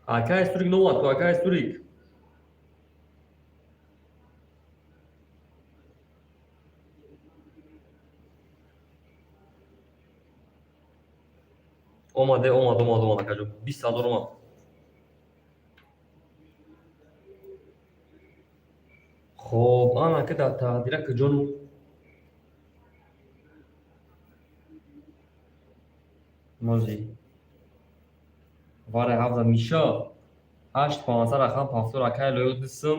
Акай Сурик номад ку, акай Сурик. Омаде, омад, омад, омад, акаҷон. 20 000 омад. Хоб, ана ки дар тақдира куҷону? Мози. Варе ҳавза Миша. 8 500 рақам 70 акай лоиқ дисм.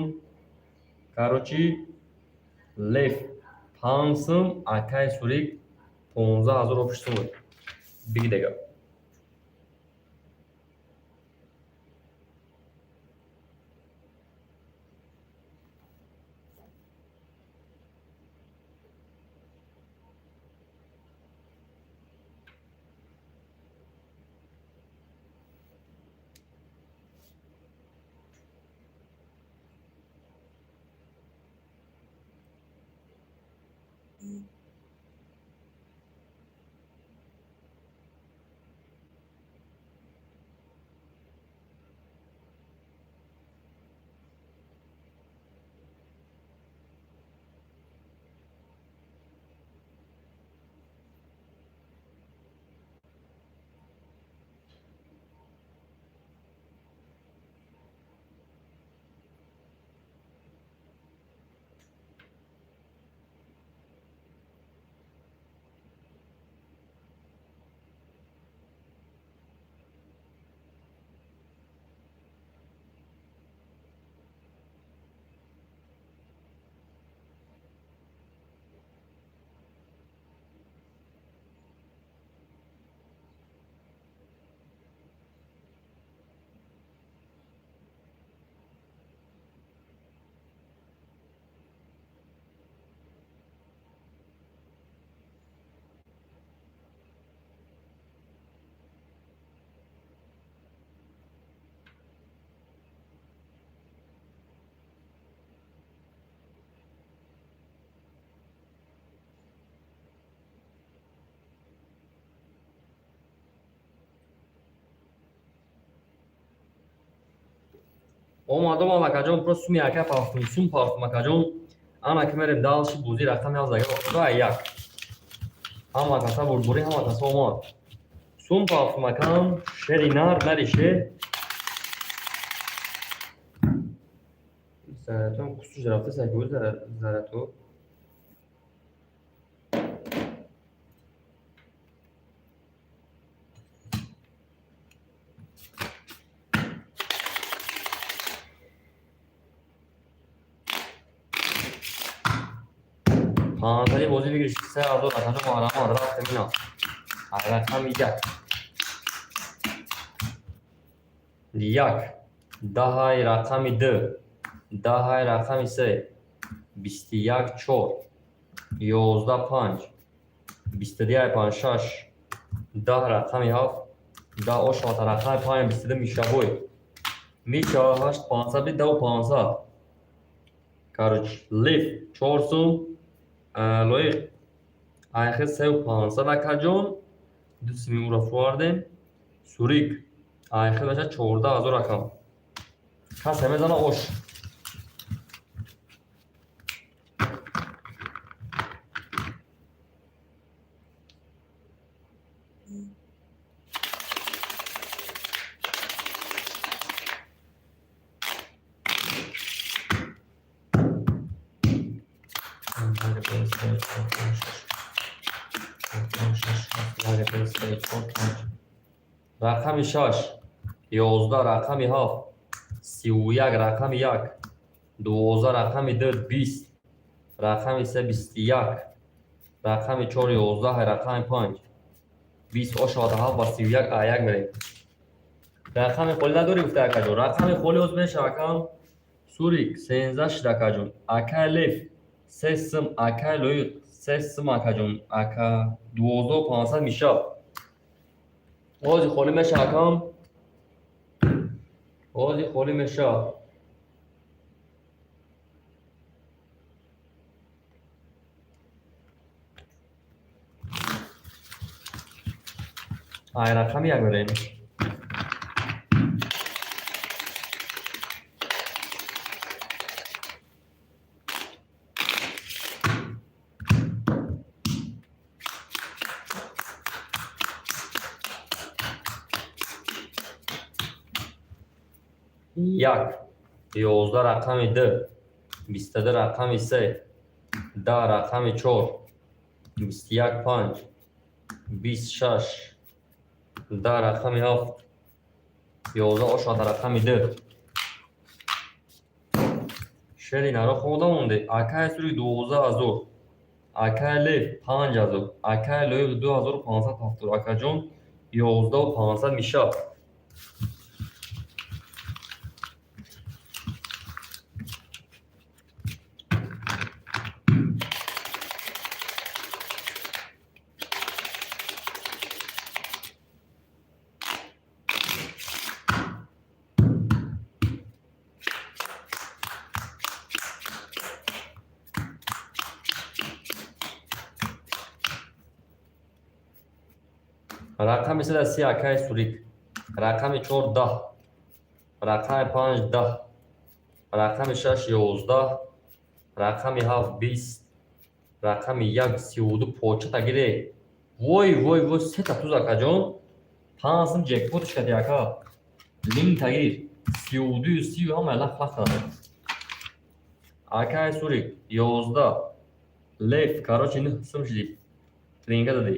Короче, Лев 5 сум, акай Сурик 15 000 опиш сум. Биги дега. Омад, омад, акаҷон, просто суми ака пафтум, сум пафтум, акаҷон. Ана ки мерем дальше, бозӣ рақами ҳафт ага як. Ҳама каса бурдборӣ, ҳама каса омад. Сум пафтум, акам, шери нар, нари шер. Заратон кусуш рафта сакӯ зарато. Панздаи бозӣ бигир 3000 акаҷон, марҳамат, рафтем ина. Рақами як. Як. Даҳаи рақами ду. Даҳаи рақами се. 21 чор. 11 панҷ. 22 панҷ шаш. 10 рақами ҳафт. 10 ошавата рақами панҷ 22 Мишабой. Миша 8 500 бид 10 500. Короче, Лев 4 сум. Лоиқ айхи 3 500 акаҷон. 2 суми ӯро фурвардем. Сурик айхи баша 14 000 акам. Касе мезана ош. Як, ду, се, чор, панҷ, шаш. Чор, панҷ, шаш, ҳафт. Як, ду, се, чор, панҷ. Рақами шаш, 11, рақами ҳафт, 31, рақами як, 12, рақами ду, 20, рақами се, 21, рақами чор, 11, рақами панҷ, 20 ошавад ҳафт ба 31 а як мерем. Рақами холӣ надорӣ, гуфта акаҷон. Рақами холӣ оз мешава, акам. Сурик 13 шид, акаҷон. Акай Лев се сим, акай Лоиқ се сим, акаҷон. Ака 12 500 мешав. Ози холӣ мешава, акам. Ози холӣ мешава. Ай рақами як мерем. Як, 11, рақами ду, 22, рақами се, 10, рақами чор, 21, панҷ, 20, шаш, 10, рақами ҳафт, 11 ошода рақами ду. Шери наро хонда монде. Акай Сури 12 000, акай Лев 5000, акай Лоиқ 2570, акаҷон, 11 500 мешавад. Рақами се 30, акай Сурик, рақами чор, 10, рақами панҷ, 10, рақами шаш, 11, рақами ҳафт, 20, рақами як, 32. Почата гире. Вой, вой, вой, сета туз, акаҷон, панҷ сим ҷекпотш кади, ака. Линта гир, 32-ю сию ҳама лах лах кардад. Акай Сурик 11, Лев, короче, нӯҳ сим шиди, тринга дадӣ,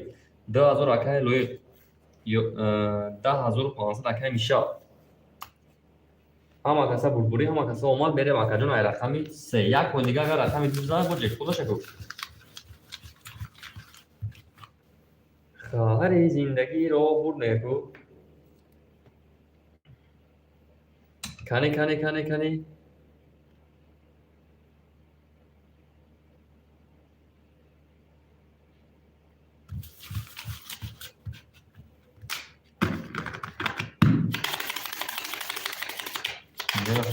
2000, акай Лоиқ 10 500, акай Миша. Ҳама каса бурбурӣ, ҳама каса омад. Мерем, акаҷон, ай рақами се. Як бор дига агар рақами ду зад, бо ҷекпота ку. Хари зиндагиро бурд неку. Кани, кани, кани, кани.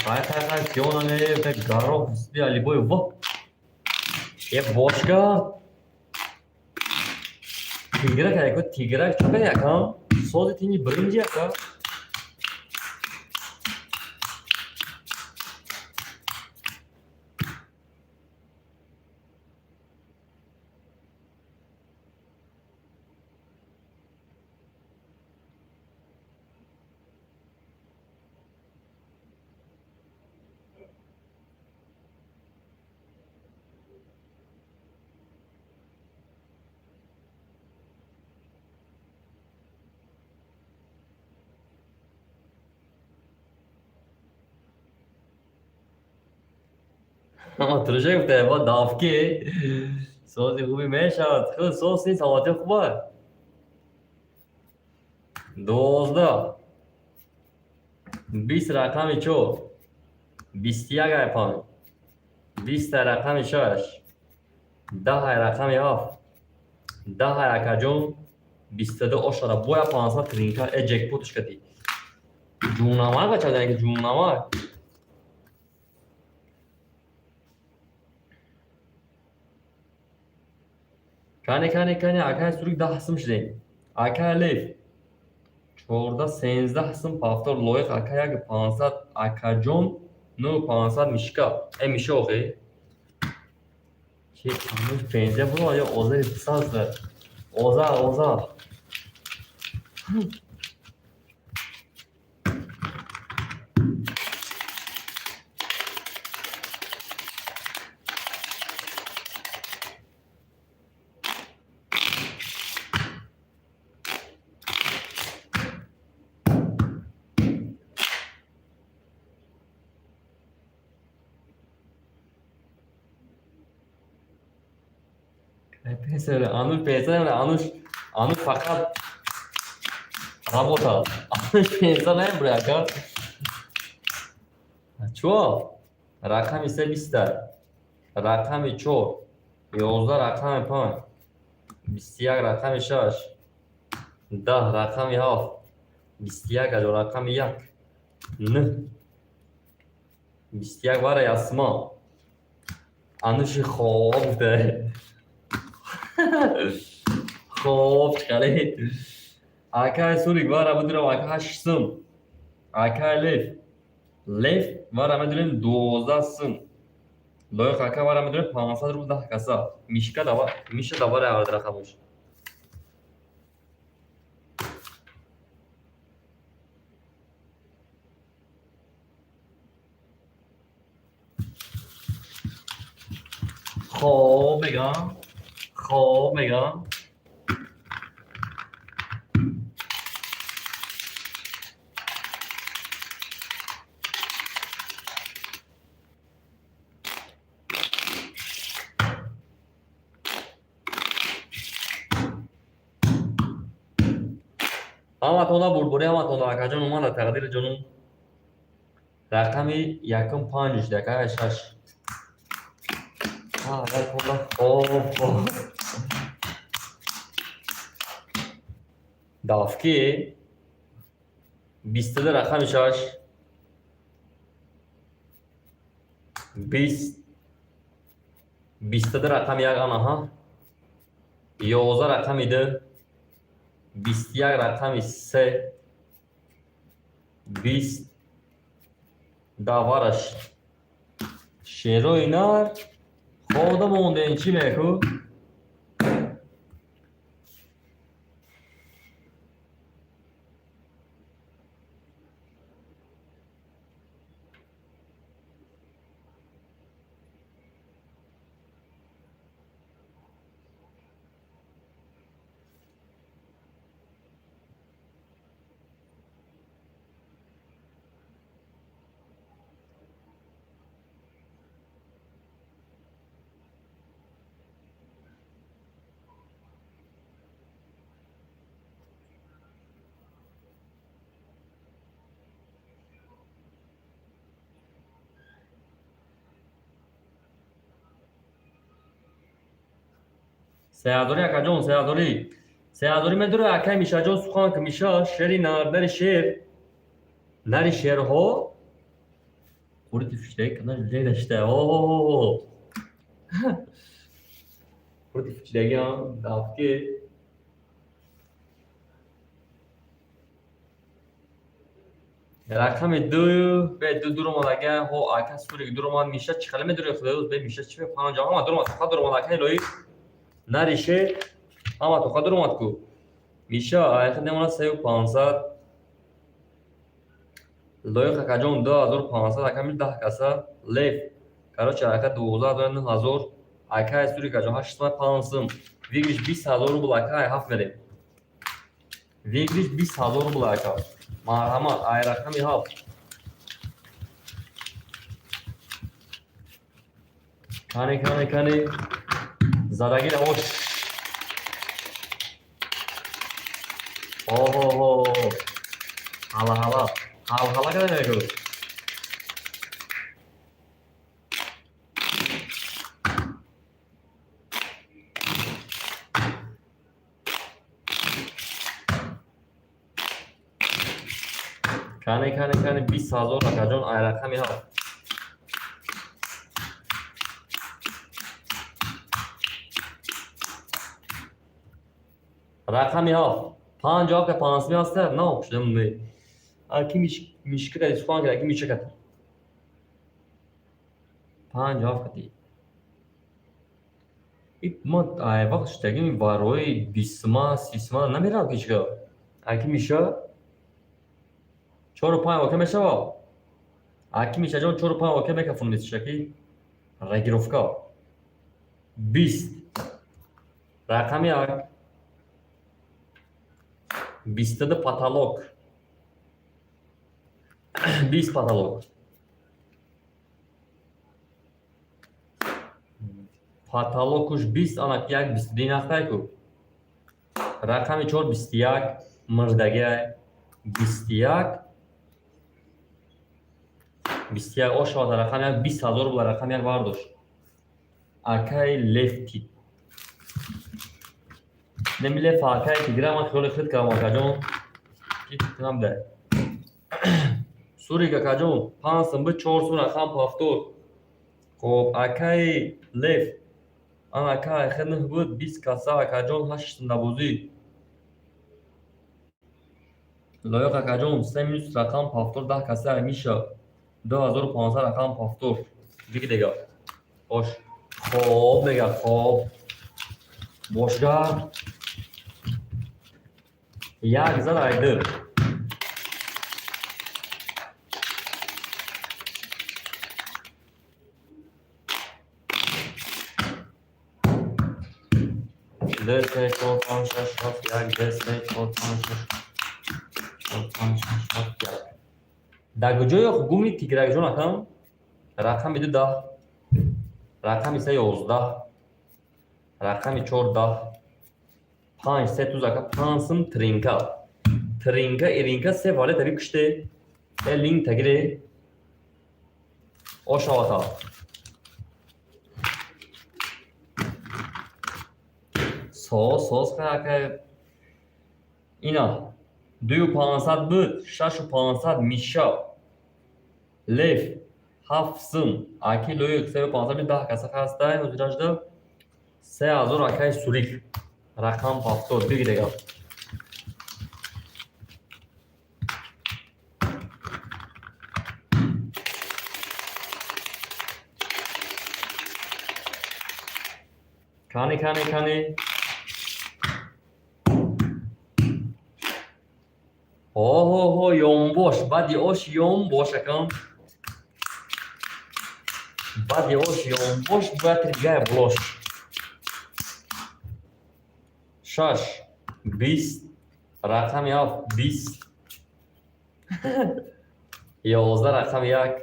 Хай, хай, хай, пиона не, горох, алибой, во. Е, бошка. Тиграк, яко тиграк, чака якам? Сози тини бринҷи, яка. Труша гуфта, ба давки. Сози хуби мешавад. Худ соз ни, саломатӣ хуба. 12, 20, рақами чор, 21 ай панҷ, 20 рақами шаш, 10 рақами ҳафт, 10, акаҷон, 22 ошара боя 500 тринка э ҷекпотш кадӣ. Ҷунамак бача, ки ҷунамак. Кани, кани, кани, акай Сурик 10 сим шудем. Акай Лев 14, 13 сим повтор, Лоиқ ака як 500, акаҷон нӯ 500, Мишка. Э Миша охи. Чи ҳамуш пензия буд ё озари писаз? Озар, озар. Пенсия, Ануш пенсия, Ануш, Ануш фақат работа. Ануш пенсия намебуре, ака. Чо? Рақами се биста. Рақами чор. 11, рақами панҷ. 21, рақами шаш. 10, рақами ҳафт. 21 аҷо, рақами як. Нӯҳ. 21 вара ясма. Ануши хоб гуфта. Хоб чиқале. Акай Сурик вара будирам, ака, ҳашт сум. Акай Лев. Лев вара медурем 12 сум. Лоиқ ака вара медурем 500 рубл, 10 каса. Мишка дава, Миша давара аввал рақамош. Хоб мегам. Хоб мегам. Ҳаматонда бурдборӣ, ҳаматонда, акаҷон, омада тақдири ҷонум. Рақами якум панҷ, дакаи шаш. Агар хоб хоб. Давки 22, рақами шаш. 20, 22, рақами як, анаҳа. 11, рақами ду. 21, рақами се. 20 давараш. Шерои нар хода мондем, чӣ меку? Сеҳазорӣ, акаҷон, сеҳазорӣ. Сеҳазорӣ медура, акай Мишаҷон, сухан ки Миша шери нар, нари шер. Нари шерҳо қурити фиштаги кана ледашта. О! Қурити фиштаги ам давки. Рақами ду бе ду дуромад, ага ҳо, ака Сурик дуромад. Миша чӣ хеле медури, худоёз, бе Миша чӣ панҷ ҳама дуромад, фақат дуромад, акай лои нари шер ҳама тоқа дуромад ку. Миша айхи немона сею пансад. Лоиқ акаҷон 2500, ака мил 10 каса. Лев короче, ака, 12 000, 9000. Акай Сурик аҷон, ҳашт сум, панҷ сум. Выигрыш 20 000 рубл, ака, ай ҳафт мерем. Выигрыш 20 000 рубл, ака. Марҳамат, ай рақами ҳафт. Кани, кани, кани. Задагира ош. Оҳо. Ҳала ҳала. Ҳала ҳала када мегӯ. Кани, кани, кани, 20 000, акаҷон, ай рақами ҳафт. Рақами ҳафт. Панҷ ҳафт панҷсми ҳаста? На, шудам не. Аки мишка кади сухан кади, аки миша кади. Панҷ ҳафт кади. Ма ай вақт шудагим барои бистма, сисма намерав ҳечга. Аки Миша чору панҷ ока мешава? Аки Мишаҷон, чору панҷ ока мекафон месишаки регировка. 20. Рақами як. 22 потолок. 20 потолок. Потолокуш 20, ана як 22 нахтай ку. Рақами 4 21, мирдагиай 21. 21 ошавад рақами 1 20 ҳазор рубл рақами 1 бардошт. Акай Лефти. Неми Леф акай тигра ман хиёли хид кардам акаҷон. Ки набуда. Сурик акаҷон 5 сум буд 4 сум рақам повтор. Хоб акай Леф ан акай хид нӯҳ буд 20 каса акаҷон 8 сум бозӣ. Лоиқ акаҷон 3 минус рақам повтор 10 каса Миша 2500 рақам повтор. Биги дега. Ош. Хоб мега хоб. Бошгар. Як зад айды. Ду, се, чор, панҷ, шаш, ҳафт, як, ду, се, чор, панҷ, шаш, чор, панҷ, шаш, ҳафт, як. Дар куҷоё гуми тигракҷон акам? Рақами ду 10, рақами се 11, рақами чор 10, панҷ се туз ака панҷ сум тринка. Тринка иринка се вале таби куште. Э линк тагире. Ошавата. Соз, соз ака. Ина 2500 буд, 6500 Миша. Лев 7 сум, аки Лоиқ 3500 буд, 10 каса хастай, ҳозиражда 3000 акай Сурик. Рақам повтор, биги дега. Кани, кани, кани. Ҳо-ҳо-ҳо, ёнбош, баъди ош ёнбош акам. Баъди ош ёнбош бояд тригай булош. 6 20 рақами 7 20 11 рақами 1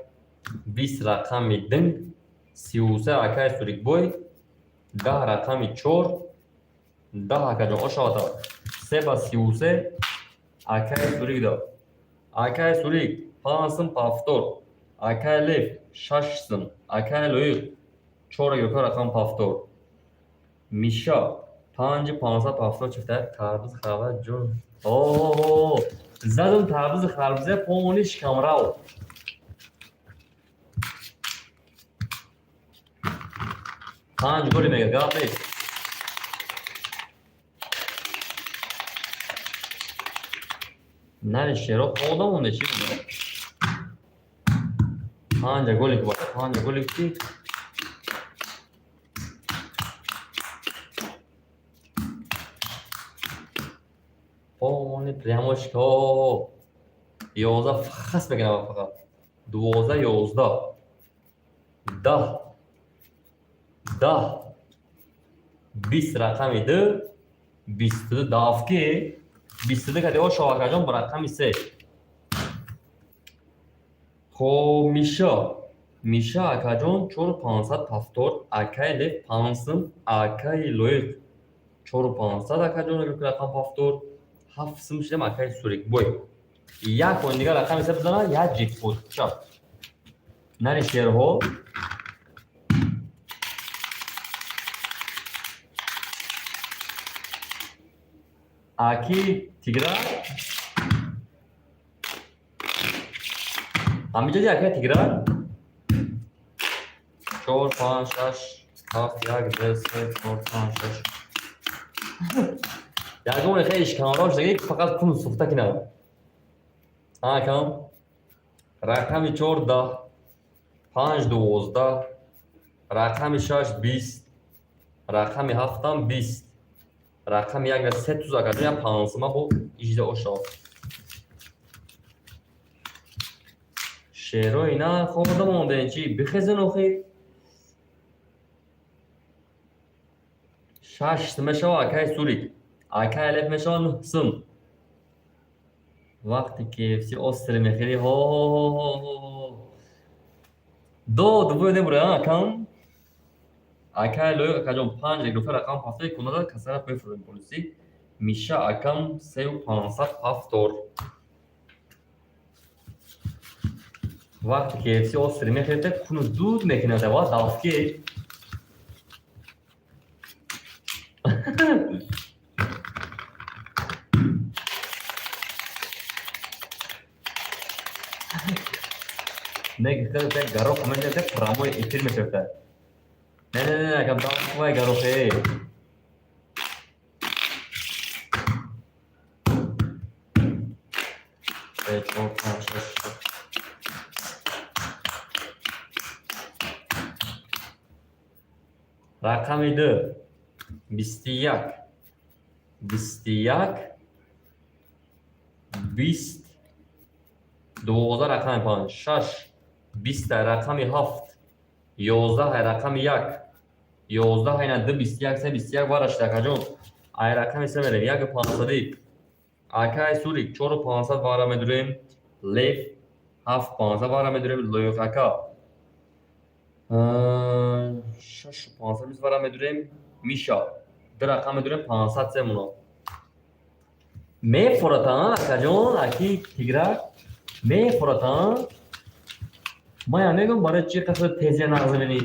20 рақами 2 33 акай Сурикбой 10 рақами 4 10 акаҷон ошавата 3 ба 33 акай Сурик дод. Акай Сурик 5 сум повтор. Акай Лев 6 сум. Акай Лоиқ 4 ёка рақам повтор. Миша 5500 повтор чифта тарбуз хава ҷон. О, задам тарбузи харбуза помони шикамрав. Панҷ голи мега гап нест. Нари шеро хода монде чӣ буда? Панҷа голи ки бошад, панҷа голи ки Полни прямо шко. 11 хас мекунам фақат. 12 11. 10 10 20 рақами 2 22 давки 22 кади о шовакаҷон бо рақами 3. Хоб Миша. Миша акаҷон 4500 повтор, акай Лев 5 сум, акай Лоиқ 4500 акаҷон рақам повтор. 7 сум шидам акай Сурик. Бой. Як он дигар рақами 3 бизана, як ҷекпотча. Нари шерҳо. Аки Тигра. Ҳамиҷоди акай Тигра. 4 5 6 7 1 2 3 4 5 6. Ягон хеле ишканро шудаги фақат кун сӯхта кинам. Акам рақами 4 10 5 12 рақами 6 20 рақами 7 20 рақами 1 3 туз акаҷон як панҷсума бо ижда ошо. Шерои на хобода мондем чи бихезен охир. 6 сум мешава акай Сурик. Акай Лев мешава 9 сум. Вақте KFC остре мехӯри ҳо-ҳо-ҳо-ҳо. Дод бӯй небура акам. Акай лоиқ акаҷон панҷ регруфа рақам ҳафтаи кунада касара бефурӯем полиси. Миша акам сею пансад ҳафтор. Вақте KFC остри мехӯред, куну дуд мекунад, ва дафки. Не гуфта гарох меҷа прямой эфир мешавад. Не, не, не, акам дафвай гарох э. Се, чор, панҷ, шаш, ҳафт. Рақами ду 21, 21, 20, 12 рақами панҷ, шаш, биста рақами ҳафт, 11 рақами як, 11 айна ду, 21, се, 21 варашид акаҷон. Ай рақами се мерем, яку пансади. Акай Сурик чору пансад вара медурем, Лев ҳафт пансад вара медурем, Лоиқ ака шашу пансад бист вара медурем, Миша ду рақам медурем, пансад се муно. Мефоратан, акаҷон, аки Тиграк, мефоратан. Мая мегӯм барои чӣ қадр тезия нағз мебинӣ?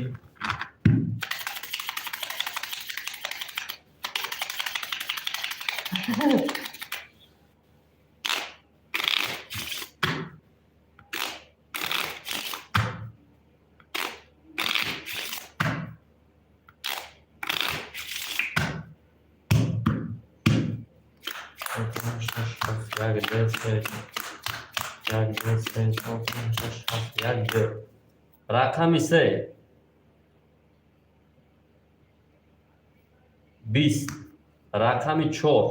Як, ду, се, як, ду, се, чор, панҷ, шаш, ҳафт, як, ду. Рақами се 20, рақами чор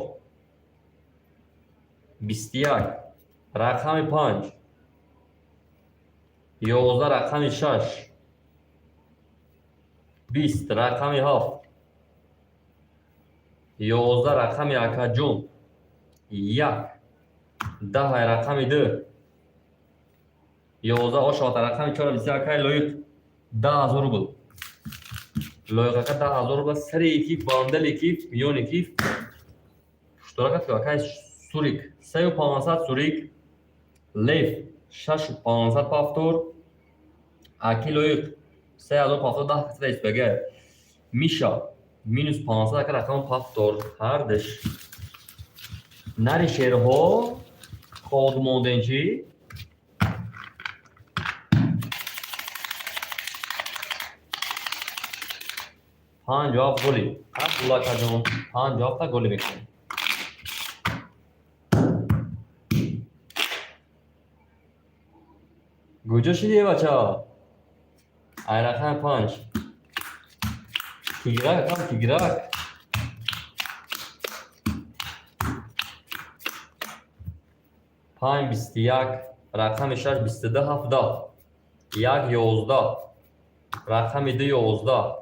21, рақами панҷ 11, рақами шаш 20, рақами ҳафт 11, рақами акаҷон як, даҳ, рақами ду 11, ошота рақами чор 21, акай лоиқ 10 000 рубл. Лоиқ ака 10 000 рубл, сари киф, бандали киф, миёни киф. Пушторака акай Сурик сею пансад Сурик, Лев шашу пансад пафтор, аки лоиқ 3000 пафтор, даҳ касада истодага. Миша минус пансад ака рақами пафтор ҳардаш. Нари шерҳо ход монден чӣ? Панҷу ҳафт голи. Абдулла акаҷон, панҷу ҳафта голи мекунем. Куҷо шидӣ, бача? Ай рақами панҷ. Тиграк, акам, тиграк. Панҷ 21, рақами шаш 22 17, як 11, рақами ду 11,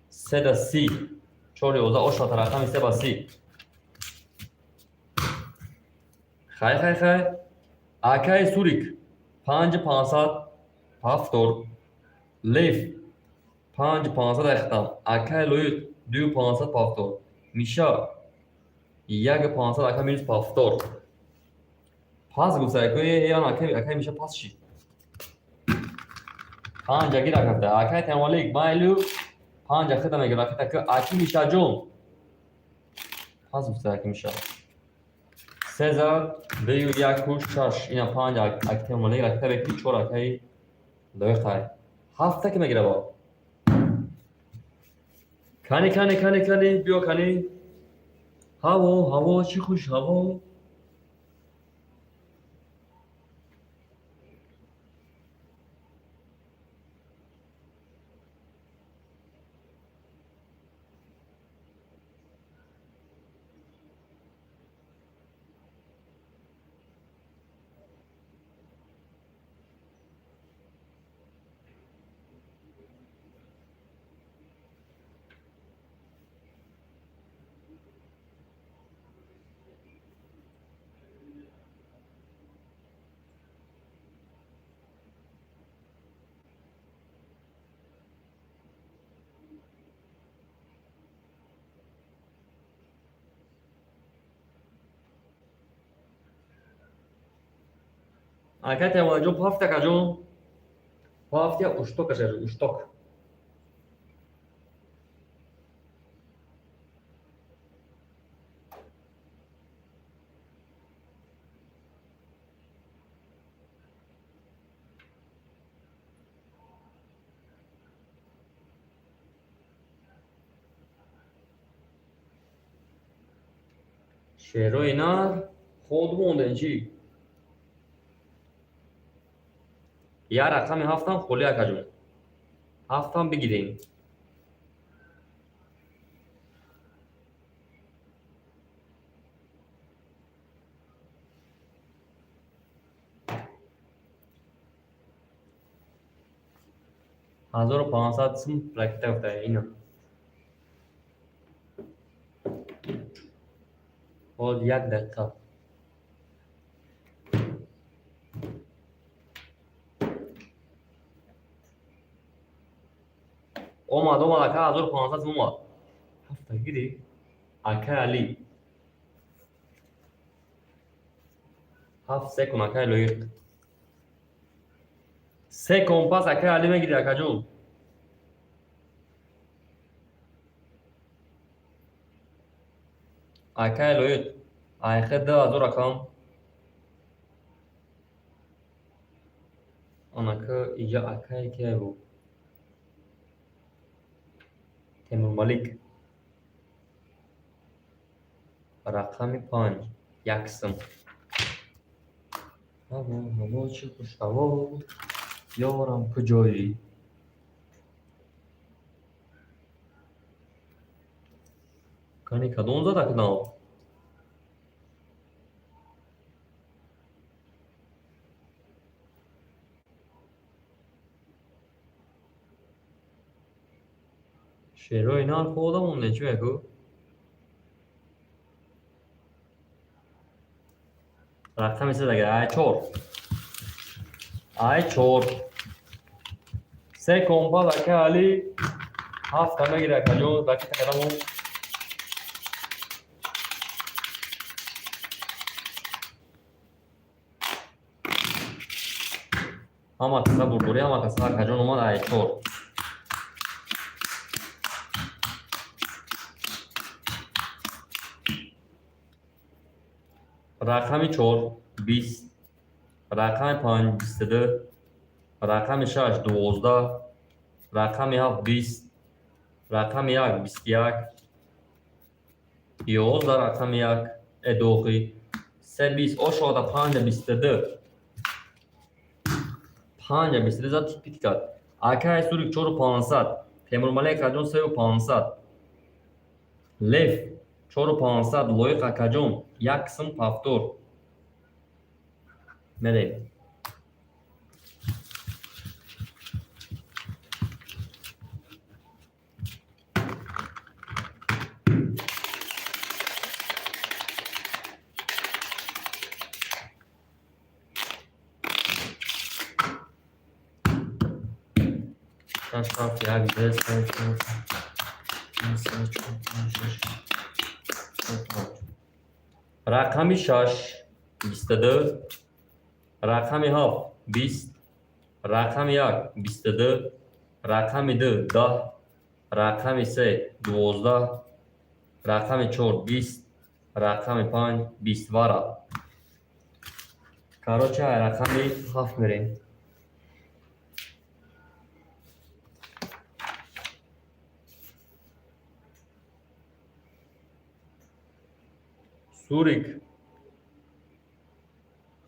седа 30, чор 11, ошата рақами се ба 30. Хай, хай, хай. Акаи Сурик панҷ пансад ҳафтор, Лев панҷ пансад ахтам, акаи Лоиқ дую пансад ҳафтор, Миша як пансад ака минус ҳафтор. Пас гуфта, акаи, акаи, акаи Миша пас шид. Панҷ аги ракафта. Акаи Тамалик майлю панҷ ахида мегирад. Аки аки Мишаҷон. Пас гуфта аки Миша. Сезар дую яку шаш. Ина панҷ аки Тамалик раката беки чор акаи Лоиқай. Ҳафта ки мегира бо. Кани, кани, кани, кани, биё кани. Ҳаво, ҳаво, чӣ хуш ҳаво. Ака Темурҷон, ҳафт, акаҷон, ҳафт, я ушток, акаҷон, ушток. Шерои нар ход монден чӣ? Я рақами ҳафтам холӣ, акаҷон. Ҳафтам бигирем. 1500 сум ракета гуфта ина. Ҳол як дақиқа. Омад, омад, ака, 1500 сум омад. Ҳафта гири. Акай Али. Ҳафт секунд, акай Лоиқ. Се компас, акай Али, мегири, акаҷон. Акай Лоиқ. Айхе 2000 рақам. Анака иҷа акай кия буд? Темурмалик. Рақами панҷ. Як сум. Ҳаво, ҳаво, чӣ хушҳаво, ёрам, куҷоӣ? Кани, кадом зад акнав? Шерои нар хода монде чӣ меку? Рақами се дага, ай чор. Ай чор. Се компас, ака Али, ҳафта мегири, акаҷон, ракета кардамон. Ҳама каса бурдорӣ, ҳама каса, акаҷон, омад ай чор. Рақами чор 20, рақами панҷ 22, рақами шаш 12, рақами ҳафт 20, рақами як 21, 11, рақами як эдохи се 20 ошода панҷа 22, панҷа 22 зад, типит кард. Акай Сурик чору пансад, Темурмалик акаҷон сею пансад, Лев чору пансад, Лоиқ акаҷон як сум пафтор. Мерем. Шаш, ҳафт, як, ду, се, чор, панҷ, се, чор, панҷ, шаш, чор, панҷ. Рақами шаш 22, рақами ҳафт 20, рақами як 22, рақами ду 10, рақами се 12, рақами чор 20, рақами панҷ 20 вара. Короче, рақами ҳафт мерем. Сурик.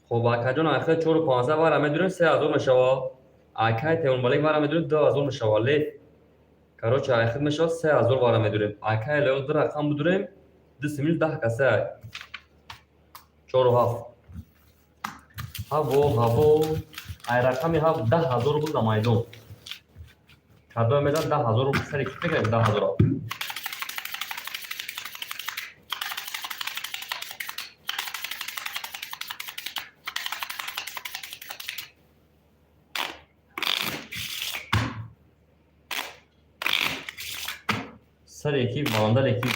Хоб, акаҷон, ахир чору пансад вара медурем, 3000 мешава. Акай Темурмалик вара медурем, 2000 мешава. Лев. Короче, ахир мешава 3000 вара медурем. Акай Лео ду рақам будурем, ду симинус 10 каса. Чору ҳафт. Ҳаво, ҳаво. Ай рақами ҳафт 10 000 рубл дар майдон. Кадоме мезад 10 000 рубл сари ки мегирем 10 000? Сари экип, вандал экип.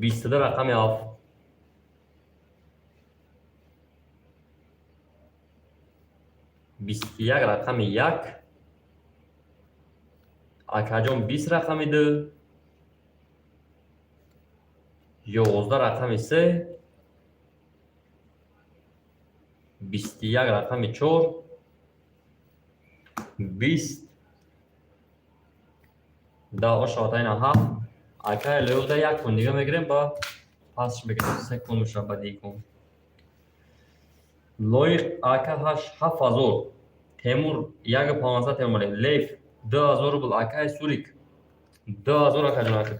22 рақами 7. 21 рақами 1. Акаҷон 20 рақами 2. 11 рақами 3. 21 рақами 4. 20 да ошаватайна 7. Акай лӯда як кун дига мегирем, ба пасш мегирем, се кун мешавад ба дигун. Лоиқ ака 7000. Темур 1500 Темур. Лев 2000 рубл. Акай Сурик 2000 акаҷон ака.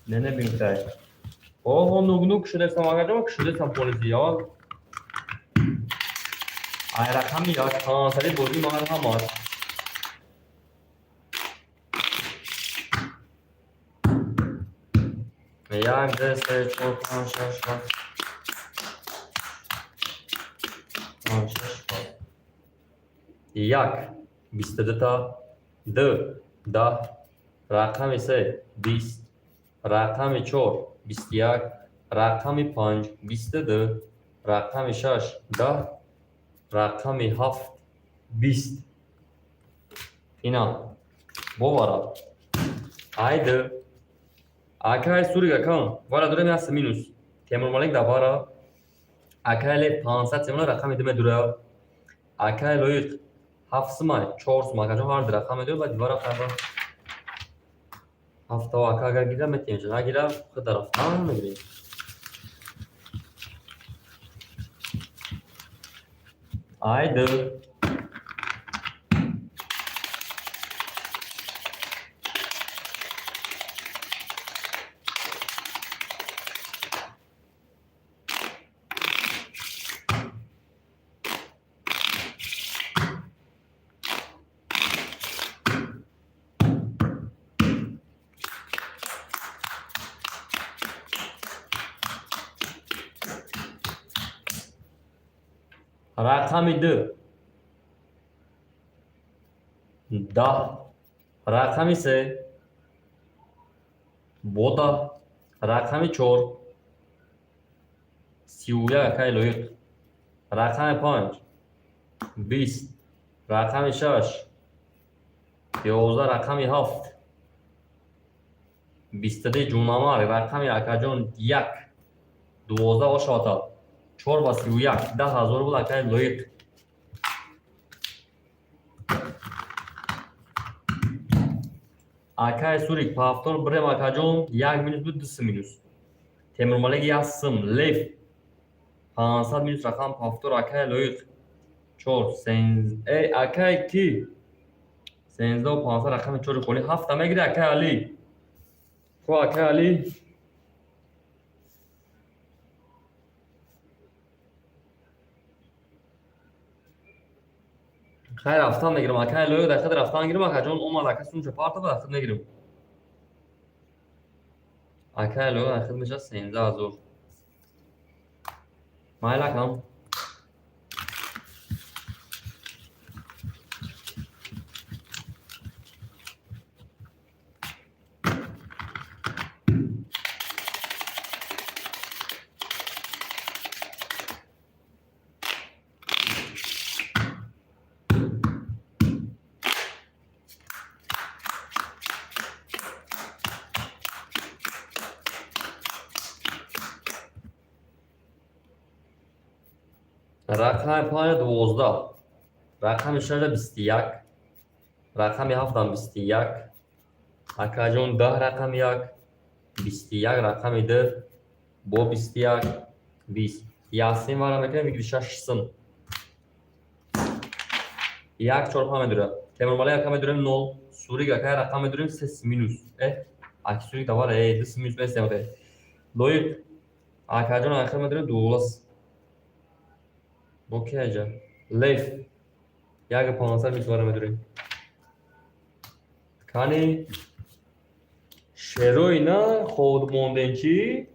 Не не бинтай. Оҳо нук шудастам акаҷон, шудастам полиси я. Ай рақами як 500 бозӣ ман ҳам аст. Як, ду, се, чор, панҷ, шаш, ҳафт. Панҷ, шаш, ҳафт. Як, 22та, ду, 10, рақами се, 20, рақами чор, 21, рақами панҷ, 22, рақами шаш, 10, рақами ҳафт, 20. Ина, бовара. Айд. Акай Сурик акам, вара дорем як минус. Темур Малик да вара. Акай Лев 500 сомона рақами 2 медура. Акай Лоиқ 7 сумай, 4 сум акаҷон ҳар ду рақам медура, баъд вара қайба. Ҳафта ака агар гира метиҳем, нагира худ рафтан мегирем. Айд. Рақами 2 10, рақами 3 бо 10, рақами 4 31 акай Лоиқ, рақами 5 20, рақами 6 11, рақами 7 22 Ҷунамар, рақами акаҷон 1 12 ошаватад. 4 ва 31 10,000 рубл акай Лоиқ. Акай Сурик повтор бирем акаҷон 1 минус буд 2 минус. Темур Малик 1 сум, Лев 500 минус рақам повтор акай Лоиқ 4 эй акай ки 13 500 рақами 4 холи 7 мегири акай Али. Ко акай Али хайр рафтан мегирам акай Лоиқ дар худ рафтан гирам акаҷон омад ака сумча партова дар худ мегирам. Акай Лоиқ дар худ мешавад 13,000. Майли акам. Рақами 5 12, рақами 6 21, рақами 7 21, акаҷон 10 рақами 1, 21 рақами 2, бо 21 20. Ясин вара мекунем, мегири 6 сум. 1 4 5 медура. Темур Малик ака медурем 0, Сурик ака рақам медурем 3 минус. Аки Сурик давара, 2 минус месем. Лоиқ акаҷон ахир медурем 12. Бо ки аҷа? Лев 1 500 минус вара медурем. Кани шерои на ход монден чӣ?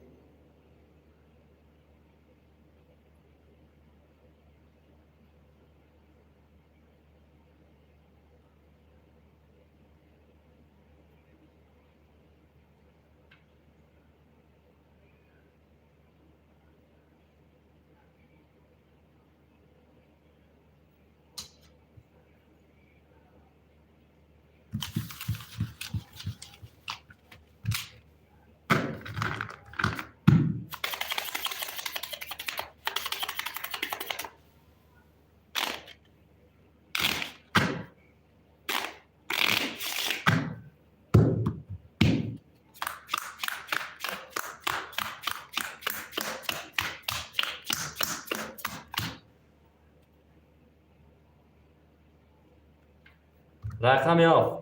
Рақами ҳафт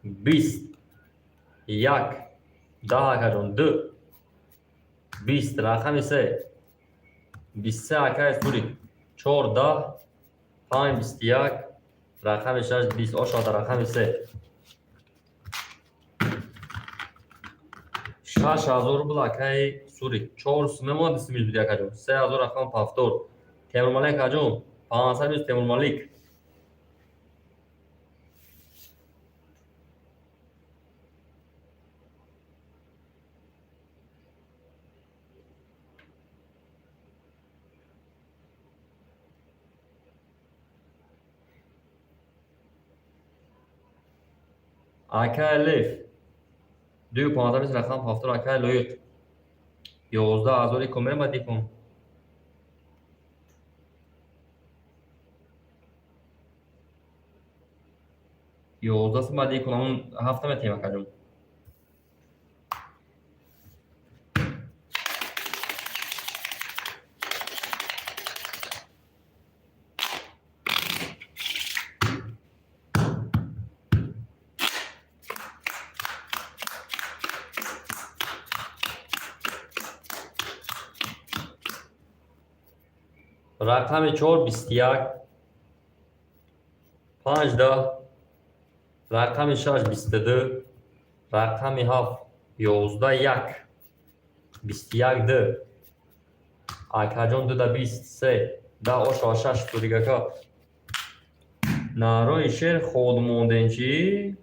20, 1, 10, акаҷон, 2, 20. Рақами се 23, акаи Сурик, 4, 10, 5, 21. Рақами шаш 20. Ошода рақами се 6000 рубл, акаи Сурик, чор мемонад, дисмиш буди, акаҷон, 3000. Рақами повтор, Темурмалик, акаҷон, 500 мис, Темурмалик. Акаи Лев, 2 15 мис, рақам повтор. Акаи Лоиқ, 11 000 икон мемад, икон. 11 сум баъди икон, ҳамун ҳафта метиҳем, акаҷон. Рақами чор 21, 5, 10. Рақами шаш 22. Рақами ҳафт 11, 1, 21, 2, акаҷон, 2 да 20, 3, 10. Ошава шаш, Суригака. Нарои шер ход мондем чӣ?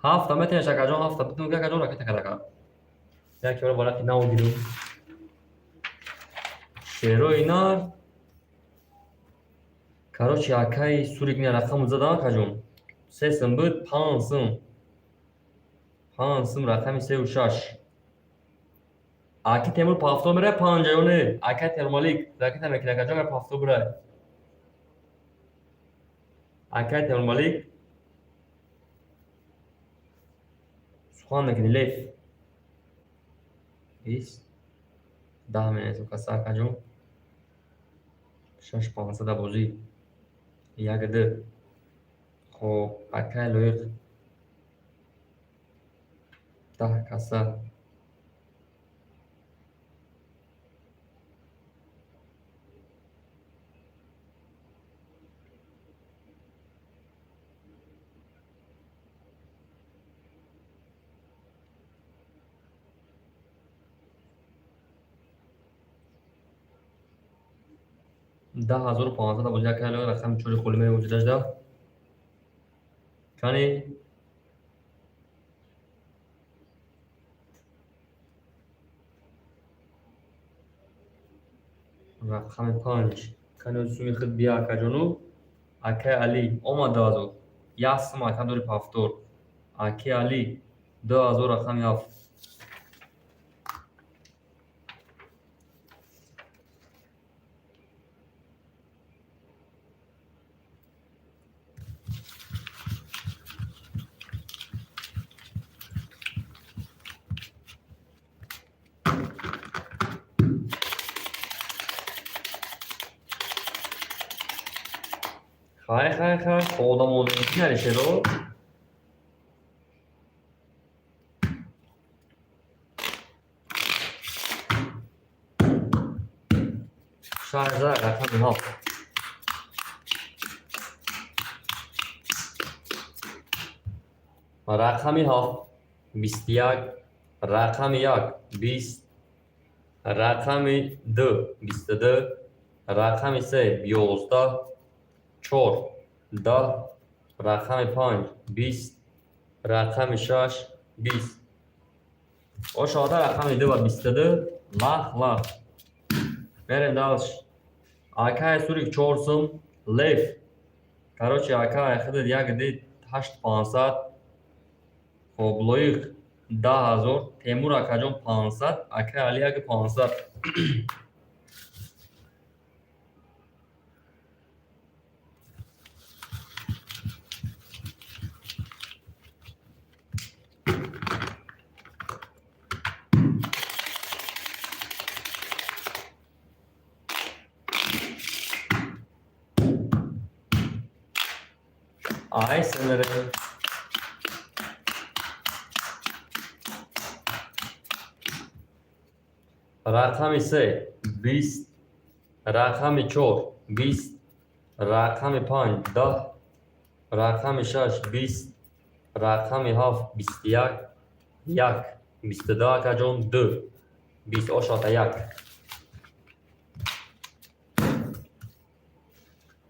Ҳафта метавонеш, акаҷон, ҳафта битун, акаҷон, ракета кардака. Як бора варақи нав гиру. Шерои нар. Короче, акаи Сурик мина рақаму задам, акаҷон. Се сум буд, 5 сум. 5 сум, рақами сеу шаш. Аки Темур повтор мерай панҷа ё не? Акай Темурмалик, ракета мекунӣ, акаҷон, агар повтор бирай. Акай Темурмалик сухан мекунӣ, лев. 20, 10 менависем каса, акаҷон. Шаш пансада бозӣ. Як, ду. Хоб, акай Лоиқ. 10 каса. 10 500 бозӣ, акай Лоиқ, рақами чори холи мевуҷудашда. Кани? Рақами панҷ. Кани, суми худ бия, акаҷону. Акай Али омад, 2000. Як сум, ака, дори повтор. Аки Али, 2000, рақами ҳафт. Хай, хай, хай, одам ки Алишеро? Шаҳза, рақами ҳафт. Рақами ҳафт 21, рақами як 20, рақами ду 22, рақами се 11, 4, 10. Рақами панҷ 20, рақами шаш 20. Ошода рақами ду ба 22, лах лах. Мерем дальше. Акай Сурик чор сум, Лев. Короче, акай худат як ди ҳашт пансад. Хоб, Лоиқ 10 000, Темур акаҷон 500, акай Али як 500. Ай сенере. Рақами се 20, рақами чор 20, рақами панҷ 10, рақами шаш 20, рақами ҳафт 21, як, 22, акаҷон, ду, 20, ошота як.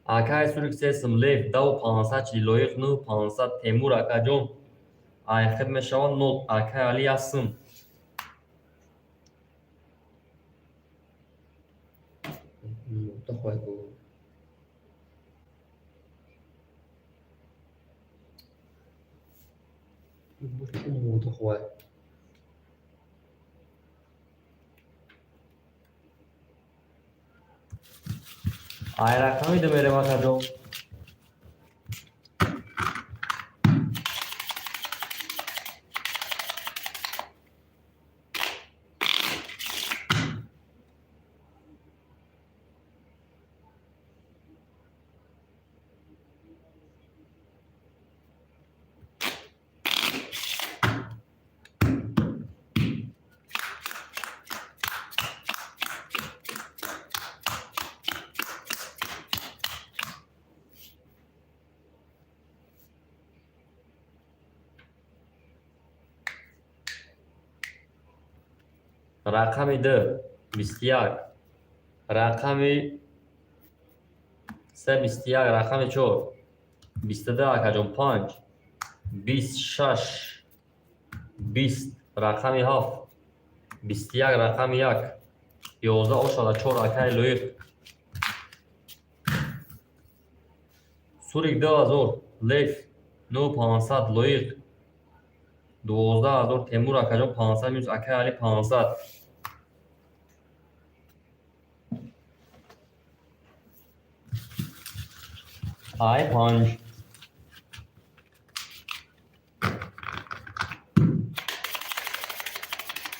Акай Сурик се сум, Лев даву 500 чили, Лоиқ нӯ 500, Темур акаҷон айхиб мешавад нол, акай Али як сум. Ай рақами ду мерем, акаҷон. Рақами ду 21, рақами се 21, рақами чор 22, акаҷон, панҷ 20, шаш 20, рақами ҳафт 21, рақами як 11, ошада чор, акаи Лоиқ. Сурик 2000, Лев нӯ 500, Лоиқ 12 000, Темур акаҷон 500 минус, акаи Али 500. Ай панҷ.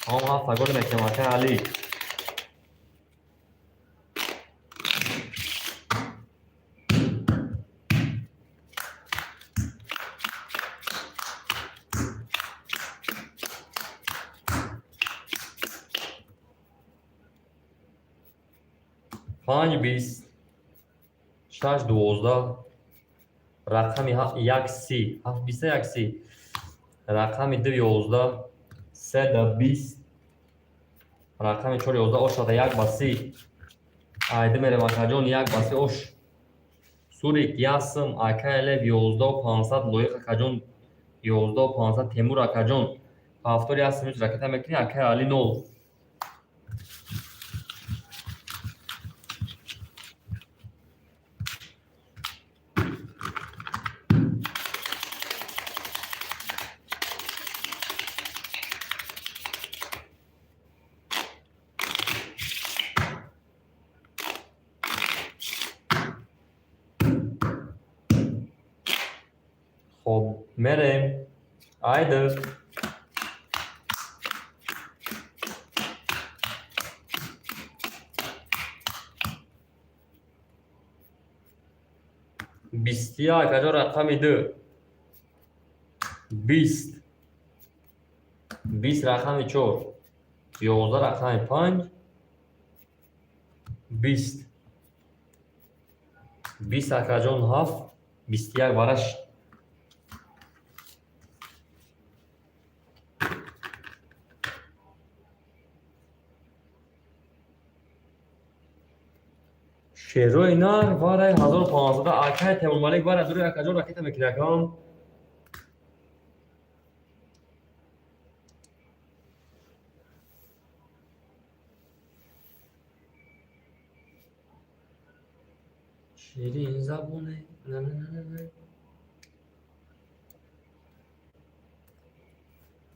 Ҳам ҳафт гол мекунем, акаи Али. Панҷ 20, шаш 12, рақами як 30, ҳафт биста як 30, рақами ду 11, се да 20, рақами чор 11, ошада як ба 30. Айди мерем, акаҷон, як ба 30 ош. Сурик як сум, акаи Лев ёздаҳу 500, Лоиқ акаҷон ёздаҳу 500, Темур акаҷон ҳафтор як сум ракета мекунӣ, акаи Али нол. Хоб, мерем. Айда. 21, аҷо, рақами ду 20, 20, рақами чор 11, рақами панҷ 20, 20, акаҷон, ҳафт 21 бараш. Шерои нар вараи 1500, акай Темурмалик вара дури, акаҷон, ракета мекунӣ, акам. Ширин забоне. На, на, на, на, на.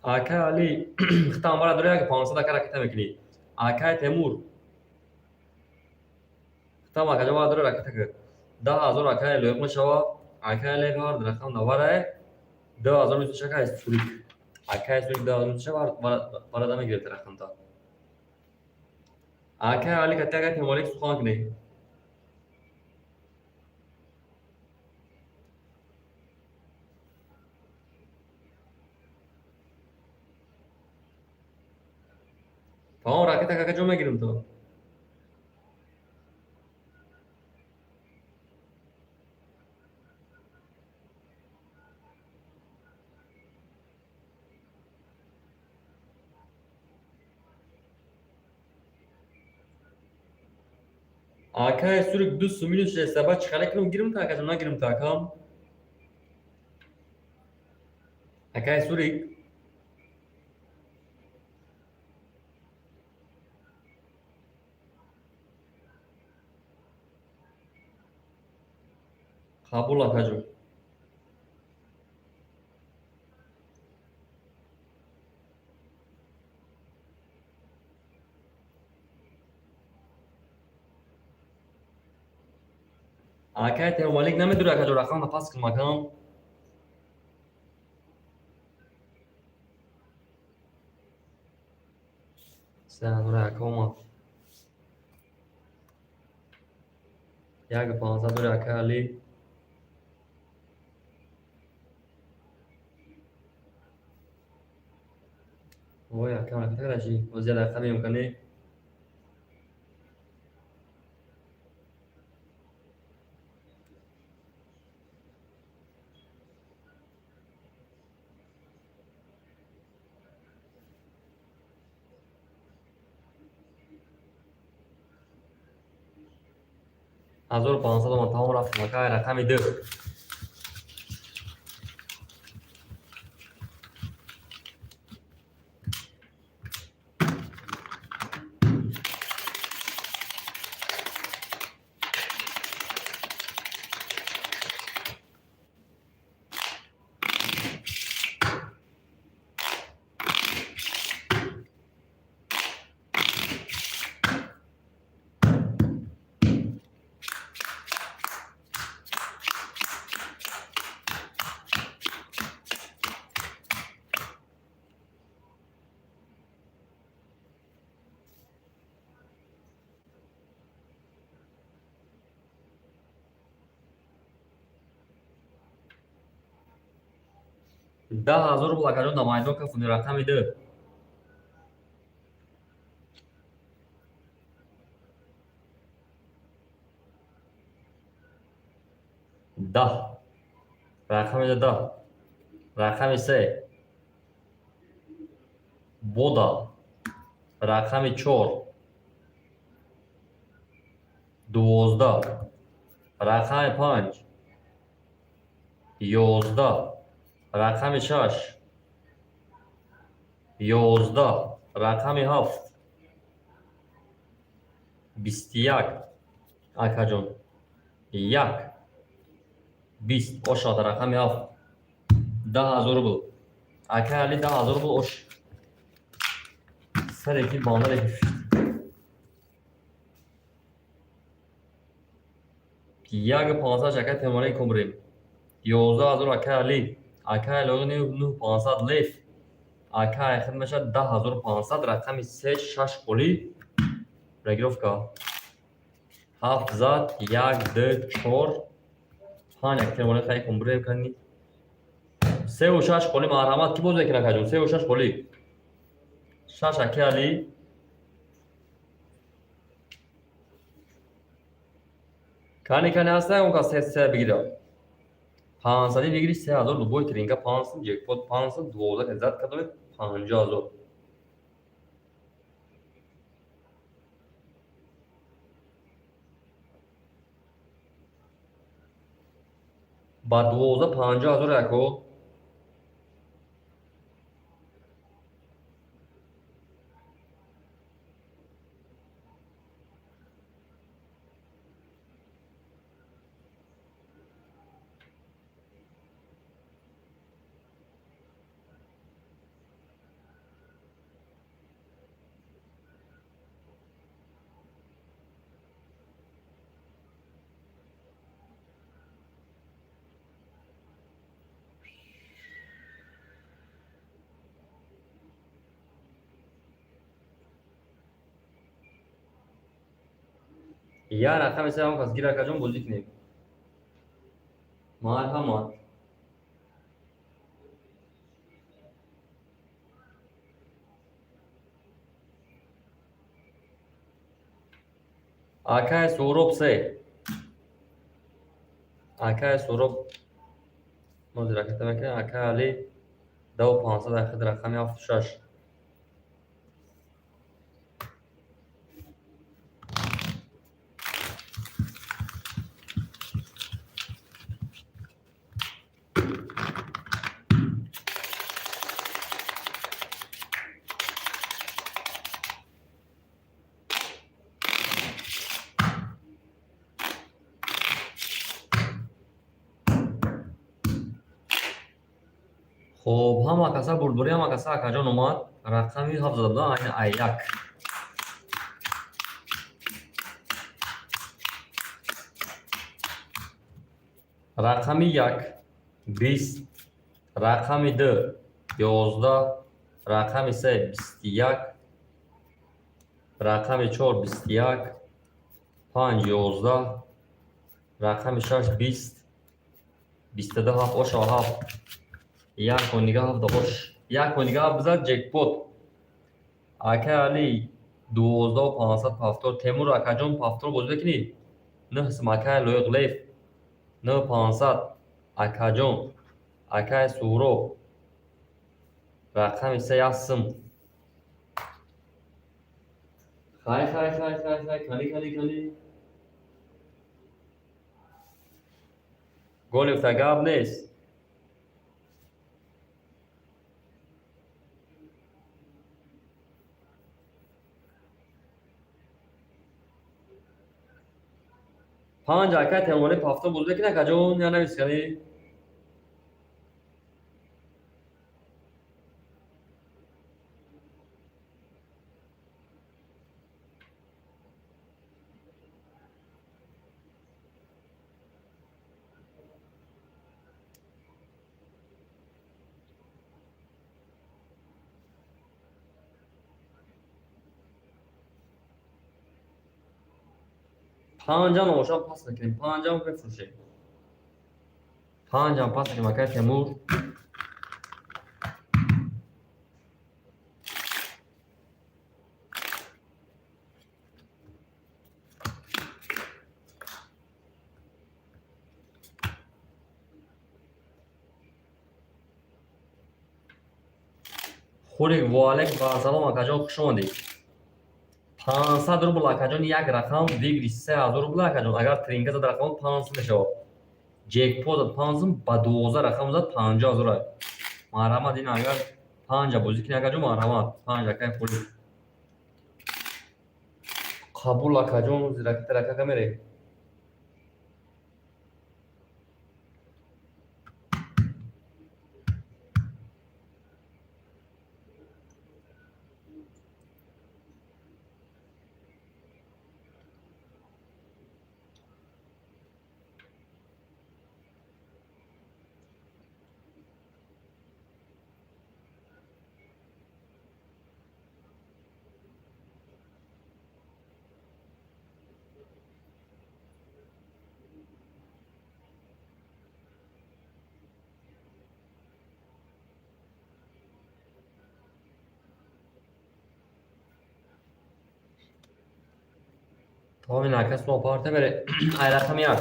Акай Али, хитам вара дури, як 500, ака, ракета мекунӣ. Акай Темур, хитам, акаҷон, вара дури, ракета кун. 10 000, акай, лоиқ мешава. Акай Лев ҳар рақам наварае. 2000 мешава, акай Сурик. Акай Сурик 2000 мешава, варада мегирифта рақамта. Акай Али кати акай Темурмалик сухан кунӣ. Тамом, ракета какаҷо мегирим то? Акай Сурик, ду сум минус шеста, ба чӣ хеле кунам, гирим та, акаҷон, нагирим та, акам? Акай Сурик. Қабул, акаҷон. Акай Темурмалик, намедури, акаҷон, рақамро пас кунам, акам? 3000 ака омад. 1 500 дори, акай Али. Вой, акам, ракета кардаши. Боз як дақиқа меём, кани. 1500 омад, тамом, рафтем, акай, рақами ду. 10 000 рубл, акаҷон, дар майдон кафони, рақами ду. Даҳ, рақами ду даҳ, рақами се бода, рақами чор 12, рақами панҷ 11, рақами шаш 11, рақами ҳафт 21, акаҷон, як 20 ошад, рақами ҳафт 10 000 рубл, акай Али, 10 000 рубл ош саре ки бандаре ки 1 500, акай Темурмалик, кумрем 11 000, акай Али, акай Лои, 9500, леф, акай хид мешавад 10 500, рақами се шаш холӣ, регировка ҳафт зад, як, ду, чор, панҷ, як Темурмалик хай кумбрем кани севу шаш холӣ, марҳамат, кӣ боз мекунад, акаҷон? Севу шаш холӣ, шаш, аки Али. Кани, кани ҳаста, он кас се се бигира. 500-ӣ бигири, 3000, любой тринка 500, ҷекпот 500, 12 зад кардаме 50 000. Ба 12 50 ҳазор яко. Я рақами се ҳам кас гир, акаҷон, бозӣ кунем. Марҳамат. Акай Суҳроб се. Акай Суҳроб мо зираката мекунем. Акай Али 10 500, ахид рақами ҳафту шаш. Хоб, ҳама каса бурдборӣ, ҳама каса, акаҷон, омад. Рақами ҳафт зада буда, айни ай як. Рақами як 20, рақами ду 11, рақами се 21, рақами чор 21, панҷ 11, рақами шаш 20, 22 ҳафт оша ҳафт. Як конига ҳафт ош. Як конига ҳафт бизад, ҷекпот. Акай Али 12 500 повтор. Темур акаҷон, повтор бозӣ мекунӣ? Нӯҳ сум, акай Лоиқ Лев. 9 500, акаҷон. Акай Суҳроб. Рақами се як сум. Хай, хай, хай, хай, хай, кани, кани, кани. Голифта гап нест. Панҷ, акай Темурали, повтор бозӣ мекунӣ, акаҷон, я навис кани. Панҷам набошам, пас мекунем. Панҷам мефурӯшем. Панҷам пас мекунем, акай Темур. Хурик, ваалайкум ассалом, акаҷон, хуш омадед. 500 рубл, акаҷон, як рақам выигрыш 3000 рубл, акаҷон. Агар тринка зад рақам 500 мешавад. Ҷекпот зад 500, ба 12 рақам зад 50 000. Марҳамат, ин агар панҷа бозӣ кунӣ, акаҷон, марҳамат. Панҷ, акай Хурик. Қабул, акаҷон, зираки тарака мерем. Тамоми накас мо парта бере. Ай рақами як.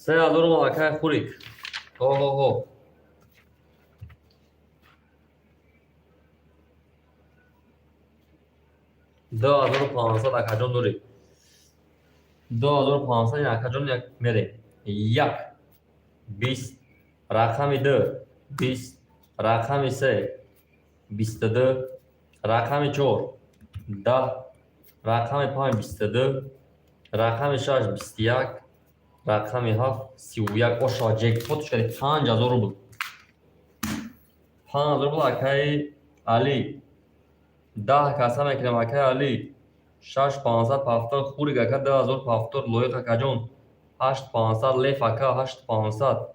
3000 рубл акай Хурик. Ҳо. 2500 акаҷон дорӣ. 2500 акаҷон як мерем. Як 20 рақами 2 20 рақами 3 22 рақами 4 10 рақами 5 22 рақами 6 21 рақами 7 31. Ошава ҷекпот шуд 5000 рубл. 5000 рубл акаи Али. 10 каса мекунем акаи Али. 6500 пафтор Хурик ака 2000 пафтор Лоиқ акаҷон 8500 Леф ака 8500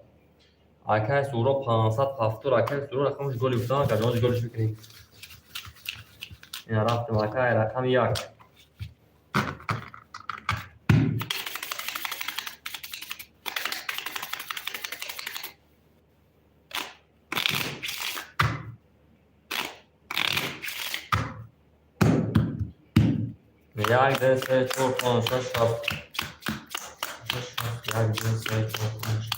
акаи Суро 500 пафтор акаи Суро рақамаш голи гуфтан акаҷон голиш мекунем. Ина рафтем акаи рақами 1. 1 2 3 4 5 6 7 6 7 1 2 3 4 5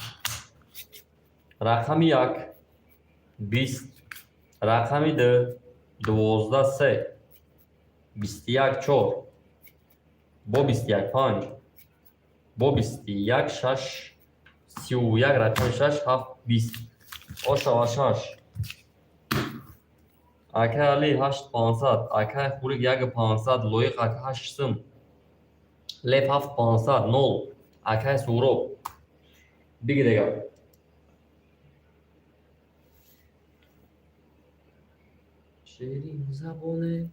рақами 1 20 рақами 2 12 3 21 4 бо 21 5 бо 21 6 31 рақами 6 7 20 ошава 6 акай Али 8500 акай Хурик 1500 Лоиқ ака 8 сум Лев 7500 0 акай Суроб биги дега. Ширин забоне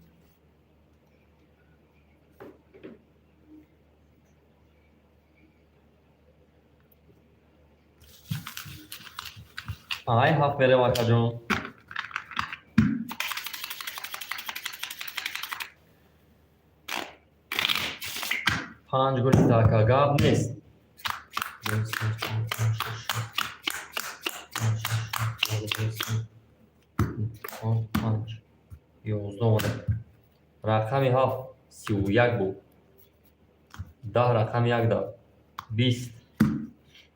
ай 7 мерем акаҷон. 5 голи така гап нест. 2 3 4 5 6 7 5 6 7 4 5 11 омада. Рақами 7 31 буд. 10 рақами 1 да 20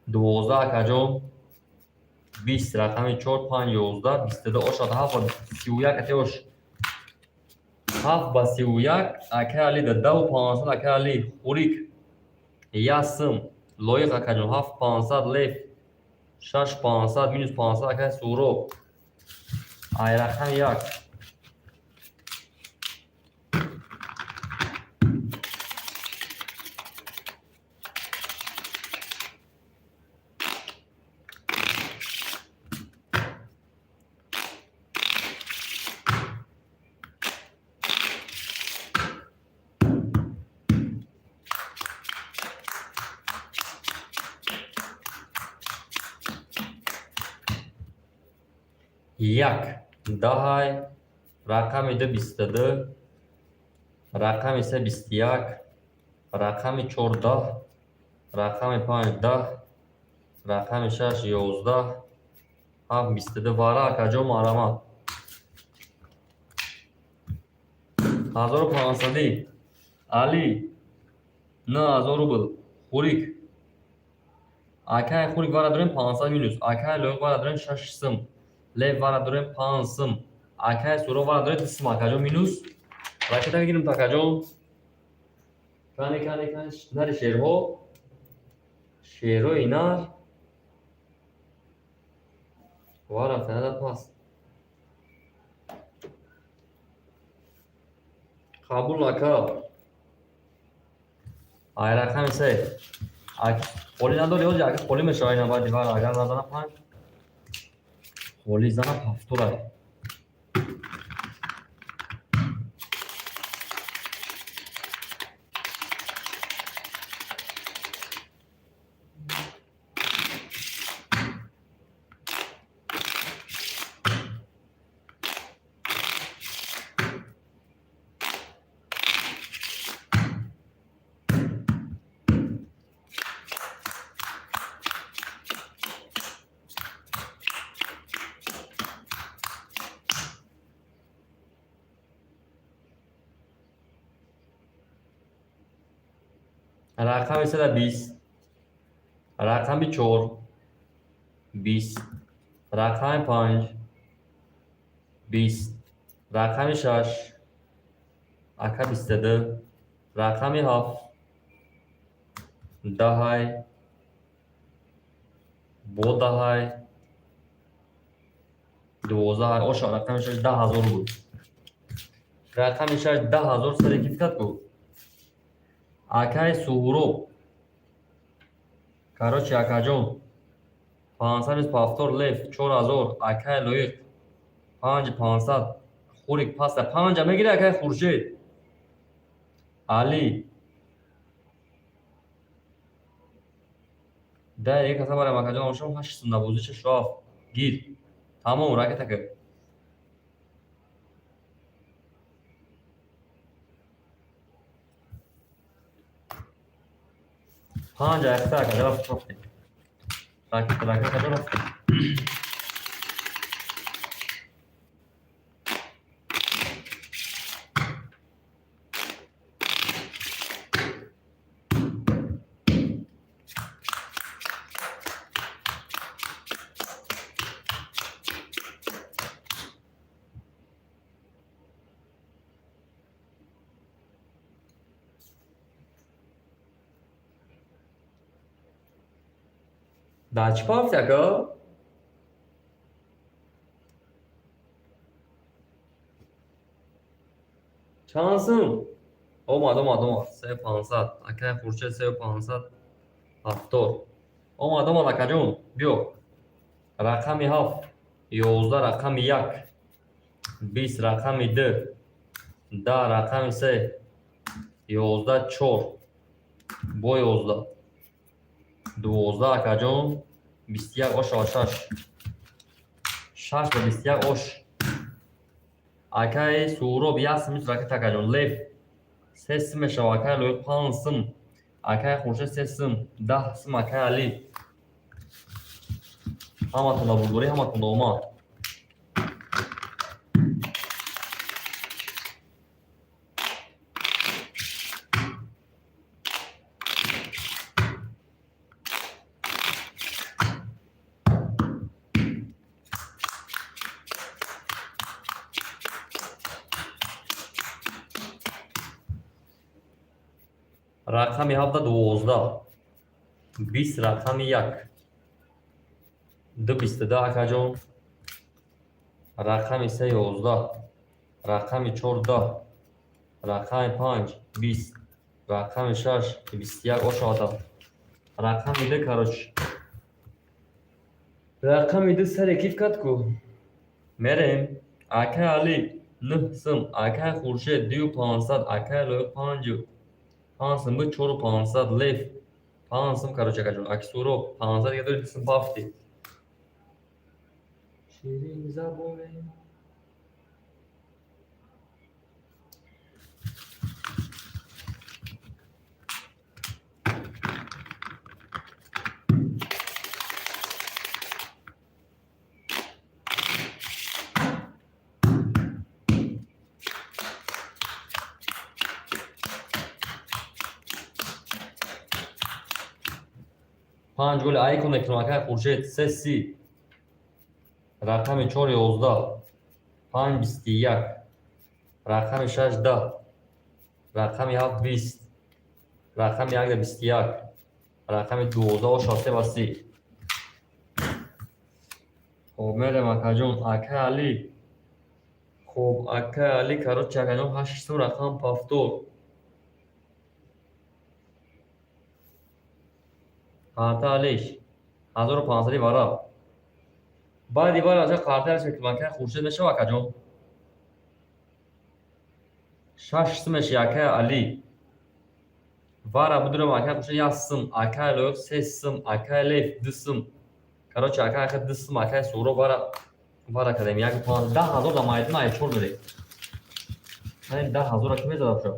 12 акаҷон 20 рақами 4 5 11 22 ошад 7 ба 31 ате ош 7 ба 31 акай Али да 10 500 акай Али Хурик 1 сум Лоиқ акаҷон 7 500 Лев 6 500 минус 500 акай Суроб ай рақами 1. 1 10 рақами 2 22 рақами 3 21 рақами 4 10 рақами 5 10 рақами 6 11 7 22 вара акаҷон марамат 1500 Али 9000 рубл Хурик акай Хурик вара дорем 500 минус акай Лоиқ вара дорем 6 сум Лев вара дорем 5 сум акай Суро вара дорем 2 сум акаҷон минус ракета мегирем такаҷон кани кани кани нари шерҳо шерҳои нар вара фанада паст қабул ака ай рақами 3 холи надори ҳози ака холи мешава ина баъди вара агар назана 5 холи зана 7. Рақами 320 Рақами чор 20, рақами панҷ 20, рақами шаш ака 22, рақами ҳафт 10-ай, бо 10-ай, 12-ай. Оша, рақами шаш 10 000 буд. Рақами шаш 10 000 саре кифкат ку. Акаи Суҳроб, короче, акаҷон, 500 повтор. Лев 4000. Акаи Лоиқ 5500. Хурик паста панҷа мегири. Акаи Хуршед, Али да як каса барам. Акаҷон, ошом ҳашт сум набозӣ, шашу ҳафт гир. Тамом, ракета ки. Панҷ айқта, акаҷон, рафт, рафтем. Ракета, ракета каҷо рафтем? Дар чӣ пафти, ака? Чанд сум омад? Омад, омад, 3500. Акаи Хуршед, 3500, 70 омад, омад. Акаҷон, биё. Рақами ҳафт 11, рақами як 20, рақами ду 10, рақами се 11, чор бо 11, 12. Акаҷон, 21 ош, шаш, шаш ба 21 ош. Акаи Суҳроб, як сум ракет. Акаҷон Лев, се сум мешава. Акаи Лоиқ, панҷ сум. Акаи Хуршед, се сум, 10 сум. Акаи Али, ҳаматон бурдборӣ, ҳаматон омад. Рақами ҳафта 12, 20, рақами як ду, 22. Акаҷон, рақами се 11, рақами чор 10, рақами панҷ 20, рақами шаш 21 ошода. Рақами ду, короче, рақами ду саре киф кард ку. Мерем. Акаи Али, нӯҳ сум. Акаи Хуршед, дую пансад. Акаи Лоиқ, панҷу панҷ сум буд, чору пансад. Лев, панҷ сум. Короче, акаҷон, аки Суроб, 500 дига дори, сум пафти. Ширин забоне. Панҷ голи айкон мекунам. Акаи Хуршед, се си, рақами чор 11, панҷ 21, рақами шаш 10, рақами ҳафт 20, рақами як 21, рақами 12 оша, се ба си. Хоб, мерем, акаҷон. Акаи Али, хоб, акаи Али, короче, акаҷон, ҳашт сум, рақам повтор. Қарта алиш 1500-и варақ. Баъди вар аҷа қарта алиш мекунам. Акаи Хуршед, мешава, акаҷон? Шаш сум меши. Акаи Али, вара будурам. Акаи Хуршед, як сум. Акаи Лоиқ, се сум. Акаи Лев, ду сум. Короче, акаи ахир, ду сум. Акаи Суҳроб, вара вара кардем. Як 10 000 дар майдон ай чор мерем. 10 000-ра ки мезадам шо.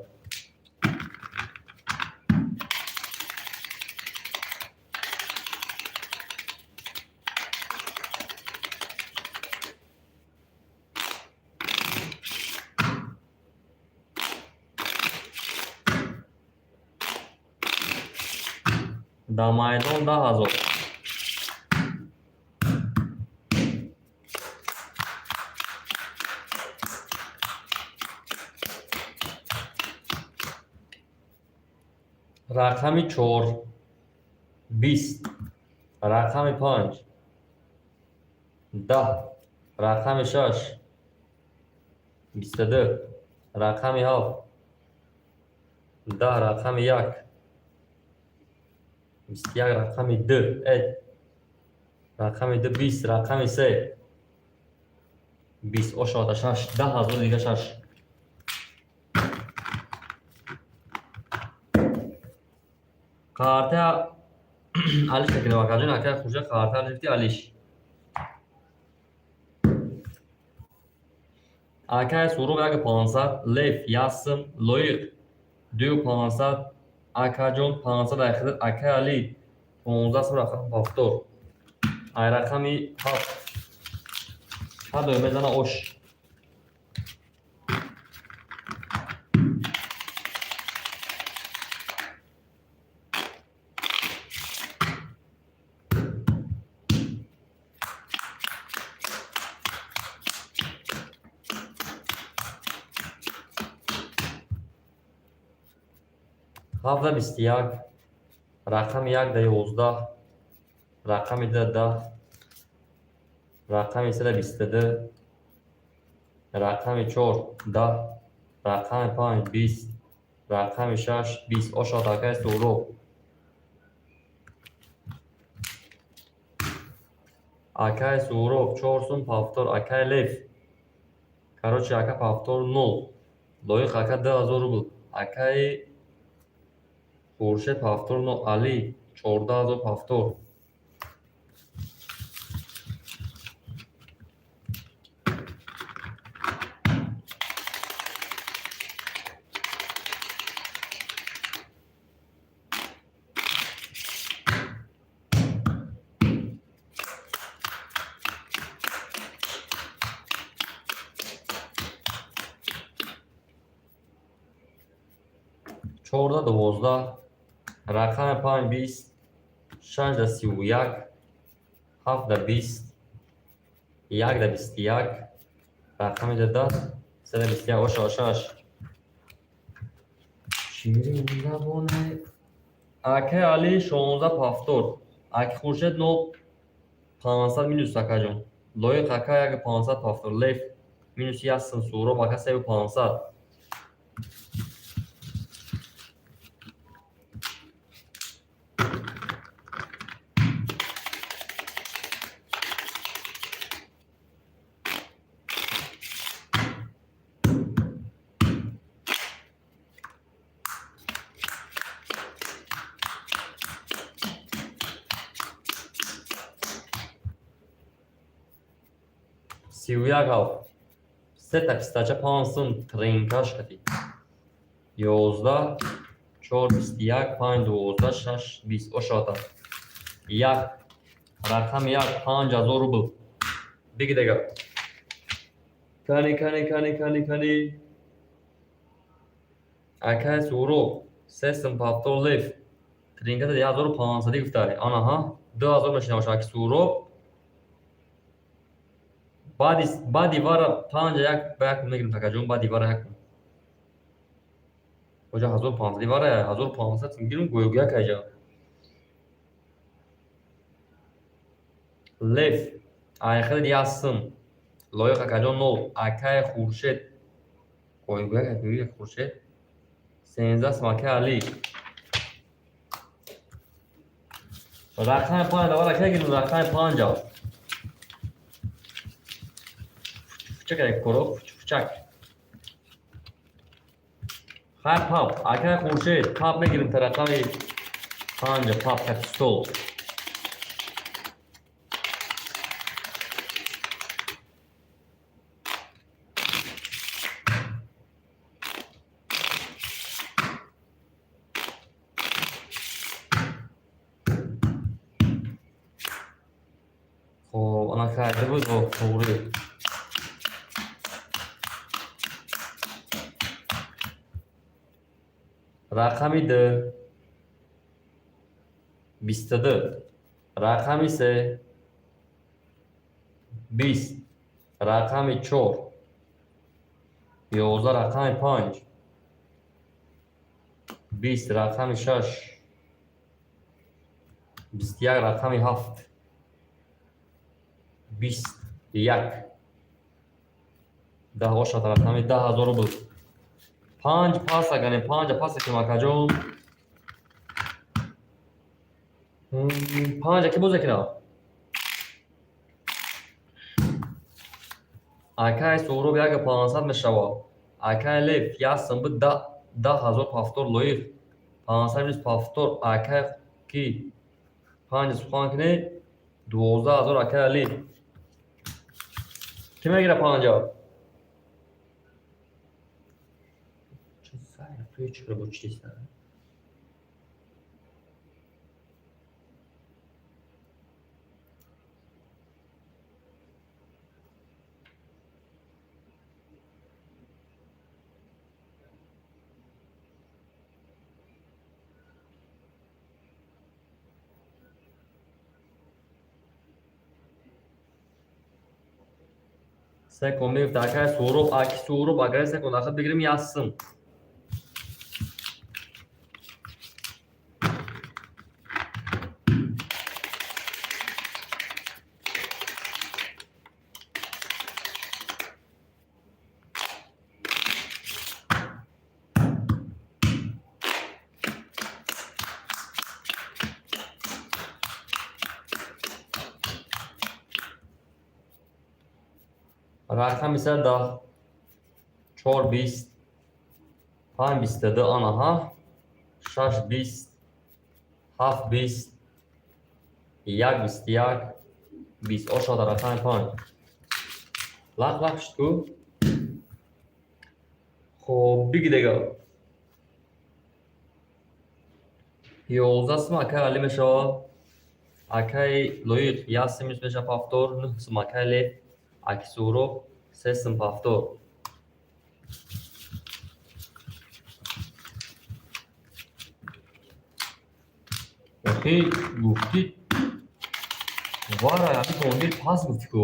Дар майдон 10 000. Рақами чор 20, рақами панҷ 10, рақами шаш 22, рақами ҳафт 10, рақами як 21, рақами ду рақами ду 20, рақами се 20. Ошода шаш 10 000 дига шаш. Қарта алиш мекунем, акаҷон. Акай Хуршед, қарта алиш, алиш. Акай Суроб 1 500, Лев 1 сум, Лоиқ 2 500, акаҷон 500 айхидат, акай Али 15 сум. Рақами повтор ай рақами ҳафт кадое мезана ош? Ҳафта 21, рақами як да 11, рақами ду 10, рақами се да 22, рақами чор 10, рақами панҷ 20, рақами шаш 20. Ошод, акай Суҳроб. Акай Суҳроб 4 сум повтор. Акай Лев, короче, ака, повтор нол. Лоиқ ака 2000 рубл. Акаи Хуршед повтор нол. Али 14 000 повтор. Чорда 12, рақами панҷ 20, шашда 31, ҳафтда 20, якда 21, рақами 10, сада 21. Оша шаш. Ширин лабоне. Акай Али 16 повтор. Аки Хуршед нол 500 минус, акаҷон. Лоиқ ака 1 500 повтор. Лев минус 1 сум. Суҳроб ака 3 500. 31 ҳафт, сета пистача 5 сум тринкаш кардӣ. 11, чор 21, панҷ 12, шаш 20. Ошота як, рақами як 5000 рубл. Биги дега. Кани, кани, кани, кани, кани. Акай Суҳроб 3 сум повтор. Лев тринката 1500 гуфтари, анаҳа, 2000 мешинавош. Аки Суҳроб баъди вара панҷа як ба як мегирем, такаҷон. Баъди вара як оҷа 1500 вара 1500 гирем, гӯёгӯяк айҷа. Лев айхелид 1 сум. Лоиқ акаҷон нол. Акай Хуршед гӯёгӯяк, гӯёгӯяк. Хуршед 13 сум. Акай Али рақами панҷ давара ка гирем, рақами панҷа. Фучак коро, фучак. Хайр, пап, акай Хуршед, пап мегирем та рақами панҷа, пап кати стол. Хоб, ана карда буд туғри. Рақами д. 22 рақами се, 20 рақами чор, 11 рақами панҷ, 20 рақами шаш, 21 рақами ҳафт, 21 10 ошад рақами 10 000 рубл. Панҷ паса ганем, панҷа паса ким, акаҷон? Панҷа ки бозе кина? Акай Суҳроб 1500 мешавад. Акай Лев як сумби 10 000 повтор. Лоиқ 500 минус повтор. Акай ки панҷа сухан кунед, 12 000. Акай Али, кӣ мегира панҷа? Чаро бо чист? Секунд мегуфт акай Суҳроб, аки Суҳроб, агар секунд ахид бигирем, як сум. Рақами се 10, чор 20, панҷ 22, анаҳа, шаш 20, ҳафт 20, як 21, 20 ошода рақами панҷ. Лақ лақ шуд ку. Хоб, биги дега. 11 сум акай Али мешавад. Акай Лоиқ як сум минус мешавад повтор, нӯҳ сум акай Лев, аки Суҳроб се сум повтор. Охи гуфтӣ вара яки командир пас гуфтӣ ку.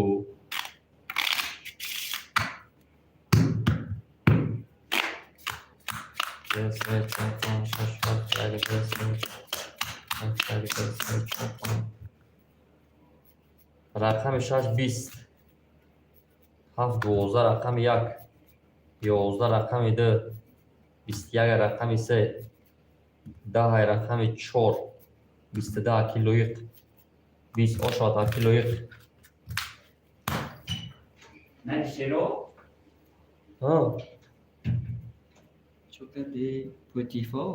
Ду, се, чор, панҷ, шаш, ҳафт, як, ду, се, ҳафт, як, ду, се, чор, панҷ. Рақами шаш 20, ҳафт 12 рақами як, 11 рақами ду, 21 рақами се, 10 рақами чор, 22 аки Лоиқ, 20 ошад аки Лоиқ. Не, Шеро? А? Чо кардӣ? Путифо?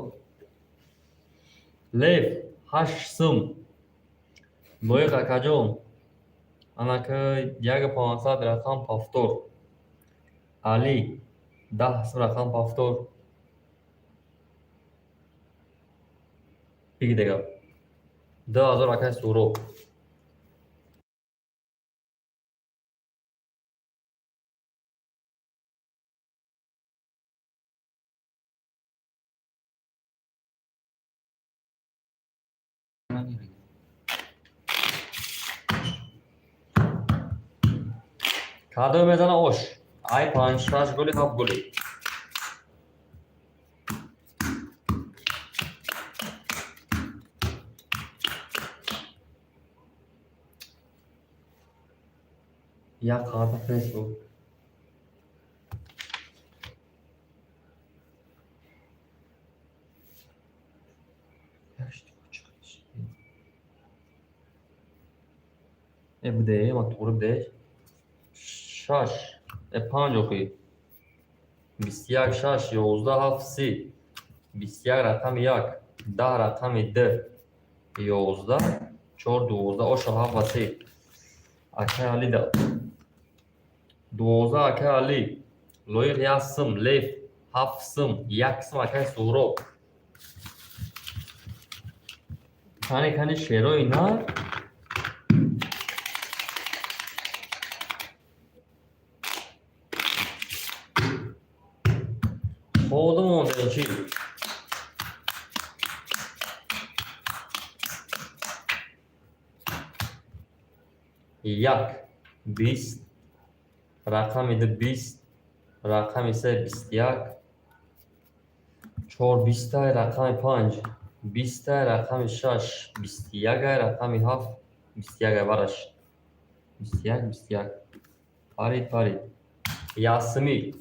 Лев ҳашт сум. Лоиқ акаҷон, анака 1500 рақам повтор. Али 10 сум рақам повтор. Биги дега. 2000 акай Суҳроб. Кадом мезана ош? Ай панҷ, шаш голи, ҳафт голи. Як қарта фейсбук. Э буде, ма туғри буде. Шаш, э панҷ охи. 21, шаш, 11, ҳафт, 30. 21 рақами як, 10 рақами ду, 11, чор, 12, оша ҳафт ва 30. Акай Алида. 12 акай Али. Лоиқ як сум, Лев ҳафт сум, як сум акай Суҳроб. Кани кани шерои нар? Ходум монда чӣ? Як 20, рақами ду 20, рақами се 21, чор 20-ай, рақами панҷ 20-ай, рақами шаш 21-ай, рақами ҳафт 21-ай. Бараш 21, 21. Парид, парид. Ясми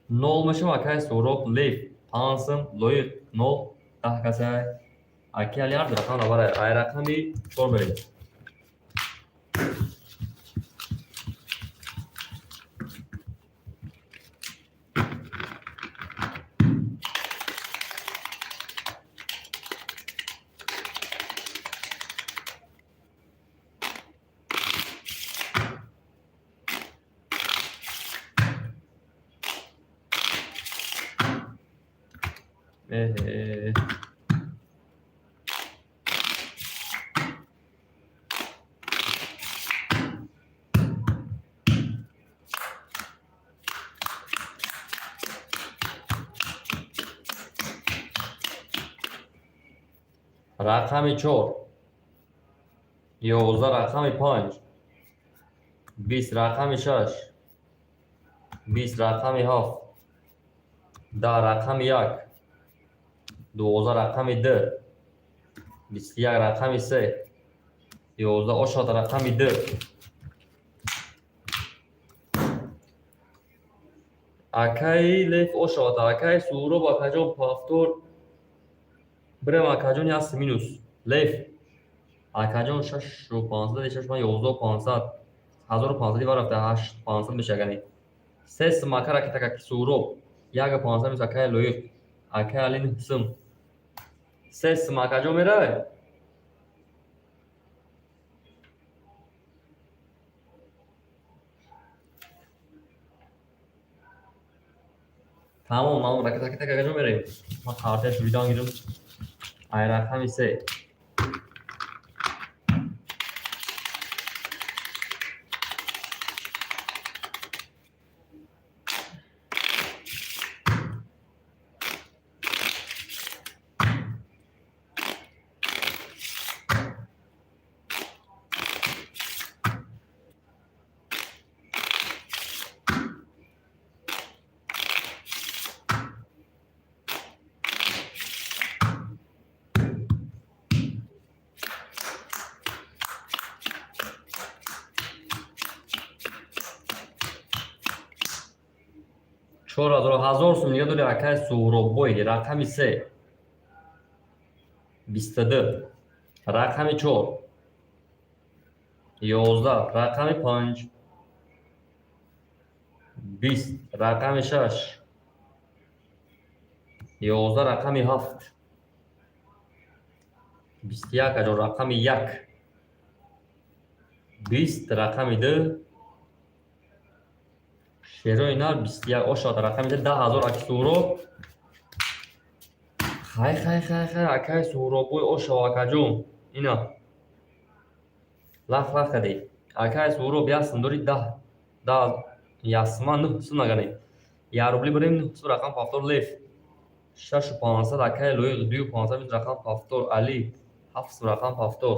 нол мешава, акай Суҳроб. Лев панҷ сум, Лоиқ нол, 10 касай. Аки Али ҳар рақам наварай. Ай рақами чор мерем. Эҳе. Рақами чор 11, рақами панҷ 20, рақами шаш 20, рақами ҳафт 10, рақами як 12, рақами ду 21, рақами се 11, ошод, рақами ду. Акаи Лев ошод, акаи Суҳроб, акаҷон, повтор бирем, акаҷон, яст минус. Лев акаҷон, 6 500, шаш ман 11 500, 1500 варафта, 8 500 мешагани. Се сум, ака ракетака Суҳроб, 1 500 мис, акаи Лоиқ, акаи Али нӯҳ сум. Се сум, акаҷон, мераве. Тамом, тамом, ракетакетак, акаҷон, мерем. Ман қартия шуридан гирам. Ай рақами се. 4000, 1000 сум нига дори, акаи Суҳроббой. Рақами се 22, рақами чор 11, рақами панҷ 20, рақами шаш 11, рақами ҳафт 21, аҷо, рақами як 20, рақами ду шерои нар 21, ошод, рақами ду, 10 000, аки Суҳроб. Хай, хай, хай, хай, акаи Суҳроббой, ошав, акаҷон, ина лах лах кардӣ. Акаи Суҳроб, як сум дори, 10 10 ясма нӯҳ сум наганӣ. Як рубли бирем, нӯҳ сум, рақам повтор. Лев 6 500, акаи Лоиқ 2 500, рақам повтор. Али ҳафт сум, рақам повтор.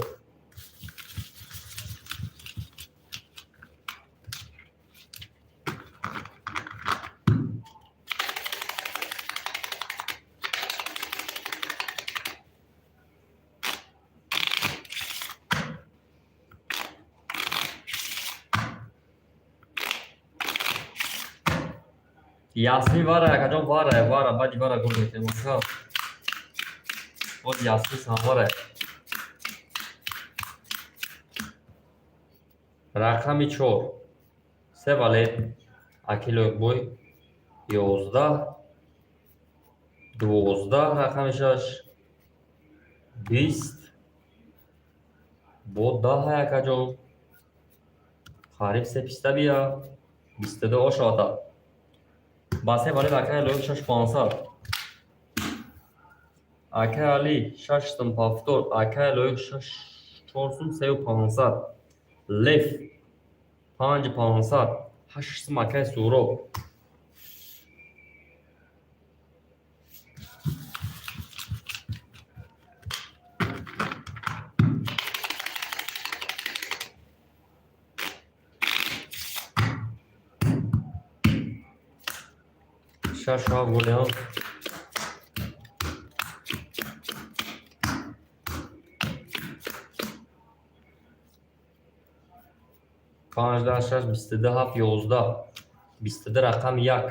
Ясмин вара, акаҷон, вара, вара, баъди вара гол метем, ака. Боз Ясмин самвара. Рақами чор се валет, аки Лоиқбой, 11, 12, рақами шаш 20, бо 10, акаҷон, қариб се писта бия, 22, ошоата. Ба се валет, акаи Лоиқ, 6 500, акаи Али шаш сум, повтор. Акаи Лоиқ шаш чор сум, 3 500. Лев 5 500, ҳашт сум, акаи Суҳроб. Шашу ҳафт голиам. Панҷ, даҳ, шаш, 22, ҳафт, 11. 22 рақами як.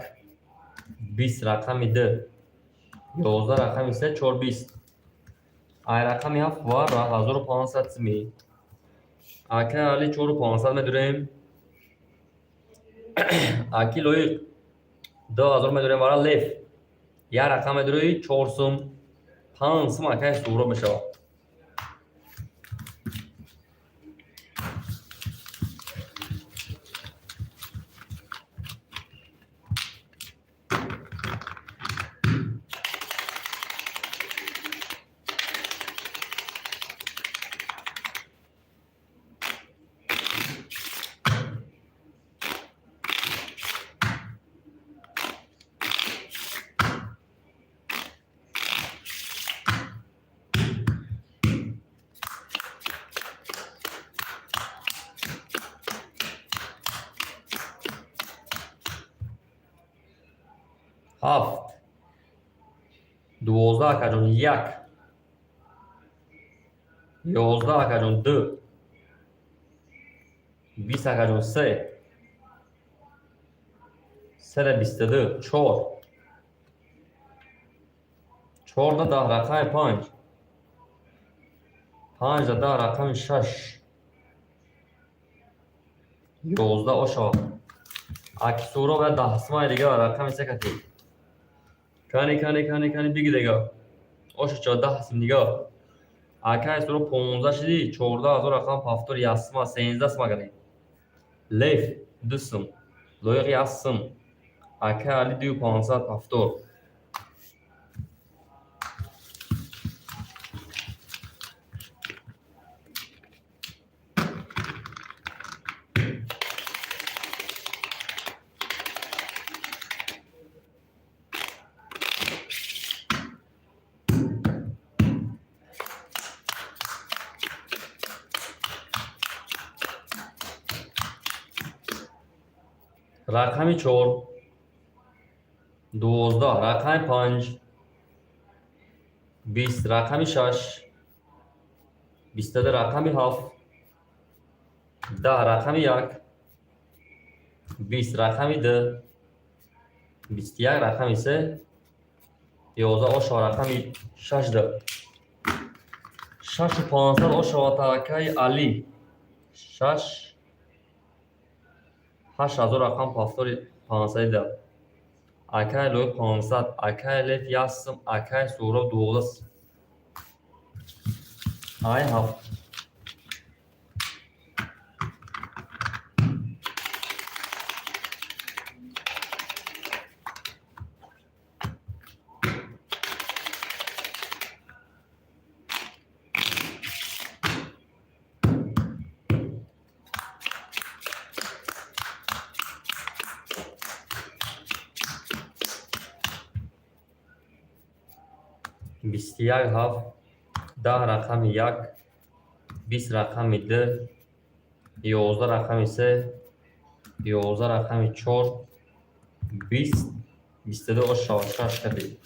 20 рақами ду. 11 рақами се, чор, 20. Ай рақами ҳафт ва 1500 сими. Ака Али 4500 медурем. Аки Лоиқ 2000 медурем вара Лев. Як рақам медури чор сум. 5 сум акай Суҳроб мешавад. Ҳафт, 12, акаҷон, як, 11, акаҷон, ду, 20, акаҷон, се, сера 22, чор, чорда 10 рақами панҷ, панҷда 10 рақами шаш, 11 ошо. Аки Суҳроб я даҳсмаи дига рақами се кати. Кани, кани, кани, кани, биги дига. Ошо чо 10 сим дига. Акай Суҳроб 15 шиди, 14 000 рақам пафтор ясма, 13 сма кати. Лев ду сум, Лоиқ як сум. Акай Али дую пансад пафтор. Рақами чор, 12, рақами панҷ, 20, рақами шаш, 22, рақами ҳафт, 10, рақами як, 20, рақами ду, 21, рақами се, 11 ошо рақами шаш ду. Шашу пансад ошо акаи Али. Шаш, 8000 рақам пафтори пансади да. Акай Лоиқ 500, акай Лев як сум, акай Суҳроб 12 сум. Ай ҳафт. 21 ҳафт, 10 рақами як, 20 рақами ду, 11 рақами се, 11 рақами чор, 20, 22 ошо шаш кади.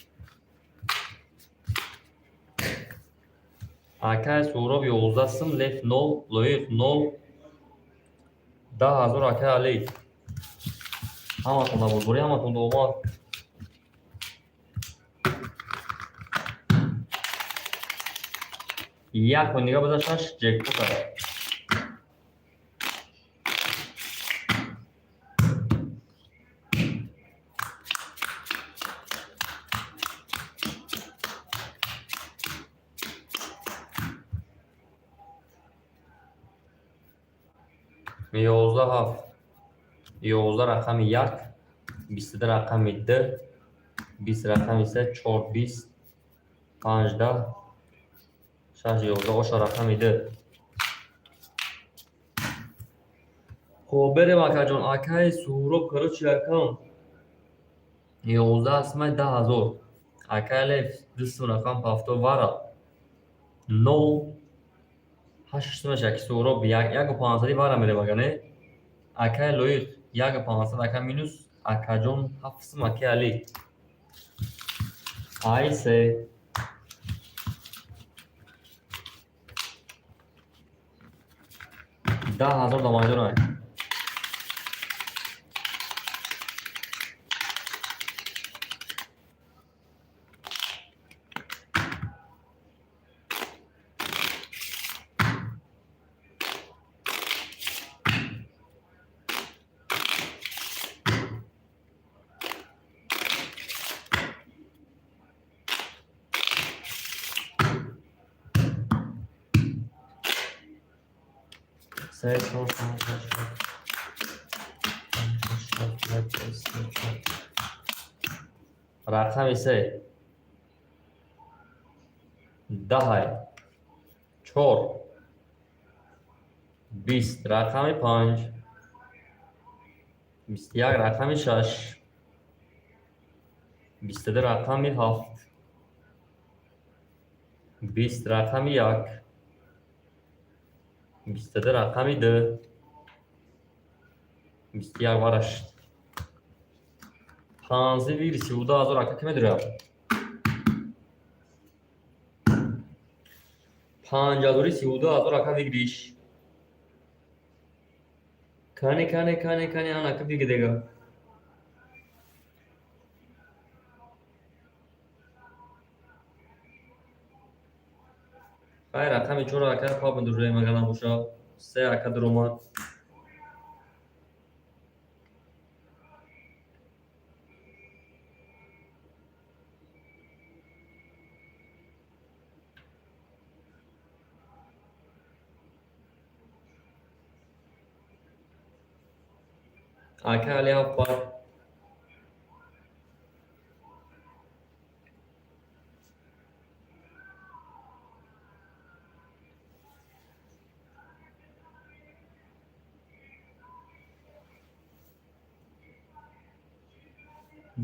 Акай Суҳроб 11 сум, Лев нол, Лоиқ нол, 10 000 акай Али. Ҳаматон набозборӣ, ҳаматон дома. Як бор нигоҳ бизар, шаш ҷекпот аст. 11 ҳафт, 11 рақами як, 22 рақами ду, 20 рақами се, чор, 20, панҷ, даҳ, шаш, 11 ошо рақами ду. Хоб, берем, акаҷон. Акаи Суҳроб, короче, акам 11 сумаи 10 000. Акаи Лев ду сум рақам пафтор вара. Нол ҳашт сумаш аки Суҳроб яку пансади вара мерем, ага не? Акаи Лоиқ яку пансад, ака минус, акаҷон ҳафт сум, аки Али. Ай се. 10,000 дар майдонай. Се, чор, панҷ, шаш, ҳафт, ҳашт, ҳафт, як, ду, се, чор. Рақами се. Даҳай. Чор. 20. Рақами панҷ. 21. Рақами шаш. 22. Рақами ҳафт. 20. Рақами як. 22. Рақами ду. 21 варашт. Панздаҳ выигрыш 32,000, ака, ки медурам? Панҷ ҳазори 32,000, ака, выигрыш. Кане, кане, кане, кане, ан, ака, выигрыш дега. Хай, рақами чор, ака, пап медурем, агар набоша. Се, ака, дуромад. Ака Али, ҳафт пар.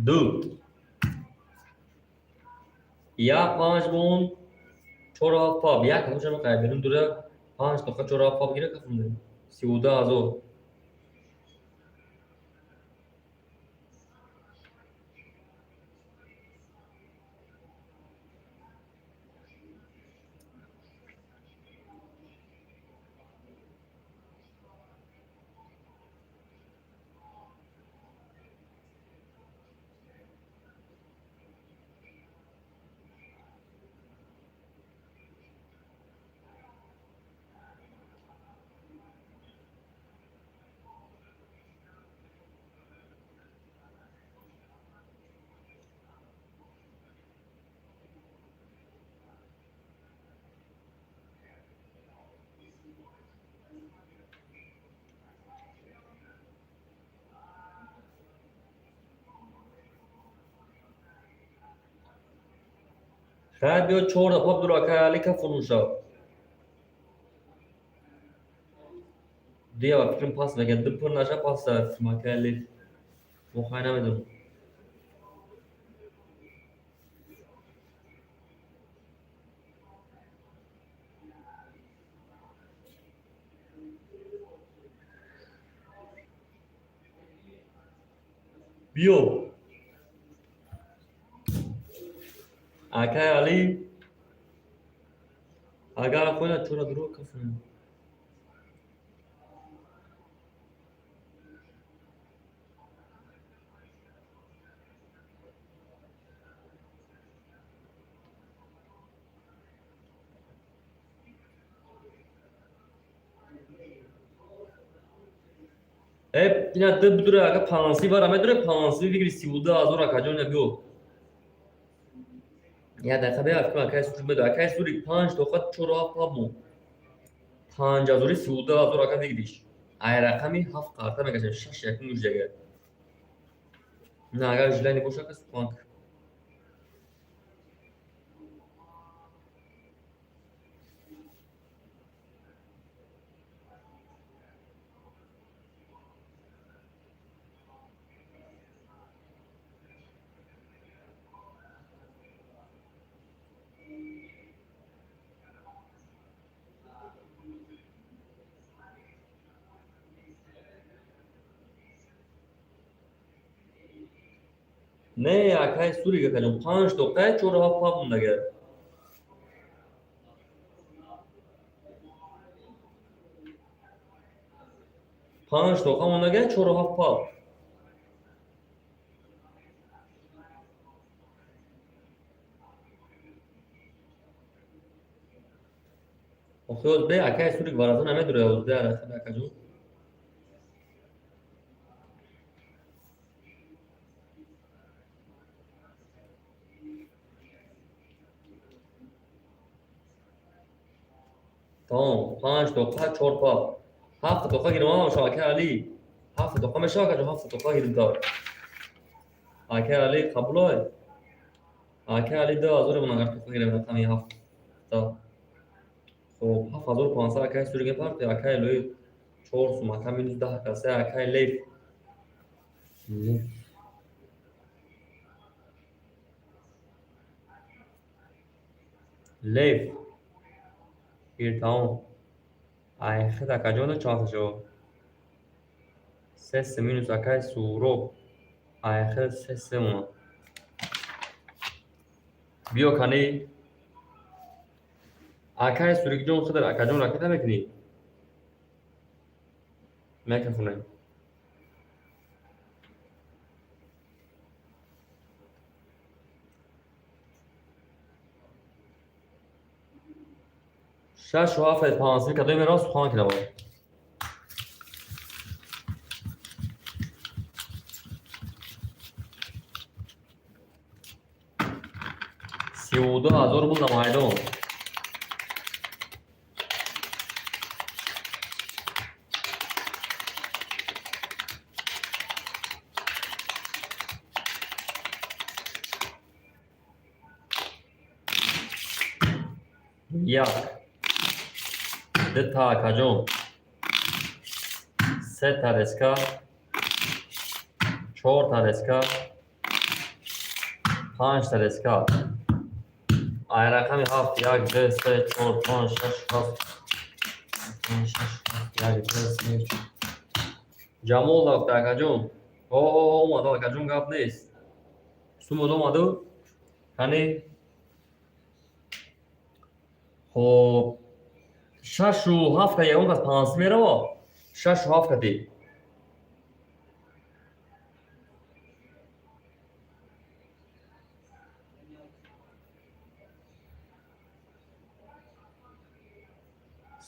Ду. Як панҷ бон, чор ҳафт паб. Як ҳамошама қайд берун дура панҷ тоқа чор ҳафт паб гира кафунда. 32,000. Хайр, биё, чор пап дур, ака Али, кафунуша. Дия ба фикрам пас мекард. Ду пур наша пас фикрам, ака Али. Мо хай намедонам. Биё. Акай Али, агар хона чора дуро кафунем. Э, ина ду бидуре, ака, панси бара медуре, панси выигрыш 32,000, акаҷон, биё. Як дақиқа бия, фикр акай Сурик медо. Акай Сурик, панҷ тоқа чор ҳафт паб мо. Панҷ ҳазори 32,000, ака, выигрыш. Ай рақами ҳафт қарта мекашем, шаш якум муждага. На, агар желание боша, ака, сухан. Не, акай Сурик, акаҷон, панҷ тоқай чору ҳафт пап мондага. Панҷ тоқа мондага, чору ҳафт пап. Охи бе акай Сурик вараза намедура, ёздаҳ рақам, акаҷон. Тамом, панҷ тоқа, чор пап. Ҳафт тоқа гирам, шо акай Али. Ҳафт тоқа мешава, акаҷон, ҳафт тоқа гирим та. Акай Али қабулай. Акай Али 2000 мон агар тоқа гирем рақами ҳафт та. Хоб, 7500 акай Сурик парти, акай Лои чор сум, ака минус 10 касе, акай Лев. Лев. Лев. Гир, тамом. Ай хид акаҷон чанд шо? Се се минус акай Суроб. Ай хид се се мона. Биё кани. Акай Сурикҷон хидр, акаҷон ракета мекунӣ? Микрофонем. Шашу ҳафт панси кадои меро сухан кунам. 32 000 рубл дар майдон. Як, дута, акаҷон, сета реска, чорта реска, панҷта реска. Ай рақами ҳафт: як, ду, се, чор, панҷ, шаш, ҳафт, панҷ, шаш, ҳафт, як, ду, се, чор. Ҷамол рафта, акаҷон. О, омад, акаҷон, гап нест. Сумуд омаду? Кани? Хоб, шашу ҳафта ягон кас панси мерава? Шашу ҳафт кати.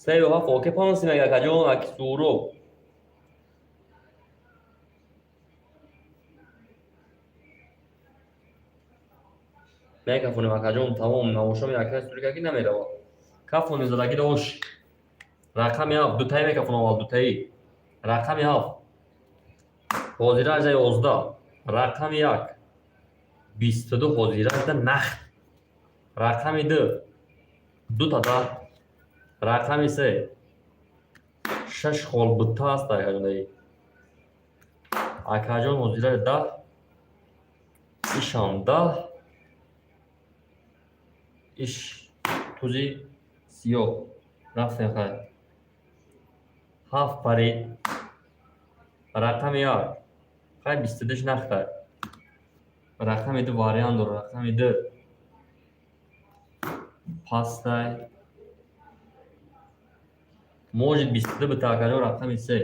Сею ҳафт оке панси мега, акаҷон, аки Суроб. Мекафонем, акаҷон, тамом, навошоми акай Сурик аки намерава. Кафони задаги дош. Рақами ҳафт, дутаи мекафон аввал, дутаи. Рақами ҳафт. Ҳозиражда 11. Рақами як. 22 ҳозиражда нахт. Рақами ду. Дута да. Рақами се. Шаш хол бута аст, акаҷонаи. Акаҷон, ҳозираи 10. Ишам 10. Иш тузи сиёҳ. Рафтем, хайр. Ҳафт парид. Рақами як. Хай, 22-ш нахтай. Рақами ду вариант дорад. Рақами ду. Пастай. Может 22 бита, акаҷон, рақами се.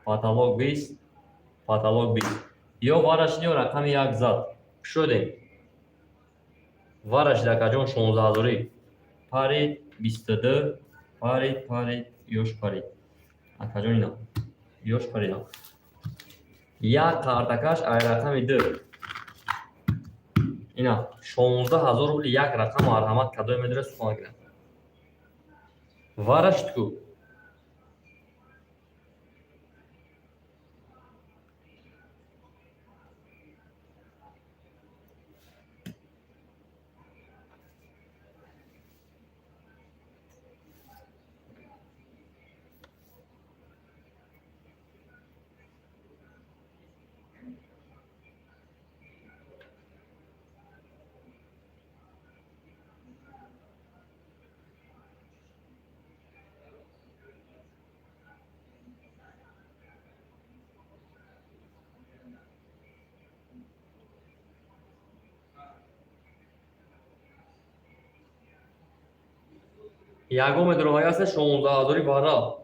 Потолок 20. Потолок 20. Ё вараш ё рақами як зад. Шудем. Вараш, акаҷон, 16 ҳазорӣ. Парид, 22, парид, парид, ёш парид. Акаҷон, ина. Ёш паридам. Як қартакаш ай рақами ду. Ина, 16 000 рубли як рақам, марҳамат, кадое медора сухан гирад. Вараш ку. Ягон медонам, аста 16 ҳазори вара.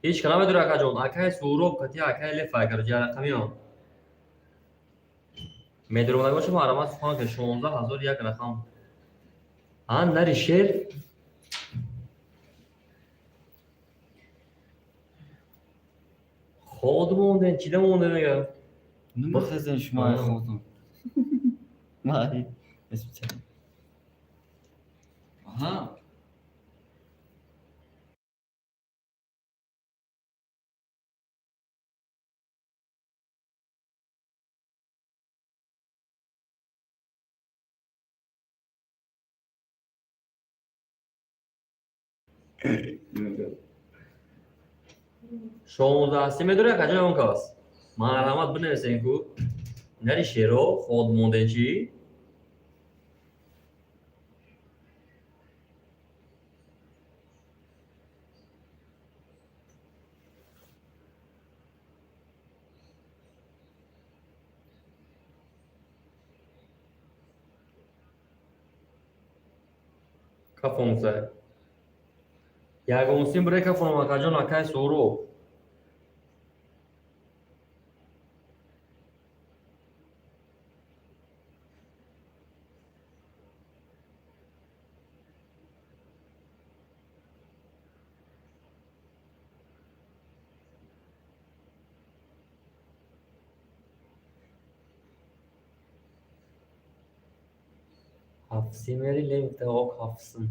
Ҳеҷ ка намедора, акаҷон. Акаи Суҳроб кати акаи Лефа, короче, рақамиён. Медоромадагошо марҳамат, сухан ки 16 ҳазор як рақам. А нари шер. Ход монден, чида монде мега? Намехезен шумо худтон. Май. Специально. Аҳа. 16 се медори, акаҷон, он кас. Марҳамат, бинависен ку. Нари шеро ход монден чӣ? Кафонса. Ягон сим бре кафонам, акаҷон, акай Суҳроб. Ҳафтсимери левта ок ҳафтсим.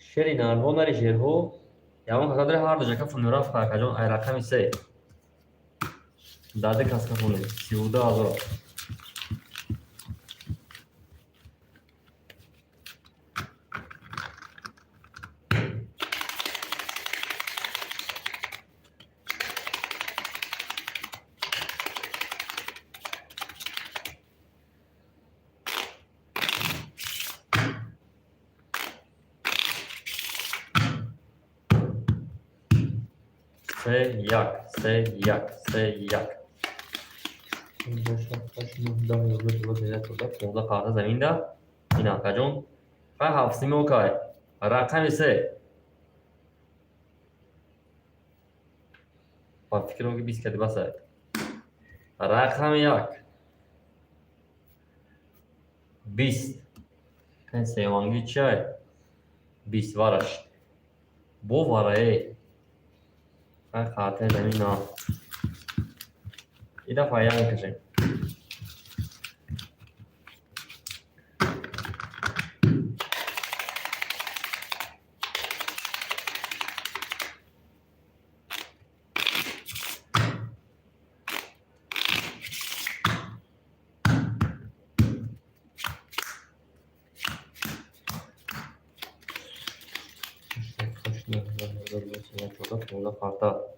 Шери нарҳо, нари шерҳо, ягон каса дори, ҳар дуҷа кафони рафт, акаҷон, ай рақами се. Даде кас кафони 32 ҳазор. Се як, се як, се як. 15 қарта заминда. Ина, акаҷон. Хай, ҳафтсими окай. Рақами се. Ба фикрам ки 20 кади басай. Рақами як. 20. Кай севанги чай? 20 вараш. Бо варае. Хай, қартаи замин на. И дафъа як мекашем. 15 карта.